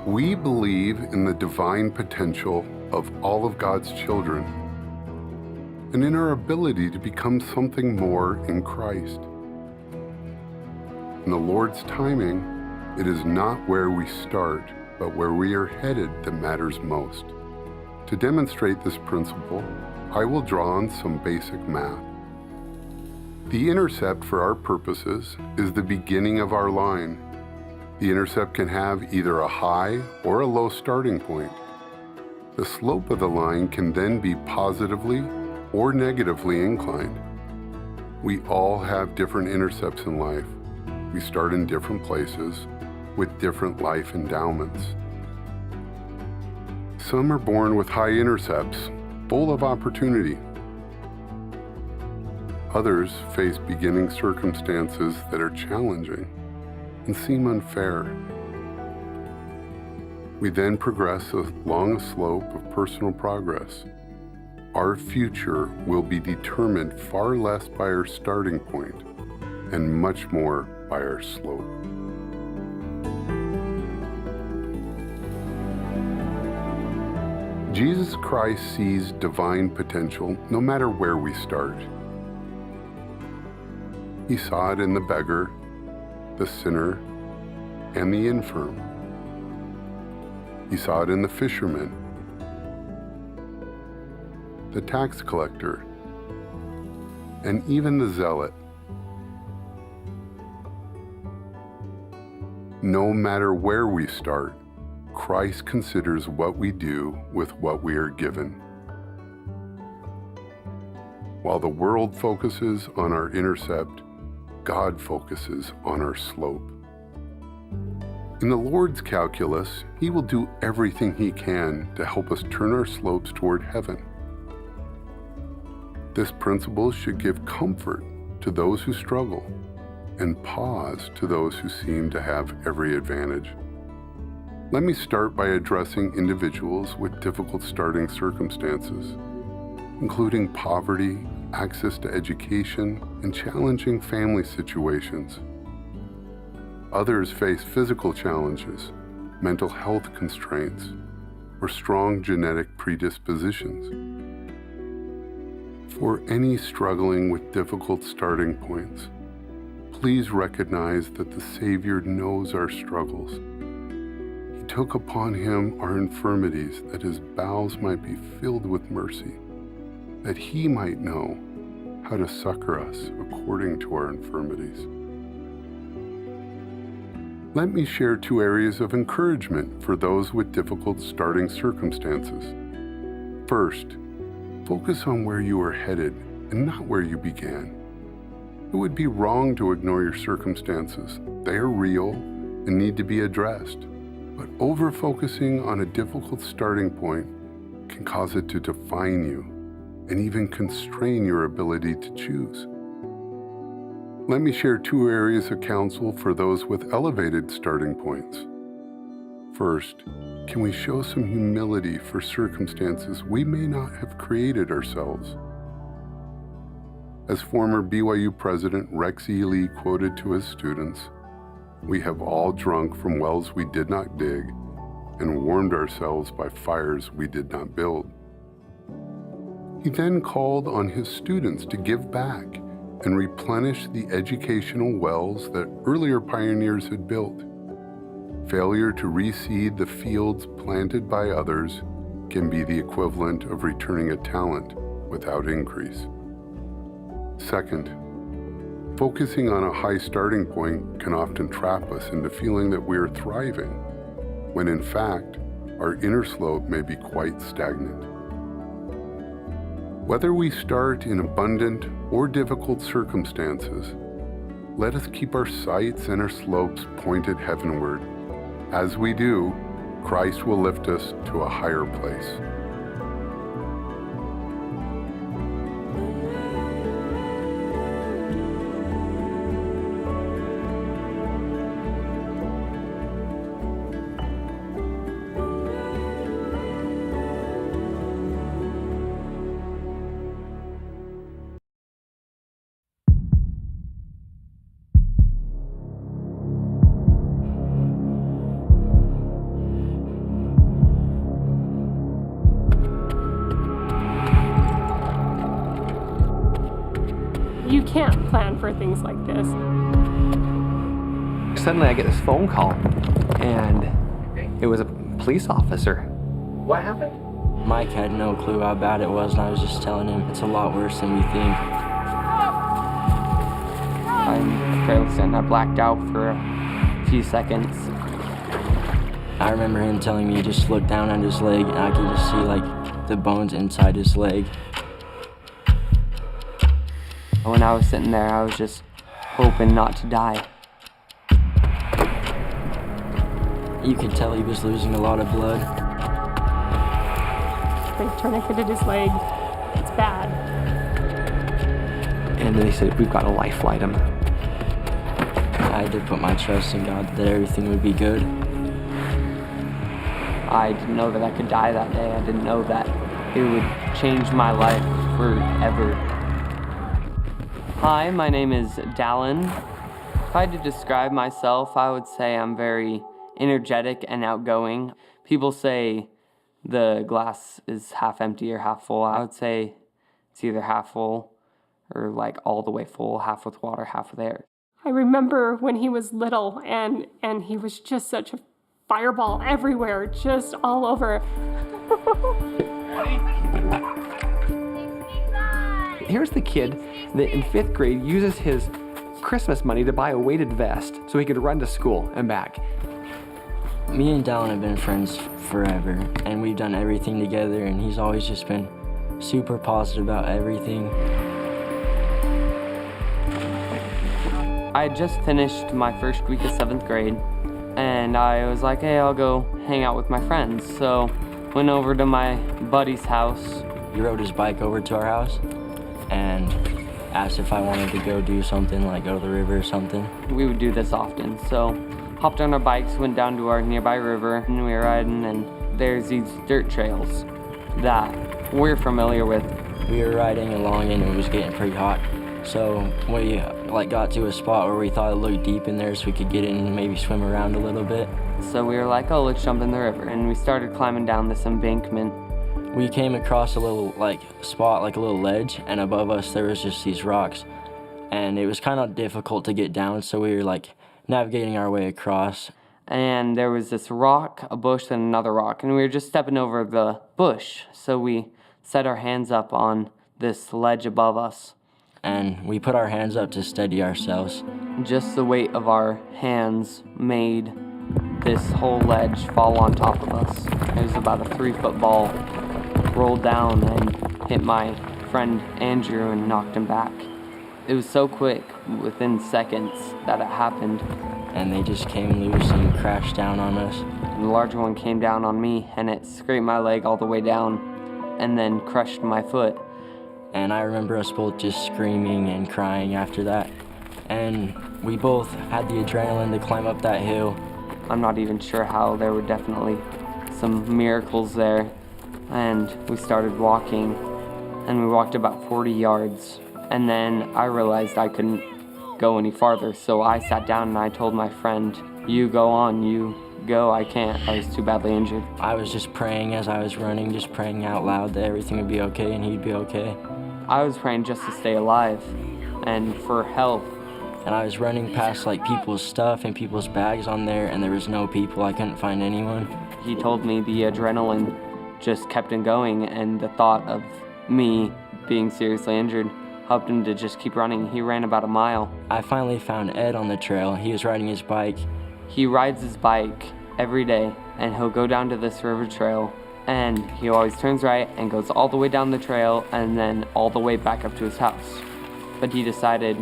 We believe in the divine potential of all of God's children and in our ability to become something more in Christ. In the Lord's timing, it is not where we start, but where we are headed that matters most. To demonstrate this principle, I will draw on some basic math. The intercept for our purposes is the beginning of our line. The intercept can have either a high or a low starting point. The slope of the line can then be positively or negatively inclined. We all have different intercepts in life. We start in different places with different life endowments. Some are born with high intercepts, full of opportunity. Others face beginning circumstances that are challenging and seem unfair. We then progress along a slope of personal progress. Our future will be determined far less by our starting point and much more by our slope. Jesus Christ sees divine potential no matter where we start. He saw it in the beggar, the sinner, and the infirm. He saw it in the fisherman, the tax collector, and even the zealot. No matter where we start, Christ considers what we do with what we are given. While the world focuses on our intercept, God focuses on our slope. In the Lord's calculus, He will do everything He can to help us turn our slopes toward heaven. This principle should give comfort to those who struggle and pause to those who seem to have every advantage. Let me start by addressing individuals with difficult starting circumstances, including poverty, access to education, and challenging family situations. Others face physical challenges, mental health constraints, or strong genetic predispositions. For any struggling with difficult starting points, please recognize that the Savior knows our struggles. He took upon him our infirmities, that his bowels might be filled with mercy, that he might know how to succor us according to our infirmities. Let me share two areas of encouragement for those with difficult starting circumstances. First, focus on where you are headed and not where you began. It would be wrong to ignore your circumstances. They are real and need to be addressed. But over-focusing on a difficult starting point can cause it to define you and even constrain your ability to choose. Let me share two areas of counsel for those with elevated starting points. First, can we show some humility for circumstances we may not have created ourselves? As former B Y U President Rex E. Lee quoted to his students, "We have all drunk from wells we did not dig and warmed ourselves by fires we did not build." He then called on his students to give back and replenish the educational wells that earlier pioneers had built. Failure to reseed the fields planted by others can be the equivalent of returning a talent without increase. Second, focusing on a high starting point can often trap us into feeling that we are thriving, when in fact, our inner slope may be quite stagnant. Whether we start in abundant or difficult circumstances, let us keep our sights and our slopes pointed heavenward. As we do, Christ will lift us to a higher place. You can't plan for things like this. Suddenly, I get this phone call, and it was a police officer. What happened? Mike had no clue how bad it was, and I was just telling him it's a lot worse than we think. I'm fairly certain I blacked out for a few seconds. I remember him telling me just look down at his leg, and I could just see like the bones inside his leg. When I was sitting there, I was just hoping not to die. You could tell he was losing a lot of blood. They tourniqueted his leg. It's bad. And they said, "We've got a life flight him." I had to put my trust in God that everything would be good. I didn't know that I could die that day. I didn't know that it would change my life forever. Hi, my name is Dallin. If I had to describe myself, I would say I'm very energetic and outgoing. People say the glass is half empty or half full. I would say it's either half full or like all the way full, half with water, half with air. I remember when he was little and and he was just such a fireball everywhere, just all over. Here's the kid that in fifth grade uses his Christmas money to buy a weighted vest so he could run to school and back. Me and Dallin have been friends forever, and we've done everything together, and he's always just been super positive about everything. I had just finished my first week of seventh grade, and I was like, "Hey, I'll go hang out with my friends." So, went over to my buddy's house. He rode his bike over to our house and asked if I wanted to go do something, like go to the river or something. We would do this often. So, hopped on our bikes, went down to our nearby river, and we were riding, and there's these dirt trails that we're familiar with. We were riding along and it was getting pretty hot. So we, uh, like, got to a spot where we thought it looked deep in there, so we could get in and maybe swim around a little bit. So we were like, "Oh, let's jump in the river." And we started climbing down this embankment. We came across a little, like, spot, like a little ledge, and above us there was just these rocks. And it was kind of difficult to get down, so we were, like, navigating our way across. And there was this rock, a bush, then another rock. And we were just stepping over the bush. So we set our hands up on this ledge above us. And we put our hands up to steady ourselves. Just the weight of our hands made this whole ledge fall on top of us. It was about a three-foot ball, rolled down and hit my friend Andrew and knocked him back. It was so quick, within seconds, that it happened. And they just came loose and crashed down on us. And the larger one came down on me, and it scraped my leg all the way down, and then crushed my foot. And I remember us both just screaming and crying after that. And we both had the adrenaline to climb up that hill. I'm not even sure how. There were definitely some miracles there. And we started walking, and we walked about forty yards. And then I realized I couldn't go any farther, so I sat down and I told my friend, "You go on, you go, I can't. I was too badly injured." I was just praying as I was running, just praying out loud that everything would be okay and he'd be okay. I was praying just to stay alive and for help. And I was running past, like, people's stuff and people's bags on there, and there was no people. I couldn't find anyone. He told me the adrenaline just kept him going, and the thought of me being seriously injured helped him to just keep running. He ran about a mile. I finally found Ed on the trail. He was riding his bike. He rides his bike every day, and he'll go down to this river trail, and he always turns right and goes all the way down the trail and then all the way back up to his house. But he decided,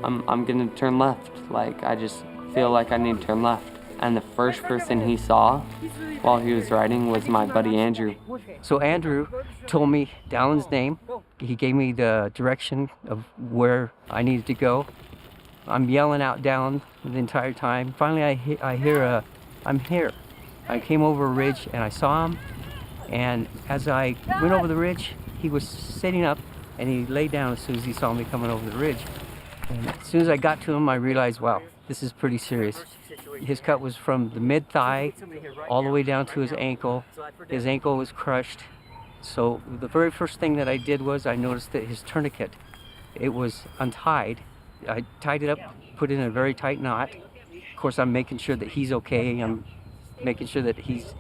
"I'm, I'm gonna turn left. Like, I just feel like I need to turn left." And the first person he saw while he was riding was my buddy Andrew. So Andrew told me Dallon's name. He gave me the direction of where I needed to go. I'm yelling out Dallon the entire time. Finally, I, he- I hear a, "I'm here." I came over a ridge and I saw him. And as I went over the ridge, he was sitting up and he laid down as soon as he saw me coming over the ridge. And as soon as I got to him, I realized, wow, this is pretty serious. His cut was from the mid thigh all the way down to his ankle. His ankle was crushed. So the very first thing that I did was I noticed that his tourniquet, it was untied. I tied it up, put it in a very tight knot. Of course, I'm making sure that he's okay. I'm making sure that he's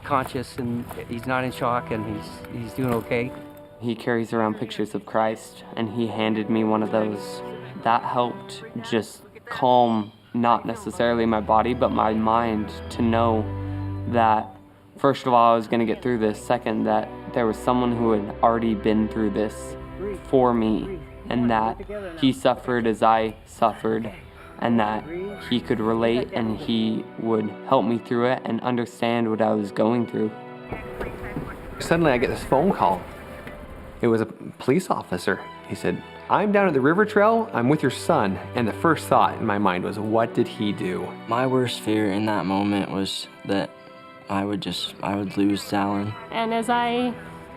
conscious and he's not in shock and he's, he's doing okay. He carries around pictures of Christ, and he handed me one of those. That helped just calm, not necessarily my body, but my mind, to know that, first of all, I was gonna get through this. Second, that there was someone who had already been through this for me, and that he suffered as I suffered, and that he could relate and he would help me through it and understand what I was going through. Suddenly, I get this phone call. It was a police officer. He said, "I'm down at the river trail. I'm with your son." And the first thought in my mind was, "What did he do?" My worst fear in that moment was that I would just, I would lose Dallon. And as I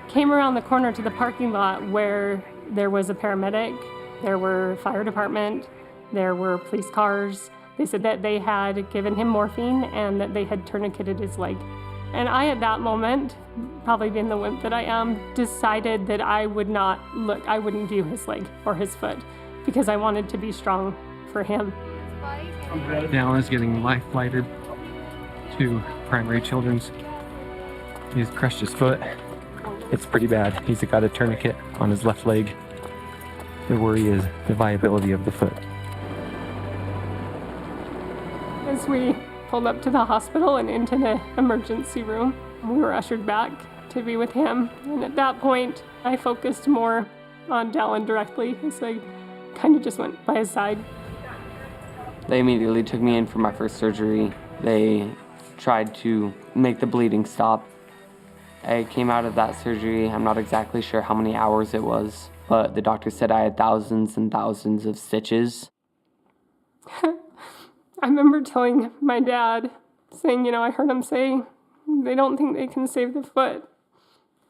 came around the corner to the parking lot where there was a paramedic, there were fire department, there were police cars, they said that they had given him morphine and that they had tourniqueted his leg. And I, at that moment, probably being the wimp that I am, decided that I would not look, I wouldn't view his leg or his foot because I wanted to be strong for him. Dallon is getting life flighted to Primary Children's. He's crushed his foot. It's pretty bad. He's got a tourniquet on his left leg. The worry is the viability of the foot. As we pulled up to the hospital and into the emergency room, we were ushered back to be with him. And at that point, I focused more on Dallon directly as I kind of just went by his side. They immediately took me in for my first surgery. They tried to make the bleeding stop. I came out of that surgery, I'm not exactly sure how many hours it was, but the doctor said I had thousands and thousands of stitches. I remember telling my dad, saying, you know, I heard him say, "They don't think they can save the foot."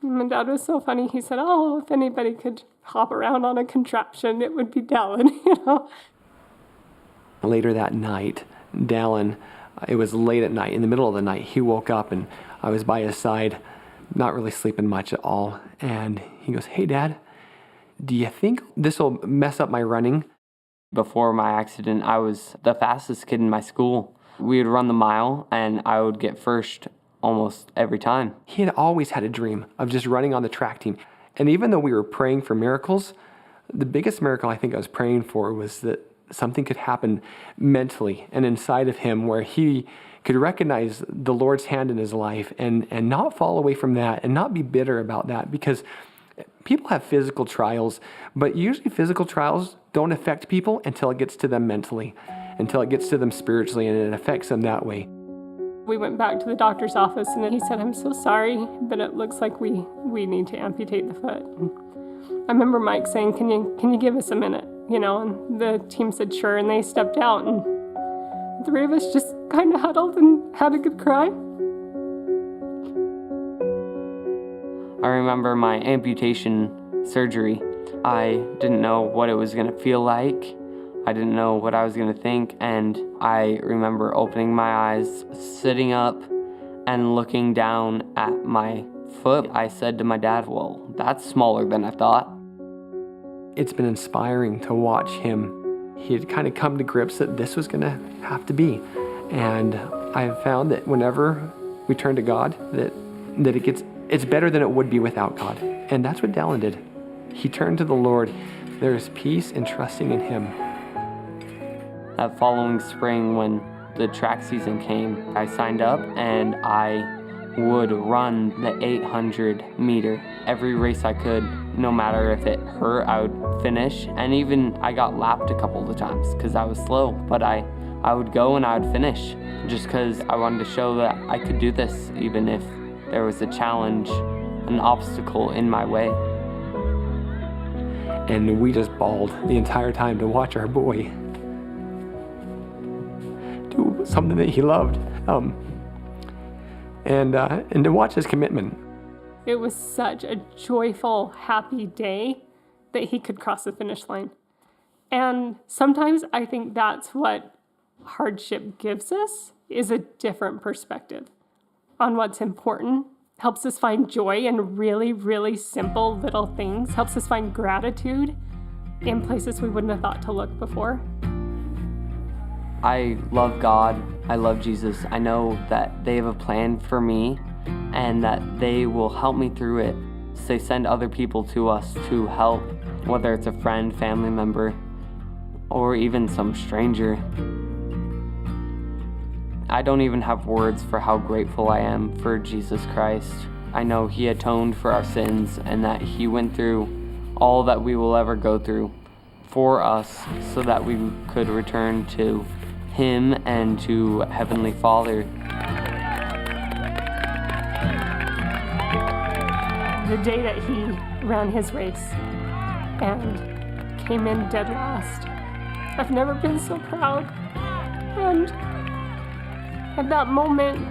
And my dad was so funny. He said, "Oh, if anybody could hop around on a contraption, it would be Dallon," you know. Later that night, Dallon It was late at night, in the middle of the night. He woke up and I was by his side, not really sleeping much at all. And he goes, "Hey, Dad, do you think this will mess up my running?" Before my accident, I was the fastest kid in my school. We would run the mile, and I would get first almost every time. He had always had a dream of just running on the track team. And even though we were praying for miracles, the biggest miracle I think I was praying for was that something could happen mentally and inside of him where he could recognize the Lord's hand in his life and, and not fall away from that and not be bitter about that, because people have physical trials, but usually physical trials don't affect people until it gets to them mentally, until it gets to them spiritually, and it affects them that way. We went back to the doctor's office, and he said, "I'm so sorry, but it looks like we, we need to amputate the foot." I remember Mike saying, "Can you, can you give us a minute?" You know, and the team said, "Sure," and they stepped out, and the three of us just kinda huddled and had a good cry. I remember my amputation surgery. I didn't know what it was gonna feel like. I didn't know what I was gonna think, and I remember opening my eyes, sitting up, and looking down at my foot. I said to my dad, "Well, that's smaller than I thought." It's been inspiring to watch him. He had kinda come to grips that this was gonna have to be. And I have found that whenever we turn to God, that, that it gets, it's better than it would be without God. And that's what Dallin did. He turned to the Lord. There is peace in trusting in him. That following spring, when the track season came, I signed up and I would run the eight hundred meter. Every race I could, no matter if it hurt, I would finish. And even I got lapped a couple of times 'cause I was slow, but I, I would go and I would finish just 'cause I wanted to show that I could do this, even if there was a challenge, an obstacle in my way. And we just bawled the entire time to watch our boy do something that he loved, um, and, uh, and to watch his commitment. It was such a joyful, happy day that he could cross the finish line. And sometimes I think that's what hardship gives us, is a different perspective on what's important, helps us find joy in really, really simple little things, helps us find gratitude in places we wouldn't have thought to look before. I love God. I love Jesus. I know that they have a plan for me and that they will help me through it. They send other people to us to help, whether it's a friend, family member, or even some stranger. I don't even have words for how grateful I am for Jesus Christ. I know he atoned for our sins and that he went through all that we will ever go through for us so that we could return to him and to Heavenly Father. The day that he ran his race and came in dead last, I've never been so proud. And at that moment,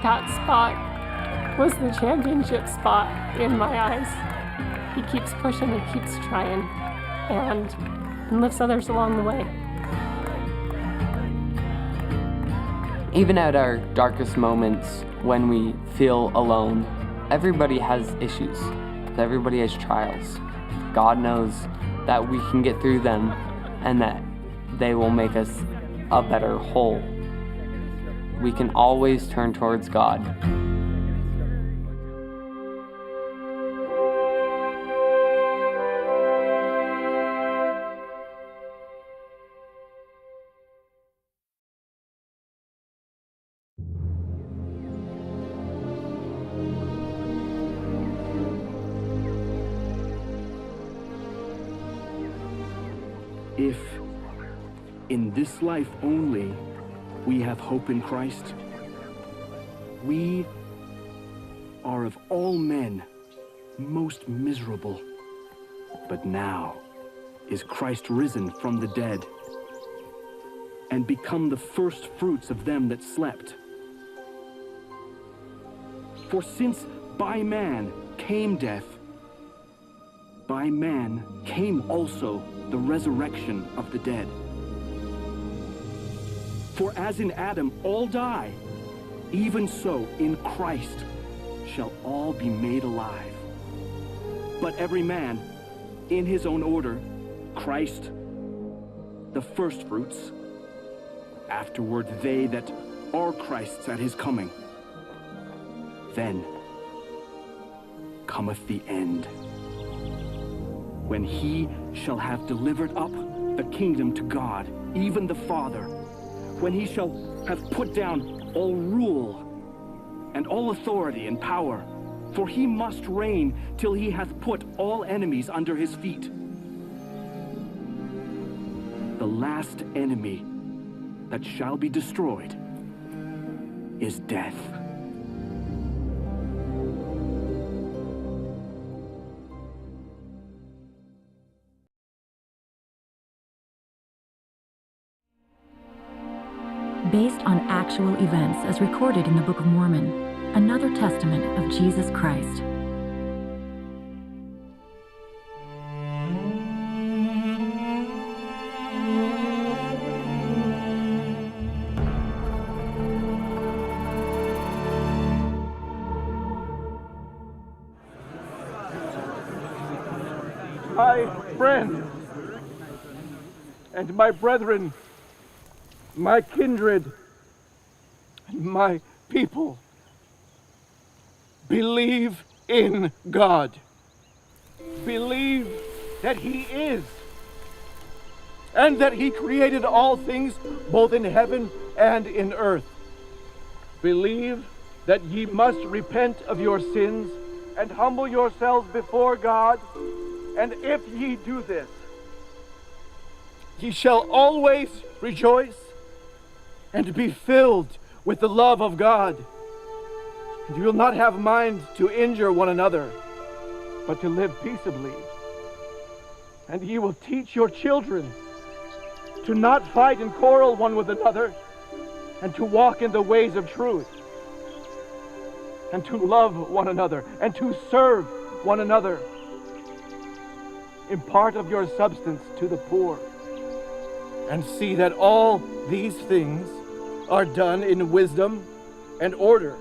that spot was the championship spot in my eyes. He keeps pushing, he keeps trying, and, and lifts others along the way. Even at our darkest moments, when we feel alone, everybody has issues. Everybody has trials. God knows that we can get through them and that they will make us a better whole. We can always turn towards God. If, in this life only, we have hope in Christ, we are of all men most miserable. But now is Christ risen from the dead and become the first fruits of them that slept. For since by man came death, by man came also the resurrection of the dead. For as in Adam all die, even so in Christ shall all be made alive. But every man in his own order, Christ the firstfruits, afterward they that are Christ's at his coming. Then cometh the end, when he shall have delivered up the kingdom to God, even the Father, when he shall have put down all rule and all authority and power, for he must reign till he hath put all enemies under his feet. The last enemy that shall be destroyed is death. Based on actual events as recorded in the Book of Mormon, another testament of Jesus Christ. My friends and my brethren, my kindred, and my people, believe in God. Believe that he is, and that he created all things, both in heaven and in earth. Believe that ye must repent of your sins and humble yourselves before God, and if ye do this, ye shall always rejoice and be filled with the love of God. And you will not have mind to injure one another, but to live peaceably. And ye will teach your children to not fight and quarrel one with another, and to walk in the ways of truth, and to love one another, and to serve one another. Impart of your substance to the poor, and see that all these things are done in wisdom and order.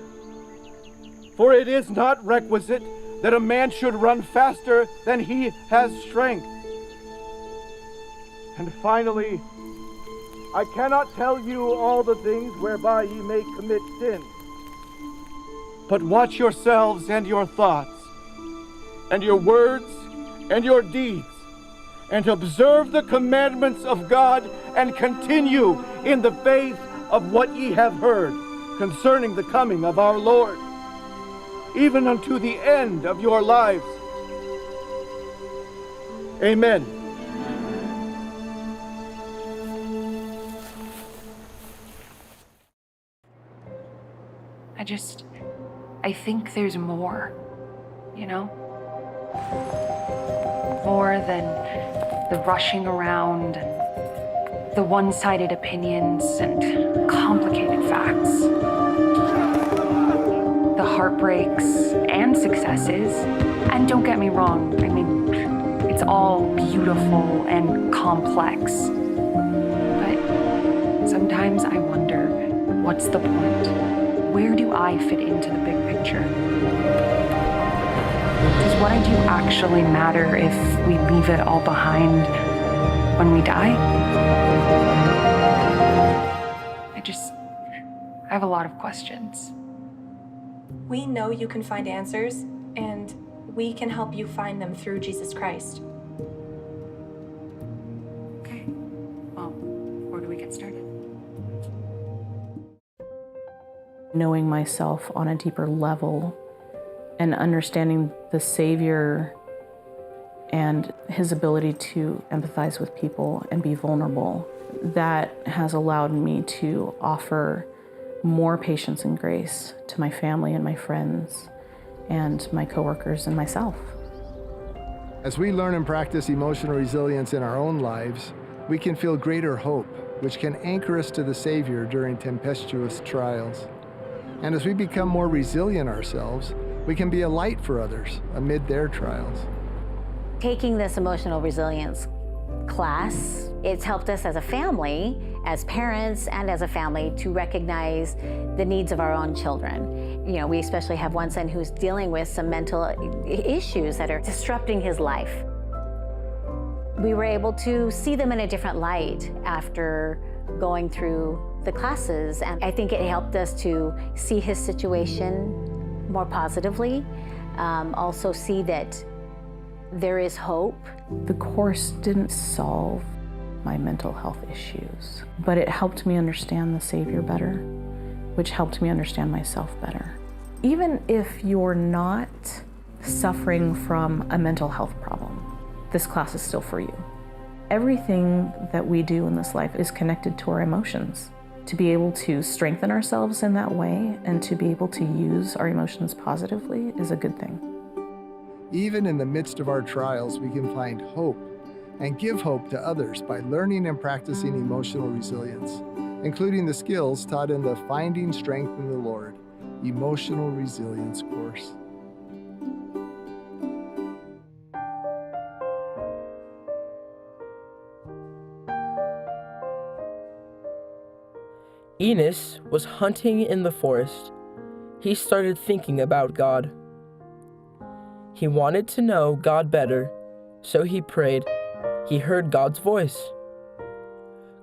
For it is not requisite that a man should run faster than he has strength. And finally, I cannot tell you all the things whereby ye may commit sin. But watch yourselves and your thoughts, and your words, and your deeds, and observe the commandments of God, and continue in the faith of what ye have heard concerning the coming of our Lord, even unto the end of your lives. Amen. I just, I think there's more, you know? More than the rushing around and the one-sided opinions and complicated facts. The heartbreaks and successes. And don't get me wrong, I mean, it's all beautiful and complex. But sometimes I wonder, what's the point? Where do I fit into the big picture? Does what I do actually matter if we leave it all behind when we die? I just, I have a lot of questions. We know you can find answers, and we can help you find them through Jesus Christ. Okay. Well, where do we get started? Knowing myself on a deeper level and understanding the Savior and his ability to empathize with people and be vulnerable, that has allowed me to offer more patience and grace to my family and my friends and my coworkers and myself. As we learn and practice emotional resilience in our own lives, we can feel greater hope, which can anchor us to the Savior during tempestuous trials. And as we become more resilient ourselves, we can be a light for others amid their trials. Taking this emotional resilience class, it's helped us as a family as parents and as a family to recognize the needs of our own children. You know, we especially have one son who's dealing with some mental i-, issues that are disrupting his life. We were able to see them in a different light after going through the classes, and I think it helped us to see his situation more positively, um, also see that there is hope. The course didn't solve my mental health issues, but it helped me understand the Savior better, which helped me understand myself better. Even if you're not suffering from a mental health problem, this class is still for you. Everything that we do in this life is connected to our emotions. To be able to strengthen ourselves in that way and to be able to use our emotions positively is a good thing. Even in the midst of our trials, we can find hope and give hope to others by learning and practicing emotional resilience, including the skills taught in the Finding Strength in the Lord emotional resilience course. Enos was hunting in the forest. He started thinking about God. He wanted to know God better, so he prayed. He heard God's voice.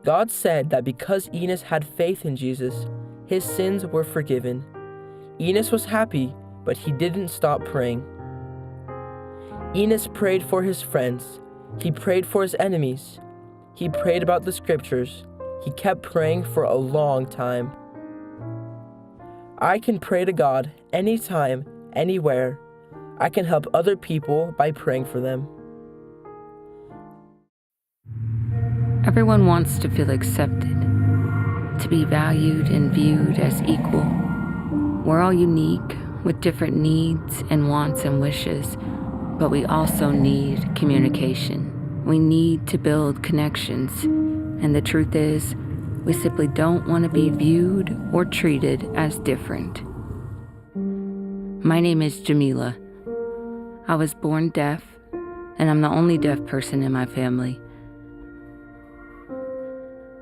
God said that because Enos had faith in Jesus, his sins were forgiven. Enos was happy, but he didn't stop praying. Enos prayed for his friends. He prayed for his enemies. He prayed about the scriptures. He kept praying for a long time. I can pray to God anytime, anywhere. I can help other people by praying for them. Everyone wants to feel accepted, to be valued and viewed as equal. We're all unique, with different needs and wants and wishes, but we also need communication. We need to build connections, and the truth is, we simply don't want to be viewed or treated as different. My name is Jamila. I was born deaf, and I'm the only deaf person in my family.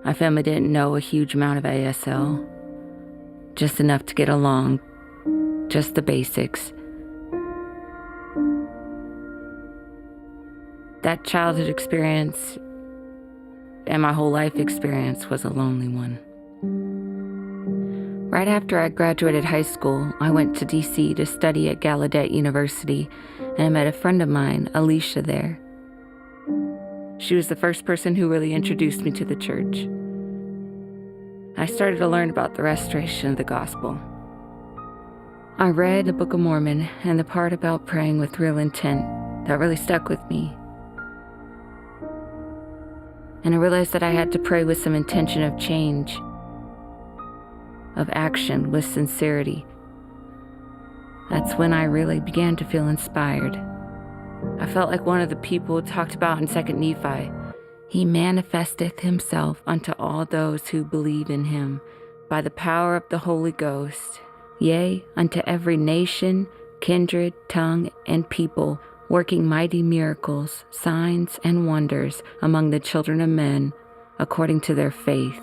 My family didn't know a huge amount of A S L, just enough to get along, just the basics. That childhood experience and my whole life experience was a lonely one. Right after I graduated high school, I went to D C to study at Gallaudet University, and I met a friend of mine, Alicia, there. She was the first person who really introduced me to the church. I started to learn about the restoration of the gospel. I read the Book of Mormon and the part about praying with real intent that really stuck with me. And I realized that I had to pray with some intention of change, of action, with sincerity. That's when I really began to feel inspired. I felt like one of the people talked about in Second Nephi. He manifesteth himself unto all those who believe in him by the power of the Holy Ghost, yea, unto every nation, kindred, tongue, and people, working mighty miracles, signs, and wonders among the children of men, according to their faith.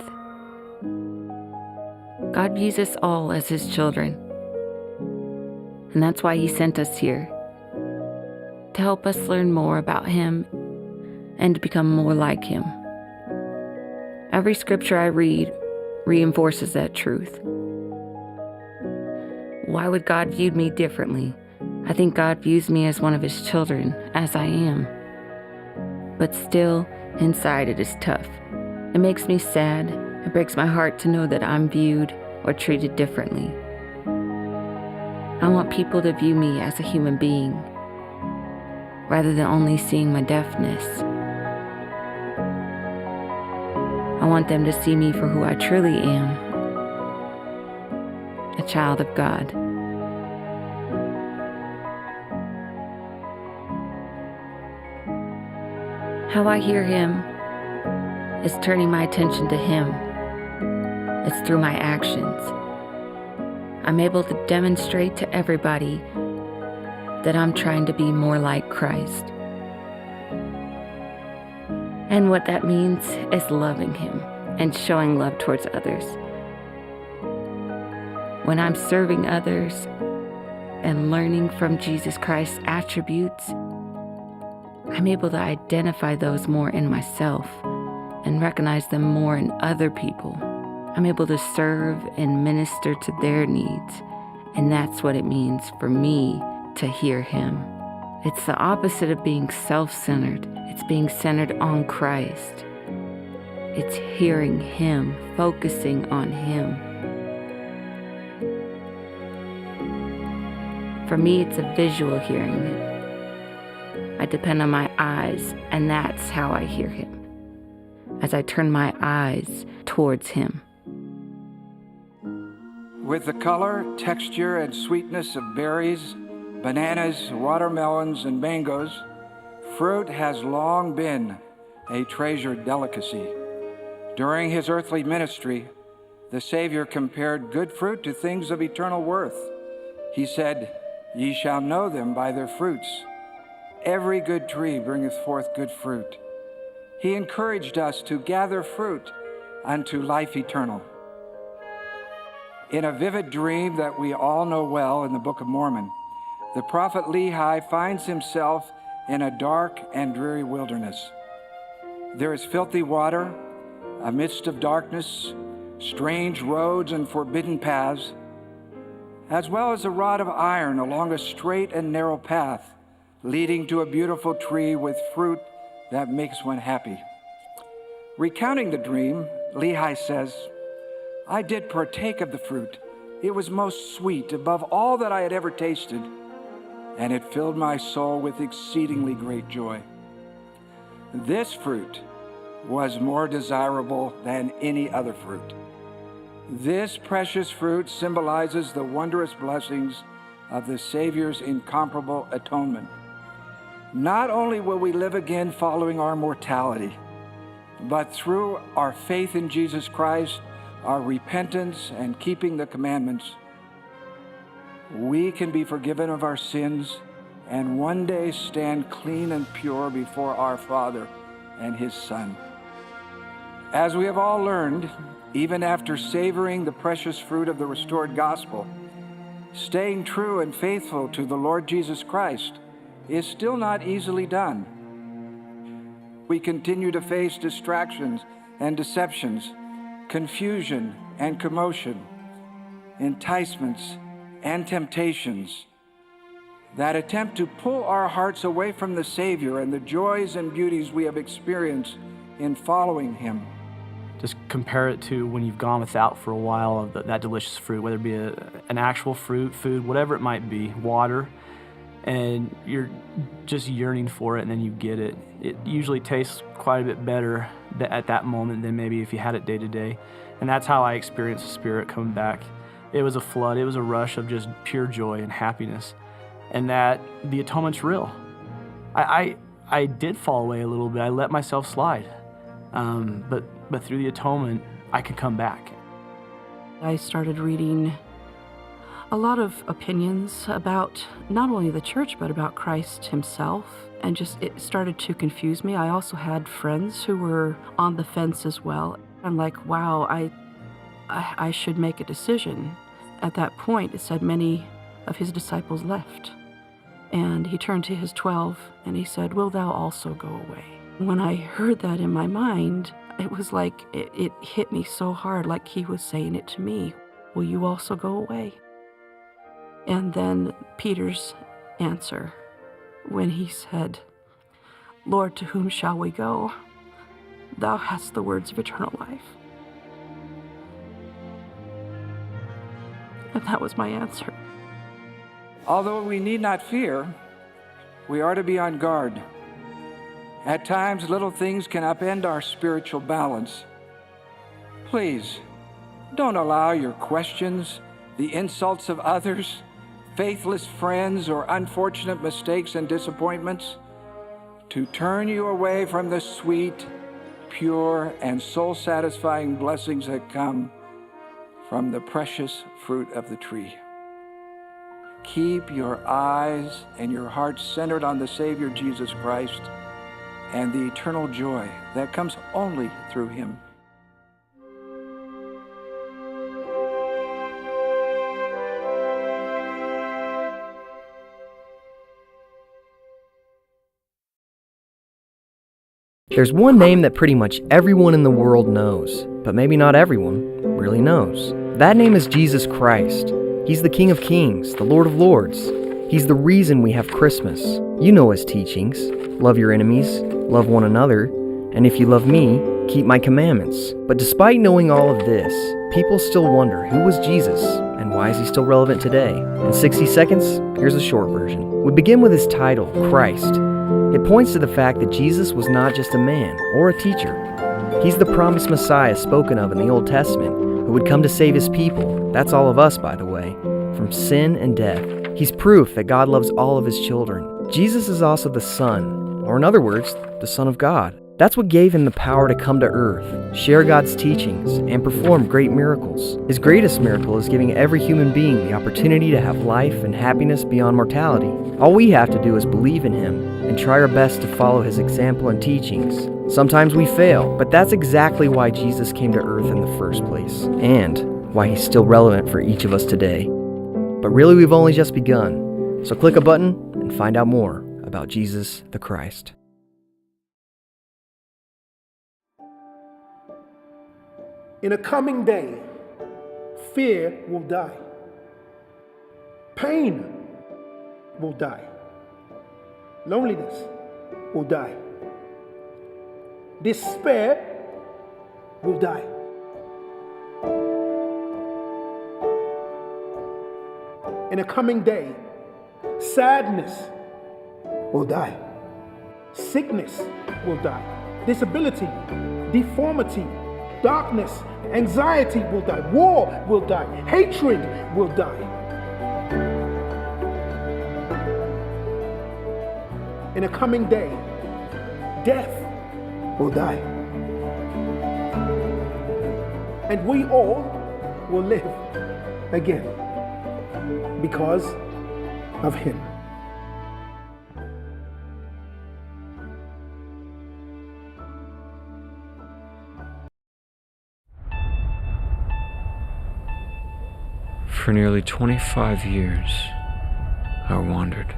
God views us all as his children, and that's why he sent us here, to help us learn more about him and to become more like him. Every scripture I read reinforces that truth. Why would God view me differently? I think God views me as one of his children, as I am. But still, inside it is tough. It makes me sad. It breaks my heart to know that I'm viewed or treated differently. I want people to view me as a human being, rather than only seeing my deafness. I want them to see me for who I truly am, a child of God. How I hear him is turning my attention to him. It's through my actions. I'm able to demonstrate to everybody that I'm trying to be more like Christ. And what that means is loving him, and showing love towards others. When I'm serving others and learning from Jesus Christ's attributes, I'm able to identify those more in myself and recognize them more in other people. I'm able to serve and minister to their needs, and that's what it means for me to hear him. It's the opposite of being self-centered. It's being centered on Christ. It's hearing him, focusing on him. For me, it's a visual hearing. I depend on my eyes, and that's how I hear him, as I turn my eyes towards him. With the color, texture, and sweetness of berries, bananas, watermelons, and mangoes, fruit has long been a treasured delicacy. During his earthly ministry, the Savior compared good fruit to things of eternal worth. He said, "Ye shall know them by their fruits. Every good tree bringeth forth good fruit." He encouraged us to gather fruit unto life eternal. In a vivid dream that we all know well in the Book of Mormon, the prophet Lehi finds himself in a dark and dreary wilderness. There is filthy water, a mist of darkness, strange roads and forbidden paths, as well as a rod of iron along a straight and narrow path leading to a beautiful tree with fruit that makes one happy. Recounting the dream, Lehi says, "I did partake of the fruit. It was most sweet, above all that I had ever tasted, and it filled my soul with exceedingly great joy." This fruit was more desirable than any other fruit. This precious fruit symbolizes the wondrous blessings of the Savior's incomparable atonement. Not only will we live again following our mortality, but through our faith in Jesus Christ, our repentance, and keeping the commandments, we can be forgiven of our sins and one day stand clean and pure before our Father and His Son. As we have all learned, even after savoring the precious fruit of the restored gospel, staying true and faithful to the Lord Jesus Christ is still not easily done. We continue to face distractions and deceptions, confusion and commotion, enticements and temptations that attempt to pull our hearts away from the Savior and the joys and beauties we have experienced in following Him. Just compare it to when you've gone without for a while of th-, that delicious fruit, whether it be a, an actual fruit, food, whatever it might be, water, and you're just yearning for it, and then you get it. It usually tastes quite a bit better th-, at that moment than maybe if you had it day to day. And that's how I experienced the Spirit coming back. It was a flood, it was a rush of just pure joy and happiness. And that the atonement's real. I, I, I did fall away a little bit. I let myself slide. Um, but, but through the atonement, I can come back. I started reading a lot of opinions about not only the church, but about Christ himself. And just, it started to confuse me. I also had friends who were on the fence as well. I'm like, "Wow, I, I, I should make a decision." At that point, it said many of his disciples left. And he turned to his twelve and he said, "Wilt thou also go away?" When I heard that in my mind, it was like it, it hit me so hard, like he was saying it to me, "Will you also go away?" And then Peter's answer when he said, "Lord, to whom shall we go? Thou hast the words of eternal life." And that was my answer. Although we need not fear, we are to be on guard. At times, little things can upend our spiritual balance. Please, don't allow your questions, the insults of others, faithless friends, or unfortunate mistakes and disappointments to turn you away from the sweet, pure, and soul-satisfying blessings that come from the precious fruit of the tree. Keep your eyes and your heart centered on the Savior Jesus Christ and the eternal joy that comes only through him. There's one name that pretty much everyone in the world knows, but maybe not everyone really knows. That name is Jesus Christ. He's the King of Kings, the Lord of Lords. He's the reason we have Christmas. You know his teachings. Love your enemies, love one another, and if you love me, keep my commandments. But despite knowing all of this, people still wonder, who was Jesus, and why is he still relevant today? In sixty seconds, here's a short version. We begin with his title, Christ. It points to the fact that Jesus was not just a man or a teacher. He's the promised Messiah spoken of in the Old Testament, who would come to save his people, that's all of us, by the way, from sin and death. He's proof that God loves all of his children. Jesus is also the Son, or in other words, the Son of God. That's what gave him the power to come to earth, share God's teachings, and perform great miracles. His greatest miracle is giving every human being the opportunity to have life and happiness beyond mortality. All we have to do is believe in him and try our best to follow his example and teachings. Sometimes we fail, but that's exactly why Jesus came to earth in the first place, and why he's still relevant for each of us today. But really, we've only just begun. So click a button and find out more about Jesus the Christ. In a coming day, fear will die. Pain will die. Loneliness will die. Despair will die. In a coming day, sadness will die. Sickness will die. Disability, deformity, darkness, anxiety will die. War will die. Hatred will die. In a coming day, death will die. And we all will live again because of him. For nearly twenty-five years, I wandered.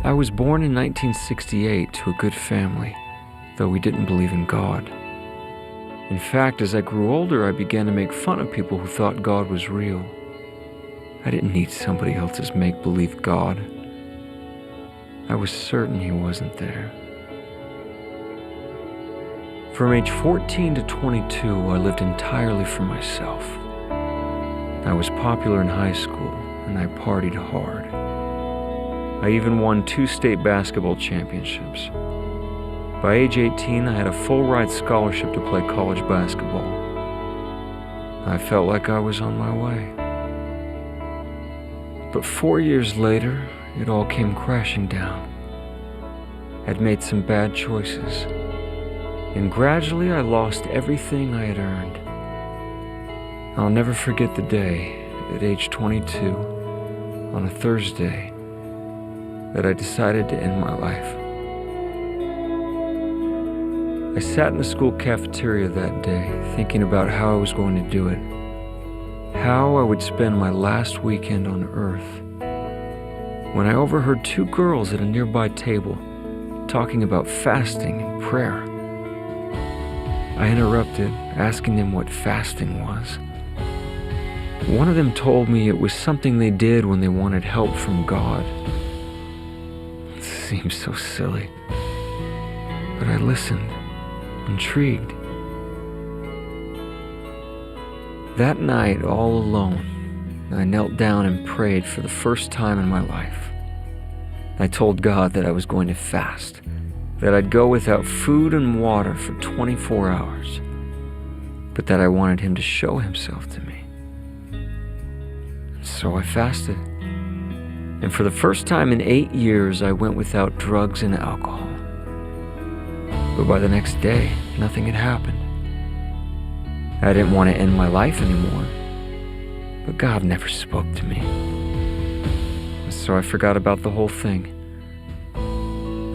I was born in nineteen sixty-eight to a good family, though we didn't believe in God. In fact, as I grew older, I began to make fun of people who thought God was real. I didn't need somebody else's make-believe God. I was certain he wasn't there. From age fourteen to twenty-two, I lived entirely for myself. I was popular in high school, and I partied hard. I even won two state basketball championships. By age eighteen, I had a full-ride scholarship to play college basketball. I felt like I was on my way. But four years later, it all came crashing down. I'd made some bad choices, and gradually I lost everything I had earned. I'll never forget the day, at age twenty-two, on a Thursday, that I decided to end my life. I sat in the school cafeteria that day, thinking about how I was going to do it, how I would spend my last weekend on earth, when I overheard two girls at a nearby table talking about fasting and prayer. I interrupted, asking them what fasting was. One of them told me it was something they did when they wanted help from God. It seemed so silly, but I listened, intrigued. That night, all alone, I knelt down and prayed for the first time in my life. I told God that I was going to fast, that I'd go without food and water for twenty-four hours, but that I wanted him to show himself to me. So I fasted. And for the first time in eight years, I went without drugs and alcohol. But by the next day, nothing had happened. I didn't want to end my life anymore. But God never spoke to me. So I forgot about the whole thing.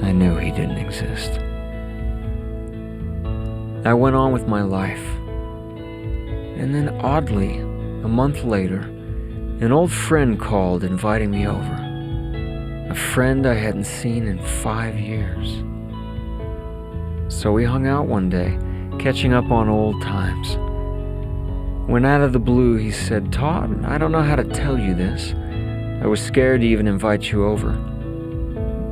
I knew he didn't exist. I went on with my life. And then oddly, a month later, An old friend called, inviting me over. A friend I hadn't seen in five years. So we hung out one day, catching up on old times. When out of the blue he said, "Todd, I don't know how to tell you this. I was scared to even invite you over.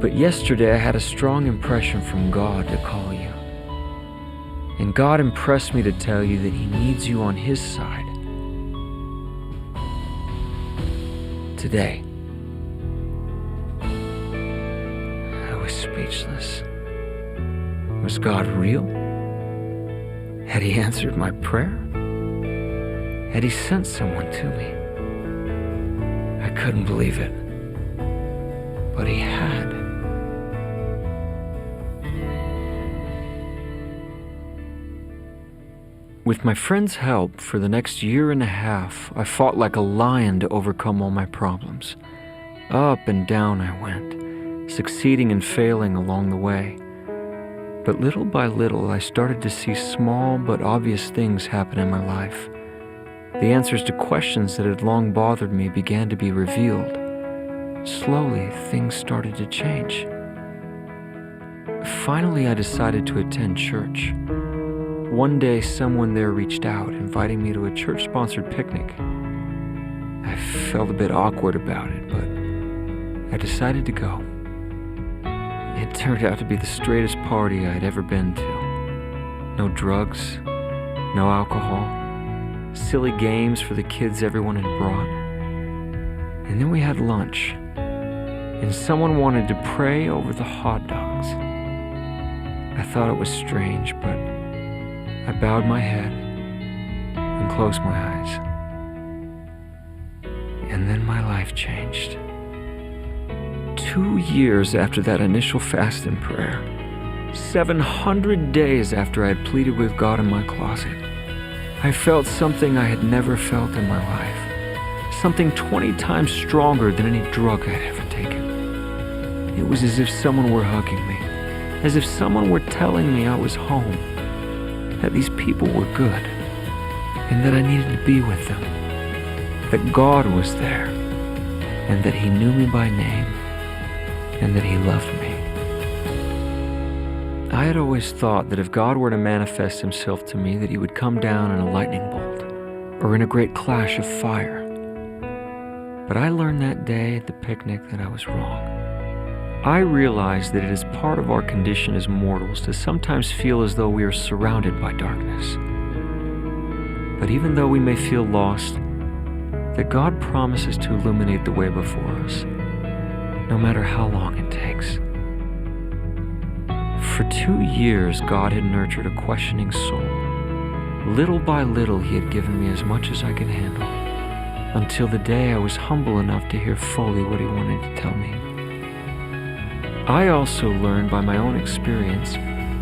But yesterday I had a strong impression from God to call you. And God impressed me to tell you that he needs you on his side." Today, I was speechless. Was God real? Had he answered my prayer? Had he sent someone to me? I couldn't believe it, but he had. With my friend's help, for the next year and a half, I fought like a lion to overcome all my problems. Up and down I went, succeeding and failing along the way. But little by little, I started to see small but obvious things happen in my life. The answers to questions that had long bothered me began to be revealed. Slowly, things started to change. Finally, I decided to attend church. One day, someone there reached out, inviting me to a church-sponsored picnic. I felt a bit awkward about it, but I decided to go. It turned out to be the straightest party I had ever been to. No drugs, no alcohol, silly games for the kids everyone had brought. And then we had lunch, and someone wanted to pray over the hot dogs. I thought it was strange, but I bowed my head and closed my eyes. And then my life changed. Two years after that initial fast and prayer, seven hundred days after I had pleaded with God in my closet, I felt something I had never felt in my life. Something twenty times stronger than any drug I had ever taken. It was as if someone were hugging me, as if someone were telling me I was home, that these people were good, and that I needed to be with them, that God was there, and that he knew me by name, and that he loved me. I had always thought that if God were to manifest himself to me, that he would come down in a lightning bolt, or in a great clash of fire. But I learned that day at the picnic that I was wrong. I realized that it is part of our condition as mortals to sometimes feel as though we are surrounded by darkness. But even though we may feel lost, that God promises to illuminate the way before us, no matter how long it takes. For two years, God had nurtured a questioning soul. Little by little, he had given me as much as I could handle, until the day I was humble enough to hear fully what he wanted to tell me. I also learned by my own experience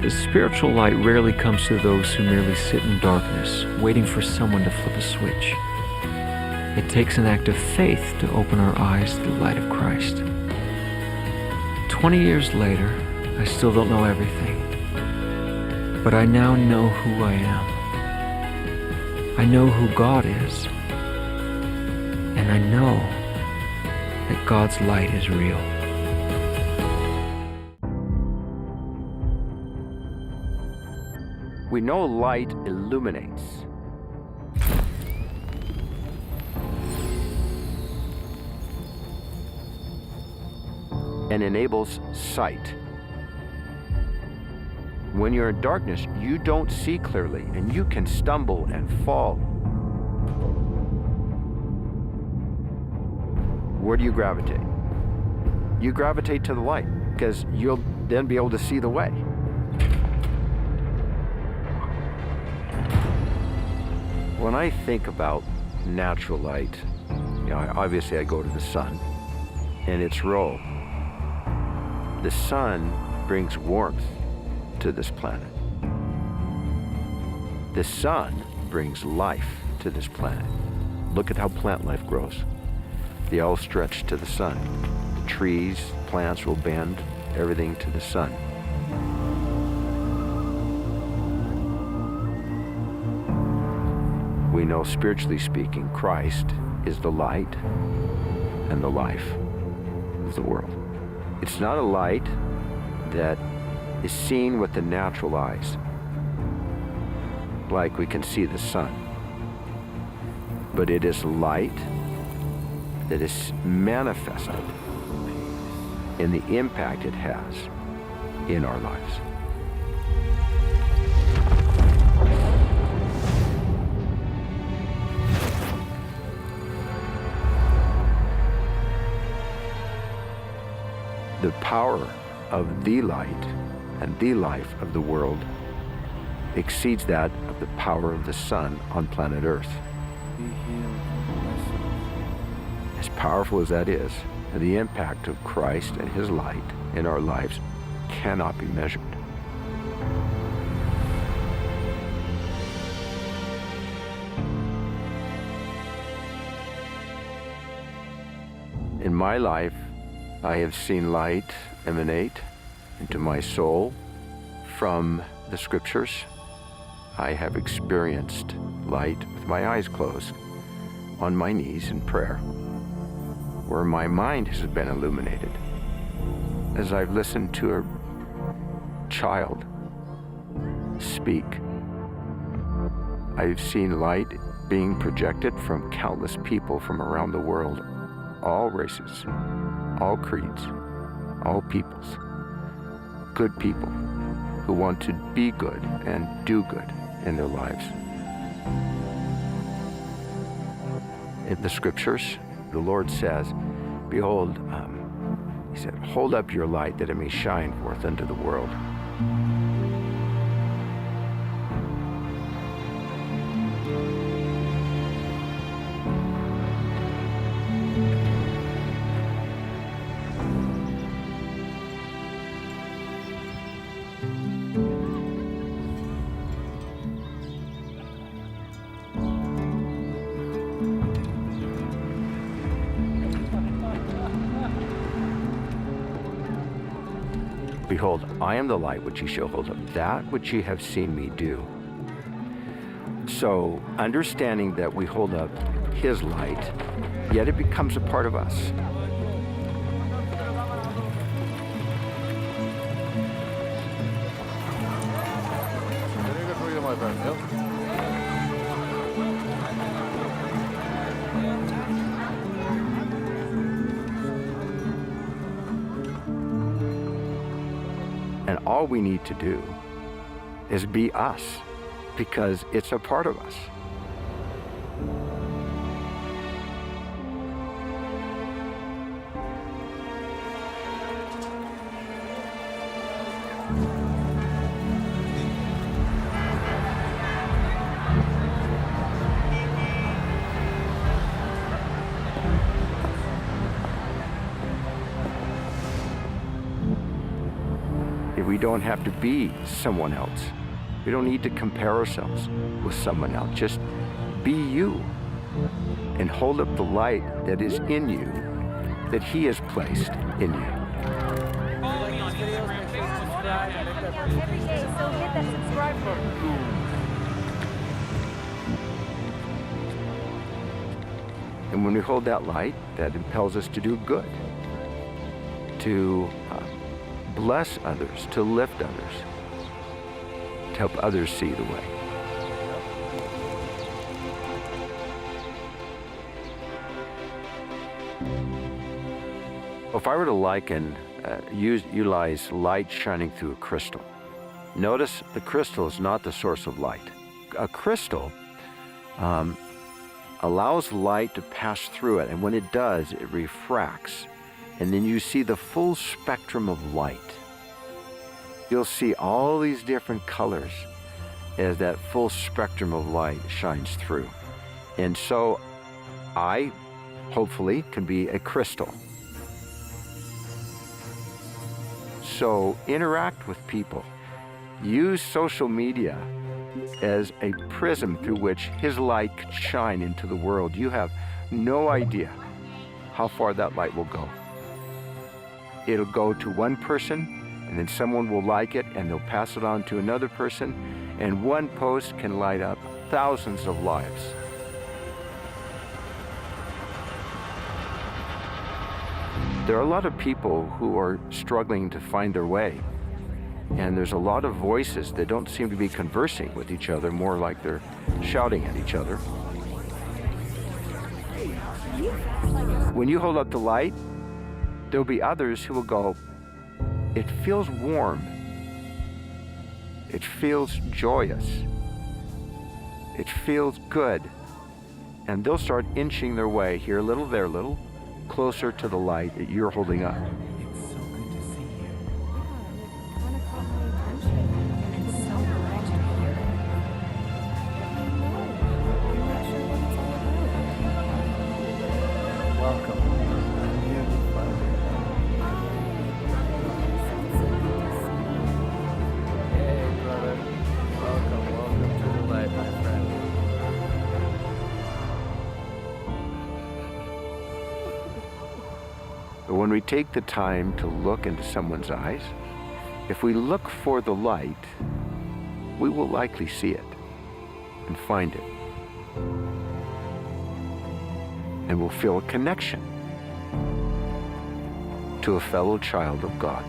that spiritual light rarely comes to those who merely sit in darkness, waiting for someone to flip a switch. It takes an act of faith to open our eyes to the light of Christ. Twenty years later, I still don't know everything, but I now know who I am. I know who God is, and I know that God's light is real. We know light illuminates and enables sight. When you're in darkness, you don't see clearly, and you can stumble and fall. Where do you gravitate? You gravitate to the light, 'cause you'll then be able to see the way. When I think about natural light, you know, obviously I go to the sun and its role. The sun brings warmth to this planet. The sun brings life to this planet. Look at how plant life grows. They all stretch to the sun. The trees, plants will bend, everything to the sun. We know, spiritually speaking, Christ is the light and the life of the world. It's not a light that is seen with the natural eyes, like we can see the sun, but it is light that is manifested in the impact it has in our lives. The power of the light and the life of the world exceeds that of the power of the sun on planet Earth. Be healed, my son. As powerful as that is, the impact of Christ and his light in our lives cannot be measured. In my life, I have seen light emanate into my soul from the scriptures. I have experienced light with my eyes closed, on my knees in prayer, where my mind has been illuminated as I've listened to a child speak. I've seen light being projected from countless people from around the world, all races, all creeds, all peoples. Good people who want to be good and do good in their lives. In the scriptures, the Lord says, "Behold," um, he said, "hold up your light that it may shine forth unto the world." "Behold, I am the light which ye shall hold up, that which ye have seen me do." So, understanding that we hold up his light, yet it becomes a part of us. And all we need to do is be us, because it's a part of us. If we don't have to be someone else, we don't need to compare ourselves with someone else. Just be you and hold up the light that is in you, that he has placed in you. Every day, so hit that subscribe button. And when we hold that light, that impels us to do good, to, uh, bless others, to lift others, to help others see the way. If I were to liken, uh, use, utilize light shining through a crystal, notice the crystal is not the source of light. A crystal, um, allows light to pass through it, and when it does, it refracts. And then you see the full spectrum of light. You'll see all these different colors as that full spectrum of light shines through. And so I, hopefully, can be a crystal. So interact with people. Use social media as a prism through which his light could shine into the world. You have no idea how far that light will go. It'll go to one person, and then someone will like it, and they'll pass it on to another person, and one post can light up thousands of lives. There are a lot of people who are struggling to find their way, and there's a lot of voices that don't seem to be conversing with each other, more like they're shouting at each other. When you hold up the light, there'll be others who will go, "It feels warm. It feels joyous. It feels good." And they'll start inching their way here a little, there a little, closer to the light that you're holding up. It's so good to see you. Yeah, it kinda caught my attention. I'm so glad you're here. I know. I'm not sure what it's all about. Welcome. I'm here to find you. Hi. It's so good to see you. Hey, brother. Welcome, welcome to the light, my friend. But when we take the time to look into someone's eyes, if we look for the light, we will likely see it and find it. And we'll feel a connection to a fellow child of God.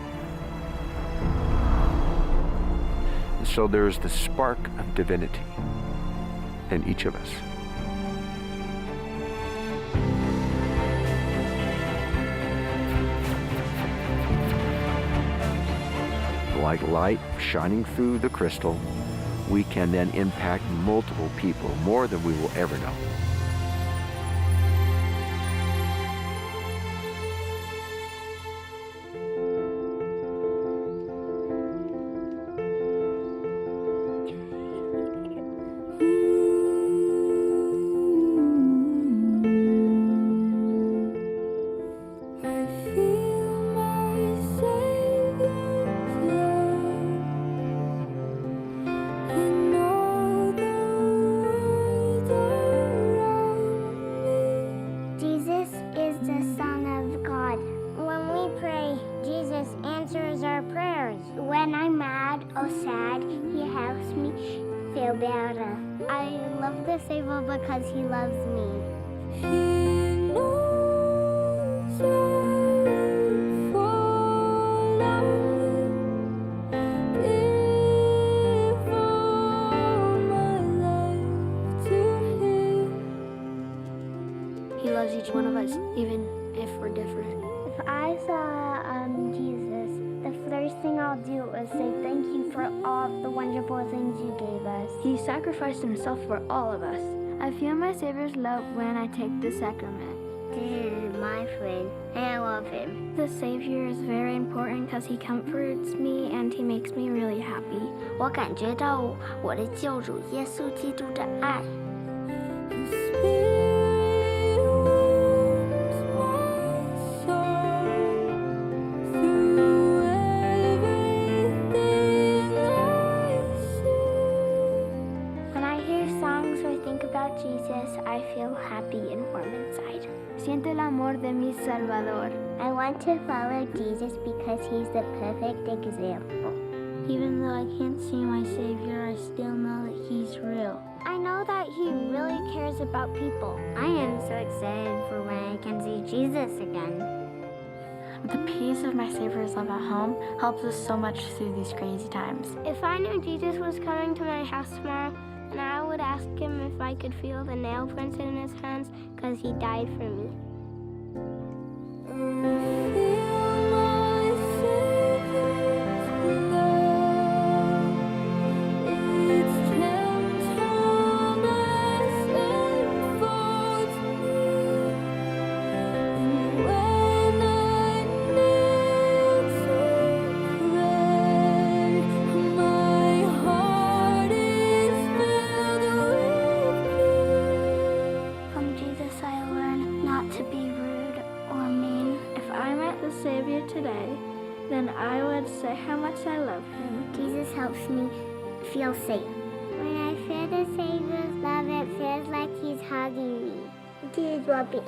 And so there is the spark of divinity in each of us. Like light shining through the crystal, we can then impact multiple people, more than we will ever know. I feel my Savior's love in all the world around me. Jesus is the Son of God. When we pray, Jesus answers our prayers. When I'm mad or sad, he helps me feel better. I love the Savior because he loves me. He knows I've fallen. Give all my life to him. He loves each one of us, even if we're different. If I saw, um, Jesus, the first thing I'll do is say thank you for all the wonderful things you gave us. He sacrificed himself for all of us. I feel my Savior's love when I take the sacrament. This is my friend, and I love him. The Savior is very important 'cause he comforts me and he makes me really happy. 我感觉到我的救主耶稣基督的爱。 Spirit warms my soul through everything I see. When I hear songs or think about Jesus, I feel happy and warm inside. Siento el amor de mi Salvador. I want to follow Jesus because he's the perfect example. Even though I can't see my Savior, I still know that he's real. I know that he really cares about people. I am so excited for when I can see Jesus again. The peace of my Savior's love at home helps us so much through these crazy times. If I knew Jesus was coming to my house tomorrow, then I would ask him if I could feel the nail prints in his hands, 'cause he died for me. Feel my Savior's love, its gentleness enfolds me. And when I kneel to pray, my heart is filled with peace. From Jesus, I learn not to be rude or mean. If I met the Savior today, then I would say how much I love him. Jesus helps me feel safe. When I feel the Savior's love, it feels like he's hugging me. Jesus loves me.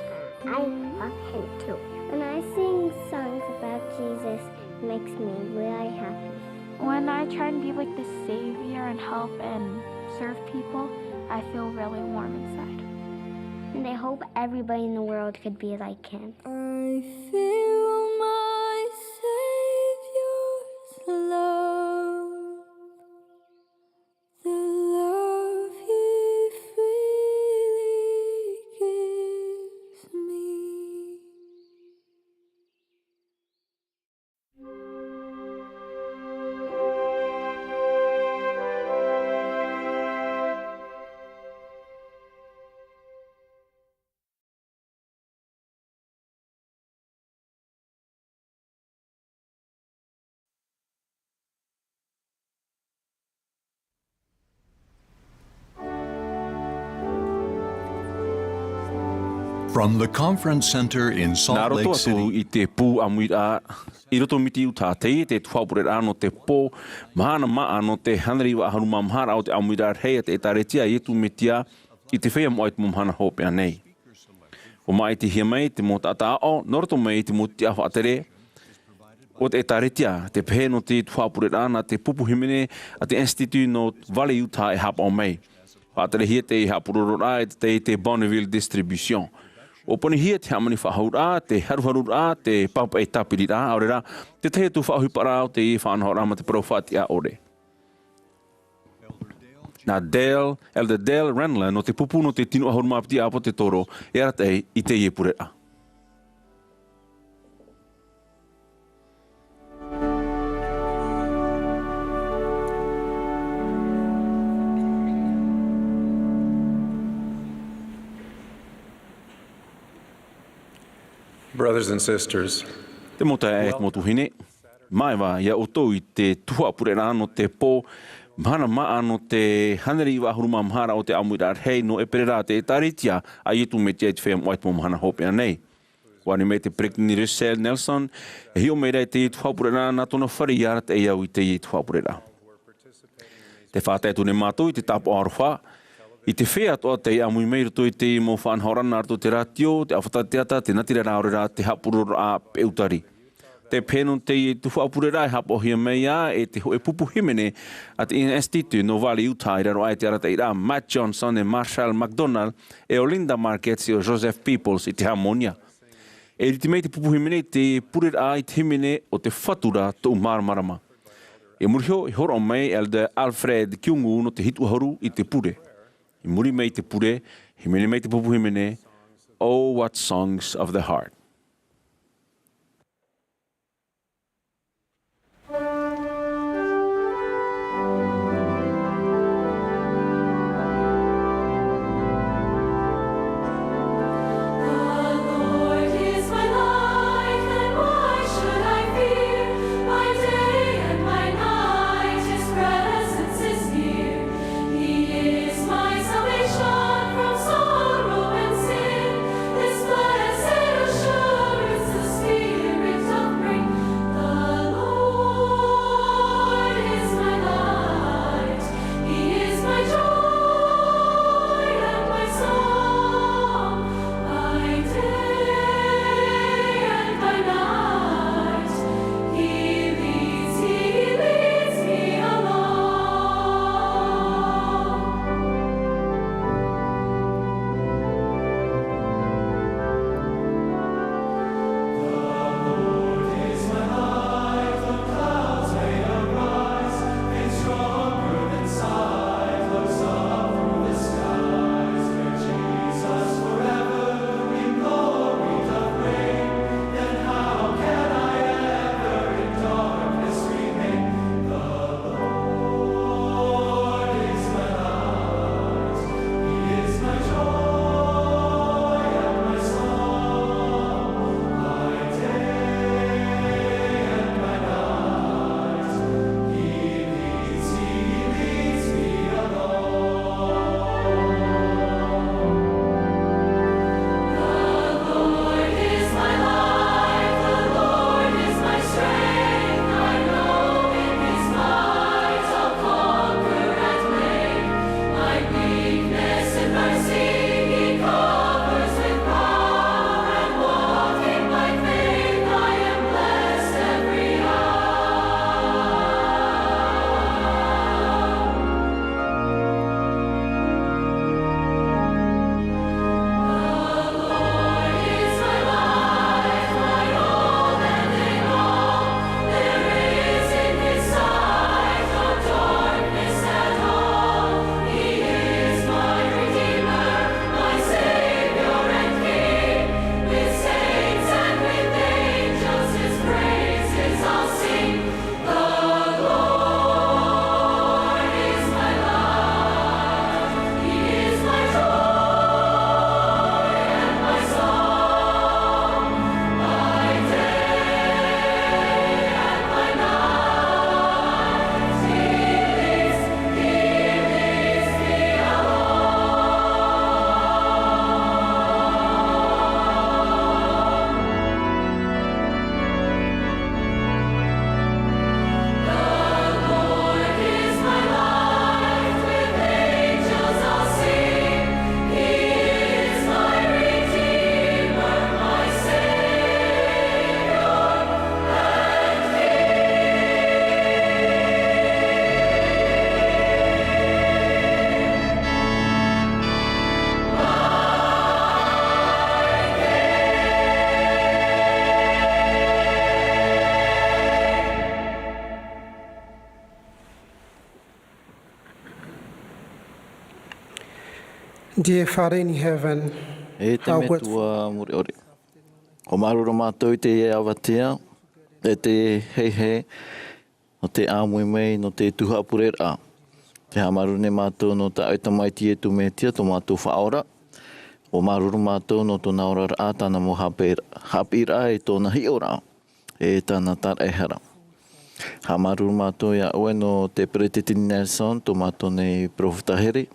I love him too. When I sing songs about Jesus, it makes me really happy. When I try and be like the Savior and help and serve people, I feel really warm inside. And I hope everybody in the world could be like him. Feel my Savior's love, the love He freely gives me. From the Conference Center in Salt Lake City. Nā roto atu i te pū ʻāmuiraʻa i roto Miti, Utah, teie te tuhaʻa pureraʻa nō te pō mahana māʻa nō te hānere iva ʻahuru mā maha raʻa o te ʻāmuiraʻa rahi a te ʻĒtārētia a Iesu Mesia i te Feiā Moʻa i te Mau Mahana Hopeʻa nei. ʻUa māʻitihia mai te mau taʻata aʻo nō roto mai i te mau tiʻa faʻatere o te ʻĒtārētia, tē pehe nō te tuhaʻa pureraʻa nā te pupu hīmene a te Institut nō Valley Utah e haʻapaʻo mai. Faʻaterehia te haʻapurororaʻa e te, te Bonneville Distribution. ʻUa ʻōpuahia te hāmani faʻahou, te haruharuraʻa, te papaʻi tāpiriraʻa, ʻaore rā te tahi atu faʻaʻohiparaʻa o te faʻanahoraʻa mā te parau faʻatiʻa ʻore. Nā Dale, Elder Dale Renlund, nō te pupu nō te tino ʻahuru mā piti ʻāpōsetolo, e arataʻi i teie pureraʻa. Brothers and sisters, te mau taeaʻe, te mau tuahine, māuiui ia ʻoutou i te tuhaʻa pureraʻa nō te pō mahana māʻa nō te hānere iva ʻahuru mā maha raʻa o te ʻāmuiraʻa rahi nō ʻEperēra a te ʻĒtārētia a Iesu Mesia i te Feiā Moʻa i te Mau Mahana Hopeʻa nei. ʻUa ani mai te Peresideni Russell Nelson, e hiʻo mai ra i teie tuhaʻa pureraʻa nā tōna fare i arataʻi au i teie tuhaʻa pureraʻa. Tē faʻatae atu nei mātou i te tāpaʻo aroha, i te feiā atoʻa tei ʻāmui mai i roto i te mau faʻanahoraʻa nā roto i te rātio, te ʻāfata teata, te natirara, ʻaore rā te haʻapurororaʻa peʻutari. Tē pehe nō teie tuhaʻa pureraʻa e haʻapaʻohia mai ā e te hōʻē pupu hīmene a te Institut nō Valley Utah, i raro aʻe i te arataʻiraʻa a Matt Johnson e Marshall McDonald, e ʻo Linda Margetts e ʻo Joseph Peoples i te hāmōnia. E rite mai te pupu hīmene i te pureraʻa i te hīmene ʻo te Fatura Tōʻu Māramarama. I muri iho, i hōroʻa mai Elder Alfred Kyung-woo nō te hitu ʻahuru i te pure. I muri mai i te pure, hīmene mai te pupu hīmene, Oh, what songs of the heart. The Lord is my light, and why should I fear? By day and by night, his presence is near. He is my salvation from sorrow and sin. This blessed assurance Dear Father in heaven, e te Metua Mure ʻore, ʻua māuruuru mātou i teie avatea, e te heihei, nō te ʻāmui mai, nō te tuhaʻa pureraʻa. Te haʻamāuruuru nei mātou nō tā ʻoe tamaiti Iesu Mesia, tō mātou faʻaora. ʻUa māuruuru mātou nō tōna oraraʻa, tāna mau hape-, haʻapiʻiraʻa, e tōna hiʻoraʻa, e tāna tāraʻehara. Haʻamāuruuru mātou iā ʻoe nō te Peretiteni Nelson, tō mātou nei peropheta here,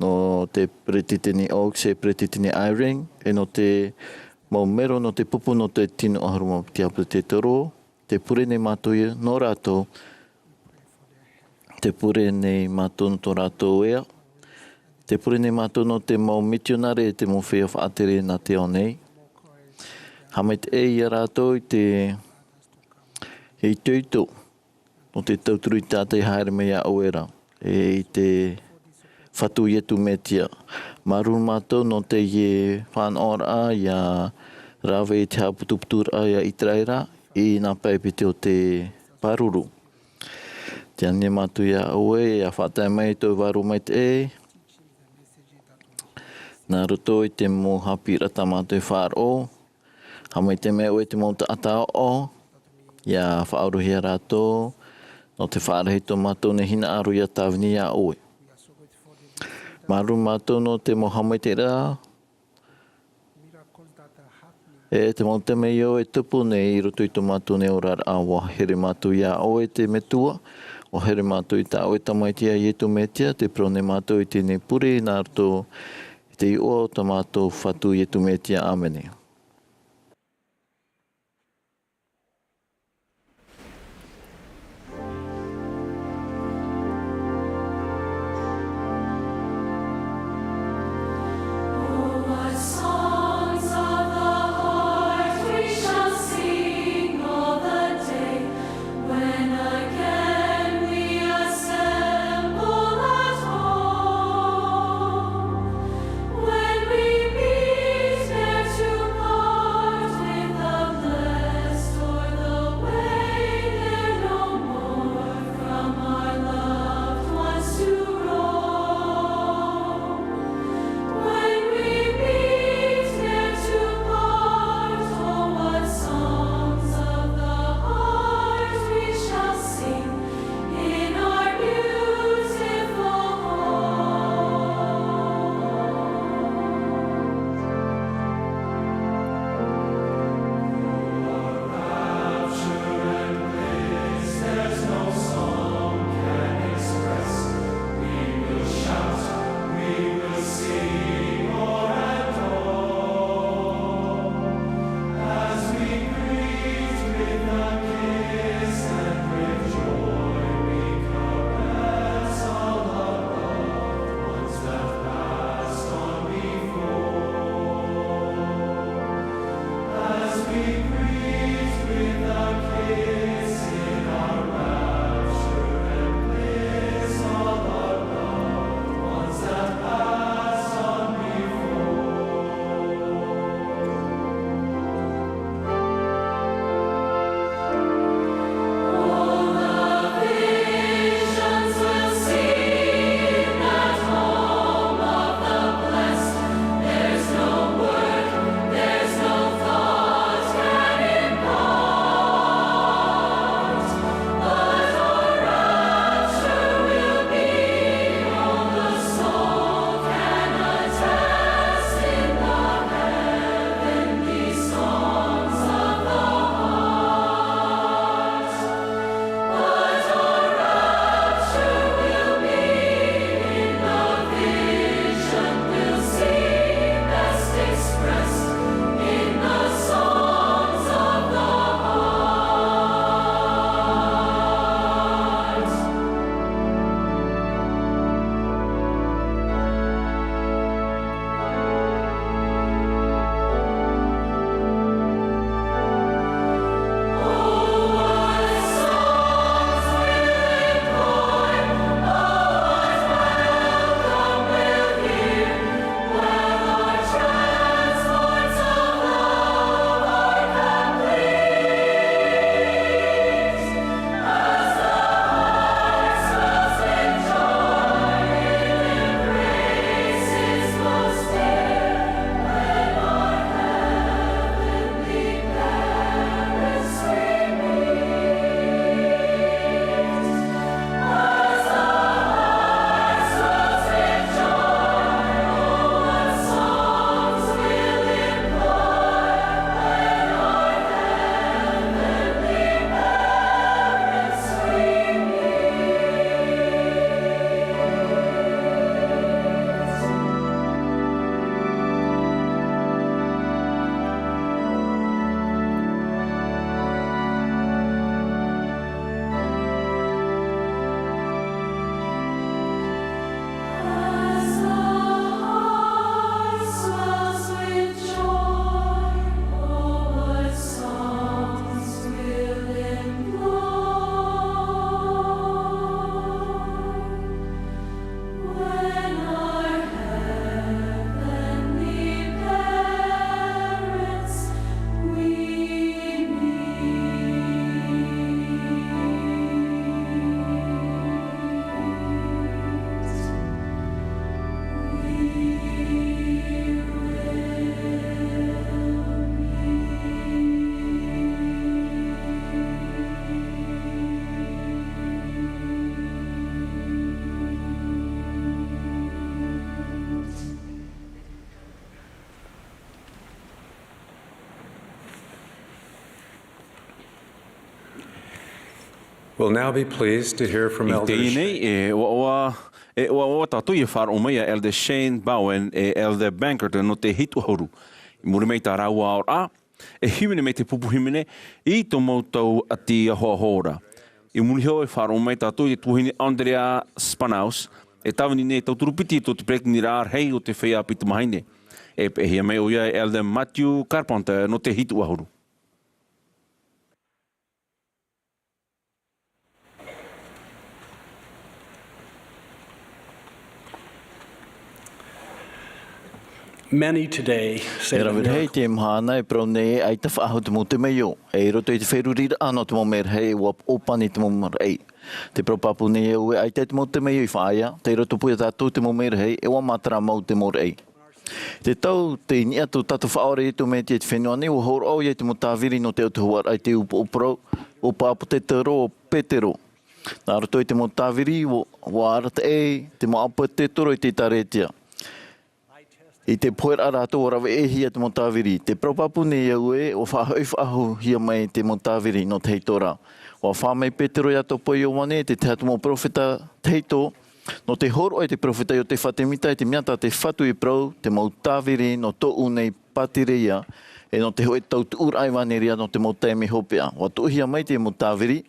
nō te Peretiteni Oaks, e Peretiteni Eyring, e nō te mau melo nō te pupu nō te tino ʻahuru mā piti ʻāpōsetolo, tē pure nei mātou ia nō rātou, tē pure nei mātou nō tō rātou ea, tē pure nei mātou nō te mau mitionare, te mau feiā faʻatere nā te ao nei. Haʻamaitaʻi ia rātou i te, itoito, nō te tauturu i te taʻata i haere mai iā ʻoe ra, e i te Fatu Iesu Mesia. Māuruuru mātou nō teie fānaʻoraʻa ʻia rave i te haʻaputuputuraʻa iā ʻĪteraʻera, i nā pae piti o te pāruru. Tē ani nei mātou iā ʻoe, ʻia faʻatae mai tō vārua maitaʻi, nā roto i te mau haʻapiʻiraʻa tā mātou e faʻaroʻo, haʻamaitaʻi mai ʻoe i te mau taʻata ʻoʻo, ʻia faʻaorohia rātou, nō te faʻarahi tō mātou nei hinaʻaro ʻia tāvini iā ʻoe. Māuruuru mātou nō te mau haʻamaitaʻiraʻa, e te mau temeio e tupu nei i roto i tō mātou nei oraraʻa, ʻua here mātou iā ʻoe te Metua, ʻua here mātou i tā ʻoe tamaiti ia Iesu Mesia, tē parau nei mātou i teie nei pure nā roto i te iʻoa o tō mātou Fatu Iesu Mesia, ʻāmene. We'll now be pleased to hear from I Elder teie nei, Shane. E ʻoaʻoa, e ʻoaʻoa tātou ia faʻaroʻo mai ia Elder Shane Bowen e Elder Bankerton nō te hitu ʻahuru. I muri mai tā rāua aʻoraʻa, e hīmene mai te pupu hīmene i tō mau tau ʻati ahoaho ra. I muri iho e faʻaroʻo mai tātou i te tuahine Andrea Spanaus, e tāvini nei e tauturu piti tō te peretiteniraʻa rahi o te feiā piti mahine. E peʻehia mai ʻoia e Elder Matthew Carpenter nō te hitu ʻahuru. Many today say E that rave rahi miracles te mahana e parau nei e ʻaita faʻahou te mau temeio. E i roto i te feruriraʻa nō te mau merahi, ʻua ʻōpani te mau merahi. Te parau pāpū nei au e ʻaita te mau temeio i faʻaea, tei roto pū ia tātou te mau merahi, e ʻua matara mau te mau raʻi. Te tau, tei niʻa tō tātou Faʻaora Iesu Mesia i te fenua nei, ʻua hōroʻa ʻoia i te mau tāviri nō te autahuʻaraʻa i te upoʻo parau, ʻo Pāpetero, ʻo Petero. Nā roto i te mau tāviri, ʻua, ʻua arataʻi te mau ʻāpōsetolo i te ʻĒtārētia. I te poheraʻa rātou ʻua rave ʻē hia te mau tāviri. Te parau pāpū nei au ē, ʻua faʻahoʻi faʻahouhia mai te mau tāviri nō te tahito ra. ʻUa fā mai Petero, Iakobo, Ioane, te tahi atu mau perofeta tahito, nō te hōroʻa i te perofeta Iosefa Semita i te mea tā te Fatu i parau, te mau tāviri nō tōʻu nei pātireia, e nō te hōʻē tautuʻuraʻa ʻevanelia nō te mau taime hopeʻa. ʻUa tuʻuhia mai te mau tāviri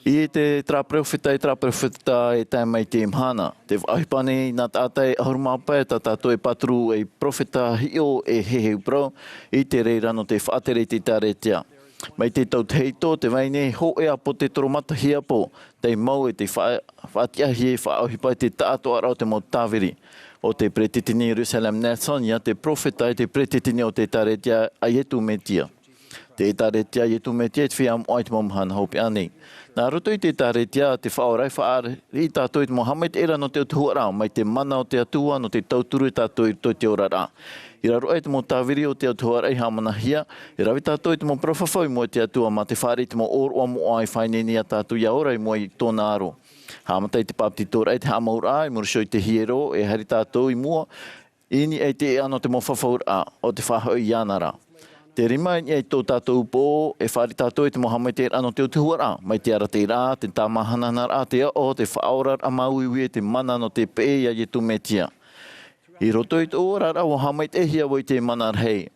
i te terā perofeta, e terā perofeta e tae mai i teie mahana. Te faʻaʻohipa nei nā taʻata e ʻahuru mā pae tā tātou e pāturu ei perofeta hiʻo e heheu parau i te reira nō te faʻatere i te ʻĒtārētia. Mai te tau tahito, tē vai nei hōʻē ʻāpōsetolo matahiapo, tei mau e te faʻa-, faʻatiʻahia e faʻaʻohipa i te taʻatoʻaraʻa o te mau tāviri. ʻO te peretiteni Russell M. Nelson, ïa te perofeta e te peretiteni o te ʻĒtārētia a Iesu Mesia. Te ʻĒtārētia a Iesu Mesia i te feiā moʻa i te mau mahana hopeʻa nei. Nā roto i te ʻĒtārētia a te Faʻaora e faʻariʻi tātou i te mau haʻamaitaʻiraʻa nō te autahuʻaraʻa, mai te mana o te Atua nō te tauturu ia tātou i roto i te oraraʻa. I raro aʻe te mau tāviri o te autahuʻaraʻa i haʻamanahia, e rave tātou i te mau parau fafau i mua i te Atua, mā te fāriʻi i te mau ʻōroʻa moʻa e faʻaineine ia tātou ʻia ora i mua i tōna aro. Haʻamata i te bāpetizoraʻa, i te haʻamauraʻa, i muri iho i te hiero, e haere tātou i mua, i niʻa i te ʻēʻa nō te mau fafauraʻa, ʻo te faʻahoʻi iāna ra. Te rima, i niʻa i tō tātou upoʻo, e fāriʻi tātou i te mau haʻamaitaʻiraʻa nō te autahuʻaraʻa, mai te arataʻiraʻa, te tāmāhanahanaraʻa, te aʻo, te faʻaoraraʻa māuiui, e te mana nō te peʻe ia Iesu Mesia. I roto i tō ʻoe oraraʻa, ʻua haʻamaitaʻihia vau i te mana rahi.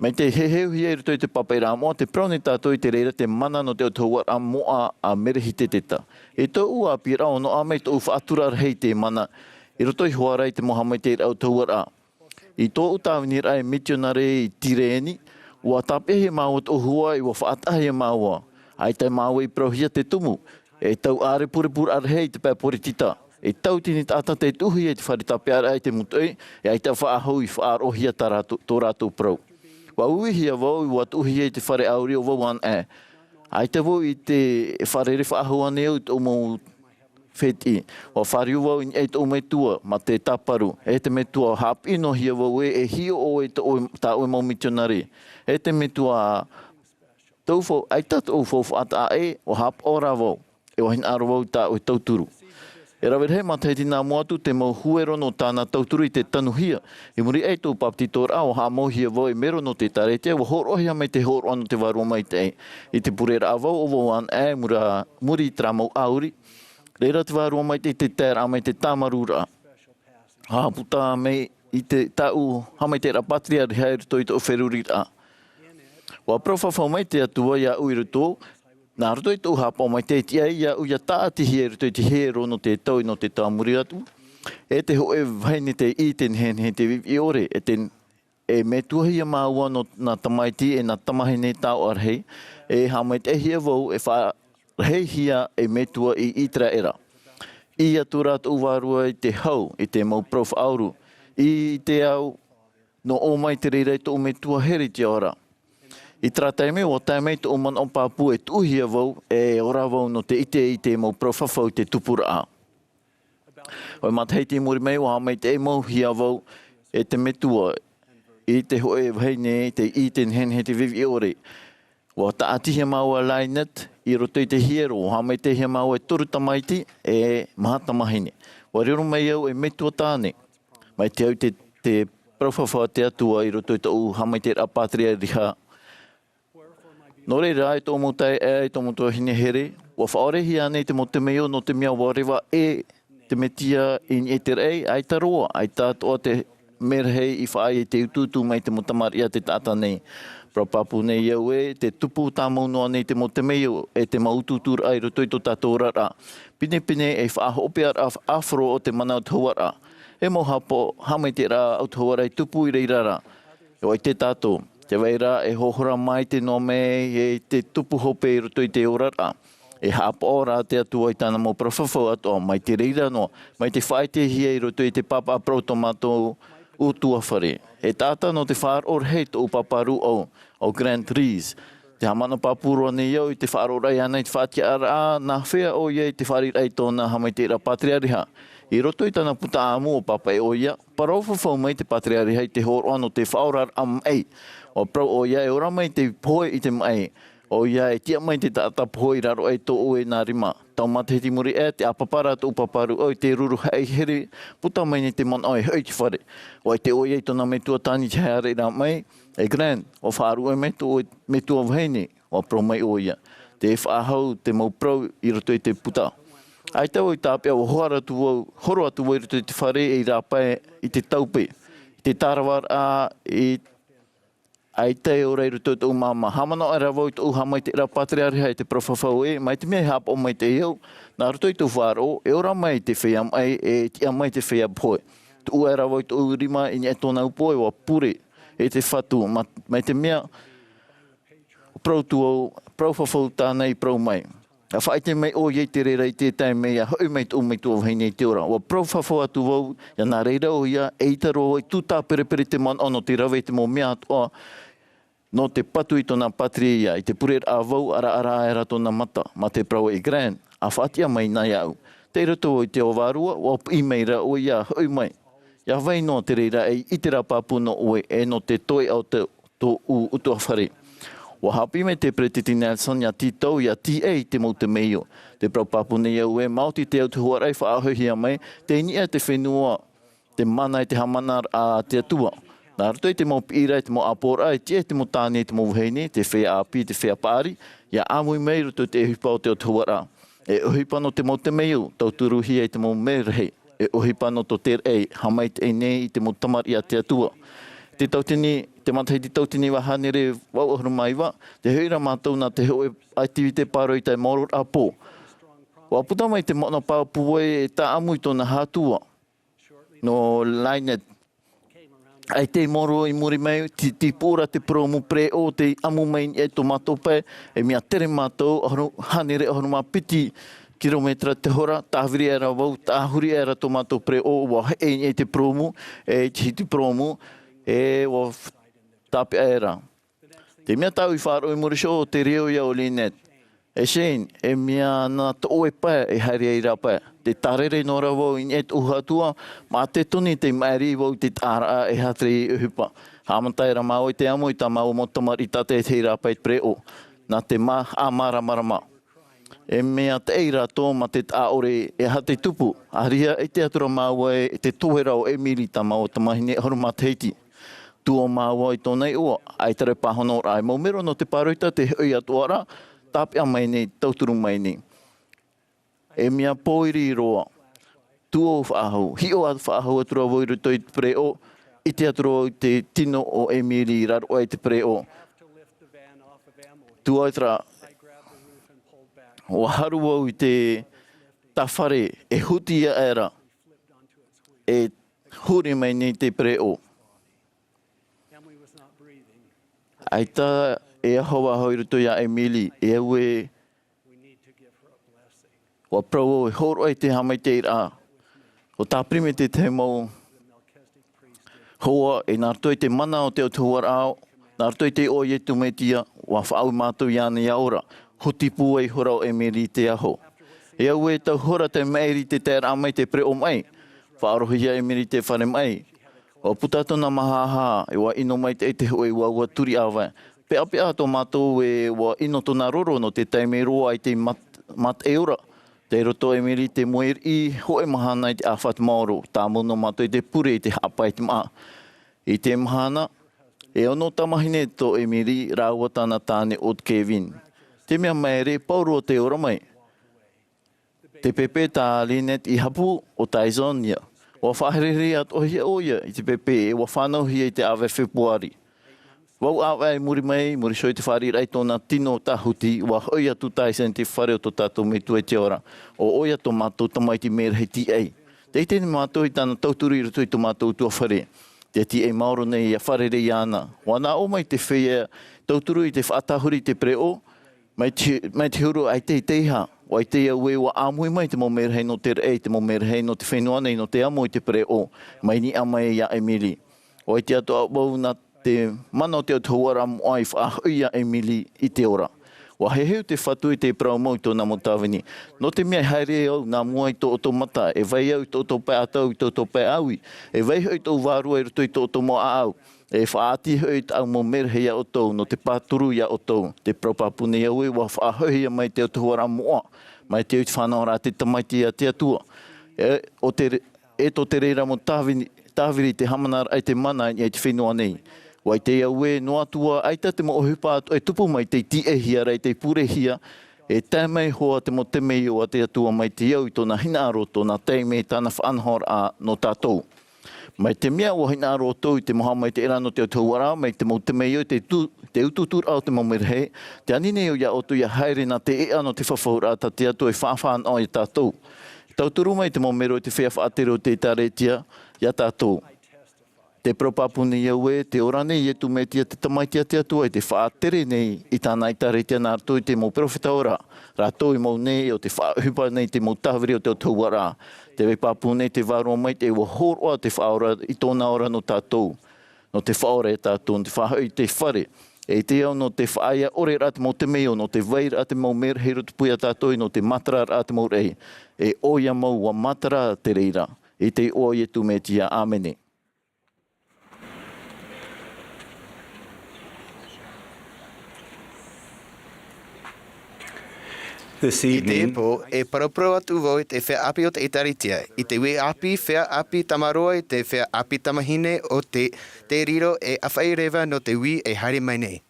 Mai te heheuhia i roto i te pāpaʻiraʻa moʻa, tē parau nei tātou i te reira te mana nō te autahuʻaraʻa moʻa a Melehizedeka. I tōʻu ʻāpīraʻa ʻua noaʻa mai tōʻu faʻatura rahi i te mana, i roto iho ā ra i te mau haʻamaitaʻiraʻa autahuʻaraʻa. I tōʻu tāviniraʻa ei mitionare i Tireni, ʻua tāpeʻahia māua tōʻu hua, ʻua faʻataʻahia māua. ʻAita māua i parauhia te tumu, e tau ʻārepurepu rahi i te pae poritita. E tauatini taʻata tei tuʻuhia i te fare tāpeʻaraʻa i te mūtoʻi, e ʻaita faʻahou i faʻaroʻohia tā rātou, tō rātou parau. ʻUa uihia vau, ʻua tuʻuhia i te fare ʻāuri ʻo vau anaʻe. ʻAita vau i te fārerei faʻahou ānei au i tōʻu mau fētiʻi. ʻUa fāriu vau i niʻa i tōʻu metua, mā te tāparu. E te metua, haʻapiʻi noa hia vau ē, e hiʻo ʻoe i tō ʻoe, tā ʻoe mau mitionare. E te metua, tōʻu fau, ʻaita tōʻu faufaʻa taʻa ʻē, ʻua haʻapaʻo rā vau, e ʻua hinaʻaro vau i tā ʻoe tauturu. E rave rahi matahiti nā mua atu te mau huero nō tāna tauturu i te tanuhia. I muri aʻe i tōʻu bāpetizoraʻa, ʻua haʻamauhia vau ei mero nō te ʻĒtārētia, ʻua hōroʻahia mai te hōroʻa nō te Vārua Maitaʻi. I te pureraʻa vau, ʻo vau anaʻe, muri, muri i terā mau ʻāuri. Reira te Vārua Maitaʻi i te taeraʻa mai te tāmarūraʻa. Haʻaputa mai i te, tāʻu haʻamaitaʻiraʻa pātireia i roto i tōʻu feruriraʻa. ʻUa parau fafau mai te Atua iāʻu i roto, nā roto i tōʻu haʻapaʻo mai tei tiʻa ai iāʻu ʻia tāʻatihia i roto i te hiero nō te tau, nō te tau a muri atu. E te hōʻē vahine tei ʻī i te nehenehe i te viʻiviʻi ʻore, e te, e metuahia māua nō nā tamaiti, e nā tamahine taoʻa rahi, e haʻamaitaʻihia vau, e faʻa-, rahihia ei metua i ʻĪteraʻera. ʻĪ atu rā tōʻu vārua i te hau, i te mau parau faʻauru, ʻī i te ao, nō ʻō mai te reira i tōʻu metua here i te ao ra. I terā taime, ʻua tae mai tōʻu manaʻo pāpū e tuʻuhia vau, e ora vau nō te ʻite i te mau parau fafau i te tupuraʻa. ʻOe matahiti i muri mai, ʻua haʻamaitaʻi mau hia vau e te metua i te hōʻē vahine tei ʻī i te nehenehe i te viʻiviʻi ʻore. ʻUa tāʻatihia māua e Lynette i roto i te hiero, ʻua haʻamaitaʻihia māua e toru tamaiti e maha tamahine. ʻUa riro mai au ei metua tāne. Mai te au i te, te parau fafau a te Atua i roto i tōʻu haʻamaitaʻiraʻa pātireia riha. Nō reira, e tōʻu mau taeaʻe, e tōʻu mau tuahine here, ʻua faʻaʻorehia ānei te mau temeio nō te mea ʻua reva ʻē te Mesia i niʻa i te raʻi? ʻAita roa, ʻaita atoʻa te mea rahi i faʻaea i te utuutu mai te mau tamariʻi a te taʻata nei. Parau pāpū nei au ē, te tupu tāmau noa nei te mau temeio, e te mau utuuturaʻa i roto i tō tātou oraraʻa. Pinepine ei faʻahopeʻaraʻa ʻāfaro o te mana autahuʻaraʻa. E mau haʻapaʻo, haʻamaitaʻiraʻa autahuʻaraʻa i tupu i reira ra. E ʻua ʻite tātou, tē vai ra e hōhora maitaʻi noa mai e te tupu hope i roto i te oraraʻa. E haʻapaʻo rā te Atua i tāna mau parau fafau atoʻa, mai te reira noa, mai te faʻaʻitehia i roto i te pāpaʻi parau tō mātou ʻutuāfare. E taʻata nō te faʻaroʻo rahi tōʻu pāpā rūʻau, ʻo Grant Rees. Tē haʻamanaʻo pāpū roa nei au i te faʻaroʻoraʻa iāna i te faʻatiʻaraʻa, nā hea ʻoia i te fāriʻiraʻa i tōna haʻamaitaʻiraʻa pātereareha. I roto i tāna puta ʻāʻamu ʻua pāpaʻi ʻoia, parau fafau mai te pātereareha i te hōroʻa nō te faʻaoraraʻa maʻi. ʻUa parau ʻoia e ora mai te pohe i te maʻi. ʻOia e tiʻa mai te taʻata pohe i raro aʻe i tō ʻoe nā rima. Tau matahiti i muri aʻe, tē ʻāpapa ra tōʻu pāpā rūʻau i te ruru haʻehere, puta mai nei te manaʻo e hoʻi i te fare. ʻUa ʻite ʻoia i tōna metua tāne i te haereraʻa mai, e Grant, ʻua faʻaruʻe mai tō ʻoe metua vahine, ʻua parau mai ʻoia. Tē faʻahou te mau parau i roto i te puta. ʻAita vau i tāpeʻa, ʻua horo atu vau, horo atu vau i roto i te fare ei rāpae i te taupe, i te tāravaraʻa, i ʻaita e ora i roto i tōʻu māmā. Haʻamanaʻo aʻera vau i tōʻu haʻamaitaʻiraʻa pātereareha i te parau fafau ē, mai te mea e haʻapaʻo maitaʻi au, nā roto i tōʻu faʻaroʻo, e ora mai te feiā maʻi, e tiʻa mai te feiā pohe. Tuʻu aʻera vau i tōʻu rima i niʻa i tōna upoʻo, ʻua pure e te Fatu, ma-, mai te mea, parau atu vau, parau fafau tāna i parau mai. ʻA faʻaʻite mai ʻoia i te reira i te taime ʻia hoʻi mai tōʻu metua vahine i te ora. ʻUa parau fafau atu vau, ʻia nā reira ʻoia, eʻita roa i tūtāperepere te manaʻo nō te rave i te mau mea atoʻa, nō te patu i tōna pātireia, i te pureraʻa vau, ʻaraʻara aʻera tōna mata, mā te parau ē, Grant, ʻa faʻatiʻa mai na iāʻu. Tei roto vau i te ao vārua, ʻua piʻi mai ra ʻoia ʻia hoʻi mai. ʻIa vai noa te reira ei ʻiteraʻa pāpū nō ʻoe, e nō te toeʻa o te tōʻu ʻutuāfare. ʻUa haʻapiʻi mai te Peretiteni Nelson ʻia tītau, ʻia tīaʻi i te mau temeio. Tē parau pāpū nei au ē, maoti te autahuʻaraʻa i faʻaʻohihia mai, tei niʻa te fenua, te mana e te haʻamanaraʻa a te Atua. Nā roto i te mau piʻiraʻa, i te mau ʻāpoʻoraʻa, e tiʻa i te mau tāne, i te mau vahine, te feiā ʻāpī, te feiā paʻari, ʻia ʻāmui mai i roto i te ʻohipa o te autahuʻaraʻa. E ʻohipa nō te mau temeio, tauturuhia i te mau merahi. E ʻohipa nō tō te raʻi, haʻamaitaʻi nei i te mau tamariʻi a te Atua. Te tauatini, te matahiti tauatini vaʻu hānere vaʻu ʻahuru mā iva, tē hoʻi ra mātou nā te hōʻē ʻātivite pāroita e maoro ra pō. ʻUa puta mai te manaʻo pāpū ē, e tāʻamu i tōna hātua. Nō Lynette. ʻAita i maoro i muri mai, tī-, tīpū ra te purōmu pereʻoʻo tei ʻamu mai i niʻa i tō mātou pae, e mea tere mātou, ʻahuru, hānere ʻahuru mā piti kirometera te hora, tāviri aʻera vau, tāhuri aʻera tō mātou pereʻoʻo, ʻua heʻe i niʻa i te purōmu, e i te hiti purōmu, e ʻua f-, tāpeʻa aʻera. Te mea tāʻu i faʻaroʻo i muri iho, te reo ia o Lynette. E Shane, e mea nā tō ʻoe pae e haere ai rāpae. Tē tārere noa ra vau i niʻa i tōʻu hātua, mā te toni tei maʻiri vau i te taʻaraʻa e haere i ʻohipa. Haʻamata aʻera māua i te amo i tā māua mau tamariʻi tātaʻitahi rāpae i te pereʻoʻo. Nā te mā-, haʻamāramarama. E mea taʻi rātou mā te taʻa ʻore e aha tei tupu. ʻĀreʻa, ʻite atu ra māua i te tohera o Emily, tā māua tamahine ʻahuru matahiti. Tuō māua i tōna iʻoa, ʻaita rā pāhonoraʻa, e mau mero nō te pāroita tē hoʻi atoʻa ra, tāpeʻa mai nei, tauturu mai nei. E mea pōiri roa. Tuō faʻahou, hiʻo atu faʻahou atu ra vau i roto i te pereʻoʻo, ʻite atu ra vau i te tino o Emily i raro aʻe i te pereʻoʻo. Tuatāpapa, ʻua haru vau i te tāfare, e huti aʻera, e huri mai nei te pereʻoʻo. ʻAita e aho vau i roto ia Emily, e au ē, ʻua parau au e hōroʻa i te haʻamaitaʻiraʻa. ʻUa tāpiri mai te tahi mau hoa, e nā roto i te mana o te autahuʻaraʻa, nā roto i te iʻoa o Iesu Mesia, ʻua faʻaue mātou iāna ʻia ora. Huti pūai ihora ʻo Emily i te aho. E au ē, tau hora tei maʻiri i te taeraʻa mai i te pereʻoʻo maʻi. Faʻaroʻohia Emily i te fare maʻi. ʻUa puta tōna māhāhā, e ʻua ʻino maitaʻi te hōʻē uaua turi ʻāvae. Peʻapeʻa tō mātou ē, ʻua ʻino tōna roro nō te taime roa i te mat-, mataʻi ora. Tei roto Emily i te moe riʻi, hōʻē mahana i te ʻāfata maoro, tāmau noa mātou i te pure i te haʻapae i te māʻa. I te mahana, E ono tamahine tō Emily rāua tāna tāne ʻo Kevin. Te mea maere, pauroa te ora mai. Te pepe tā Lynette i hapu ʻo Tyson ia. ʻUa faʻaherehere atoʻahia ʻoia i te pepe ʻe ʻua fānauhia i te ʻāvae Fepuari. Vau ʻāvae i muri mai, muri iho i te fāriʻiraʻa i tōna tino tāhuti, ʻua hoʻi atu Tyson i te fare o tō tātou Metua i te ao ra. ʻO ʻoia tō mātou tamaiti merahi tīaʻi. Tē ʻite nei mātou i tāna tauturu i roto i tō mātou ʻutuāfare. Te tīaʻi maoro nei ʻia fārerei iāna. ʻUa nā ʻō mai te feiā tauturu i te faʻatāhuri i te pereʻoʻo, mai te, mai te huru ʻaita i teiaha, ʻua ʻite au ē ʻua ʻāmui mai te mau merahi nō te raʻi, te mau merahi nō te fenua nei, nō te amo i te pereʻoʻo, mai niʻa mai iā Emily. ʻUa ʻite atoʻa vau nā te mana o te autahuʻaraʻa moʻa i faʻahoʻi iā Emily i te ora. ʻUa heheu te Fatu i te parau mau i tōna mau tāvini. Nō te mea e haere au nā mua i tō ʻoutou mata, e vai au i tō ʻoutou pae ʻātau, i tō ʻoutou pae ʻāui, e vai hoʻi tōʻu vārua i roto i tō ʻoutou mau ʻāʻau, e faʻaʻati hoʻi tāʻu mau merahi iā ʻoutou, nō te pāturu iā ʻoutou. Tē parau pāpū nei au ē ʻua faʻahoʻihia mai te autahuʻaraʻa moʻa, mai te au i te fānauraʻa te tamaiti a te Atua. E, ʻo te re-, e tō te reira mau tāvini, tāviri te haʻamanaraʻa i te mana i niʻa i te fenua nei. ʻUa ʻite au ē, noa atu ā, ʻaita te mau ʻohipa atoʻa e tupu mai tei tīaʻihia ra, tei purehia, e tae mai hoʻi te mau temeio a te Atua mai te au i tōna hinaʻaro, tōna taime, tāna faʻanahoraʻa nō tātou. Mai te mea ʻua hinaʻaro ʻoutou i te mau haʻamaitaʻiraʻa nō te autahuʻaraʻa, mai te mau temeio, te tu-, te utuuturaʻa o te mau merahi, tē ani nei au iā ʻoutou ʻia haere nā te ʻēʻa nō te fafauraʻa tā te Atua e faʻafānaʻo iā tātou. Tauturu mai te mau mero i te feiā faʻatere o te ʻĒtārētia iā tātou. Tē parau pāpū nei au ē, tē ora nei Iesu Mesia te Tamaiti a te Atua i te faʻatere nei i tāna ʻĒtārētia nā roto i te mau perofeta ora, rātou i mau nei ʻo tē faʻaʻohipa nei te mau tāviri o te autahuʻaraʻa. Tē vai pāpū nei te Vārua Maitaʻi ʻua hōroʻa te Faʻaora i tōna ora nō tātou. Nō te faʻaora iā tātou, nō te faʻahoʻi i te fare. E ʻite au nō te faʻaea ʻore rā te mau temeio, nō te vai rā te mau merahi i rotopū iā tātou, nō te matararaʻa te mau raʻi. E ʻoia mau ʻua matara te reira. I te iʻoa o Iesu Mesia, ʻāmene. This I teie evening, pō, e paraparau atu vau i te feiā ʻāpī o te ʻĒtārētia, i te uʻi ʻāpī, feiā ʻāpī tamaroa, i te feiā ʻāpī tamahine o te, te riro e ʻāfaʻi reva nō te uʻi e haere mai nei.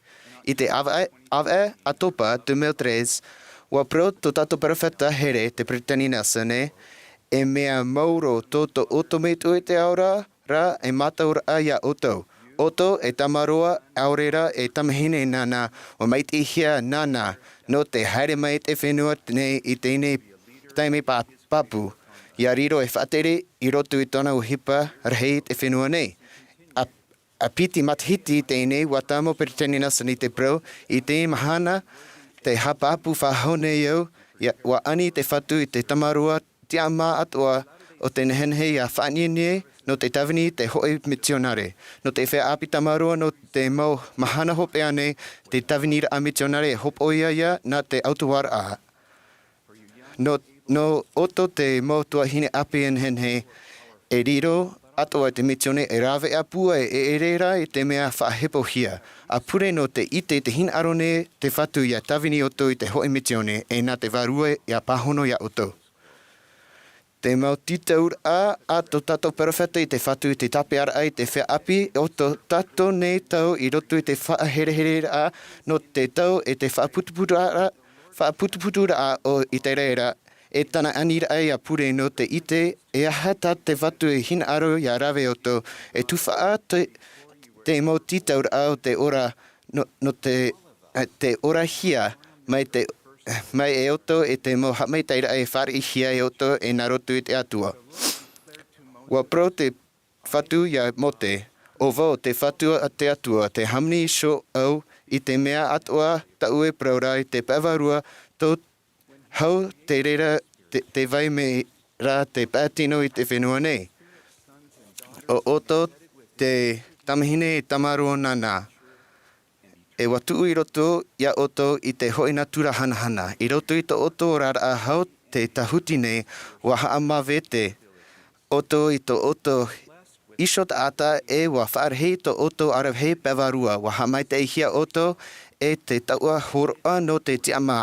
I te ʻāvaʻe, ʻāvaʻe ʻātopa, deux mille treize, ʻua parau tō tātou perofeta here, te Peresideni Nelson, e mea maoro tō, tō ʻoutou Metua i te ao ra, ra e mātauraʻa iā ʻoutou. ʻOutou e tamaroa, ʻaore rā e tamahine nāna, ʻua maitaʻihia nāna, nō te haere mai i te fenua nei i teie nei taime pā-, pāpū. ʻIa riro e faʻatere i roto i tōna ʻohipa rahi i te fenua nei. ʻA, ʻa piti matahiti i teie nei, ʻua tāmau Peresideni Nelson i te parau, i teie mahana, tē haʻapāpū faʻahou nei au, ʻia, ʻua ani te Fatu i te tamaroa, tiʻamā atoʻa o te nehenehe ʻia faʻanehenehe nō te tāvini i te hoʻi mitionare. Nō te feiā ʻāpī tamaroa nō te mau mahana hopeʻa nei, te tāviniraʻa mitionare e hopoiʻa ia nā te autahuʻaraʻa. Nō, nō ʻoutou te mau tuahine ʻāpī e nehenehe, e riro atoʻa te misiōni e rāveʻa pūai e ʻere rā i te mea faʻahepohia. ʻA pure nō te ʻite i te hinaʻaro nei te Fatu ʻia tāvini ʻoutou i te hoʻi misiōni, e nā te Vārua ʻia pāhono iā ʻoutou. Te mau tītauraʻa a tō tātou perofeta i te Fatu i te tāpeʻaraʻa i te feiā ʻāpī o tō tātou nei tau i roto i te faʻaherehereraʻa nō te tau e te faʻaputuputuraʻa, faʻaputuputuraʻa o Iteraera, e tāna aniraʻa ʻia pure nō te ʻite, e aha tā te Fatu e hinaʻaro ʻia rave ʻoutou, e tufaʻa te, te mau tītauraʻa o te ora, nō, nō te, e, te orahia, mai te, mai e ʻoutou e te mau haʻamaitaʻiraʻa e fāriʻihia e ʻoutou e nā roto i te Atua. ʻUa parau te Fatu iā Mōte, ʻo vau te Fatu a te Atua, tē hāmani iho au i te mea atoʻa tāʻu e parau ra i te pae vārua, tō hau te reira te, te vai mai rā te pae tino i te fenua nei. ʻO ʻoutou te tamahine e tamaroa nāna. E ʻua tuʻu i roto iā ʻoutou i te hoʻi natura hanahana. I roto i tō ʻoutou oraraʻa hau te tāhuti nei, ʻua haʻamāvete ʻoutou i tō ʻoutou iho taʻata, e ʻua faʻarahi tō ʻoutou ʻaravihi pae vārua, ʻua haʻamaitaʻihia ʻoutou e te taoʻa hōroʻa nō te tiʻamā.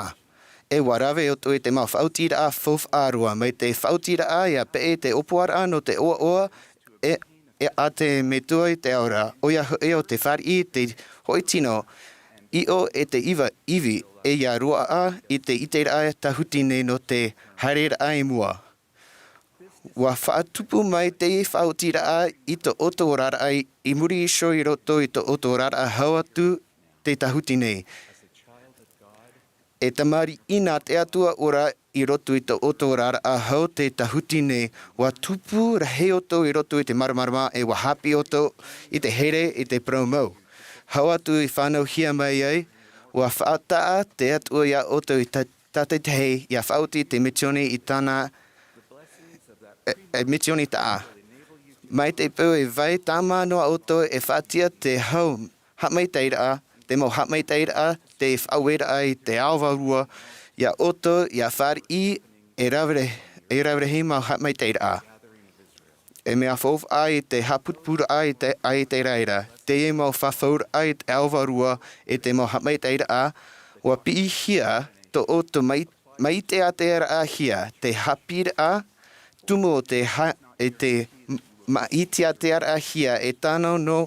E ʻua rave ʻoutou i te mau faʻaotiraʻa faufaʻa roa, mai te faʻaotiraʻa ʻia peʻe i te ʻōpuaraʻa nō te ʻoaʻoa, e, e a te metua i te ao ra, ʻoia hoʻi ʻo te fāriʻi i te hoʻi tino, ʻiʻo e te iva, ivi, e ia roaʻa i te ʻiteraʻa tāhuti nei nō te haereraʻa i mua. ʻUa faʻatupu mai teie faʻaotiraʻa i tō ʻoutou oraraʻa i muri iho i roto i tō ʻoutou oraraʻa hau atu te tāhuti nei. E tamariʻi nā te Atua ora i roto i tō ʻoutou oraraʻa hau te tāhuti nei, ʻua tupu rahi ʻoutou i roto i te māramarama e ʻua haʻapiʻi ʻoutou i te here i te parau mau. Hau atu i fānauhia mai ai, ʻua faʻataʻa te Atua ia ʻoutou i tā-, tātaitahi ia faʻaoti te misioni i tāna, e, e misioni taʻa. Mai te peu e vai tāmā noa ʻoutou e faʻatiʻa te hau haʻamaitaʻiraʻa, te mau haʻamaitaʻiraʻa, te faʻaueraʻa i te ao vārua, ia ʻoutou, ia fāriʻi, e rave ra-, e rave rahi mau haʻamaitaʻiraʻa. E mea faufaʻa i te haʻaputupuraʻa i te, a i te reira. Teie mau fafauraʻa i te ao vārua, e te mau haʻamaitaʻiraʻa, ʻua piʻihia tō ʻoutou mai, maitaʻiraʻahia, te haʻapiʻiraʻa, tumu o te ha-, e te m-, maitaʻiraʻahia e tano nō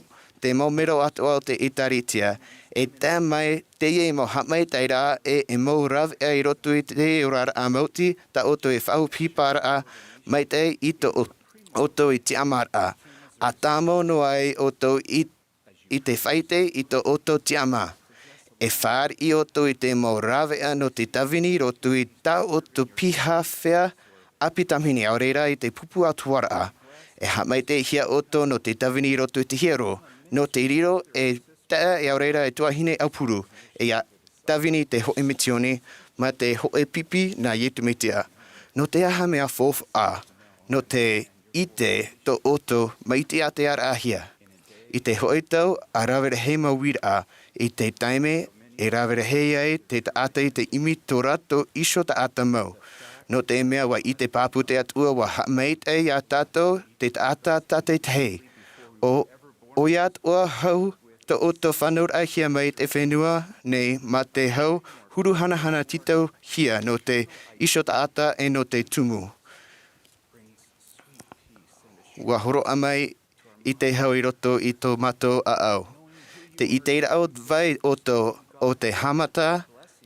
te mau mero atoʻa o te ʻĒtārētia. E tae mai teie mau haʻamaitaʻiraʻa e, e mau rāveʻa i roto i te oraraʻa maoti, tā ʻoutou e faʻaʻohiparaʻa maitaʻi i tō ʻo-, ʻoutou i tiʻamāraʻa. ʻA tāmau noa ai ʻoutou i, i te faʻaʻite i tō ʻoutou tiʻamā. E fāriʻi ʻoutou i te mau rāveʻa nō te tāvini i roto i tā ʻoutou piha fea ʻāpī tāmāhine, ʻaore rā i te pupu atu-ā-raʻa. E haʻamaitaʻihia ʻoutou nō te tāvini i roto i te hiero, nō te riro e taeaʻe, ʻaore rā e tuahine ʻaupuru, e ia tāvini i te hōʻē misioni, mā te hōʻē pipi nā Iesu Mesia. Nō te aha mea faufaʻa, nō te ʻite tō ʻoutou maitaʻiraʻahia. I te hōʻē tau, ʻa rave rahi mau uiraʻa, i te taime e rave rahi ai te taʻata i te ʻimi tō rātou iho taʻata mau. Nō te mea ʻua ʻite pāpū te Atua ʻua haʻamaitaʻi ia tātou te taʻata tātaitahi. ʻO, ʻoia atoʻa hau tō ʻoutou fānauraʻahia mai te fenua nei mā te hau huru hanahana tītauhia nō te iho taʻata e nō te tumu. ʻUa hōroʻa mai i te hau i roto i tō mātou ʻāʻau. Te ʻiteraʻa vai ʻoutou o te haʻamata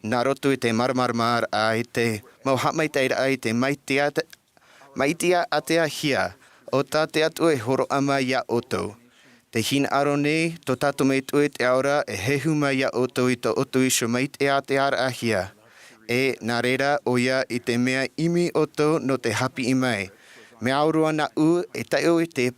nā roto i te māramarama i te mau haʻamaitaʻiraʻa i te maitaʻi-, maitaʻiraʻahia, ʻo tā te Atua e hōroʻa mai ia ʻoutou. Te hinaʻaro nei, tō tātou Metua i te ao ra e hehu mai ia ʻoutou i tō ʻoutou iho maitaʻiraʻahia. E nā reira ʻoia i te mea ʻimi ʻoutou nō te haʻapiʻi mai. Mea au roa nāʻu e taiʻo i te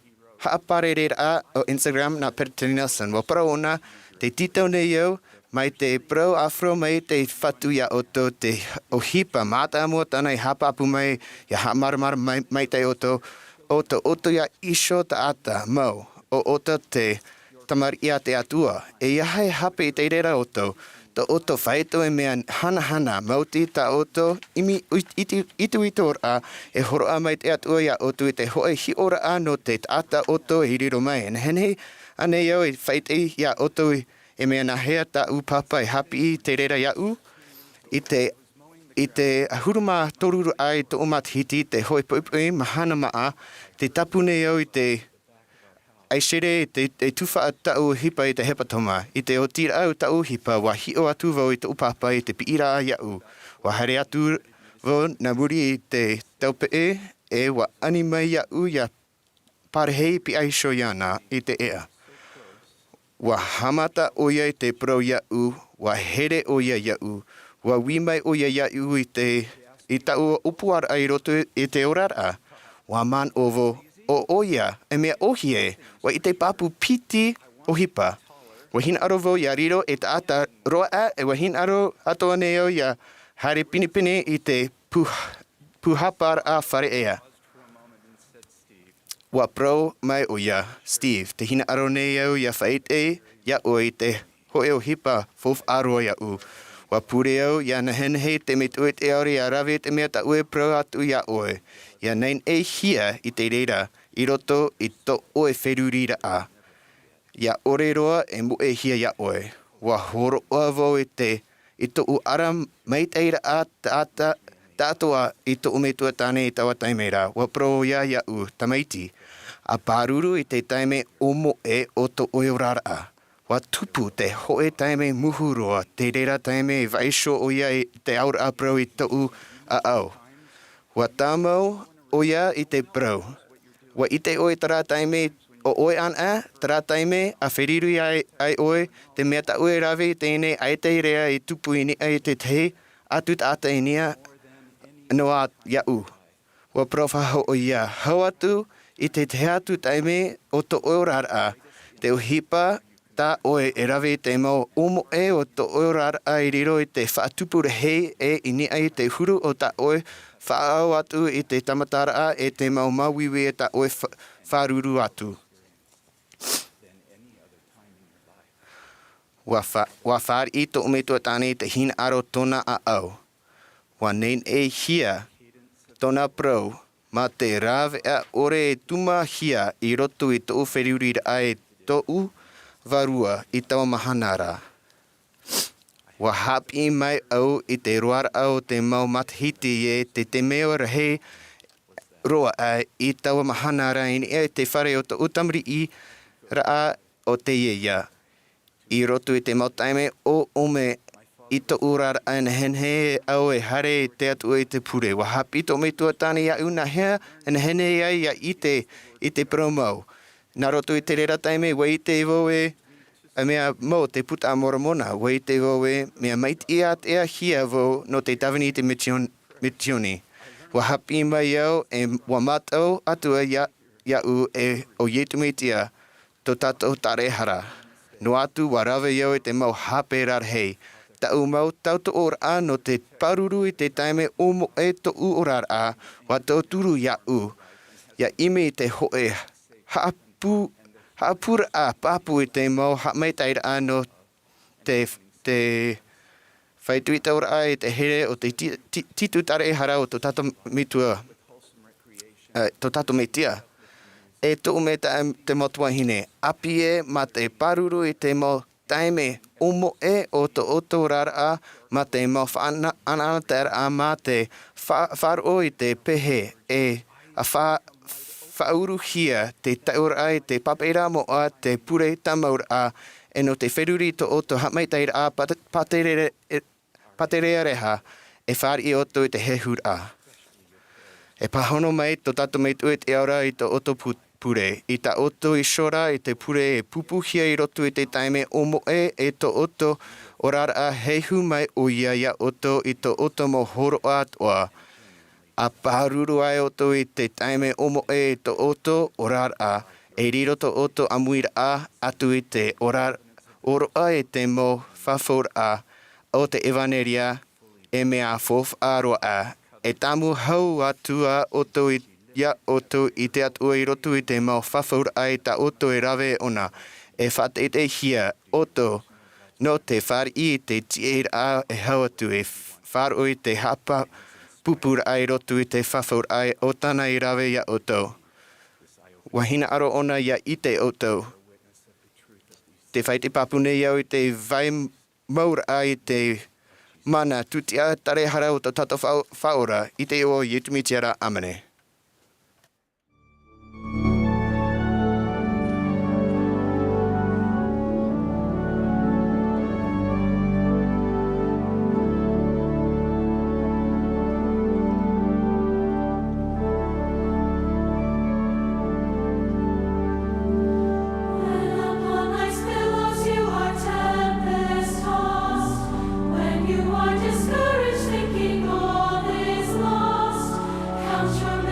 haʻaparereraʻa o Instagram nā Peretiteni Nelson. ʻUa parau ʻōna, tē tītau nei au, mai te parau ʻāfaro mai te Fatu ia ʻoutou te ʻohipa mātāmua tāna i haʻapāpū mai, ia haʻamāramarama mai, maitaʻi ʻoutou, ʻo tō ʻoutou ia iho taʻata mau, ʻo ʻoutou te tamariʻi a te Atua. E aha e hape i te reira ʻoutou, tō ʻoutou faito e mea hanahana, maoti tā ʻoutou ʻimi-, iti-, iti-, itoitoraʻa, e hōroʻa mai te Atua ia ʻoutou i te hōʻē hiʻoraʻa nō te taʻata ʻoutou e riro mai. Nehenehe ānei au e faʻaʻite ia ʻoutou i e mea nāhea tāʻu pāpā e haʻapiʻi i te reira iāʻu? I te, i te ʻahuru mā toru raʻa i tōʻu matahiti, te hōʻē poʻipoʻi mahana māʻa, tē tāpū nei au i te ʻAisere, te, te tuhaʻa tāʻu ʻohipa i te hepetoma. I te otiraʻa o tāʻu ʻohipa, ʻua hiʻo atu vau i tōʻu pāpā i te piʻiraʻa iāʻu. ʻUa haere atu vau nā muri i te taupeʻe, e ʻua ani mai iāʻu ia parahi pihaʻi iho iāna i te ea. ʻUa haʻamata ʻoia i te parau iāʻu, ʻua here ʻoia iāʻu, ʻua ui mai ʻoia iāʻu i te, i tāʻu ʻōpuaraʻa i roto i te oraraʻa. ʻUa manaʻo vau, ʻo ʻoia, e mea ʻōhie, ʻua ʻite pāpū piti ʻohipa. ʻUa hinaʻaro vau ia riro e taʻata roaʻa, e ʻua hinaʻaro atoʻa nei au ia haere pinepine i te pū-, pūhaparaʻa fare ea. ʻUa parau mai ʻoia, Steve, tē hinaʻaro nei au ia faʻaʻite iā ʻoe i te hōʻē ʻohipa faufaʻa roa iāʻu. ʻUa pure au ia nehenehe i te Metua i te ao ra ia rave i te mea tāʻu e parau atu iā ʻoe. Ia nainaʻihia i te reira, i roto i tō ʻoe feruriraʻa. Ia ʻore roa e moʻehia iā ʻoe. ʻUa hōroʻa vau i te, i tōʻu ara maitaʻiraʻa taʻata, taʻatoʻa i tōʻu Metua tāne i taua taime ra. ʻUa parau ʻoia iāʻu, tamaiti, ʻA pāruru i te taime ʻōmoʻe o tō ʻoe oraraʻa. ʻUa tupu te hōʻē taime muhu roa, te reira taime e vaiiho ʻoia i te auraʻa parau i tōʻu ʻāʻau. ʻUa tāmau ʻoia i te parau. ʻUa ʻite ʻoe terā taime o ʻoe anaʻe, terā taime ʻa feruri ai, ai ʻoe, te mea tāʻu e rave i teie nei, ʻaita i reira e tupu i niʻa i te tahi atu taʻata i niʻa noa iāʻu. ʻUa parau faʻahou ʻoia, hau atu i te tahi atu taime o tō ʻoe oraraʻa, te ʻohipa tā ʻoe e rave i te mau ʻōmoʻe o tō ʻoe oraraʻa i riro i te faʻatupu rahi ʻe i niʻa i te huru o tā ʻoe faʻaau atu i te tāmataraʻa ʻe te mau māuiui e tā ʻoe fa-, pāruru atu. ʻUa fa-, ʻua fāriʻi tōʻu metua tāne i te hinaʻaro tōna ʻāʻau. ʻUa neineihia tōna parau, mā te rāveʻa ʻore e tūmāhia i roto i tōʻu feruriraʻa e tōʻu vārua i taua mahana ra. ʻUa haʻapiʻi mai au i te roaraʻa o te mau matahiti e te, te mea rahi roa i taua mahana ra i niʻa i te fare o tōʻu tamariʻi raʻa o teie ia. I roto i te mau taime ʻōʻomo i tōʻu oraraʻa e nehenehe au e haere i te Atua i te pure. ʻUa haʻapiʻi tōʻu metua tāne iāʻu nā hea e nehenehe ai ʻia ʻite i te parau mau. Nā roto i te reira taime, ʻua ʻite vau e, e mea mau te Puta a Moromona, ʻua ʻite vau e, mea maitaʻi ātea hia vau nō te tāvini i te mitiōn-, mitiōni. ʻUa haʻapiʻi mai au e ʻua mātau atu ai iā, iāʻu e ʻo Iesu Mesia, tō tātou Tāraʻehara. Noa atu ʻua rave au i te mau hape rarahi. Taʻu mau tautooraʻa nō te pāruru i te taime ʻōmoʻe tōʻu oraraʻa, ʻua tauturu iāʻu. ʻIa ʻimi i te hōʻē haʻapū-, haʻapūraʻa pāpū i te mau haʻamaitaʻiraʻa nō te, te faʻaitoitoraʻa i te here o te ti-, ti-, titu tāraʻehara o tō tātou Metua, e, tō tātou Mesia. E tōʻu metua, te mau tuahine, ʻāpī ē mā te pāruru i te mau taime ʻōmoʻe o tō ʻoutou oraraʻa, mā te mau faʻana-, anaanataeraʻa, mā te fa-, faʻaroʻo i te pehe, e ʻa fa-, faʻauruhia te taiʻoraʻa i te papaʻiraʻa moʻa, te pure tāmauraʻa, e nō te feruri i tō ʻoutou haʻamaitaʻiraʻa pāte-, pātere-, e, pātereareha, e fāriʻi ʻoutou i te hehuraʻa. E pāhono mai tō tātou Metua i te ao ra i tō ʻoutou pu-, pure, i tā ʻoutou iho ra i te pure e pūpūhia i roto i te taime ʻōmoʻe e tō ʻoutou oraraʻa, heihu mai ʻoia iā ʻoutou i tō ʻoutou mau hōroʻa atoʻa. ʻA pāruru ai ʻoutou i te taime ʻōmoʻe i tō ʻoutou oraraʻa, e riro tō ʻoutou ʻāmuiraʻa atu i te ora-, ʻōroʻa i te mau fafauraʻa o te ʻevanelia, e mea faufaʻa roa ā, e tāmau hau atu ā ʻoutou i, iā ʻoutou i te Atua i roto i te mau fafauraʻa i tā ʻoutou e rave ʻōna, e faʻateiteihia ʻoutou nō te fāriʻi i te tiʻaraʻa e hau atu, e faʻaroʻo i te haʻapāpūraʻa i roto i te fafauraʻa o tāna i rave iā ʻoutou. ʻUa hinaʻaro ʻōna ʻia ʻite ʻoutou. Tē faʻaʻite pāpū nei au i te vai mauraʻa i te mana tūtia tāraʻehara o tō tātou Faʻa-, Faʻaora, i te iʻoa o Iesu Mesia ra. ʻĀmene. When upon life's billows you are tempest tossed, when you are discouraged, thinking all is lost, count your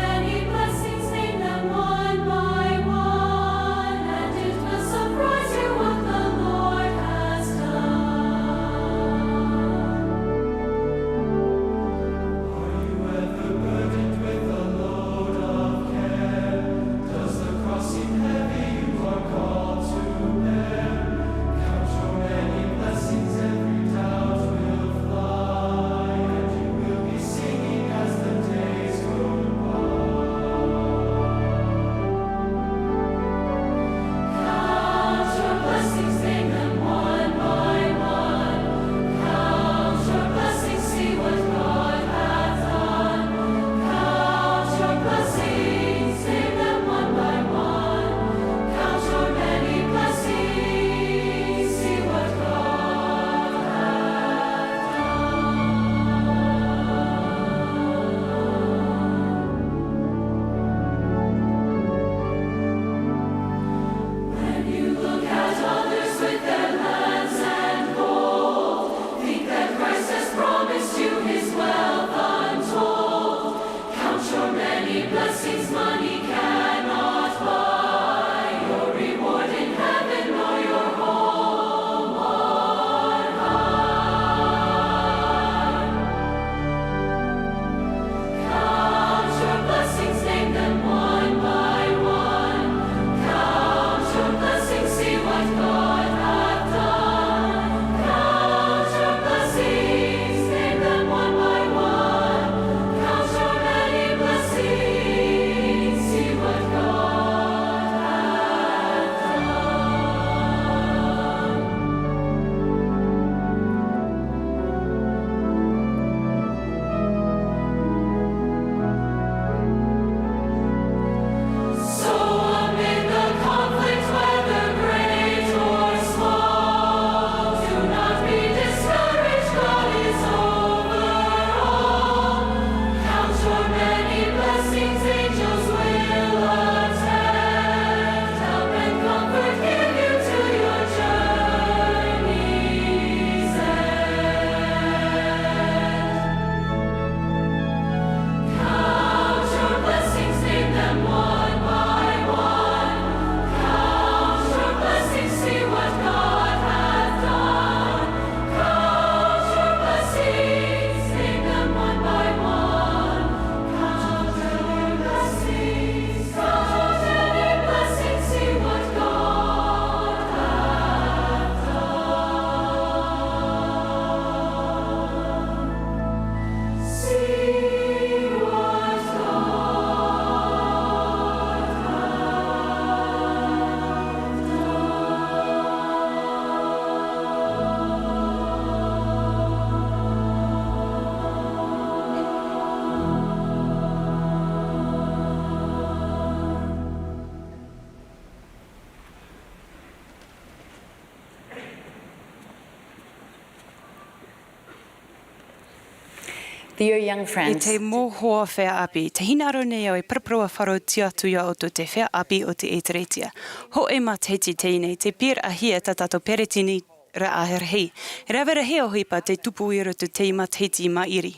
Dear young friends, i te mau hoa feiā ʻāpī, tē hinaʻaro nei au e paraparau faʻaroʻo atu iā ʻoutou te feiā ʻāpī o te ʻēkālesia. Hōʻē matahiti teie nei, tē pīraʻahia tā tātou peretiteni rarahi. E rave rahi ʻohipa tei tupu i roto i teie matahiti i maʻiri.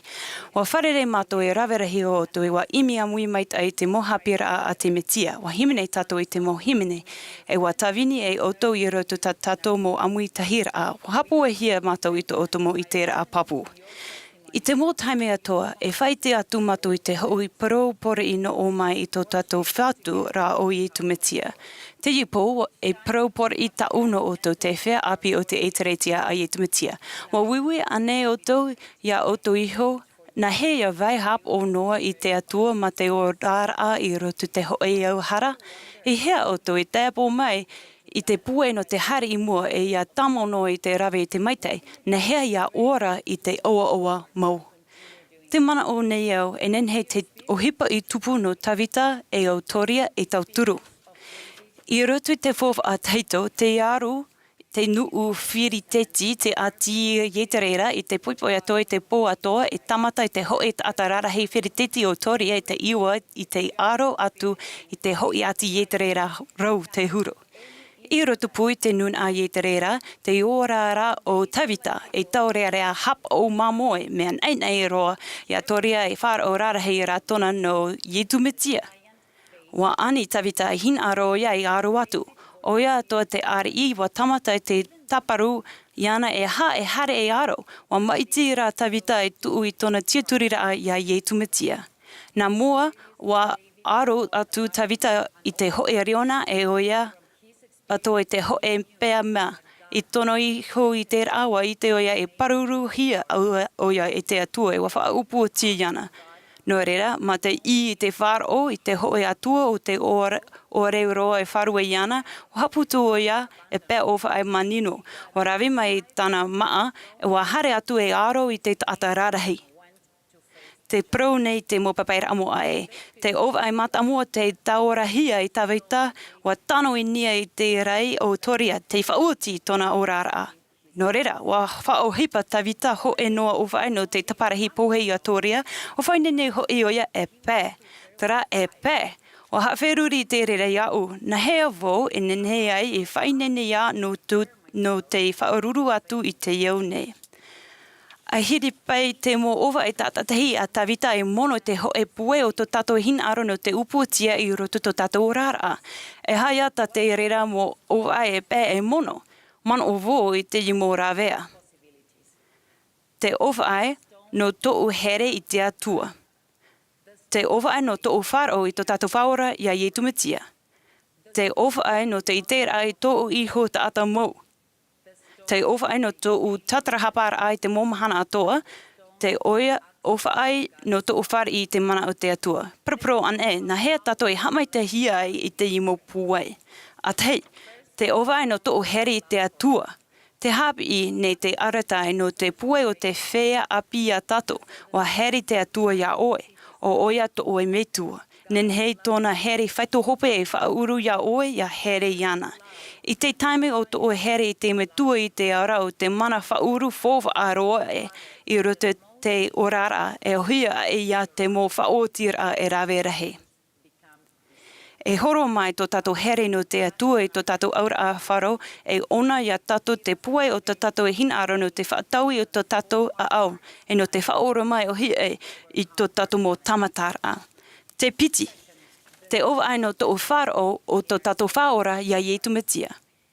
ʻUa fārerei mātou e rave rahi ʻoutou, ʻua ʻimi ʻāmui maitaʻi i te mau haʻapiʻiraʻa a te Mesia. ʻUa hīmene tātou i te mau hīmene, ʻe ʻua tāvini ʻoutou i roto i tā tātou mau ʻāmuitahiraʻa. ʻUa haʻapuʻehia mātou i tō ʻoutou mau ʻiteraʻa pāpū. I te mau taime atoʻa, e faʻaʻite atu mātou i te hoʻi parau poroʻi nō ʻō mai i tō tātou Fatu ra ʻo Iesu Mesia. Teie pō, e parau poroʻi tāʻu nō ʻoutou te feiā ʻāpī o te ʻēkālesia a Iesu Mesia. ʻUa uiui ānei ʻoutou iā ʻoutou iho, nā hea ʻia vai haʻapaʻo noa i te Atua mā te oraraʻa i roto i te hōʻē au hara? E hea ʻoutou e tāpaʻo mai i te pūai nō te haere i mua ʻe ʻia tāmau noa i te rave i te maitaʻi, nā hea ʻia ora i te ʻoaʻoa mau? Tē manaʻo nei au, e nehenehe te ʻohipa i tupu nō Tavita ʻe ʻo Toria e tauturu. I roto i te faufaʻa tahito, tē aro te nuʻu Firiteti, te ʻāti Ietereera, i te poipoi atoʻa i te pō atoʻa, e tāmata i te hōʻē taʻata rarahi Firiteti ʻo Toria i te iʻoa i te aro atu i te hōʻē ʻāti Ietereera rau te huru. I roto pū i te nūnaʻa Ietereera, te oraraʻa o Tavita, e taurearea haʻapaʻo māmoe, mea naenae roa, iā Toria e faʻaroʻo rarahi rā tōna nō Iesu Mesia. ʻUa ani Tavita e hinaʻaro ʻoia e aro atu. ʻOia atoʻa te ariʻi ʻua tāmata i te tāparu iāna e aha e haere e aro. ʻUa maʻiti rā Tavita e tuʻu i tōna tiʻaturiraʻa iā Iesu Mesia. Nā mua, ʻua aro atu Tavita i te hōʻē ariona ʻe ʻoia atoʻa i te hōʻē peʻa mā. I tōna iho i te rā, ʻua ʻite ʻoia e pāruruhia ʻoia e te Atua, ʻe ʻua faʻauputia iāna. Nō reira, mā te ʻī i te faʻaroʻo i te hōʻē atua o te ʻō-, ʻōrero e faʻaue iāna, ʻua haʻaputu ʻoia e peʻa ʻōfaʻi manino. ʻUa rave mai tāna māʻa, ʻe ʻua haere atu e aro i te taʻata rarahi. Tē parau nei te mau papairaʻa moʻa ē, te ʻōfaʻi mātāmua tei tāorahia e Tavita, ʻua tano i niʻa i te rai o Toria, tei faʻaoti tōna oraraʻa. Nō reira, ʻua faʻaʻohipa Tavita hōʻē noa ʻōfaʻi nō te taparahi pohe iā Toria, ʻua faʻaineine hoʻi ʻoia e pae. Terā e pae, ʻua haʻaferuri te reira iāʻu, nā hea vau e nehenehe ai e faʻaineine iā nō tō, nō te faʻaruru atu i te ao nei. ʻA hiri paʻi te mau ʻōfaʻi tātaʻitahi a Tavita e mono te hōʻē pūai o tō tātou hinaʻaro nō te upoʻotia i roto i tō tātou oraraʻa. E aha tā te reira mau ʻōfaʻi e pae e mono? Manaʻo vau i teie mau rāveʻa. Te ʻōfaʻi nō tōʻu here i te Atua. Te ʻōfaʻi nō tōʻu faʻaroʻo i tō tātou Faʻaora iā Iesu Mesia. Te ʻōfaʻi nō te ʻiteraʻa i tōʻu iho taʻata mau. Te ʻōfaʻi nō tōʻu tātarahaparaʻa i te mau mahana atoʻa. Te ʻoia ʻōfaʻi nō tōʻu fāriʻi i te mana o te Atua. Paraparau anaʻe, nā hea tātou e haʻamaitaʻihia ai i teie mau pūai? ʻA tahi, te ʻōfaʻi nō tōʻu here i te Atua. Tē haʻapiʻi nei te arataʻi nō te pūai o te feiā ʻāpī iā tātou, ʻua here te Atua iā ʻoe, ʻo ʻoia tō ʻoe metua. Nehenehe tōna here faito hope e faʻaʻuru iā ʻoe ʻia here iāna. I te taime o tō ʻoe here i te metua i te ara o te mana faʻaʻuru faufaʻa roa ē, i roto i te oraraʻa, e ʻōhie aʻe ia te mau faʻaotiraʻa e rave rahi. E horo mai tō tātou here nō te Atua i tō tātou auraʻa faʻaroʻo, e ʻona ia tātou te pūai o tō tātou e hinaʻaro nō te faʻataui o tō tātou ʻāʻau, e nō te faʻaora mai ʻōhie i tō tātou mau tāmataraʻa. Te piti, te ʻōfaʻi nō tōʻu faʻaroʻo o tō tātou Faʻaora iā Iesu Mesia.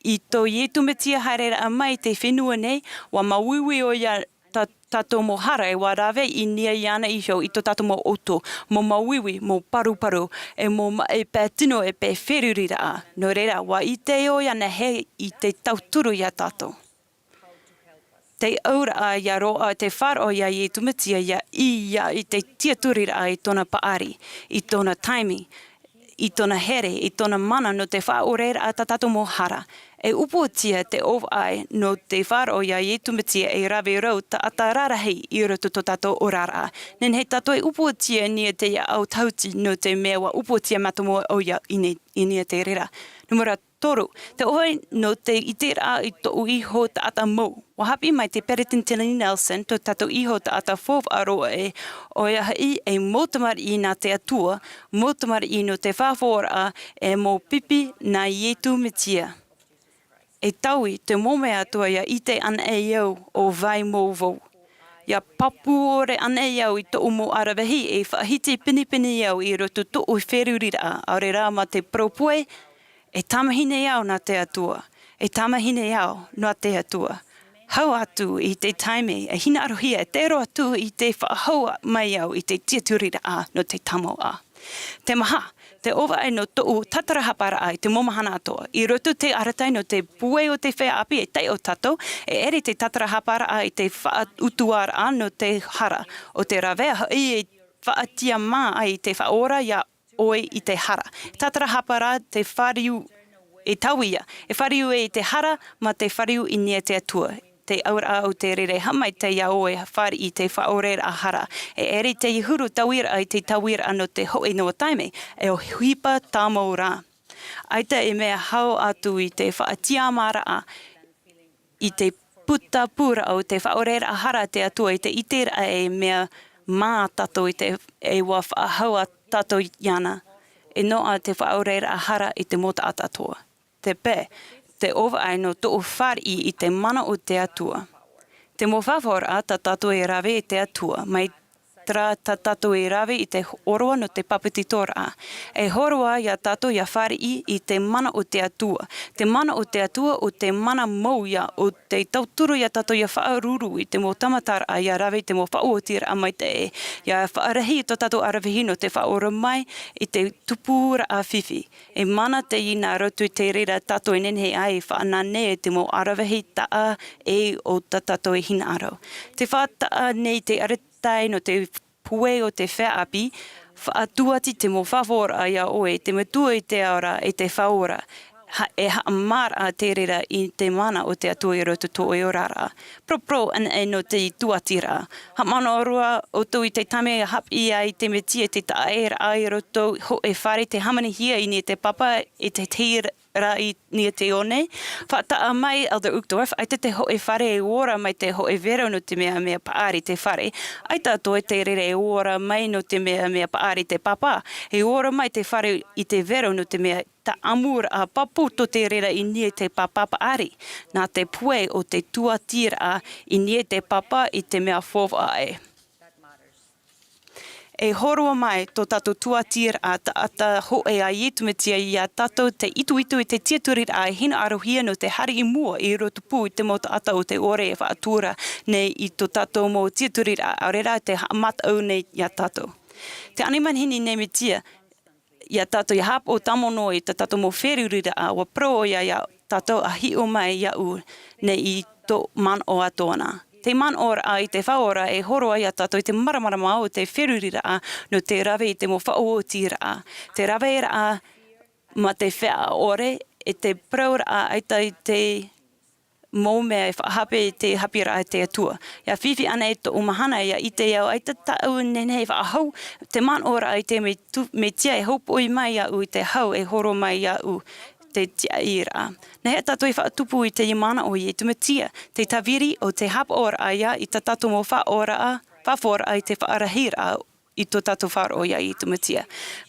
I tō Iesu Mesia haereraʻa mai i te fenua nei, ʻua māuiui ʻoia tā tātou mau hara ʻe ʻua rave i niʻa iāna iho i tō tātou mau ʻoutou, mau māuiui, mau paruparu, ʻe mau maʻi pae tino ʻe pae feruriraʻa. Nō reira, ʻua ʻite ʻoia nā hea tei tauturu ia tātou. Te auraʻa ia roaʻa te faʻaroʻo iā Iesu Mesia ʻia ʻī ia i te tiʻaturiraʻa i tōna paʻari, i tōna taime, i tōna here, i tōna mana nō te faʻaoraraʻa tā tātou mau hara. E upoʻotia te ʻōfaʻi nō te faʻaroʻo iā Iesu Mesia e rave rau taʻata rarahi i roto i tō tātou oraraʻa. Nehenehe tātou e upoʻotia i niʻa i te ʻāʻau tahuti nō te mea ʻua upoʻotia mātāmua ʻoia i niʻa i te reira. Nō mua rā Toru, te ʻohipa nō te ʻiteraʻa i tōʻu iho taʻata mau. ʻUa haʻapiʻi mai te Peresideni Nelson, tō tātou iho taʻata faufaʻa roa ē, ʻoia hoʻi ei mau tamariʻi nā te Atua, mau tamariʻi nō te faʻahoʻiraʻa, e mau pipi nā Iesu Mesia. E taui te mau mea atoʻa ʻia ʻite anaʻe au ʻo vai mau vau. ʻIa pāpū ʻore anaʻe au i tōʻu mau ʻaravihi e faʻahiti pinepine au i roto tōʻu feruriraʻa, ʻaore rā mā te parau pue, e tamahine au nā te Atua, e tamahine au nā te Atua. Hau atu i te taime e hinaʻarohia, e tē roa atu i te faʻahou mai au i te tiaturiraʻa nō te tāmau ʻā. Te maha, te ʻohipa nō tōʻu tātarahaparaʻa i te mau mahana atoʻa. I roto te arataʻi nō te pue o te feiā ʻāpī e taiʻo tātou, e ʻere te tātarahaparaʻa i te faʻautuaraʻa nō te hara. ʻO te rāveʻa hoʻi e faʻatiʻamā ai te Faʻaora iā ʻoe i te hara. Tātarahapa rā te fāriu, e taui ia, e fāriu i te hara, mā te fāriu i niʻa i te Atua. Te auraʻa o te reira e haʻamaitaʻi iā ʻoe e fāriʻi i te faʻaoreraʻa hara. E ʻere te huru tauiraʻa i te tauiraʻa nō te hōʻē noa taime, e ʻohipa tāmau rā. ʻAita e mea hau atu i te faʻatiʻamāraʻa, i te putapūraʻa o te faʻaoreraʻa hara a te Atua i te ʻiteraʻa e mea mā tātou i te, e ʻua faʻahou ā tātou iāna. E noaʻa te faʻaoreraʻa hara i te mau taʻata atoʻa. Te pae, te ʻohipa nō tōʻu fāriʻi i te mana o te Atua. Te mau faʻahouraʻa tā tātou e rave i te Atua, mai terā tā tātou e rave i te hōroa nō te papetitoraʻa. E hōroa iā tātou ʻia fāriʻi i te mana o te Atua. Te mana o te Atua ʻo te mana mau ia, ʻo te tauturu iā tātou ʻia faʻaruru i te mau tāmataraʻa, ʻia rave i te mau faʻaotiraʻa maitaʻi, ʻia faʻarahi i tō tātou ʻaravihi nō te faʻaora mai i te tupuraʻa fifi. E mana teie nā roto i te reira tātou e nehenehe ai e faʻananea i te mau ʻaravihi taʻa ʻē o tā tātou e hinaʻaro. Tē faʻataʻa nei te arataʻi nō te pue o te feiā ʻāpī, faʻatūʻati te mau faʻahouraʻa iā ʻoe, te Metua i te ao ra, e te Faʻaora. Ha-, e haʻamāraʻa te reira i te mana o te Atua i roto tō ʻoe oraraʻa. Poroʻi anaʻe nō te tūʻatiraʻa. Haʻamanaʻo roa ʻoutou i te taime ʻa haʻapiʻi ai te Mesia i te taʻaʻēraʻa i roto hōʻē fare, te hāmanihia i niʻa i te Pāpā, i te tahi ra i niʻa i te ao nei. Faʻataʻa mai Elder Uchtdorf, ʻaita te hōʻē fare e ora mai te hōʻē vero nō te mea, mea paʻari te fare. ʻAita atoʻa te reira e ora mai nō te mea, mea paʻari te Pāpā. E ora mai te fare i te vero nō te mea taʻamuraʻa pāpū tō te reira i niʻa i te Pāpā paʻari. Nā te pue o te tūʻatiraʻa i niʻa i te Pāpā i te mea faufaʻa ē. E hōroa mai tō tātou tūʻatiraʻa taʻata hōʻē a Iesu Mesia iā tātou te itoito i te tiaturiraʻa e hinaʻarohia nō te haere i mua i roto pū i te mau taʻata o te ʻore e faʻatura nei i tō tātou mau tiaturiraʻa, ʻaore rā te haʻamātau nei iā tātou. Te ani manihini nei Mesia, iā tātou ʻia haʻapaʻo tāmau noa i tā tātou mau feruriraʻa, ʻua parau ʻoia iā tātou ʻa hiʻo mai iāʻu nei i tō manaʻo atoʻa na. Te manaʻoraʻa i te Faʻaora e hōroa iā tātou i te māramarama o te feruriraʻa nō te rave i te mau faʻaotiraʻa. Te raveraʻa mā te feiā ʻore, e te parauraʻa ʻaita i te mau mea e faʻahape i te haʻapiʻiraʻa a te Atua. ʻIa fifi anaʻe tōʻu mahana, ʻia ʻite au ʻaita tāʻu e nehenehe e faʻahou, te manaʻoraʻa i te Me-, tu-, Mesia e hopoiʻa mai iāʻu i te hau e hōroa mai iāʻu te tiaʻiraʻa. Nāhea tātou e faʻatupu i teie manaʻo o Iesu Mesia? Te tāviri o te haʻapaʻoraʻa ia i tā tātou mau faʻaora-, faʻahouraʻa i te faʻarahiraʻa i tō tātou faʻaroʻo iā Iesu Mesia.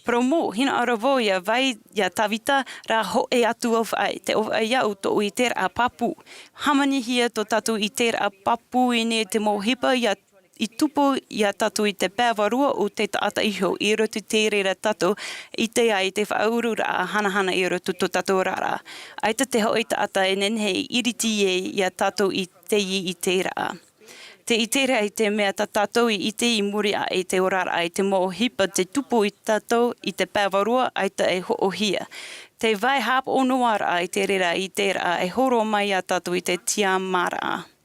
Parau mau, hinaʻaro vau ʻia vai iā Tavita, rā hōʻē atu au faʻaʻī, te ʻohipa iāʻu tōʻu ʻiteraʻa pāpū. Hāmanihia tō tātou ʻiteraʻa pāpū i niʻa i te mau ʻohipa ʻia, i tupu iā tātou i te pae vārua o te taʻata iho, i roto i te reira tātou e ʻite ai i te faʻaururaʻa hanahana i roto tō tātou oraraʻa. ʻAita te hōʻē taʻata e nehenehe e iriti ai iā tātou i teie ʻiteraʻa. Te ʻiteraʻa i te mea tā tātou i ʻite i muri aʻe i te oraraʻa i te mau ʻohipa tē tupu iā tātou i te pae vārua ʻaita e hoʻohia. Te vai haʻapaʻo noa raʻa i te reira ʻiteraʻa e hōroa mai iā tātou i te tiʻamāraʻa.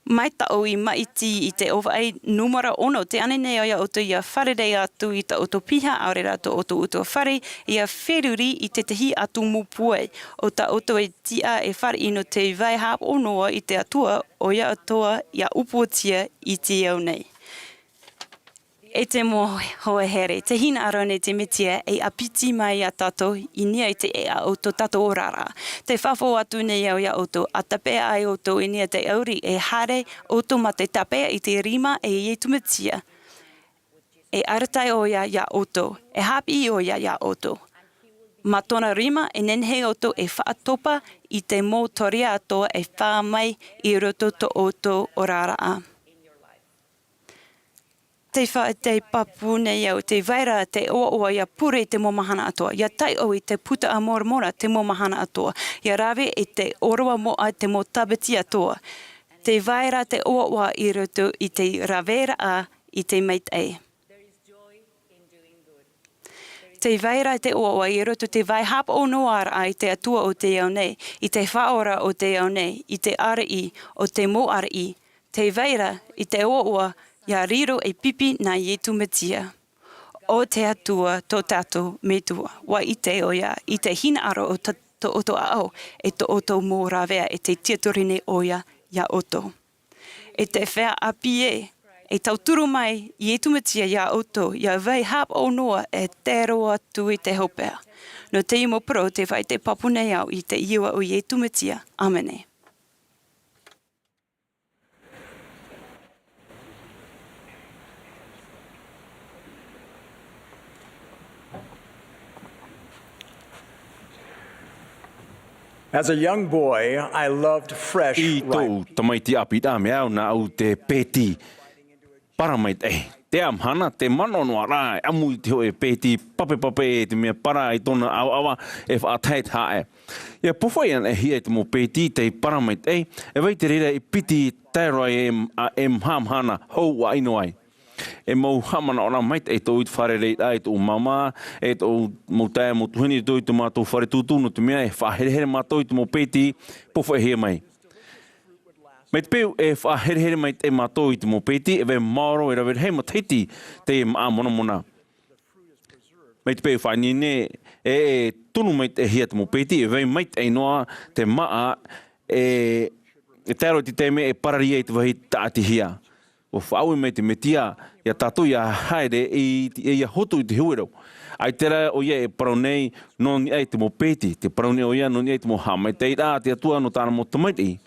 Mai tāʻu i maʻiti i te ʻōvaʻe nūmera ono, te ani nei au iā ʻoutou ʻia fārerei atu i tā ʻoutou piha, ʻaore rā tō ʻoutou ʻutuāfare, ʻia feruri i tētahi atu mau pue. ʻO tā ʻoutou e tiʻa e fāriʻi nō te vai haʻapaʻo noa i te Atua, ʻoia atoʻa ʻia upoʻotia i te ao nei. E te mau hoa here, te hinaʻaro nei te Mesia e ʻāpiti mai iā tātou i niʻa i te ʻēʻa o tō tātou oraraʻa. Tē faʻaʻite atu nei au iā ʻoutou, ʻa tāpeʻa ai ʻoutou i niʻa i te ʻauri, e haere ʻoutou mā te tāpeʻa i te rima e Iesu Mesia. E arataʻi ʻoia iā ʻoutou, e haʻapiʻi ʻoia iā ʻoutou. Mā tōna rima e nehenehe ʻoutou e faʻatopa i te mau toria atoʻa e fā mai i roto i tō ʻoutou oraraʻa. Tē faʻaʻite pāpū nei au, tē vai ra te ʻoaʻoa ʻia pure i te mau mahana atoʻa, ʻia taiʻo i te Puta a Moromona te mau mahana atoʻa, ʻia rave i te ʻōroʻa moʻa i te mau tāpati atoʻa. Tē vai ra te ʻoaʻoa i roto i te raveraʻa i te maitaʻi. Tē vai ra te ʻoaʻoa i roto i te vai haʻapaʻo noa raʻa i te Atua o te ao nei, i te Faʻaora o te ao nei, i te Ariʻi o te mau ariʻi. Tē vai ra i te ʻoaʻoa ʻia riro ei pipi nā Iesu Mesia. ʻO te Atua tō tātou Metua, ʻua ʻite ʻoia i te hinaʻaro o tō, tō ʻoutou ʻāʻau, e tō ʻoutou mau rāveʻa, e tē tiʻaturi nei ʻoia iā ʻoutou. E te feiā ʻāpī ē, e tauturu mai Iesu Mesia iā ʻoutou, ʻia vai haʻapaʻo noa e tae roa atu i te hopeʻa. Nō te iʻoa mau parau tē faʻaʻite pāpū nei au i te iʻoa o Iesu Mesia. ʻĀmene. As a young boy, I loved fresh, I tōʻu tamaiti ʻāpī ra, mea au nāʻu te pēti para maitaʻi. Te mahana, te manaʻo noa ra, e ʻamu i te hōʻē pēti papepape, te mea para i tōna ʻavaʻava, e faʻatae te haʻe. ʻIa pofaʻi anaʻe hia i te mau pēti, tei para maitaʻi, e vai te reira i piti tae roa e, a, e maha mahana, hou ʻua ʻino ai. E mau haʻamanaʻo ra maitaʻi tōʻu i te fārereiraʻa i tōʻu māmā, e tōʻu mau taeaʻe, mau tuahine i roto i tō mātou fare tūtū, nō te mea e faʻaherehere mātou i te mau pēti, pofaʻihia mai. Mai te peu e faʻaherehere maitaʻi mātou i te mau pēti, e vai maoro e rave rahi matahiti te māʻa monamona. Mai te peu faʻaineine, e, e tunu maitaʻi hia te mau pēti, e vai maitaʻi noa te māʻa, e, e tae roa i te taime e parari ai te vāhi tāʻatihia. ʻUa faʻaue mai te Mesia iā tātou ʻia haere i, i, ʻia hotu i te huero. ʻAita rā ʻoia e parau nei nō niʻa i te mau pēti, tē parau nei ʻoia nō niʻa i te mau haʻamaitaʻiraʻa a te Atua nō tāna mau tamariʻi.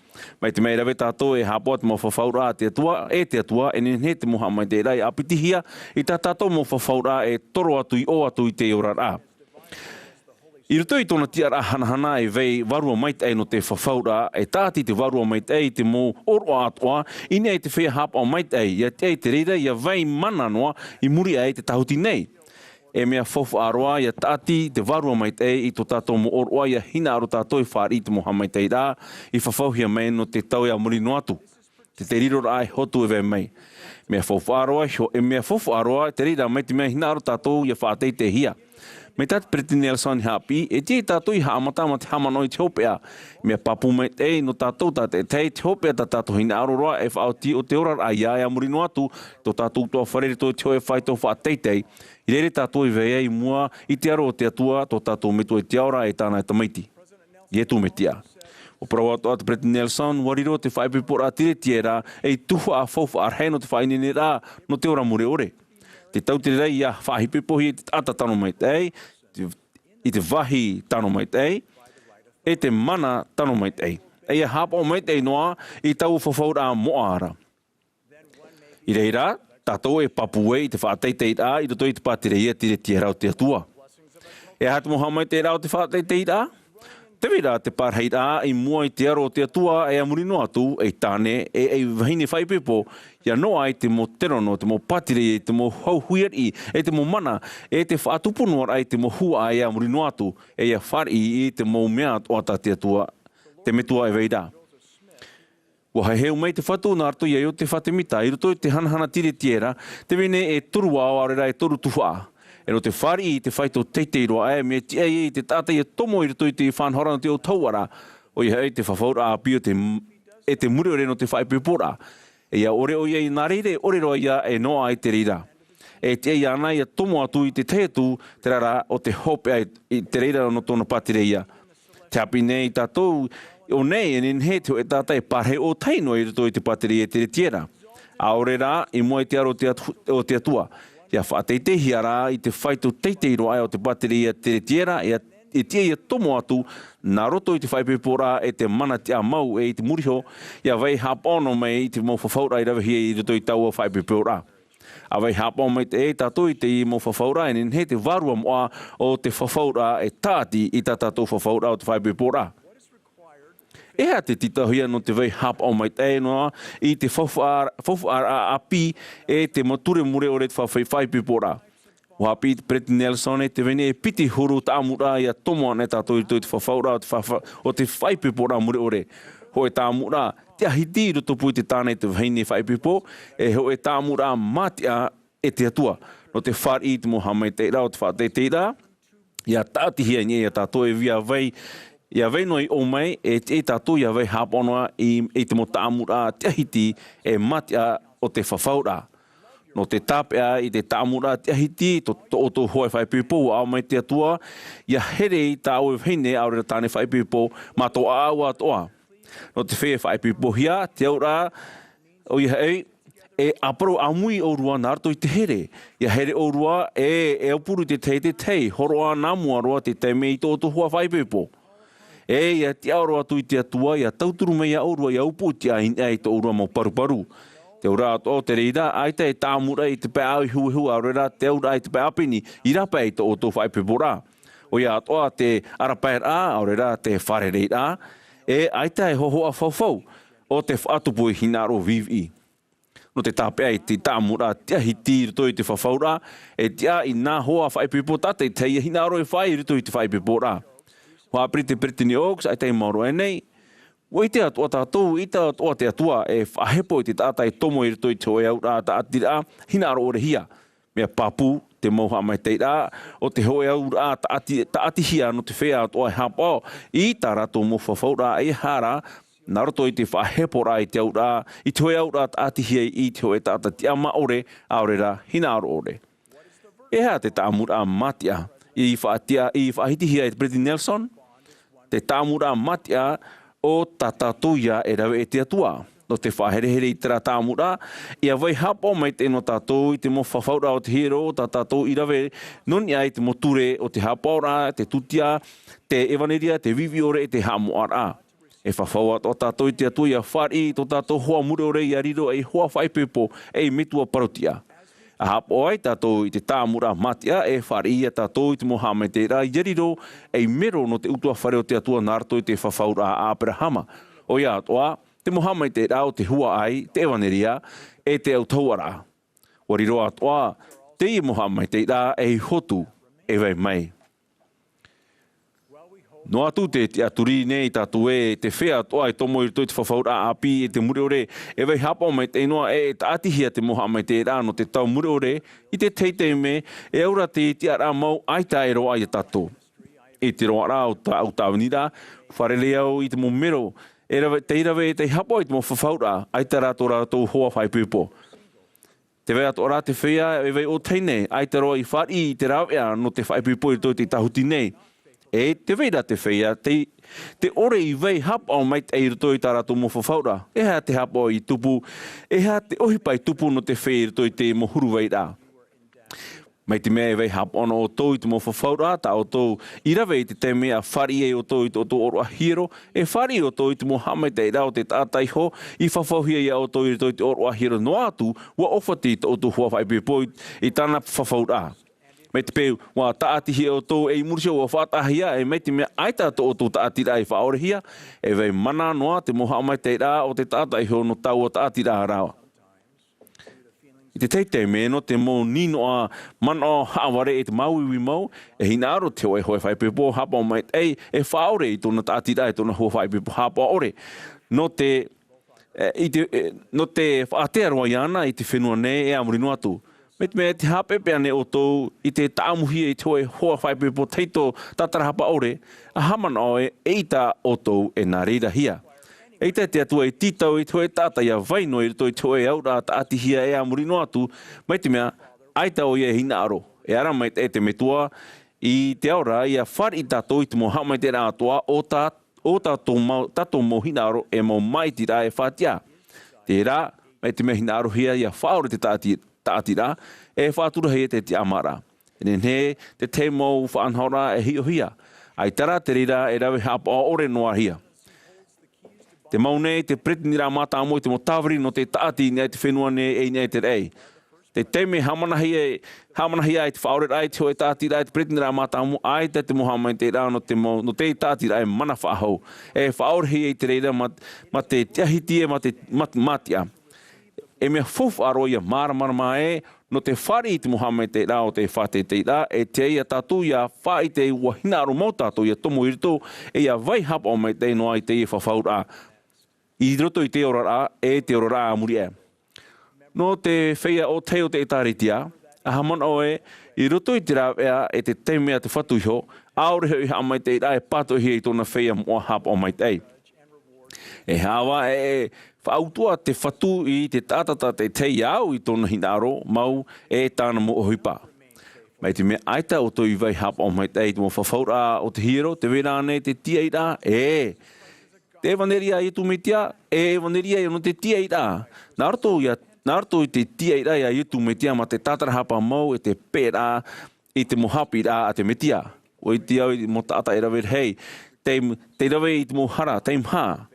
Mai te mea e rave tātou e haʻapaʻo te mau fafauraʻa a te Atua, e te Atua, e nehenehe te mau haʻamaitaʻiraʻa e ʻāpitihia i tā tātou mau fafauraʻa e toro atu i ʻō atu i te oraraʻa. I roto i tōna tiʻaraʻa hanahana e vai vārua maitaʻi nō te fafauraʻa, e tāʻati te vārua maitaʻi i te mau ʻōroʻa atoʻa, i niʻa i te feiā haʻapaʻo maitaʻi, ʻia tiʻa i te reira ʻia vai mana noa i muri aʻe i te tāhuti nei. E mea faufaʻa roa ʻia tāʻati te vārua maitaʻi i tō tātou mau ʻōroʻa, ʻia hinaʻaro tātou e fāriʻi i te mau haʻamaitaʻiraʻa i fafauhia mai nō te tau ʻia muri noa atu. Te, te riroraʻa e hotu e vai mai. Mea faufaʻa roa, iho, e mea faufaʻa roa, te reira mai te mea hinaʻaro tātou ʻia faʻateiteihia. Mai tā te Peresideni Nelson i haʻapiʻi, e tiʻa ia tātou ʻia haʻamata mā te haʻamanaʻo i te hopeʻa. Mea pāpū maitaʻi nō tātou tātaʻitahi, te hopeʻa tā tātou hinaʻaro roa e faʻaoti ʻo te oraraʻa ia e a muri noa atu, tō tātou ʻutuāfare i roto i te hōʻē faito faʻateitei. I reira tātou e vai ai i mua i te aro o te Atua, tō tātou Metua i te ao ra e tāna tamaiti. Iesu Mesia. ʻUa parau atoʻa te Peresideni Nelson, ʻua riro te faʻaipoiporaʻa tiretiera ei tuhaʻa faufaʻa rahi nō te faʻaineineraʻa nō te ora mure ʻore. Te tauturu ra ʻia faʻaipoipohia i te taʻata tano maitaʻi, te, i te vāhi tano maitaʻi, e te mana tano maitaʻi. E ʻia haʻapaʻo maitaʻi noa i taua fafauraʻa moʻa ra. I reira, tātou e pāpū ai i te faʻateiteiraʻa i roto i te pātireia tiretiera o te Atua. E aha te mau haʻamaitaʻiraʻa o te faʻateiteiraʻa? Tē vai ra te parahiraʻa i mua i te aro o te Atua e a muri noa atu, ei tāne, e, ei vahine faʻaipoipo, ʻia noaʻa i te mau terono, te mau pātireia, te mau hau huiariʻi, e te mau mana, e te faʻatupu noa raʻa i te mau huaʻai e a muri noa atu, e ʻia fāriʻi i te mau mea atoʻa tā te Atua, te Metua e vai ra. ʻUa heheu mai te Fatu nā roto ia Iosepha Semita i roto i te hanahana tiretiera, tē vai nei e toru ao, ʻaore rā e toru tuhaʻa. E nō te fāriʻi i te faito teitei roa aʻe, mea tiʻa ai te taʻata ʻia tomo i roto i te faʻanahoraʻa nō te autahuʻaraʻa, ʻoia hoʻi te fafauraʻa ʻāpī o te, e te mure ʻore nō te faʻaipoiporaʻa. E ʻia ʻore ʻoia i nā reira, ʻore roa ia e noaʻa i te reira. E tiʻa iāna ʻia tomo atu i te tahi atu, terā rā, ʻo te hopeʻa i, i te reira nō tōna pātireia. Tē haʻapiʻi nei tātou, ʻo nei, e nehenehe te hōʻē taʻata e pārahi ʻōtahi noa i roto i te pātireia tiretiera. ʻAore rā, i mua i te aro o te Atu-, o te Atua. Ia faʻateiteihia rā i te faito teitei roa aʻe o te pātireia teretiera, ia, e tiʻa ia tomo atu, nā roto i te faʻaipoiporaʻa e te mana tiʻamau e i te muri iho, ia vai haʻapaʻo noa mai i te mau fafauraʻa i ravehia i roto i taua faʻaipoiporaʻa. ʻA vai haʻapaʻo maitaʻi tātou i teie mau fafauraʻa, e nehenehe te vārua moʻa o te fafauraʻa e tāʻati i tā tātou fafauraʻa o te faʻaipoiporaʻa. E aha te tītauhia nō te vai haʻapaʻo maitaʻi noa i te faufaʻa-, faufaʻaraʻa ʻāpī e te mau ture mure ʻore te fa-, faʻaipoiporaʻa? ʻUa haʻapiʻi te Peresideni Nelson e te vahine e piti huru taʻamuraʻa ia tomo anaʻe tātou i roto i te fafauraʻa o te fa-, fa-, o te faʻaipoiporaʻa mure ʻore. Hōʻē taʻamuraʻa tiʻahiti i rotopū i te tāne e te vahine faʻaipoipo, e hōʻē taʻamuraʻa mātiʻa e te Atua. Nō te fāriʻi i te mau haʻamaitaʻiraʻa o te faʻateiteiraʻa, ia tāʻatihia i niʻa ia tātou e via vai, ia vai noa i ʻō mai, e tiʻa ia tātou ia vai haʻapaʻo noa i, i te mau taʻamuraʻa tiʻahiti e mātiʻa o te fafauraʻa. Nō te tāpeʻa i te taʻamuraʻa tiʻahiti, tō, tō ʻoutou hoa faʻaipoipo, ʻua ʻaʻau mai te Atua, ia here i tā ʻoe vahine, ʻaore rā tāne faʻaipoipo, mā tō ʻāʻau atoʻa. Nō te feiā e faʻaipoipohia, te auraʻa, ʻoia hoʻi, e ʻāparau ʻāmui ʻōrua nā roto i te here. Ia here ʻōrua, e, e aupuru i te tahi i te tahi, hōroʻa nā mua roa te taime i tō ʻoutou hoa faʻaipoipo. E ia tiʻaoro atu i te Atua, ia tauturu mai ia ʻōrua, ia upoʻotiʻa i niʻa i tō ʻōrua mau paruparu. Te auraʻa atoʻa o te reira, ʻaita e taʻamuraʻa i te pae ʻāʻau ihuehu, ʻaore rā te auraʻa i te pae ʻāpeni, i rāpae i tō ʻoutou faʻaipoiporaʻa. ʻOia atoʻa te arapaeraʻa, ʻaore rā te fārereiraʻa, e ʻaita e hōhoʻa faufaʻa o te faʻatupu i hinaʻaro viʻiviʻi. Nō te tāpeʻa i te taʻamuraʻa tiʻahiti i roto i te fafauraʻa, e tiʻa i nā hoa faʻaipoipo tātaʻitahi ia hinaʻaro e fāʻi i roto i te faʻaipoiporaʻa. ʻUa haʻapiʻi te Peresideni Oaks, ʻaita i maoro aʻe nei, ʻua ʻite atoʻa tātou, ʻaita atoʻa te Atua e faʻahepo i te taʻata e tomo i roto i te hōʻē auraʻa tāʻatiraʻa hinaʻaro ʻorehia. Mea pāpū te mau haʻamaitaʻiraʻa o te hōʻē auraʻa tāʻati-, tāʻatihia nō te feiā atoʻa e haʻapaʻo i tā rātou mau fafauraʻa, ʻeiaha rā, nā roto i te faʻaheporaʻa i te auraʻa, i te hōʻē auraʻa tāʻatihia i te hōʻē taʻata tiʻamā ʻore, ʻaore rā, hinaʻaro ʻore. E aha te taʻamuraʻa mātiʻa i faʻatiʻa-, i faʻahitihia e te Peresideni Nelson? Te taʻamuraʻa mātiʻa o tā tātou ia e rave e te Atua. Nō te faʻaherehere i terā taʻamuraʻa, ia vai haʻapaʻo maitaʻi noa tātou i te mau fafauraʻa o te hiero o tā tātou i rave nō niʻa i te mau ture o te haʻapaʻoraʻa, te tūtia, te ʻevanelia, te viʻiviʻi ʻore e te haʻamoʻaraʻa. E fafau atoʻa tātou i te Atua ia fāriʻi i tō tātou hoa mure ʻore ia riro ei hoa faʻaipoipo, ei metua parauʻtiʻa. ʻA haʻapaʻo ai tātou i te taʻamuraʻa mātiʻa, e fāriʻi ia tātou i te mau haʻamaitaʻiraʻa ia riro ei mero nō te ʻutuāfare o te Atua nā roto i te fafauraʻa a ʻĀperahama. ʻOia atoʻa, te mau haʻamaitaʻiraʻa o te huaʻai, te ʻevanelia, e te autahuʻaraʻa. ʻUa riro atoʻa teie mau haʻamaitaʻiraʻa ei hotu e vai mai. Noa atu te tiʻaturi nei tātou ē, te feiā atoʻa e tomo i roto i te fafauraʻa ʻāpī e te mure ʻore, e vai haʻapaʻo maitaʻi noa ē, e tāʻatihia te mau haʻamaitaʻiraʻa nō te tau mure ʻore, i te tahi taime, e aura te tiʻaraʻa mau ʻaita e roaʻa ia tātou. I te roaraʻa o tāʻu tāviniraʻa, fārerei au i te mau mero, e rave, tei rave, tei haʻapaʻo i te mau fafauraʻa, ʻaita rā tō rātou hoa faʻaipoipo. Tē vai atoʻa rā te feiā e vai ʻōtahi nei, ʻaita roa i fāriʻi i te rāveʻa nō te faʻaipoipo i roto i te tāhuti nei. E tē vai ra te feiā, te, te ʻore i vai haʻapaʻo maitaʻi i roto i tā rātou mau fafauraʻa. E aha te haʻapaʻo i tupu, e aha te ʻohipa i tupu nō te feiā i roto i te mau huru vai ra. Mai te mea e vai haʻapaʻo noa ʻoutou i te mau fafauraʻa, tā ʻoutou i rave i te taime ʻa fāriʻi ai ʻoutou i tō ʻoutou ʻōroʻa hiero, e fāriʻi ʻoutou i te mau haʻamaitaʻiraʻa o te taʻata iho, i fafauhia ia ʻoutou i roto i te ʻōroʻa hiero noa atu, ʻua ʻōfati tō ʻoutou hoa faʻaipoipo i, i tāna fafauraʻa. Mai te peu, ʻua tāʻatihia ʻoutou ei muri iho ʻua faʻataʻahia, e mai te mea ʻaita tō ʻoutou tāʻatiraʻa i faʻaʻorehia, e vai mana noa te mau haʻamaitaʻiraʻa o te taʻata iho nō taua tāʻatiraʻa rā. I te tahi taime, nō te mau nīnoa manaʻo haʻavare e te māuiui mau, e hinaʻaro te hōʻē, hōʻē faʻaipoipo, haʻapaʻo maitaʻi, e faʻaʻore i tōna tāʻatiraʻa, i tōna hoa faʻaipoipo, haʻapaʻo ʻore. Nō te, e, i te, e, nō te faʻatea roa iāna i te fenua nei, e a muri noa atu. Mai te mea, tē haʻapeʻapeʻa nei ʻoutou i te tāʻamuhia i te hōʻē hoa faʻaipoipo tahito tātarahapa ʻore, ʻa haʻamanaʻo ē, eʻita ʻoutou e nā reira hia. ʻEita te Atua e tītau i te hōʻē taʻata ia vai noa i roto i te hōʻē auraʻa tāʻatihia e a muri noa atu, mai te mea, ʻaita ʻoia e hinaʻaro. E ara maitaʻi te Metua i te ao ra, ia fāriʻi tātou i te mau haʻamaitaʻiraʻa atoʻa o tā, o tātou mau, tātou mau hinaʻaro e mau māʻitiraʻa e faʻatiʻa. Terā, mai te mea hinaʻarohia ia faʻaʻore te tāʻati, tāʻatiraʻa, e faʻaturahia te tiʻamāraʻa. E nehenehe te tahi mau faʻanahoraʻa e hiʻohia. ʻAita rā te reira e rave haʻapaʻo ʻore noa hia. Te mau nei te peresideni mātāmua i te mau tāviri nō te tāʻati i niʻa i te fenua nei e i niʻa i te raʻi. Te taime haʻamanahia, haʻamanahia ai te faʻaoreraʻa i te hōʻē tāʻatiraʻa e te peresideni mātāmua, ʻaita te mau haʻamaitaʻiraʻa nō te mau, nō te tāʻatiraʻa e mana faʻahou. E faʻaorehia i te reira mā, mā te tiʻahiti e mā te, mā, mā tiʻa. E mea faufaʻa roa ia māramarama ē, nō te fāriʻi i te mau haʻamaitaʻiraʻa o te faʻateiteiraʻa, e tiʻa ia tātou ia faʻaʻite ʻua hinaʻaro mau tātou ia tomo i roto, e ia vai haʻapaʻo maitaʻi noa i teie fafauraʻa. I roto i te oraraʻa, e te oraraʻa a muri aʻe. Nō te feiā ʻōtahi o te ʻĒtārētia, ʻa haʻamanaʻo ē, i roto i te rāveʻa e te taime a te Fatu iho, ʻaore hoʻi haʻamaitaʻiraʻa e pātoʻihia i tōna feiā moʻa haʻapaʻo maitaʻi. E haʻavā e, e faʻautuʻa te Fatu i te taʻata tātaʻitahi ia au i tōna hinaʻaro mau e tāna mau ʻohipa. Mai te mea ʻaita ʻoutou i vai haʻapaʻo maitaʻi i te mau fafauraʻa o te hiero, tē vai ra ānei te tiʻairaʻa, ē, te ʻevanelia a Iesu Mesia, e ʻevanelia ia nō te tiʻairaʻa. Nā roto ia, nā roto i te tiʻairaʻa ia Iesu Mesia mā te tātarahapa mau e te pēraʻa i te mau haʻapiʻiraʻa a te Mesia. ʻUa ʻite au i te mau taʻata e rave rahi, tei, tei rave i te mau hara, tei maha.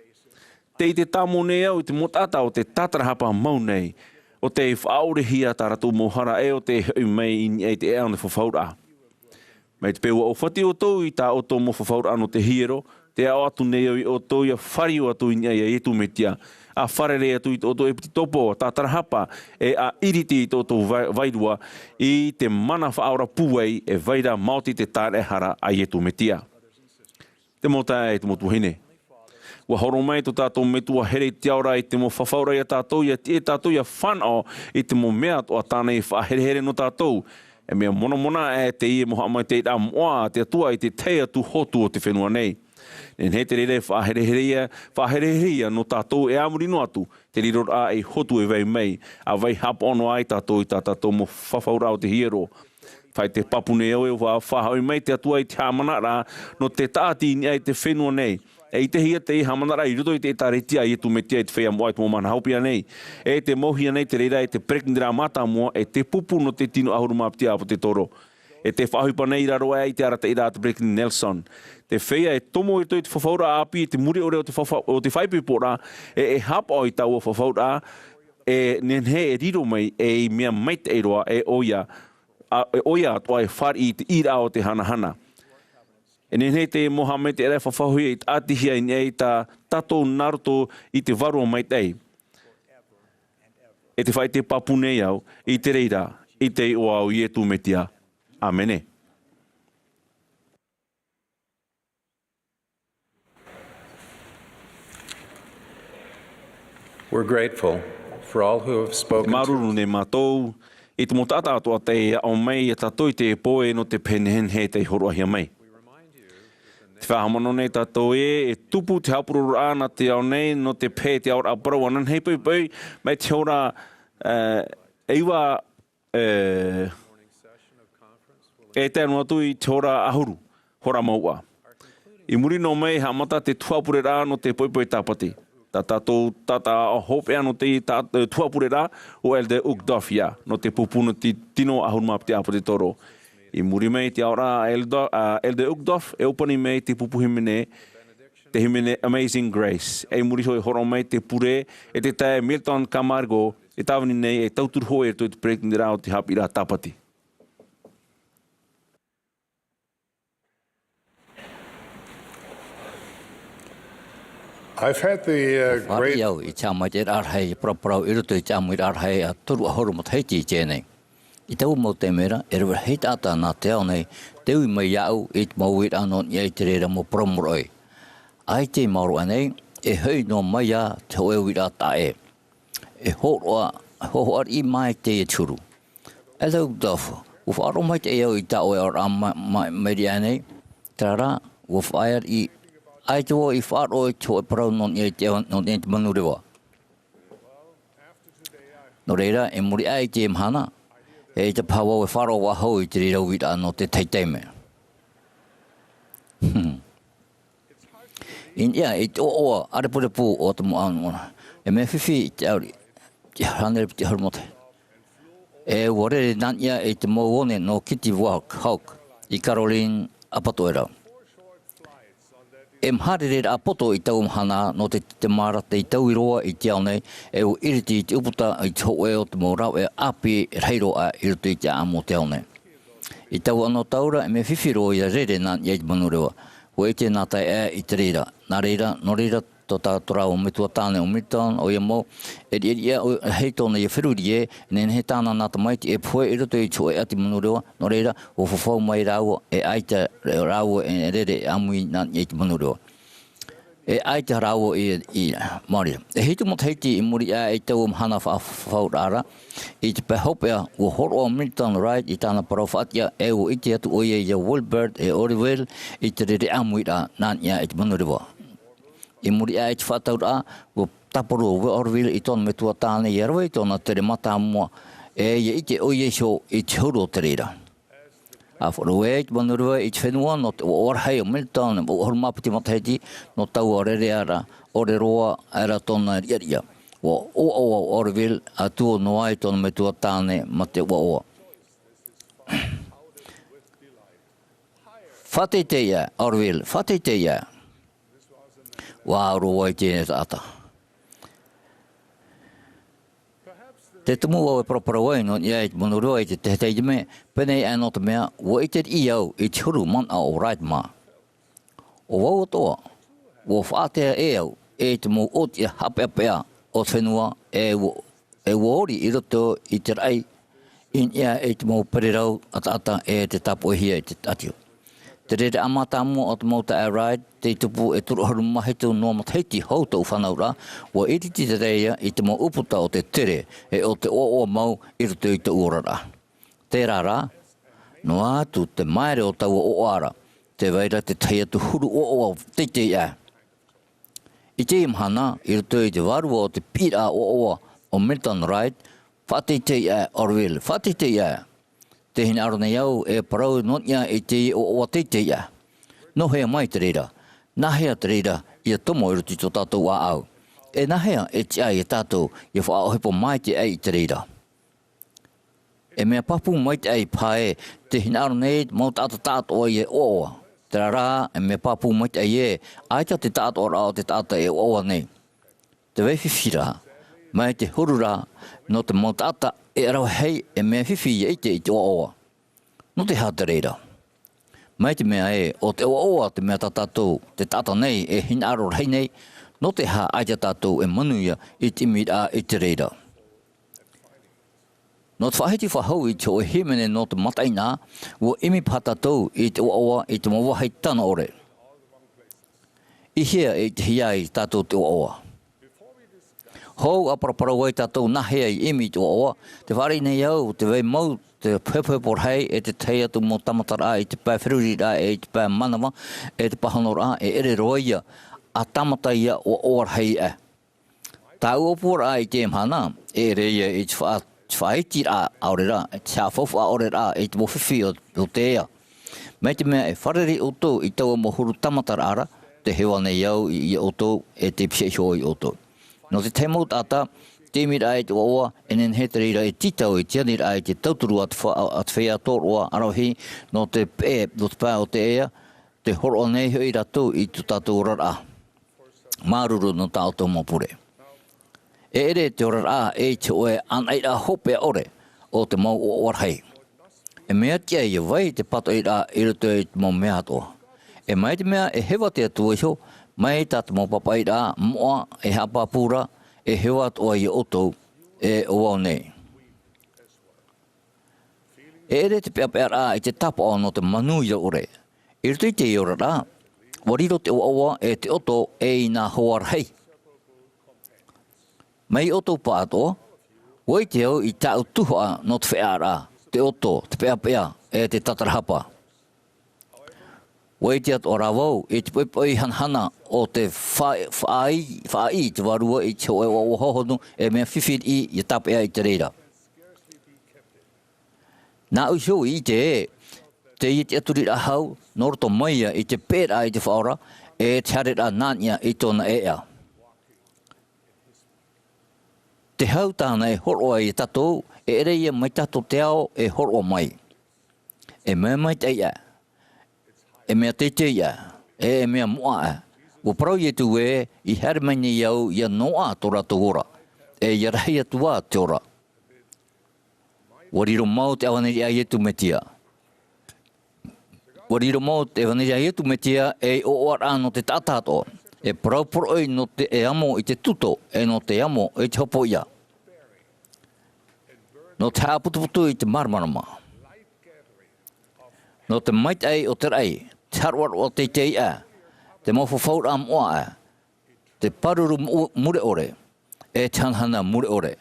Tē ʻite tāmau nei au i te mau taʻata o te tātarahapa mau nei, ʻo tē faʻaʻorehia tā rātou mau hara e ʻo tē hoʻi mai i niʻa i te ʻēʻa o te fafauraʻa. Mai te peu ʻua ʻōfati ʻoutou i tā ʻoutou mau fafauraʻa nō te hiero, tē aʻo atu nei au ia ʻoutou ia fāriu atu i niʻa ia Iesu Mesia, ʻa fārerei atu i tō ʻoutou ʻepitopo, tātarahapa, e ʻa ʻiriti i tō ʻoutou vai-, vairua, i te mana faʻaora pūai, e vai ra maoti te tāraʻehara a Iesu Mesia. Te mau taeaʻe, te mau tuahine. ʻUa horo mai tō tātou Metua here i te ao ra i te mau fafauraʻa ia tātou, ia tiʻa tātou ia fānaʻo i te mau mea atoʻa tāna i faʻaherehere nō tātou. E mea monamona aʻe teie mau haʻamaitaʻiraʻa moʻa a te Atua i te tahi atu hotu o te fenua nei. Nehenehe te reira e faʻaherehere ia, faʻaherehere ia nō tātou e a muri noa atu, te riroraʻa ei hotu e vai mai, ʻa vai haʻapaʻo noa ai tātou i tā tātou mau fafauraʻa o te hiero. Faʻaʻite pāpū nei au ē ʻua faʻahoʻi mai te Atua i te haʻamanaraʻa nō te tāʻati i niʻa i te fenua nei. E ʻitehia teie haʻamanaraʻa i roto i te ʻĒtārētia a Iesu Mesia i te feiā moʻa i te mau mahana haʻapiʻiraʻa nei. E tē mauhia nei te reira e te peresideni mātāmua e te pupu nō te tino ʻahuru mā piti ʻāpōsetolo. E tē faʻaʻohipa nei i raro aʻe i te arataʻiraʻa a te Peresideni Nelson. Te feiā e tomo i roto i te fafauraʻa ʻāpī i te muri ʻore o te fafa-, o te faʻaipoiporaʻa, e, e haʻapaʻo i taua fafauraʻa, e nehenehe e riro mai ei mea maitaʻi roa, e ʻoia, ʻa, e ʻoia atoʻa e fāriʻi i te ʻīraʻa o te hanahana. E nehenehe te mau haʻamaitaʻiraʻa e fafahohia e tāʻatihia i niʻa i tā tātou nā roto i te Vārua Maitaʻi. E tē faʻaʻite pāpū nei au i te reira, i te iʻoa o Iesu Mesia. ʻĀmene. We're grateful for all who have spoken to us. Māuruuru nei mātou i te mau taʻata atoʻa tei aʻo mai ia tātou i teie pō, e nō te pehe nehenehe tei hōroʻahia mai. Te faʻahaʻamanaʻo nei tātou ē, e tupu te haʻapuroroʻa nā te ao nei, nō te pehe te aoraʻa parau ananahi poʻipoʻi, mai te hora, e, e iva, e, e tae noa atu i te hora ʻahuru, hora mauʻa. I muri noa mai, haʻamata te tuhaʻa pureraʻa nō te poʻipoʻi tāpati. Tā tātou taʻata hopeʻa nō te tā-, e, tuhaʻa pureraʻa, ʻo Elder Uchtdorf ia, nō te pupu nō te tino ʻahuru mā piti ʻāpōsetolo. I muri mai i te aoraʻa a Elder, a Elder Uchtdorf, e ʻōpani mai te pupu hīmene, te hīmene Amazing Grace. E i muri iho e hōroʻa mai te pure, e te taeaʻe Milton Camargo, e tāvini nei e tauturu hōʻē i roto i te peretiteniraʻa o te haʻapiʻiraʻa tāpati. I've had the, uh, ʻUa fāriʻi great au i te haʻamaitaʻiraʻa rahi, paraparau i roto i te ʻāmuiraʻa rahi a toru ʻahuru matahiti i teie nei. I taua mau taime ra, e rave rahi taʻata nā te ao nei, tei ui mai iāʻu i te mau uiraʻa nō niʻa i te reira mau parau moroʻi. ʻAita i maoro aʻe nei, e hoʻi noa mai ā te hōʻē uiraʻa taʻa ʻē. E hōroʻa, hōhoʻa riʻi mai teie te huru. Elder Uchtdorf, ʻua faʻaroʻo maitaʻi au i tā ʻoe aoraʻa ma-, ma-, mairi aʻe nei, terā rā, ʻua faʻaea riʻi, ʻaita vau i faʻaroʻo i te hōʻē parau nō niʻa i te, nō niʻa i te manureva. Nō reira, i muri aʻe i teie mahana, eʻita paha vau e faʻaroʻo faʻahou i te reira uiraʻa nō te tahi taime. Hmm. I niʻa i te ʻoaʻoa ʻārepurepu o te mau ʻānoʻa, e mea fifi i te ʻauri, te hānere piti ʻahuru mā tahi. E ua rere nā niʻa i te mau one nō Kitty Hawk i Caroline ʻApatoʻera. E maha rereraʻa poto i taua mahana nō te, te marata i taui roa i te ao nei, e ua ʻiriti i te ʻūputa i te hōʻē o te mau rāveʻa ʻāpī rahi roa i roto i te ʻāʻamu o te ao nei. I taua anotau ra, e mea fifi roa ʻia rere nā niʻa i te manureva. Ua ʻite nā taeaʻe i te reira. Nā reira, nō reira, tō tā, tō rāua metua tāne ʻo Milton, ʻoia mau, e riʻariʻa ʻo, hei tōna ia feruri ē, e nehenehe tāna nā tamaiti e pohe i roto i te hōʻē ʻati manureva, nō reira, ua fafau mai rāua, e ʻaita rāua e rere ʻāmui nā niʻa i te manureva. E ʻaita rāua i, i, Maria. E hitu matahiti i muri aʻe i taua mahana fa-, fafauraʻa ra, i te pae hopeʻa, ua hōroʻa Milton Wright i tāna parau faʻatiʻa, e ua ʻite atu ʻoia ia Wilbert e Orville i te rere ʻāmuiraʻa nā niʻa i te manureva. I muri aʻe i te faʻatauraʻa, ua tāparu ʻo Orville i tōna metua tāne ʻia rave i tōna tere mātāmua, e ʻia ʻite ʻoia iho i te huru o te reira. ʻA faʻaruʻe i te manureva i te fenua nō te ʻoaʻoa rahi o Milton, ʻahuru mā piti matahiti, nō taua rereraʻa ʻore roa aʻera tōna riʻariʻa. Ua ʻoaʻoa ʻo Orville, ʻa tuō noa ai tōna metua tāne mā te ʻoaʻoa. Faʻateitei aʻe, Orville, faʻateitei aʻe. Ua ʻaʻau roa i teie taʻata. Te tumu vau e paraparau ai nō niʻa i te manureva i te tahi taime, pēnei aʻe nō te mea, ua ʻite riʻi au i te huru manaʻo o Wright mā. ʻO vau atoʻa, ua faʻaātea ʻē au, e te mau ʻōtiʻa haʻapeʻapeʻa o te fenua, e ua, e ua ori i roto i te raʻi, i niʻa i te mau pererau ʻataʻata e te tāpoʻihia i te ʻati. Te rereraʻa mātāmua o te mau taeaʻe Wright, tei tupu e toru ʻahuru mā hitu noa matahiti hou tōʻu fānauraʻa, ua ʻiriti te reira i te mau ʻūputa o te tere, e o te ʻoaʻoa mau i roto i tōʻu oraraʻa. Terā rā, noa atu te māere o taua ʻoaʻoa ra, tē vai ra te tahi atu huru ʻoaʻoa teitei aʻe. I teie mahana, i roto i te vārua o te piʻiraʻa ʻoaʻoa o Milton Wright, faʻateitei aʻe Orville, faʻateitei aʻe. Tē hinaʻaro nei au e parau nō niʻa i te ʻoaʻoa teitei aʻe. Nō hea mai te reira? Nā hea te reira ʻia tomo i roto i tō tātou ʻāʻau? E nā hea e tiʻa ia tātou ʻia faʻaʻohipa maitaʻi i te reira? E mea pāpū maitaʻi paha ē, tē hinaʻaro nei mau taʻata tāʻātoʻa ʻia ʻoaʻoa. Terā rā, e mea pāpū maitaʻi ē, ʻaita te taʻatoʻaraʻa o te taʻata e ʻoaʻoa nei. Te vai fifi rā, mai te huru rā, nō te mau taʻata e ʻaravihi, e mea fifi ʻia ʻite i te ʻoaʻoa. Nō te aha te reira? Mai te mea ē, ʻo te ʻoaʻoa te mea tā tātou, te taʻata nei, e hinaʻaro rahi nei, nō te aha ʻaita tātou e manuia i te ʻimiraʻa i te reira? Nō te faʻahiti faʻahou i te hōʻē hīmene nō te mataʻeinaʻa, ua ʻimi paha tātou i te ʻoaʻoa i te mau vāhi tano ʻore. I hea e ʻitehia ai tātou te ʻoaʻoa? Hou ʻa paraparau ai tātou nā hea i ʻimi i te ʻoaʻoa, tē fāriʻi nei au, tē vai mau te hepohepo rahi e te tahi atu mau tāmataraʻa i te pae feruriraʻa e i te pae manava, e te pāhonoraʻa, e ʻere roa ia, ʻa tāmata ia ʻoaʻoa rahi aʻe. Tāʻu ʻōpuaraʻa i teie mahana, e ʻere ia i te faʻa-, te faʻahitiraʻa ʻaore rā, te haʻafaufaʻa ʻaore rā i te mau fifi o, o te ea. Mai te mea e fārerei ʻoutou i taua mau huru tāmataraʻa ra, tē heua nei au i, ia ʻoutou, e tē pīhaʻi iho i ʻoutou. Nō te tahi mau taʻata, te ʻimiraʻa i te ʻoaʻoa, e nehenehe te reira e tītau i te aniraʻa i te tauturu a te fa-, a te feiā tōroʻa ʻaravihi, nō te peʻe, nō te pae o te ea, tē hōroʻa nei hoʻi rātou i tō tātou oraraʻa. Māuruuru nō tā ʻoutou mau pure. E ʻere te oraraʻa e i te hōʻē anaʻiraʻa hopeʻa ʻore o te mau ʻoaʻoa rahi. E mea tiʻa ʻia vai te pātoʻiraʻa i roto i te mau mea atoʻa. E mai te mea e heva te Atua iho, mai tā te mau pāpaʻiraʻa moʻa e haʻapāpū ra, e heva atoʻa ia ʻoutou, e ʻo vau nei. E ʻere te peʻapeʻaraʻa i te tāpaʻo nō te manuia ʻore. I roto i te oraraʻa, ʻua riro te ʻoaʻoa e te ʻoto e i nā hoa rahi. Mai ʻoutou pāʻatoʻa, ʻua ʻite au i tāʻu tuhaʻa nō te feʻaʻaraʻa, te ʻoto, te peʻapeʻa, e te tatarahapa. ʻUa ʻite atoʻa rā vau i te poʻipoʻi hanahana o te fa-, faʻaʻī, faʻaʻī i te vārua i te hōʻē ʻoaʻoa hohonu e mea fifi riʻi ʻia tāpeʻa i te reira. Nāʻu iho i ʻite ē, teie te ʻaturiraʻa hau, nō roto mai ia i te peʻeraʻa i te Faʻaora, e te haereraʻa nā niʻa i tōna ʻēʻa. Te hau tāna e hōroʻa ia tātou, e ʻere ia mai tā tō te ao e hōroʻa mai. E mea maitaʻi aʻe, e mea teitei aʻe, e, e mea moʻa aʻe. ʻUa parau Ietu ē, i haere mai nei au ʻia noaʻa tō rātou ora, e ʻia rahi atu ā te ora. ʻUa riro mau te ʻevaneria a Ietu Metia. ʻUa riro mau te ʻevaneria a Ietu Metia ei ʻoaʻoaraʻa nō te taʻata atoʻa. E parau poroʻi nō te, e amo i te tuto, e nō te amo i te hopoiʻa. Nō te haʻaputuputu i te māramarama. Nō te maitaʻi o te raʻi, te haroʻaroʻa teitei aʻe, te mau fafauraʻa moʻa aʻe, te pāruru mu-, mure ʻore, e te hanahana mure ʻore.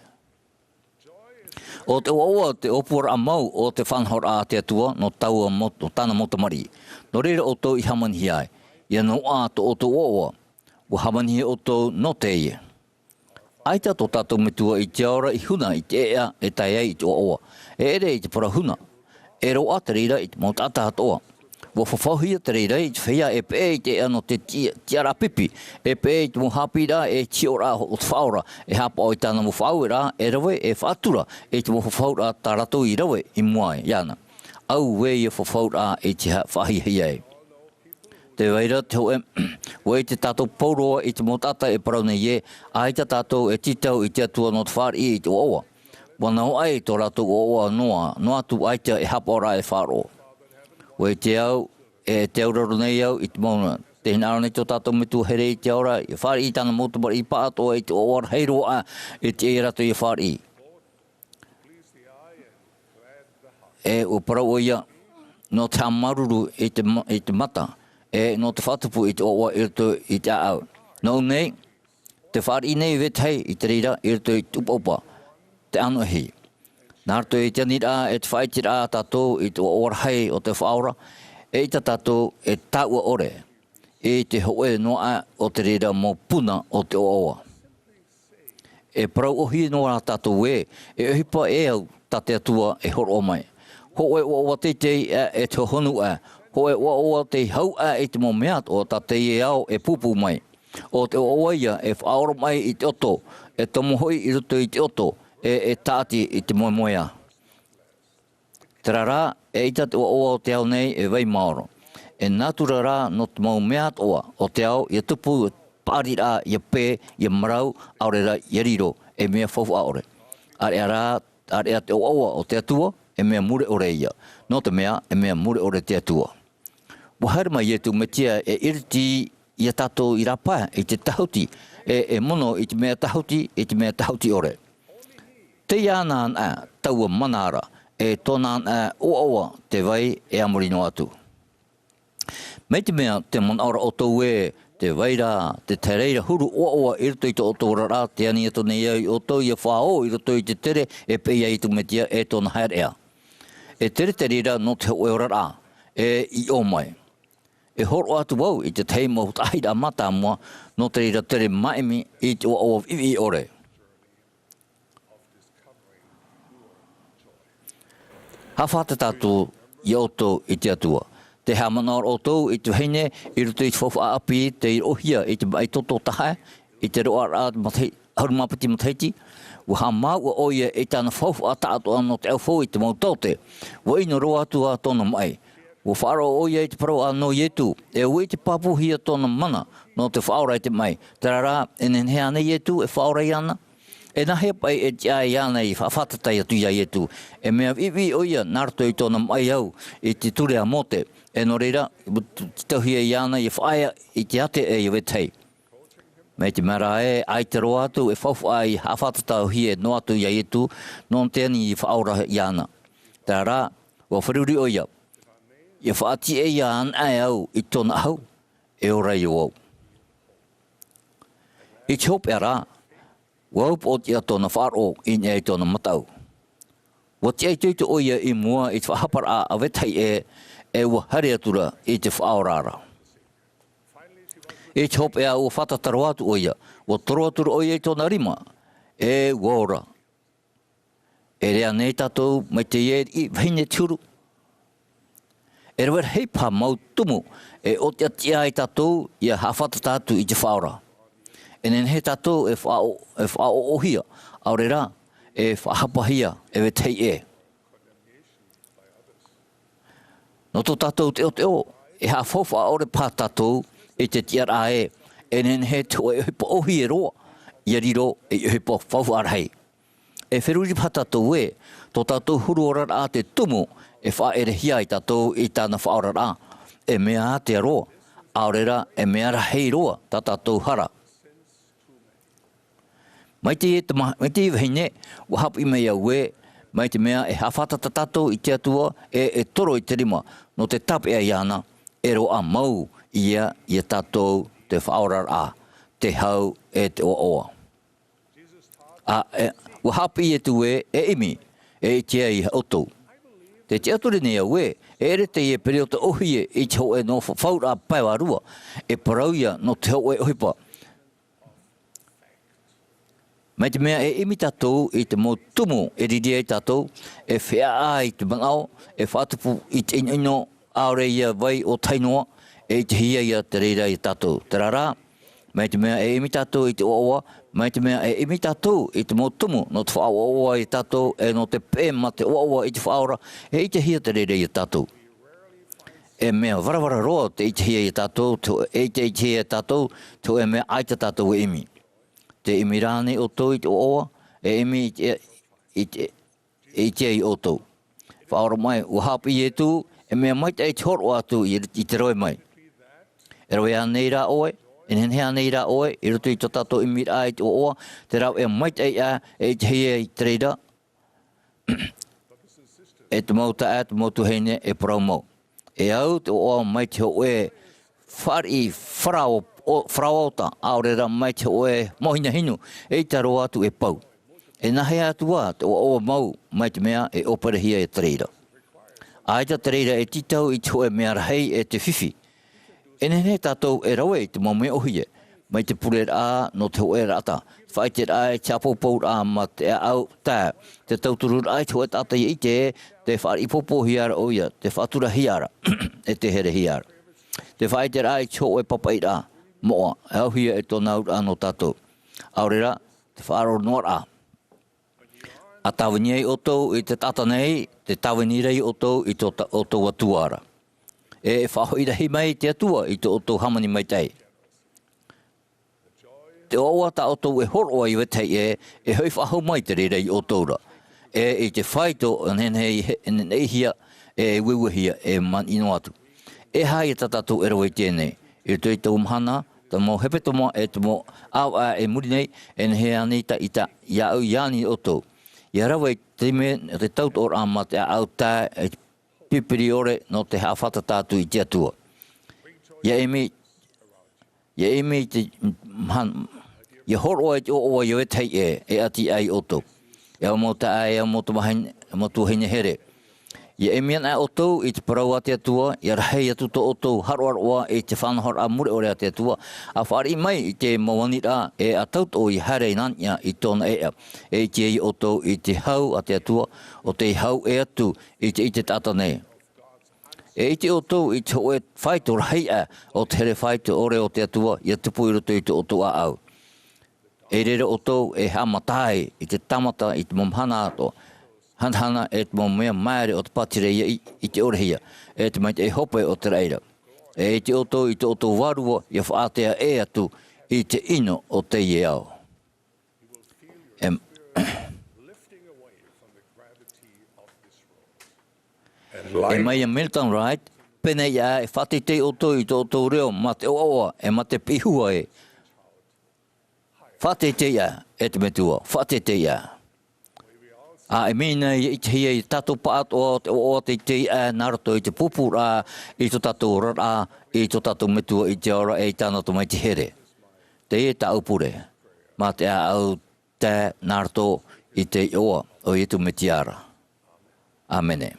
ʻO te ʻoaʻoa te ʻōpuaraʻa mau o te faʻanahoraʻa a te Atua nō taua mau, nō tāna mau tamariʻi. Nō reira ʻoutou i hāmanihia ai, ʻia noaʻa tō ʻoutou ʻoaʻoa, ʻua hāmanihia ʻoutou nō teie. ʻAita tō tātou Metua i te ao ra i huna i te ʻēʻa e tae ai i te ʻoaʻoa. E ʻere i te parau huna. E roaʻa te reira i te mau taʻata atoʻa. ʻUa fafauhia te reira i te feiā e peʻe i te ʻēʻa nō te ti-, tiʻaraʻa pipi. E peʻe i te mau haʻapiʻiraʻa e te hiʻoraʻa o te Faʻaora. E haʻapaʻo i tāna mau faʻaueraʻa, e rave, e faʻatura i te mau fafauraʻa tā rātou i rave i mua iāna. Auē ia fafauraʻa i te ha-, faʻahiahia ai. Tē vai ra te hōʻē, ʻua ʻite tātou pauroa i te mau taʻata e parau nei ē, ʻaita tātou e tītau i te Atua nō te fāriʻi i te ʻoaʻoa. ʻUa noaʻa tō rātou ʻoaʻoa noa, noa atu ʻaita e haʻapaʻoraʻa e faʻaroʻo. ʻUa ʻite au, e tē auraro nei au i te mau, tē hinaʻaro nei tō tātou Metua here i te ao ra, ʻia fāriʻi i tāna mau tamariʻi pāʻatoʻa i te ʻoaʻoa rahi roa aʻe, e tiʻa ia rātou ʻia fāriʻi. E ʻua parau ʻoia, nō te haʻamāuruuru i te ma-, i te mata, e nō te faʻatupu i te ʻoaʻoa i roto i te ʻāʻau. Nō ʻō nei, te fāriʻi nei vetahi i te reira i roto i te ʻupaʻupa, te ʻānoʻehi. Nā roto i te aniraʻa, e te faʻaʻiteraʻa a tātou i te ʻoaʻoa rahi o te Faʻaora, eʻita tātou e tāuʻa ʻore i te hōʻē noa aʻe o te reira mau puna o te ʻoaʻoa. E parau ʻōhie noa rā tātou ē, e ʻohipa e au tā te Atua e hōroʻa mai. Hōʻē ʻoaʻoa teitei aʻe e te hohonu aʻe, hōʻē ʻoaʻoa tei hau aʻe i te mau mea atoʻa tā teie ao e pūpū mai. ʻO te ʻoaʻoa ia e faʻaoromaʻi i te ʻoto, e tomo hoʻi i roto i te ʻoto, e, e tāʻati i te moemoeā. Terā rā, eʻita te ʻoaʻoa o te ao nei e vai maoro. E nātura rā nō te mau mea atoʻa o te ao, ʻia tupu, paʻari rā, ʻia pē, ʻia marau, ʻaore rā ʻia riro, e mea faufaʻa ʻore. ʻĀreʻa rā, ʻāreʻa te ʻoaʻoa o te Atua, e mea mure ʻore ia. Nō te mea, e mea mure ʻore te Atua. ʻUa haere mai Ietu Metia e iriti ia tātou i rāpae, i te tahuti, e, e mono i te mea tahuti, i te mea tahuti ʻore. Teie anaʻe taua mana ra, e tōna anaʻe ʻoaʻoa te vai e a muri noa atu. Mai te mea tē manaʻo ra ʻoutou ē, tē vai ra te, te reira huru ʻoaʻoa i roto i tō ʻoutou oraraʻa, tē ani atu nei au ia ʻoutou ʻia faʻaō i roto i te tere e peʻe ia Ietu Metia e tōna haereʻa. E tere te reira nō te hōʻē oraraʻa, e i ʻō mai. E hōroʻa atu vau i te tahi mau taʻahiraʻa mātāmua nō te reira tere māʻimi i te ʻoaʻoa viʻiviʻi ʻore. Haʻafātata atu ia ʻoutou i te Atua. Tē haʻamanaʻo ra ʻoutou i te vahine i roto i te faufaʻa ʻāpī tei roʻohia i te maʻi toto tahaʻe, i te roaraʻa matahi-, ʻahuru mā piti matahiti, ʻua haʻamāuʻa ʻoia i tāna faufaʻa taʻatoʻa nō te ʻaufau i te mau taote. ʻUa ʻino roa atu ā tōna maʻi. ʻUa faʻaroʻo ʻoia i te parau a nō Ietu, e ʻua ʻite pāpūhia tōna mana nō te faʻaora i te maʻi. Terā rā, e nehenehe ānei Ietu e faʻaora iāna? E nāhea paʻi e tiʻa iāna i haʻafātata atu ia Ietu? E mea viʻiviʻi ʻoia nā roto i tōna maʻi au i te ture a Mōte. E nō reira, ʻua t-, t-, tauhia iāna ʻia faʻaea i te ate e ia vetahi. Mai te mea rā ē, ʻaita roa atu e faufaʻa i haʻafātata-ʻo-hia noa atu ia Ietu, nō te ani i faʻaora iāna. Terā rā, ʻua feruri ʻoia, ʻia faʻatiʻa anaʻe au i tōna ʻahu, e ora ai vau. I te hopeʻa rā, ʻua upoʻotiʻa tōna faʻaroʻo i niʻa i tōna mataʻu. ʻUa tiʻaitoito ʻoia i mua i te faʻahaparaʻa a vetahi ʻē, e ʻua haere atu ra i te Faʻaora ra. I te hopeʻa ʻua fātata roa atu ʻoia, ʻua toro atu ra ʻoia i tōna rima, e ʻua ora. E ʻere ānei tātou mai teie riʻi vahine te huru? E rave rahi paha mau tumu e ʻōtiʻatiʻa ai tātou ʻia haʻafātata atu i te Faʻaora. E nehenehe tātou e faʻaʻo-, e faʻaʻoʻohia, ʻAore rā e faʻahapahia e vetahi ʻē. Nō tō tātou teʻoteʻo, e haʻafaufaʻa ʻore paha tātou i te tiʻaraʻa ē, e nehenehe te hōʻē ʻohipa ʻōhie roa ʻia riro ei ʻohipa faufaʻa rahi. E feruri paha tātou ē, tō tātou huru oraraʻa te tumu e faʻaʻerehia ai tātou i tāna faʻaoraraʻa, e mea ātea roa, ʻaore rā e mea rahi roa tā tātou hara. Mai te, te ma-, mai te vahine, ʻua haʻapiʻi mai au ē, mai te mea e haʻafātata tātou i te Atua, e, e toro i te rima, nō te tāpeʻa iāna, e roaʻa mau ia, ia tātou te faʻaoraraʻa, te hau, e te ʻoaʻoa. ʻĀ, e, ʻua haʻapiʻi Ietu ē, e ʻimi, e ʻite ai iā ʻoutou. Te tiʻaturi nei au ē, e ʻere teie pereoʻo ʻōhie i te hōʻē noa fa-, fauraʻa pae vārua, e parau ia nō te hōʻē ʻohipa. Mai te mea e ʻimi tātou i te mau tumu e riri ai tātou, e feʻaʻa i te manaʻo, e faʻatupu i te ʻinoʻino, ʻaore ia vai ʻōtahi noa, e ʻitehia ia te reira ia tātou. Terā rā, mai te mea e ʻimi tātou i te ʻoaʻoa, mai te mea e ʻimi tātou i te mau tumu nō te faʻaʻoaʻoa ia tātou, e nō te peʻe mā te ʻoaʻoa i te Faʻaora, e ʻitehia te reira ia tātou. E mea varavara roa te ʻitehia ia tātou, te, e te ʻitehia ia tātou, te hōʻē mea ʻaita tātou e ʻimi. Tē ʻimi rānei ʻoutou i te ʻoaʻoa, e ʻimi i te, i te, e ʻite ai ʻoutou. Faʻaora mai, ʻua haʻapiʻi Ietu, e mea maitaʻi te hōroʻa atu i, i te rave mai. E rave ānei rā ʻoe, e nehenehe ānei rā ʻoe, i roto i tō tātou ʻimiraʻa i te ʻoaʻoa, te rāveʻa maitaʻi ā, e ʻitehia i te reira, e te mau taeaʻe, te mau tuahine, e parau mau. E au te ʻoaʻoa mai te hōʻē fāriʻi farao, o, faraoa ota, ʻaore rā mai te hōʻē mau hina hinu, eʻita roa atu e pau. E nāhea atu ā te ʻoaʻoa mau, mai te mea e ʻōperehia e te reira. ʻAita te reira e tītau i te hōʻē mea rahi e te fifi. E nehenehe tātou e rave i te mau mea ʻōhie, mai te pureraʻa nō te hōʻē raʻatā, te faʻaʻiteraʻa i te haʻapoupouraʻa mā te ʻāʻau tae, te tautururaʻa i te hōʻē taʻata ʻia ʻite, te fāriʻi pōpōhia ra ʻoia, te faʻaturahiaraʻa, e te herehiaraʻa. Te faʻaʻiteraʻa i te hōʻē pāpaʻiraʻa moʻa, e auhia e tōna auraʻa nō tātou. ʻAore rā, te faʻaroʻoraʻa. ʻA tāvini ai ʻoutou i te taʻata nei, tē tāvini ra ʻoutou i tō ta-, ʻoutou Atua ra. E, e faʻahoʻi rahi mai te Atua i tō ʻoutou hāmani maitaʻi. Te ʻoaʻoa tā ʻoutou e hōroʻa i vetahi ʻē, e hoʻi faʻahou mai te reira ia ʻoutou ra. E i te faito, e nehenehe i he-, e nehenehe i hia, e ueuehia, e manaʻo atu. E aha ia tā tātou e rave i teie nei, i roto i te mau mahana, te mau hepetoma, e te mau ʻāvaʻe i muri nei, e nehenehe ānei tāʻu i ta-, iāʻu, iāni ʻoutou. ʻIa rave i te mea, te tautoʻoraʻa mā te ʻāʻau tae, e pipiri ʻore nō te haʻafātata atu i te Atua. ʻIa ʻimi, ʻia ʻimi i te, han-, ʻia hōroʻa i te ʻoaʻoa i vetahi ʻē, e ʻati ai ʻoutou. E au mau taeaʻe, e au mau tuahine, mau tuahine here. ʻIa ʻimi ana ʻoutou i te parau a te Atua, ʻia rahi atu tō ʻoutou haroʻaroʻa i te faʻanahoraʻa mure ʻore a te Atua, ʻa fāriʻi mai i te mau aniraʻa, e ʻa tautoʻo ʻia haere i nā niʻa i tōna ʻēʻa. E ʻite ai ʻoutou i te hau a te Atua, ʻo tei hau ʻē atu i te, i te taʻata nei. E ʻite ʻoutou i te hōʻē faito rahi aʻe o te here faito ʻore o te Atua, ʻia tupu i roto i tō ʻoutou ʻāʻau. E reira ʻoutou e haʻamata ai i te tāmata, i te mau mahana atoʻa, hanahana e te mau mea maere o te pātireia i, i te ʻorehia, e te maitaʻi hope o te reira. E ʻite ʻoutou i tō ʻoutou Vārua, ʻia faʻaātea ʻē atu i te ʻino o teie ao. E, e mai ia Milton Wright, pēnei ia, e faʻateitei ʻoutou i tō ʻoutou reo mā te ʻoaʻoa, e mā te piʻihia ē. Faʻateitei ā, e te Metua, faʻateitei ā. ʻA e mea nei, e ʻitehia i tātou pāʻatoʻa o te ʻoaʻoa teitei ā, nā roto i te pūpūraʻa i tō tātou oraraʻa, i tō tātou Metua i te ao ra, e i tāna Tamaiti here. Teie tāʻu pure, mā te ʻāʻau tae nā roto i te iʻoa o Ietu Metia ra. ʻĀmene.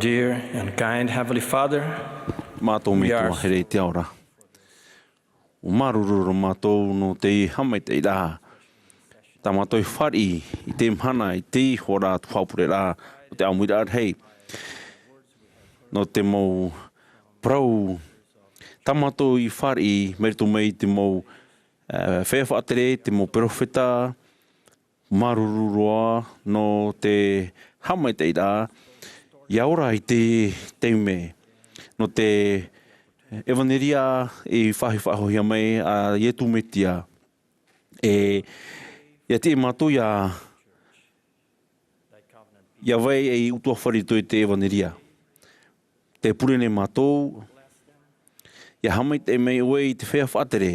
Dear and kind Heavenly Father, Mātou we are Metua here i te ao ra. ʻUa māuruuru roa mātou nō te haʻamaitaʻiraʻa. Tā mātou i fāriʻi i te mahana, i te hora, te faʻaʻāpureraʻa, nō te ʻāmuiraʻa rahi. Nō te mau parau, tā mātou i fāriʻi, mai roto mai i te mau, eh, feiā faʻatere, te mau perofeta, māuruuru roa nō te haʻamaitaʻiraʻa, ʻia ora i te taime, nō te ʻevaneria i faʻahi-, faʻahoʻihia mai a Iesu Mesia. E, ʻia tiʻa mātou ʻia, ʻia vai ei ʻutuāfare i roto i te ʻevaneria. Tē pure nei mātou, ʻia haʻamaitaʻi mai ʻoe i te feiā faʻatere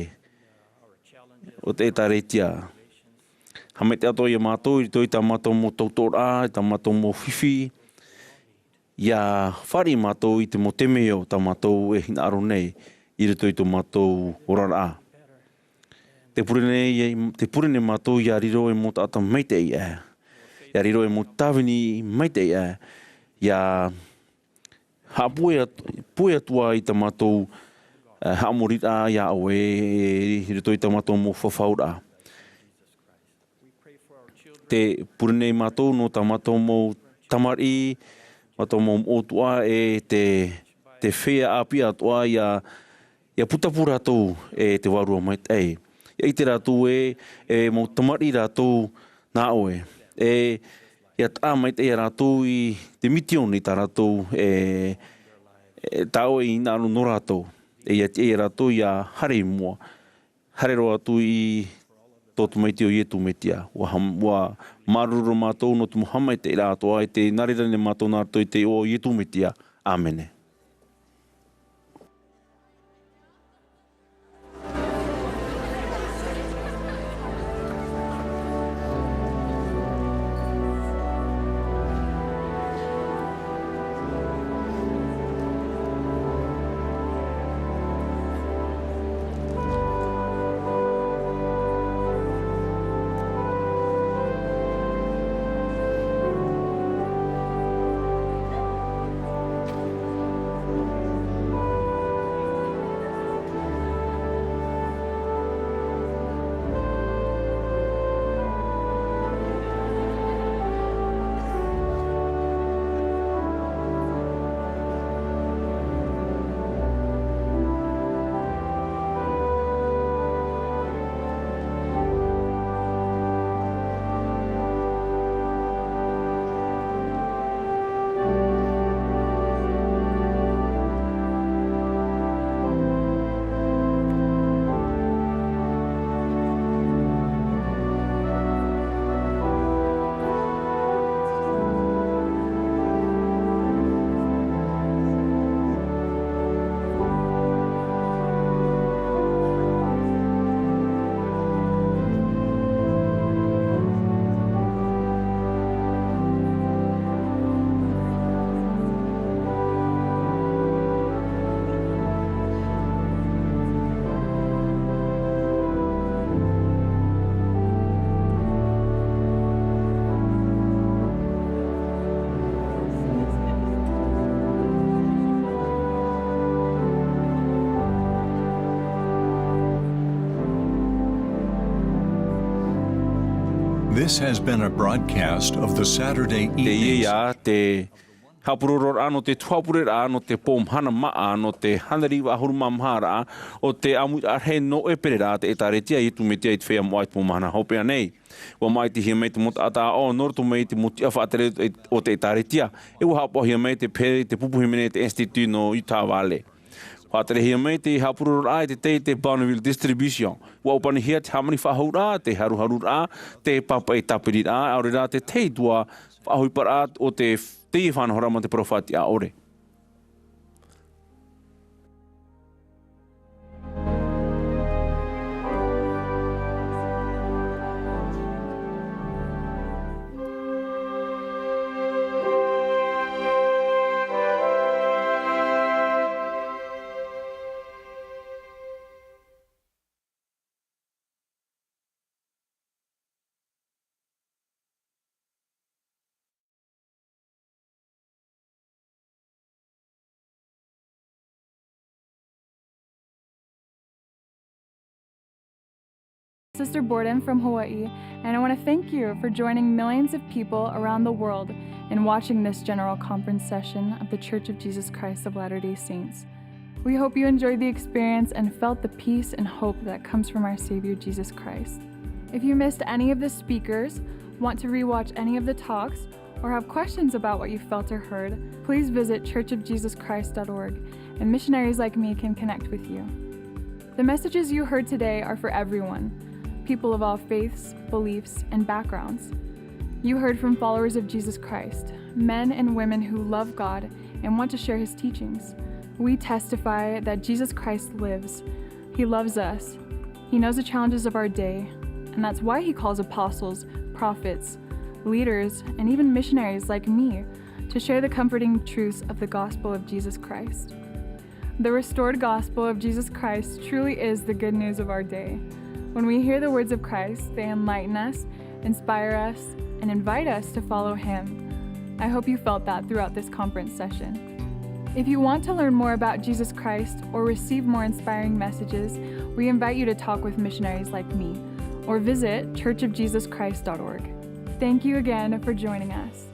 o te ʻĒtārētia. Haʻamaitaʻi atoʻa ia mātou i roto i tā mātou mau tautooraʻa, i tā mātou mau fifi, ʻia fāriʻi mātou i te mau temeio tā mātou e hinaʻaro nei i roto i tō mātou oraraʻa. Tē pure nei, tē pure nei mātou ʻia riro ei mau taʻata maitaʻi aʻe, ʻia riro ei mau tāvini maitaʻi aʻe, ʻia haʻapuʻe at-, puʻe atu ā i tā mātou, eh, haʻamoriraʻa iā ʻoe, i roto i tā mātou mau fafauraʻa. Tē pure nei mātou nō tā mātou mau tamariʻi, mātou mau moʻotua e te, te feiā ʻāpī atoʻa ʻia, ʻia putapū rātou e te Vārua Maitaʻi. ʻIa ʻite rātou ē, e mau tamariʻi rātou nā ʻoe. E ʻia taʻa maitaʻi ia rātou i te misiōni tā rātou e, e tā ʻoe i hinaʻaro nō rātou. E ʻia tiʻa ia rātou ʻia haere i mua. Haere roa atu i tō Tamaiti ʻo Iesu Mesia. ʻUa ham-, ʻua māuruuru roa mātou nō te mau haʻamaitaʻiraʻa atoʻa i te nā reira nei mātou nā roto i te iʻoa o Iesu Mesia. ʻĀmene. This has been a broadcast of the Saturday evening. Teie te haʻapurororaʻa nō te faʻaʻāpureraʻa, nō te pō mahana māʻa, nō te hānere iva ʻahuru mā maha ra o te ʻāmuiraʻa rahi nō ʻēperēra, te ʻĒtārētia a Iesu Mesia i te Feiā Moʻa i te pō mahana hopeʻa nei. ʻUa māʻitihia mai te mau taʻata ʻāʻau nō roto mai i te mau tiʻa faʻatere o te ʻĒtārētia, e ʻua haʻapaʻohia mai te pehe i te pupu hīmene e te Institut nō Utah Valley. Faʻaterehia mai te haʻapurororaʻa e te tahi, te Bonneville Distribution. ʻUa ʻōpanihia te hāmani faʻahou ra, te haruharuraʻa, te pāpaʻi tāpiriraʻa, ʻaore rā te tahi atu ā faʻaʻohiparaʻa o te, teie faʻanahoraʻa mā te parau faʻatiʻa ʻore. Sister Borden from Hawaii, and I want to thank you for joining millions of people around the world in watching this general conference session of The Church of Jesus Christ of Latter-day Saints. We hope you enjoyed the experience and felt the peace and hope that comes from our Savior Jesus Christ. If you missed any of the speakers, want to rewatch any of the talks, or have questions about what you felt or heard, please visit church of jesus christ dot org, and missionaries like me can connect with you. The messages you heard today are for everyone, people of all faiths, beliefs, and backgrounds. You heard from followers of Jesus Christ, men and women who love God and want to share his teachings. We testify that Jesus Christ lives. He loves us. He knows the challenges of our day, and that's why he calls apostles, prophets, leaders, and even missionaries like me to share the comforting truths of the gospel of Jesus Christ. The restored gospel of Jesus Christ truly is the good news of our day. When we hear the words of Christ, they enlighten us, inspire us, and invite us to follow him. I hope you felt that throughout this conference session. If you want to learn more about Jesus Christ or receive more inspiring messages, we invite you to talk with missionaries like me or visit church of jesus christ dot org. Thank you again for joining us.